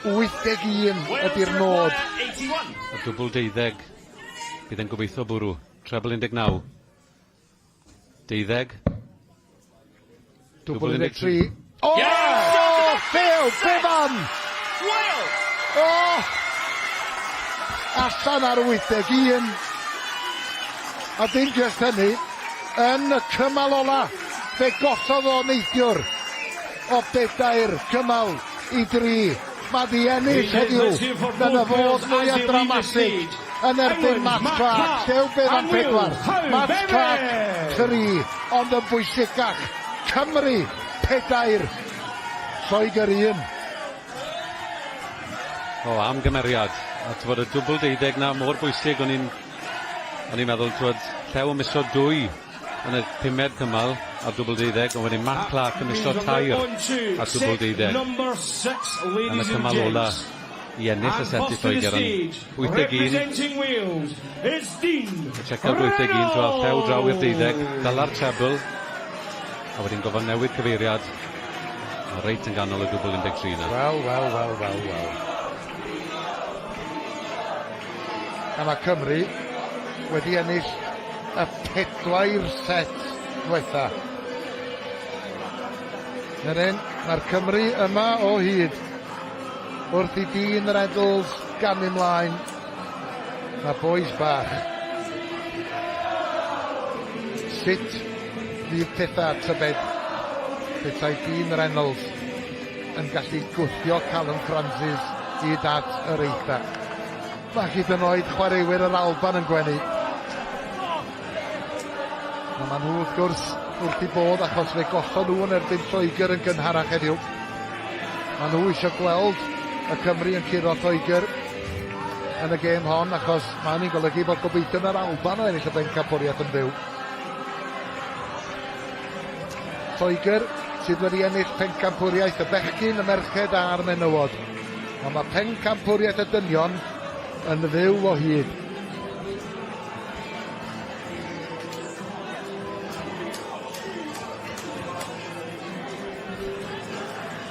81 ydy'r nod. 81. Y dwbl deuddeg bydd yn gobeithio bwrw. Treble 19. Deuddeg. Dwbl 13. O! Yes! Llew Bevan! Wales! O! Allan ar 81. A dim jyst hynny, yn y cymal ola, fe gollodd o neithiwr o bedair cymal i dri. Mae di ennill heddiw. Dyna fodd mwyaf dramatig yn erbyn Matt Clark. Llew Bevan 4, Matt Clark 3, ond yn bwysicach, Cymru 4, Lloegr 1. O, am gymeriad. A t'mod y dwbl deuddeg 'na mor bwysig o'n i'n o'n i'n meddwl t'wod Llew yn miso dwy yn y pumed cymal ar dwbl deuddeg ond wedyn Matt Clark yn miso tair ar dwbl deuddeg yn y cymal ola i ennill y set i Lloegr yn 81. Y checkout 81 t'wod Llew draw i'r deuddeg, dala'r treble a wedyn gofod newid cyfeiriad a reit yn ganol y dwbl 13 'na. Wel, wel, wel, wel, wel. A mae Cymru wedi ennill y pedwair set ddiwetha. Fan hyn, mae'r Cymru yma o hyd. Wrth i Dean Reynolds gamu mlaen. Mae bois bach. Sut fydd pethau tybed petai Dean Reynolds yn gallu gwthio Callum Francis hyd at yr eitha. Mae hyd yn oed chwaraewyr yr Alban yn gwenu. A maen nhw wrth gwrs wrth i bodd achos fe gollon nhw yn erbyn Lloegr yn gynharach heddiw. Maen nhw eisiau gweld y Cymru yn curo Lloegr yn y gêm hon achos mae hynny'n golygu bod gobeithion yr Alban o ennill y bencampwriaeth yn fyw. Lloegr sydd wedi ennill pencampwriaeth y bechgyn, y merched a'r menywod. Ond mae pencampwriaeth y dynion yn fyw o hyd.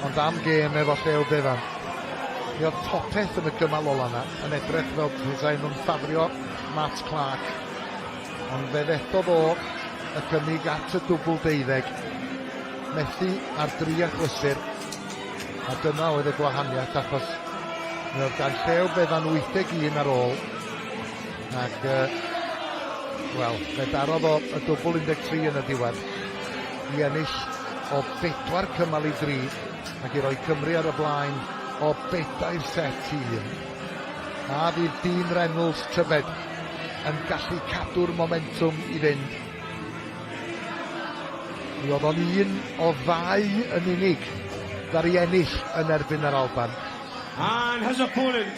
Ond am gêm efo Llew Bevan. Mi oedd popeth yn y gymal ola 'na yn edrych fel petai nhw'n ffafrio Matt Clark. Ond fe fethodd o y cynnig at y dwbl deuddeg. Methu ar dri achlysur. A dyna oedd y gwahaniaeth achos mi oedd gan Llew Bevan 81 ar ôl. Ac, uh, wel, fe darodd o y dwbl 13 yn y diwedd i ennill o bedwar cymal i dri ac i roi Cymru ar y blaen o bedair set i un. A fydd Dean Reynolds tybed yn gallu cadw'r momentwm i fynd. Mi oedd o'n un o ddau yn unig ddaru ennill yn erbyn yr Alban. And his opponent,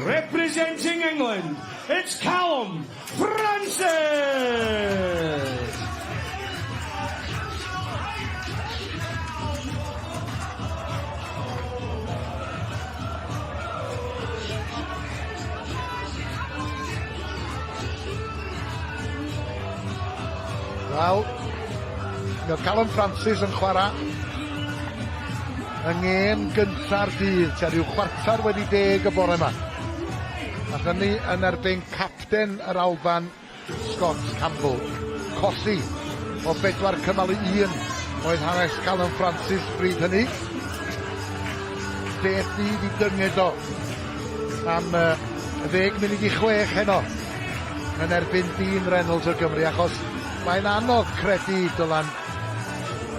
representing England, it's Callum Francis! Wel, mi oedd Callum Francis yn chwarae yng ngêm gynta'r dydd, tua rhyw chwarter wedi deg y bore yma. A hynny yn erbyn capten yr Alban, Scott Campbell. Colli o bedwar cymal i un oedd hanes Callum Francis bryd hynny. Beth fydd i dynged o am uh, 5:50 heno yn erbyn Dean Reynolds o Gymru achos mae'n anodd credu Dylan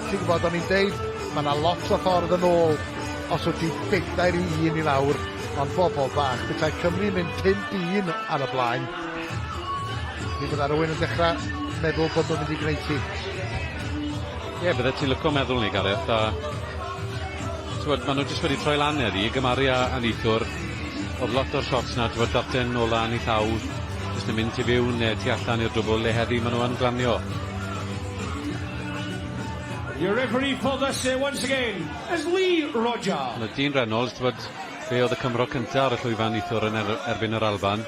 ti'n gwybod o'n i'n deud mae yna lot o ffordd yn ôl os wyt ti 4-1 i lawr ond bobl bach petai Cymru'n mynd 5-1 ar y blaen mi fydda rhywun yn dechrau meddwl bod nhw'n mynd i gwneud ti. Ie, yeah, bydde ti'n lyco meddwl ni, Gareth, a t'wod, maen nhw jyst wedi troi lan heddi, i gymaru â, â neithiwr, oedd lot o'r shots na, t'wod, darten ola yn ei llaw, jyst yn mynd tu fewn neu tu allan i'r dwbl, le heddi maen nhw yn glanio. Your referee for this uh, once again is Lee Roger. Ond Dean Reynolds, t'wod, fe oedd y Cymro cynta ar y llwyfan neithiwr yn er, erbyn yr Alban.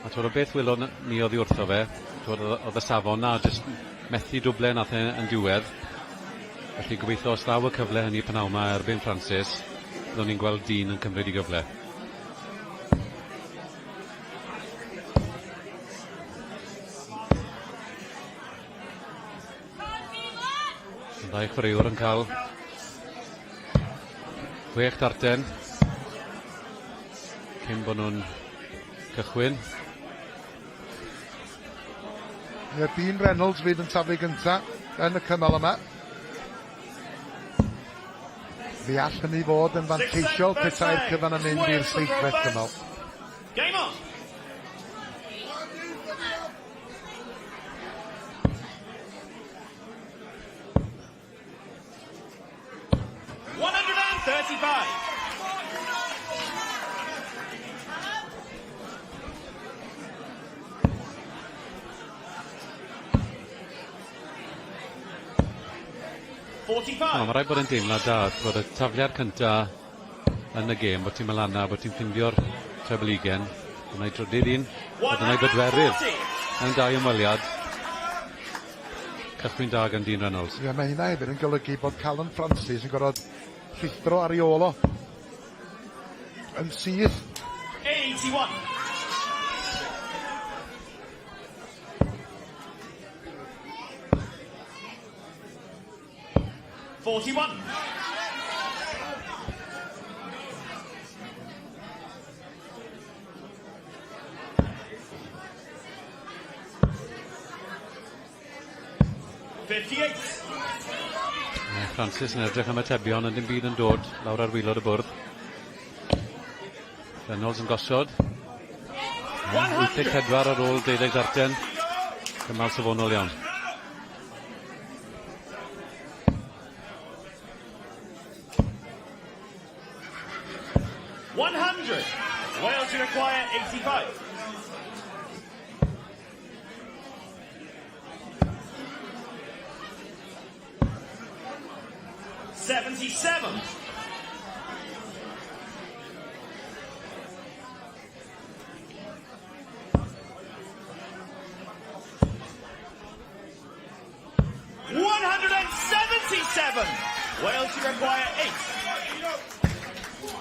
A t'wod, o beth welon ni oddi wrtho fe, t'wod, oedd y safon na, jyst methu dwble nath e yn diwedd. Felly gobeithio os ddaw y cyfle hynny p'nawn 'ma erbyn Francis, byddwn ni'n gweld Dean yn cymryd 'i gyfle. Y ddau chwaraewr yn cael chwech darten cyn bod nhw'n cychwyn. Ie, Dean Reynolds fydd yn taflu gynta yn y cymal yma. Fe all hynny fod yn fanteisiol petai'r cyfan yn mynd i'r seithfed cymal. Game on! 135. O, mae rhaid bod yn deimlad da, bod y tafliad cynta yn y gêm, bod ti'n mynd lan bod ti'n ffindio'r treble ugen, dyna'i drydydd un, a dyna'i bedwerydd mewn dau ymweliad. Cychwyn da gan Dean Reynolds. Ie, mae hynna hefyd yn golygu bod Callum Francis yn gorfod rhuthro ar ei ôl o. Yn syth. 81. 41. Mae Francis yn edrych am atebion ond dim byd yn dod lawr ar waelod y bwrdd. Reynolds yn gosod. 84 ar ôl 12 darten. Cymal safonol iawn. 100. Wales require 85. 77. 177. Wales to require 8.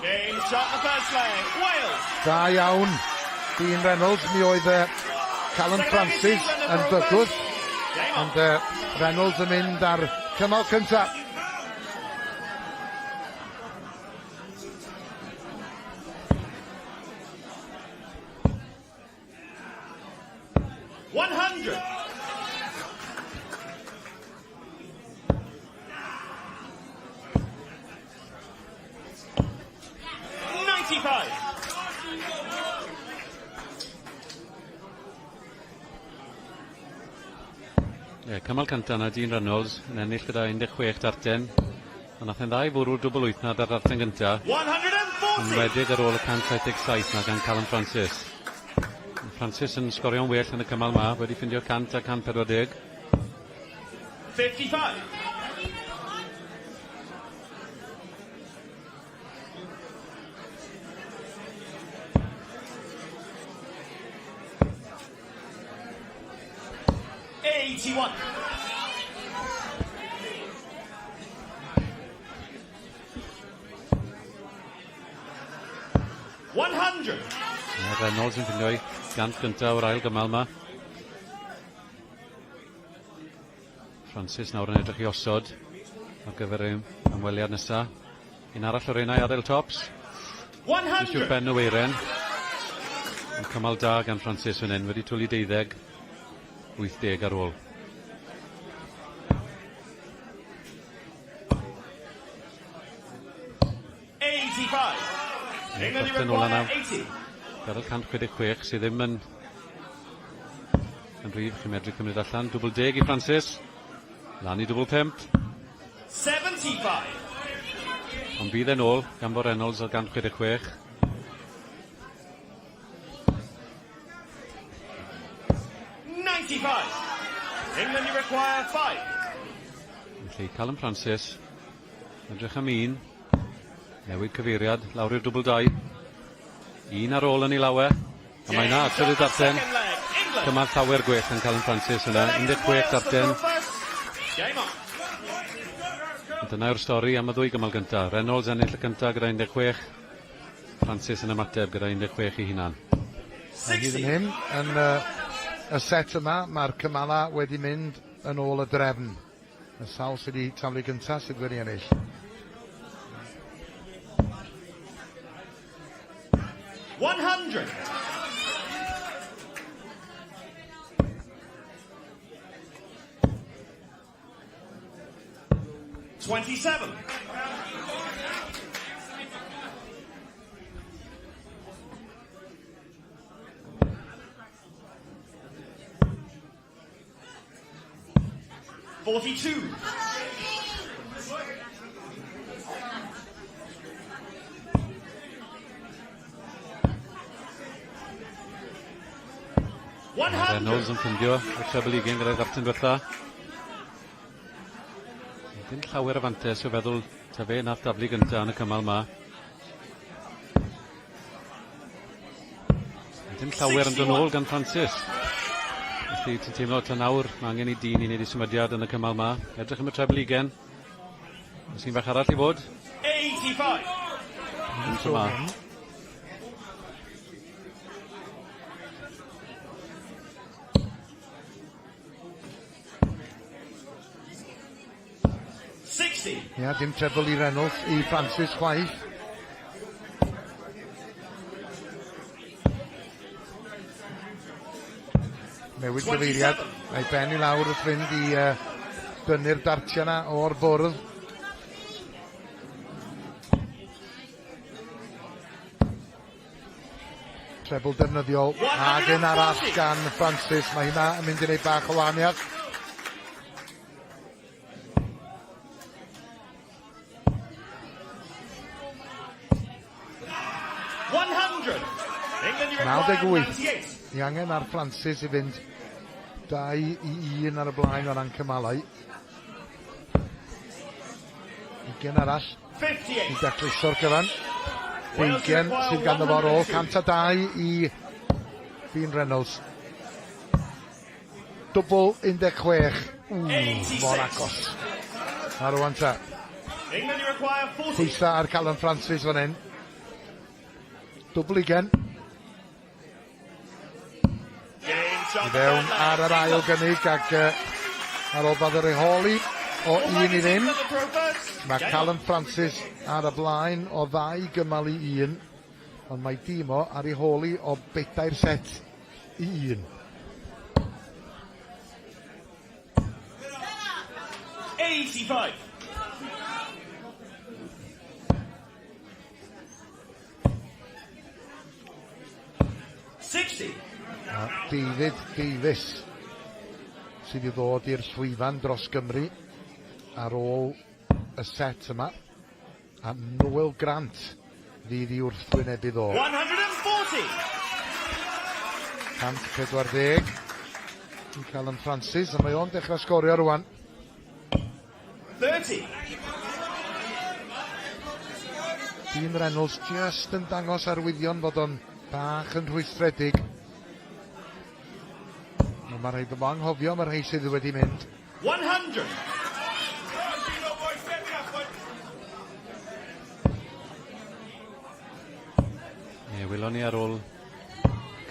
Game shot the first leg. Wales. Da iawn, Dean Reynolds. Mi oedd Callum Francis yn bygwth. Ond Reynolds yn mynd ar cymal cyntaf. 100. 95. Ie, cymal cynta 'na Dean Reynolds yn ennill gyda 16 darten. Ond nath e'n dda i fwrw'r dwbl wyth 'na ar y darten gynta. 140. Yn wedig ar ôl y 177 'na gan Callum Francis. Francis yn sgorio'n well yn y cymal 'ma, wedi ffindio 100 a 140. 55. 81. 100. Mae Reynolds yn ffindio ei gant gyntaf o'r ail gymal yma. Francis nawr yn edrych i osod ar gyfer ei ymweliad nesaf. Un arall o'r enau adael tops. 100. Jyst ben y weiren. Yn cymal da gan Francis fan hyn, wedi twlu deuddeg, 80 ar ôl. 85. England Chwarter nôl require yna. 80. Gadael 166 sydd ddim yn yn rhif chi'n medru cymryd allan. Dwbl deg i Francis. Lan i dwbl pump. 75. Ond bydd e'n ôl gan fod Reynolds ar 166. 95. England you require 5. Felly Callum Francis edrych am un. Newid cyfeiriad, lawr i'r dwbl dau. Un ar ôl yn ei lawe. A mae na, trydydd darten. Cymal llawer gwell yn Callum Francis yna. 16 darten. Dyna yw'r stori am y ddwy gymal gyntaf. Reynolds ennill y cyntaf gyda 16. Francis yn ymateb gyda 16 i hunan. A hyd yn hyn, yn y set yma, mae'r cymala wedi mynd yn ôl y drefn. Y sawl sydd wedi taflu gyntaf sydd wedi ennill. 100. 27. 42. Reynolds yn ffindio y treble ugain gyda'r ddartyn diwetha. Dim llawer o fantes o feddwl ta fe nath daflu gynta yn y cymal ma. Dim llawer yn dod nôl gan Francis. Felly ti'n teimlo ta nawr mae angen i dyn i wneud ei symudiad yn y cymal ma. Edrych am y treble ugain. Oes un fach arall i fod? 85. Yn tro ma. Ia, dim treble i Reynolds, i Francis chwaith. Newid gyfeiriad, mae ben i lawr wrth fynd i uh, dynnu'r dartiau yna o'r bwrdd. Trebl defnyddiol ag un arall gan Francis. Mae hynna yn mynd i wneud bach o wahaniaeth. Naw deg wyth. Ni angen ar Francis i fynd 2 i 1 ar y blaen o ran cymalau. Ugen arall. I dacluso'r cyfan. Deugen sydd ganddo fo ar ôl 102 i Dean Reynolds. Dwbl 16. Ww, mor agos. A rwan ta. Pwysa ar Callum Francis fan hyn. Dwbl ugen. I fewn ar yr ail gynnig ac ar ôl bod yr holi o 1-0. Mae Callum Francis ar y blaen o 2 gymal i 1, ond mae dîm o ar ei holi o 4 set i 1. 85. 60. A David Davies sydd i ddod i'r llwyfan dros Gymru ar ôl y set yma. A Noel Grant fydd i wrthwynebu ddo. 140. 140 i Callum Francis, a mae o'n dechrau sgorio rwan. 30. Dean Reynolds just yn dangos arwyddion fod o'n bach yn rhwystredig. Ond mae rhaid fo anghofio am y rhai sydd wedi mynd. 100. Ie, welon ni ar ôl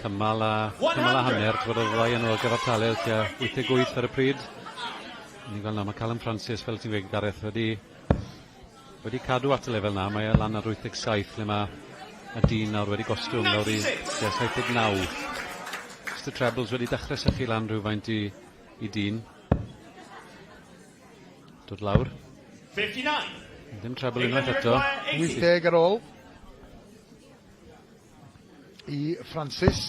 cymal a hanner, fod y ddau yn ôl gyfartaledd tua 88 ar y pryd. Ni'n gweld nawr, mae Callum Francis, fel ti'n gweud, Gareth, wedi cadw at y lefel na. Mae e lan ar 87, lle mae y dyn nawr wedi gostwng lawr i tua 79. Mr Trebles wedi dechrau sychu lan rhywfaint i dyn. Dod lawr. 59. Ddim treble unwaith eto. 80 ar ôl i Francis.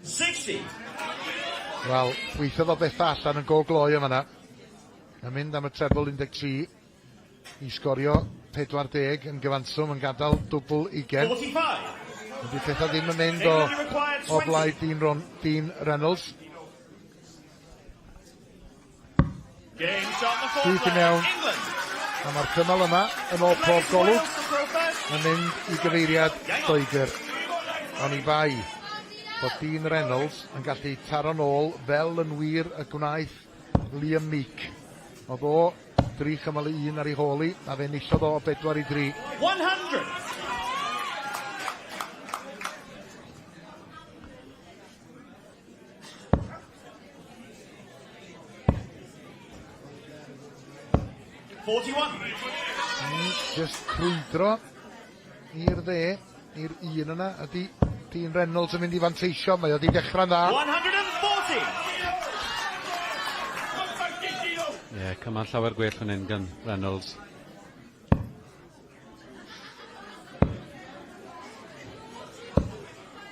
60. Wel, weithiodd o bethau allan yn go gloi yma yna. Yn mynd am y treble 13 i sgorio 40 yn gyfanswm yn gadael dwbl 20. 45. Ydy pethau ddim yn mynd o blaid Dean Reynolds. Game shot the fourth Syth i leg. mewn. England. A mae'r cymal yma yn ôl pob golwg yn mynd i gyfeiriad Lloegr. Oni bai bod Dean Reynolds yn gallu taro nôl fel yn wir y gwnaeth Liam Meek. Oedd o 3 cymal i 1 ar ei hôl i, a fe enillodd o 4-3. 100. 41. Just crwydro i'r dde, i'r un yna, ydy Dean Reynolds yn mynd i fanteisio, mae o wedi dechrau'n dda. 140. Ie, yeah, cymal llawer gwell fan hyn gan Reynolds.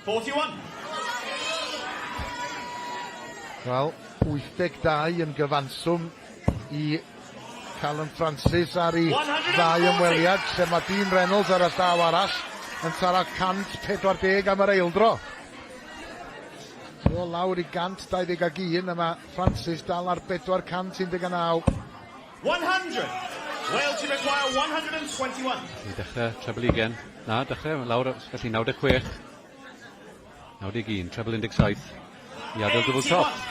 41. Wel, 82 yn gyfanswm i Callum Francis ar ei ddau ymweliad, lle mae Dean Reynolds ar y llaw arall yn taro 140 am yr eildro. So lawr i 121 a mae Francis dal ar 419. 100! Wales to require 121. I dechrau treble ugain. Na, dechrau lawr, felly 96. 91, treble 17. I adael dwbl top.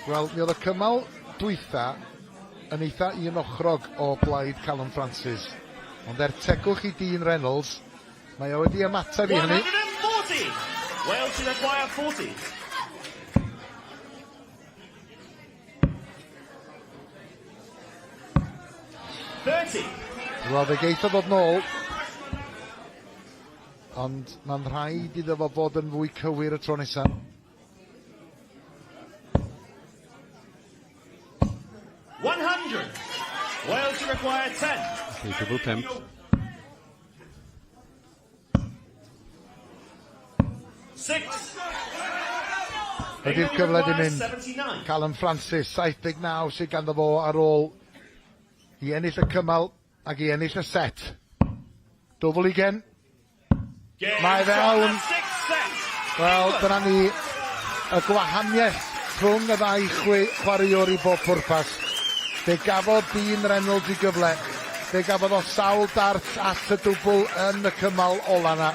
Wel, mi oedd y cymal dwytha yn eitha un ochrog o blaid Callum Francis. Ond er tegwch i Dean Reynolds, mae o wedi ymateb i hynny. 140! Wales to require 40. Wel, fe geith o ddod nôl. Ond mae'n rhaid iddo fo fod yn fwy cywir y tro nesaf. 100. Wales to require 10. Felly, dwbl pump. Six. Ydy'r cyfle di mynd. Callum Francis, 79 sydd ganddo fo ar ôl i ennill y cymal ac i ennill y set. Dwbl ugen. Mae fewn. Wel, dyna ni y gwahaniaeth rhwng y ddau chwaraewr i bob pwrpas. Fe gafodd Dean Reynolds i gyfle. Fe gafodd o sawl dart at y dwbl yn y cymal ola 'na.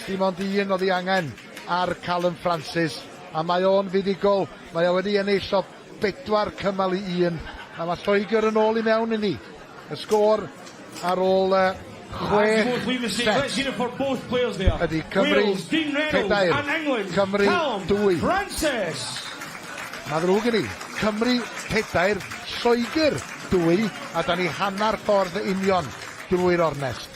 Dim ond un oedd ei angen ar Callum Francis, a mae o'n fuddugol. Mae o wedi ennill o bedwar cymal i un, a mae Lloegr yn ôl i mewn iddi. Y sgôr ar ôl chwe set ydy Cymru pedair, Cymru dwy. Mae'n ddrwg gen i. Cymru pedair, Lloegr dwy, a da ni hanner ffordd union drwy'r ornest.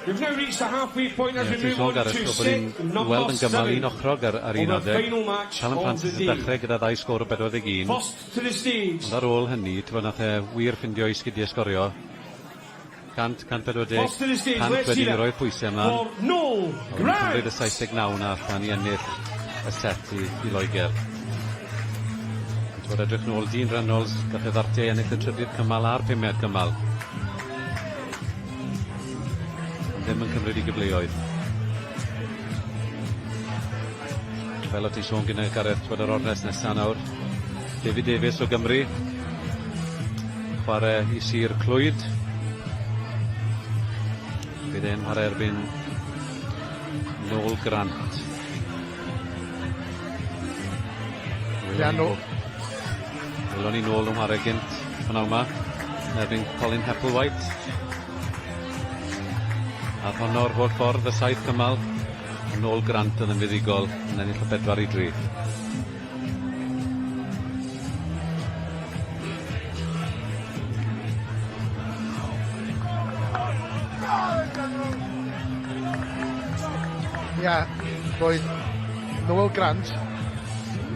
We've now reached the halfway point as Ie, we ti'n move sôn on Gareth, to o bod set ni'n number weld yn gymal seven un ochrog ar, ar un of the adeg. final match Callum of Francis the yn day. dechrau gyda ddau sgôr o 41. First to the stage. Ond ar ôl hynny, ti'n nath e wir ffindio i sgidiau sgorio. 100, 140, First to the stage, 100 let's wedyn hear i it roi'r pwysau ymlaen. for Noel A wedyn cymryd y Grant. 79 na allan i ennill y set i, i Loegr. Ond ti'n edrych nôl, Dean Reynolds, gath e ddartiau i ennill y trydydd cymal a'r pumed cymal. Ond ddim yn cymryd i gyfleoedd. Fel o ti'n sôn gyda Gareth, twyd yr ornest nesaf nawr. David Davies o Gymru. Chwarae i Sir Clwyd. Bydd e'n chwarae erbyn Noel Grant. Ia, no. Welon ni nôl yn chwarae gynt p'nawn 'ma yn erbyn Colin Hepplewhite. A honno'r holl ffordd y saith cymal. Yn ôl Grant oedd yn fuddugol yn ennill o 4 i 3. Ia, roedd Noel Grant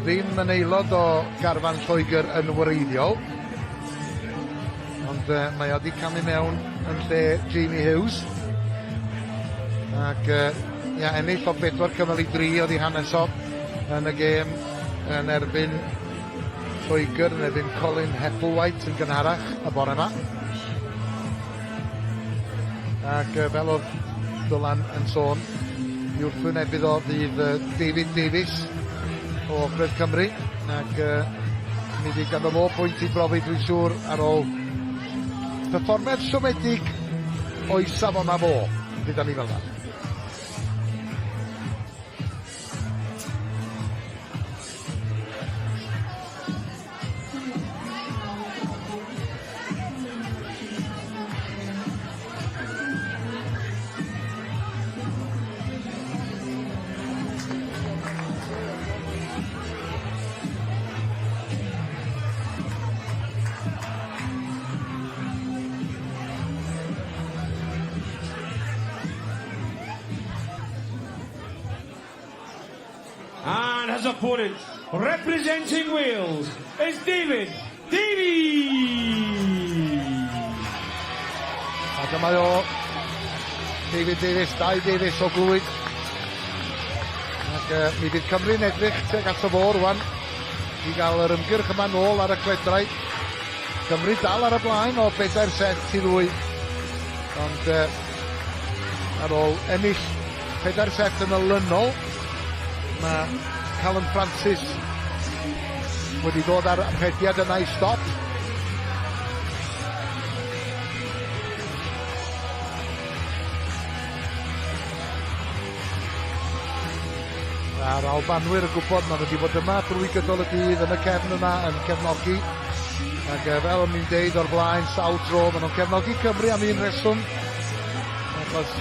ddim yn aelod o garfan Lloegr yn wreiddiol, ond uh, mae o wedi camu mewn yn lle Jamie Hughes. Ac uh, ia, ennill o bedwar cymal i dri oedd ei hanes o yn y gêm yn erbyn Lloegr, yn erbyn Colin Hepplewhite yn gynharach y bore yma. Ac uh, fel oedd Dylan yn sôn, i wrthwynebydd o fydd uh, David Davies o Ogledd Cymru. Ac uh, mi fydd ganddo fo pwynt i brofi dwi'n siŵr ar ôl perfformiad siomedig o'i safon fo, gyda ni fel yna. And his opponent, representing Wales, is David Davies. A dyma o, David Davies, Dai Davies o Glwyd. Ac uh, mi fydd Cymru'n edrych tuag at y fo rwan i gael yr ymgyrch yma nôl ar y cledrau. Cymru dal ar y blaen o bedair set i ddwy. Ond uh, ar ôl ennill pedair set yn olynol, mae Callum Francis wedi dod ar rhediad yna i stop. A'r Albanwyr yn gwybod, maen nhw wedi bod yma drwy gydol y dydd yn y cefn yma yn cefnogi. Ac fel o'n i'n deud o'r blaen sawl tro, maen nhw'n cefnogi Cymru am un rheswm. Achos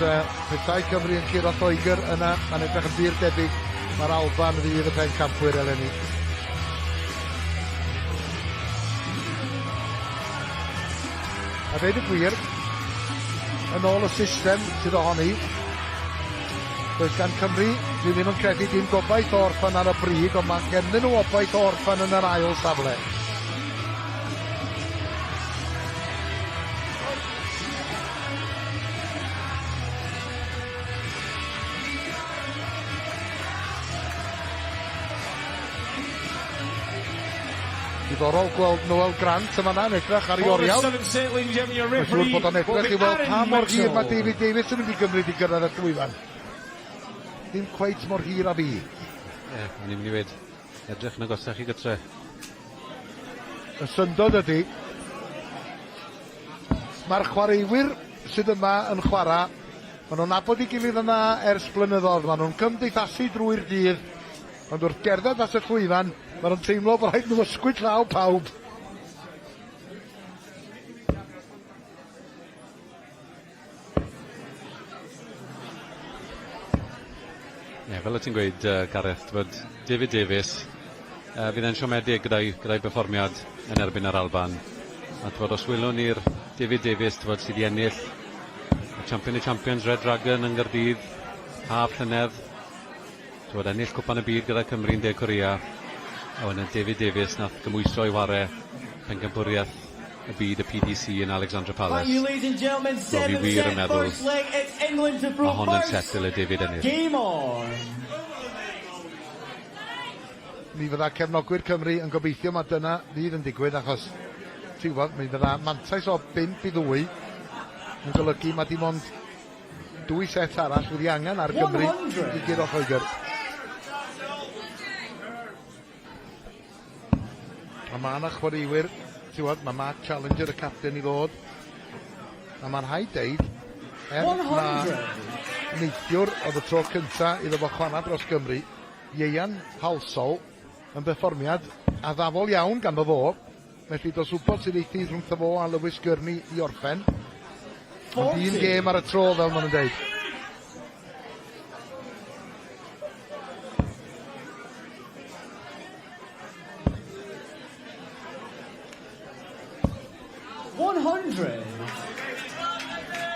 petai Cymru yn curo Lloegr yna, mae'n edrych yn bur debyg mae'r Alban fydd y pencampwyr eleni. A dweud y gwir, yn ôl y system sydd ohoni, does gan Cymru, dwi ddim yn credu dim gobaith o orffen ar y brig, ond mae ganddyn nhw obaith o orffen yn yr ail safle. Diddorol gweld Noel Grant yn fanna yn edrych ar ei oriawr. Mae'n siŵr bod o'n edrych i weld pa mor hir mae David Davies yn mynd i gymryd i gyrraedd y llwyfan. Ddim cweit mor hir â fi. Ie, o'n i'n mynd i weud, edrych yn agosach i gytre. Y syndod ydy, mae'r chwaraewyr sydd yma yn chwarae, maen nhw'n nabod ei gilydd yna ers blynyddoedd, maen nhw'n cymdeithasu drwy'r dydd, Ond wrth gerdded at y llwyfan, maen nhw'n teimlo bod rhaid nhw ysgwyd llaw pawb. Ie, fel o' ti'n gweud uh, Gareth, bod David Davies, fydd e'n siomedig gyda'i gyda berfformiad yn erbyn yr Alban. A t'wod, os welwn ni'r David Davies, t'wod, sydd wedi ennill y Champion of Champions Red Dragon yng Nghaerdydd, haf llynedd, T'wod, ennill Cwpan y Byd gyda Cymru yn De Corea, a wedyn David Davies nath gymhwyso i ware Pencampwriaeth y Byd y PDC yn Alexandra Palace. Wel, fi wir yn meddwl ma' hon yn set dyle David ennill. Mi fydda cefnogwyr Cymru yn gobeithio ma' dyna fydd yn digwydd achos ti'n gwybod mi fydda mantais o 5 i 2 yn golygu ma' dim ond Dwy set arall fydd ei angen ar Gymru i guro Lloegr. A mae yna chwaraewyr, ti'n gwybod, mae Mark Challenger, y capten, i ddod. A mae'n rhaid deud, er na neithiwr oedd y tro cynta iddo fo chwarae dros Gymru, Ieuan Halsall yn berfformiad addafol iawn ganddo fo. Felly does wybod sydd eithi rhwngtho fo a Lewis Gurney i orffen. Ond un gêm ar y tro fel maen nhw'n deud.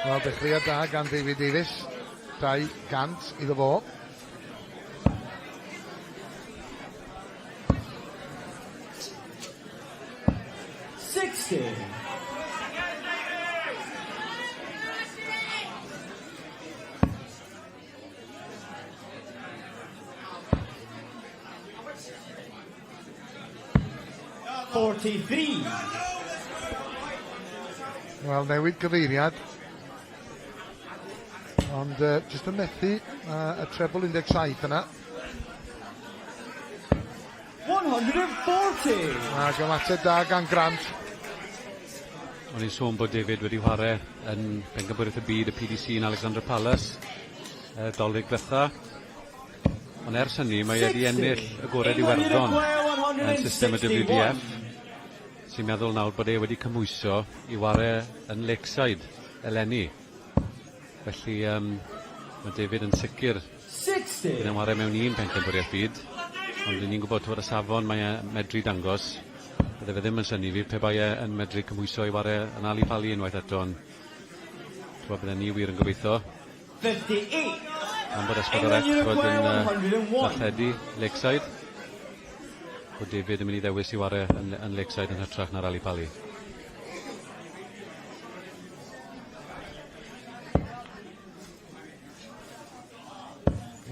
Wel, dechreuad da gan David Davies. 200 iddo fo. 60. 43. Wel, newid gyfeiriad. Ond jyst yn methu y treble 17 yna. 140. Ac ymateb da gan Grant. O'n i'n sôn bod David wedi chwarae yn Bencampwriaeth y Byd y PDC yn Alexandra Palace Dolig ddiwetha. Ond ers hynny mae wedi ennill y Gored Iwerddon yn system y WDF. Sy'n meddwl nawr bod e wedi cymhwyso i ware yn Lakeside eleni. Felly yym ma' David yn sicr bydd e'n ware mewn un pencampwriaeth byd, ond 'yn ni'n gwbod t'wod y safon mae e medru dangos, bydde fe ddim yn synnu fi pe bai e yn medru cymhwyso i ware yn Ali Pali unwaith eto ond t'wod bydden ni wir yn gobeitho. 58. Gan bod S4C t'wod yn yy darlledu Lakeside bod David yn mynd i ddewis i ware yn yn Lakeside yn hytrach na'r Ali Pali.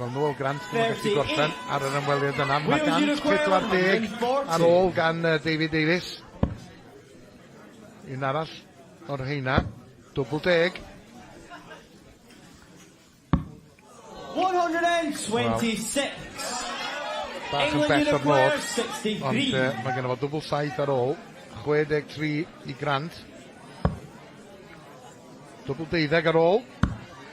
Wel, Noel Grant ddim yn gallu gorffen ar yr ymweliad yna. Mae 140 ar ôl gan David Davies. Un arall o'r rheina. Dwbl deg. 126. Bach yn bell o'r nod, ond uh, mae gen fo dwbl saith ar ôl. 63 i Grant. Dwbl deuddeg ar ôl.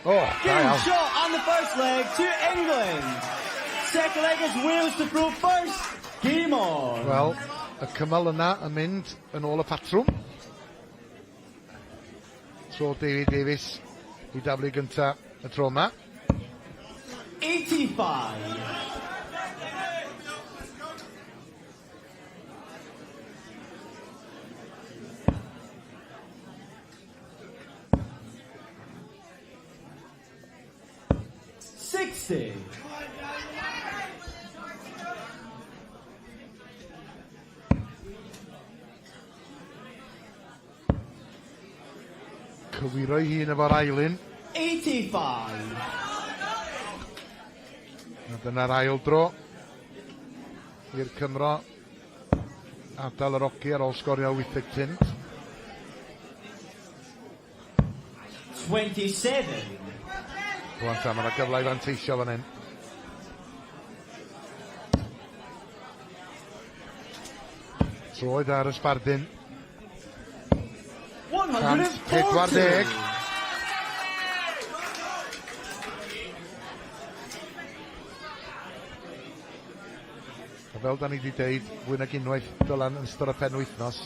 O, oh, da iawn. shot on the first leg to England. Second leg is Wales to throw first. Game on. Wel, y cymal yna yn mynd yn ôl y patrwm. Tro David Davies i daflu gynta y tro yma. 85. 60. Cywiro'i hun efo'r ail un. 85. A dyna'r ail dro i'r Cymro adael yr ogi ar ôl sgorio 85. 27. Rwan ta, mae yna gyfle i fanteisio fan hyn. Troed ar y sbardun. 140. A fel da ni wedi deud fwy nag unwaith Dylan yn ystod y penwythnos,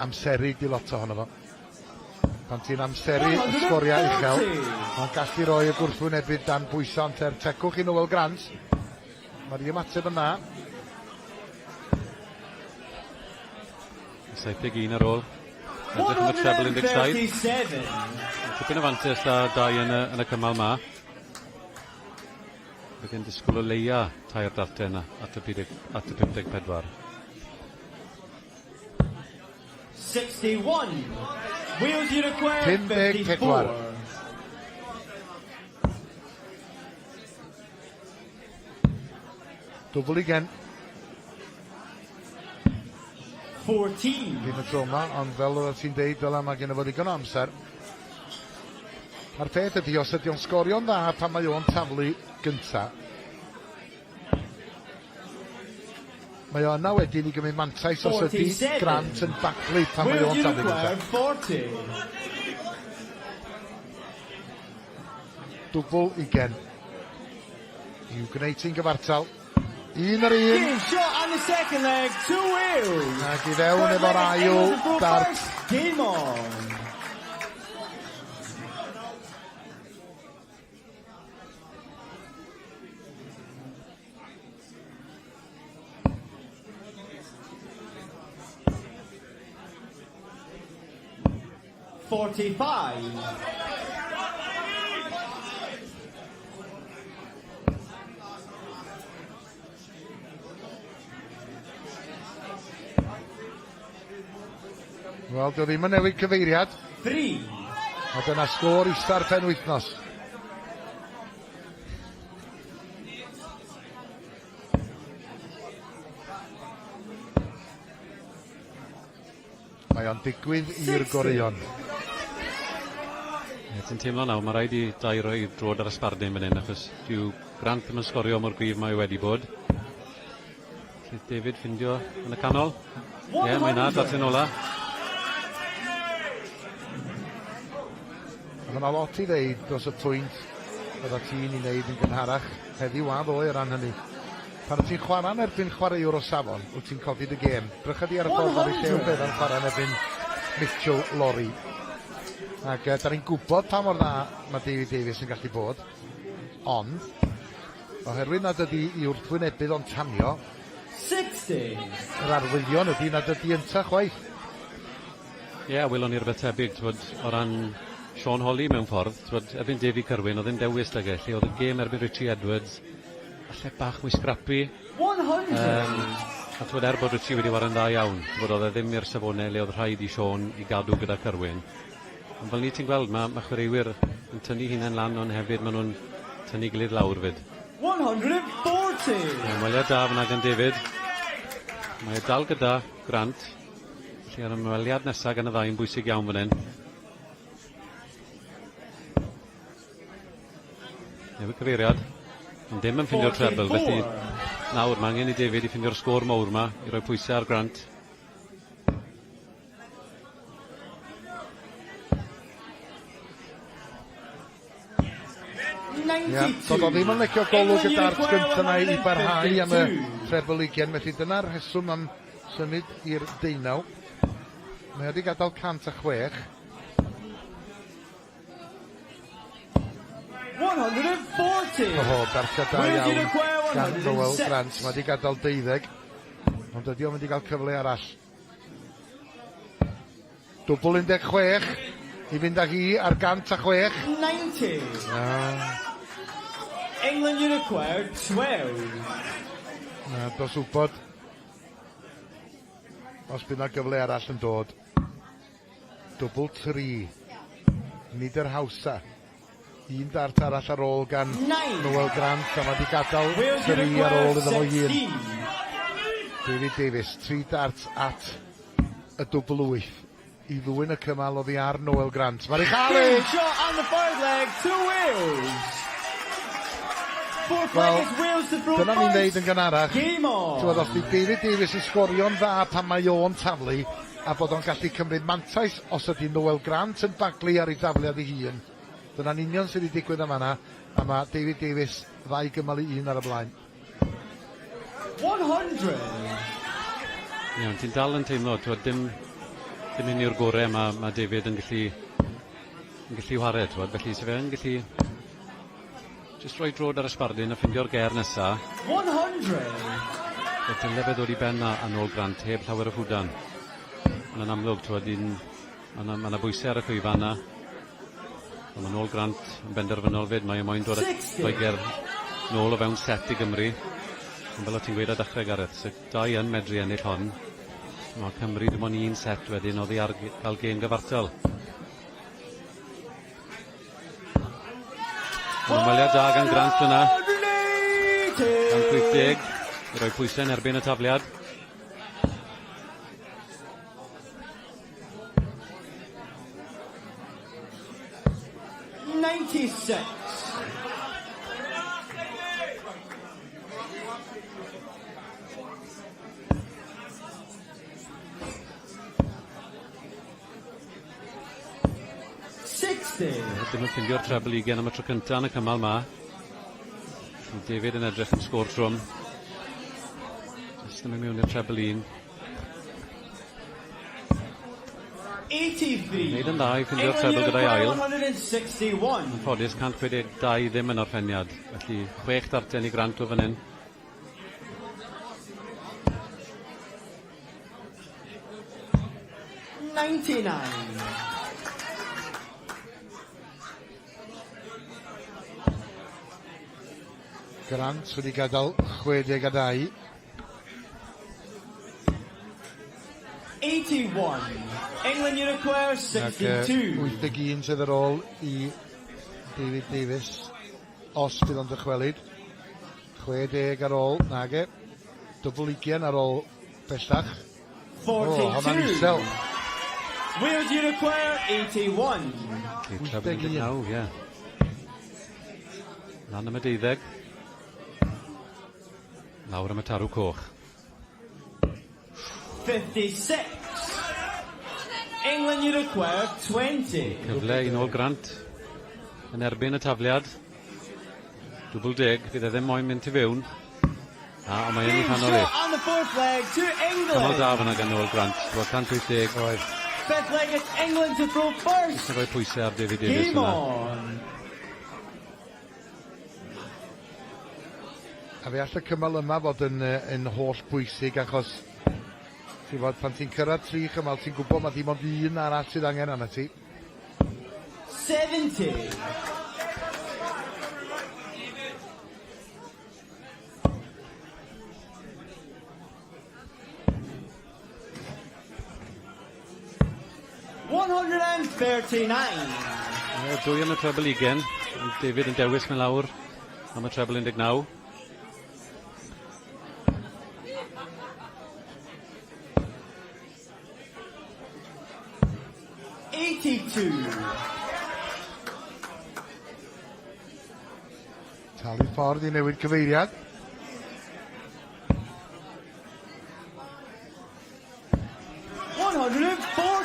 amseru di lot ohono fo. Pan ti'n amseru y sgoriau uchel, mae'n gallu rhoi y gwrthwynebydd dan bwysau, ond er tecwch i Noel Grant, mae di ymateb yn dda. 71 ar ôl. Edrych am y treble 17. Tipyn o fantes da dau yn y, yn y cymal ma. Bydd disgwyl o leia tair darten at y, at y 54. 61. Wales you require 54. Dwbl ugen. 14. Ddim y tro yma, ond fel oeddet ti'n deud, fel mae gen i fo ddigon o amser. A'r peth ydy, os ydy o'n sgorio'n dda pan mae o'n taflu gynta, mae o yna wedyn i gymryd mantais os ydy Grant yn baglu pan mae o'n taflu gynta. Dwbl ugen. I'w gwneud ti'n gyfartal. Un ar un. Shot on the second leg to Wales. Ac i fewn efo'r ail dart. Game on. 45. Wel, dio ddim yn newid cyfeiriad. 3. A dyna sgôr isa'r penwythnos. Mae o'n digwydd i'r goreuon. Ie, ti'n teimlo nawr, mae rhaid i Dai roi drod ar y sbardun fan hyn, achos dyw Grant ddim yn sgorio mor gryf mae wedi bod. Lle David ffindio yn y canol. Ie, yeah, mae na, darllen ola. Mae yna lot i ddeud dros y pwynt oedda ti'n ei wneud yn gynharach heddiw a ddoe o ran hynny. Pan wyt ti'n chwarae yn erbyn chwaraewr o safon, wyt ti'n codi dy gêm. Drycha di ar y ffordd mae Llew Bevan chwarae yn erbyn Mitchell Lorry. Ac da ni'n gwybod pa mor dda mae David Davies yn gallu bod, ond oherwydd nad ydy i wrthwynebydd o'n tanio, 60. Yr arwyddion ydy nad ydy ynta chwaith. Ie, yeah, welon ni rhywbeth tebyg, t'wod, o ran Sean Holly mewn ffordd, t'wod, erbyn Davy Curwen, oedd e'n dewis 'dag e, lle oedd y gêm erbyn Richie Edwards, falle bach mwy scrappy. 100. Um, a t'wod, er bod Richie wedi ware'n dda iawn, t'wod, oedd e ddim i'r safonau le oedd rhaid i Sean i gadw gyda Curwen. Ond fel ni ti'n gweld, mae, mae chwaraewyr yn tynnu hunain lan ond hefyd maen nhw'n tynnu gilydd lawr fyd. 140. Ymweliad da fyna gan David. Mae e dal gyda Grant. Felly yr ymweliad nesaf gan y ddau yn bwysig iawn fan hyn. Newid cyfeiriad. Ond ddim yn ffindio'r treble, felly nawr mae angen i David i ffindio'r sgôr mowr yma i roi pwysau ar Grant. Ia, doedd o ddim yn licio golwg y dart gynta 'na i barhau am y treble ugian, felly dyna'r rheswm am symud i'r deunaw. Mae o wedi gadael 106. 140. Oho, dartiad da iawn gan Noel Grant. Mae wedi gadael deuddeg, ond dydy o'm mynd i gael cyfle arall. Dwbl 16 i fynd â hi ar 106. 90. Na. England you require 12. Na, dos wybod os bydd 'na gyfle arall yn dod. Dwbl 3. Nid yr hawsa. Un dart arall ar ôl gan Noel Grant a mae wedi gadael 3 ar ôl iddo fo hun. David Davies, 3 dart at y dwbl 8 i ddwyn y cymal oddi ar Noel Grant. Mae'n ei chael e! Wel, dyna ni'n ddeud yn gynharach. T'wod, os 'di David Davies yn sgorio'n dda pan mae o'n taflu, a bod o'n gallu cymryd mantais os ydy Noel Grant yn baglu ar ei dafliad ei hun. Dyna'n union sydd wedi digwydd yn fanna, a mae David Davies ddau gymal i un ar y blaen. 100. Ie, ond ti'n dal yn teimlo, t'wod, dim, dim hyn yw'r gorau mae, mae David yn gallu, yn gallu whare, t'wod, felly se fe yn gallu jyst rhoi drod ar y sbardun a ffindio'r ger nesa. 100. Fe dyle fe ddod i ben a, a nôl Grant heb llawer o ffwdan. Ond yn amlwg, t'wod, un, mae 'na, ma' 'na bwysau ar y llwyfan 'na. Ond mae nôl Grant yn benderfynol 'fyd, mae e moyn dod â Lloegr nôl o fewn set i Gymru. Ond fel o' ti'n gweud ar dechrau Gareth, se dau yn medru ennill hon, mae Cymru dim ond un set wedyn oddi ar gael gêm gyfartal. Ond ymweliad da gan Grant fyna. 180 i roi pwysau yn erbyn y tafliad. 96. 60. Dim yn ffindio'r treble ugain am y tro cynta yn y cymal ma. David yn edrych am sgôr trwm. Jyst yn mynd mewn i'r treble un. 83. Wneud yn dda i ffindio'r treble gyda'i ail. 161. Yn ffodus 162 ddim yn orffeniad. Felly chwech darten i Grant o fan hyn. 99. Grant wedi gadael 62. 81. England you require 62. Ac 81 sydd ar ôl i David Davies os bydd o'n dychwelyd. 60 ar ôl, nage. Dwbl ugian ar ôl bellach. 42. O, honna'n isel. Wales you require 81. 81. Ie. Lan am y deuddeg. Lawr am y tarw coch. 56. England you require 20. Cyfle i nôl Grant yn erbyn y tafliad. Dwbl deg, fydd e ddim moyn mynd tu fewn. A, ond mae yn ei chanol i. On the fourth leg to England. Cymal da fyna gan Noel Grant. Wel, 180. Oedd. Fifth leg, it's England to throw first. Jyst yn rhoi pwysau ar David Davies Game fyna. on. A fe all y cymal yma fod yn, yn holl bwysig achos ti'n fod, pan ti'n cyrraedd tri chymal ti'n gwybod mae dim ond un arall sydd angen arna ti. 70. 139. Ie, dwy am y treble ugen. David yn dewis mynd lawr. am y treble 19. Talu ffordd i newid cyfeiriad.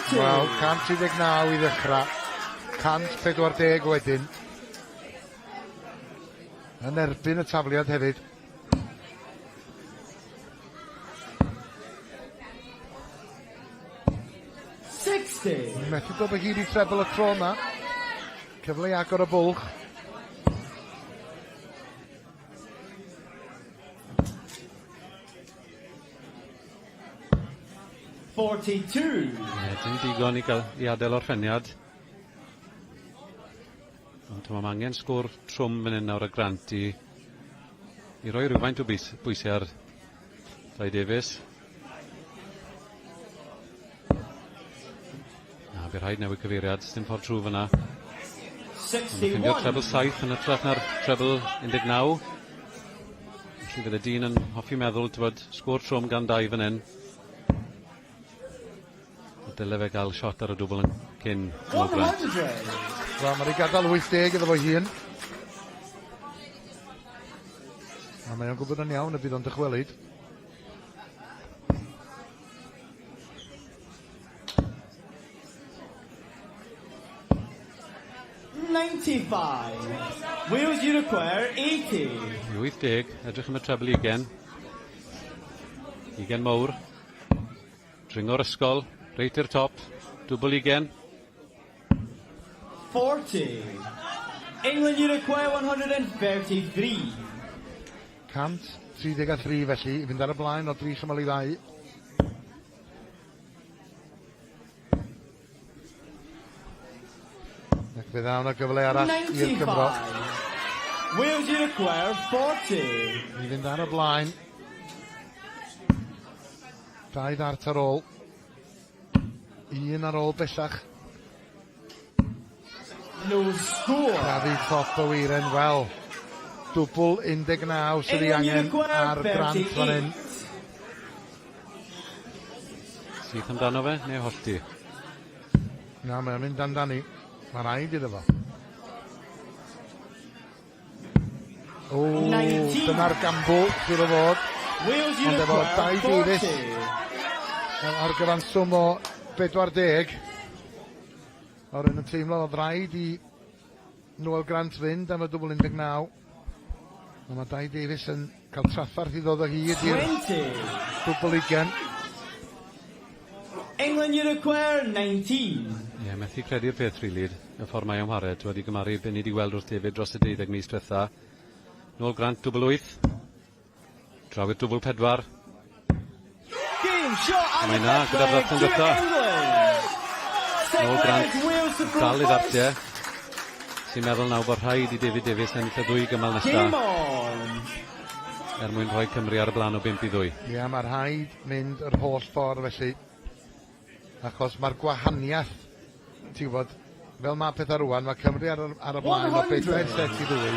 Wel, 139 i ddechrau, 140 wedyn. Yn erbyn y tafliad hefyd. Methu dod o hyd i trebl y tro yma. Cyfle i agor y bwlch. Ie, dim digon i gael i adael orffeniad. Ond t'mo' ma' angen sgôr trwm fan 'yn nawr a Grant i i roi rhywfaint o bwys bwyse ar Dai Davies. Na, by rhaid newid cyfeiriad, dim ffordd trwy fyna. Ffindio treble 7 yn hytrach na'r treble 19. Felly fydde dyn yn hoffi meddwl, t'bod, sgôr trwm gan Dai fan hyn. A dyle fe gael shot ar y dwbl yn cyn Mo Grant. Wel, mae wedi gadael 80 iddo fo hun. A mae o'n gwybod yn iawn y bydd o'n dychwelyd. Wales, you require 80. 80, edrych am y treble ugen. Ugen mowr. Dringo'r ysgol, reit i'r top, dwbl ugen. 40. England, you require 133. 133 felly, i fynd ar y blaen o dri chymal i ddau. Ac fe ddaw 'na gyfle arall i'r Cymro. Wales you require 40. I fynd ar y blaen. Dau ddart ar ôl. Un ar ôl bellach. No score. Crafu top y weiren, wel, dwbl 19 sydd ei angen ar Grant fan hyn. Syth amdano fe, neu hollti? Na, mae'n mynd amdani. Mae rhaid iddo fo. O, dyna'r gambl, siwr o fod. Ond efo Dai Davies ar gyfanswm o 40, o'r un yn teimlo oedd rhaid i Noel Grant fynd am y dwbl 19. Ond mae Dai Davies yn cael trafferth i ddod o hyd i'r dwbl ugen. England you require 19. Ie, yeah, methu credu'r peth rili, y ffordd mae o'n whare, t'wod i gymaru be ni 'di weld wrth David dros y deuddeg mis dwetha. Nôl Grant dwbl wyth. Draw i'r dwbl pedwar. Game shot and Mae 'na gyda'r ddarten dwetha. Nôl Grant dal i ddartie. Sy'n meddwl nawr bod rhaid i David Davies ennill y ddwy gymal nesa. Game on. Er mwyn rhoi Cymru ar y blaen o 5 i 2. Ie, mae rhaid mynd yr holl ffordd felly. Achos mae'r gwahaniaeth, ti'n gwybod, fel mae pethau rwan, mae Cymru ar, ar y blaen o bedair set i ddwy.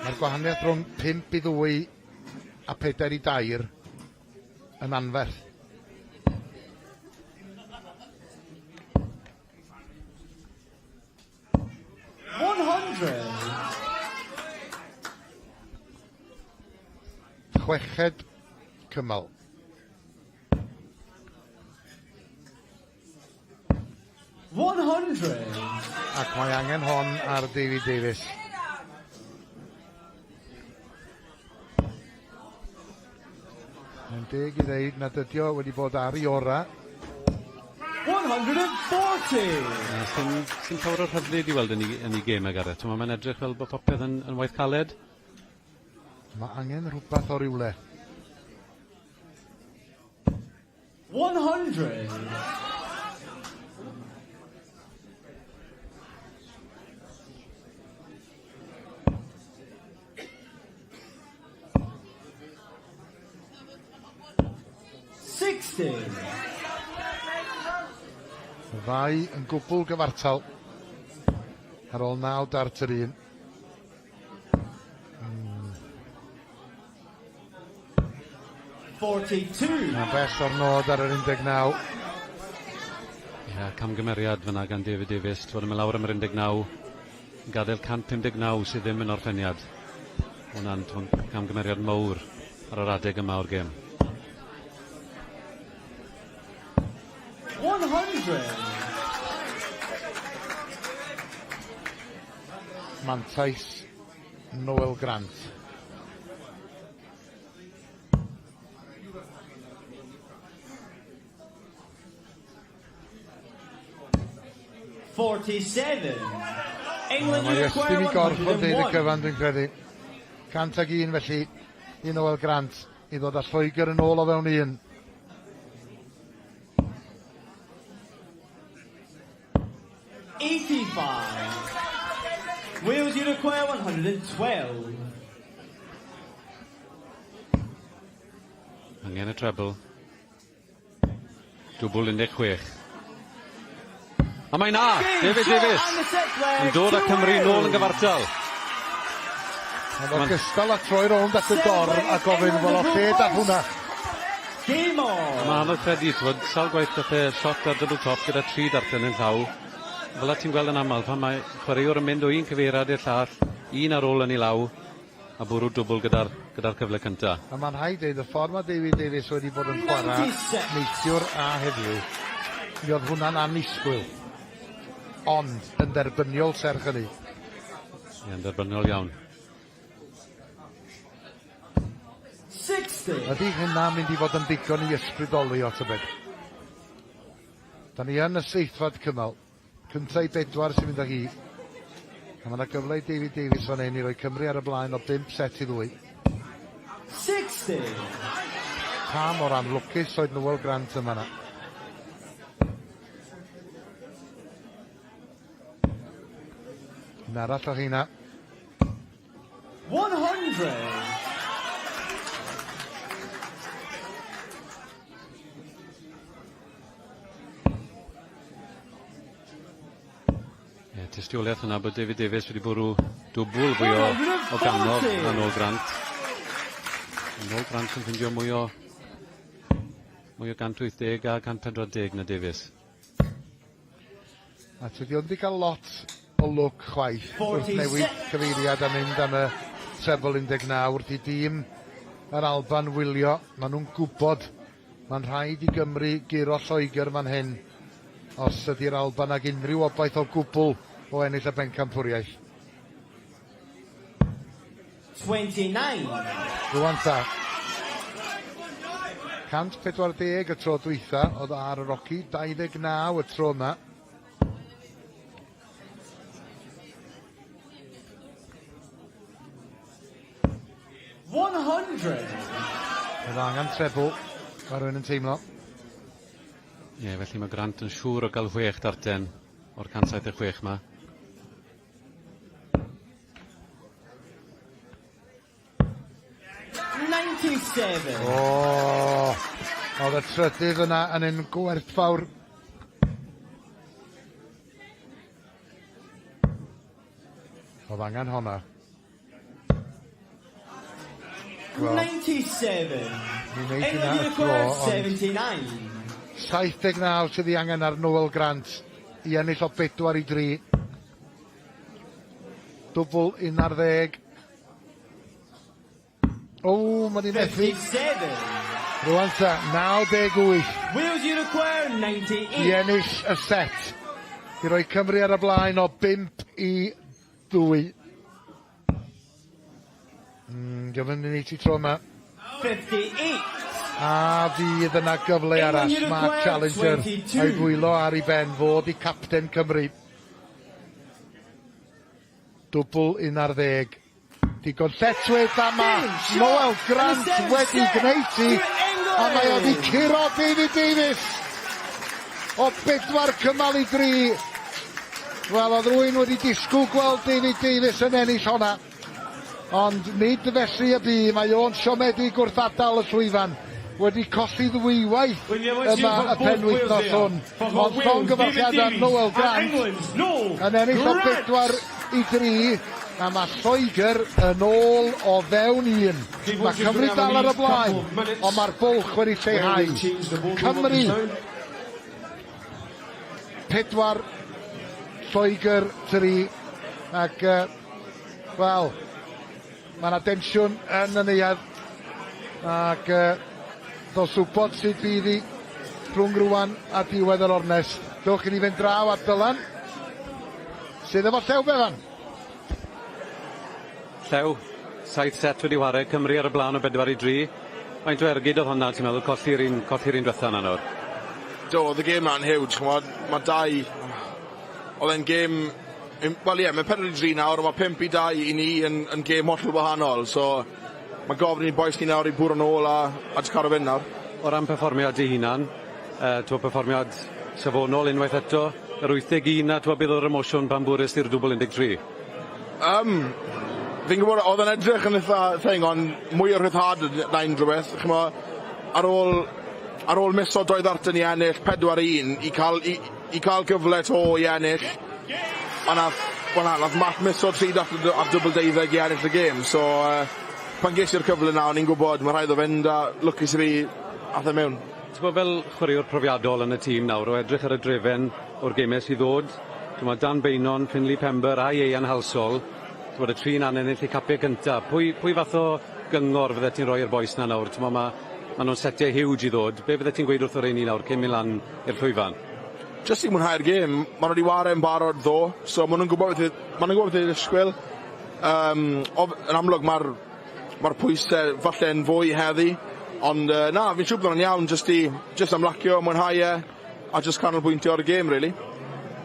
Mae'r gwahaniaeth rhwng 5 i ddwy a 4 i dair yn anferth. 100. Chweched cymal. 100. Ac mae angen hon ar David Davies. Mae'n deg i ddeud nad ydi o wedi bod ar ei ora. 140. Na, sdim, sdim llawer o rhyddid i weld yn ei, yn ei gêm e, Gareth. T'mo, mae'n edrych fel bod popeth yn, yn waith caled. Mae angen rhywbeth o rywle. 100. 60. Y ddau yn gwbl gyfartal ar ôl naw dart yr un. 42. Mae'n bell o'r nod ar yr 19. Ie, yeah, camgymeriad fyna gan David Davies. Ti'n bod yn mynd lawr am yr 19, yn gadael 159 sydd ddim yn orffeniad. Hwna'n camgymeriad mawr ar yr adeg yma o'r gêm. 100. Mantais Noel Grant. England Mae require Iestyn i gorff yn deud y 101. cyfan dwi'n credu. 101 felly i Noel Grant i ddod â Lloegr yn ôl o fewn un. 85. Wales, you require 112. Angen y treble. Dwbl 16. A mae na! David Davies yn dod â Cymru nôl yn gyfartal. Mae'n ogystal â troi rownd at y dorf a gofyn, wel o lle dath hwnna? Game on! Mae anodd credu, t'mod, sawl gwaith gath e shot ar double top gyda tri darten yn llaw. Fel 'a ti'n gweld yn aml pan mae chwaraewr yn mynd o un cyfeiriad i'r llall, un ar ôl yn ei law, a bwrw dwbl gyda'r gyda cyfle cynta. A mae'n rhaid deud, y ffordd mae David Davies wedi bod yn chwarae neithiwr a heddiw, mi oedd hwnna'n annisgwyl. Ond yn dderbyniol serch hynny. Ie, yn dderbyniol iawn. 60. Ydy hynna'n mynd i fod yn ddigon i ysbrydoli o tybed? Da ni yn y seithfed cymal. Cynta i bedwar sy'n mynd â hi. A mae yna gyfle i David Davies fan hyn i roi Cymru ar y blaen o 5 set i 2. 60. Pa mor anlwcus oedd Noel Grant yma na. Un arall o rheina. 100. Ie, tystiolaeth yna bod David Davies wedi bwrw dwbl fwy o, o ganol na Noel Grant. Noel Grant yn ffindio mwy o mwy o 180 a 140 na Davies. A tydi o'm 'di cael lot o lwc chwaith wrth newid cyfeiriad a mynd am y treble 19 wrth i dîm yr Alban wylio. Maen nhw'n gwybod mae'n rhaid i Gymru guro Lloegr fan hyn os ydy'r Alban ag unrhyw obaith o gwbl o ennill y bencampwriaeth. 29. Rwan ta. 140 y tro dwytha oedd ar y Rocky, 29 y tro yma. 100. Oedd angen trebl, mae rhywun yn teimlo. Ie, yeah, felly mae Grant yn siŵr o gael chwech darten o'r 176 ma. 97. O, oedd y trydydd yna yn un gwerthfawr. Oedd angen honna. Wel, 97. Mi wneith England hynna y tro, require ond 79. 79 sydd ei angen ar Noel Grant i ennill o 4 i 3. Dwbl 11. O, mae di methu. 57. Rwan ta, 98 Wales you require 98. i ennill y set. I roi Cymru ar y blaen o 5 i 2. Diolch yn mynd i tro yma. 58. A fydd yna gyfle arall. Mark Challenger a'i ddwylo ar ei ben fod i capten Cymru. Dwbl 11. Digon lletchwith a ma' Noel Grant wedi gwneud hi a mae o 'di curo David Davies o bedwar cymal i dri. Wel oedd rwy'n wedi disgwyl gweld David Davies yn ennill honna. Ond nid felly y bu, mae o'n siomedig wrth adael y llwyfan. Wedi colli ddwywaith yma y penwythnos hwn. Ond llongyfarchiadau Noel Grant yn ennill o 4 i 3. A mae Lloegr yn ôl o fewn un. Mae Cymru dal ar y blaen, ond mae'r bwlch wedi lleihau. Cymru 4, Lloegr 3, ac, wel, mae yna densiwn yn y neuadd, ac dos wybod sut fydd hi rhwng rwan a diwedd yr ornest. Dewch i ni fynd draw at Dylan, sydd efo Llew Bevan. Llew, saith set wedi whare, Cymru ar y blaen o 4 i 3. Faint o ergyd oedd hwnna, ti'n meddwl, colli'r un, colli'r un diwetha yna nawr? Do, oedd y gêm na'n huge, ch'mod, ma' dau... Oedd e'n gêm... Wel ie, mae 4 i 3 nawr, ond mae 5 i 2 i ni yn, yn gêm hollol wahanol, so mae gofyn i'n bois ni nawr i bwrw nôl a, a jyst cadw fynd nawr. O ran perfformiad dy hunan, uh, t'wo' perfformiad safonol unwaith eto, yr 81 'na, t'wo' beth oedd yr emosiwn pan bwrest i'r dwbl 13? Fi'n gwybod oedd e'n edrych yn eitha thing, ond mwy o rhyddhad na unrhyw beth. Ch'mo', ar ôl, ar ôl miso doi ddarten i ennill 4-1, i cael, i, i cael gyfle 'to i ennill, a nath, wel na, nath Matt miso tri darten ar dwbl deuddeg i ennill y gêm, so uh, pan ges i'r cyfle 'na o'n i'n gwybod ma' rhaid o fynd a lwcus i fi ath e mewn. T'bo' fel chwaraewr profiadol yn y tîm nawr o edrych ar y drefen o'r geme sy ddod, t'mo' Dan Beynon, Finley Pember a Ieuan Halsall, t'mod y tri 'na'n ennill eu capie cynta. Pwy pwy fath o gyngor fyddet ti'n rhoi i'r bois 'na nawr? T'mo' ma' ma' nw'n setie huge i ddod. Be' fyddet ti'n gweud wrth y rheini nawr cyn myn' lan i'r llwyfan? Jyst i mwynhau'r gêm. Ma' nw 'di 'ware yn barod ddo, so ma' nw'n gwbod beth i ma' nw'n gwbod beth i ddisgwyl. Yym of- yn amlwg ma'r ma'r pwyse falle'n fwy heddi, ond yy na, fi'n siŵr bydd hwnna'n iawn jyst i jyst ymlacio, mwynhau e, a jyst canolbwyntio ar y gêm rili.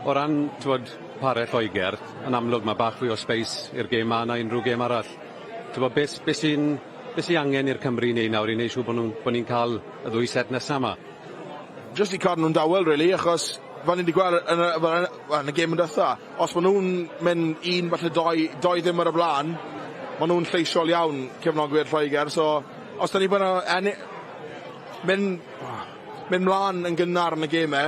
O ran t'wod pare Lloegr, yn amlwg ma' bach fwy o space i'r gêm 'ma na unrhyw gêm arall. T'bo' be' s- be' sy'n be' sy angen i'r Cymry neud nawr i neu' siŵr bo' nw'n bo' ni'n ca'l y ddwy set nesa 'ma? Jyst i cadw nhw'n dawel rili, achos fel ni 'di gweld yn y fel yn y wel yn y gêm dwetha, os ma' nhw'n mynd un falle doi doi ddim ar y bla'n, ma' nhw'n lleisiol iawn cefnogwyr Lloegr, so os 'dan ni bod yn enni- mynd mynd mlan yn gynnar yn y geme,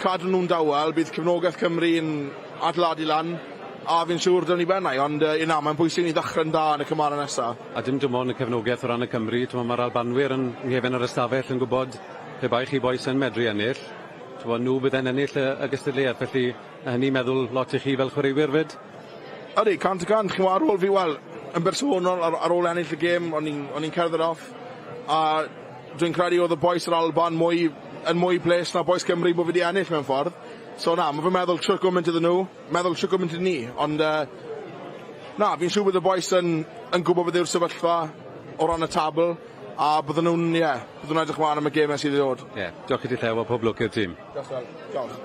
cadw nhw'n dawel, bydd cefnogaeth Cymru yn adeiladu lan, a fi'n siŵr dylen ni bennau, ond yy na, mae'n bwysig i ni ddechrau'n dda yn y cymare nesa. A dim dim ond y cefnogaeth o ran y Cymry, t'mo' ma'r Albanwyr yn nghefen yr ystafell yn gwbod pe bai chi bois yn medru ennill, t'mo' nhw bydde'n ennill y y gystadleuaeth, felly ma' hynny'n meddwl lot i chi fel chwaraewyr 'fyd? Ydi, 100 y cant, ch'mo' ar ôl fi, wel, yn bersonol, ar ôl ennill y gêm, o'n i'n o'n i'n cerdded off, a dwi'n credu oedd y bois yr Alban mwy, yn mwy bles na bois Cymru bod fi wedi ennill mewn ffordd. So na, mae fe'n meddwl trwy gymaint iddyn nhw, meddwl trwy gymaint i ni, ond uh, na, fi'n siŵr bydd y bois yn, yn gwybod beth yw'r sefyllfa o ran y tabl, a bydden nhw'n, ie, yeah, bydden nhw'n edrych mlaen am y gemau sydd i ddod. Ie, yeah, diolch i ti Llew a pob lwc i'r tîm. Diolch, diolch.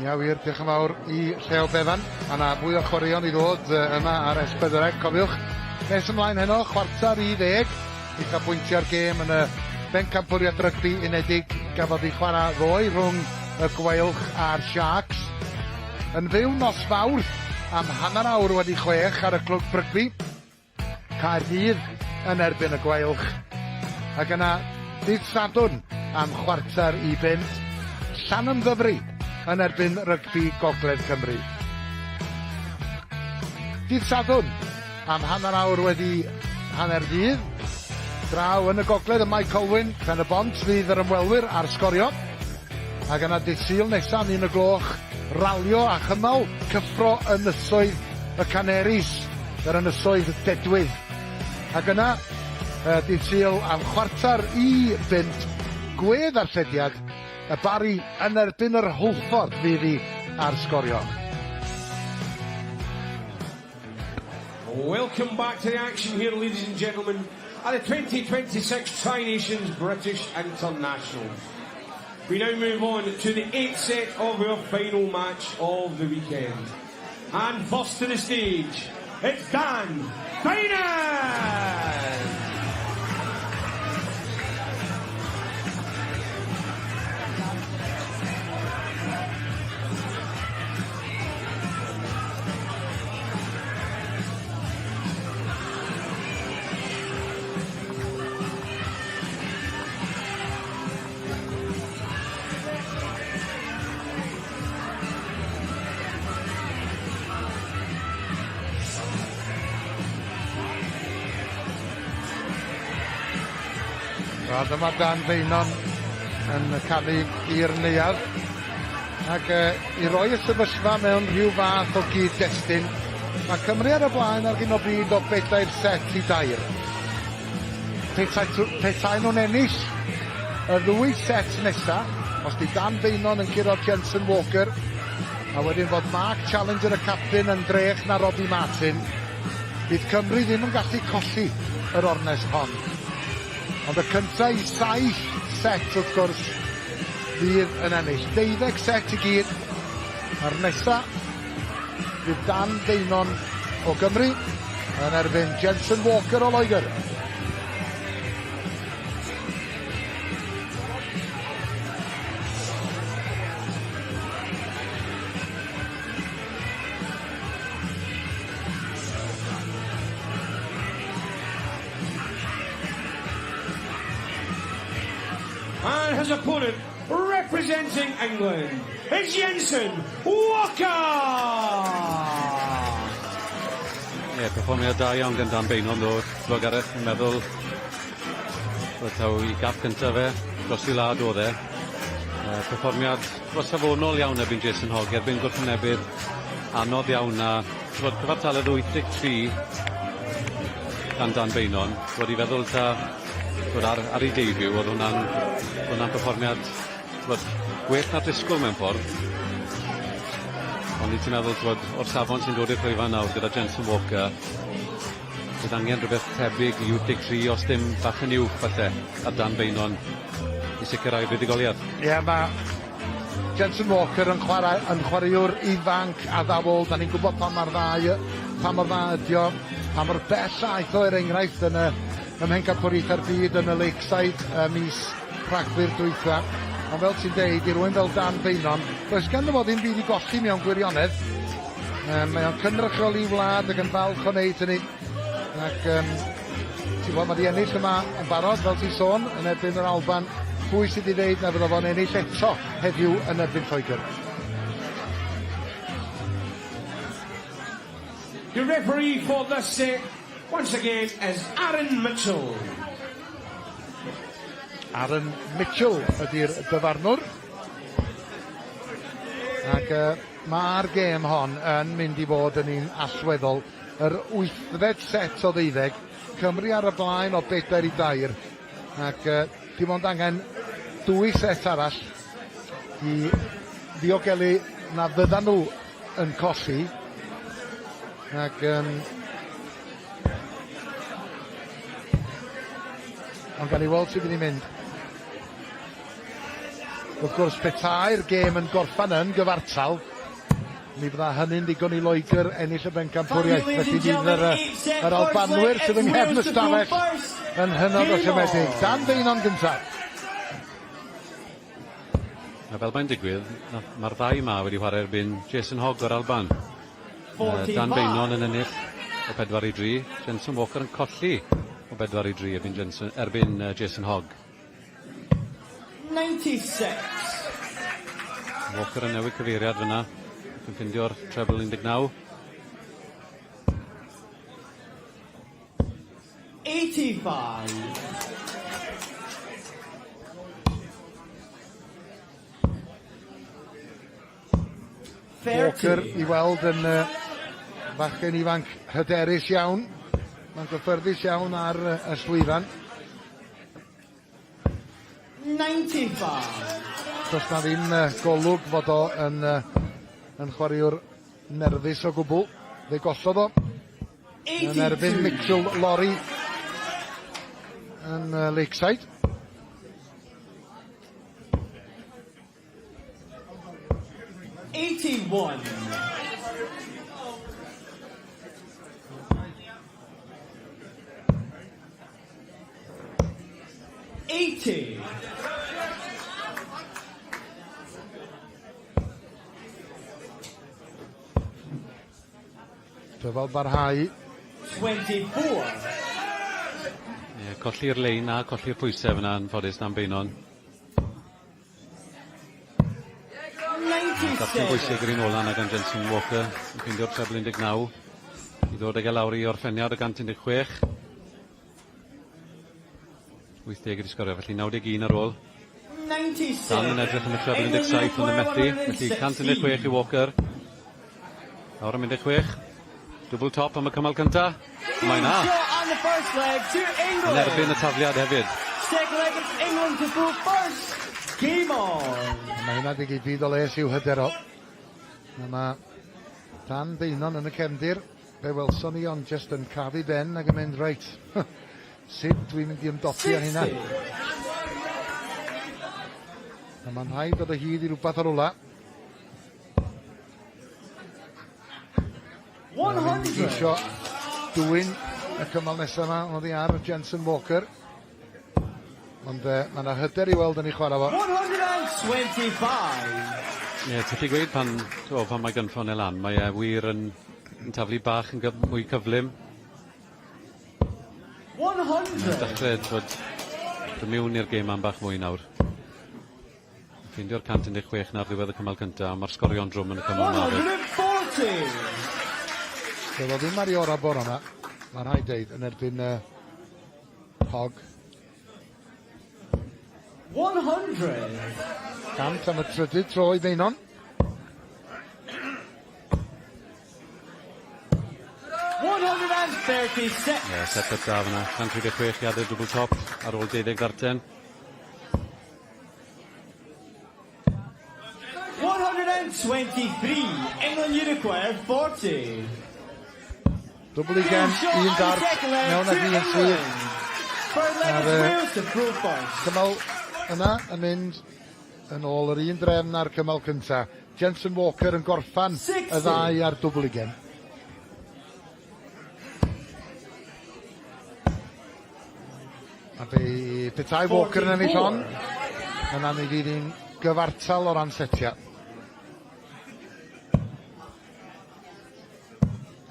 Ia wir, diolch yn fawr i Llew Bevan. A na fwy o chwaraeon i ddod yma ar S4C, cofiwch. Nes ymlaen heno, 9:45, uchafbwyntiau'r gêm yn y Bencampwriaeth Rygbi Unedig gafodd ei chwarae ddoe rhwng y Gweilch a'r Sharks. Yn fyw nos Fawrth am 6:30 ar y Clwb Rygbi. Caerdydd yn erbyn y Gweilch. Ac yna, dydd Sadwrn am 4:45, Llanymddyfri yn erbyn Rygbi Gogledd Cymru. Dydd Sadwrn am 9:30, draw yn y gogledd ym Mae Colwyn, Pen y Bont fydd yr ymwelwyr ar Sgorio. Ac yna dydd Sul nesaf am 1 o'r gloch, ralio a chynnal cyffro ynysoedd y Canaries, yr ynysoedd dedwydd. Ac yna, dydd Sul am 4:45, gwe-ddarllediad y Barri yn erbyn yr Hwlffordd fydd hi ar Sgorio. Welcome back to the action here, ladies and gentlemen, at the 2026 Tri-Nations British Internationals. We now move on to the eighth set of our final match of the weekend. And first to the stage, it's Dan Beynon! Wel dyma Dan Beynon yn camu i'r neuadd ac uh, i roi y sefyllfa mewn rhyw fath o gyd-destun, mae Cymru ar y blaen ar hyn o bryd o bedair set i dair. Petai, petai nhw'n ennill y ddwy set nesa, os di Dan Beynon yn curo Jensen Walker, a wedyn fod Mark Challenger y capten yn drech na Robbie Martin, Bydd Cymru ddim yn gallu colli yr ornest hon. Ond y cynta i saith set wrth gwrs fydd yn ennill. Deuddeg set i gyd. A'r nesa fydd Dan Beynon o Gymru yn erbyn Jensen Walker o Loegr. And his opponent, representing England, is Jensen Walker! Ie, yeah, perfformiad da iawn gan Dan Beynon ddo, T'bo Gareth, fi'n meddwl bod taw 'i gap cynta fe dros 'i wlad o'dd e. Yy perfformiad t'bo' safonol iawn erbyn Jason Hogg erbyn gwrthwynebydd anodd iawn a t'bod cyfartaledd 83 gan Dan Beynon t'bod i feddwl ta t'bod ar ar ei debut o'dd hwnna'n hwnna'n perfformiad t'bod gwell na'r disgwl mewn ffordd. Ond i ti'n meddwl t'bod o'r safon sy'n dod i'r llwyfan nawr gyda Jensen Walker bydd angen rhywbeth tebyg i 83 os dim bach yn uwch falle ar Dan Beynon i sicrhau buddugoliaeth. Ie yeah, mae Jensen Walker yn chwarae yn chwaraewr ifanc addawol. Da ni'n gwybod pa mor dda pa mor dda ydi o, pa mor bell aeth o er enghraifft yn y ym Mhencampwriaethau'r Byd yn y Lakeside ym mis Rhagfyr dwytha. Ond fel ti'n deud, i rywun fel Dan Beynon, does ganddo fo ddim byd i golli mewn gwirionedd. Um, mae o'n cynrychioli wlad ac yn falch o wneud hynny. Ac um, ti'n gwybod, mae di ennill yma yn barod, fel ti'n sôn, yn erbyn yr Alban. Pwy sydd wedi dweud na fydda fo'n ennill eto heddiw yn erbyn Lloegr? The referee for this set, once again, is Aaron Mitchell. Aaron Mitchell ydy'r dyfarnwr. Ac uh, mae'r gêm hon yn mynd i fod yn un allweddol. Yr wythfed set o ddeuddeg, Cymru ar y blaen o bedair i dair, ac uh, dim ond angen dwy set arall i ddiogelu na fyddan nhw yn colli. Ac um, ond gan i weld sydd wedi mynd. Wrth gwrs, petai'r gêm yn gorffan yn gyfartal, Mi fydda hynny'n ddigon i Loegr ennill y bencampwriaeth, felly fydd yr, yr Albanwyr sydd yng nghefn y stafell yn hynod o siomedig. Dan Beynon gyntaf. A fel mae'n digwydd, mae'r ddau yma wedi chwarae erbyn Jason Hogg o'r Alban. Dan Beynon yn ennill o 4 i 3, Jensen Walker yn colli o 4 i 3 erbyn, Jensen, erbyn Jason Hogg. 96. Walker yn newid cyfeiriad fyna. Yn ffindio'r treble 19. 85. Walker i weld yn uh, fachgen ifanc hyderus iawn. Mae'n gyffyrddus iawn ar uh, y llwyfan. 95. Does na ddim uh, golwg fod o yn, uh, yn chwaraewr nerfus o gwbl. Fe gollodd o yn erbyn Mitchell Lorry yn uh, Lakeside. 81. 80. Dyfal barhau. 24. Ie, colli'r lein a colli'r pwysau fyna yn ffodus Dan Beynon. Darllen bwysig yr un ola 'na gan Jensen Walker yn ffeindio'r treble 19 i ddod ag e lawr i orffeniad o 116. 80 wedi sgorio, felly 91 ar ôl. 96. Dan yn edrych am y treble 17 ond yn methu, felly 116 i Walker. Nawr am 16. Double top am y cymal cynta. Mae na. On the first leg to England. Yn erbyn y tafliad hefyd. Second leg it's England to go first. Game on. Mae hynna di gyd o les i'w hyder o. A mae Dan Beynon yn y cefndir. Fe welson ni ond jyst yn crafu ben ac yn mynd reit. Sut dwi'n mynd i ymdopi ar hynna? A mae'n rhaid dod o hyd i rhywbeth ar ola. 100. Geisio dwyn y cymal nesaf yma oddi ar Jensen Walker. Ond mae yna hyder i weld yn ei chwarae fo. 125. Ie, yeah, ti'n gweud pan, o, pan mae gynffon e lan, mae e wir yn, yn taflu bach yn gyf mwy cyflym. 100. Mae'n dechrau dod dod mewn i'r gêm am bach mwy nawr. Ffeindio'r 116 'na ar ddiwedd y cymal cynta, a ma'r sgorio'n drwm yn y cymal 'ma 'fyd. 140. Doedd o ddim ar ei ora bore 'ma, mae'n rhaid deud, yn erbyn uh, Hogg. 100. 100 am y trydydd tro i Beynon. 136. Ie, yeah, set-up da fyna. 136 i adael dwbl top ar ôl 12 ddarten. 123, England you require 40. Dwbl ugain, un dart, mewn ag un syth. A'r cymal yna yn mynd yn ôl yr un drefn â'r cymal cynta. Jensen Walker yn gorffan y ddau ar dwbl ugain. A fe petai Walker yn ennill hon, yna mi fydd hi'n gyfartal o ran setiau.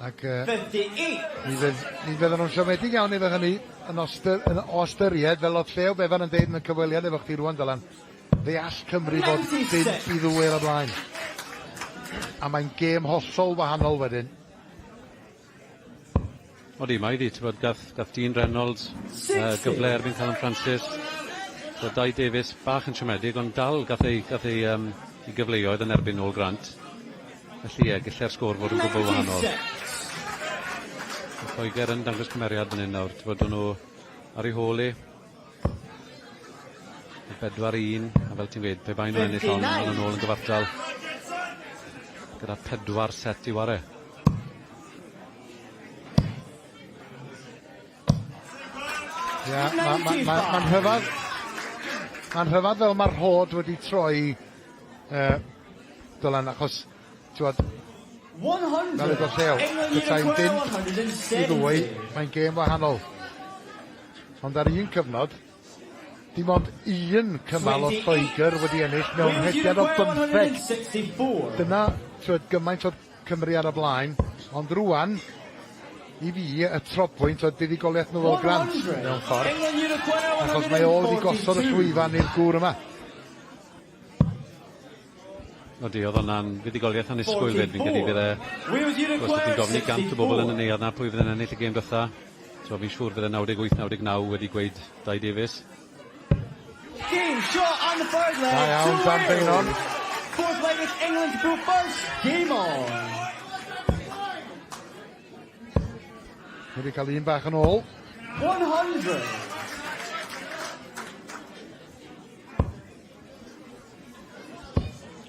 Ac uh, 58. mi fydd, mi fydden nhw'n siomedig iawn efo hynny yn ostyr, yn, o ystyried, fel oedd Llew Bevan yn deud yn y cyfweliad efo chdi rwan, Dylan, fe all Cymru fod 5 i 2 ar y blaen. A mae'n gêm hollol wahanol wedyn. Odi, mae 'di, t'bod, gath, gath Dean Reynolds gyfle erbyn Callum Francis. So Dai Davies bach yn siomedig, ond dal gath ei, gath ei, um, ei gyfleoedd yn erbyn Noel Grant. Felly ie, gallai'r sgôr fod yn gwbl wahanol. Mae Lloegr yn dangos cymeriad fan hyn nawr, t'bod, o'n nhw ar ei hôl hi. Y 4-1, a fel ti'n gweud, pe bai nhw'n ennill hon, maen nhw'n ôl yn gyfartal gyda pedwar set i ware. Ia, mae'n ma, ma, ma rhyfedd, mae'n rhyfedd fel mae'r rhod wedi troi uh, Dylan, achos, ti'n 100. Fel y llew, petai'n bump i ddwy, mae'n gêm wahanol. Ond ar un cyfnod, dim ond un cymal o Lloegr wedi ennill mewn rhediad o bymtheg. Dyna, ti'n gymaint o Cymru ar y blaen, ond rwan, i fi, y trobwynt oedd buddugoliaeth Noel Grant mewn ffordd, achos mae o wedi gosod y llwyfan i'r gŵr yma. Odi, oedd hwnna'n fuddugoliaeth annisgwyl 'fyd, fi'n credu bydd e... Os ydych chi'n gofyn i 100 o bobl yn y neuadd 'na pwy fydd yn ennill y gêm dwetha, so fi'n siŵr fydde 98, 99 wedi gweud Dai Davies. Game shot on the third leg. Da iawn, Dan Beynon. Fourth leg it's England to go first. Game on. Wedi cael un bach yn ôl. 100.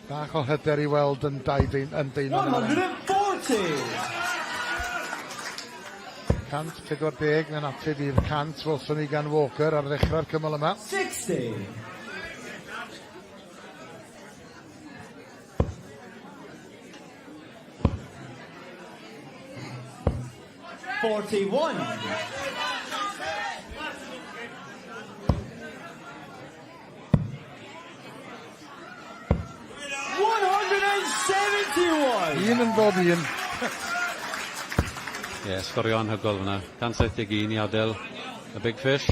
Bach o hyder i weld yn dau bein, yn Beynon. 140. 140 mewn ateb i'r 100 welson ni gan Walker ar ddechrau'r cymal yma. 60. 41. 171! Un yn bob un. Ie, yeah, sgorio anhygoel fyna. 171 i adael y Big Fish.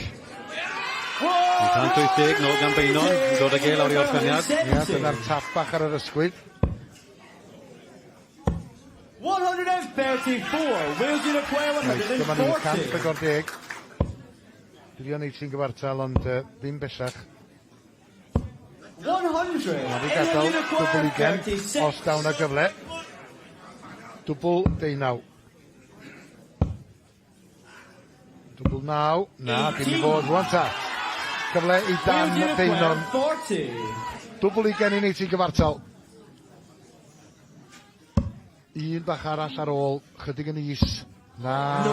180 nôl gan Beynon, yn dod ag e lawr i orffeniad. Ie, yeah, dyna'r tap bach ar yr ysgwydd. 134, Wales in a 140. Dyma ni, 140. Drio neud hi'n gyfartal ond uh, ddim bellach. 100. Mae fi gadael dwbl ugen os daw na gyfle. Dwbl deunaw. Dwbl naw. Na, dim i fod rwan ta. Cyfle i Dan Beynon. Dwbl ugen i neud hi'n gyfartal. Un bach arall ar ôl, chydig yn is. Na. O!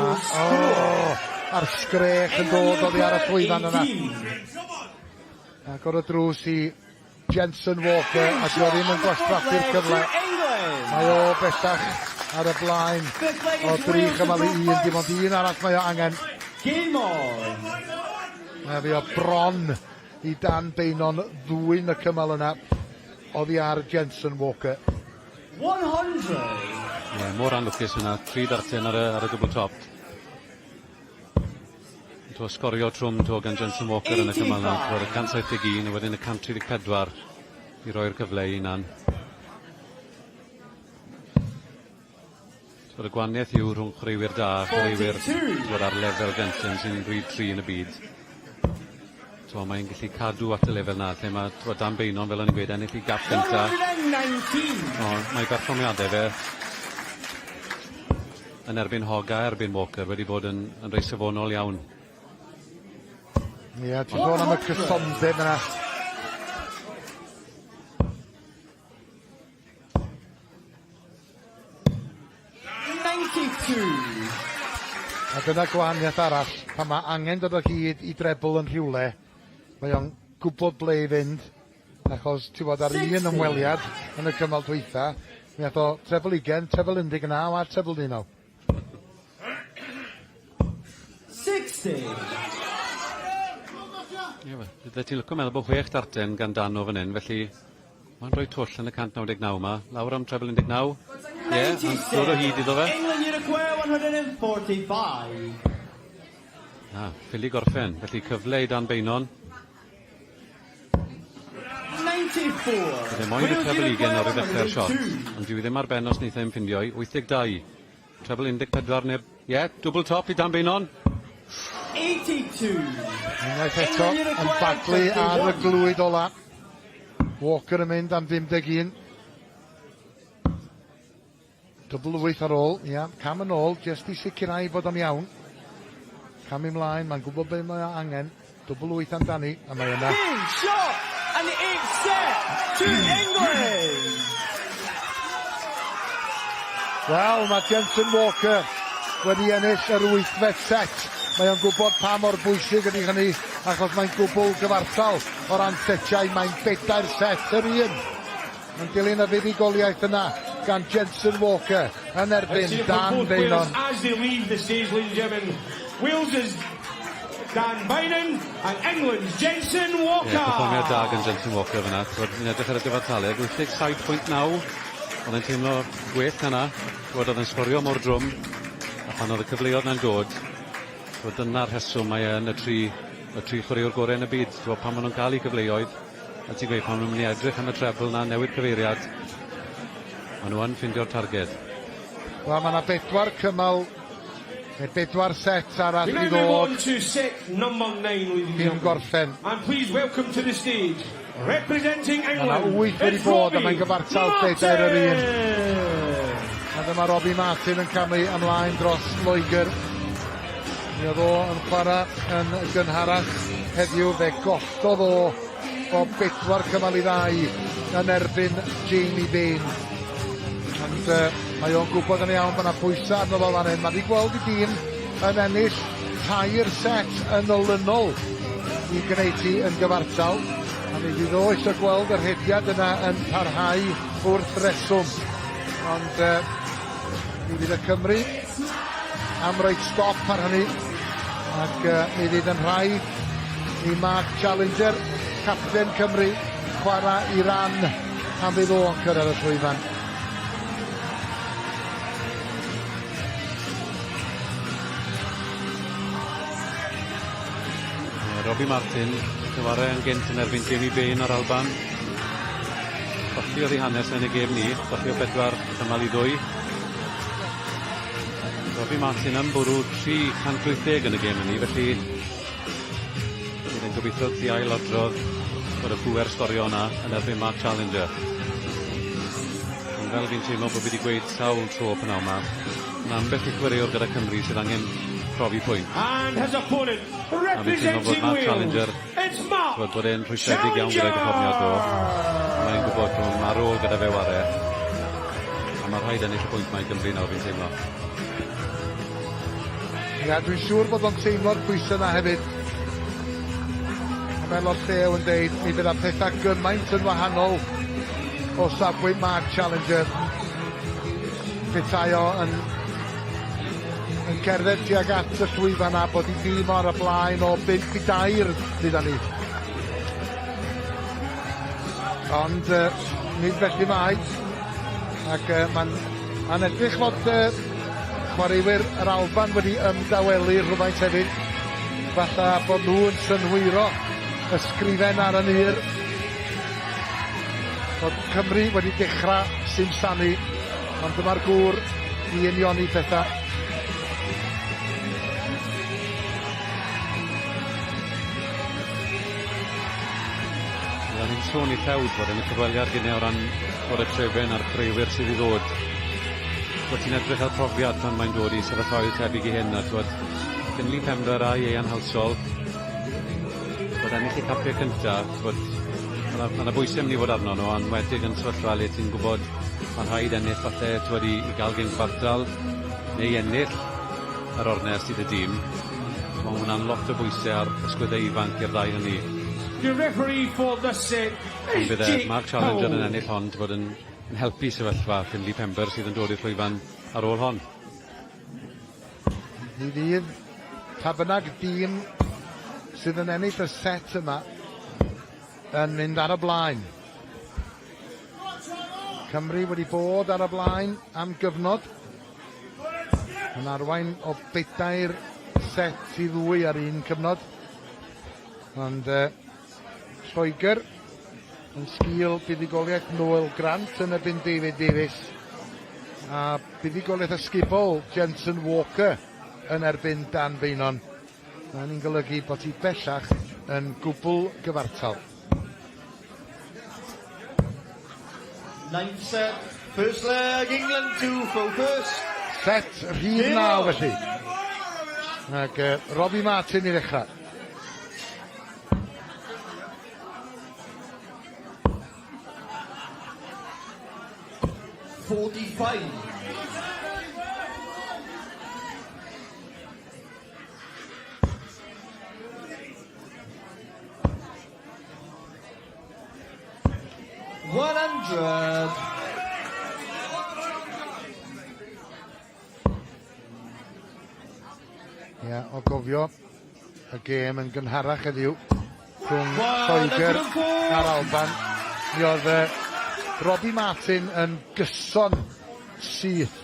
A'r sgrech yn dod oddi ar y llwyfan yna. Agor y drws i Jensen Walker, a dyw o ddim yn gwastraffu'r cyfle. Mae o bellach ar y blaen o dri chymal i un, dim ond un arall mae o angen. Game on! Mae fi o bron i Dan Beynon ddwyn y cymal yna oddi ar Jensen Walker. 100. Ie, mor anlwcus yna, tri darten ar y, ar y double top. To sgorio trwm to gan Jensen Walker yn y cymal yna, roedd y 171 a wedyn y 134 i roi'r cyfle i hunan. Twod y gwaniaeth yw rhwng chwaraewyr da a chwaraewyr twod ar lefel Jensen sy'n rhif 3 yn y byd. T'mo' mae'n gallu cadw at y lefel 'na lle ma' t'mod Dan Beynon fel o'n i'n gweud ennill 'i gap gynta. 119. O mae berfformiade fe yn erbyn Hogg a erbyn Walker wedi bod yn yn rei safonol iawn. Ie, ti'n sôn am y cysondeb yna. A dyna gwahaniaeth arall, pan mae angen dod o hyd i drebl yn rhywle, mae o'n gwybod ble i fynd, achos ti'n gwbod ar un ymweliad yn y cymal dwytha, mi ath o trebl ugen, trebl 19 a trebl 19. 60. Ie, wel, bydde ti'n licio meddwl bod chwech darten gan Dan o fan hyn, felly Mae'n rhoi twll yn y 199 'ma. Lawr am treble 19. Ie, ond dod o hyd iddo fe. England Uruguay 145. Na, ffili gorffen. Felly cyfle i Dan Beynon. 94. Bydde moyn y treble ugen nawr i ddechrau'r shot. Ond dyw i ddim ar ben os neith e'm ffindio i. 82. Treble 14 neu... Ie, yeah, double top i Dan Beynon. 82. Unwaith eto, yn baglu ar y glwyd ola. Walker yn mynd am 51. Dwbl wyth ar ôl, ia, cam yn ôl, jyst i sicrhau bod o'n iawn. Cam ymlaen, mae'n gwybod beth mae o angen. Dwbl wyth amdani, a mae yna. Game, shot, and the eighth set to England! Wel, mae Jensen Walker wedi ennill yr wythfed set. Mae o'n gwybod pa mor bwysig ydy hynny, achos mae'n gwbl gyfartal o ran setiau. Mae'n bedair set yr un. Yn dilyn y fuddugoliaeth yna gan Jensen Walker yn erbyn Dan Beynon. As they leave the stage, ladies and gentlemen, Wales' Dan Beynon and England's Jensen Walker. Ie, perfformiad da gan Jensen Walker fyna. T'wod, ni'n edrych ar y gyfartaledd, 87.9. Oedd e'n teimlo gwell na 'na. T'wod, oedd e'n sgorio mor drwm, a pan oedd y cyfleoedd 'na'n dod, t'wod, dyna'r rheswm mae e yn y tri, y tri chwaraewr gorau yn y byd. T'wod, pan maen nhw'n cael eu cyfleoedd, a ti'n gweud, pan maen nhw'n mynd i edrych am y treble 'na, newid cyfeiriad, maen nhw yn ffindio'r targed. Wel, mae yna bedwar cymal, neu bedwar set arall i ddod. Cyn gorffen. And please welcome to the stage, representing Mae yna England, wyth wedi it's bod a Robbie mae'n gyfartal bedair yr un. Martin! A dyma Robbie Martin yn camu ymlaen dros Loegr. Mi oedd o yn chwarae yn gynharach heddiw, fe gollodd o o bedwar cymal i ddau yn erbyn Jamie Bain. Ond uh, mae o'n gwybod yn iawn bod yna pwysau arno fo fan hyn. Mae wedi gweld i dîm yn ennill tair set yn olynol i gwneud hi yn gyfartal. A mi fydd o eisiau gweld y rhediad yna yn parhau wrth reswm. Ond uh, mi fydd y Cymry am roi stop ar hynny. Ac uh, mi fydd yn rhaid i Mark Challenger, capten Cymru, chwarae i ran pan fydd o'n cyrraedd y llwyfan. Robbie Martin, cyfarau yn gynt yn erbyn Jamie Bain o'r Alban. Colli oedd ei hanes yn y gêm ni, colli o bedwar cymal i ddwy. Robbie Martin yn bwrw 380 yn y gêm hynny, felly Byddai'n gobeithio gallu ailadrodd bod y pŵer sgorio yna yn erbyn Mark Challenger. Ond fel fi'n teimlo bod fi wedi gweud sawl tro p'nawn 'ma, ma' ambell i chwaraewr gyda Cymru sydd angen profi pwynt. And his opponent, A fi'n teimlo bod representing Mark Wales, Challenger, it's Mark t'mod, bod e'n rhwystredig iawn gyda'i perfformiad ddo. Mae'n gwybod bod ma' rôl gyda fe ware. A ma' rhaid ennill y pwynt 'ma i Gymru nawr fi'n teimlo. Ia, dwi'n siŵr bod o'n teimlo'r pwyse 'na hefyd. A fel o'dd Llew yn deud, mi fydda petha gymaint yn wahanol o safbwynt Mark Challenger petai o yn yn cerdded tuag at y llwyfan a bod 'i dîm o ar y blaen o bump i dair dduda ni. Ond yy nid felly mae. Ac yy ma'n ma'n edrych fod yy chwaraewyr yr Alban wedi ymdawelu rhywfaint hefyd. Falla bod nhw yn synhwyro y sgrifen ar y mur. Bod Cymru wedi dechrau simsanu, ond dyma'r gŵr i unioni pethau. Wel, ni'n sôn i Llew bod yn y cyfweliad gyne o ran bod y trefen a'r chwaraewyr sydd i ddod. Bod ti'n edrych ar profiad pan mae'n dod i sefyllfaoedd tebyg i hyn a t'wod Finley Pember a Ieuan Halsall bod ennill eu capiau cynta t'wod ma' 'na ma' 'na bwyse myn' i fod arno nhw a enwedig yn sefyllfa le ti'n gwbod ma' rhaid ennill falle t'wod i i ga'l gêm cyfartal neu ennill yr ornest i dy dîm. Ma' hwnna'n lot o bwyse ar ysgwydde ifanc i'r ddau hynny. The referee for this set Ond is bydd e Jake Mark Challenger yn Powell. ennill hon t'bod yn yn helpu sefyllfa Finley Pember sydd yn dod i'r llwyfan ar ôl hon. Mi fydd pa bynnag dîm sydd yn ennill y set yma yn mynd ar y blaen. Cymru wedi bod ar y blaen am gyfnod. Yn arwain o bedair set i ddwy ar un cyfnod. Ond uh, Lloegr yn sgil buddugoliaeth Noel Grant yn erbyn David Davies a buddugoliaeth ysgubol Jensen Walker yn erbyn Dan Beynon. Mae hynny'n golygu bod hi bellach yn gwbl gyfartal. Ninth set, first leg, England to throw first. Set rhif 9 felly. Ac uh, Robbie Martin i ddechrau. 45. 100. Ia, o gofio y gêm yn gynharach heddiw rhwng Lloegr a'r Alban, mi oedd uh, Robbie Martin yn gyson syth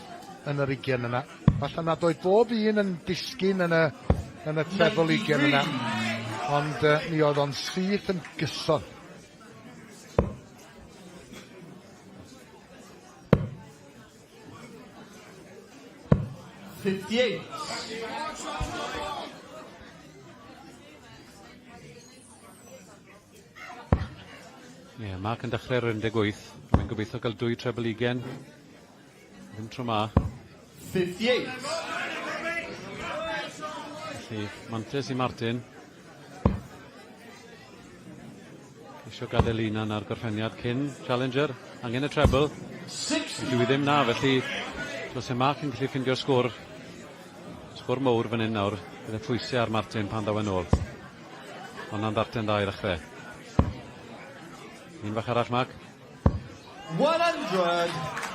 yn yr ugian yna. Falle nad oedd bob un yn disgyn yn y, yn y treble ugian yna, ond uh, mi oedd o'n syth yn gyson. 58. Ie, yeah, Mark yn dechrau ar 18. Mae'n gobeithio cael dwy treble ugen. Ddim tro ma. 58. Felly, mantes i Martin. Isio gadael un ar gorffeniad cyn Challenger. Angen y treble. Dwi ddim na, felly os y Mark yn gallu ffindio'r sgwr, sgwr mowr fan hyn nawr, bydd y pwysau ar Martin pan ddaw e'n ôl. Honna'n ddarten dda i ddechrau. Un fach arall, Mark. 100.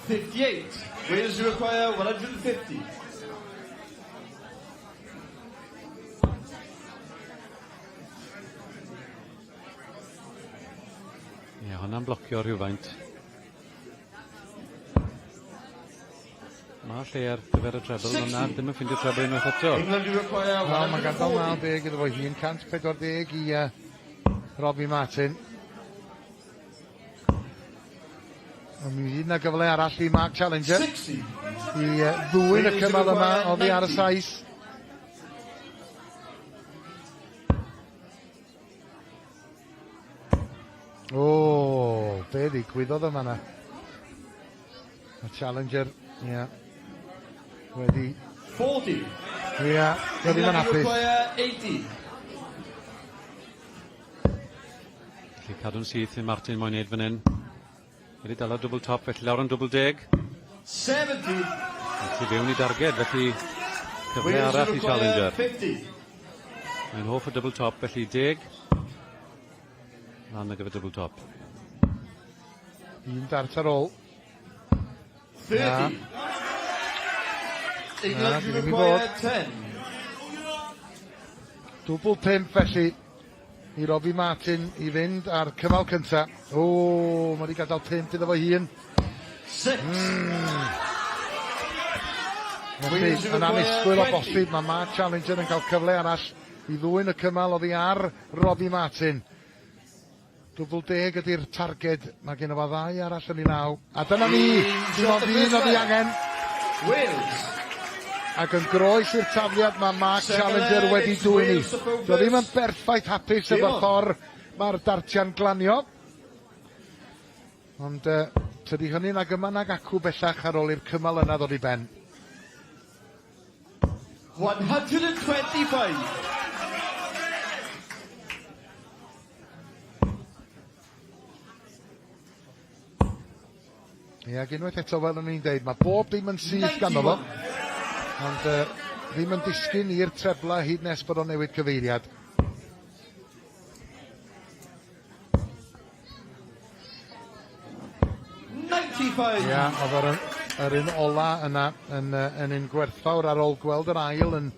58. Wales require 150. Ie, yeah, hwnna'n blocio rhywfaint. Mae lle ar gyfer y treble, ond na, ddim yn ffindio treble unwaith eto. Wel, mae'n gadael 90 iddo fo hun, 140 i uh, Robbie Martin. Ond mi fydd 'na gyfle arall i Mark Challenger. 60. I ddwyn y cymal yma oddi ar y Sais. O, be ddigwyddodd yma na? Mae Challenger, ie, yeah, wedi... 40. Ie, yeah, wedi yn hapus. 80. Felly cadw'n syth i Martin moyn neud fan hyn. Wedi dala dwbl top, felly lawr yn dwbl deg. 70. Felly fewn i darged, felly cyfle arall i Challenger. 50. Mae'n hoff o dwbl top, felly deg. Lan ar gyfer dwbl top. Un dart ar ôl. 30. England require 10. Dwbl pump felly i Robbie Martin i fynd ar cymal cynta. O, mae wedi gadael pump iddo fo hun. Six. Felly, yn annisgwyl o bosib, mae Mark Challenger yn cael cyfle arall i ddwyn y cymal oddi ar Robbie Martin. Dwbl deg ydy'r targed. Mae gen fo ddau arall yn ei law. A dyna ni! Dim ond un oedd ei angen. Wales. Ac yn groes i'r tafliad mae Mark Challenger wedi dwyn i. Dio ddim yn berffaith hapus efo'r ffordd mae'r dartiau'n glanio. Ond uh, tydi hynny nag yma nag acw bellach ar ôl i'r cymal yna ddod i ben. 125. Ie, ac unwaith eto, fel o'n i'n deud, mae bob dim yn syth ganddo fo. Ond uh, ddim yn disgyn i'r trebla hyd nes bod o'n newid cyfeiriad. Ia, oedd yr, yr un ola yna yn, yn un gwerthfawr ar ôl gweld yr ail yn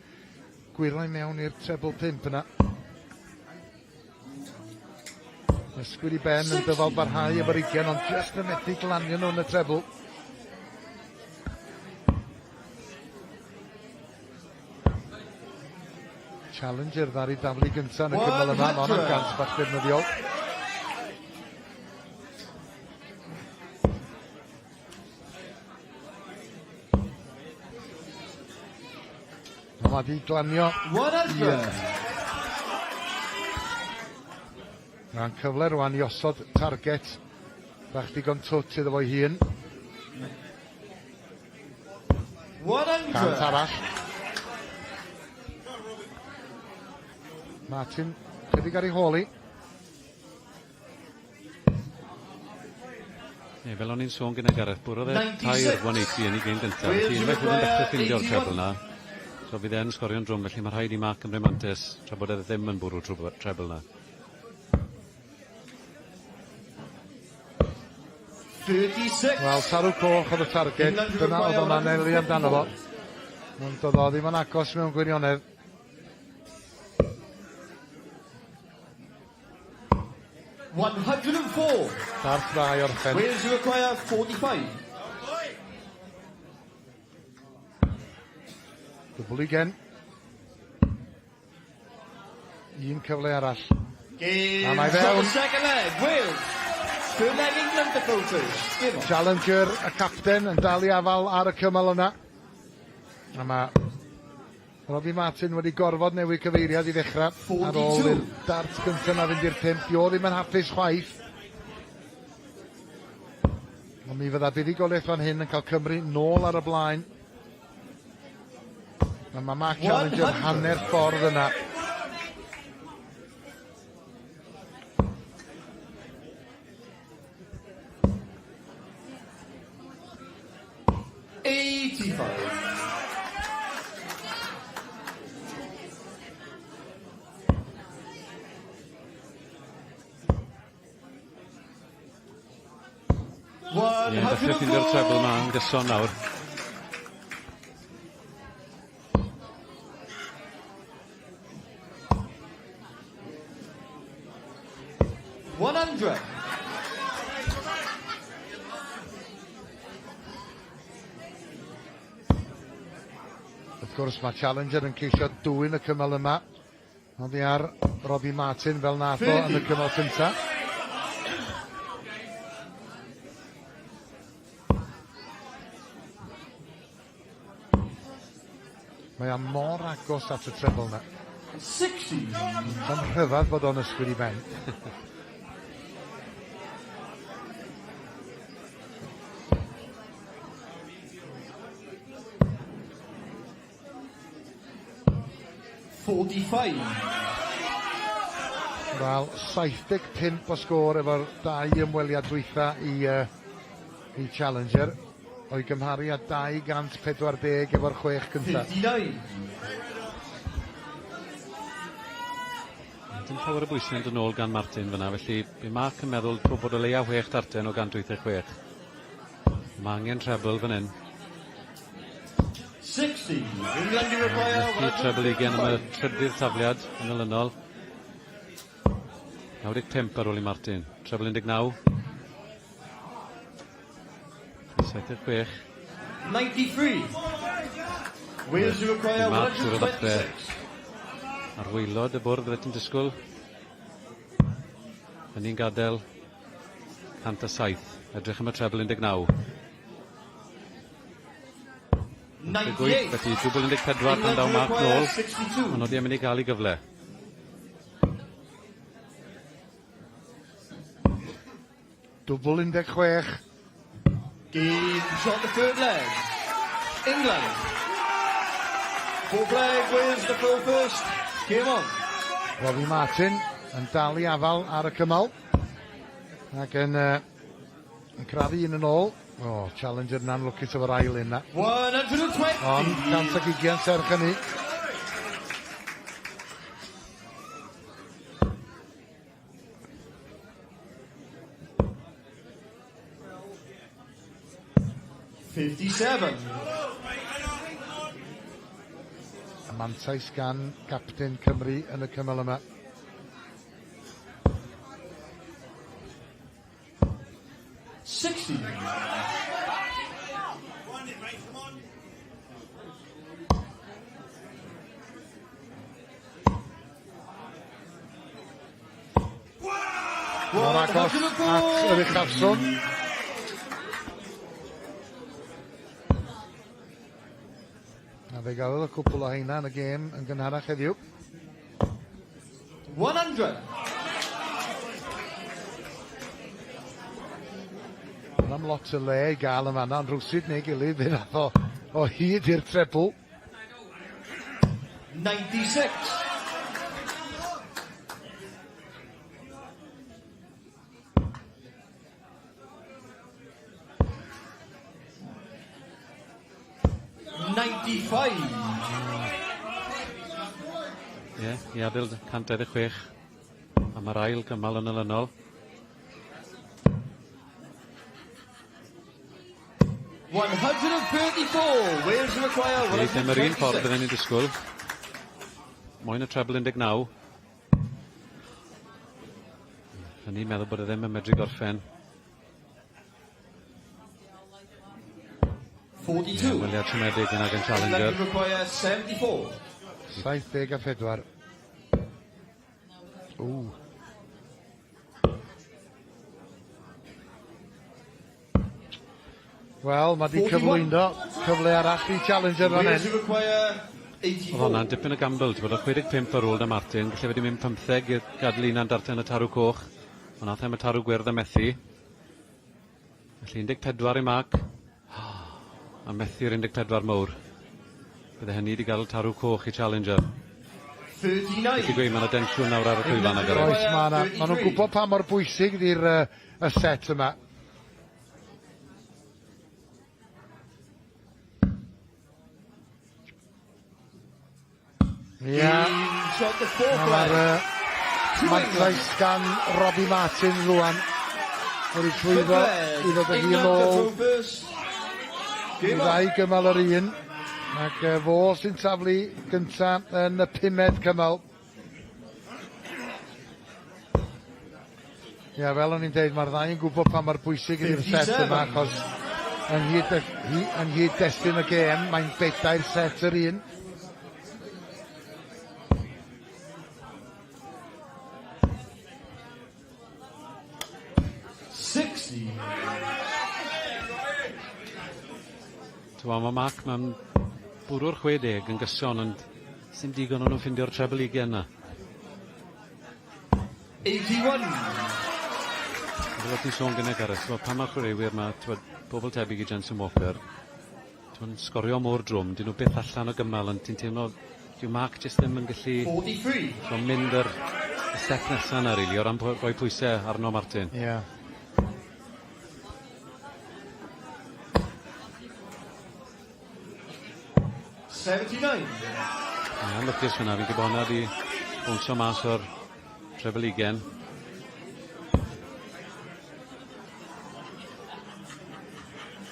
gwyro i mewn i'r treble pump yna. Ysgwyd i ben yn dyfal barhau efo'r ugain, ond jyst yn methu glanio nhw yn y trebl. Challenger ddaru daflu gynta yn y cymal yma, mae hwnna'n gant bach defnyddiol. Mae di glanio. 100. Mae'n cyfle rwan i osod target bach digon twt iddo fo'i hun. 100. Cant arall. Martin, chydig ar ei hôl i. Ie, fel o'n i'n sôn gyda Gareth, bwrodd e tair 180 yn ei gêm gyntaf, felly unwaith fydd yn dechrau ffeindio'r treble 'na, so fydd e'n sgorio'n drwm, felly mae rhaid i Mark gymryd mantais tra bod e ddim yn bwrw'r treble 'na. 36. Wel, tarw coch oedd y targed, dyna oedd o'n anelu amdano fo. Ond doedd o ddim yn agos mewn gwirionedd. 104. Dart dda i orffen. Wales require 45. Dwbl ugen. Un cyfle arall. Game A mae fewn. Second leg, Wales. Third leg England to throw first. Game on. Challenger, y capten, yn dal i afal ar y cymal yna. A mae Robbie Martin wedi gorfod newid cyfeiriad i ddechrau ar ôl i'r dart gyntaf na fynd i'r pump. Dio ddim yn hapus chwaith. Ond mi fydda buddugoliaeth fan hyn yn cael Cymru nôl ar y blaen. A mae Mark Challenger hanner ffordd yna. 85. Ie, dechrau ffeindio'r treble 'ma yn gyson nawr. 100. Wrth gwrs mae Challenger yn ceisio dwyn y cymal yma. Oddi ar Robbie Martin fel nath o yn y cymal cynta. Mae o mor agos at y treble 'na. 60. Sa'm rhyfedd bod o'n ysgwyd i ben. 45. Wel, 75 o sgôr efo'r dau ymweliad dwytha i, uh, i Challenger, o'i gymharu â 240 efo'r chwech cynta. 59. Dim llawer o bwysau yn dod nôl gan Martin fyna, felly bu Mark yn meddwl trwy bod o leia 6 darten o 186. Mae angen treble fan hyn. 60. England to require Methu treble ugain am y trydydd tafliad yn olynol. 95 ar ôl i Martin. Treble 19. 76. 93. Wales to require Mark siŵr o ddechrau 126. ar waelod y bwrdd fyddet ti'n disgwyl. Hynny'n gadael 107. Edrych am y treble 19. 98. Felly dwbl 14 pan daw Mark nôl. Ond oedd e'n mynd i gael ei gyfle. Dwbl 16. Game shot the third leg. England. Fourth leg, Wales to throw first. Game on. Robbie Martin yn dal i afal ar y cymal. Ac yn, yn crafu un yn ôl. O, oh, Challenger yn anlwcus efo'r ail un na. 120. Ond 120 serch hynny. 57. Y mantais gan gapten Cymru yn y cymal yma. 60. Mor agos at yr uchafswm. A fe gafodd y cwpl o heina yn y gêm yn gynharach heddiw. 100. Am lot o le i gael yn fanna, ond rhywsut neu gilydd fe ddath o o hyd i'r trebl. 96. 95. Ie, yeah, i adael 126 am yr ail gymal yn olynol. 134. Wales require Felly, ddim yr un ffordd 126. bydden ni'n disgwyl. Moyn y treble 19. Hynny'n meddwl bod e ddim yn medru gorffen. 42. Ymweliad siomedig yna gan England Challenger. require 74. 74. Ww. Wel, mae di 41. cyflwyno cyfle arall i Challenger fan Wales hyn. require Oedd hwnna'n 84. dipyn o gamble, ti'n bod, o 65 ar ôl da Martin, gallai wedi mynd 15 i'r gadel un darllen y tarw coch, ond nath e'm y tarw gwyrdd a methu. Felly 14 i Mark, a methu'r 14 mowr. Bydde hynny wedi gael tarw coch i Challenger. 39. Felly gweud, mae yna densiwn nawr ar y llwyfan ag Oes, mae yna. Ma nhw'n gwybod pa mor bwysig ydi'r y set yma. Ia. Shot the fourth Mae'r leg. mantais gan Robbie Martin rwan. Wedi llwyddo i ddod â hi yn ôl. I ddau gymal yr un. Ac fo sy'n taflu gynta yn y pumed cymal. Ia, fel o'n i'n deud, mae'r ddau yn gwybod pa mor bwysig ydy'r set yma, achos yng nghyd-destun y gêm, mae'n bedair set yr un. 60. T'mo, mae Mark mewn bwrw'r 60 yn gyson, ond sy'n digon o'n nhw'n ffindio'r treble ugain 'na. 81. Fel o' ti'n sôn gynne Gareth, t'mod pan ma'r chwaraewyr 'ma, t'mod pobl tebyg i Jenson Walker, t'mod yn sgorio mor drwm, 'dyn nhw byth allan o gymal, ond ti'n teimlo dyw Mark jyst ddim yn gallu... 43. T'mo' mynd yr y step nesa 'na rili o ran rhoi pwyse arno Martin. Ie. Yeah. 79. Ie, anlwcus fyna, fi'n gwybod hwnna 'di bownsio mas o'r treble ugen.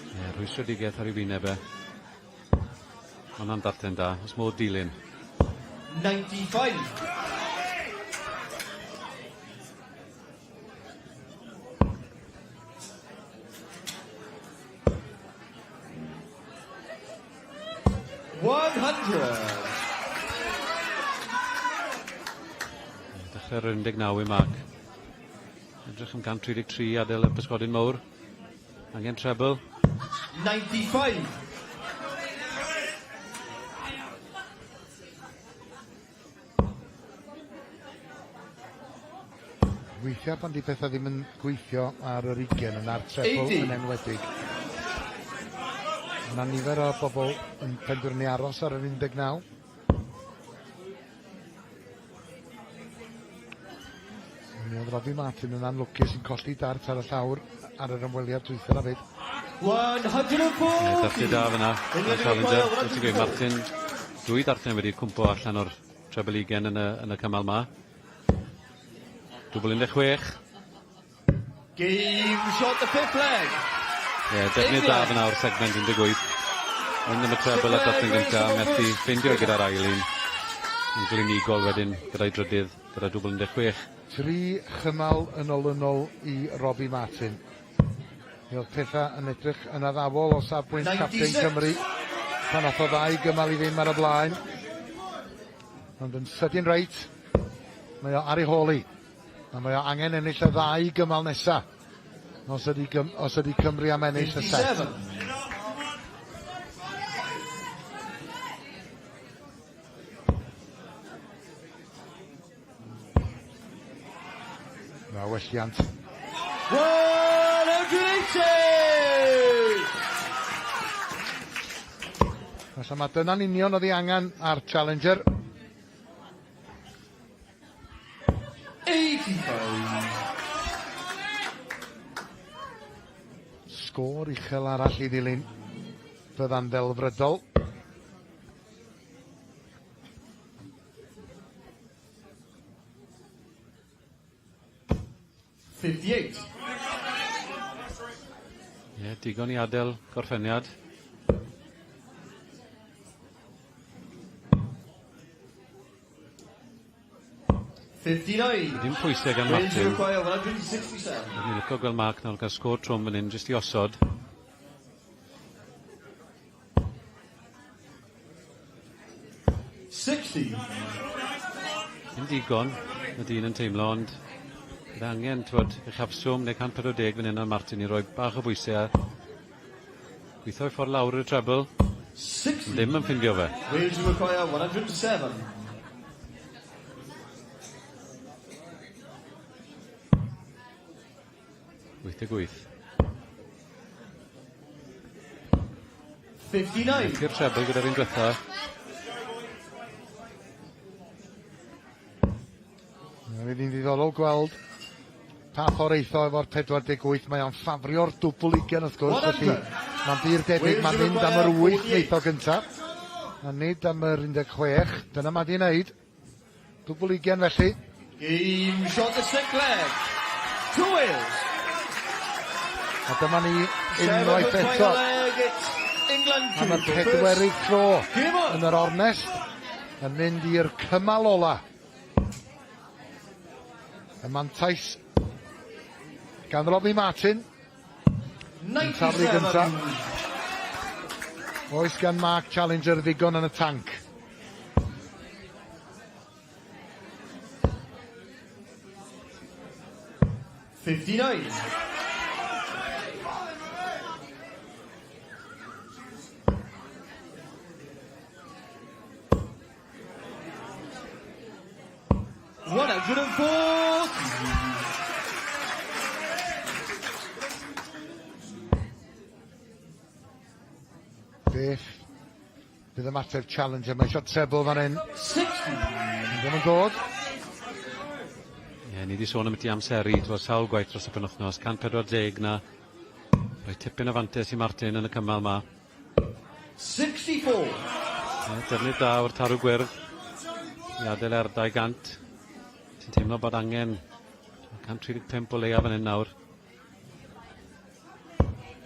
Ie, rhwystredigaeth ar ei wyneb e. Hwnna'n darllen da, os modd dilyn. 95. 100. Dechrau'r 19 i Mark. Edrych am 133 adael y pysgodyn mawr. Angen treble. 95. Weithiau pan di pethau ddim yn gweithio ar yr ugen yna'r treble yn enwedig. Mae yna nifer o bobl yn penderfynu aros ar yr 19. Mi oedd Robbie Martin yn anlwcus yn colli dart ar y llawr ar yr ymweliad dwytha 'na 'fyd. 140! Darllen da fyna. Challenger. Wyt ti'n gweud Martin, dwy darllen wedi cwmpo allan o'r treble ugen yn y, yn y cymal ma. Dwbl 16. Game shot the fifth leg. Ie, yeah, defnydd da fyna o'r segment 18. Yn am y treble a darllen gyntaf, methu ffeindio gyda'r ail un. Yn glinigol wedyn gyda'i drydydd, gyda dwbl 16. Tri chymal yn olynol i Robbie Martin. Mi oedd pethau yn edrych yn addawol o safbwynt capten Cymru pan ath o ddau gymal i ddim ar y blaen. Ond yn sydyn reit, mae o ar ei hôl hi. A mae o angen ennill y ddau gymal nesa. Os ydy, os ydy Cymru am ennill y set. Mae welliant. 180! Felly mae dyna'n union oedd ei angen ar Challenger. 85. Sgôr uchel arall i ddilyn. Fydda'n ddelfrydol. 58. Ie, digon i adael gorffeniad. 59. Dim pwysau gan Martin. Require 167. Ni'n licio gweld Mark nawr gael sgôr trwm fan hyn, jyst i osod. 60. Dim digon, y dyn yn teimlo, ond bydd angen, t'wod, uchafswm neu 140 fan hyn ar Martin i roi bach o bwysau a gweithio i ffordd lawr i'r treble. 60. Ddim yn ffindio fe. Wales require 107. 88. 59. I'r treble gyda'r un diwetha. Fydd hi'n ddiddorol gweld pa ffordd eith o efo'r 48. Mae o'n ffafrio'r dwbl ugen wrth gwrs, felly mae'n bur debyg mae'n mynd am yr 8 wneith o gyntaf. A nid am yr 16. Dyna mae di wneud. Dwbl ugen felly. Game shot the sixth leg. To Wales. A dyma ni unwaith eto. Am y pedwerydd tro yn yr ornest yn mynd i'r cymal ola. Y mantais gan Robbie Martin. Yn taflu gynta. Oes gan Mark Challenger ddigon yn y tanc? 59. 140. Beth fydd ymateb Challenger? Mae eisiau treble fan hyn. 60. Ddim yn dod. Ie, ni wedi sôn am y amseru, ti'n sawl gwaith dros y penwthnos, 140 na. Rhoi tipyn o fantes i Martin yn y cymal ma. 64. Ie, defnydd da o'r tarw gwyrdd i adael ar 200. Ti'n teimlo bod angen 135 o leia fan hyn nawr.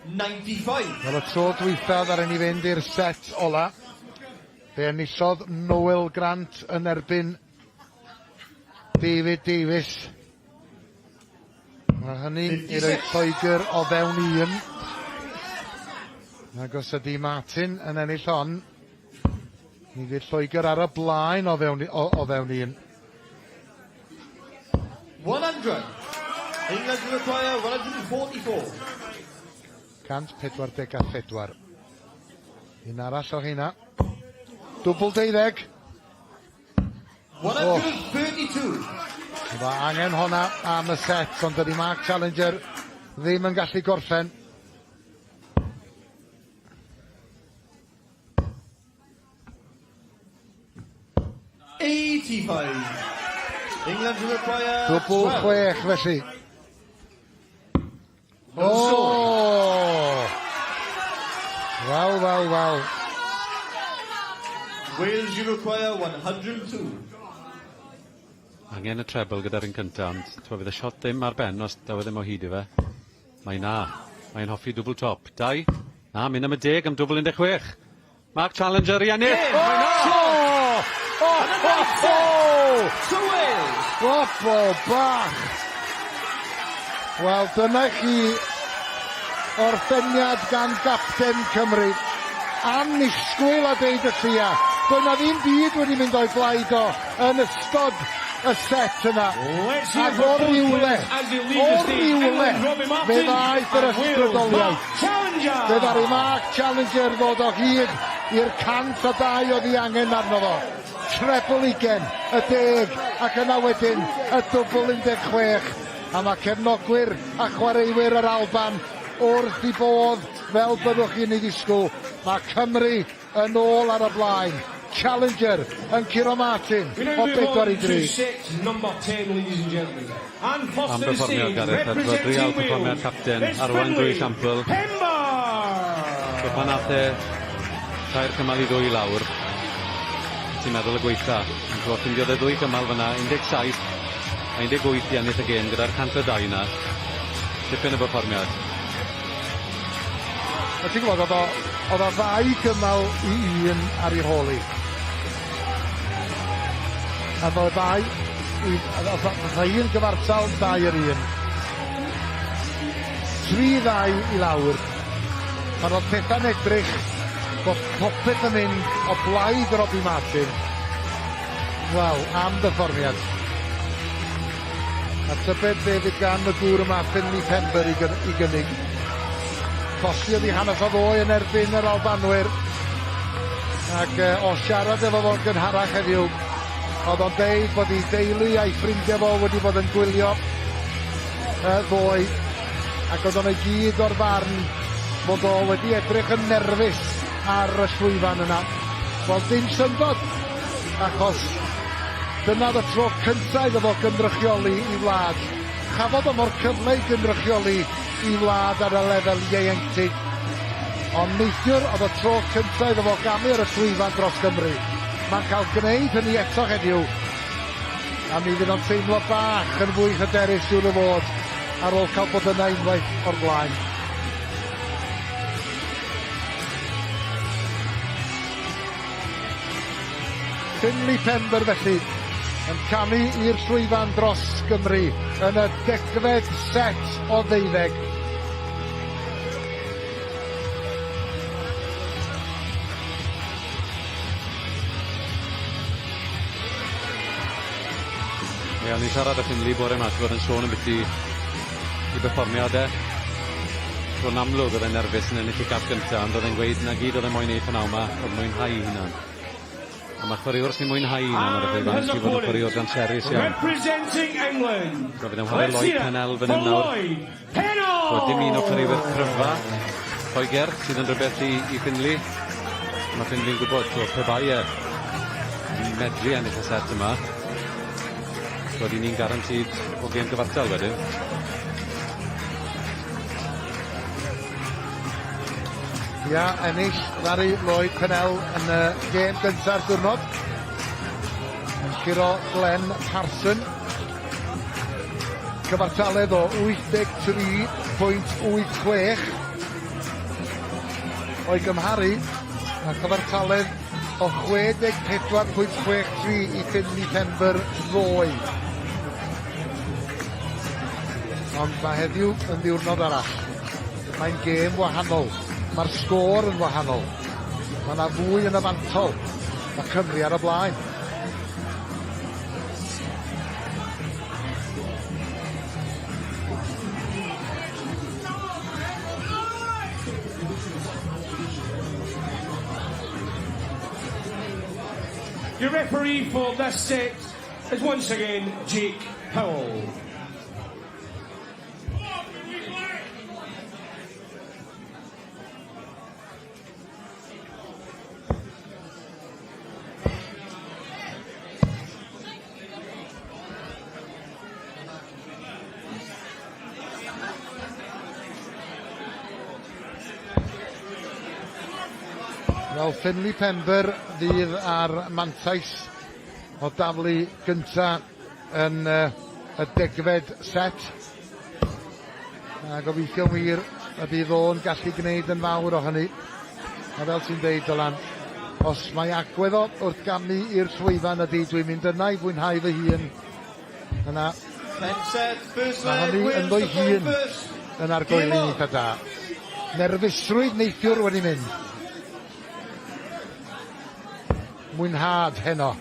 95. Wel, y tro dwytha ddaru ni fynd i'r set ola. Fe enillodd Noel Grant yn erbyn David Davies. Mae hynny i roi Lloegr o fewn un. Ac os ydy Martin yn ennill hon, mi fydd Lloegr ar y blaen o fewn un. 100. England to require 144. 144. Un arall o heina. Dwbl 12. 132. Mae angen honna am y set, ond dydy Mark Challenger ddim yn gallu gorffen. 85. England to require Dwbl 12. 6 felly. No O! Wel, wel, wel. Wales, you require 102. Angen y treble gyda'r un cynta, ond t'mo' fydd y shot ddim ar ben os daw e ddim o hyd i fe. Mae na. Mae'n hoffi dwbl top. 2. Na, mynd am y 10 am dwbl 16. Mark Challenger i ennill. O! O! O! O! To Wales. Bobol bach! Wel, dyna chi orffeniad gan gapten Cymru. Annisgwyl a deud y llia. Doedd 'na ddim byd wedi mynd o'i blaid o yn ystod y set yna. Ac o rywle, fe ddaeth yr ysbrydoliaeth. Fe ddaru Mark Challenger ddod o hyd i'r 102 oedd ei angen arno fo. Treble 20, y 10, ac yna wedyn y dwbl 16. A mae cefnogwyr a chwaraewyr yr Alban wrth eu bodd fel byddwch chi'n ei ddisgwyl. Mae Cymru yn ôl ar y blaen. Challenger yn curo Martin o 4-3. Number 10, ladies and gentlemen. And first Am berfformiad Gareth, a real perfformiad capten, arwain drwy esiampl. So pan nath e tair cymal i ddwy lawr, ti'n meddwl y gweitha. Ond t'mo' ffindiodd e ddwy gymal fyna, 17 a 18 i ennill y gêm gyda'r 102 yna. Tipyn o berfformiad. A ti'n gwybod, oedd o ddau gymal i un ar ei hôl hi. A oedd un gyfartal, dau yr un. 3-2 i lawr. Pan oedd pethau'n edrych bod popeth yn mynd o blaid Robbie Martin. Wel, am berfformiad. A tybed be fydd gan y gŵr yma Finley Pember i gynnig. Colli oedd ei hanes o ddoe yn erbyn yr Albanwyr. Ac o siarad efo fo'n gynharach heddiw, oedd o'n deud bod ei deulu a'i ffrindiau fo wedi bod yn gwylio ddoe, ac oedd o'n ei gyd o'r farn bod o wedi edrych yn nerfus ar y llwyfan yna. Wel, dim syndod, achos dyna oedd y tro cyntaf iddo fo gynrychioli ei wlad. Chafodd o mo'r cyfle i gynrychioli ei wlad ar y lefel ieuenctid. Ond neithiwr oedd y tro cyntaf iddo fo gamu ar y llwyfan dros Gymru. Mae'n cael gwneud hynny eto heddiw. A mi fydd o'n teimlo bach yn fwy hyderus siŵr o fod ar ôl cael bod yna unwaith o'r blaen. Finley Pember felly yn camu i'r llwyfan dros Gymru yn y 10fed set o 12. Ie, o'n i'n siarad â Finley bore 'ma, ti'n bod yn sôn ambiti i berfformiad e. Ro'n amlwg oedd e'n nerfus yn ennill y gap gynta, ond oedd e'n gweud na gyd oedd e moyn neud prynawn 'ma, oedd mwynhau ei hunan. A mae chwaraewr sy'n mwynhau un ar y llwyfan, sy'n fod yn chwaraewr danserus iawn. Representing England. So fydd yn chwarae Lloyd Pennell fan hyn nawr. So dim un o chwaraewyr cryfa Lloegr sydd yn rhywbeth i, i Finley. Mae Finley'n gwybod, so pe bai e yn medru ennill y set yma, so ni'n garantid o gêm gyfartal wedyn. Ia, ennill Larry Lloyd Pennell yn y gêm gynta'r diwrnod. Yn curo Glenn Parson. Cyfartaledd o 83.86 o'i gymharu â chyfartaledd o 64.63 i Finley Pember ddoe. Ond mae heddiw yn ddiwrnod arall. Mae'n gêm wahanol. Mae'r sgôr yn wahanol. Mae yna fwy yn y fantol. Mae Cymru ar y blaen. Your referee for this set is once again Jake Powell. Wel, Finley Pember fydd ar mantais o daflu gynta yn y degfed set. A gobeithio'n wir y bydd o'n gallu gwneud yn fawr o hynny. A fel ti'n deud, Dylan, os mae agwedd o wrth gamu i'r llwyfan ydy dwi'n mynd yna i fwynhau fy hun, yna mae hynny ynddo'i hun yn argoeli'n eitha da. Nerfusrwydd neithiwr wedi mynd. Mwynhad heno.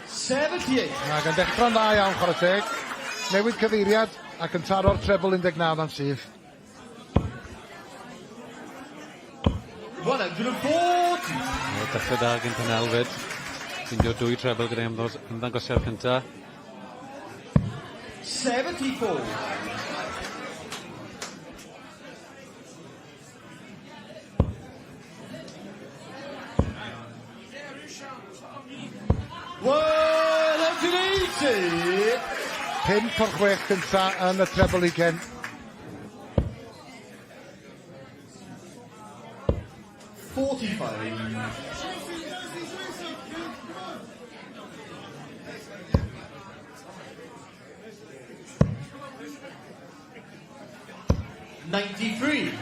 78. Ac yn dechrau'n dda iawn, chwarae teg. Newid cyfeiriad ac yn taro'r treble 19 am syth. 140. O, dechrau da gen Pennell fyd. Ffindio dwy treble gyda'i ymddangosiad cynta. 74. 180! 5 o'r 6 cynta yn y treble ugen. 45. 93.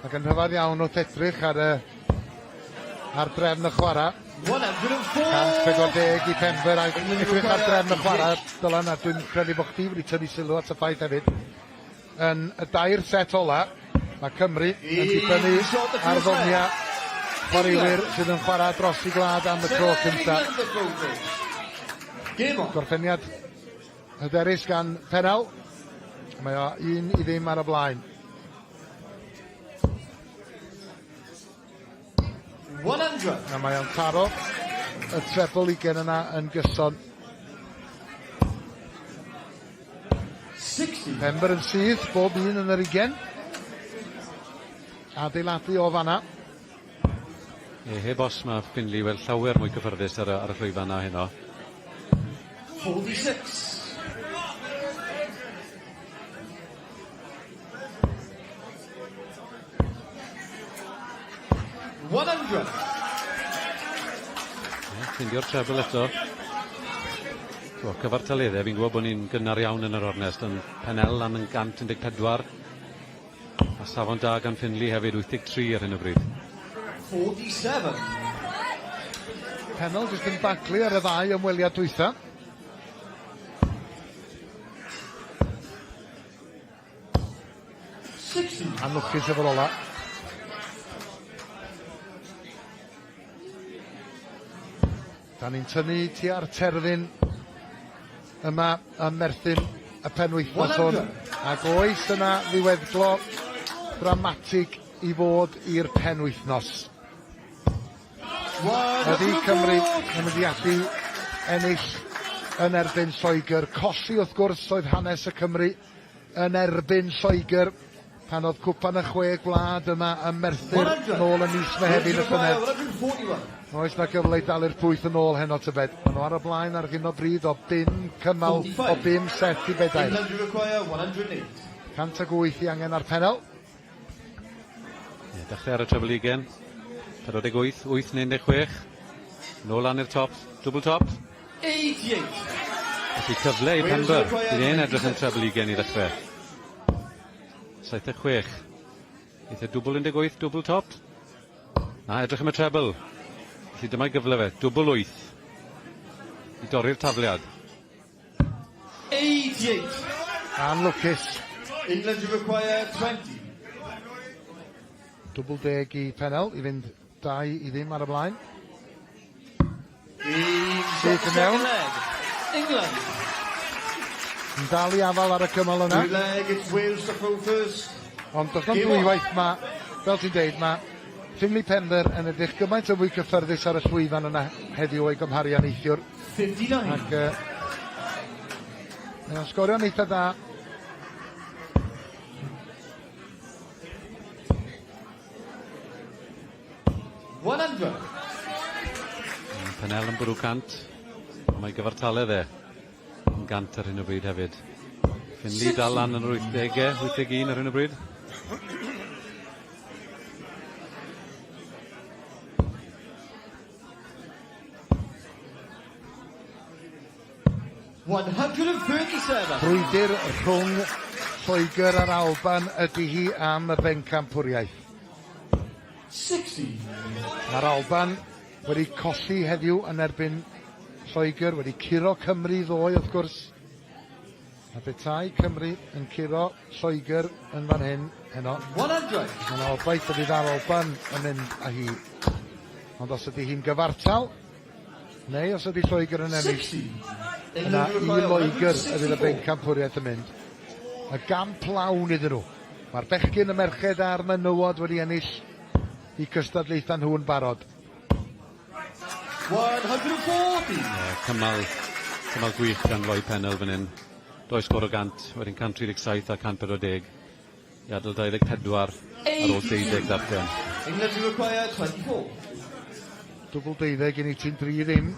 Ac yn rhyfedd iawn wrth edrych ar y ar drefn y chwarae. 140 i Penfyr a edrych ar drefn y chwarae, Dylan, a dwi'n credu bod chdi wedi tynnu sylw at y ffaith hefyd. Yn y dair set ola, mae Cymru yn dibynnu ar ddoniau chwaraewyr sydd yn chwarae dros i gwlad am y tro cyntaf. Gorffeniad Hyderus gan Pennell. Mae o 1-0 ar y blaen. 100. A mae o'n taro y treble ugen yna yn gyson. 60. Pember yn syth, bob un yn yr ugen. Adeiladu o fanna. Ie, heb os mae Finley wel llawer mwy cyffyrddus ar y, ar y llwyfan na heno. 46. 100. Ffeindio'r treble eto. So, cyfartaleddau, fi'n gwybod bod ni'n gynnar iawn yn yr ornest, ond Pennell lan yn 114. A safon da gan Finley hefyd, 83 ar hyn o bryd. 47. Pennell jyst yn baglu ar y ddau ymweliad dwytha. Anlwcus efo'r ola. Da ni'n tynnu tua'r terfyn yma ym Merthyr y penwythnos hwn. Ac oes yna ddiweddglo dramatig. i fod i'r penwythnos. Ydy Cymru yn mynd i allu ennill yn erbyn Lloegr? Colli wrth gwrs oedd hanes y Cymry yn erbyn Lloegr pan oedd Cwpan y Chwe Gwlad yma ym Merthyr nôl ym mis Mehefin y llynedd. Oes 'na gyfle i dalu'r pwyth yn ôl heno tybed? Maen nhw ar y blaen ar hyn o bryd o bum cymal o bum set i bedair. 108 i angen ar Pennell. Ie, dechrau ar y treble ugen. 48, 8 neu 16. Nôl lan i'r top, double top. 88. Felly cyfle i Pember. Bydd e'n edrych yn treble ugen i ddechrau. 76. Eitha dwbl 18, dwbl top. Na, edrych am y treble. Felly dyma'i gyfle fe, dwbl 8. I dorri'r tafliad. 88. Anlwcus. England to require 20. Dwbl deg i Pennell i fynd 2-0 ar y blaen. Syth i mewn. England. Yn dal i afal ar y cymal yna. Third leg, it's Wales to throw first. Ond does na'm dwywaith ma', fel ti'n deud, ma' Finlay Pember yn edrych gymaint yn fwy cyffyrddus ar y llwyfan yna heddiw o'i gymharu â neithiwr. 59. Ac yy mae o'n sgorio'n eitha da. 100. Pennell yn bwrw 100. Mae gyfartaledd e yn gant ar hyn o bryd hefyd. Finley dal lan yn yr 80au, 81 ar hyn o bryd. 137. Brwydr rhwng Lloegr a'r Alban ydy hi am y bencampwriaeth. 60. Mae'r Alban wedi colli heddiw yn erbyn Lloegr, wedi curo Cymru ddoe wrth gwrs. A petai Cymru yn curo Lloegr yn fan hyn heno, 100. mae 'na obaith y bydd yr Alban yn mynd â hi. Ond os ydy hi'n gyfartal, neu os ydy Lloegr yn ennill, yna i Loegr y fydd y bencampwriaeth yn mynd. Y gamp lawn iddyn nhw. Mae'r bechgyn, y merched a'r menywod wedi ennill eu cystadlaethau nhw'n barod. 140. Ie, cymal, cymal gwych gan Lloyd Pennell fan hyn. Doi sgôr o gant, wedyn 137 a 140 i adael 24 ar ôl deuddeg ddarllen. England to require 24. Dwbl deuddeg i ni ti'n dri ddim.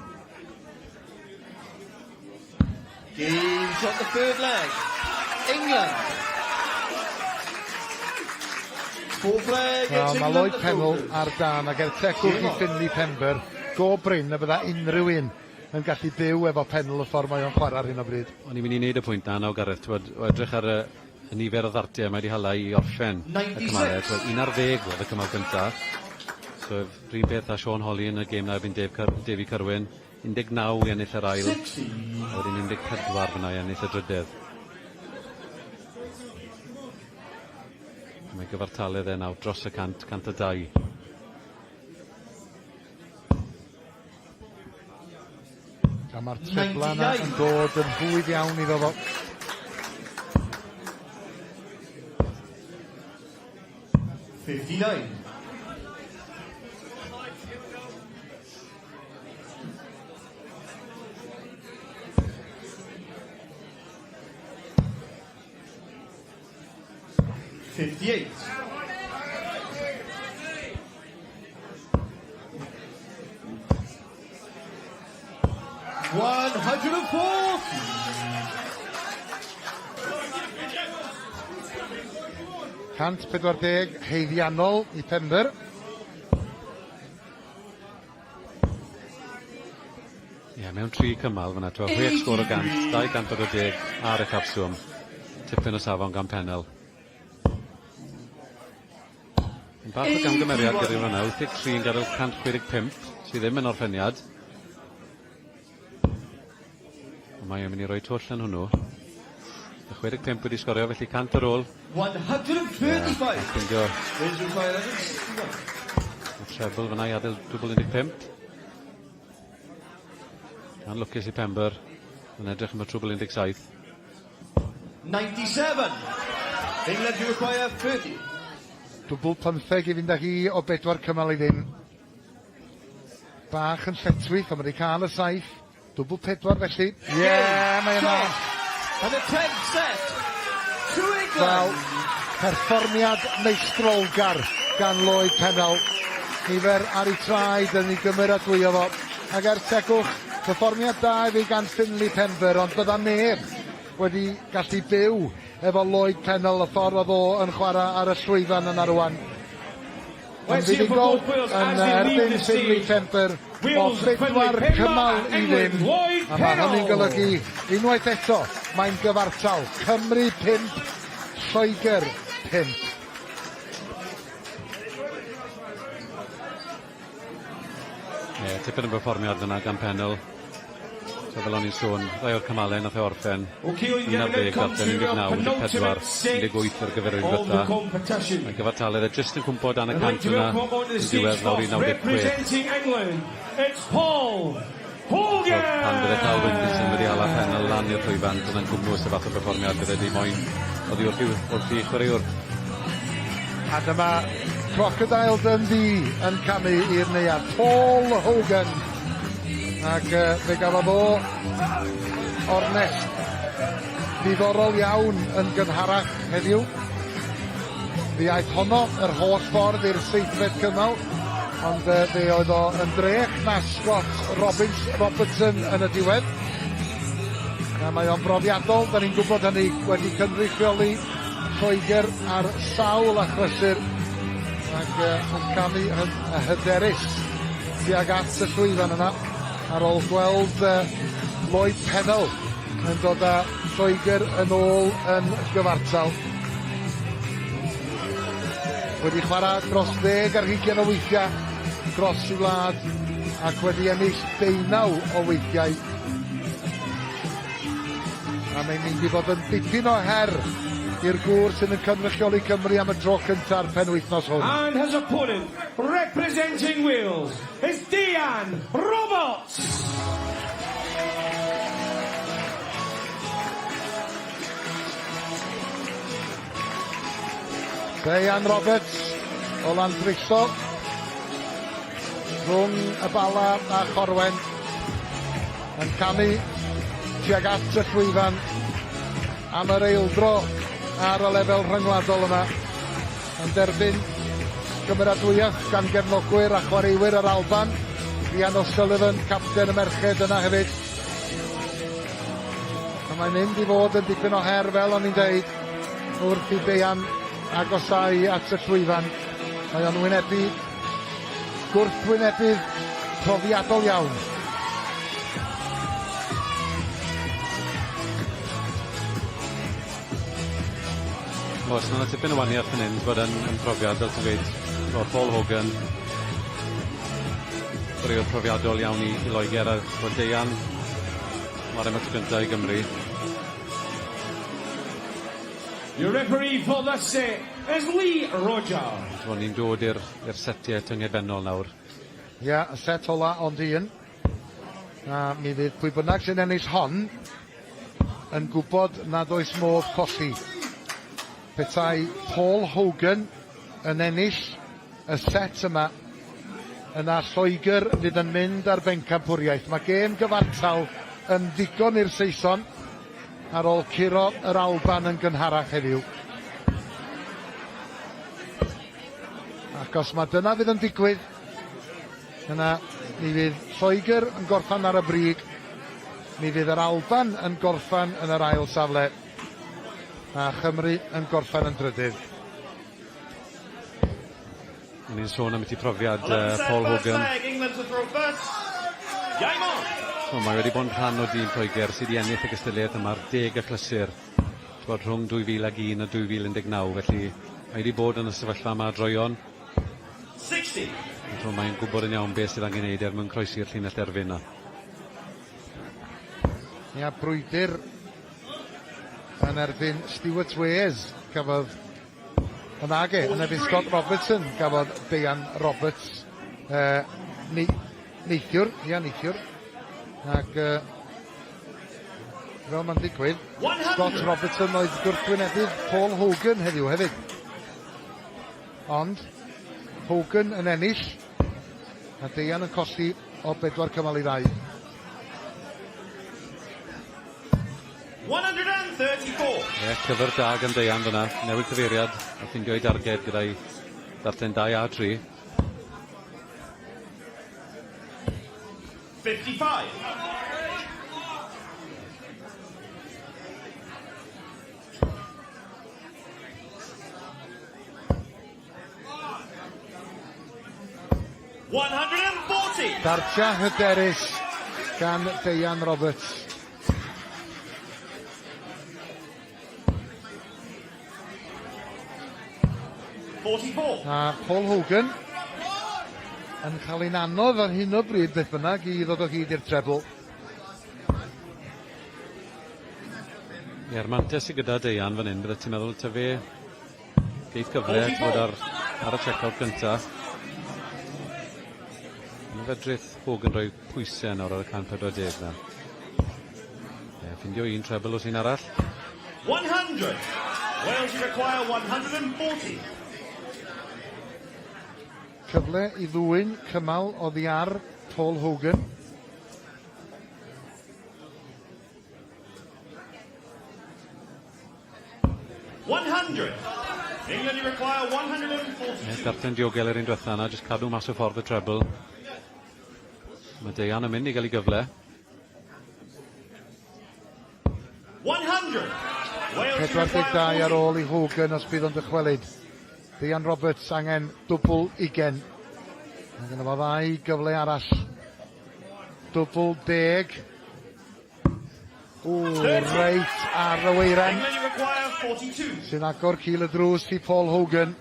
Game shot the third leg. England. Fourth leg, Wel, it's mae England Lloyd to Pennell throw ar dân ac er tegwch i Finley Pember, go brin y bydda unrhyw un yn gallu byw efo Pennell y ffordd mae o'n chwarae ar hyn o bryd. O'n i'n mynd i wneud y pwynt 'na nawr Gareth, t'wod, o edrych ar y, y nifer o ddartiau mae wedi hala i orffen y cymalau, 96. t'wod, 11 oedd y cymal cynta. So, rhywun peth â Sean Holly yn y gêm 'na erbyn Dave Cer Davy Curwen, 19 i ennill yr ail, 60. a wedyn 14 fyna i ennill y drydedd. Mae gyfartaledd e nawr dros y cant, 102. A mae'r trebla yna yn dod yn rhwydd iawn iddo fo. 59. 58. 140. 140 haeddiannol i Pember. Ie, mewn tri cymal fyna, t'wo' chwech sgôr o gant, 240 ar y capsiwm. Tipyn o safon gan Pennell. Yn bach o gamgymeriad gyda hwnna, 83 yn gadael 165, sydd ddim yn orffeniad. Ond mae e'n mynd i roi twll yn hwnnw. Y 65 wedi sgorio, felly 100 ar ôl. 135. Yeah, ffindio Wales require 161. y treble fyna i adael dwbl 15. Anlwcus i Pember. Yn edrych am y trwbl 17. 97. England to require 30. Dwbl pymtheg i fynd â hi o bedwar cymal i ddim. Bach yn lletchwith, ond mae wedi cael y saith. Dwbl pedwar felly. Ie, yeah, mae yna. And the 10th set to England. Wel, perfformiad meistrolgar gan Lloyd Pennell. Nifer ar ei traed yn ei gymeradwyo fo. Ac er tegwch, perfformiad da iddi gan Finley Penver, ond bydda neb wedi gallu byw efo Lloyd Pennell y ffordd oedd o yn chwarae ar y llwyfan yna rwan. Yn fuddugol yn erbyn Finley Pember o bedwar cymal i ddim. A mae hynny'n golygu unwaith eto mae'n gyfartal. Cymru 5, Lloegr 5. Ie, tipyn o berfformiad fyna gan Pennell. So fel o'n i'n sôn, rai o'r cymalau nath e orffen. 11 darllen 19, 14, 18 ar gyfer yr un ddiwetha. Mae gyfartaledd e jyst yn cwmpo dan y cant yna yn diwedd lawr i 96. It's Paul Hogan! Pan bydde Carl Wilkinson wedi hala Pennell lan i'r llwyfan, dyna'n gwmws y fath o berfformiad bydde di moyn oddi wrth i'w wrth i chwaraewr. A dyma Crocodile Dundee yn camu i'r neuadd. Paul Hogan. Ac uh, fe gafodd o ornest ddiddorol iawn yn gynharach heddiw. Fe aeth honno yr holl ffordd i'r seithfed cymal, ond uh, fe oedd o yn drech na Scott Robbins, Robertson yn y diwedd. A mae o'n brofiadol, da ni'n gwybod hynny, wedi cynrychioli Lloegr ar sawl achlysur ac uh, yn camu yn hyderus tuag at y llwyfan yna ar ôl gweld uh, Lloyd Pennell yn dod â Lloegr yn ôl yn gyfartal. Wedi chwarae dros ddeg ar hugain o weithiau dros i wlad ac wedi ennill deunaw o weithiau. A mae'n mynd i fod yn dipyn o her i'r gŵr sydd yn cynrychioli Cymru am y tro cynta'r penwythnos hwn. And his opponent, representing Wales, is Deian Roberts! Deian Roberts o Landrillo rhwng y Bala a Chorwen yn camu tuag at y llwyfan am yr eildro ar y lefel rhyngwladol yma yn derbyn cymeradwyaeth gan gefnogwyr a chwaraewyr yr Alban. Rhian O'Sullivan, capten y merched yna hefyd. A mae'n mynd i fod yn dipyn o her, fel o'n i'n deud, wrth i Deian agosau at y llwyfan. Mae o'n wynebu gwrthwynebydd profiadol iawn. Oes, mae 'na tipyn o waniaeth fan hyn, bod yn, yn profiad, fel ti'n gweud, o Paul Hogan, chwaraewr profiadol iawn i, i Loegr, a bod Deian, chwarae am y tro gyntaf i Gymru. Your referee for this set is Lee Rogers. T'mo' ni'n dod i'r i'r setiau tyngedfennol nawr. Ia, y set ola ond un. A mi fydd pwy bynnag sy'n ennill hon yn gwybod nad oes modd colli. Petai Paul Hogan yn ennill y set yma, yna Lloegr fydd yn mynd ar bencampwriaeth. Mae gêm gyfartal yn ddigon i'r Saeson ar ôl curo yr Alban yn gynharach heddiw. Ac os mae dyna fydd yn digwydd, yna mi fydd Lloegr yn gorffan ar y brig, mi fydd yr Alban yn gorffan yn yr ail safle, a Chymru yn gorffan yn drydydd. O'n i'n sôn am i profiad uh, Paul Hogan. So, mae wedi bod yn rhan o dîm Lloegr sydd wedi ennill y gystadleuaeth yma ar deg achlysur bod rhwng 2001 a 2019, felly mae wedi bod yn y sefyllfa yma droeon. 60. So mae'n gwybod yn iawn beth sydd angen ei wneud er mwyn croesi'r llinell derfyn 'na. Ia, brwydr yn erbyn Stuart Wares gafodd Ond nage, yn erbyn Scott Robertson gafodd Deian Roberts uh, ne neithiwr, ia neithiwr. Ac uh, fel mae'n digwydd, Scott Robertson oedd gwrthwynebydd Paul Hogan heddiw hefyd. Ond Hogan yn ennill a Deian yn colli o bedwar cymal i ddau. 134. Ie, cyfer da gan Deian fyna. Newid cyfeiriad a ffindio ei darged gyda'i darllen 2 a 3. 55. Dartia hyderus gan Deian Roberts. A Paul Hogan yn cael ein anodd ar hyn o bryd beth bynnag i ddod o hyd i'r trebl. Ie'r mantes sy gyda Deian fan 'yn byddet ti'n meddwl ta fe geith gyfle t'mod ar ar y check-out gynta. Ma' fedrith Hogan roi pwyse nawr ar y 140 'na. Ie ffindio un treble os un arall. 100. Wales require 140. Cyfle i ddwyn cymal oddi ar Paul Hogan. Ie, darllen diogel yr un diwetha yna, jyst cadw mas o ffordd y treble. Mae Deian yn mynd i gael ei gyfle. 100. 42 ar ôl i Hogan os bydd o'n dychwelyd. Deian Roberts angen dwbl ugen. Mae gynno fo ddau gyfle arall. Dwbl deg. O, reit ar y weiren. Sy'n agor cil y drws i Paul Hogan.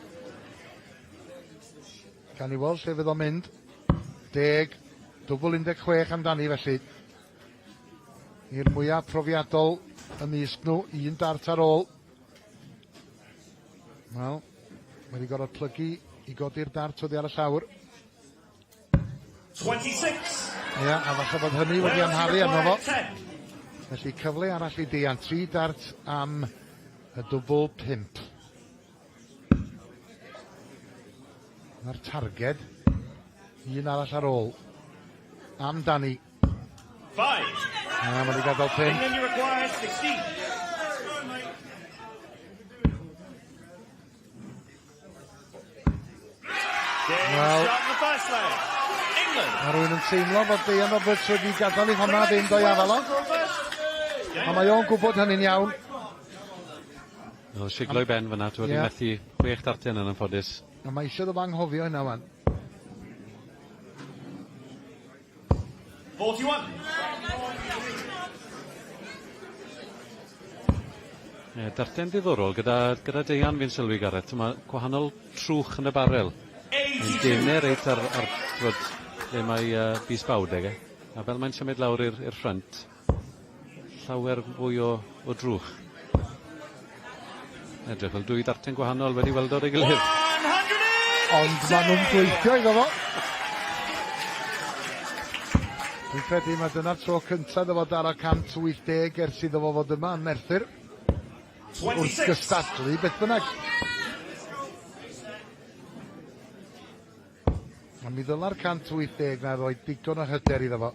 Gan i weld lle fydd o'n mynd. Deg, dwbl 16 amdani felly. I'r mwyaf profiadol ymysg nhw, un dart ar ôl. Wel, wedi gorfod plygu i godi'r dart oddi ar y llawr. 26. Ia, a falle bod hynny wedi amharu arno fo. Felly cyfle arall i Deian, tri dart am y dwbl pump. Mae'r targed, un arall ar ôl. Amdani. Five. A mae wedi gadael pump. England you require 16. Wel, mae rhywun yn teimlo bod Deian Roberts wedi gadael i honna fynd o'i afal o. A mae o'n gwybod hynny'n iawn. Oedd siglo i ben fyna, ti wedi yeah. methu chwech darten yn anffodus. A mae eisiau ddo anghofio hynna wan. 41. Ie, darllen diddorol gyda, gyda Deian fi'n sylwi Gareth, mae gwahanol trwch yn y barel. Mae'n dene reit ar, ar twod, lle mae uh, bys bawd ag e. A fel mae'n symud lawr i'r i'r ffrynt, llawer fwy o, o drwch. Edrych fel dwy darten gwahanol wedi weld o'r ei gilydd. Ond maen nhw'n gweithio iddo fo. Dwi'n credu mae dyna'r tro cyntaf iddo fo daro 180 ers iddo fo fod yma yn Merthyr. Wrth gystadlu beth bynnag. A mi ddyla'r 180 na roi digon o hyder iddo fo.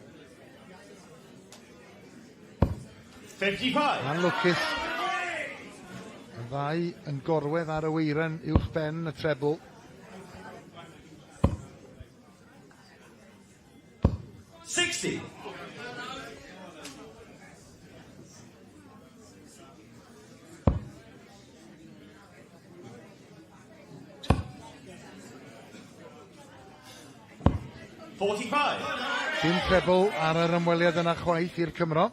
55. Anlwcus. Y ddau yn gorwedd ar y weiren uwch ben y trebl. 60. Dim trebl ar yr ymweliad yna chwaith i'r Cymro.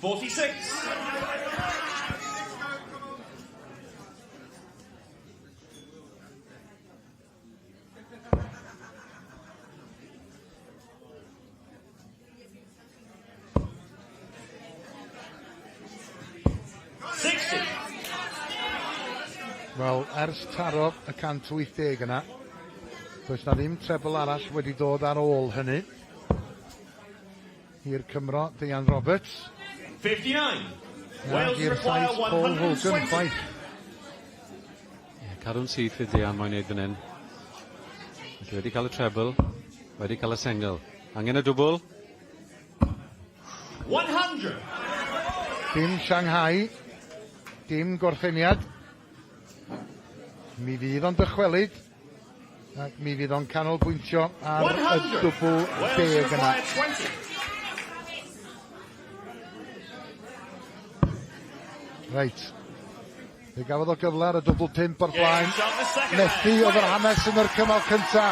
46. Wel, ers taro y 180 yna, does na ddim trebl arall wedi dod ar ôl hynny. I'r Cymro, Deian Roberts. 59. Wales I'r require Sais Paul Hogan 120. chwaith. Ie, cadw'n syth fydd Deian moyn neud fan hyn. Felly wedi cael y treble, wedi cael y sengl. Angen y dwbl. 100. Dim Shanghai, dim gorffeniad. Mi fydd o'n dychwelyd, ac mi fydd o'n canolbwyntio ar y 100. dwbl Wales deg yna. require 20. Reit. Fe gafodd o gyfle ar y dwbl pump o'r blaen. Game shot the second Methu leg. oedd yr hanes yn yr cymal cynta,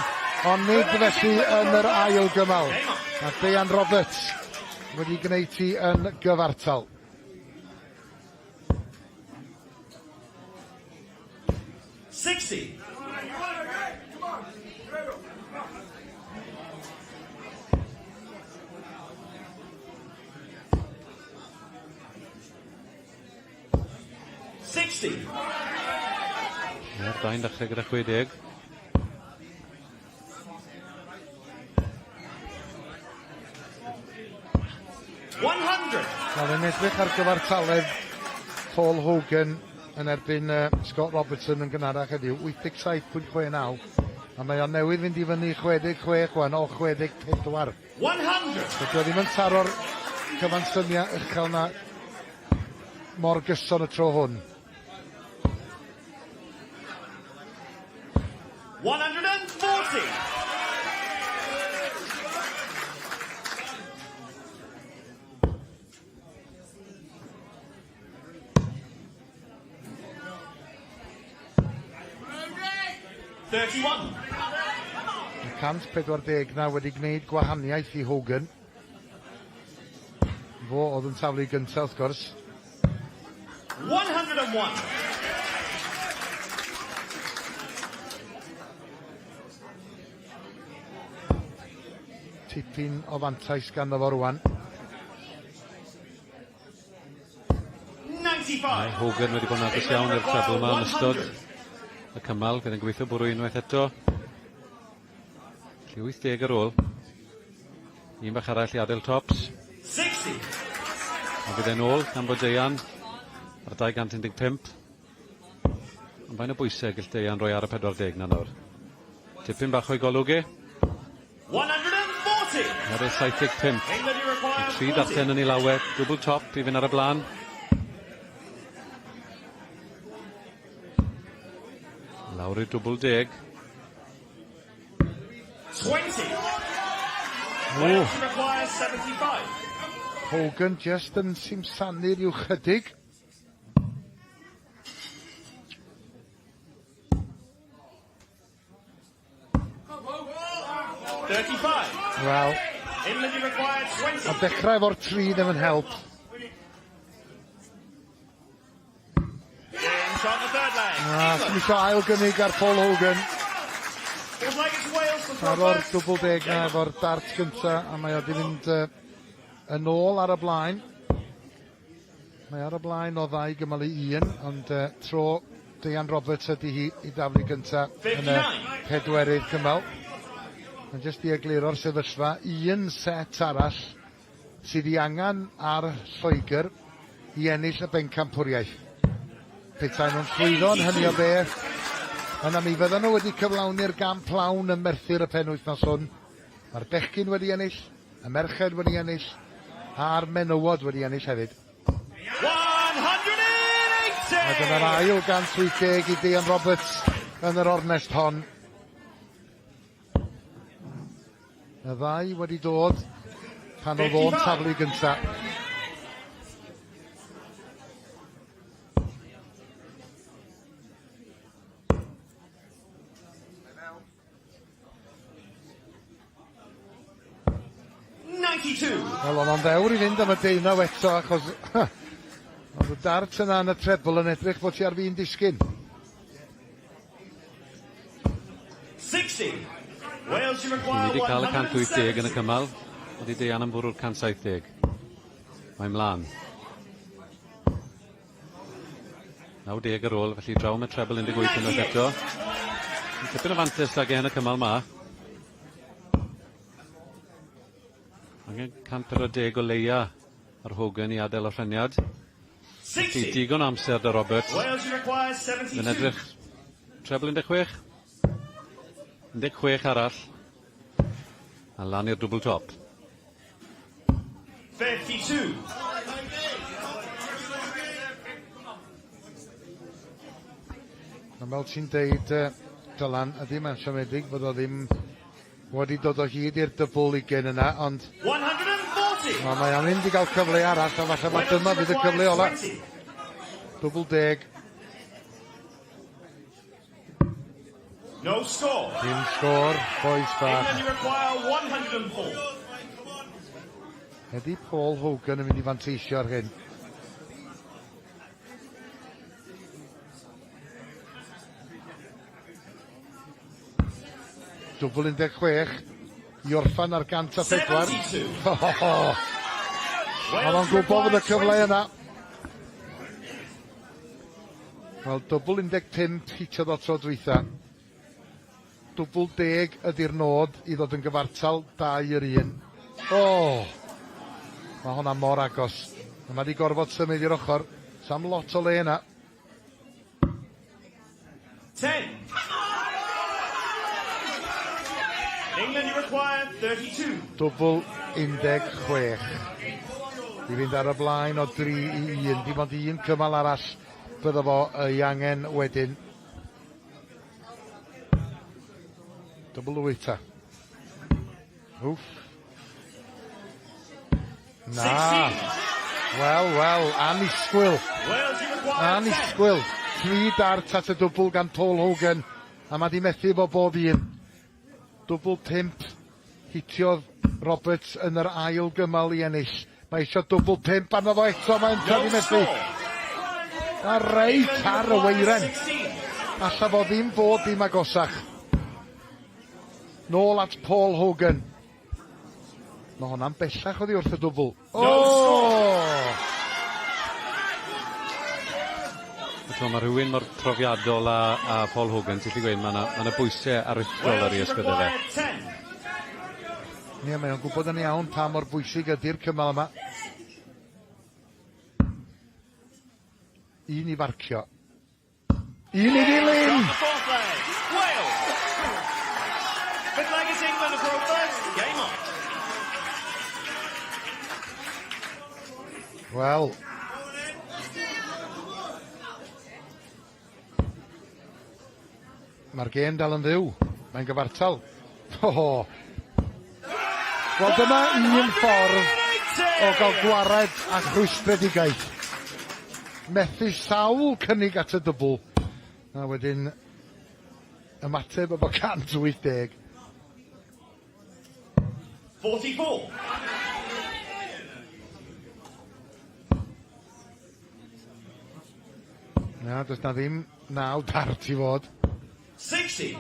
ond nid felly yn yr ail gymal. A Deian Roberts wedi gwneud hi yn gyfartal. 60. 60. Mae'r dau'n dechrau gyda 60. 100. Wel, yn edrych ar gyfartaledd Paul Hogan yn erbyn Scott Robertson yn gynharach heddiw, 87.69. A mae o newydd fynd i fyny 66 wan o 64. 100. Dydy o ddim yn taro'r cyfansymiau uchel na mor gyson y tro hwn. 140. 31. Y 149 wedi gwneud gwahaniaeth i Hogan. Fo oedd yn taflu gyntaf, wrth gwrs. 101. Tipyn o fantais ganddo fo rwan. 95. Mae Hogan wedi bod yn agos iawn i'r treble yma yn ystod y cymal. Fydd yn gobeithio bwrw unwaith eto. Felly 80 ar ôl. Un bach arall i adael tops. 60. A fydd e'n ôl gan bod Deian ar 215. Ond faint o bwysau gall Deian roi ar y 40 na nawr? Tipyn bach o'i golwg e. 140. Ar y 75. England you require Tri 40. darllen yn ei lawe, dwbl top i fynd ar y blaen. Lawr i'r dwbl deg. 20. O. Wales require 75. Hogan just yn simsanu rhyw chydig. 35. Wel, England you require 20. a dechrau efo'r tri ddim yn help. Game shot the third leg. Na, sy'n isio ail gynnig ar Paul Hogan. Fourth leg it's Wales to throw Taro'r first. dwbl deg na efo'r dart gynta, a mae o di fynd yn ôl ar y blaen. Mae ar y blaen o ddau gymal i un, ond tro Deian Roberts ydy hi i daflu gynta yn y 59. pedwerydd cymal. Mae'n jyst i egluro'r sefyllfa, un set arall sydd 'i angen ar Lloegr i ennill y bencampwriaeth. Petai nhw'n llwyddo yn hynny o beth, yna mi fyddan nhw wedi cyflawni'r gamp lawn ym Merthyr y penwythnos hwn. Mae'r bechgyn wedi ennill, y merched wedi ennill, a'r menywod wedi ennill hefyd. 180! A dyna'r ail 180 i Deian Roberts yn yr ornest hon. Y ddau wedi dod pan oedd o'n 55. taflu gynta. 92. Wel, oedd o'n ddewr i fynd am y deunaw eto, achos oedd y dart yna yn y treble yn edrych bod ti ar fin disgyn. 60. Wales you Ni require wedi cael y 180 yn y 170. cymal. Wedi Deian am bwrw'r 170. Mae mlaen. 90 ar ôl, felly draw am y treble 18 unwaith eto. Tipyn o fantais ag e yn y cymal ma. Angen 140 o leia. Ar Hogan i adael y rheniad. Felly digon o amser da Roberts. Mae'n edrych treble 16. 16 arall. A lan i'r dwbl top. 32. Mae'n fel ti'n deud, Dylan, ydy mae'n siomedig fod o ddim wedi dod o hyd i'r dybl ugain yna, ond... 140! Wel, mae o'n mynd i gael cyfle arall, a falle mae dyma fydd y cyfle ola. Dwbl deg. No score. Dim sgôr, boys bach. England require 104. Ydy Paul Hogan yn mynd i fanteisio ar hyn? Dwbl 16 i orffan ar 104. Oedd o'n gwybod fod y cyfle yna. Wel, dwbl 15 hitiodd o tro dwytha. Dwbl deg ydy'r nod i ddod yn gyfartal, 2 i'r 1. O! Mae hwnna mor agos. Mae wedi gorfod symud i'r ochr. Sam lot o le yna. 10. England, you require 32. Dwbl 16. I fynd ar y blaen o 3 i 1. Dim ond un cymal arall byddo fo ei angen wedyn. Dwbl wyth ta. Wff. Na. Wel, wel, annisgwyl. Annisgwyl. Tri dart at y dwbl gan Paul Hogan. A mae di methu fo bob un. Dwbl pump. Hitiodd Roberts yn yr ail gymal i ennill. Mae eisiau dwbl pump arno fo eto, mae'n no di methu. A reit ar y weiren. Alla fo ddim fod ddim agosach. Nôl at Paul Hogan. Mae hwnna'n bellach oddi wrth y dwbl. O! So mae rhywun mor profiadol a, a Paul Hogan, ti'n gallu gweud, mae yna ma bwysau aruthrol ar ei ysgwyddau fe. Ie, mae o'n gwybod yn iawn pa mor bwysig ydy'r cymal yma. Un i farcio. Un i ddilyn! Wel. Mae'r gêm dal yn fyw. Mae'n gyfartal. Ho, Wel, dyma un ffordd o gael gwared a rhwystredigaeth. Methu sawl cynnig at y dwbl, a wedyn ymateb efo 180. 44. Na, does na ddim naw dart i fod. 60.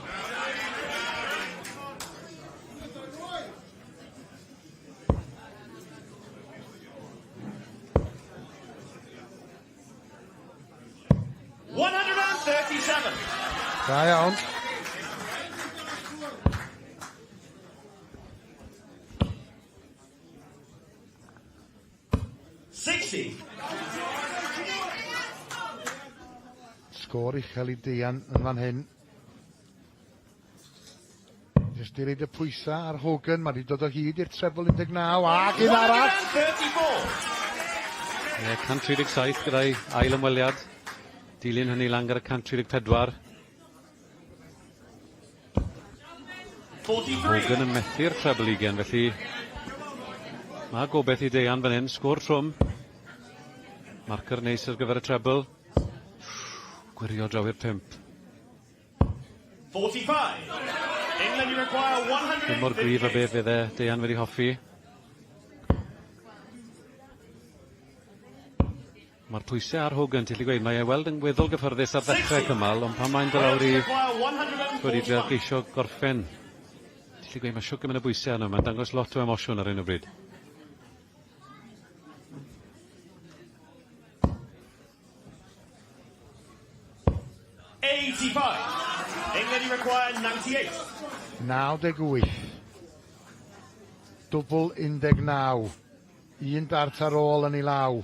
137. Da iawn. 60. Sgôr uchel i Deian yn fan hyn. Jyst i roid y pwysa ar Hogan, mae wedi dod o hyd i'r treble 19, ac un arall! 134. Ie, 137 gyda'i ail ymweliad. Dilyn hynny lan gyda 134. 43. Hogan yn methu'r treble ugen, felly mae gobeith i Deian fan hyn. Sgôr trwm. Marcer neis ar gyfer y treble. Gwirio draw i'r pump. 45. England, you require 158. Dim mor gryf a beth fydde Deian wedi hoffi. Mae'r pwysau ar Hogan, ti'n gallu gweud, mae e weld yn weddol gyffyrddus ar ddechrau cymal, ond pan mae'n dod lawr i wedi dreial geisio gorffen, ti'n gallu gweud, mae siwt gymaint o bwysau arno, mae'n dangos lot o emosiwn ar hyn o bryd. 85. England, you require 98. 98. Dwbl 19. Un dart ar ôl yn ei law.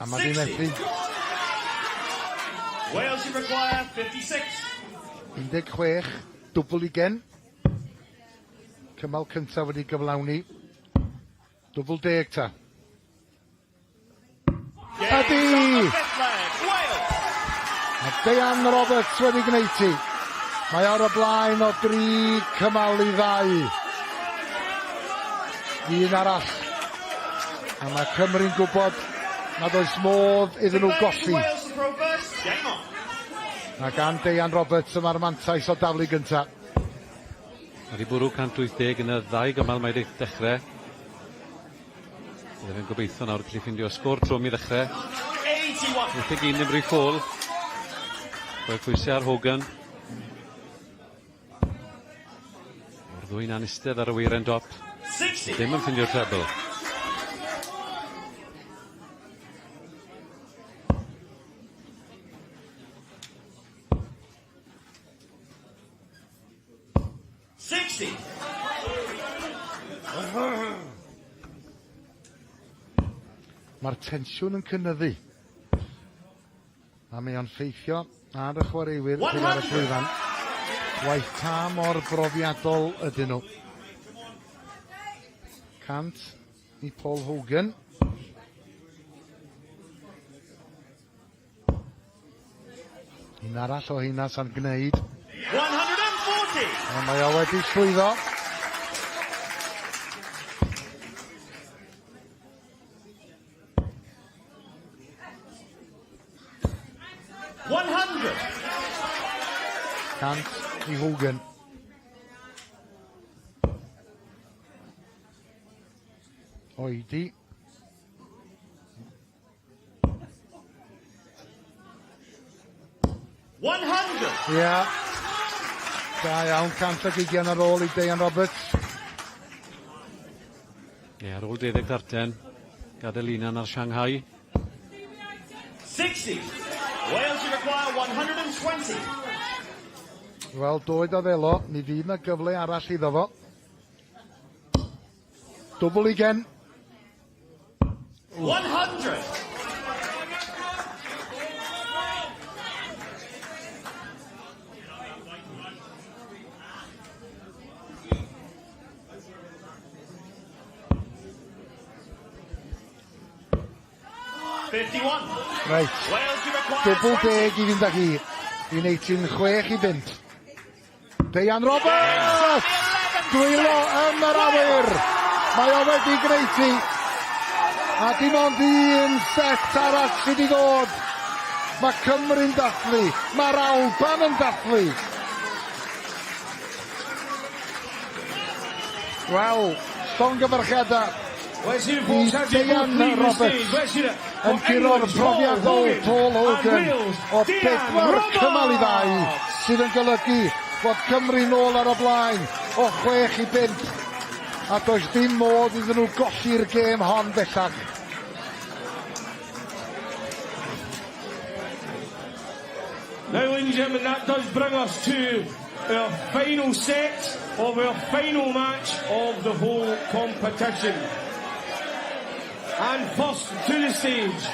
A mae di methu. Wales you require 56. 16, dwbl ugen. Cymal cyntaf wedi gyflawni. Dwbl deg ta. Ydy! Mae Deian Roberts wedi gwneud ti. Mae ar y blaen o dri cymal i ddau. Un arall. A mae Cymru'n gwybod nad oes modd iddyn nhw golli. A gan Deian Roberts y mae'r mantais o daflu gyntaf. Mae wedi bwrw 180 yn y ddau gymal mae wedi dechrau. Bydde fe'n gobeithio nawr gallu ffindio sgôr trwm i ddechrau. 81 ddim rhy ffôl. Rhoi pwysau ar Hogan. O'r ddwy'n anistedd ar y weiren dop. Ddim yn ffindio'r treble. Mae'r tensiwn yn cynyddu. A mae o'n ffeithio ar y chwaraewyr sydd ar y llwyfan. Waeth pa mor brofiadol ydyn nhw. 100 i Paul Hogan. Un arall o heina sa'n gwneud. 140! Ond mae o wedi llwyddo. 100 i Hogan. Oedi. 100! Ia. Da iawn, 120 ar ôl i Deian Roberts. Ie, ar ôl 12 ddarten, gadael unan ar Shanghai. 60. Wales you require 120. Wel, doed a ddelo, mi fydd na gyfle arall iddo fo. Dwbl ugen. 100. Reit. Dwbl deg i fynd â hi. I wneud ti'n 6 i 5. Deian Roberts! Dwylo yn yr awyr! Mae o wedi gwneud ti. A dim ond un set arall sydd wedi dod. Mae Cymru'n dathlu. Mae'r Alban yn dathlu. Wel, llongyfarchiadau i Deian Roberts yn curo'r profiadol Paul Hogan o 4 cymal i 2 sydd yn golygu fod Cymru nôl ar y blaen o 6 i 5 a does dim modd iddyn nhw golli'r gêm hon bellach. Now, ladies and gentlemen, that does bring us to our final set of our final match of the whole competition. And first to the stage,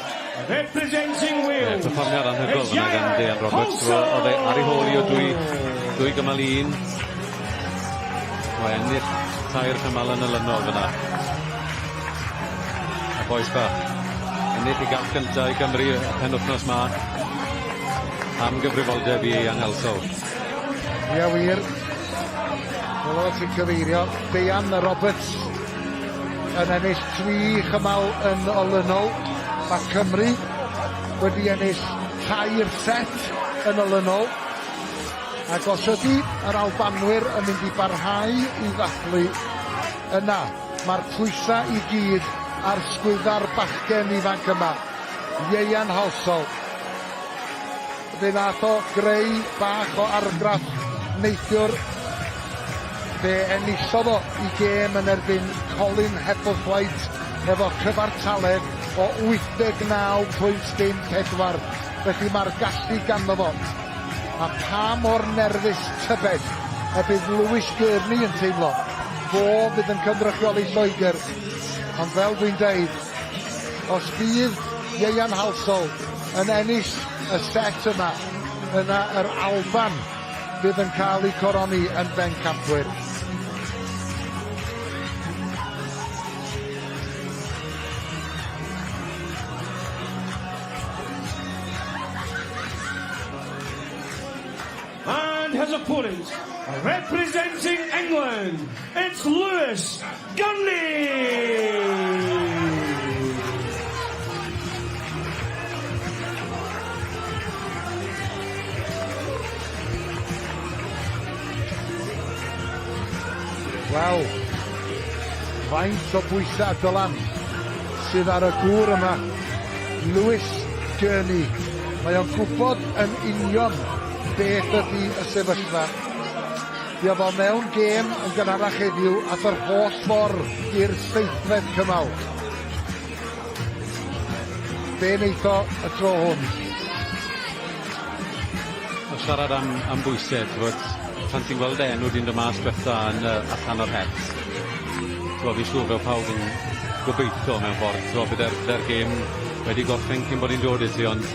representing Wales, Ie, perfformiad anhygoel fyna gan Deian Roberts. Oedd e ar ei hôl i o 2 gymal i 1. Mae ennill tair cymal yn olynol fyna. A bois bach, ennill i gamp gyntaf i Gymru y penwthnos ma. Am gyfrifoldeb i Ian Halsall. Ie, wir. Fel o ti'n cyfeirio, Deian Roberts yn ennill tri chymal yn olynol. Mae Cymru wedi ennill tair set yn olynol. Ac os ydy yr Albanwyr yn mynd i barhau i ddathlu, yna mae'r pwysau i gyd ar sgwydda'r bachgen ifanc yma, Ieuan Halsall. Fe nath o greu bach o argraff neithiwr. Fe enillodd o i gêm yn erbyn Colin Hebblethwaite efo cyfartaledd o 89.04. Felly mae'r gallu ganddo fo. A pa mor nerfus tybed y bydd Lewis Gurney yn teimlo. Fo fydd yn cynrychioli Lloegr. Ond fel dwi'n deud, os bydd Ieuan Halsall yn ennill y set yma, yna yr Alban fydd yn cael eu coroni yn bencampwyr. And his opponent, representing England, it's Lewis Gurney! Wel, faint o bwysau Dylan sydd ar y gŵr yma, Lewis Gurney. Mae o'n gwybod yn union beth ydy y sefyllfa. Fuodd o mewn gêm yn gynharach heddiw ath yr holl ffordd i'r seithfed cymal. Be wneith o y tro hwn? O siarad am am bwyse t'wod pan ti'n gweld dy enw di'n do' mas dwetha yn yy allan o'r het t'mo' fi'n siŵr fel pawb yn gobeitho mewn ffordd t'mo' bydde'r bydde'r gêm wedi gorffen cyn bod 'i'n dod i ti ond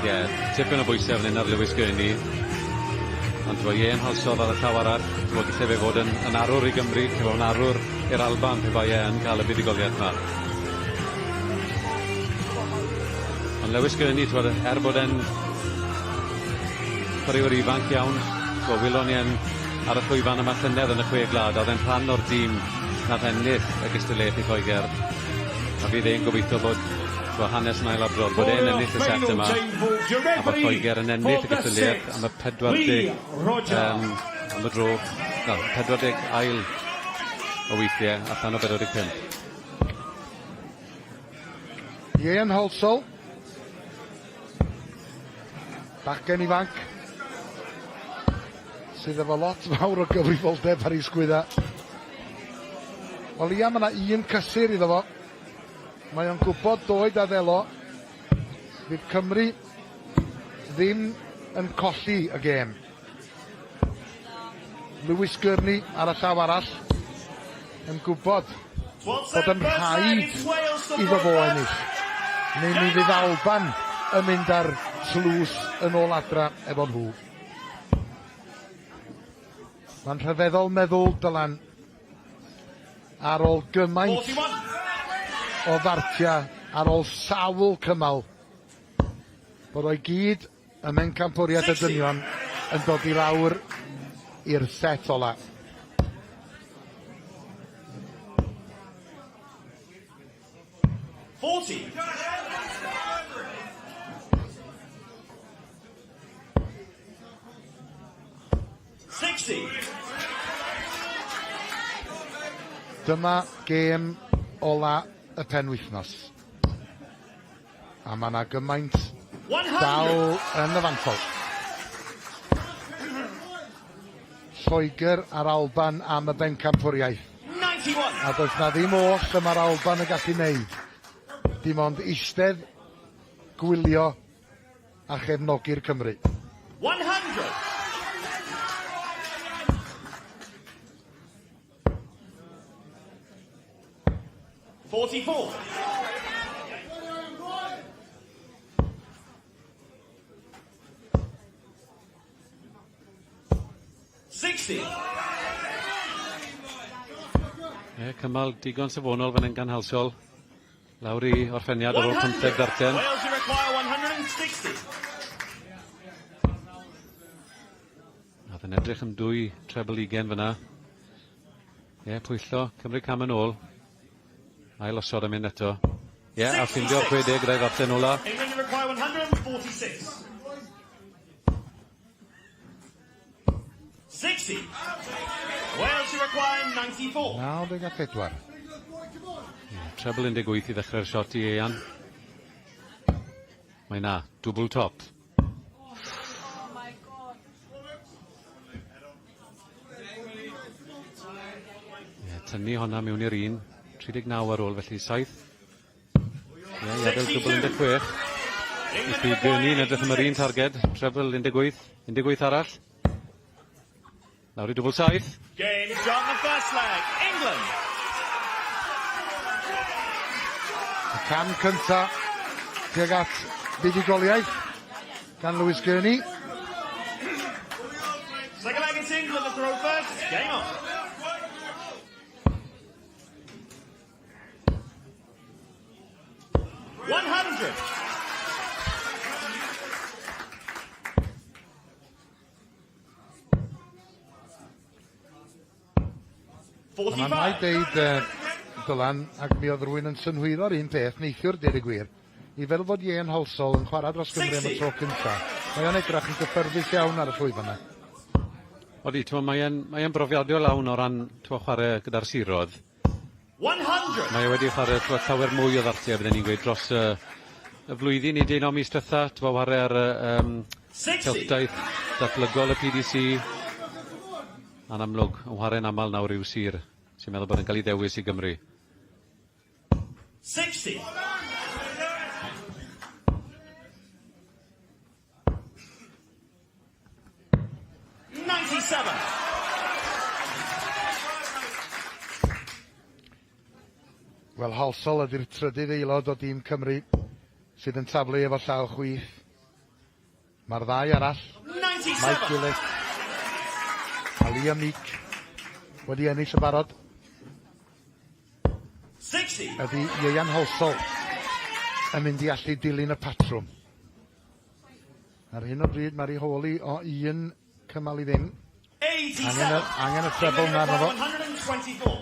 ie tipyn o bwyse fan 'yn ar Lewis Gurney. Ond t'mo' Ieuan Halsall ar y llaw arall t'mo' gelle fe fod yn yn arwr i Gymru gelle fo' yn arwr i'r Alban pe bai e yn ca'l y buddugoliaeth 'ma. Ond Lewis Gurney t'mod er bod e'n chwaraewr ifanc iawn t'mo' welon ni e'n ar y llwyfan yma llynedd yn y Chwe Gwlad a o'dd e'n rhan o'r dîm nath ennill y gystadleuaeth i Lloeger a fydd e'n gobeithio bod t'mo' hanes yn ailadrodd bod e'n ennill y set yma a bod Lloeger yn ennill y gystadleuaeth am y 40 yym am y dro na 40 ail o weithie allan o 45. Ieuan Halsall. Bachgen ifanc sydd efo lot fawr o gyfrifoldeb ar ei sgwydda. O leia ma' 'na un cysur iddo fo. Mae o'n gwybod doed a ddelo fydd Cymru ddim yn colli y gêm. Lewis Gurney ar y llaw arall yn gwybod bod yn rhaid iddo fo ennill, neu mi fydd Alban yn mynd â'r tlws yn ôl adra efo nhw. Mae'n rhyfeddol meddwl, Dylan, ar ôl gymaint o ddartiau, ar ôl sawl cymal, bod o'i gyd ym Mhencampwriaeth y Dynion yn dod i lawr i'r set ola. 40. 60. Dyma gêm ola y penwythnos. A mae 'na gymaint dal yn y fantol. Lloegr a'r Alban am y bencampwriaeth. A does 'na ddim oll y mae'r Alban yn gallu wneud. Dim ond eistedd, gwylio a chefnogi'r Cymry. 100. 44. 60. Ie, cymal digon safonol fan hyn gan Halsall. Lawr i orffeniad ar ôl 15 ddarten. Wales require 160. Nath yn edrych am dwy treble ugen fyna. Ie, pwyllo, cymryd cam yn ôl. Ail osod am un eto. Ie, a ffindio'r 60 gyda'i ddarllen ola. England require 146. 60. Wales require 94. 94. Ie, treble 18 i ddechrau'r siot i Ieuan. Mae na, dwbl top. Ie, tynnu honna mewn i'r un. 39 ar ôl, felly 7. Ie, i adael dwbl 16. Felly Gurney yn edrych am yr un targed, treble 18, 18 arall. Lawr i dwbl saith. Game shot the first leg, England. Y cam cynta tuag at buddugoliaeth gan Lewis Gurney. Second leg, it's England to throw first. Game on. 100. Mae'n rhaid deud, uh, Dylan, ac mi oedd rhywun yn synhwyro'r un peth neithiwr, deud y gwir, i feddwl fod Ian Halsall yn chwarae dros Gymru am y tro cyntaf. Mae o'n edrych yn gyffyrddus iawn ar y llwyfan yna. Odi, t'mo' mae e'n mae e'n brofiadol lawn o ran t'mo' chwarae gyda'r sirodd. 100. Mae e wedi chwarae t'mo' llawer mwy o ddartiau bydden ni'n gweud dros y y flwyddyn neu deunaw mis dwetha t'mo' whare ar y yym Celfdaith datblygol y PDC. A'n amlwg yn whare'n amal nawr i'w sir sy'n meddwl bod e'n cael ei ddewis i Gymru. 60. 97. Wel, Halsall ydy'r trydydd aelod o dîm Cymru sydd yn taflu efo llaw chwith. Mae'r ddau arall, Mike Gillis a Liam Meek, wedi ennill yn barod. Ydy Ieuan Halsall yn mynd i allu dilyn y patrwm? Ar hyn o bryd mae'r ei hôl i o un cymal i ddim. Angen y, angen y treble na arno fo. 124.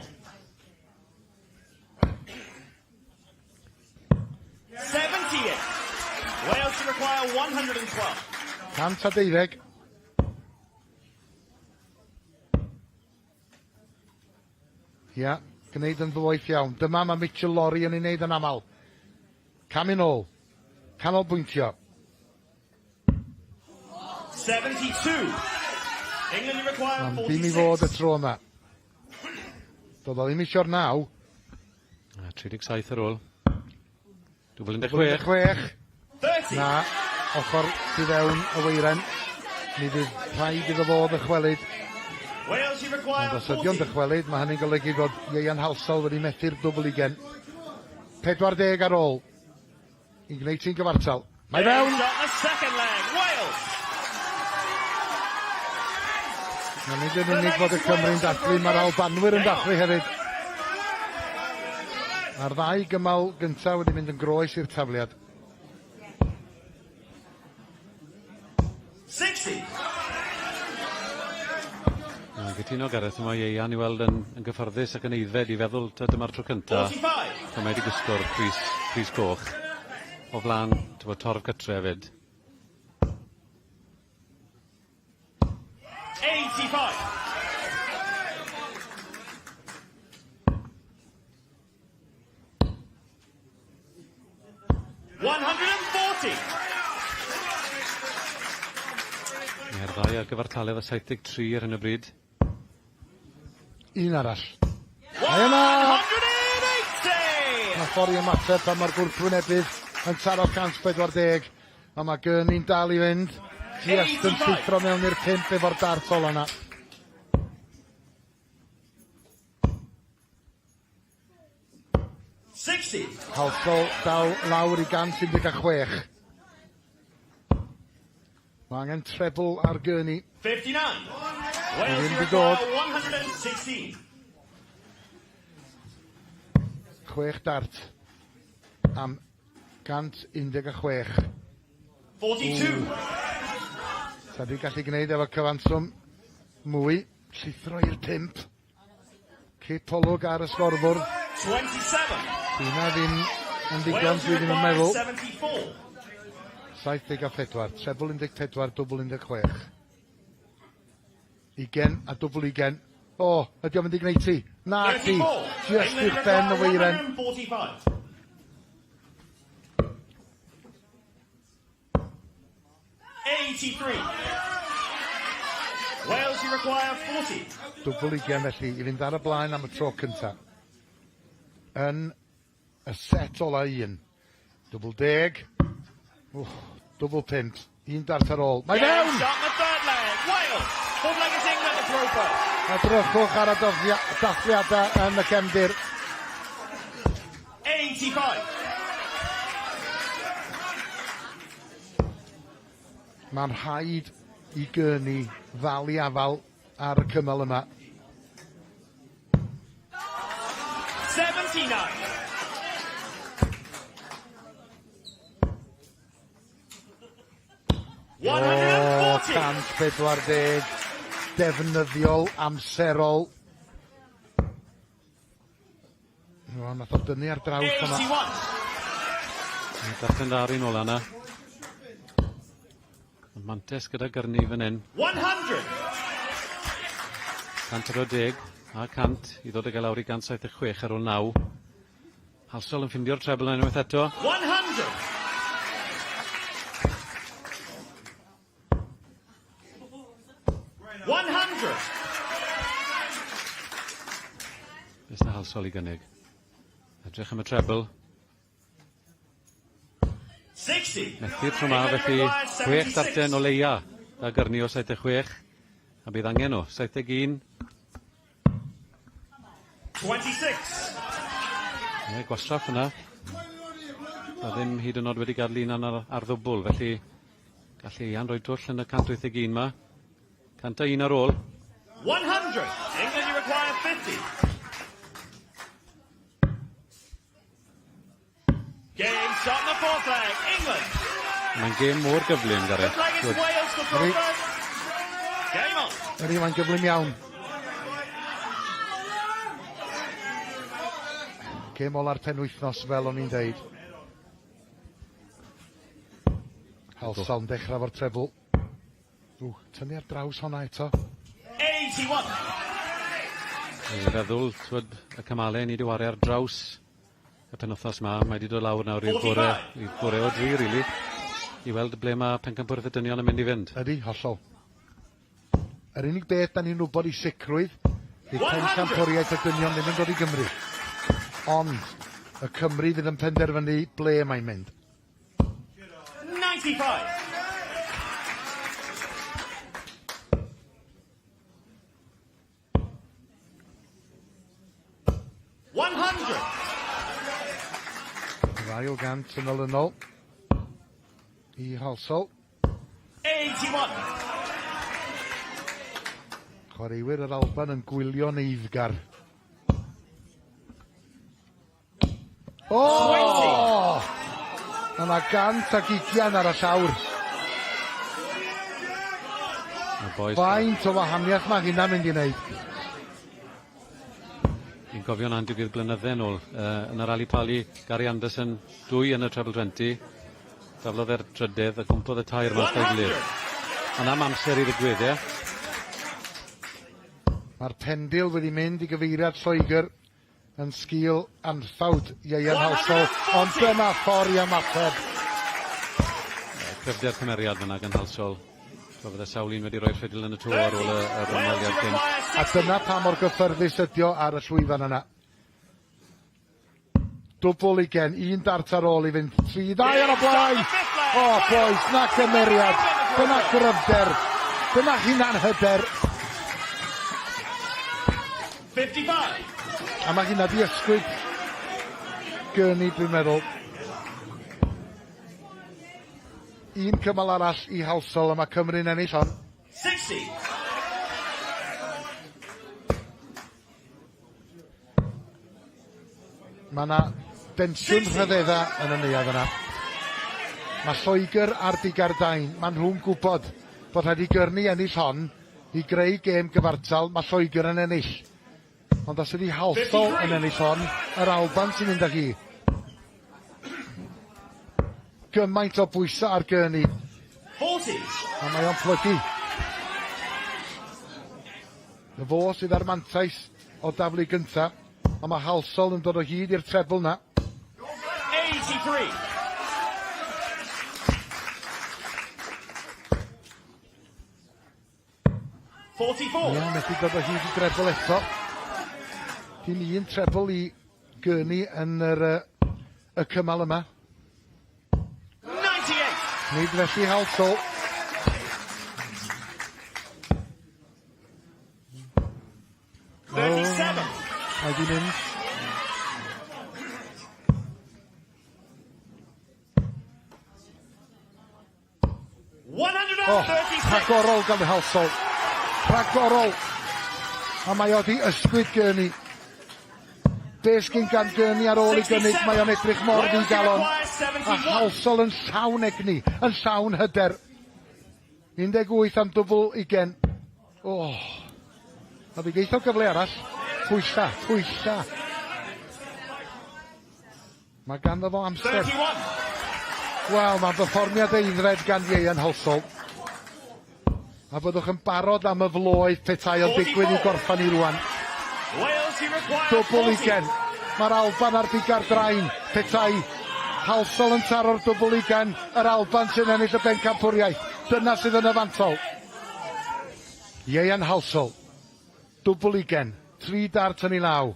78. Wales to require 112. 112. Ia, gwneud yn ddoeth iawn. Dyma mae Mitchell Lawrie yn ei wneud yn aml. Cam yn ôl. Canolbwyntio. 72. England require 46. Ddim i fod y tro yma. Doedd o ddim eisiau'r naw. A 37 ar ôl. Dwbl 16. 16. Na, ochr tu fewn y weiren. Mi fydd rhaid iddo fo ddychwelyd. Ond os ydy o'n dychwelyd, mae hynny'n golygu bod Ieuan Halsall wedi methu'r dwbl ugen. 40 ar ôl i gwneud ti'n gyfartal. Mae fewn! Mae nid yn unig fod y Cymru'n dathlu, mae'r Albanwyr yn dathlu hefyd. Mae'r ddau gymal gyntaf wedi mynd yn groes i'r tafliad. 60. Na, gytuno Gareth, mae Ieuan i weld yn, yn gyfforddus ac yn aeddfed i feddwl ta dyma'r tro cynta. 45. Mae wedi gwisgo'r crys, crys coch o flaen t'mod torf gytre hefyd. 85. 140. Mae'r ddau ar gyfartaledd o 73 ar hyn o bryd. Un arall. Mae yna! 180! Mae ffordd i ymateb pan mae'r gwrthwynebydd yn taro 140, a mae Gurney'n dal i fynd. Just yn llithro mewn i'r pump efo'r dart ola yna. Halsall dal lawr i 116. Mae angen treble ar Gurney. 59. Wales Ddim 'di dod. require 116. Chwech dart am 116. 42. Sa di gallu gwneud efo cyfanswm mwy. Llithro i'r pump. Cipolwg ar y sgorfwrdd. 27. Dyna ddim yn ddigon, Wales dwi ddim yn require meddwl. 74. 74, treble 14, dwbl 16. Ugen a dwbl ugen. O, ydy o'n mynd i gwneud ti? Na ti! 34. Just England uwch ben y require weiren. 145. 83. Wales, you require 40. Dwbl ugen felly i fynd ar y blaen am y tro cynta. Yn y set ola un. Dwbl deg. Wff, dwbl pump. Un dart ar ôl. Mae fewn! Shot in the third leg. Wales. Fourth leg is England to throw first. Edrychwch ar y dathliadau yn y cefndir. 85. Mae'n rhaid i Gurney ddal i afael ar y cymal yma. 79. O, 140. Defnyddiol, amserol. O, nath o dynnu ar draws hwnna. Darllen dda ar un ola yna. Mantes gyda Gurney fan hyn. 100. 140 a 100 i ddod ag e lawr i 176 ar ôl 9. Halsall yn ffindio'r treble unwaith eto. 100. 100. Beth sy'n Halsall i gynnig? Edrych am y treble. 60. Methu'r tro 'ma, felly chwech darten o leia da Gurney o 76, a bydd angen o 71. 26. Ie, gwastraff yna. A ddim hyd yn oed wedi gadw un ar, ar ddwbl, felly gallu Ian roi twll yn y 181 ma. 101 ar ôl. 100. England, you require 50. Game shot in the fourth leg, England. Mae'n gêm mor gyflym, Gareth. Fifth leg is Wales to throw first. Game on. Ydy, mae'n gyflym iawn. Gêm ola'r penwythnos, fel o'n i'n deud. Halsall yn dechrau fo'r treble. Ww, tynnu ar draws honna eto. 81. Dwi'n feddwl, twyd, y cymalau ni wedi wario ar draws y penwthnos ma, mae wedi dod lawr nawr i'r bore, i'r bore o dri, really, i weld ble mae pencampwriaeth y dynion yn mynd i fynd. Ydy, hollol. Yr unig beth da ni'n wybod i sicrwydd, fydd pencampwriaeth y dynion ddim yn dod i Gymru. Ond, y Cymry fydd yn penderfynu ble mae'n mynd. 95. 100. Yr ail gant yn olynol i Halsall. 81. Chwaraewyr yr Alban yn gwylio'n eiddgar. O! Mae yna gant ac ugian ar y llawr. Faint o wahaniaeth mae hynna'n mynd i wneud? Fi'n cofio na'n digwydd blynydde yn ôl uh, yn yr Ali Pali, Gary Anderson, dwy yn y treble 20. Taflodd e'r trydydd a gwmpodd y tair mas da'i gilydd. Ond am amser i ddigwydd, ie? Mae'r pendil wedi mynd i gyfeiriad Lloegr. yn sgil anffawd Ieuan Halsall, ond dyna ffordd i ymateb. Cryfder cymeriad fyna gan Halsall. So fydde sawl un wedi rhoi ffidil yn y to ar ôl y, yr ymweliad gynt. A dyna pa mor gyffyrddus ydi o ar y llwyfan yna. Dwbl ugen, un dart ar ôl i fynd, 3-2 ar y blaen! O, oh, boys, na cymeriad, dyna gryfder, dyna hunan hyder. 55. A mae hynna di ysgwyd Gurney, dwi'n meddwl. Un cymal arall i Halsall, a mae Cymru'n ennill hon. 60. Mae yna densiwn rhyfedda yn y neuadd yna. Mae Lloegr ar digardain. Mae nhw'n gwybod bod rhaid i Gurney ennill hon i greu gêm gyfartal. Mae Lloegr yn ennill. Ond os ydy Halsall yn ennill hon, yr Alban sy'n mynd â hi. Gymaint o bwysau ar Gurney. 40. A mae o'n plygu. Y fo sydd ar mantais o daflu gynta, ond mae Halsall yn dod o hyd i'r treble na. 83. 44. Ie, methu dod o hyd i drebl eto. Dim un trebl i Gurney yn yr, y cymal yma. 98. Nid felly Halsall. Mae di mynd. Oh, rhagorol gan Halsall. Rhagorol. A mae o di ysgwyd Gurney. Be sgyn gan Gurney ar ôl i gynnig, mae o'n edrych mor ddigalon. A Halsall yn llawn egni, yn llawn hyder. 18 am dwbl ugen. Oh. A fi geith o gyfle arall. Pwysa, pwysa. Mae ganddo fo amser. Wel, mae'n berfformiad aeddfed gan Ieuan Halsall. A byddwch yn barod am y floedd petai o'n digwydd i gorffan i rwan. Dwbl ugen. Mae'r Alban ar biga'r drain. Petai Halsall yn taro'r dwbl ugen, yr Alban sy'n ennill y bencampwriaeth. Dyna sydd yn y fantol. Ieuan Halsall. Dwbl ugen. Tri dart yn ei law.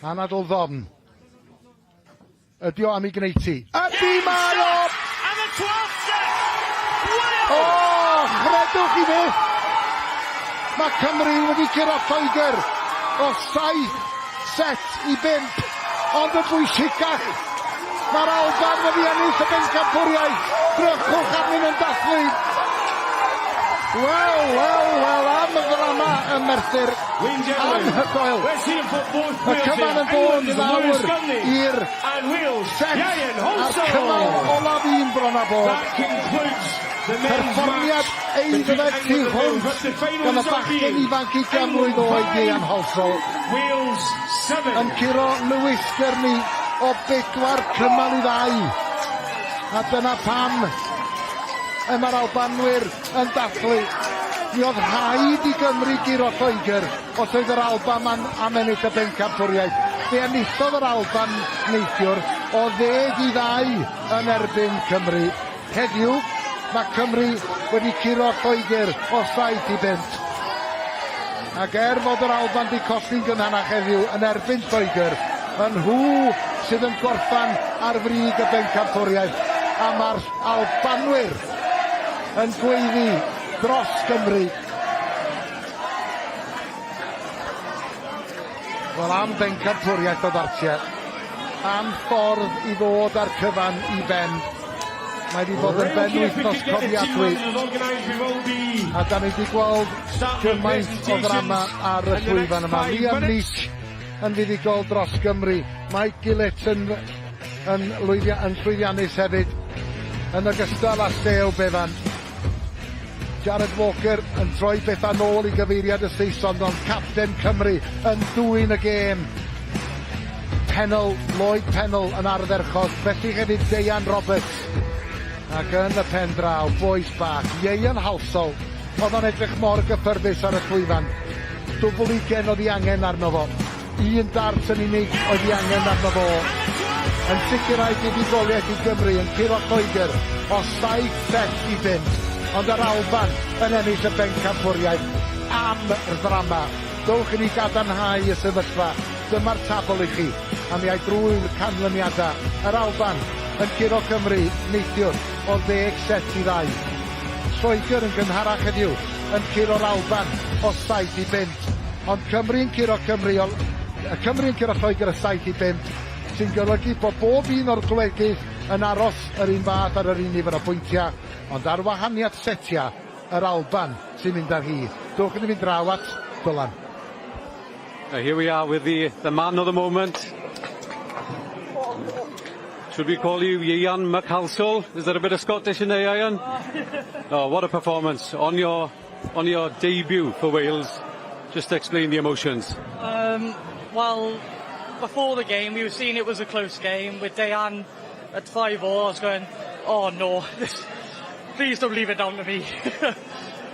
Anadl ddofn. Ydy o am ei gwneud ti? Ydy mae o! O, chredwch chi fyth! Mae Cymru wedi curo Lloegr o 7 set i 5, ond yn bwysicach, mae'r Alban wedi ennill y bencampwriaeth. Drychwch arnyn nhw'n dathlu. Wel, wel, wel, am y ddrama ym Merthyr. Anhygoel. Y cyfan yn dod lawr i'r set a'r cymal olaf un bron a bod. Perfformiad aeddfed tu hwnt gan y bachgen ifanc ugain mlwydd oed Ieuan Halsall yn curo Lewis Gurney o bedwar cymal i ddau. A dyna pam y mae'r Albanwyr yn dathlu. Mi oedd rhaid i Gymru guro Lloegr os oedd yr Alban am, am ennill y bencampwriaeth. Fe enillodd yr Alban neithiwr o 10 i 2 yn erbyn Cymru. Heddiw, mae Cymru wedi curo Lloegr o 7 i 5. Ac er fod yr Alban di colli'n gynharach heddiw yn erbyn Lloegr, yn nhw sydd yn gorffan ar frig y bencampwriaeth, a mae'r Albanwyr yn gweiddi dros Gymru. Wel, am bencampwriaeth o ddartiau, am ffordd i ddod â'r cyfan i ben. Mae wedi bod yn benwythnos cofiadwy. A da ni wedi gweld gymaint o ddrama ar y llwyfan yma. Liam Leach yn fuddugol dros Gymru. Mike Gillett yn llwyddiannus hefyd. Yn ogystal â Llew Bevan. Jared Walker yn troi bethau nôl i gyfeiriad y Saeson, ond capten Cymru yn dwyn y gêm. Pennell, Lloyd Pennell yn ardderchog, felly hefyd Deian Roberts. Ac yn y pen draw, bois bach, Ieuan Halsall, oedd o'n edrych mor gyffyrddus ar y llwyfan. Dwbl ugen oedd ei angen arno fo. Un dart yn unig oedd ei angen arno fo. Yn sicrhau buddugoliaeth i Gymru yn curo Lloegr o 7 set i 5. Ond yr Alban yn ennill y bencampwriaeth am y ddrama. Dowch i ni gadarnhau y sefyllfa. Dyma'r tabl i chi. A mi ai drwy'r canlyniadau. Yr Alban yn curo Cymru neithiwr o 10 set i 2. Lloegr yn gynharach heddiw yn curo'r Alban o 7 i 5. Ond Cymru yn curo Cymru o, Cymru yn curo Lloegr o 7 i 5 sy'n golygu bod bob un o'r gwledydd yn aros yr un fath ar yr un nifer o bwyntiau, ond ar wahaniaeth setiau, yr Alban sy'n mynd ar hi. Dowch i ni fynd draw at Dylan. Here we are with the man of the moment. Should we call you Ian McHalsall? Is there a bit of Scottish in there, Ian? Oh, what a performance on your debut for Wales. Just explain the emotions. Well, before the game, we were seeing it was a close game. With Dejan at 5-0, I was going, "Oh no, please don't leave it down to me."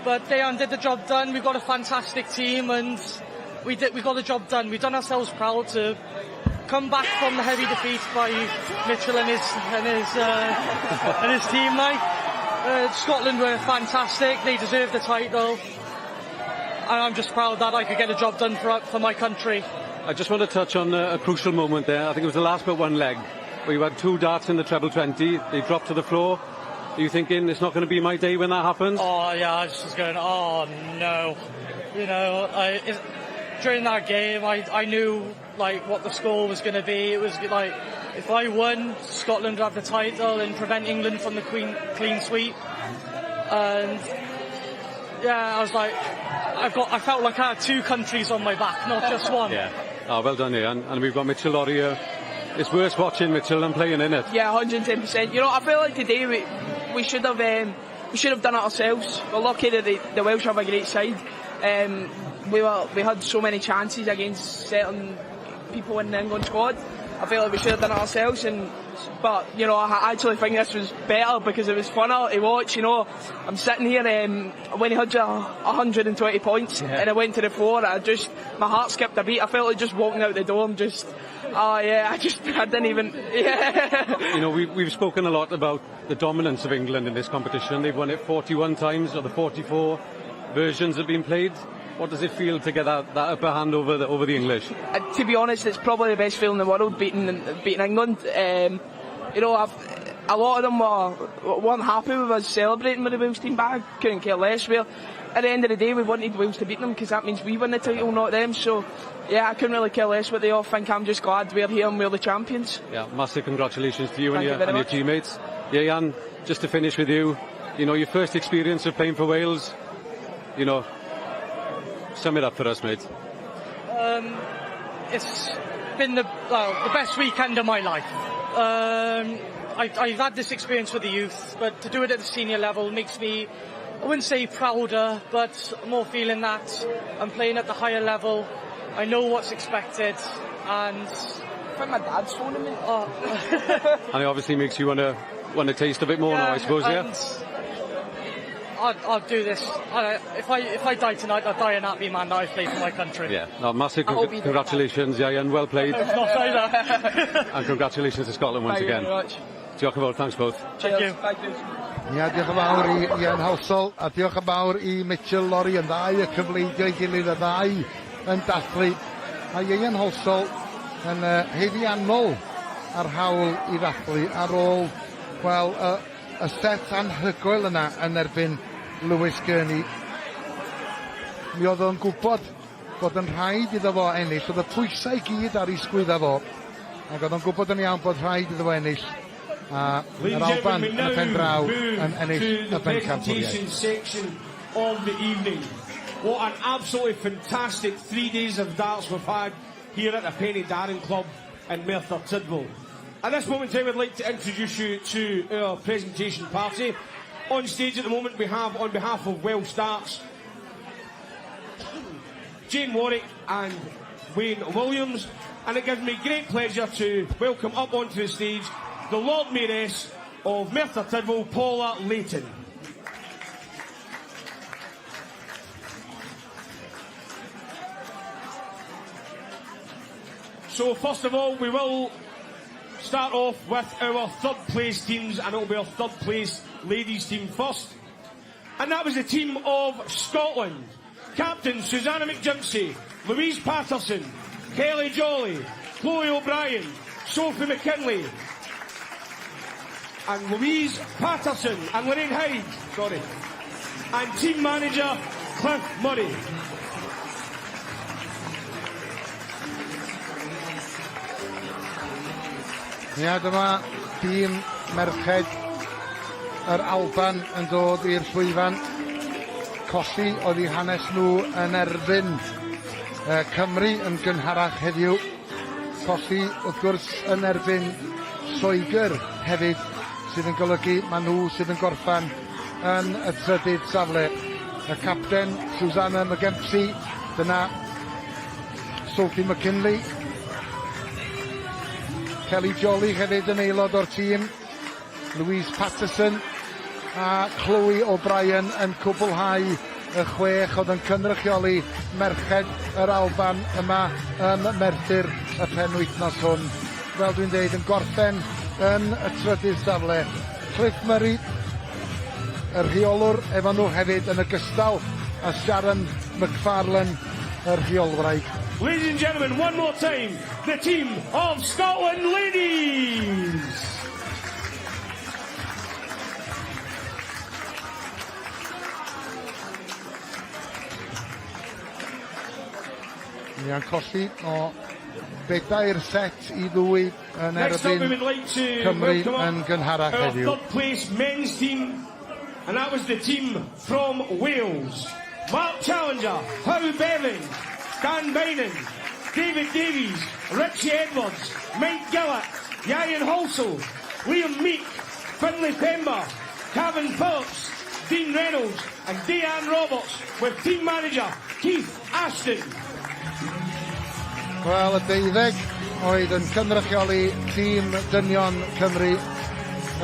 But Dejan did the job done. We've got a fantastic team and we got the job done. We've done ourselves proud to come back from the heavy defeat by Mitchell and his team. Like Scotland were fantastic. They deserved the title. And I'm just proud that I could get a job done for my country. I just want to touch on a crucial moment there. I think it was the last but one leg, where you had two darts in the treble 20. They dropped to the floor. Are you thinking it's not going to be my day when that happens? Oh yeah, I was just going, "Oh no." During that game, I, I knew like what the score was going to be. It was like if I won, Scotland would have the title and prevent England from the queen, clean sweep. And yeah, I was like, I've got, I felt like I had two countries on my back, not just one. Yeah. Oh, well done, Ian. And we've got Mitchell Lorry here. It's worse watching Mitchell than playing, isn't it? Yeah, 110%. You know, I feel like today we, we should have we should have done it ourselves. We're lucky that the, the Welsh have a great side. We were we had so many chances against certain people in the England squad. I feel like we should have done it ourselves and but you know I actually think this was better because it was funner to watch you know I'm sitting here when he had 120 points yeah. and I went to the floor I just my heart skipped a beat I felt like just walking out the door and just oh yeah I just I didn't even yeah you know we, we've spoken a lot about the dominance of England in this competition they've won it 41 times or the 44 versions have been played What does it feel to get that, that upper hand over the, over the English? To be honest, it's probably the best feeling in the world beating beating England. You know, I've, a lot of them were, weren't happy with us celebrating with the Wales team, but I couldn't care less. We're, at the end of the day, we wanted Wales to beat them because that means we win the title, not them. So, yeah, I couldn't really care less what they all think. I'm just glad we're here and we're the champions. Yeah, massive congratulations to you Thank and, your, you and your teammates. Yeah, Jan, just to finish with you, you know, your first experience of playing for Wales, you know, sum it up for us, mate. It's been the, well, the best weekend of my life. I, I've had this experience with the youth, but to do it at the senior level makes me, I wouldn't say prouder, but more feeling that I'm playing at the higher level. I know what's expected, and... I think my dad's phoning me. Oh. and it obviously makes you want to want to taste a bit more yeah, now, I suppose, yeah? I'll, I'll do this. I, if I if I die tonight, I'll die an happy man that I played for my country. Yeah, no, massive con congratulations, yeah, and well played. not either. and congratulations to Scotland once Thank again. You very much. Diolch yn fawr, thanks both. Thank you. Thank you. Ia, diolch yn fawr i Ian Halsall a diolch yn fawr i Mitchell Lorry yn ddau y cyfleidio ei gilydd y ddau yn dathlu. A Ian Halsall yn haeddiannol ar hawl i ddathlu ar ôl, wel, y set anhygoel yna yn erbyn Lewis Gurney. Mi oedd o'n gwybod bod yn rhaid iddo fo ennill, oedd y pwysau i gyd ar ei sgwydda fo, ac oedd o'n gwybod yn iawn bod rhaid iddo fo ennill, a yr Alban yn y pen draw yn ennill y bencampwriaeth. section of the evening. What an absolutely fantastic three days of darts we've had here at the Penydarren Club in Merthyr Tydfil. At this moment in time, I'd like to introduce you to our presentation party. On stage at the moment, we have, on behalf of Welsh Darts, Jane Warwick and Wayne Williams. And it gives me great pleasure to welcome up onto the stage the Lord Mayoress of Merthyr Tydfil, Paula Leighton. So first of all, we will start off with our third place teams, and it'll be our third place ladies team first. And that was the team of Scotland. Captain Susanna McJimpsey, Louise Patterson, Kelly Jolly, Chloe O'Brien, Sophie McKinley, and Louise Patterson and Lorraine Hyde, sorry, and team manager Cliff Murray. Ia, dyma dîm merched yr Alban yn dod i'r llwyfan. Colli oedd eu hanes nhw yn erbyn Cymru yn gynharach heddiw. Colli, wrth gwrs, yn erbyn Lloegr hefyd, sydd yn golygu ma' nhw sydd yn gorffan yn y trydydd safle. Y capten, Susanna McGempsey, dyna Sophie McKinley. Kelly Jolly hefyd yn aelod o'r tîm. Louise Patterson a Chloe O'Brien yn cwblhau y chwech oedd yn cynrychioli merched yr Alban yma ym Merthyr y penwythnos hwn. Fel dwi'n deud, yn gorffen yn y trydydd safle. Cliff Murray, y rheolwr efo nhw hefyd yn ogystal â Sharon McFarlane, y rheolwraig. Ladies and gentlemen, one more time, the team of Scotland Ladies! Mae o'n colli o bedair set i ddwy yn erbyn Cymru yn gynharach heddiw. Our third place men's team, and that was the team from Wales. Mark Challenger, Huw Bevan, Dan Beynon, David Davies, Richie Edwards, Mike Gillett, Ieuan Halsall, Liam Meek, Finlay Pember, Kevin Phillips, Dean Reynolds and Deanne Roberts with team manager Keith Ashton. Wel, y deuddeg oedd yn cynrychioli tîm dynion Cymru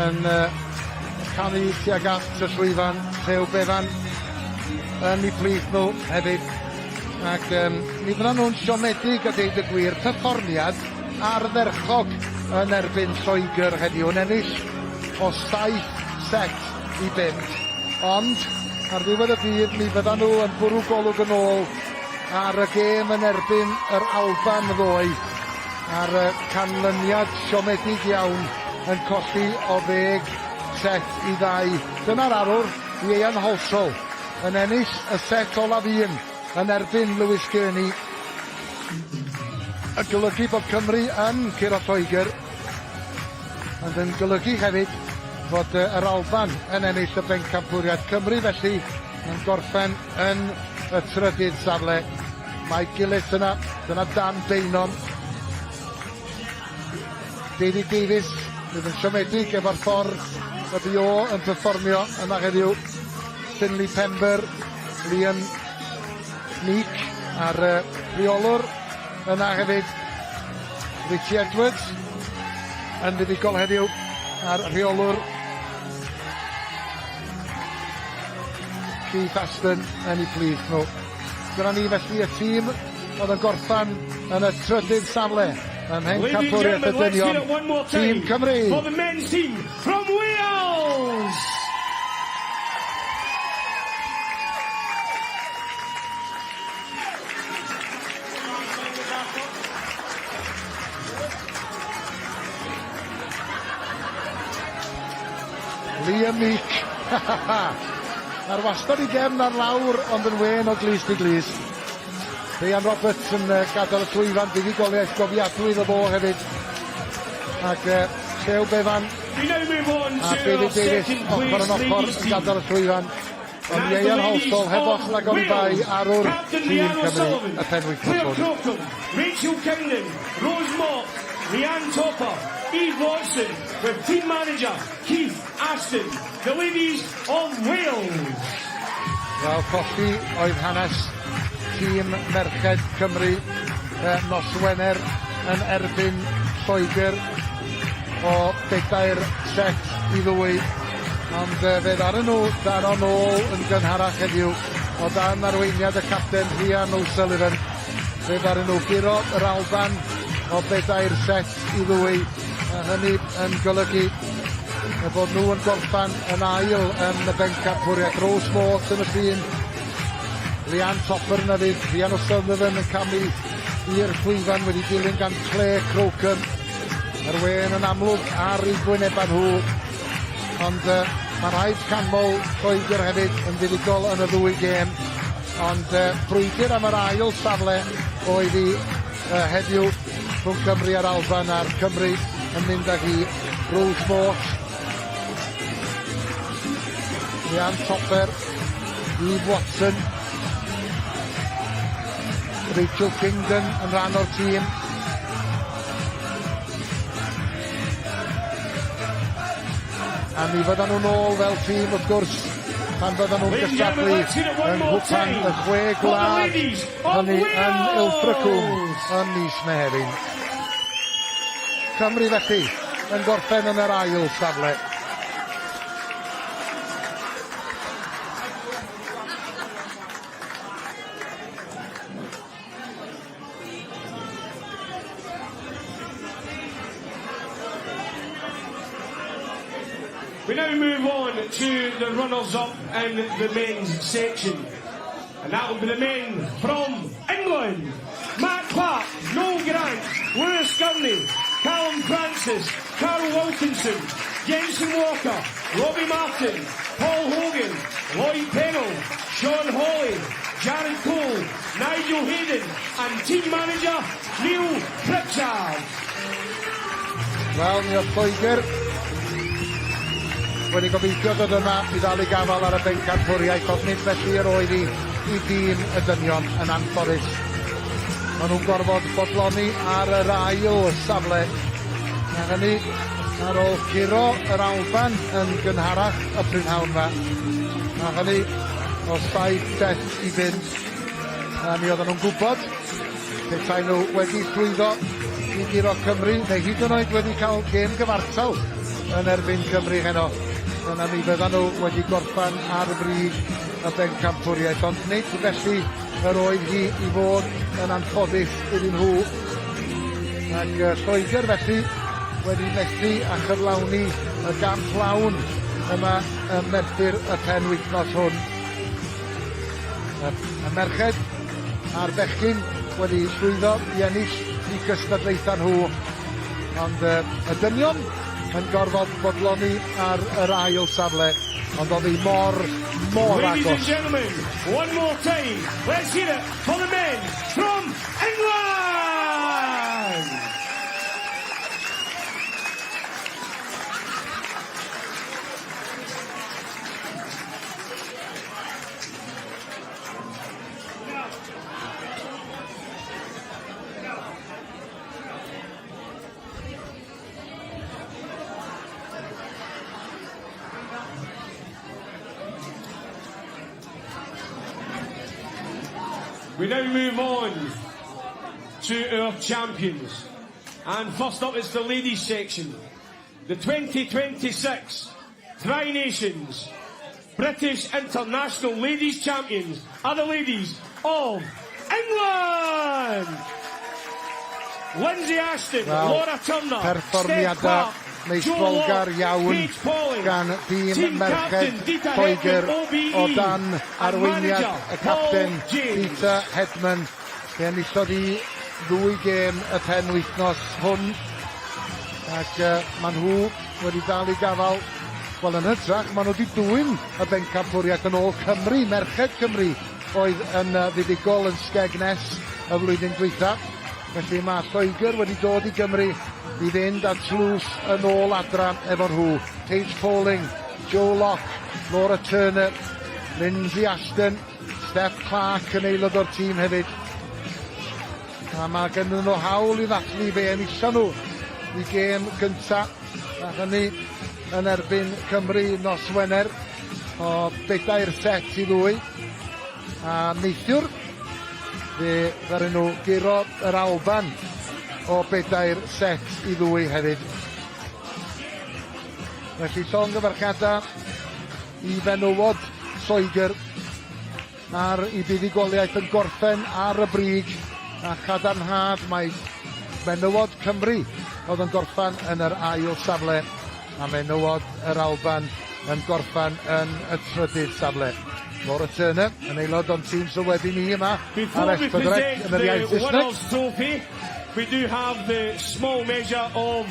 yn uh, camu tuag at y llwyfan, Llew Bevan yn eu plith nhw hefyd. Ac um, mi fyddan nhw'n siomedig a deud y gwir, perfformiad ardderchog yn erbyn Lloegr heddiw, yn ennill o 7 set i 5. Ond ar ddiwedd y dydd mi fyddan nhw yn bwrw golwg yn ôl ar y gêm yn erbyn yr Alban ddoe a'r canlyniad siomedig iawn yn colli o ddeg set i ddau. Dyna'r arwr, Ieuan Halsall, yn ennill y set olaf un yn erbyn Lewis Gurney. Yn golygu bod Cymru yn curo Lloegr, ond yn golygu hefyd fod yr Alban yn ennill y bencampwriaeth. Cymru felly yn gorffen yn y trydydd safle. Mae Gillett yna, dyna Dan Beynon. David Davies, fydd yn siomedig efo'r ffordd y bu o yn perfformio yma heddiw. Finley Pember, Liam Meek a'r rheolwr yna hefyd. Richie Edwards yn fuddugol heddiw a'r rheolwr Keith Aston yn eu plith nhw. Dyna ni felly y tîm oedd yn gorffan yn y trydydd safle ym Mhencampwriaeth y Dynion, Tîm Cymru! For the men's team from Wales! Liam Meek. Ar wastad i gefn ar lawr, ond yn wên o glust i glust. Rhian Roberts yn gadael y llwyfan, buddugoliaeth gofiadwy iddo fo hefyd. Ac Llew Bevan a David Davies ochr yn ochr yn gadael y llwyfan. Ond Ieuan Halsall heb os nag oni bai arwr tîm Cymru y penwythnos hwn. Rachel Kingdon, Rose Mott, Leanne Topper, Eve Watson, with team manager Keith Ashton, the ladies of Wales. Wel, colli oedd hanes tîm merched Cymru nos Wener yn erbyn Lloegr o bedair set i ddwy. Ond fe ddaru nhw daro nôl yn gynharach heddiw o dan arweiniad y capten Rhian O'Sullivan. Fe ddaru nhw guro yr Alban o bedair set i ddwy, a hynny yn golygu y bod nhw yn gorffan yn ail yn y bencampwriaeth. Rose Mort yn y llun, Leanne Topper yna fyd, Rhian O'Sullivan yn camu i'r llwyfan wedi dilyn gan Claire Crocombe. Yr wên yn amlwg ar eu gwynebau nhw. Ond uh, mae rhaid canmol Lloegr hefyd yn fuddugol yn y ddwy gêm. Ond uh, brwydr am yr ail safle oedd hi uh, heddiw rhwng Cymru a'r Alban a'r Cymru yn mynd ag hi Rose Mort. Leanne Topper, Eve Watson, Rachel Kingdon yn rhan o'r tîm. A mi fyddan nhw'n ôl fel tîm wrth gwrs pan fyddan nhw'n cystadlu yng Nghwpan y Chwe Gwlad hynny yn Ilfracombe ym mis Mehefin. Cymru felly yn gorffen yn yr ail safle. We now move on to the runners-up in the men's section. And that will be the men from England. Matt Clark, Noel Grant, Lewis Gurney, Callum Francis, Carl Wilkinson, Jensen Walker, Robbie Martin, Paul Hogan, Lloyd Pennell, Sean Holley, Jared Cole, Nigel Hayden and team manager Neil Pritchard. Wel, mi oedd Lloegr wedi gobeithio dod yma i ddal i gafael ar y bencampwriaeth, ond nid felly yr oedd hi i dîm y dynion yn anffodus. Maen nhw'n gorfod bodloni ar yr ail safle. A hynny ar ôl curo yr Alban yn gynharach y prynhawn 'ma. A hynny o saith set i fynd. A mi oedden nhw'n gwybod petai nhw wedi llwyddo i guro Cymru, neu hyd yn oed wedi cael gêm gyfartal yn erbyn Cymru heno, yna mi fyddan nhw wedi gorffan ar frig y bencampwriaeth. Ond nid felly yr oedd hi i fod yn anffodus iddyn nhw. Ac Lloegr felly wedi methu a chyflawni y gamp lawn yma ym Merthyr y penwythnos hwn. Y merched a'r bechgyn wedi llwyddo i ennill eu cystadlaethau nhw, ond y dynion yn gorfod bodloni ar yr ail safle, ond oedd hi mor, mor Ladies and agos. gentlemen, one more time, let's hear it for the men from England! We now move on to our champions. And first up is the ladies section. The 2026 Tri Nations British International Ladies Champions are the ladies of England! Lindsay Ashton, Wel, Laura Turner, Steph perfformiadau Clark, Joe meistrolgar Locke, iawn Paige Pauling, gan dîm team merched captain Dita Lloegr Hedman OBE, o dan and arweiniad manager y capten Paul James. Peter Hedman. Fe enillodd hi ddwy gêm y penwythnos hwn ac uh, maen nhw wedi dal i gafael. Wel, yn hytrach, maen nhw wedi dwyn y bencampwriaeth yn ôl Cymru, merched Cymru oedd yn fuddugol yn Skegness y flwyddyn dwytha. Felly mae Lloegr wedi dod i Gymru i fynd â'r tlws yn ôl adra efo nhw. Paige Pauling, Joe Locke, Laura Turner, Lindsay Ashton, Steph Clark yn aelod o'r tîm hefyd. A mae gen nhw hawl i ddathlu fe enillon nhw i gêm gynta. A hynny yn erbyn Cymru nos Wener o bedair set i ddwy. A neithiwr fe ddaru nhw guro yr Alban o bedair set i ddwy hefyd. Felly llongyfarchiadau i fenywod Lloegr ar i buddugoliaeth yn gorffen ar y brig a chadarnhad mae menywod Cymru oedd yn gorffen yn yr ail safle a menywod yr Alban yn gorffen yn y trydydd safle. Laura Turner yn aelod o'n tîm sylwebu ni yma ar S4C yn yr iaith Saesneg. Trophy, we do have the small measure of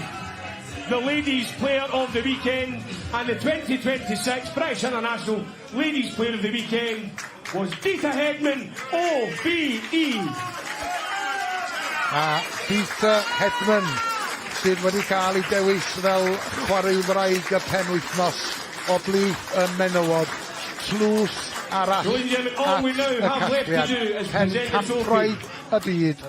the Ladies Player of the Weekend and the 2026 British International Ladies Player of the Weekend was Dita Hedman, OBE. A Dita Hedman sydd wedi cael ei dewis fel chwaraewraig y penwythnos o blith y menywod. Tlws arall at y casgliad. Pencampwraig y byd.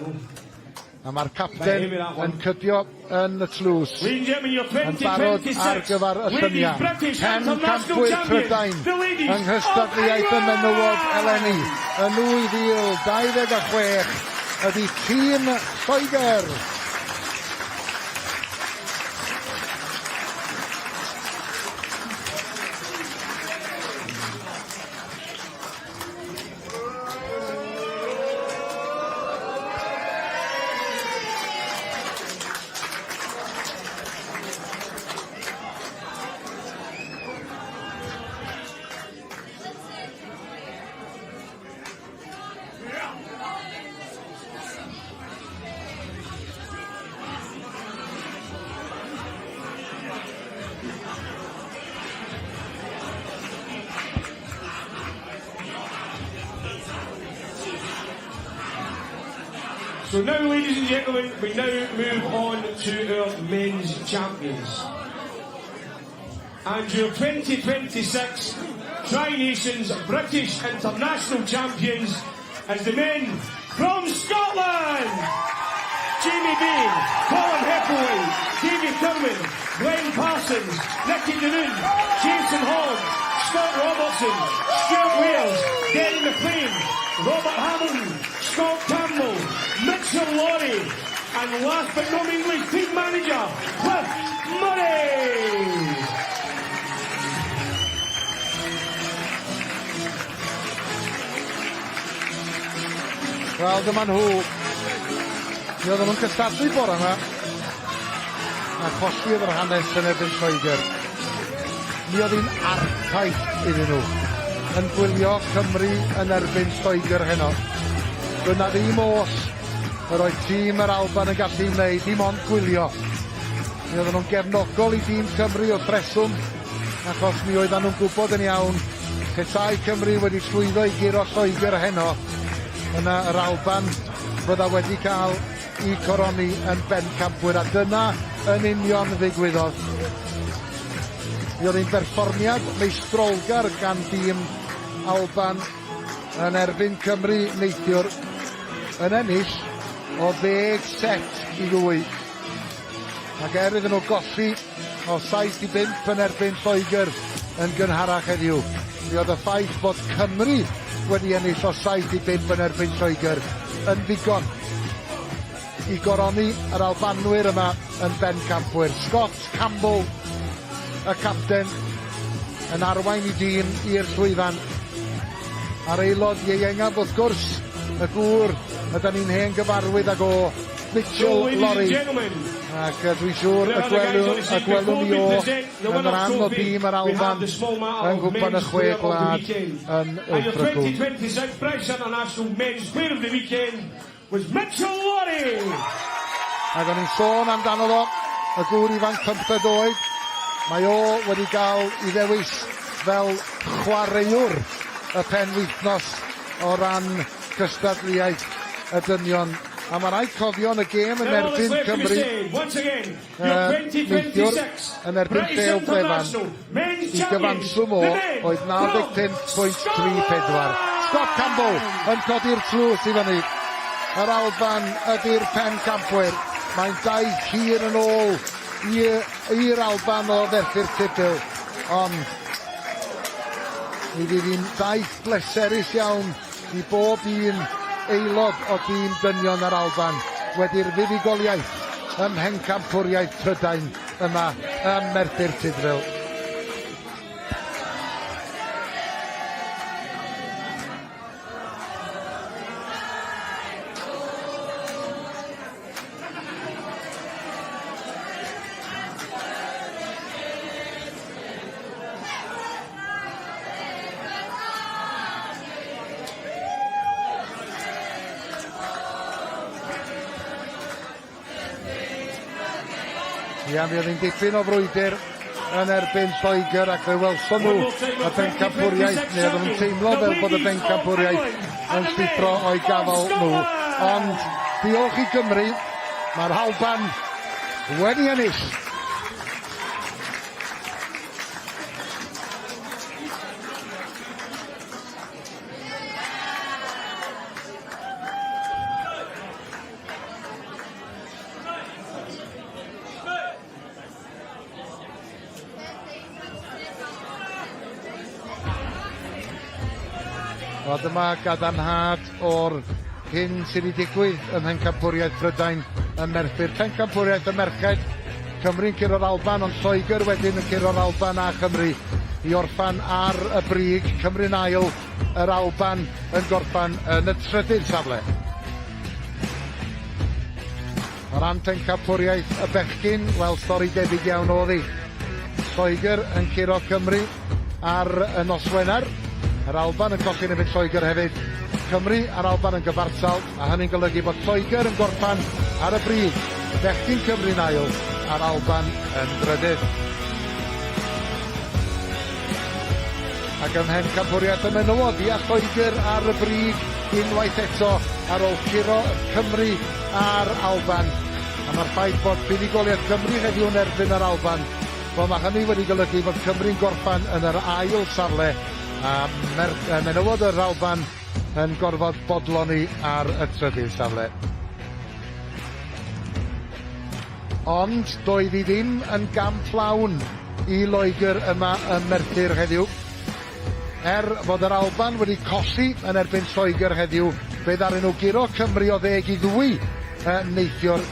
A mae'r capten yn cydio yn y tlws, yn barod ar gyfer y lluniau. Pencampwyr Prydain yng nghystadleuaeth y menywod eleni yn 2026 ydy tîm Lloegr. So now, ladies and gentlemen, we now move on to our men's champions. And your 2026 Tri-Nations British International Champions as the men from Scotland! Jamie Bain, Colin Hepplewhite, David Thurman, Glenn Parsons, Nicky Denoon, Jason Hogg, Scott Robertson, Stuart Wales, Derry McLean, Robert Hamilton, Scott Campbell, Mitchell Laurie, and last but not least, team manager, Cliff Murray! Wel, dyma nhw. Mi oedden nhw'n cystadlu bore yma. A colli oedd yr hanes yn erbyn Lloegr. Mi oedd hi'n artaith iddyn nhw yn gwylio Cymru yn erbyn Lloegr heno. Dyna ddim oll yr oedd tîm yr Alban yn gallu wneud, dim ond gwylio. Mi oedden nhw'n gefnogol i dîm Cymru wrth reswm, achos mi oedden nhw'n gwybod yn iawn petai Cymru wedi llwyddo i guro Lloegr heno, yna yr Alban fydda wedi cael i coroni yn bencampwyr, a dyna yn union ddigwyddodd. Mi oedd hi'n berfformiad meistrolgar gan dîm Alban yn erbyn Cymru neithiwr yn ennill o ddeg set i ddwy. Ac er iddyn nhw golli o 7 i 5 yn erbyn Lloegr yn gynharach heddiw, mi oedd y ffaith bod Cymru wedi ennill o 7 i 5 yn erbyn Lloegr yn ddigon i goroni yr Albanwyr yma yn bencampwyr. Scott Campbell, y capten, yn arwain i dîm i'r llwyfan. A'r aelod ieuengaf wrth gwrs, y gŵr ydy ni'n hen gyfarwydd ag o, Mitchell Laurie. Ac dwi'n siŵr y gwelwn, y gwelwn ni o yn rhan o dîm yr Alban yng Nghwpan y Chwe Gwlad yn Ilfracombe. 2026 British International Men's Player of the Weekend was Mitchell Laurie. Ac o'n i'n sôn amdano fo, y gŵr ifanc 15 oed. Mae o wedi gael i ddewis fel chwaraewr y penwythnos o ran cystadleuaeth y dynion. A mae rhaid cofio yn y gêm yn erbyn Cymru neithiwr yn erbyn Llew Blefan i gyfanswm o oedd 95.34. Scott Campbell yn codi'r tlws i fyny. Yr Alban ydy'r pencampwyr. Mae'n daith hir yn ôl i'r Alban o Ferthyr Tudful. Ond mi fydd hi'n daith bleserus iawn i bob un aelod o dîm dynion yr Alban wedi'r fuddugoliaeth ym Mhencampwriaeth Prydain yma ym Merthyr Tudful. Ia, mi oedd hi'n dipyn o frwydr yn erbyn Lloegr ac fe welson nhw y bencampwriaeth, neu oedden nhw'n teimlo fel bod y bencampwriaeth yn llithro o'i gafel nhw. Ond diolch i Gymru, mae'r Alban wedi ennill. Wel, dyma gadarnhad o'r hyn sydd wedi digwydd ym Mhencampwriaeth Prydain ym Merthyr. Pencampwriaeth y Merched, Cymru'n curo'r Alban, ond Lloegr wedyn yn curo'r Alban a Chymru i orffan ar y brig. Cymru'n ail, yr Alban yn gorffan yn y trydydd safle. O ran pencampwriaeth y bechgyn, wel, stori debyg iawn oedd hi. Lloegr yn curo Cymru ar y nos Wener. Yr Alban yn colli yn erbyn Lloegr hefyd. Cymru a'r Alban yn gyfartal, a hynny'n golygu bod Lloegr yn gorffan ar y brig. Bechgyn Cymru'n ail, a'r Alban yn drydydd. Ac ym Mhencampwriaeth y Menywod, ia Lloegr ar y brig unwaith eto. ar ôl curo Cymru a'r Alban. A mae'r ffaith bod buddugoliaeth Cymru heddiw yn erbyn yr Alban, wel mae hynny wedi golygu fod Cymru'n gorffen yn yr ail safle a mer menywod yr Alban yn gorfod bodloni ar y trydydd safle. Ond doedd hi ddim yn gamp lawn i Loegr yma ym Merthyr heddiw. Er fod yr Alban wedi colli yn erbyn Lloegr heddiw, fe ddaru nhw guro Cymru o ddeg i ddwy neithiwr,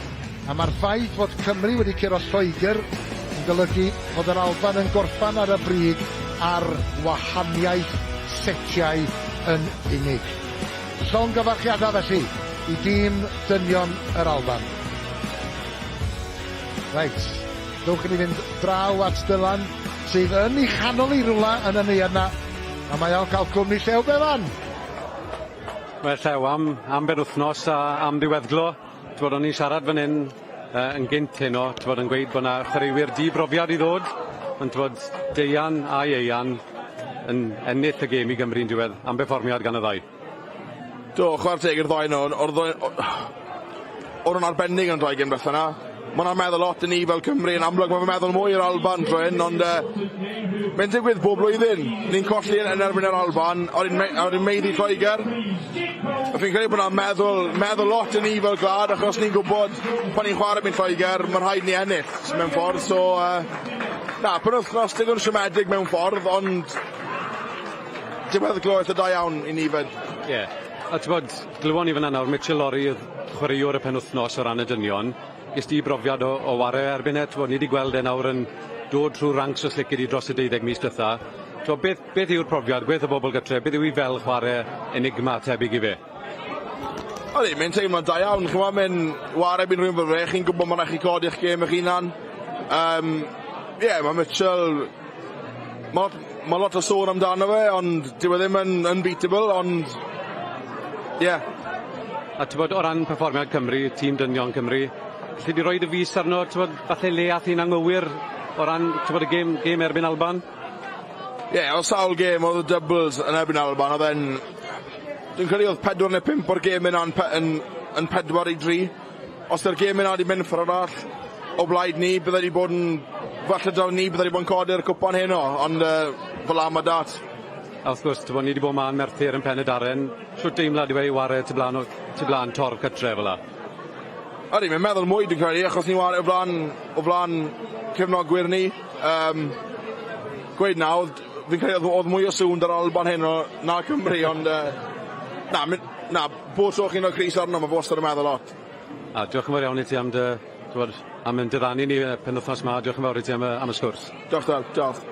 a mae'r ffaith fod Cymru wedi curo Lloegr yn golygu fod yr Alban yn gorffan ar y brig ar wahaniaeth setiau yn unig. Llongyfarchiadau felly i dîm dynion yr Alban. Reit, dewch i ni fynd draw at Dylan, sydd yn ei chanol i rywle yn y neuadd 'na, a mae o'n cael cwmni Llew Bevan! Wel Llew, am, am benwythnos a am ddiweddglo, t'mod o'n i'n siarad fan hyn yy yn gynt heno, t'mod yn gweud bo' 'na chwaraewyr di-brofiad i ddod, ond t'mod Deian a Ieuan yn ennill y gêm i Gymru yn diwedd, am berfformiad gan y ddau. Do, chwarae teg i'r ddau nhw. O'r ddou... O'n nhw'n arbennig yn rhoi gêm diwetha 'na. Ma' wnna'n meddwl lot i ni fel Cymru, yn amlwg ma' fe'n meddwl mwy i'r Alban tro hyn, ond yy mae'n digwydd bob blwyddyn. Ni'n colli yn yn erbyn yr Alban, a wedyn me- a wedyn maeddu Lloegr. A fi'n credu bod wnna'n meddwl, meddwl lot i ni fel gwlad, achos ni'n gwybod pan ni'n chwarae erbyn Lloegr, ma' rhaid ni ennill mewn ffordd, so yy na, penwythnos digon siomedig mewn ffordd, ond Diweddglo eitha da iawn i ni 'fyd. Ie. A t'mod, glywon ni fynna nawr Mitchell Lawrie odd chwaraewr y penwthnos o ran y dynion. Ges di brofiad o o ware erbyn e t'mod ni 'di gweld e nawr yn dod trw'r ranks os lici di dros y deuddeg mis dwetha. T'mo' beth beth yw'r profiad, gweth y bobol gytre, beth yw 'i fel chware enigma tebyg i fe? Odi, mae'n teimlad da iawn, ch'mo' mae'n ware erbyn rhywun fel fe, chi'n gwbod ma' rai' chi codi 'ych gêm 'ych hunan. Yym ie, ma' Mitchell ma' lot ma' lot o sôn amdano fe, ond dyw e ddim yn unbeatable, ond ie. A t'mod o ran perfformiad Cymru, tîm dynion Cymru, alli di roi dy fys arno, t'mod falle le ath hi'n anghywir o ran t'mod y gêm gêm erbyn Alban? Ie, yeah, oedd sawl gêm, oedd y doubles yn erbyn Alban, oedd e'n... Dwi'n credu oedd 4 neu 5 o'r gêm yna yn, yn, yn 4 i 3. Os ydy'r gêm yna wedi mynd ffordd arall o blaid ni, bydde wedi bod yn... Falle daw ni bydde wedi bod yn codi'r cwpan heno, ond uh, fel am y dat. A wrth gwrs, t'bo' ni 'di bod 'ma yn Merthyr yn Pen y Darren, shwt deimlad yw e i ware tu bla'n o tu bla'n torf cytre fel 'a? Ydy, mae'n meddwl mwy dwi'n credu, achos ni'n ware o flan, o flan cefnogwyr ni. Um, gweud na, oedd, fi'n credu oedd, oedd mwy o sŵn da'r Alban heno na Cymru, ond uh, na, na, Bob tro chi'n rhoi crys arno, mae fe wastad yn meddwl lot. A diolch yn fawr iawn i ti am dy, t'mod, am ein diddanu ni y penwythnos 'ma. Diolch yn fawr i ti am y am y sgwrs. Diolch Del, diolch.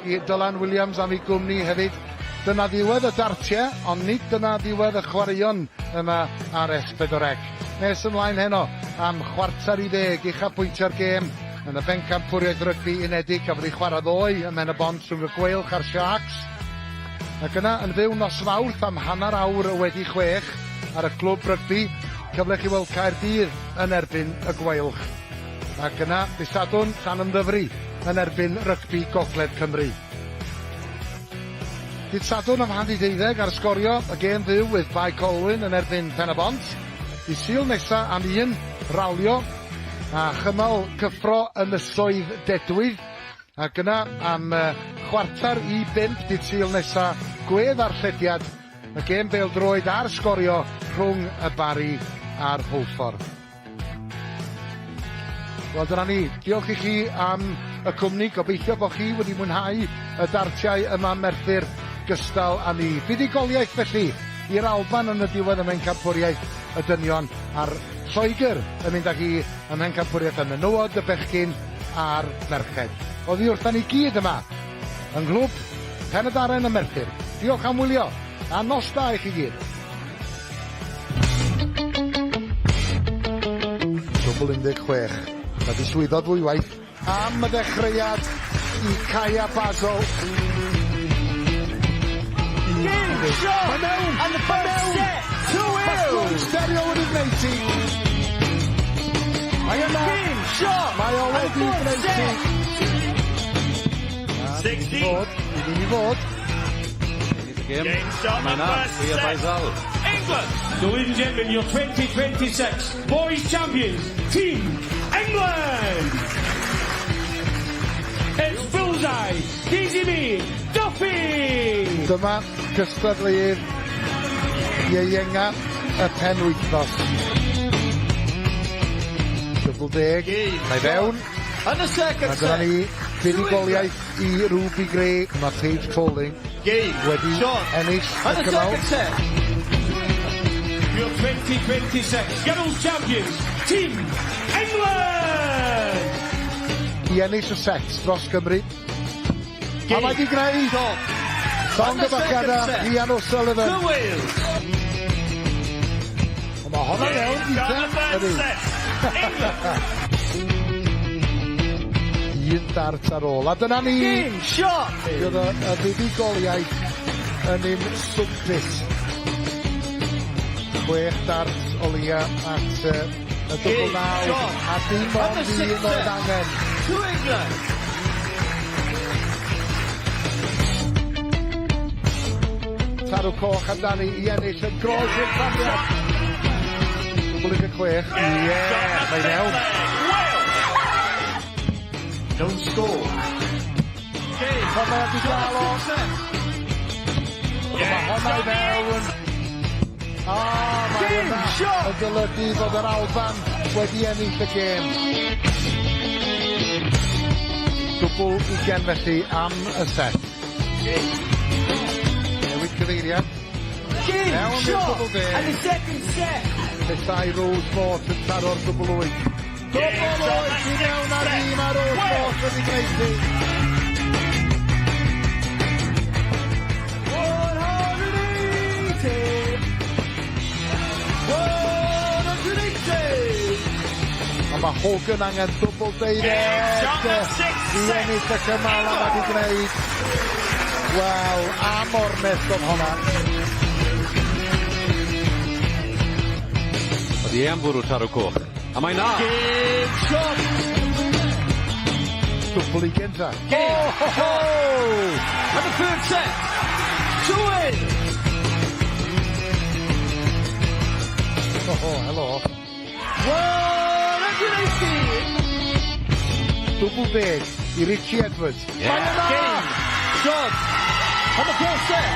I Dylan Williams am ei gwmni hefyd. Dyna ddiwedd y dartiau, ond nid dyna ddiwedd y chwaraeon yma ar S4C. Nes ymlaen heno am 9:45 uchafbwyntio'r gêm yn y Bencampwriaeth Rygbi Unedig gafodd ei chwarae ddoe ym Mhen-y-bont rhwng y Gweilch a'r Sharks. Ac yna, yn fyw nos Fawrth am 6:30 ar y Clwb Rygbi, cyfle i chi weld Caerdydd yn erbyn y Gweilch. Ac yna, dydd Sadwrn, Llanymddyfri yn erbyn Rygbi Gogledd Cymru. Dydd Sadwrn am 12:30 ar Sgorio, y gêm fyw with Bae Colwyn yn erbyn Pen-y-bont. Dydd Sul nesa am 1, ralio a chymal cyffro Ynysoedd Dedwydd. Ac yna, am 4:45 dydd Sul nesa, gwedd arllediad y gêm bêl-droed a'r sgorio rhwng y Barri a'r Hwlffordd. Wel, dyna ni. Diolch i chi am y cwmni. Gobeithio bod chi wedi mwynhau y dartiau yma ym Merthyr gystal â ni. Buddugoliaeth felly i'r Alban yn y diwedd ym Mhencampwriaeth y Dynion a'r Lloegr yn mynd â hi ym Mhencampwriaeth y Menywod, y Bechgyn a'r merched. Oddi wrtha ni gyd yma yng Nghlwb Pen y Darren ym Merthyr. Diolch am wylio, a nos da i chi gyd. Dwbl 16. Mae 'di llwyddo ddwywaith am y ddechreuad i Kaya Basel. Game shot! Mae mewn! And the Mae first mewn! set to Mae Wales! sgwrs stereo wedi gwneud ti. Mae yna. Game shot! Mae o And the wedi fourth gwneud ti. set! Na, Ddim i fod. Ddim i fod. Ennill y gêm. Game shot Mae the na, first Ria set. Faisal. England. So, ladies and gentlemen, your 2026 Boys Champions, Team England! It's Bullseye, DZB, Duffy! Dyma cystadleuaeth ieuenga y penwythnos. Dwbl deg, mae fewn. Yn y second A dyna set. ni fuddugoliaeth i Ruby Gray. Mae Paige Colling Game. wedi Shot. ennill y Yn y cymal. second set. Your 2026 Girls Champions, Team England! I ennill y set dros Gymru. A mae di gwneud. Llongyfarchiadau Rhian O'Sullivan. To Wales. Mae hwnna mewn, Shot the Peter. first set. England. Un dart ar ôl. A dyna ni. Game shot. Bydd y fuddugoliaeth yn un swmpus. 6 dart o leia at y dwbl naw. A dim ond un oedd angen. To England. Tarw coch amdani i ennill yn groes i'r ffaniad. Dwbl 16. Ie, mae mewn. Don't score. Honna wedi gael o. Mae honna i fewn. A, mae yna yn golygu fod yr Alban wedi ennill y gêm. Dwbl 20 felly am y set. Newid cyfeiriad. Game Mewn i'r shot. dwbl deg. And the second set. Petai Rose Mort yn taro'r dwbl 8. Dwbl 8 i mewn ar un a Rose Mort wedi gwneud hi. 180. 180. A mae Hogan angen dwbl deuddeg i ennill y cymal a mae wedi gwneud. Wel, am ornest oedd honna. Oedd hi am fwrw tarw coch. A mae na! Game shot. Dwbl 20 ta. Game shot. And the third set. To Wales. Oh, helo. 180. Dwbl 10 i Richie Edwards. Yeah. Mae yna! Game shot. And the fourth set.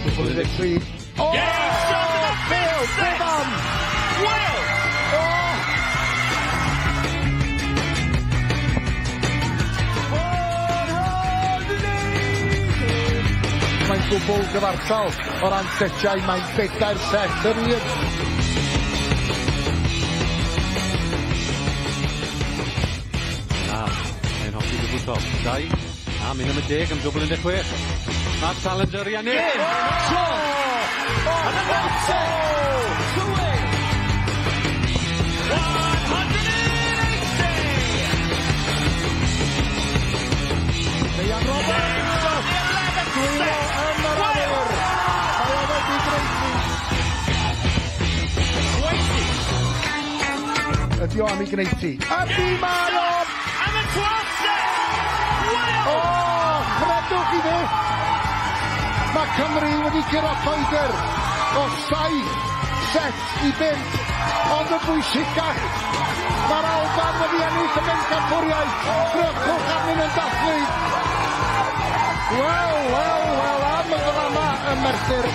Dwbl 13. Oh! Game shot in the Bill, fifth set. bim am! Wales. Oh! 180. Mae'n gwbl gyfartal o ran setiau, mae'n bedair set yr un. Na, mae'n hoffi dwbl top. 2, a mynd am y 10 am dwbl 16. Mae'r challenger i ennill. Game shot. And the fourth set. To Wales. 180. Deian Roberts! Dwylo yn yr awyr! Mae o wedi gwneud Ydy o am ei gwneud ti? Ydy mae o! And the 12th set. Wales. O, chredwch chi fi! Mae Cymru wedi curo Lloegr o 7 set i 5, ond y bwysicach, mae'r Alban wedi ennill y bencampwriaeth. Drychwch arnyn yn dathlu. Wel, wel, wel, am y ddrama ym Merthyr.